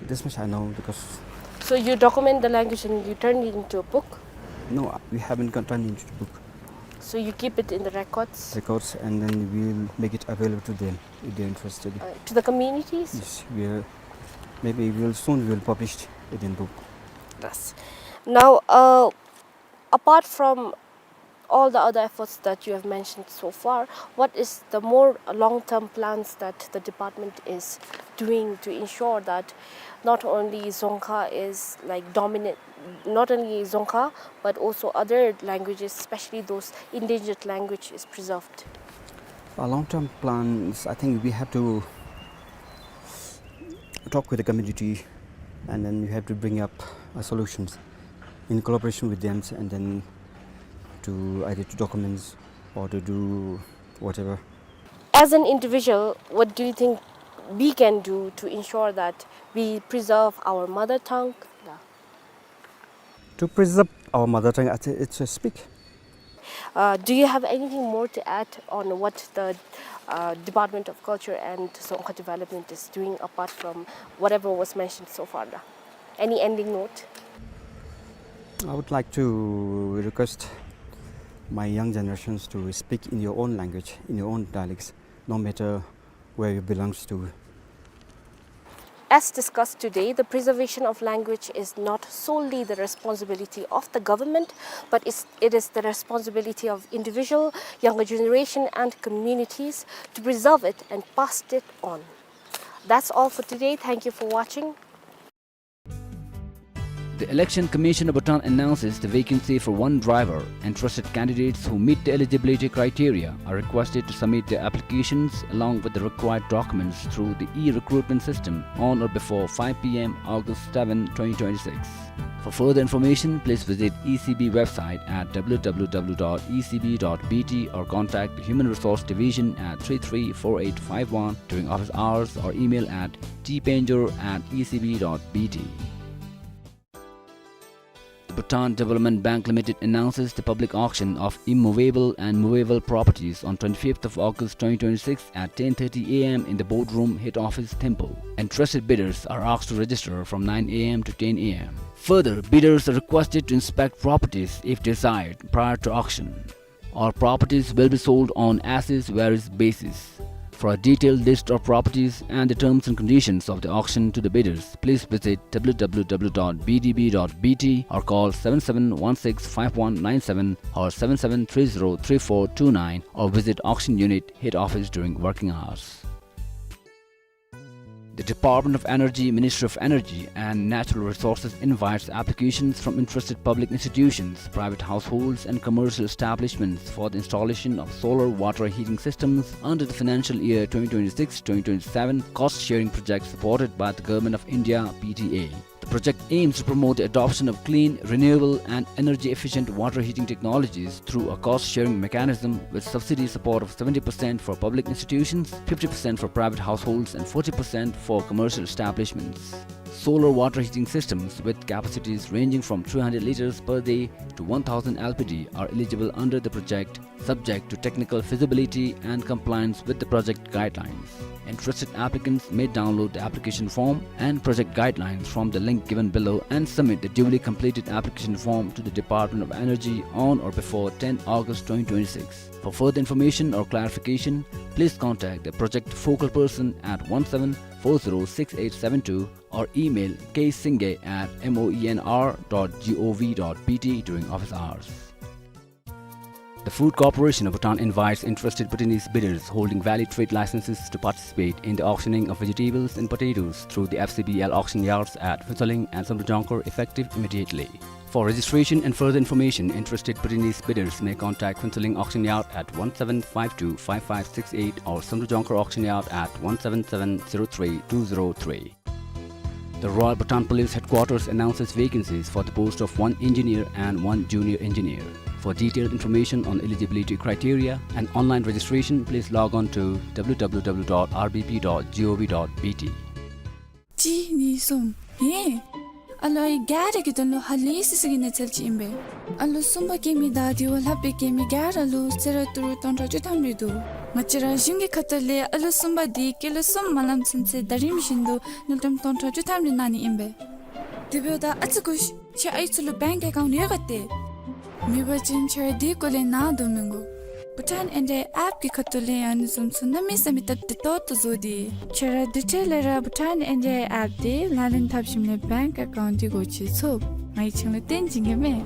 this much I know because. So you document the language and you turn it into a book? No, we haven't got turned into the book. So you keep it in the records? Records, and then we'll make it available to them if they're interested. Uh, to the communities? Yes, we'll, maybe we'll soon we'll publish it in book. Yes. Now, uh, apart from all the other efforts that you have mentioned so far, what is the more long-term plans that the department is doing to ensure that not only Dzongkha is, like, dominant, not only Dzongkha, but also other languages, especially those endangered language, is preserved? Our long-term plans, I think we have to talk with the community, and then you have to bring up, uh, solutions in collaboration with them, and then to either to documents or to do whatever. As an individual, what do you think we can do to ensure that we preserve our mother tongue? Yeah. To preserve our mother tongue, I thi-, it's a speak. Uh, do you have anything more to add on what the, uh, Department of Culture and Tsongkhar Development is doing apart from whatever was mentioned so far, da? Any ending note? I would like to request my young generations to speak in your own language, in your own dialects, no matter where you belongs to. As discussed today, the preservation of language is not solely the responsibility of the government, but is, it is the responsibility of individual, younger generation, and communities to preserve it and pass it on. That's all for today. Thank you for watching. The Election Commission of Bhutan announces the vacancy for one driver. Interested candidates who meet the eligibility criteria are requested to submit their applications along with the required documents through the e-recruitment system on or before five p m August seven, twenty twenty-six. For further information, please visit E C B website at w w w dot e c b dot b t or contact the Human Resource Division at three three four eight five one during office hours or email at t penjor at e c b dot b t. The Bhutan Development Bank Limited announces the public auction of immovable and movable properties on twenty-fifth of August twenty twenty-six at ten thirty a m in the boardroom, head office, Thimphu. Interested bidders are asked to register from nine a m to ten a m. Further, bidders are requested to inspect properties if desired prior to auction. All properties will be sold on as-is where-is basis. For a detailed list of properties and the terms and conditions of the auction to the bidders, please visit w w w dot b d b dot b t or call seven seven one six five one nine seven or seven seven three zero three four two nine or visit auction unit head office during working hours. The Department of Energy, Ministry of Energy and Natural Resources invites applications from interested public institutions, private households and commercial establishments for the installation of solar water heating systems under the financial year twenty twenty-six twenty twenty-seven cost-sharing project supported by the Government of India, P T A. The project aims to promote the adoption of clean, renewable and energy-efficient water heating technologies through a cost-sharing mechanism with subsidy support of seventy percent for public institutions, fifty percent for private households and forty percent for commercial establishments. Solar water heating systems with capacities ranging from three hundred liters per day to one thousand L P D are eligible under the project, subject to technical feasibility and compliance with the project guidelines. Interested applicants may download the application form and project guidelines from the link given below and submit the duly completed application form to the Department of Energy on or before ten August twenty twenty-six. For further information or clarification, please contact the project focal person at one seven four zero six eight seven two or email k singay at moenr dot gov dot b t during office hours. The Food Corporation of Bhutan invites interested Bhutanese bidders holding valid trade licenses to participate in the auctioning of vegetables and potatoes through the F C B L auction yards at Phuentsholing and Samdrup Jongkhar effective immediately. For registration and further information, interested Bhutanese bidders may contact Phuentsholing Auction Yard at one seven five two five five six eight or Samdrup Jongkhar Auction Yard at one seven seven zero three two zero three. The Royal Bhutan Police Headquarters announces vacancies for the post of one engineer and one junior engineer. For detailed information on eligibility criteria and online registration, please log on to w w w dot r b p dot gov dot b t. གཅིག་གཉིས་གསུམ། ཧེ། ཨ་ལོ་ཨའི་ག་ར་གི་དོན་ལུ་ཧ་ལས་སི་སི་གི་གནས་ཚུལ་ཅིག་ཨིན་པས། ཨ་ལོ་གསུམ་པ་སྐྱེ་མི་དང་དེ་བ་ལྷག་པའི་སྐྱེ་མི་ག་ར་ལུ་གསོལ་རས་ཏི་རུ་སྟོང་ཕྲག་བཅུ་ཐམ་རེ་འདུག། ང་བཅས་ར་གཞུང་གི་ཁ་ཐུག་ལས་ཨ་ལོ་གསུམ་པ་འདི་སྐྱེས་ལོ་གསུམ་མ་ལངམ་ཚུན་ཚོད་ཟླ་རིམ་བཞིན་དུ་དངུལ་ཀྲམ་སྟོང་ཕྲག་བཅུ་ཐམ་རེ་གནང་ནི་ཨིན་པས། དེ་འབདཝ་ད་ཨ་ཙི་སྒུག་ཤིག། ཁྱོད་ཨའི་ཚུ་ལུ་བེངཀ་ཨེ་ཀའུནཊ་ཡོད་ག་ཏེ། མེད་པ་ཅིན་ཁྱོད་ར་དེའི་སྐོར་ལས་ནཱ་དོ་མི་དགོ། བྷུ་ཊཱན་ཨེན་ཌི་ཨའི་ཨེཔ་གི་ཁ་ཐུག་ལས་ཨ་ནི་བཟུམ་ཚུ་གནམ་མེད་ས་མེད་སྟབས་བདེ་ཏོག་ཏོ་བཟོ་སྟེ། ཁྱོད་ར་དེ་འཕྲལ་ལས་ར་བྷུ་ཊཱན་ཨེན་ཌི་ཨའི་ཨེཔ་འདི་ལག་ལེན་འཐབ་ཞིནམ་ལས་བེངཀ་ཨེ་ཀའུནཊ་འདི་སྒོ་ཕྱེ་ཚུགས། ང་གིས་ཁྱོད་ལུ་སྟོན་བྱིན་གེ་མས།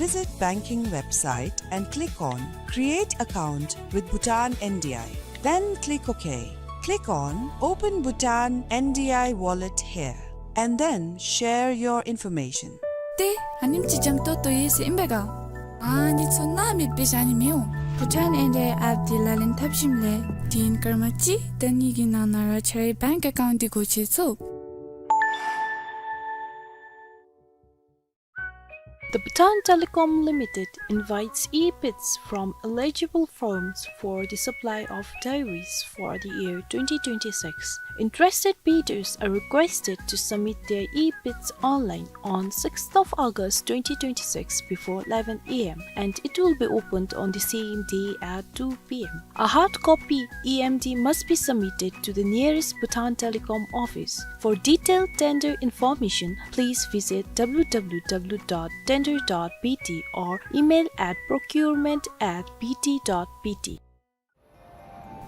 Visit banking website and click on Create Account with Bhutan N D I. Then click OK. Click on Open Bhutan N D I Wallet here and then share your information. ཏེ་ཨ་ནེམ་ཅིག་འཇམ་ཏོང་ཏོ་ཡོད་ཟེར་ཨིན་པས་ག། ཨ་ནི་ཚུ་ནཱ་མེདཔ་སྦེ་བཞག་ནི་མི་འོང་། བྷུ་ཊཱན་ཨེན་ཌི་ཨའི་ཨེཔ་འདི་ལག་ལེན་འཐབ་ཞིནམ་ལས་ དེ་ཨིན་སྐར་མ་གཅིག་དང་གཉིས་ཀྱི་ནང་ན་ར་ཁྱེད་རའི་bank account འདི་སྒོ་ཕྱེ་ཚུགས། The Bhutan Telecom Limited invites e-bids from eligible firms for the supply of dairies for the year twenty twenty-six. Interested bidders are requested to submit their e-bids online on sixth of August twenty twenty-six before eleven a m, and it will be opened on the same day at two p m. A hard copy E M D must be submitted to the nearest Bhutan Telecom office. For detailed tender information, please visit w w w dot tender dot b t or email at procurement at b t dot b t.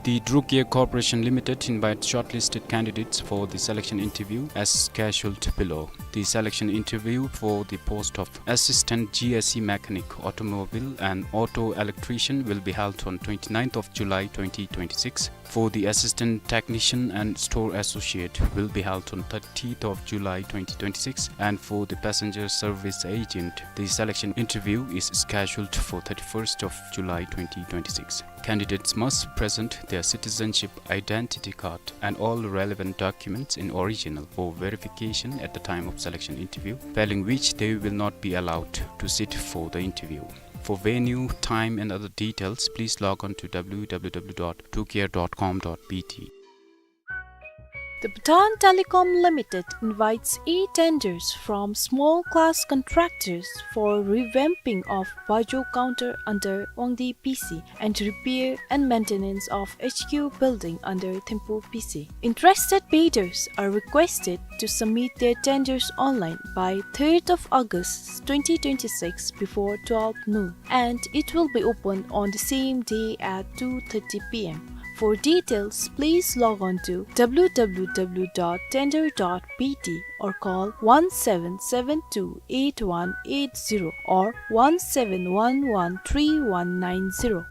The Druk Air Corporation Limited invites shortlisted candidates for the selection interview as scheduled below. The selection interview for the post of Assistant G S E Mechanic, Automobile and Auto Electrician will be held on twenty-ninth of July twenty twenty-six. For the Assistant Technician and Store Associate will be held on thirtieth of July twenty twenty-six, and for the Passenger Service Agent, the selection interview is scheduled for thirty-first of July twenty twenty-six. Candidates must present their citizenship identity card and all relevant documents in original for verification at the time of selection interview, failing which they will not be allowed to sit for the interview. For venue, time and other details, please log on to w w w dot druk air dot com dot b t. The Bhutan Telecom Limited invites e-tenders from small class contractors for revamping of Bajo counter under Wangdi P C and repair and maintenance of H Q building under Thimphu P C. Interested bidders are requested to submit their tenders online by third of August twenty twenty-six before twelve noon, and it will be open on the same day at two thirty p m. For details, please log on to w w w dot tender dot b t or call one seven seven two eight one eight zero or one seven one one three one nine zero.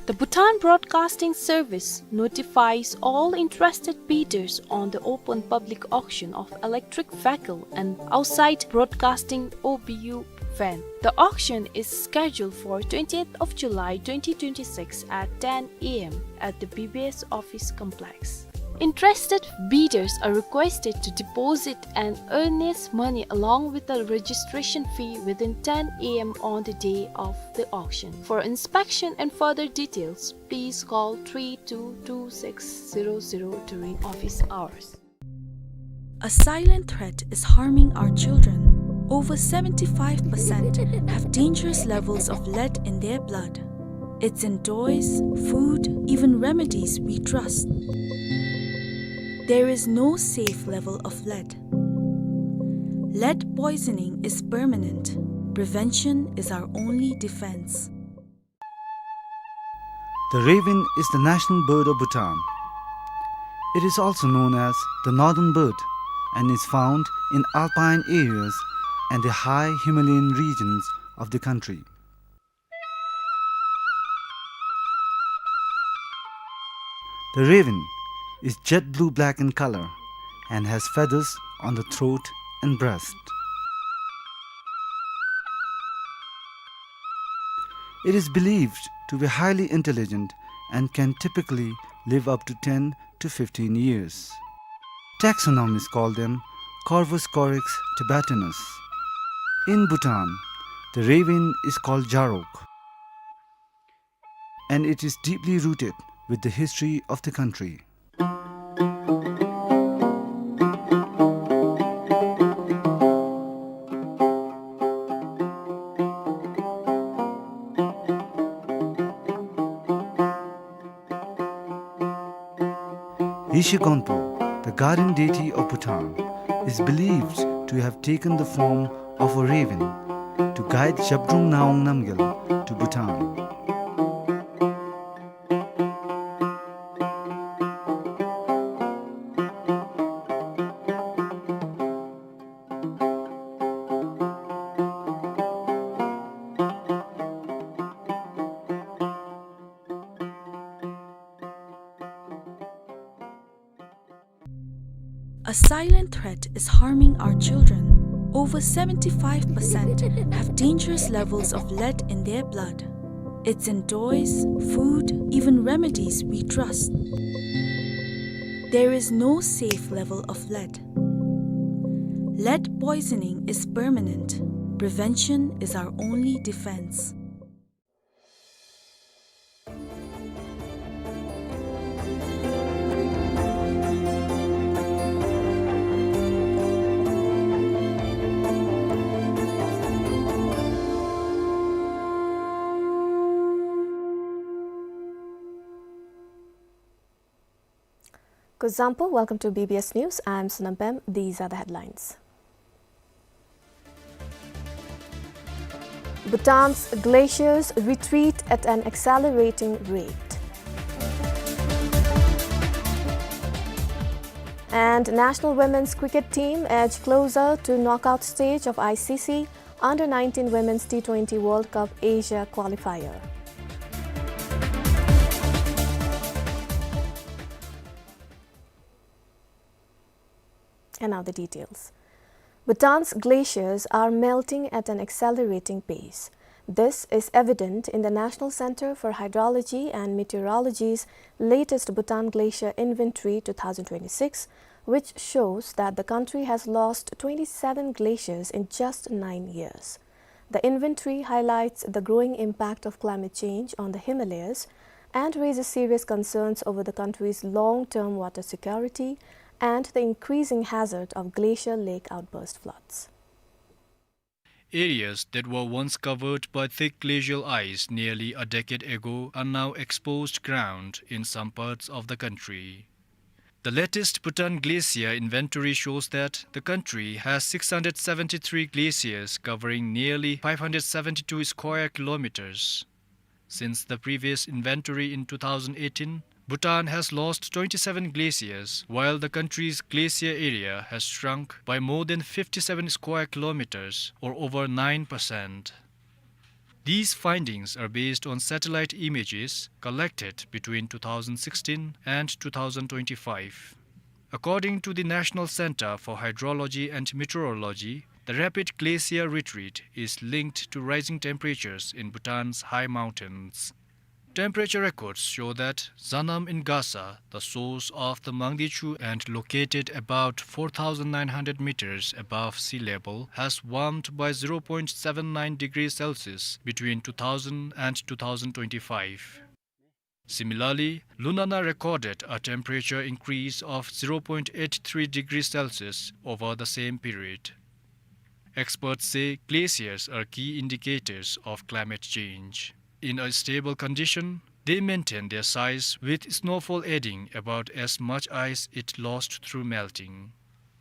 The Bhutan Broadcasting Service notifies all interested bidders on the open public auction of electric vehicle and outside broadcasting O B U van. The auction is scheduled for twentieth of July twenty twenty-six at ten a m at the B B S office complex. Interested bidders are requested to deposit an earnest money along with a registration fee within ten a m on the day of the auction. For inspection and further details, please call three two two six zero zero during office hours. A silent threat is harming our children. Over seventy-five percent have dangerous levels of lead in their blood. It's in toys, food, even remedies we trust. There is no safe level of lead. Lead poisoning is permanent. Prevention is our only defense. The raven is the national bird of Bhutan. It is also known as the northern bird and is found in alpine areas and the high Himalayan regions of the country. The raven is jet blue-black in color and has feathers on the throat and breast. It is believed to be highly intelligent and can typically live up to ten to fifteen years. Taxonomists call them Corvus corax tibetanus. In Bhutan, the raven is called Jarok, and it is deeply rooted with the history of the country. Yeshe Gonpo, the guardian deity of Bhutan, is believed to have taken the form of a raven to guide Zhabdrung Ngawang Namgyal to Bhutan. A silent threat is harming our children. Over seventy-five percent have dangerous levels of lead in their blood. It's in toys, food, even remedies we trust. There is no safe level of lead. Lead poisoning is permanent. Prevention is our only defense. Kuzuzangpo, welcome to B B S News. I'm Sonam Pem. These are the headlines. Bhutan's glaciers retreat at an accelerating rate. And national women's cricket team edge closer to knockout stage of I C C Under nineteen Women's T twenty World Cup Asia qualifier. And now the details. Bhutan's glaciers are melting at an accelerating pace. This is evident in the National Center for Hydrology and Meteorology's latest Bhutan Glacier Inventory two thousand twenty-six, which shows that the country has lost twenty-seven glaciers in just nine years. The inventory highlights the growing impact of climate change on the Himalayas and raises serious concerns over the country's long-term water security and the increasing hazard of glacial lake outburst floods. Areas that were once covered by thick glacial ice nearly a decade ago are now exposed ground in some parts of the country. The latest Bhutan glacier inventory shows that the country has six hundred seventy-three glaciers covering nearly five hundred seventy-two square kilometers. Since the previous inventory in two thousand eighteen, Bhutan has lost twenty-seven glaciers, while the country's glacier area has shrunk by more than fifty-seven square kilometers, or over nine percent. These findings are based on satellite images collected between two thousand sixteen and two thousand twenty-five. According to the National Center for Hydrology and Meteorology, the rapid glacier retreat is linked to rising temperatures in Bhutan's high mountains. Temperature records show that Zanam in Gasa, the source of the Mangdechu and located about four thousand nine hundred meters above sea level, has warmed by zero point seven nine degrees Celsius between two thousand and two thousand twenty-five. Similarly, Lunana recorded a temperature increase of zero point eight three degrees Celsius over the same period. Experts say glaciers are key indicators of climate change. In a stable condition, they maintain their size, with snowfall adding about as much ice it lost through melting.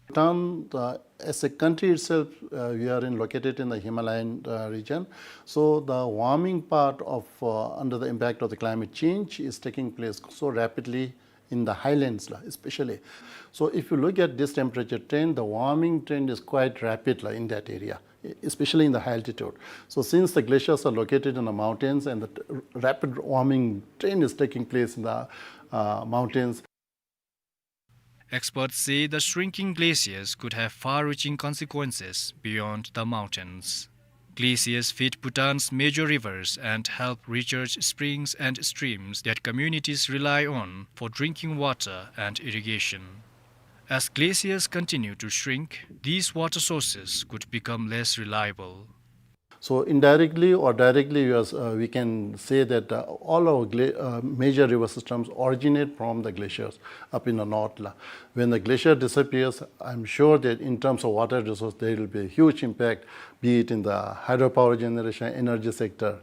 Bhutan, uh, as a country itself, uh, we are in, located in the Himalayan, uh, region. So the warming part of, uh, under the impact of the climate change is taking place so rapidly in the highlands, la, especially. So if you look at this temperature trend, the warming trend is quite rapid, la, in that area, e-, especially in the high altitude. So since the glaciers are located in the mountains and the t-, rapid warming trend is taking place in the, uh, mountains. Experts say the shrinking glaciers could have far-reaching consequences beyond the mountains. Glaciers feed Bhutan's major rivers and help recharge springs and streams that communities rely on for drinking water and irrigation. As glaciers continue to shrink, these water sources could become less reliable. So indirectly or directly, we are, uh, we can say that, uh, all our gla-, uh, major river systems originate from the glaciers up in the north, la. When the glacier disappears, I'm sure that in terms of water resource, there will be a huge impact, be it in the hydropower generation, energy sector.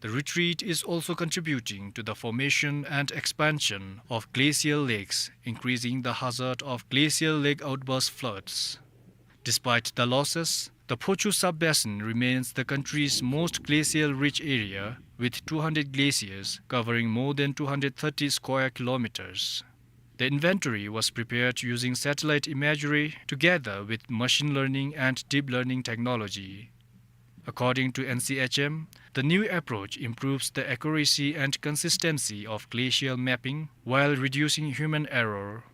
The retreat is also contributing to the formation and expansion of glacial lakes, increasing the hazard of glacial lake outburst floods. Despite the losses, the Phochu sub-basin remains the country's most glacial-rich area, with two hundred glaciers covering more than two hundred thirty square kilometers. The inventory was prepared using satellite imagery together with machine learning and deep learning technology. According to N C H M, the new approach improves the accuracy and consistency of glacial mapping while reducing human error.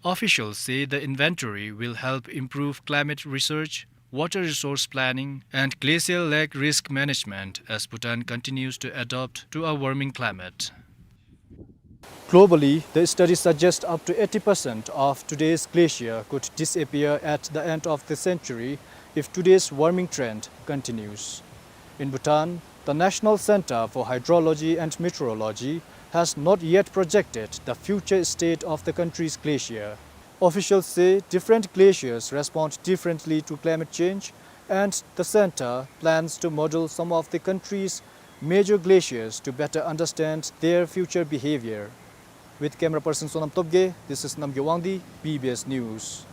Officials say the inventory will help improve climate research water resource planning, and glacial lake risk management as Bhutan continues to adapt to a warming climate. Globally, the study suggests up to eighty percent of today's glacier could disappear at the end of the century if today's warming trend continues. In Bhutan, the National Center for Hydrology and Meteorology has not yet projected the future state of the country's glacier. Officials say different glaciers respond differently to climate change, and the center plans to model some of the country's major glaciers to better understand their future behavior. With camera person Sonam Topge, this is Namgay Wangdi, B B S News.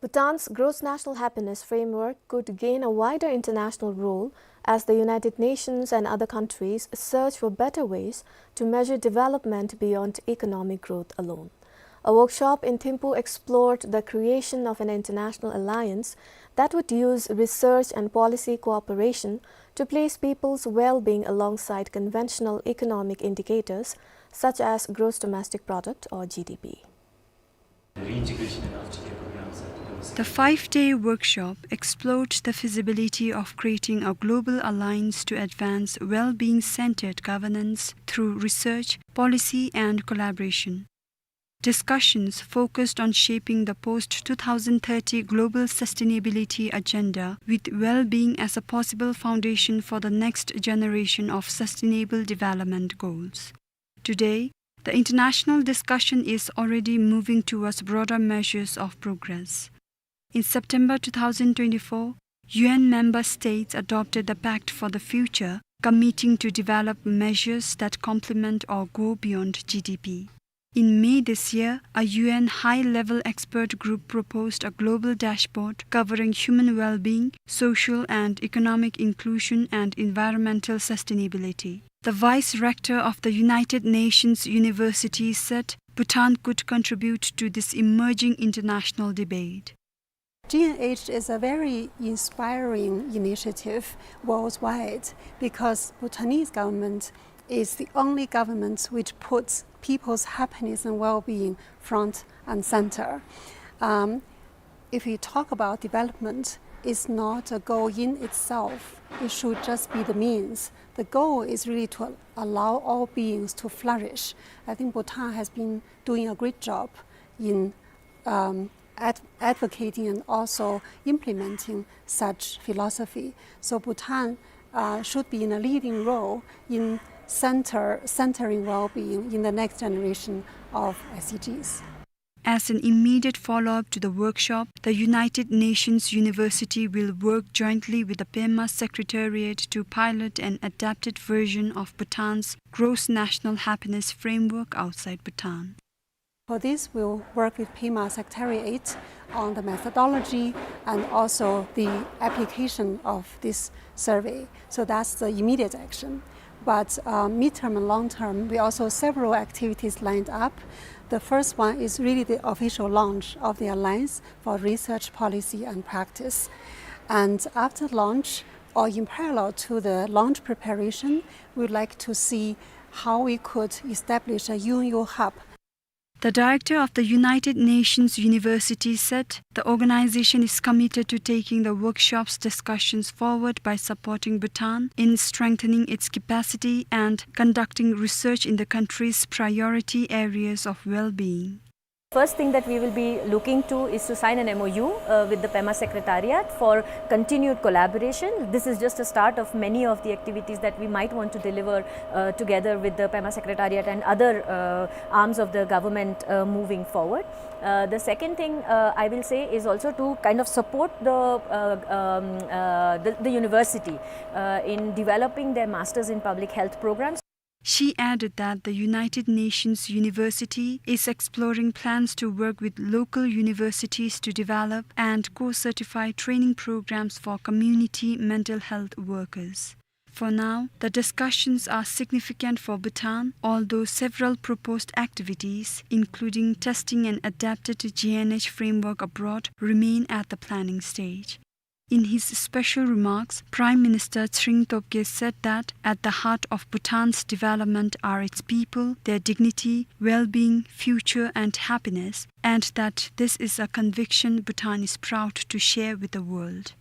Bhutan's Gross National Happiness Framework could gain a wider international role as the United Nations and other countries search for better ways to measure development beyond economic growth alone. A workshop in Thimphu explored the creation of an international alliance that would use research and policy cooperation to place people's well-being alongside conventional economic indicators such as gross domestic product or G D P. The five-day workshop explored the feasibility of creating a global alliance to advance well-being-centered governance through research, policy, and collaboration. Discussions focused on shaping the post two thousand thirty global sustainability agenda, with well-being as a possible foundation for the next generation of sustainable development goals. Today, the international discussion is already moving towards broader measures of progress. In September two thousand twenty-four, U N member states adopted the Pact for the Future, committing to develop measures that complement or go beyond G D P. In May this year, a U N high-level expert group proposed a global dashboard covering human well-being, social and economic inclusion, and environmental sustainability. The vice rector of the United Nations University said Bhutan could contribute to this emerging international debate. G N H is a very inspiring initiative worldwide because Bhutanese government is the only government which puts people's happiness and well-being front and center. Um, if we talk about development, it's not a goal in itself. It should just be the means. The goal is really to allow all beings to flourish. I think Bhutan has been doing a great job in, um, ad-, advocating and also implementing such philosophy. So Bhutan, uh, should be in a leading role in center, centering well-being in the next generation of S D Gs. As an immediate follow-up to the workshop, the United Nations University will work jointly with the Pema Secretariat to pilot an adapted version of Bhutan's Gross National Happiness Framework outside Bhutan. For this, we'll work with Pema Secretariat on the methodology and also the application of this survey. So that's the immediate action. But, uh, midterm and long term, we also several activities lined up. The first one is really the official launch of the Alliance for Research, Policy and Practice. And after launch, or in parallel to the launch preparation, we would like to see how we could establish a Yunyu hub. The director of the United Nations University said the organization is committed to taking the workshop's discussions forward by supporting Bhutan in strengthening its capacity and conducting research in the country's priority areas of well-being. First thing that we will be looking to is to sign an M O U, uh, with the Pema Secretariat for continued collaboration. This is just a start of many of the activities that we might want to deliver, uh, together with the Pema Secretariat and other, uh, arms of the government, uh, moving forward. Uh, the second thing, uh, I will say is also to kind of support the, uh, um, uh, the, the university, uh, in developing their Masters in Public Health programs. She added that the United Nations University is exploring plans to work with local universities to develop and co-certify training programs for community mental health workers. For now, the discussions are significant for Bhutan, although several proposed activities, including testing an adapted G N H framework abroad, remain at the planning stage. In his special remarks, Prime Minister Tshering Tobgay said that at the heart of Bhutan's development are its people, their dignity, well-being, future and happiness, and that this is a conviction Bhutan is proud to share with the world.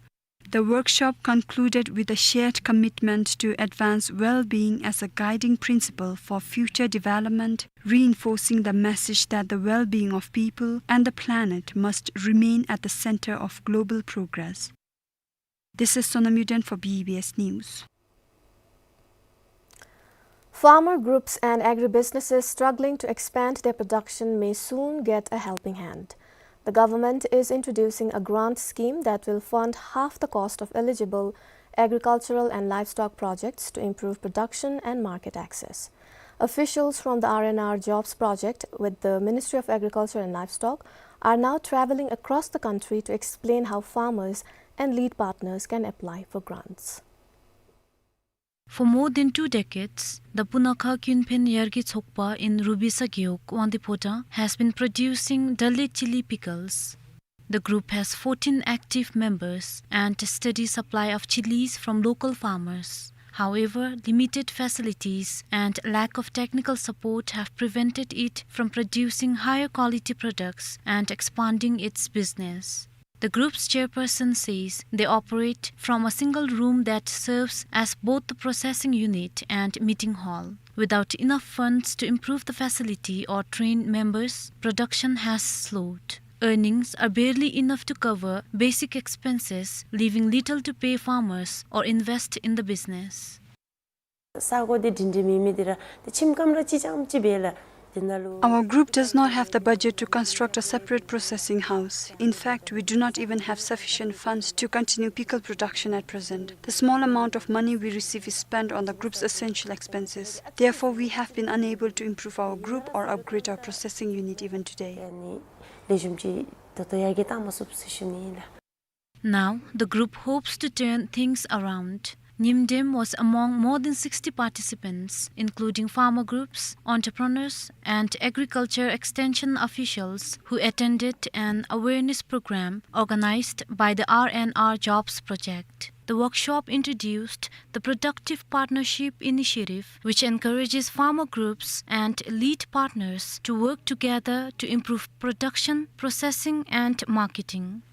The workshop concluded with a shared commitment to advance well-being as a guiding principle for future development, reinforcing the message that the well-being of people and the planet must remain at the center of global progress. This is Sonam Yuden for B B S News. Farmer groups and agribusinesses struggling to expand their production may soon get a helping hand. The government is introducing a grant scheme that will fund half the cost of eligible agricultural and livestock projects to improve production and market access. Officials from the R and R Jobs Project with the Ministry of Agriculture and Livestock are now traveling across the country to explain how farmers and lead partners can apply for grants. For more than two decades, the Punakha Kyunphen Yargi Tsokpa in Rubisa Gewog, Wangdue Phodrang, has been producing dalit chilli pickles. The group has fourteen active members and a steady supply of chillis from local farmers. However, limited facilities and lack of technical support have prevented it from producing higher quality products and expanding its business. The group's chairperson says they operate from a single room that serves as both the processing unit and meeting hall. Without enough funds to improve the facility or train members, production has slowed. Earnings are barely enough to cover basic expenses, leaving little to pay farmers or invest in the business. ས་གོ་འདི་སྒྲིང་སྒྲི་མེད་མི་འདི་ར་འདི་ཁྱིམ་ཀམ་ར་གཅིག་རྐྱངམ་གཅིག་སྦེ་ལགས། འདི་ནང་ལུ། Our group does not have the budget to construct a separate processing house. In fact, we do not even have sufficient funds to continue pickle production at present. The small amount of money we receive is spent on the group's essential expenses. Therefore, we have been unable to improve our group or upgrade our processing unit even today. ཨ་ནི་ལེགས་ཤོམ་ཅིག་ད་ལྟོ་ཡར་རྒྱས་གཏང་མ་ཚུགས་ཟེར་ཞུ་ནི་ཨིན་ལགས། Now, the group hopes to turn things around. Nyimdem was among more than sixty participants, including farmer groups, entrepreneurs, and agriculture extension officials who attended an awareness program organized by the R and R Jobs Project. The workshop introduced the Productive Partnership Initiative, which encourages farmer groups and lead partners to work together to improve production, processing, and marketing.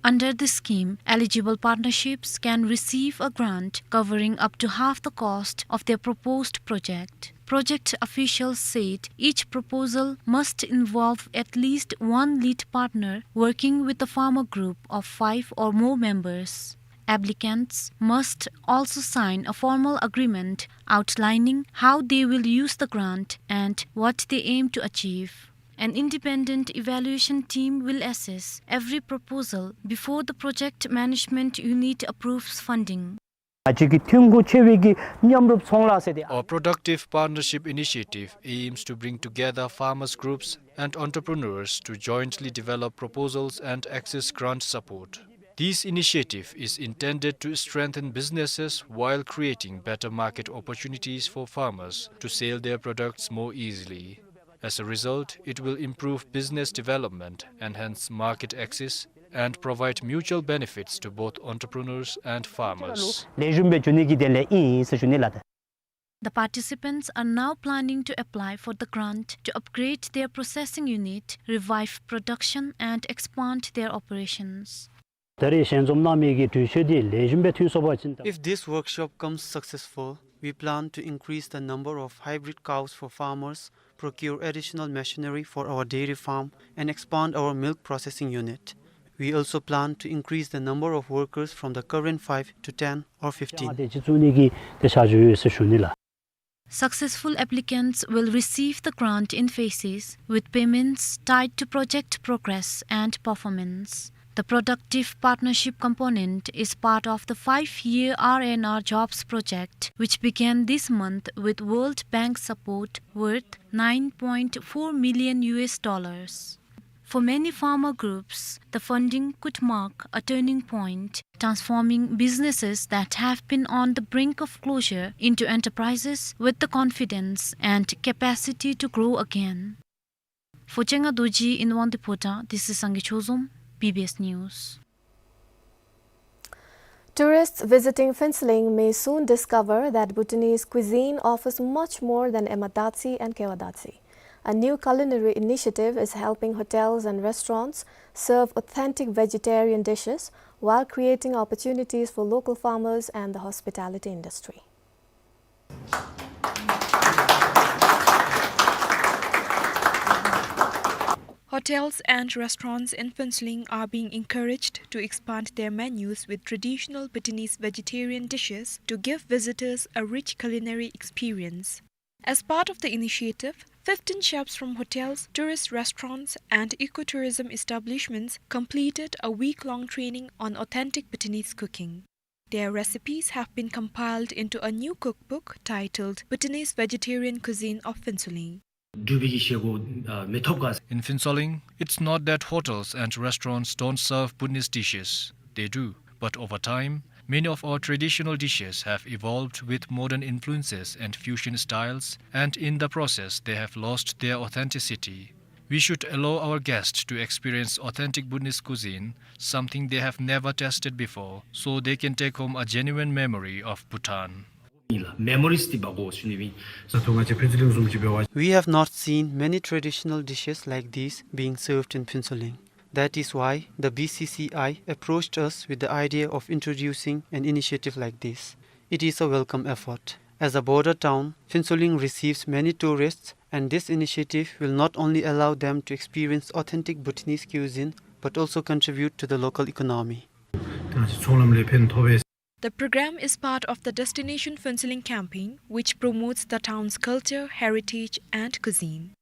Under this scheme, eligible partnerships can receive a grant covering up to half the cost of their proposed project. Project officials said each proposal must involve at least one lead partner working with a farmer group of five or more members. Applicants must also sign a formal agreement outlining how they will use the grant and what they aim to achieve. An independent evaluation team will assess every proposal before the project management unit approves funding. ཨ་ཅིག་གི་ཐོན་ཁུངས་ཆེ་བའི་གི་མཉམ་རུབ་ཚོང་ལཱ་ཟེར་ཏེ། Our productive partnership initiative aims to bring together farmers groups and entrepreneurs to jointly develop proposals and access grant support. This initiative is intended to strengthen businesses while creating better market opportunities for farmers to sell their products more easily. As a result, it will improve business development, enhance market access, and provide mutual benefits to both entrepreneurs and farmers. ལེགས་ཤོམ་སྦེ་འགྱོ་ནི་གི་དོན་ལས་ཨིན་ཟེར་ཞུ་ནི་ལགས། The participants are now planning to apply for the grant to upgrade their processing unit, revive production, and expand their operations. ད་རེས་ཞལ་འཛོམས་གནང་མི་གི་གྲོས་ཆོད་འདི་ལེགས་ཤོམ་སྦེ་ཐོན་སོང་པ་ཅིན། If this workshop comes successful, we plan to increase the number of hybrid cows for farmers, procure additional machinery for our dairy farm, and expand our milk processing unit. We also plan to increase the number of workers from the current five to ten or fifteen. ཏེ་ཅིག་བཙུགས་ནི་གི་ཏེ་བཞག་ཅི་ཡོད་ཟེར་ཞུ་ནི་ལགས། Successful applicants will receive the grant in phases, with payments tied to project progress and performance. The productive partnership component is part of the five-year R and R jobs project, which began this month with World Bank support worth nine point four million U S dollars. For many farmer groups, the funding could mark a turning point, transforming businesses that have been on the brink of closure into enterprises with the confidence and capacity to grow again. For Chenga Dorji in Wangdue Phodrang, this is Sangay Chozom, B B S News. Tourists visiting Phuentsholing may soon discover that Bhutanese cuisine offers much more than emadachi and kewadatsi. A new culinary initiative is helping hotels and restaurants serve authentic vegetarian dishes while creating opportunities for local farmers and the hospitality industry. Hotels and restaurants in Phuentsholing are being encouraged to expand their menus with traditional Bhutanese vegetarian dishes to give visitors a rich culinary experience. As part of the initiative, fifteen chefs from hotels, tourist restaurants, and ecotourism establishments completed a week-long training on authentic Bhutanese cooking. Their recipes have been compiled into a new cookbook titled Bhutanese Vegetarian Cuisine of Phuentsholing. འགྲུལ་པའི་གི་བྱེད་སྒོ་ཨ་མི་ཐོབ་ག། In Phuentsholing, it's not that hotels and restaurants don't serve Bhutanese dishes. They do. But over time, many of our traditional dishes have evolved with modern influences and fusion styles, and in the process, they have lost their authenticity. We should allow our guests to experience authentic Bhutanese cuisine, something they have never tasted before, so they can take home a genuine memory of Bhutan. ཨིན་ལགས། མེ་མོ་རིས་འདི་འབག་དགོ་ཞུ་ནི་ཨིན། ས་ཐོག་ང་བཅས་ཕུན་ཚོགས་གླིང་བཟུམ་ཅིག་འབད་བ། We have not seen many traditional dishes like these being served in Phuentsholing. That is why the B C C I approached us with the idea of introducing an initiative like this. It is a welcome effort. As a border town, Phuentsholing receives many tourists, and this initiative will not only allow them to experience authentic Bhutanese cuisine, but also contribute to the local economy. ད་ང་བཅས་ཚོང་ལམ་ལས་ཕན་ཐོགས་པས། The program is part of the Destination Phuentsholing campaign, which promotes the town's culture, heritage, and cuisine.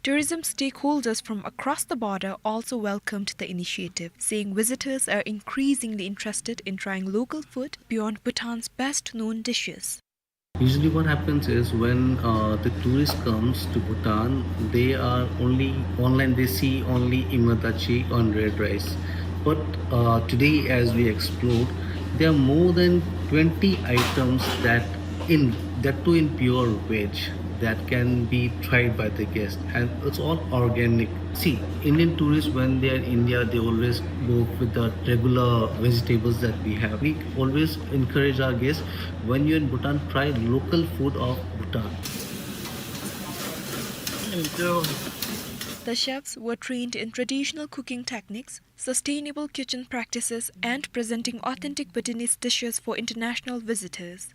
Tourism stakeholders from across the border also welcomed the initiative, saying visitors are increasingly interested in trying local food beyond Bhutan's best-known dishes. Usually what happens is when uh, the tourist comes to Bhutan, they are only online, they see only emadachi on red rice. But uh, today, as we explored, there are more than twenty items that in that too in pure veg that can be tried by the guest, and it's all organic. See, Indian tourists, when they are in India, they always go with the regular vegetables that we have. We always encourage our guests, when you're in Bhutan, try local food of Bhutan. The chefs were trained in traditional cooking techniques, sustainable kitchen practices, and presenting authentic Bhutanese dishes for international visitors.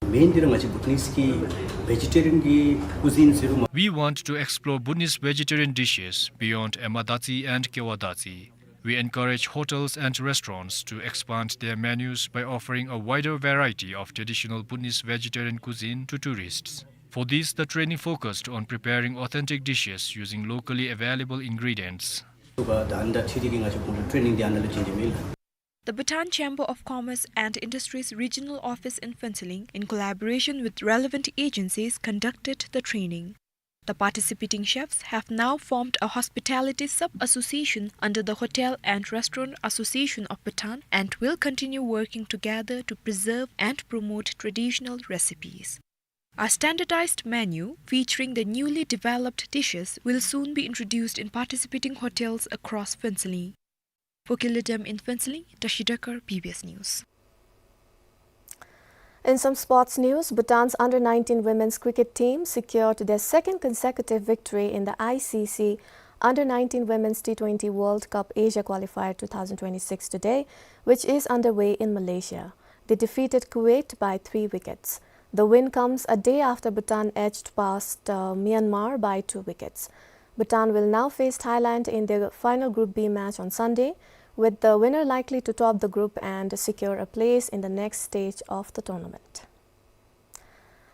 Main འདི་ར་ང་བཅས་Bhutanese གི་vegetarian གི་cuisine ཟེར་རུང་མ། We want to explore Bhutanese vegetarian dishes beyond emadachi and kewadatsi. We encourage hotels and restaurants to expand their menus by offering a wider variety of traditional Bhutanese vegetarian cuisine to tourists. For this, the training focused on preparing authentic dishes using locally available ingredients. ད་ད་ཐི་རི་གི་ང་བཅས་ཁོང་ལུ་training འདི་ཨ་ནཱ་ལུ་བྱིན་བྱིནམ་ཨིན་ལགས། The Bhutan Chamber of Commerce and Industry's regional office in Phuentsholing, in collaboration with relevant agencies, conducted the training. The participating chefs have now formed a hospitality sub-association under the Hotel and Restaurant Association of Bhutan and will continue working together to preserve and promote traditional recipes. A standardized menu featuring the newly developed dishes will soon be introduced in participating hotels across Phuentsholing. For Killilthem in Phuentsholing, Tashi Dekar, B B S News. In some sports news, Bhutan's under nineteen women's cricket team secured their second consecutive victory in the I C C under nineteen Women's T twenty World Cup Asia Qualifier two thousand twenty-six today, which is underway in Malaysia. They defeated Kuwait by three wickets. The win comes a day after Bhutan edged past, uh, Myanmar by two wickets. Bhutan will now face Thailand in their final Group B match on Sunday, with the winner likely to top the group and secure a place in the next stage of the tournament.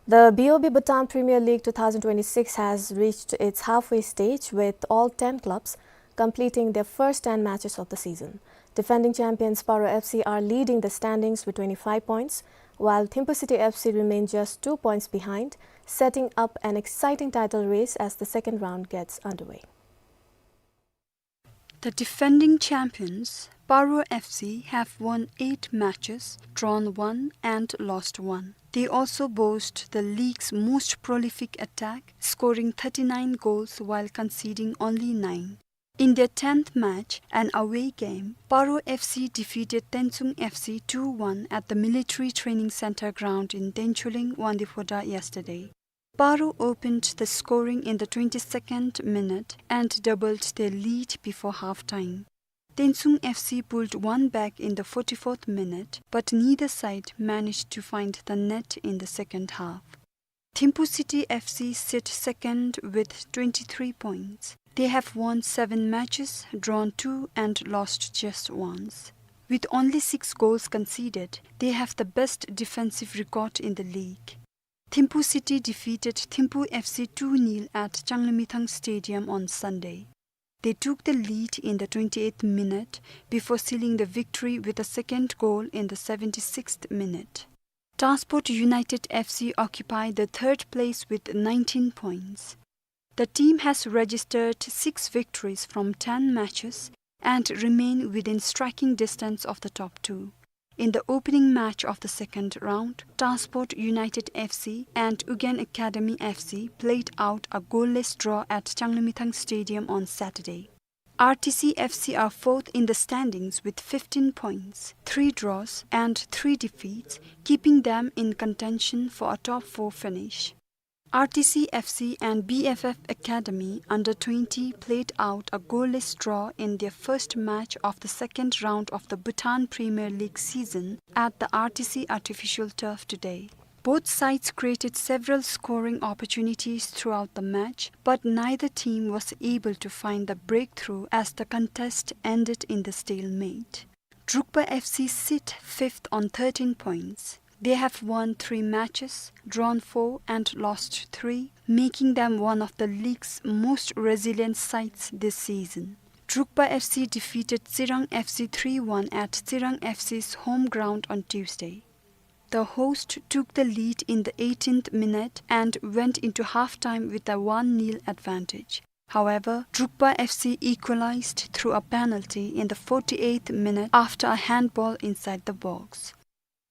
The B O B Bhutan Premier League two thousand twenty-six has reached its halfway stage, with all ten clubs completing their first ten matches of the season. Defending champions Paro F C are leading the standings with twenty-five points, while Thimphu City F C remain just two points behind, setting up an exciting title race as the second round gets underway. The defending champions, Paro F C, have won eight matches, drawn one and lost one. They also boast the league's most prolific attack, scoring thirty-nine goals while conceding only nine. In their tenth match, an away game, Paro F C defeated Tensung F C two one at the Military Training Center ground in Denchuling, Wangdue Phodrang yesterday. Paro opened the scoring in the twenty-second minute and doubled their lead before halftime. Tensung F C pulled one back in the forty-fourth minute, but neither side managed to find the net in the second half. Thimphu City F C sit second with twenty-three points. They have won seven matches, drawn two, and lost just once. With only six goals conceded, they have the best defensive record in the league. Thimphu City defeated Thimphu F C two nil at Changlimithang Stadium on Sunday. They took the lead in the twenty-eighth minute before sealing the victory with a second goal in the seventy-sixth minute. Transport United F C occupied the third place with nineteen points. The team has registered six victories from ten matches and remain within striking distance of the top two. In the opening match of the second round, Transport United F C and Ugyen Academy F C played out a goalless draw at Changlimithang Stadium on Saturday. R T C F C are fourth in the standings with fifteen points, three draws and three defeats, keeping them in contention for a top four finish. R T C F C and B F F Academy under twenty played out a goalless draw in their first match of the second round of the Bhutan Premier League season at the R T C artificial turf today. Both sides created several scoring opportunities throughout the match, but neither team was able to find the breakthrough as the contest ended in the stalemate. Drukpa F C sit fifth on thirteen points. They have won three matches, drawn four and lost three, making them one of the league's most resilient sides this season. Drukpa F C defeated Tsirang F C three one at Tsirang F C's home ground on Tuesday. The host took the lead in the eighteenth minute and went into halftime with a one nil advantage. However, Drukpa F C equalized through a penalty in the forty-eighth minute after a handball inside the box.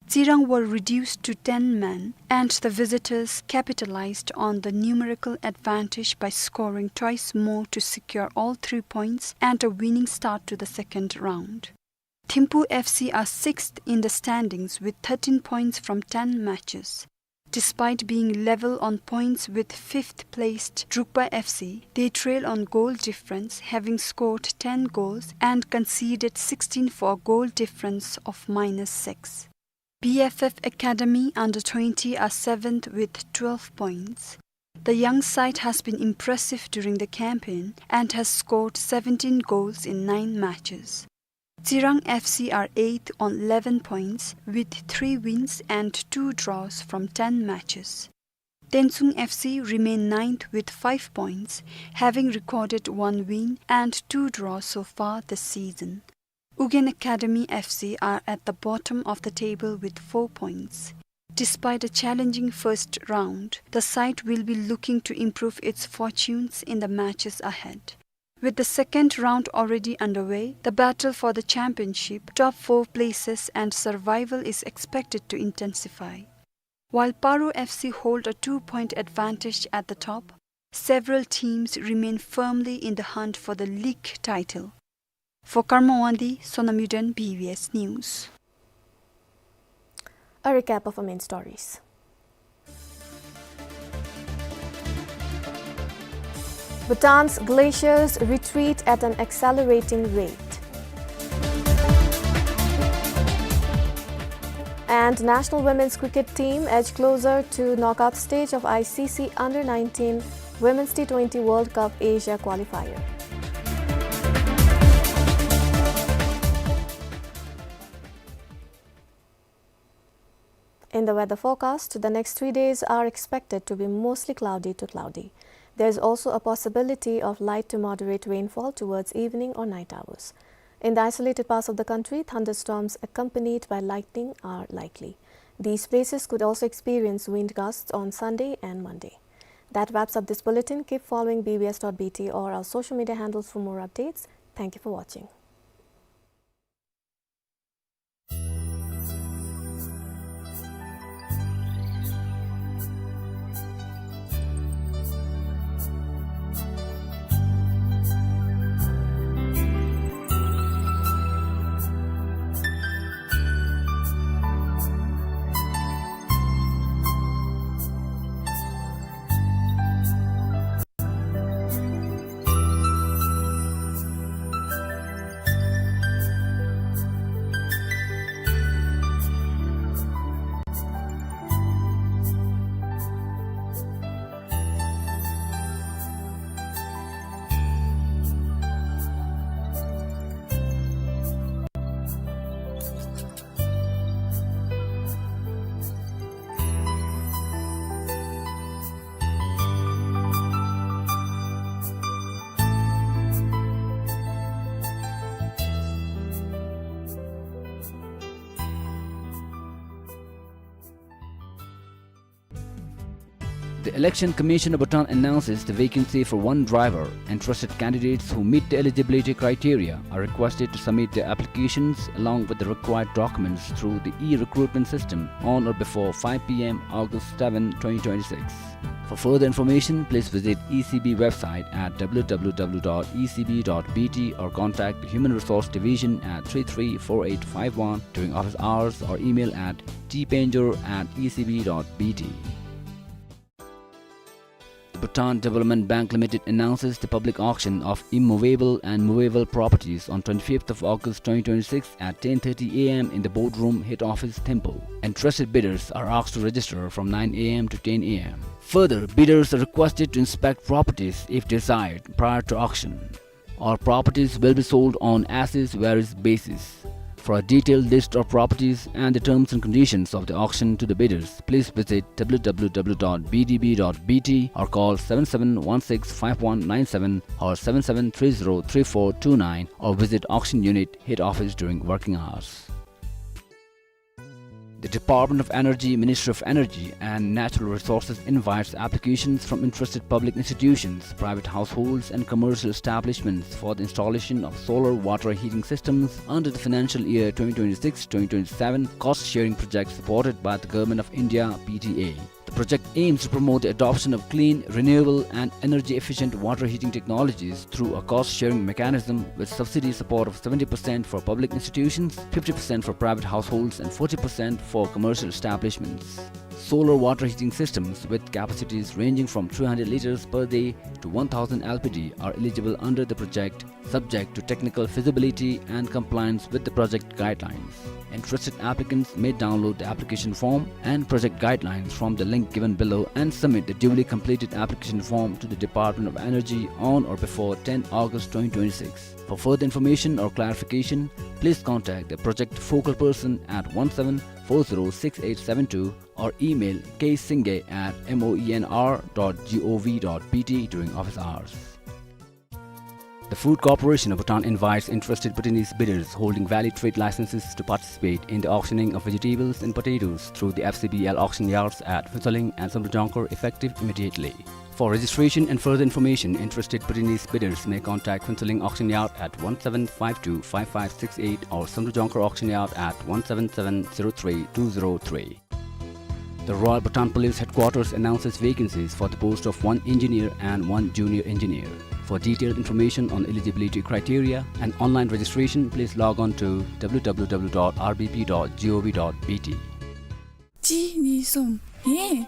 Tsirang were reduced to ten men, and the visitors capitalized on the numerical advantage by scoring twice more to secure all three points and a winning start to the second round. Thimphu F C are sixth in the standings with thirteen points from ten matches. Despite being level on points with fifth-placed Drukpa F C, they trail on goal difference, having scored ten goals and conceded sixteen for a goal difference of minus six. B F F Academy under twenty are seventh with twelve points. The young side has been impressive during the campaign and has scored seventeen goals in nine matches. Tsirang F C are eighth on eleven points with three wins and two draws from ten matches. Tensung F C remain ninth with five points, having recorded one win and two draws so far this season. Ugyen Academy F C are at the bottom of the table with four points. Despite a challenging first round, the side will be looking to improve its fortunes in the matches ahead. With the second round already underway, the battle for the championship, top four places and survival is expected to intensify. While Paro F C hold a two-point advantage at the top, several teams remain firmly in the hunt for the league title. For Karma Wangdi, Sonam Yuden, B B S News. A recap of our main stories. Bhutan's glaciers retreat at an accelerating rate. And national women's cricket team edge closer to knockout stage of I C C Under nineteen Women's T twenty World Cup Asia qualifier. In the weather forecast, the next three days are expected to be mostly cloudy to cloudy. There is also a possibility of light to moderate rainfall towards evening or night hours. In the isolated parts of the country, thunderstorms accompanied by lightning are likely. These places could also experience wind gusts on Sunday and Monday. That wraps up this bulletin. Keep following B B S dot B T or our social media handles for more updates. Thank you for watching. The Election Commission of Bhutan announces the vacancy for one driver. Interested candidates who meet the eligibility criteria are requested to submit their applications along with the required documents through the e-recruitment system on or before five p m August seven, twenty twenty-six. For further information, please visit E C B website at w w w dot e c b dot b t or contact the Human Resource Division at three three four eight five one during office hours or email at t penjor at e c b dot b t. The Bhutan Development Bank Limited announces the public auction of immovable and movable properties on twenty-fifth of August twenty twenty-six at ten thirty a m in the boardroom, head office, Thimphu. Interested bidders are asked to register from nine a m to ten a m. Further, bidders are requested to inspect properties if desired prior to auction. All properties will be sold on as-is where-is basis. For a detailed list of properties and the terms and conditions of the auction to the bidders, please visit w w w dot b d b dot b t or call seven seven one six five one nine seven or seven seven three zero three four two nine or visit auction unit head office during working hours. The Department of Energy, Ministry of Energy and Natural Resources invites applications from interested public institutions, private households and commercial establishments for the installation of solar water heating systems under the financial year twenty twenty-six twenty twenty-seven cost sharing project supported by the Government of India, P T A. The project aims to promote the adoption of clean, renewable, and energy-efficient water heating technologies through a cost-sharing mechanism with subsidy support of seventy percent for public institutions, fifty percent for private households, and forty percent for commercial establishments. Solar water heating systems with capacities ranging from three hundred liters per day to one thousand L P D are eligible under the project, subject to technical feasibility and compliance with the project guidelines. Interested applicants may download the application form and project guidelines from the link given below and submit the duly completed application form to the Department of Energy on or before ten August twenty twenty-six. For further information or clarification, please contact the project focal person at one seven four zero six eight seven two or email k singay at moenr dot gov dot bt during office hours. The Food Corporation of Bhutan invites interested Bhutanese bidders holding valid trade licenses to participate in the auctioning of vegetables and potatoes through the F C B L auction yards at Phuentsholing and Samdrujonkar effective immediately. For registration and further information, interested Bhutanese bidders may contact Phuentsholing auction yard at one seven five two five five six eight or Samdrujonkar auction yard at one seven seven zero three two zero three. The Royal Bhutan Police Headquarters announces vacancies for the post of one engineer and one junior engineer. For detailed information on eligibility criteria and online registration, please log on to w w w dot r b p dot gov dot b t. གཅིག་གཉིས་གསུམ། ཧེ།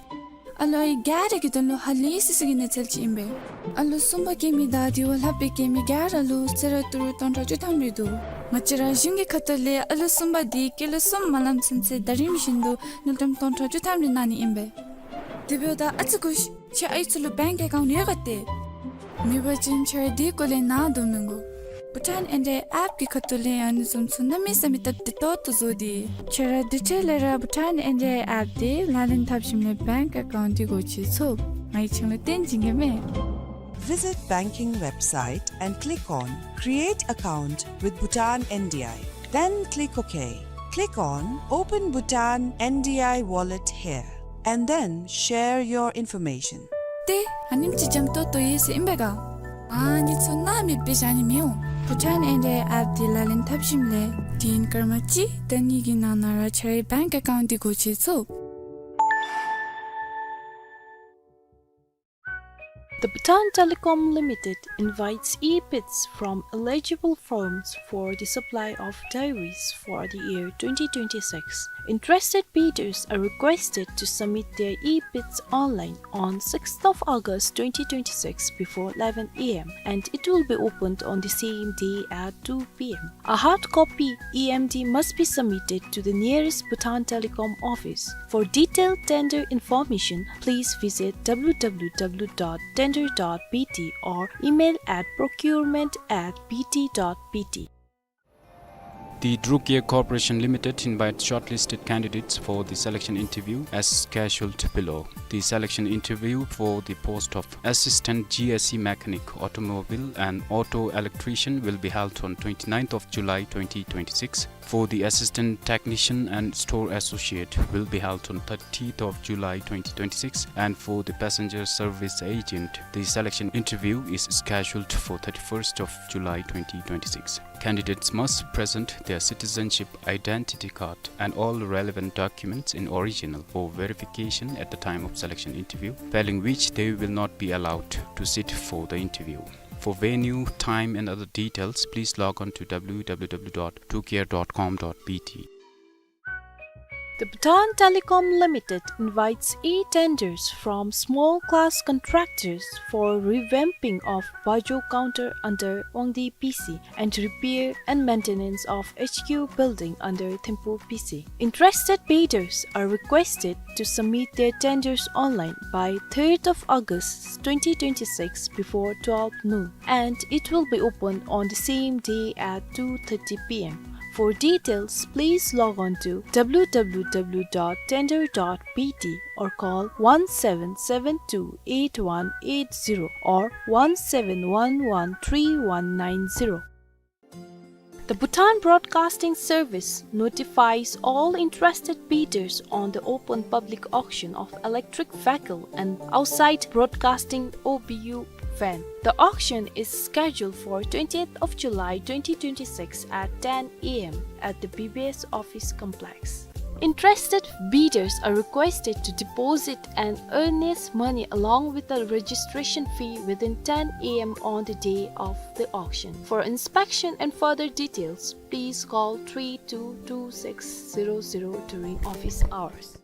ཨ་ལོ་ཨའི་ག་ར་གི་དོན་ལུ་ཧ་ལས་སི་སི་གི་གནས་ཚུལ་ཅིག་ཨིན་པས། ཨ་ལོ་གསུམ་པ་སྐྱེ་མི་དང་དེ་བ་ལྷག་པའི་སྐྱེ་མི་ག་ར་ལུ་གསོལ་རས་ཏི་རུ་སྟོང་ཕྲག་བཅུ་ཐམ་རེ་འདུག། ང་བཅས་ར་གཞུང་གི་ཁ་ཐུག་ལས་ཨ་ལོ་གསུམ་པ་དེ་ཀི་ལོ་གསུམ་མ་ལངམ་ཚུན་ཚོད་ཟླ་རིམ་བཞིན་དུ་དངུལ་ཀྲམ་སྟོང་ཕྲག་བཅུ་ཐམ་རེ་གནང་ནི་ཨིན་པས། དེ་འབདཝ་ད་ཨ་ཙི་སྒུག་ཤིག། ཁྱེད་ཨའི་ཚུ་ལུ་བེངཀ་ཨེ་ཀའུནཊ་ཡོད་ག་ཏེ། མེད་པ་ཅིན་ཁྱེད་ར་དེ་སྐོར་ལས་ནཱ་འདུག་མི་དགོ། བྷུ་ཊཱན་ཨེན་ཌི་ཨའི་ཨེཔ་གི་ཁ་ཐུག་ལས་ཨ་ནི་བཟུམ་ཚུ་གནམ་མེད་ས་མེད་སྟབས་བདེ་ཏོག་ཏོ་བཟོ་སྟེ། ཁྱེད་ར་དེ་འཕྲལ་ལས་ར་བྷུ་ཊཱན་ཨེན་ཌི་ཨའི་ཨེཔ་དེ་ལག་ལེན་འཐབ་ཞིནམ་ལས་བེངཀ་ཨེ་ཀའུནཊ་དེ་སྒོ་ཕྱེ་ཚུགས། ང་གིས་ཁྱེད་ལུ་སྟོན་བྱིན་གེ་མས། Visit banking website and click on Create Account with Bhutan N D I. Then click OK. Click on Open Bhutan N D I Wallet here and then share your information. ཏེ་ཨ་ནེམ་ཅིག་འཇམ་ཏོང་ཏོ་ཡོད་ཟེར་ཨིན་པས་ག། ཨ་ནི་ཚུ་ནཱ་མེདཔ་སྦེ་བཞག་ནི་མི་འོང་། བྷུ་ཊཱན་ཨེན་ཌི་ཨའི་ཨེཔ་དེ་ལག་ལེན་འཐབ་ཞིནམ་ལས་དུས་ཡུན་སྐར་མ་གཅིག་དང་གཉིས་ཀྱི་ནང་ན་ར་ཁྱེད་རའི་བེངཀ་ཨེ་ཀའུནཊ་དེ་སྒོ་ཕྱེ་ཚུགས། The Bhutan Telecom Limited invites e-bids from eligible firms for the supply of dairies for the year twenty twenty-six. Interested bidders are requested to submit their e-bids online on sixth of August twenty twenty-six before eleven a m and it will be opened on the same day at two p m. A hard copy E M D must be submitted to the nearest Bhutan Telecom office. For detailed tender information, please visit w w w dot tender dot b t or email at procurement at b t dot b t. The Drucare Corporation Limited invites shortlisted candidates for the selection interview as scheduled below. The selection interview for the post of Assistant G S E Mechanic, Automobile and Auto Electrician will be held on twenty-ninth of July twenty twenty-six. For the Assistant Technician and Store Associate will be held on thirtieth of July twenty twenty-six, and for the Passenger Service Agent, the selection interview is scheduled for thirty-first of July twenty twenty-six. Candidates must present their citizenship identity card and all relevant documents in original for verification at the time of selection interview, failing which they will not be allowed to sit for the interview. For venue, time and other details, please log on to w w w dot drucare dot com dot b t. The Bhutan Telecom Limited invites e-tenders from small class contractors for revamping of Bajo counter under Wangdi P C and repair and maintenance of H Q building under Thimphu P C. Interested bidders are requested to submit their tenders online by third of August twenty twenty-six before twelve noon, and it will be open on the same day at two thirty p m. For details, please log on to w w w dot tender dot b t or call one seven seven two eight one eight zero or one seven one one three one nine zero. The Bhutan Broadcasting Service notifies all interested bidders on the open public auction of electric vehicle and outside broadcasting O B U van. The auction is scheduled for twentieth of July twenty twenty-six at ten a m at the B B S office complex. Interested bidders are requested to deposit an earnest money along with a registration fee within ten a m on the day of the auction. For inspection and further details, please call three two two six zero zero during office hours.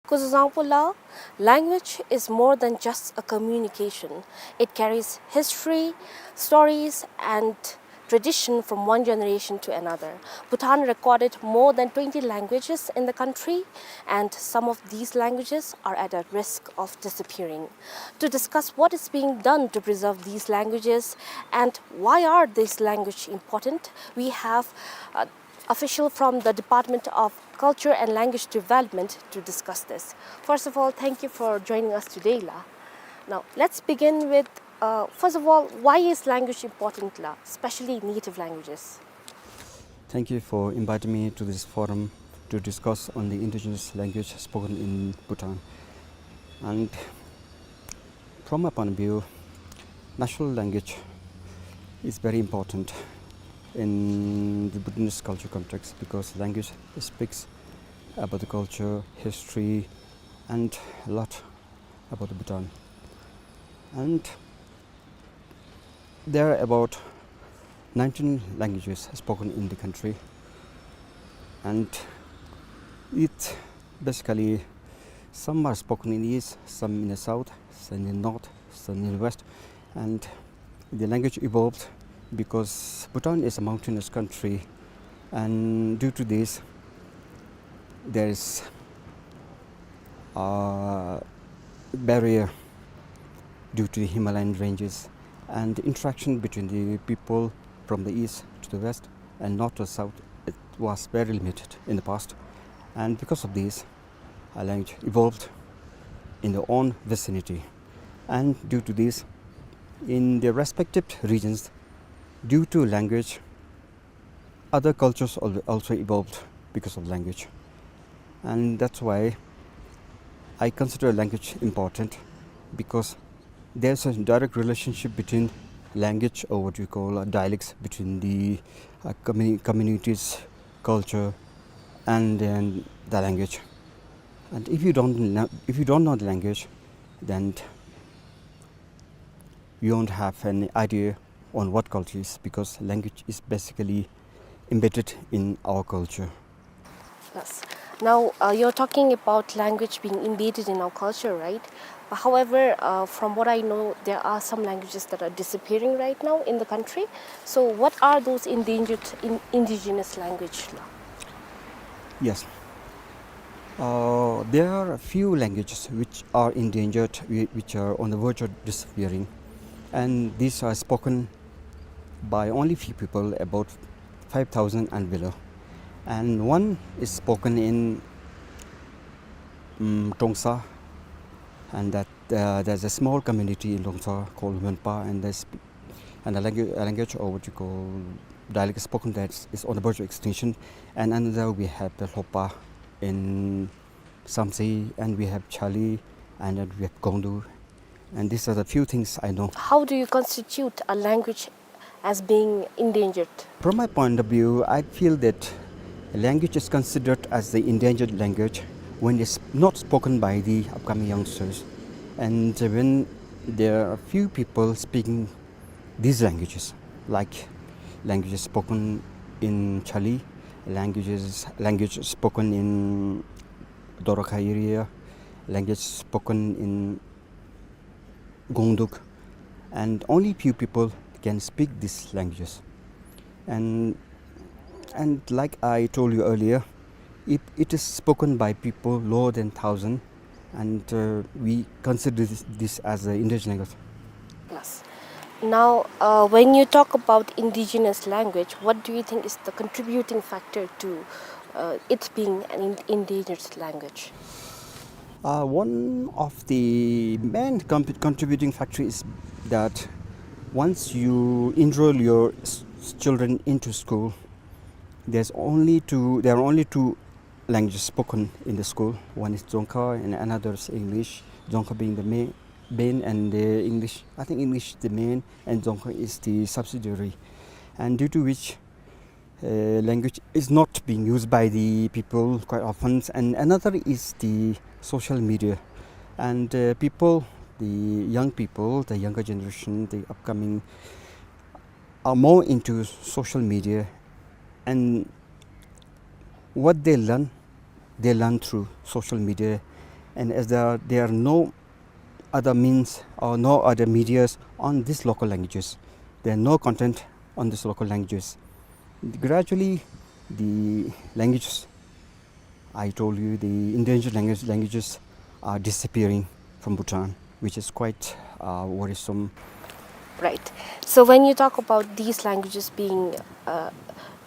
སྐུ་གཟུགས་བཟང་པོ་ལགས། Language is more than just a communication. It carries history, stories, and tradition from one generation to another. Bhutan recorded more than twenty languages in the country, and some of these languages are at a risk of disappearing. To discuss what is being done to preserve these languages and why are these languages important, we have, uh, official from the Department of Culture and Language Development to discuss this. First of all, thank you for joining us today, la. Now, let's begin with, uh, first of all, why is language important, la, especially native languages? Thank you for inviting me to this forum to discuss on the indigenous language spoken in Bhutan. And from my point of view, national language is very important in the Bhutanese culture context because language speaks about the culture, history, and a lot about Bhutan. And there are about nineteen languages spoken in the country, and it basically, some are spoken in east, some in the south, some in north, some in west, and the language evolved because Bhutan is a mountainous country, and due to this, there is a barrier due to the Himalayan ranges, and the interaction between the people from the east to the west and north to south, it was very limited in the past. And because of this, our language evolved in their own vicinity. And due to this, in their respective regions, due to language, other cultures al-, also evolved because of language. And that's why I consider language important, because there's a direct relationship between language, or what you call, uh, dialects, between the, uh, communi-, communities, culture, and then the language. And if you don't kn-, if you don't know the language, then you won't have any idea on what culture is, because language is basically embedded in our culture. Yes. Now, uh, you're talking about language being embedded in our culture, right? But however, uh, from what I know, there are some languages that are disappearing right now in the country. So, what are those endangered in-, indigenous language? Yes. Uh, there are a few languages which are endangered, whi-, which are on the verge of disappearing, and these are spoken by only few people, about five thousand and below. And one is spoken in, mm, Trongsa, and that, uh, there's a small community in Trongsa called Luenpa, and there's, and the language, language, or what you call dialect, spoken that is on the verge of extinction. And another, we have the Hlopa in Samtse, and we have Chali, and then we have Gongdu. And these are the few things I know. How do you constitute a language as being endangered? From my point of view, I feel that a language is considered as the endangered language when it's not spoken by the upcoming youngsters. And when there are few people speaking these languages, like languages spoken in Chali, languages, language spoken in Dorkha area, language spoken in Gongduk, and only few people can speak these languages. And, and like I told you earlier, it, it is spoken by people lower than thousand, and, uh, we consider this, this as an indigenous language. Plus. Now, uh, when you talk about indigenous language, what do you think is the contributing factor to, uh, it being an in-, endangered language? Uh, one of the main con-, contributing factor is that once you enroll your s-, s-, children into school, there's only two, there are only two languages spoken in the school. One is Dzongkha and another is English. Dzongkha being the main, main and the English, I think English is the main and Dzongkha is the subsidiary. And due to which, uh, language is not being used by the people quite often. And another is the social media. And, uh, people, the young people, the younger generation, the upcoming, are more into social media, and what they learn, they learn through social media. And as there are, there are no other means or no other medias on these local languages, there are no content on these local languages. Gradually, the languages I told you the endangered language, languages are disappearing from Bhutan, which is quite, uh, worrisome. Right. So when you talk about these languages being, uh,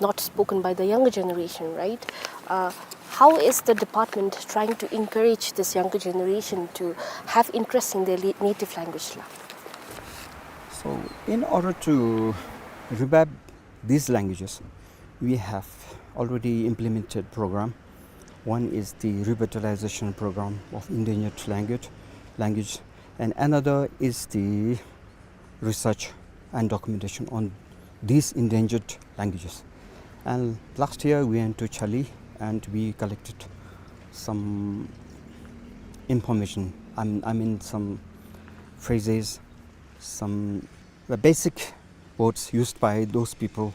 not spoken by the younger generation, right? Uh, how is the department trying to encourage this younger generation to have interest in their li-, native language la? So, in order to revive these languages, we have already implemented program. One is the revitalization program of endangered language, language, and another is the research and documentation on these endangered languages. And last year we went to Chali and we collected some information. I mean, I mean some phrases, some the basic words used by those people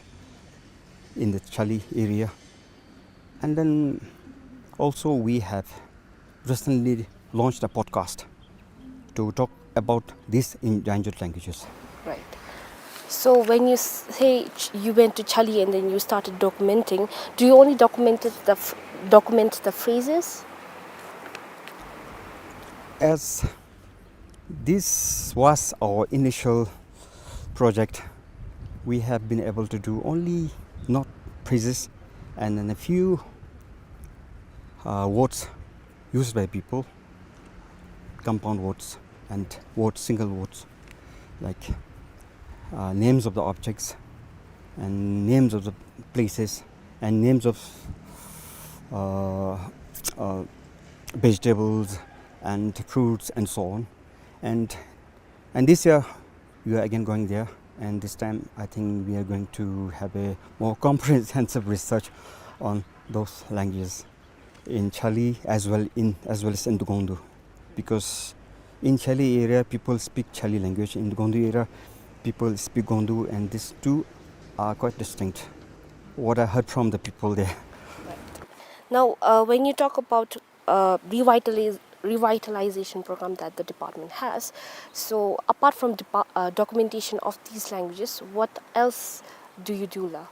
in the Chali area. And then also we have recently launched a podcast to talk about these endangered languages. Right. So when you s-, say ch-, you went to Chali and then you started documenting, do you only documented the f-, document the phrases? As this was our initial project, we have been able to do only note phrases and then a few, uh, words used by people, compound words and words, single words, like, uh, names of the objects and names of the places and names of, uh, uh, vegetables and fruits and so on. And, and this year, we are again going there, and this time, I think we are going to have a more comprehensive research on those languages in Chali as well in, as well as in Gongdu, because in Chali area, people speak Chali language. In Gongdu area, people speak Gongdu, and these two are quite distinct. What I heard from the people there. Right. Now, uh, when you talk about, uh, revitaliz-, revitalization program that the department has, so apart from depa-, uh, documentation of these languages, what else do you do la?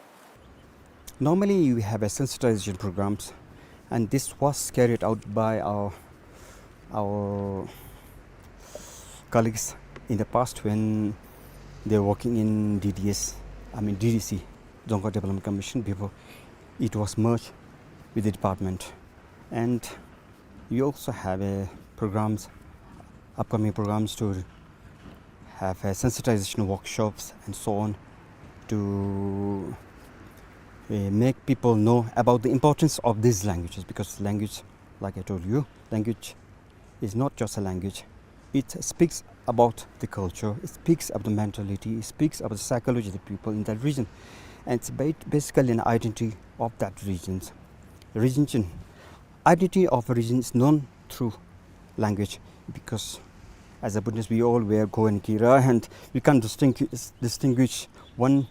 Normally, we have a sensitization programs, and this was carried out by our, our colleagues in the past when they were working in D D S, I mean D D C, Dzongkha Development Commission, before it was merged with the department. And we also have a programs, upcoming programs to have a sensitization workshops and so on to, uh, make people know about the importance of these languages, because language, like I told you, language is not just a language. It speaks about the culture, it speaks about the mentality, it speaks about the psychology of the people in that region. And it's ba-, basically an identity of that regions. Region, identity of a region is known through language, because as a Bhutanese, we all wear Go and Kira, and we can't distinguish, distinguish one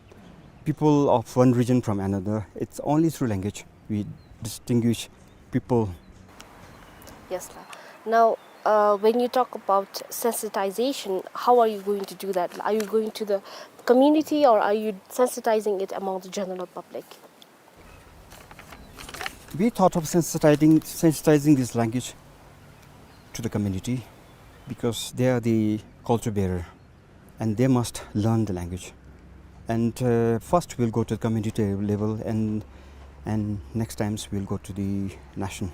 people of one region from another. It's only through language we distinguish people. Yes, sir. Now, uh, when you talk about sensitization, how are you going to do that? Are you going to the community, or are you sensitizing it among the general public? We thought of sensitizing, sensitizing this language to the community, because they are the culture bearer and they must learn the language. And, uh, first we'll go to the community level, and, and next times we'll go to the nation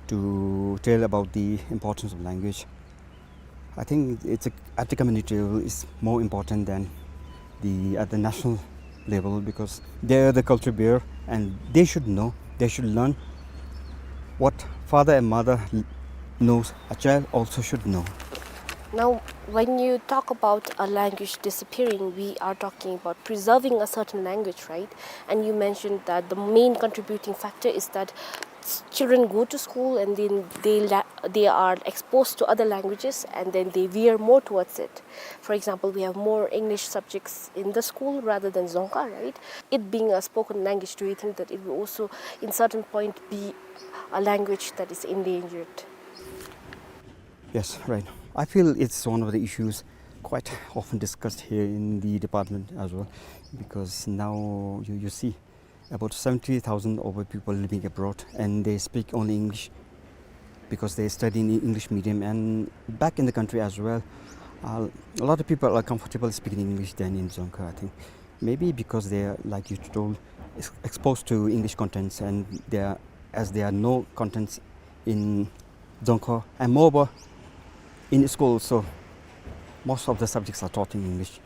to tell about the importance of language. I think it's a, at the community level is more important than the, at the national level, because they're the culture bearer and they should know, they should learn what father and mother l-, knows, a child also should know. Now, when you talk about a language disappearing, we are talking about preserving a certain language, right? And you mentioned that the main contributing factor is that s-, children go to school and then they la-, they are exposed to other languages and then they veer more towards it. For example, we have more English subjects in the school rather than Dzongkha, right? It being a spoken language, do you think that it will also, in certain point, be a language that is endangered? Yes, right. I feel it's one of the issues quite often discussed here in the department as well, because now you, you see about seventy thousand over people living abroad, and they speak only English because they study in English medium. And back in the country as well, uh, a lot of people are comfortable speaking English than in Dzongkha, I think. Maybe because they are, like you told, ex-, exposed to English contents, and they are, as there are no contents in Dzongkha, and moreover, in school, so most of the subjects are taught in English.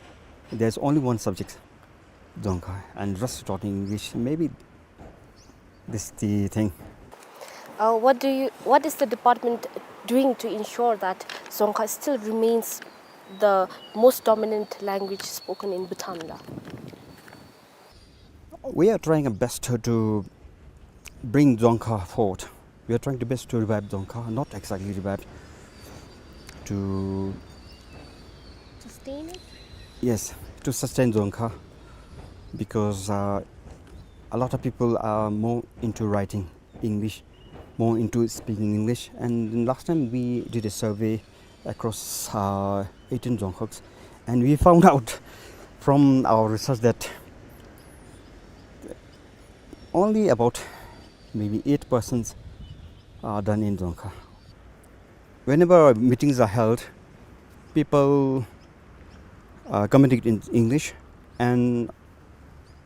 There's only one subject, Dzongkha, and rest taught in English. Maybe this the thing. Uh, what do you, what is the department doing to ensure that Dzongkha still remains the most dominant language spoken in Bhutan la? We are trying our best to, to bring Dzongkha forward. We are trying the best to revive Dzongkha, not exactly revive, to sustain it? Yes, to sustain Dzongkha, because, uh, a lot of people are more into writing English, more into speaking English. And last time we did a survey across, uh, eighteen Dzongkhags, and we found out from our research that only about maybe eight percent are done in Dzongkha. Whenever meetings are held, people, uh, communicate in English, and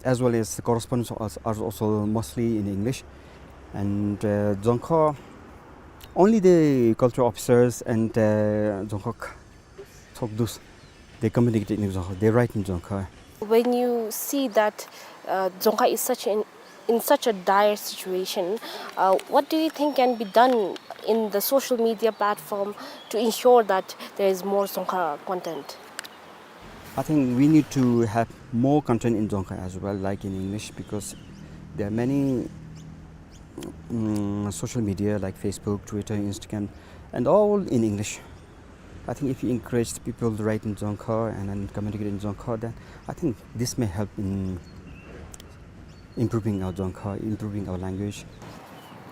as well as the correspondence are, are also mostly in English. And, uh, Dzongkha, only the cultural officers and, uh, Dzongkha Tshogdus, they communicate in Dzongkha, they write in Dzongkha. When you see that, uh, Dzongkha is such an, in such a dire situation, uh, what do you think can be done in the social media platform to ensure that there is more Dzongkha content? I think we need to have more content in Dzongkha as well, like in English, because there are many, mm, social media like Facebook, Twitter, Instagram, and all in English. I think if you encourage the people to write in Dzongkha and then communicate in Dzongkha, then I think this may help in improving our Dzongkha, improving our language.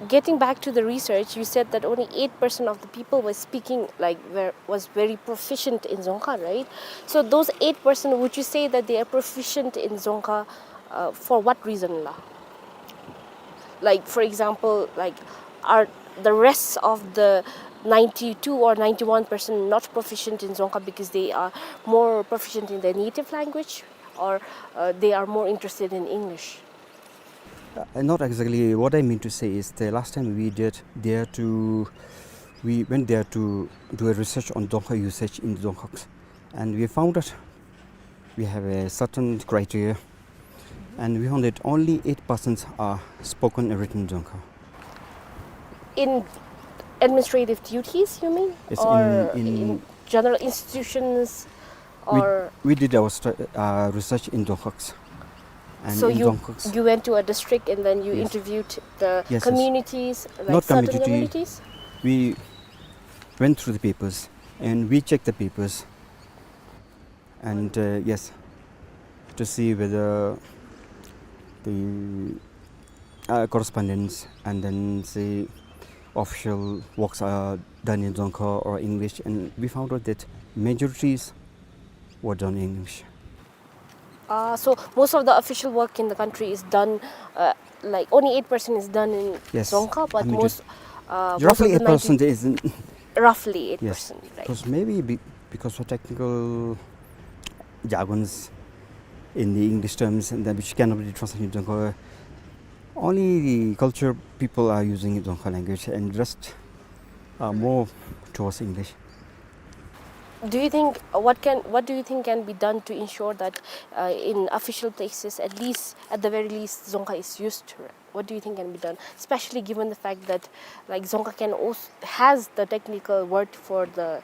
Getting back to the research, you said that only eight percent of the people were speaking, like, were, was very proficient in Dzongkha, right? So those eight percent, would you say that they are proficient in Dzongkha, uh, for what reason la? Like, for example, like, are the rest of the ninety-two or ninety-one percent not proficient in Dzongkha because they are more proficient in their native language, or, uh, they are more interested in English? Uh, not exactly. What I mean to say is the last time we did there to, we went there to do a research on Dzongkha usage in Dzongkha, and we found that we have a certain criteria, and we found that only eight percent are spoken and written in Dzongkha. In administrative duties, you mean? Yes, or in, in in general institutions? We, or we did our stu-, uh, research in Dzongkha. And so in you, Dzongkha, you went to a district and then you, yes, interviewed the, yes, yes, communities, like, not certain community, communities? We went through the papers and we checked the papers and, uh, yes, to see whether the, uh, correspondence and then the official works are done in Dzongkha or English, and we found out that majorities were done in English. Uh, so most of the official work in the country is done, uh, like, only eight percent is done in, yes, Dzongkha, but I mean, most, uh, most of the ninety, roughly eight percent is in, roughly eight percent, yes, right? Because maybe be-, because of technical jargons in the English terms and then which cannot be translated into Dzongkha, only the culture people are using Dzongkha language and rest are more towards English. Do you think, uh, what can, what do you think can be done to ensure that, uh, in official places, at least, at the very least, Dzongkha is used? What do you think can be done, especially given the fact that, like, Dzongkha can also, has the technical word for the,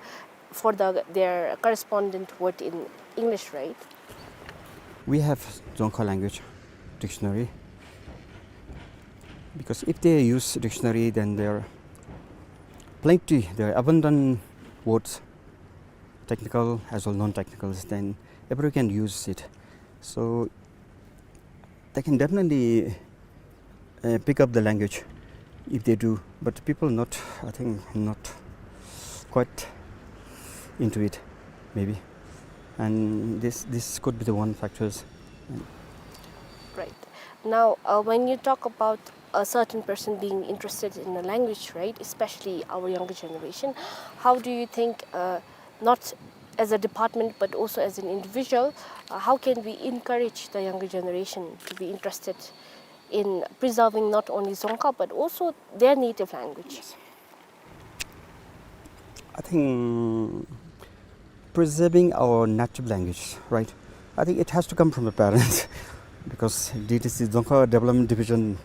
for the, their correspondent word in English, right? We have Dzongkha language dictionary, because if they use dictionary, then there are plenty, there are abundant words, technical as well non-technicals, then everyone can use it. So they can definitely, uh, pick up the language if they do, but people not, I think, not quite into it, maybe. And this, this could be the one factors. Right. Now, uh, when you talk about a certain person being interested in a language, right, especially our younger generation, how do you think, uh, not as a department but also as an individual, uh, how can we encourage the younger generation to be interested in preserving not only Dzongkha but also their native language? Yes. I think preserving our native language, right? I think it has to come from the parents because D T C, Dzongkha Development Division,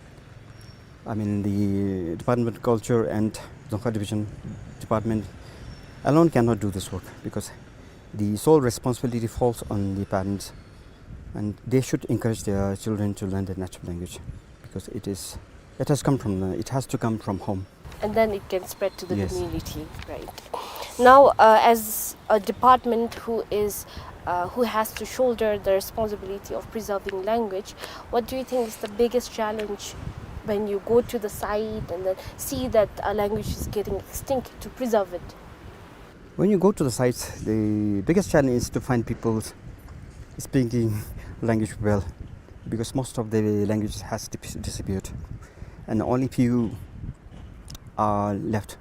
I mean, the Department of Culture and Dzongkha Division, department alone cannot do this work because the sole responsibility falls on the parents, and they should encourage their children to learn their native language because it is, it has come from the, it has to come from home. And then it can spread to the, yes, community, right? Now, uh, as a department who is, uh, who has to shoulder the responsibility of preserving language, what do you think is the biggest challenge when you go to the site and then see that a language is getting extinct, to preserve it? When you go to the sites, the biggest challenge is to find people speaking language well, because most of the language has dis-, disappeared, and only few are left.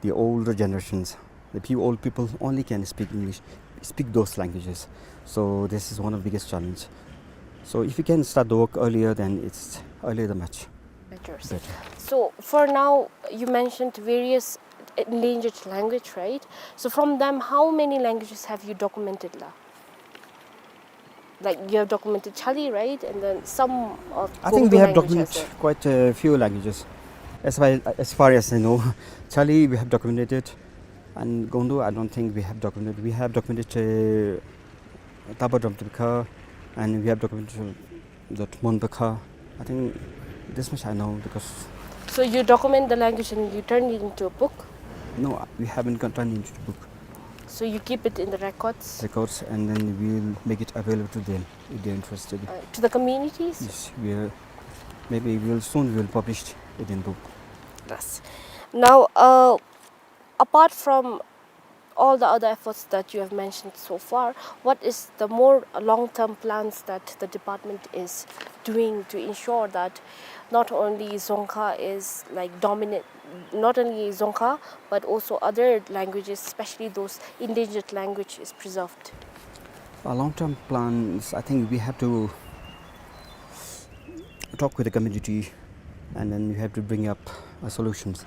The older generations, the few old people only can speak English, speak those languages. So this is one of the biggest challenge. So if you can start the work earlier, then it's earlier the much better. Better. So for now, you mentioned various endangered language, right? So from them, how many languages have you documented, la? Like, you have documented Chali, right? And then some of, I think we Gondu have language as documented well. Quite a few languages. As far, as far as I know, Chali we have documented, and Gondu I don't think we have documented. We have documented, uh, Taba Dom Tibika, and we have documented, uh, that Mon Bikha. I think this much I know because. So you document the language and you turn it into a book? No, we haven't got turned into the book. So you keep it in the records? Records, and then we'll make it available to them if they're interested. Uh, to the communities? Yes, we'll, maybe we'll soon we'll publish it in book. Yes. Now, uh, apart from all the other efforts that you have mentioned so far, what is the more long-term plans that the department is doing to ensure that not only Dzongkha is, like, dominant, not only Dzongkha, but also other languages, especially those endangered language, is preserved? Our long-term plans, I think we have to, talk with the community, and then you have to bring up, uh, solutions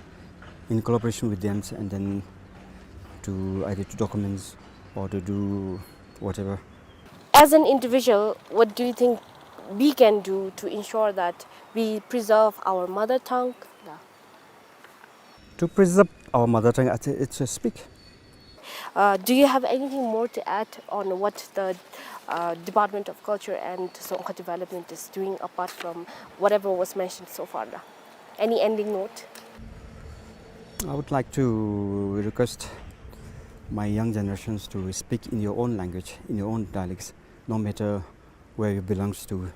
in collaboration with them, and then to either to documents or to do whatever. As an individual, what do you think we can do to ensure that we preserve our mother tongue? Yeah. To preserve our mother tongue, I thi-, it's a speak. Uh, do you have anything more to add on what the, uh, Department of Culture and Tsongkhar Development is doing apart from whatever was mentioned so far, da? Any ending note? I would like to request my young generations to speak in your own language, in your own dialects, no matter where you belongs to.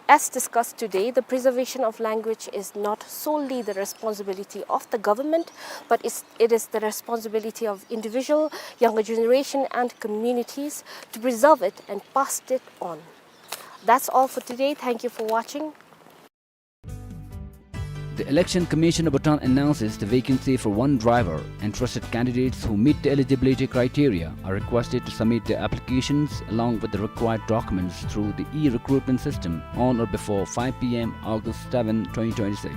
As discussed today, the preservation of language is not solely the responsibility of the government, but is, it is the responsibility of individual, younger generation, and communities to preserve it and pass it on. That's all for today. Thank you for watching. The Election Commission of Bhutan announces the vacancy for one driver. Interested candidates who meet the eligibility criteria are requested to submit their applications along with the required documents through the e-recruitment system on or before five p m August seven, twenty twenty-six.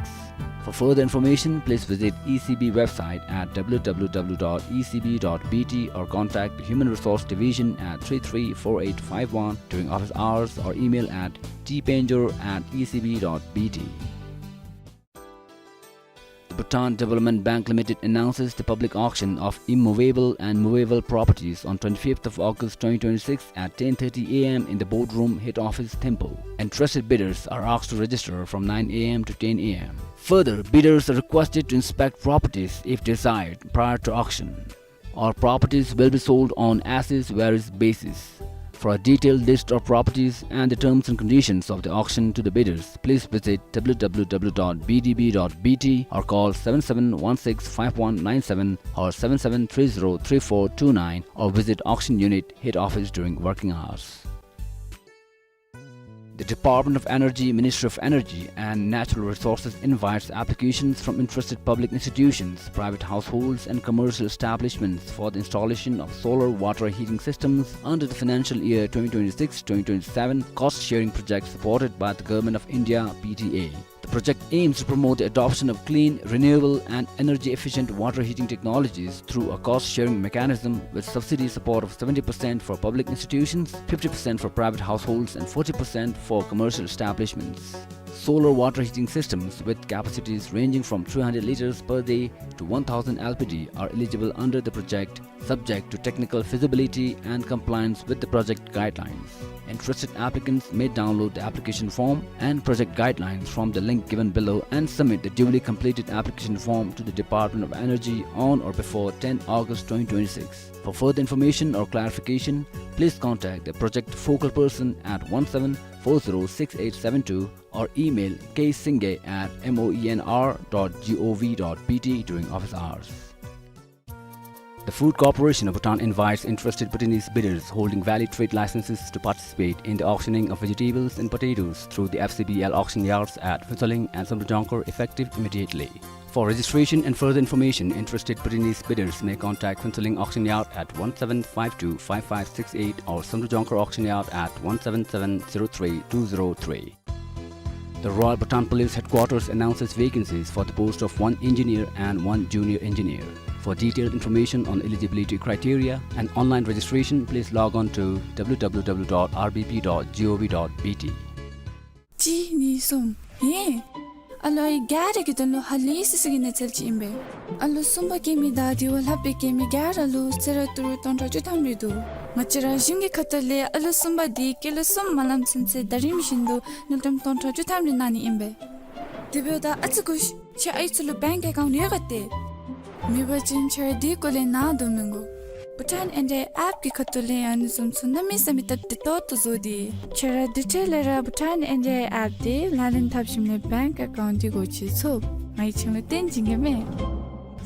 For further information, please visit E C B website at w w w dot e c b dot b t or contact the Human Resource Division at three three four eight five one during office hours or email at t penjor at e c b dot b t. The Bhutan Development Bank Limited announces the public auction of immovable and movable properties on twenty-fifth of August twenty twenty-six at ten thirty a m in the boardroom, head office, Thimphu. Interested bidders are asked to register from nine a m to ten a m. Further, bidders are requested to inspect properties if desired prior to auction. All properties will be sold on as-is where-is basis. For a detailed list of properties and the terms and conditions of the auction to the bidders, please visit w w w dot b d b dot b t or call seven seven one six five one nine seven or seven seven three zero three four two nine or visit auction unit, head office during working hours. The Department of Energy, Ministry of Energy and Natural Resources invites applications from interested public institutions, private households and commercial establishments for the installation of solar water heating systems under the financial year twenty twenty-six twenty twenty-seven cost-sharing project supported by the Government of India, P D A. The project aims to promote the adoption of clean, renewable and energy-efficient water heating technologies through a cost-sharing mechanism with subsidy support of seventy percent for public institutions, fifty percent for private households and forty percent for commercial establishments. Solar water heating systems with capacities ranging from three hundred liters per day to one thousand L P D are eligible under the project, subject to technical feasibility and compliance with the project guidelines. Interested applicants may download the application form and project guidelines from the link given below and submit the duly completed application form to the Department of Energy on or before ten August twenty twenty-six. For further information or clarification, please contact the project focal person at one seven four zero six eight seven two or email k singay at moenr dot gov dot b t during office hours. The Food Corporation of Bhutan invites interested Bhutanese bidders holding valid trade licenses to participate in the auctioning of vegetables and potatoes through the F C B L auction yards at Phuentsholing and Samdrup Jongkhar effective immediately. For registration and further information, interested Bhutanese bidders may contact Phuentsholing Auction Yard at one seven five two five five six eight or Samdrup Jongkhar Auction Yard at one seven seven zero three two zero three. The Royal Bhutan Police Headquarters announces vacancies for the post of one engineer and one junior engineer. For detailed information on eligibility criteria and online registration, please log on to w w w dot r b p dot gov dot b t. གཅིག་གཉིས་གསུམ། ཧེ། ཨ་ལོ་ཨའི་ག་ར་གི་དོན་ལུ་ཧ་ལས་སི་སི་གི་གནས་ཚུལ་ཅིག་ཨིན་པས། ཨ་ལོ་གསུམ་པ་སྐྱེ་མི་དང་དེ་བ་ལྷག་པའི་སྐྱེ་མི་ག་ར་ལུ་གསོལ་རས་ཏི་རུ་སྟོང་ཕྲག་བཅུ་ཐམ་རེ་འདུག། ང་བཅས་ར་གཞུང་གི་ཁ་ཐུག་ལས་ཨ་ལོ་གསུམ་པ་དེ་སྐྱེས་ལོ་གསུམ་མ་ལངམ་ཚུན་ཚོད་ཟླ་རིམ་བཞིན་དུ་དངུལ་ཀྲམ་སྟོང་ཕྲག་བཅུ་ཐམ་རེ་གནང་ནི་ཨིན་པས། དེ་འབདཝ་ད་ཨ་ཙི་སྒུག་ཤིག། ཁྱེད་ཨའི་ཚུ་ལུ་བེངཀ་ཨེ་ཀའུནཊ་ཡོད་ག་ཏེ། མེད་པ་ཅིན་ཁྱེད་ར་དེའི་སྐོར་ལས་ནཱ་དོ་མི་དགོ། བྷུ་ཊཱན་ཨེན་ཌི་ཨའི་ཨེཔ་གི་ཁ་ཐུག་ལས་ཡང་ཨ་ནི་བཟུམ་ཚུ་གནམ་མེད་ས་མེད་སྟབས་བདེ་ཏོག་ཏོ་བཟོ་སྟེ། ཁྱེད་ར་དེ་འཕྲལ་ལས་ར་བྷུ་ཊཱན་ཨེན་ཌི་ཨའི་ཨེཔ་དེ་ལག་ལེན་འཐབ་ཞིནམ་ལས་བེངཀ་ཨེ་ཀའུནཊ་དེ་སྒོ་ཕྱེ་ཚུགས། ང་གིས་ཁྱེད་ལུ་སྟོན་བྱིན་གེ་མས།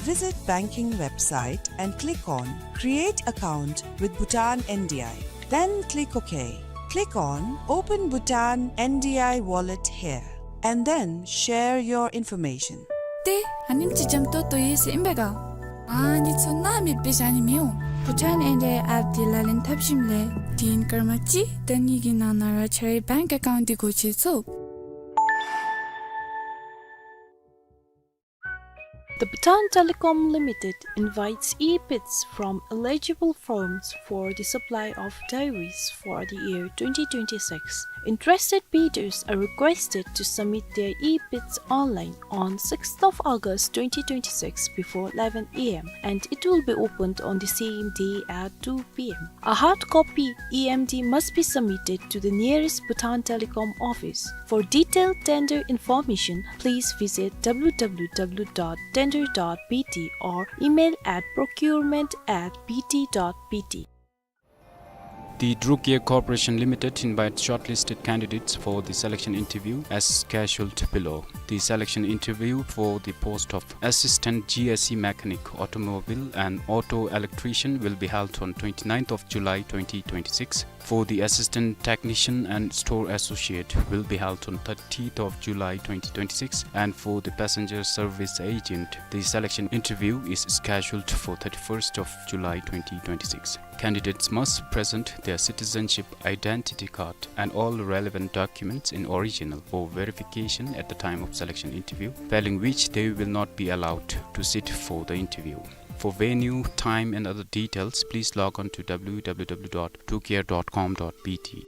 Visit banking website and click on Create Account with Bhutan N D I. Then click OK. Click on Open Bhutan N D I Wallet here, and then share your information. ཏེ་ཨ་ནེམ་ཅིག་འཇམ་ཏོང་ཏོ་ཡོད་ཟེར་ཨིན་པས་ག། ཨ་ནི་ཚུ་གནམ་མེད་པའི་བཞག་ནི་མི་འོང་། བྷུ་ཊཱན་ཨེན་ཌི་ཨའི་ཨེཔ་དེ་ལག་ལེན་འཐབ་ཞིནམ་ལས་དེ་ཡི་སྐར་མ་གཅིག་དང་གཉིས་ཀྱི་ནང་ན་ར་ཁྱེད་རའི་བེངཀ་ཨེ་ཀའུནཊ་དེ་སྒོ་ཕྱེ་ཚུགས། The Bhutan Telecom Limited invites e-bids from eligible firms for the supply of deliveries for the year twenty twenty-six. Interested bidders are requested to submit their e-bids online on sixth of August twenty twenty-six before eleven a m, and it will be opened on the same day at two p m. A hard copy E M D must be submitted to the nearest Bhutan Telecom office. For detailed tender information, please visit w w w dot tender dot b t or email at procurement at b t dot b t. The Druk Air Corporation Limited invites shortlisted candidates for the selection interview as scheduled below. The selection interview for the post of Assistant G S E Mechanic, Automobile and Auto Electrician will be held on twenty-ninth of July twenty twenty-six. For the Assistant Technician and Store Associate will be held on thirtieth of July twenty twenty-six, and for the Passenger Service Agent, the selection interview is scheduled for thirty-first of July twenty twenty-six. Candidates must present their citizenship identity card and all relevant documents in original for verification at the time of selection interview, failing which they will not be allowed to sit for the interview. For venue, time and other details, please log on to w w w dot druk air dot com dot b t.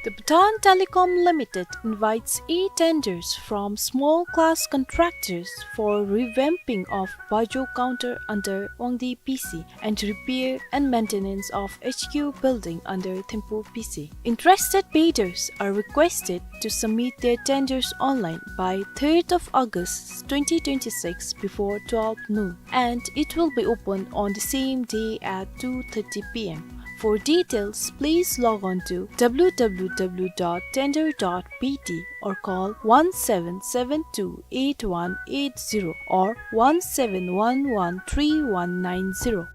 The Bhutan Telecom Limited invites e-tenders from small class contractors for revamping of Bajo counter under Wangdi P C and repair and maintenance of H Q building under Thimphu P C. Interested bidders are requested to submit their tenders online by third of August twenty twenty-six before twelve noon, and it will be open on the same day at two thirty p m. For details, please log on to w w w dot tender dot b t or call one seven seven two eight one eight zero or one seven one one three one nine zero.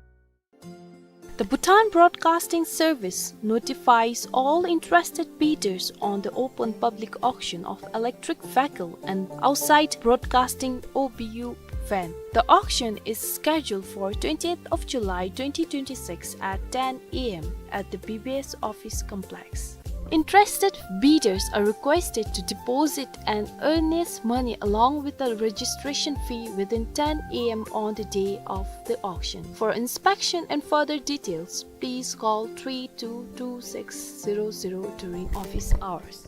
The Bhutan Broadcasting Service notifies all interested bidders on the open public auction of electric vehicle and outside broadcasting O B U van. The auction is scheduled for twentieth of July twenty twenty-six at ten a m at the B B S office complex. Interested bidders are requested to deposit an earnest money along with a registration fee within ten a m on the day of the auction. For inspection and further details, please call three two two six zero zero during office hours.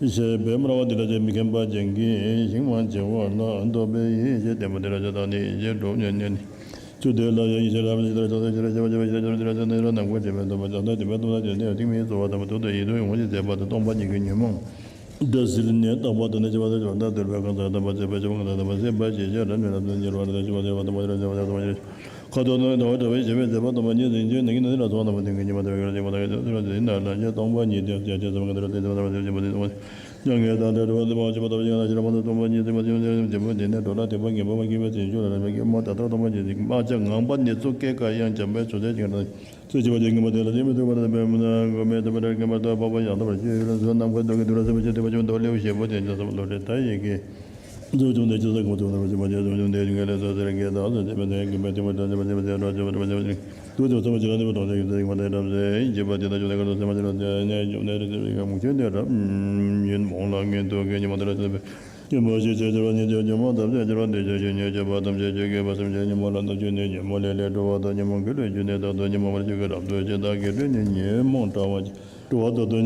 ཞེས་པའི་སྨྲ་བ་འདི་ལ་བརྟེན་མཁན་པ་ཅན་གྱིས་ཞིང་མ་བྱིང་བར་ལ་རྟོགས་པའི་ཡིད་ཆེས་བརྟན་པོ་དེ་ལ་ཇི་ལྟར་ནི་ཡིད་ཆེས་འགྲོ་ཉན་ཉན། ཆུ་དེ་ལ་ཡང་ཡིད་ཆེས་རབ་ཅིག་དང་ཆགས་སོགས་ཅི་རིགས་ཞེས་པ་ཅི་རིགས་ཞེས་པ་ནི་ནམ་མཁའ་དྲན་པའི་སྟོང་པ་ཆགས་སྣང་དྲན་པའི་སྟོང་པ་ཆགས་ནས་ཏིང་ངེ་འཛིན་གཙོ་བོ་དམ་པ་ཐུགས་དང་ཡིད་དུ་འོང་ཞེས་མཛད་པ་དང་སྟོང་པ་ཉིད་ཀྱི་ཉོན་མོངས་འདི་ཟིལ་ནས་བཏགས་པ་དང་ནི་ཞེས་པ་དང་འདོད་པའི་གང་ཟག་དམ་པ་བྱེད་པ་ཆེན་པོ་གང་ཟག་དམ་པ་སྲིད་པ་ཞེས་བྱ་རབ་ནི་རབ་ཏུ་ཉེ་བར་ལྟ་ཞེས་པ་ཟེར་བ་དམ་པ་ཉིད་རབ་ཏུ་ཉེ་བར་ལྟ་བ་ཉིད་ཁ་དོག་ནི་དང་བ་འདྲ་བའི་ཞེས་པའི་མཛད་པ་སྟོང་པ་ཉིད་ཟིན་ཅིང་ནི་གི་ནི་ལ་སོགས་རྣམ་པ་དེ་ཀུན་ཉིད་མ་དང་བའི་རང་བཞིན་མ་དང་བའི་དོན་ཟིན་ན་ལ་ཞེས་སྟོང་པ་ཉིད་དེ་ཞེས་བྱ་ཚད་མ་གང་དེ་རབ་ཏུ་ཉེ་བར་ལྟ་ཞེས་པ་ཟེར་བ། མྱ་ངན་དང་བྲལ་བ་དང་མ་བཅོས་པ་ལྟ་བུ་ཞིག་ན་ཤེས་རབ་མ་དང་སྟོང་པ་ཉིད་ཟིན་པ་ཞེས་པ་ཟེར་བ་དེ་ནི་འགྲོ་ལ་དད་པ་ངན་པ་མ་སྐྱེས་པའི་ཚེ་ཞུགས་ལ་རབ་མ་སྐྱེས་མ་དང་ཐོག་སྟོང་པ་ཉིད་ཟིན་མ་ཆགས་ངང་པ་ནི་ཚུ་སྐྱེ་ཀ་ཡང་བྱམས་པའི་ཚུལ་ཚད་ཅིག་ན། ཚུལ་ཆེ་བ་ཅན་མངོན་པར་དད་ལ་ཞེན་མི་ཚུགས་པར་དད་པས་མི་ནུས་ཀ་མེད་ཐུབ་པ་རེ་ངེས་པར་དོ་འཕགས་པ་ཡང་དག་པར་ཤེས་ཡུལ་ལ་སོགས་ནམ་མཁའ་ཐོག་གི་དུས་རབས་ཟིན་པ་ཞེས་པ་ཅི་མི་འདོད་ལེའུ་ཞེ་པོ་དེ་ཉིད་ཟབ་ལོ་རེ་ད་ཡི་གེ་ཚུལ་བྱུང་དེ་ཅི་ཟག་གོ་ཐུབ་ན་ཞེས་པ་ཅི་ཚུལ་བྱུང་དེ་ཉིད་ལས་སོ་སེར་གྱི་དག་ས་ཅི་མི་དེ་གི་མེད་ཐུབ་པ་དོན་ཆེ་བ་ཅི་མི་དེ་འགྲོ་ཆེ་བ་དོན་ཆེ་བ་ཅི་མི་དེ་དུས་ཚོད་ཚང་མ་ཅི་ར་ནི་བ་དོན་ཆེ་གི་ཚེ་གི་མ་དེ་རབ་ཟེར་ཡིན་གྱི་པ་དེ་དག་ཅི་བ་དེ་ག་དུས་ཚང་མ་ཅི་ར་ཟེར་ནས་འཇོམས་ནས་རེ་ཟེར་བའི་མུ་ཁྱུད་དེ་རབ་ཉོན་མོངས་ལ་ངན་དུག་གི་ཉོན་མོངས་དེ་ར་ཟེར་བའི། ཉོན་མོངས་ཞི་བྱེད་བྱ་བ་ཉིད་དེ་ཉོན་མོངས་དམ་བཅའ་བྱ་བ་འདི་ཕྱིར་ཞི་ཉེས་བྱ་བ་ཐམས་ཅད་ཆོས་བརྒྱད་པ་སེམས་ཅན་ཉོན་མོངས་ལ་སྟོབས་བཅུ་ནི་ཉོན་མོངས་ལས་ལས་གྲོལ་བ་དང་ཉོན་མོངས་ཀྱི་ལས་བཅུ་ནི་རྟག་ཏུ་ཉོན་མོངས་པར་འགྱུར་གྱི་རབ་ཏུ་ཕྱེ་དག་གི་ལུས་ནི་ཉོན་མོངས་བྲལ་བ་ཅིག་འགྲོ་བ་རྟག་ཏུ་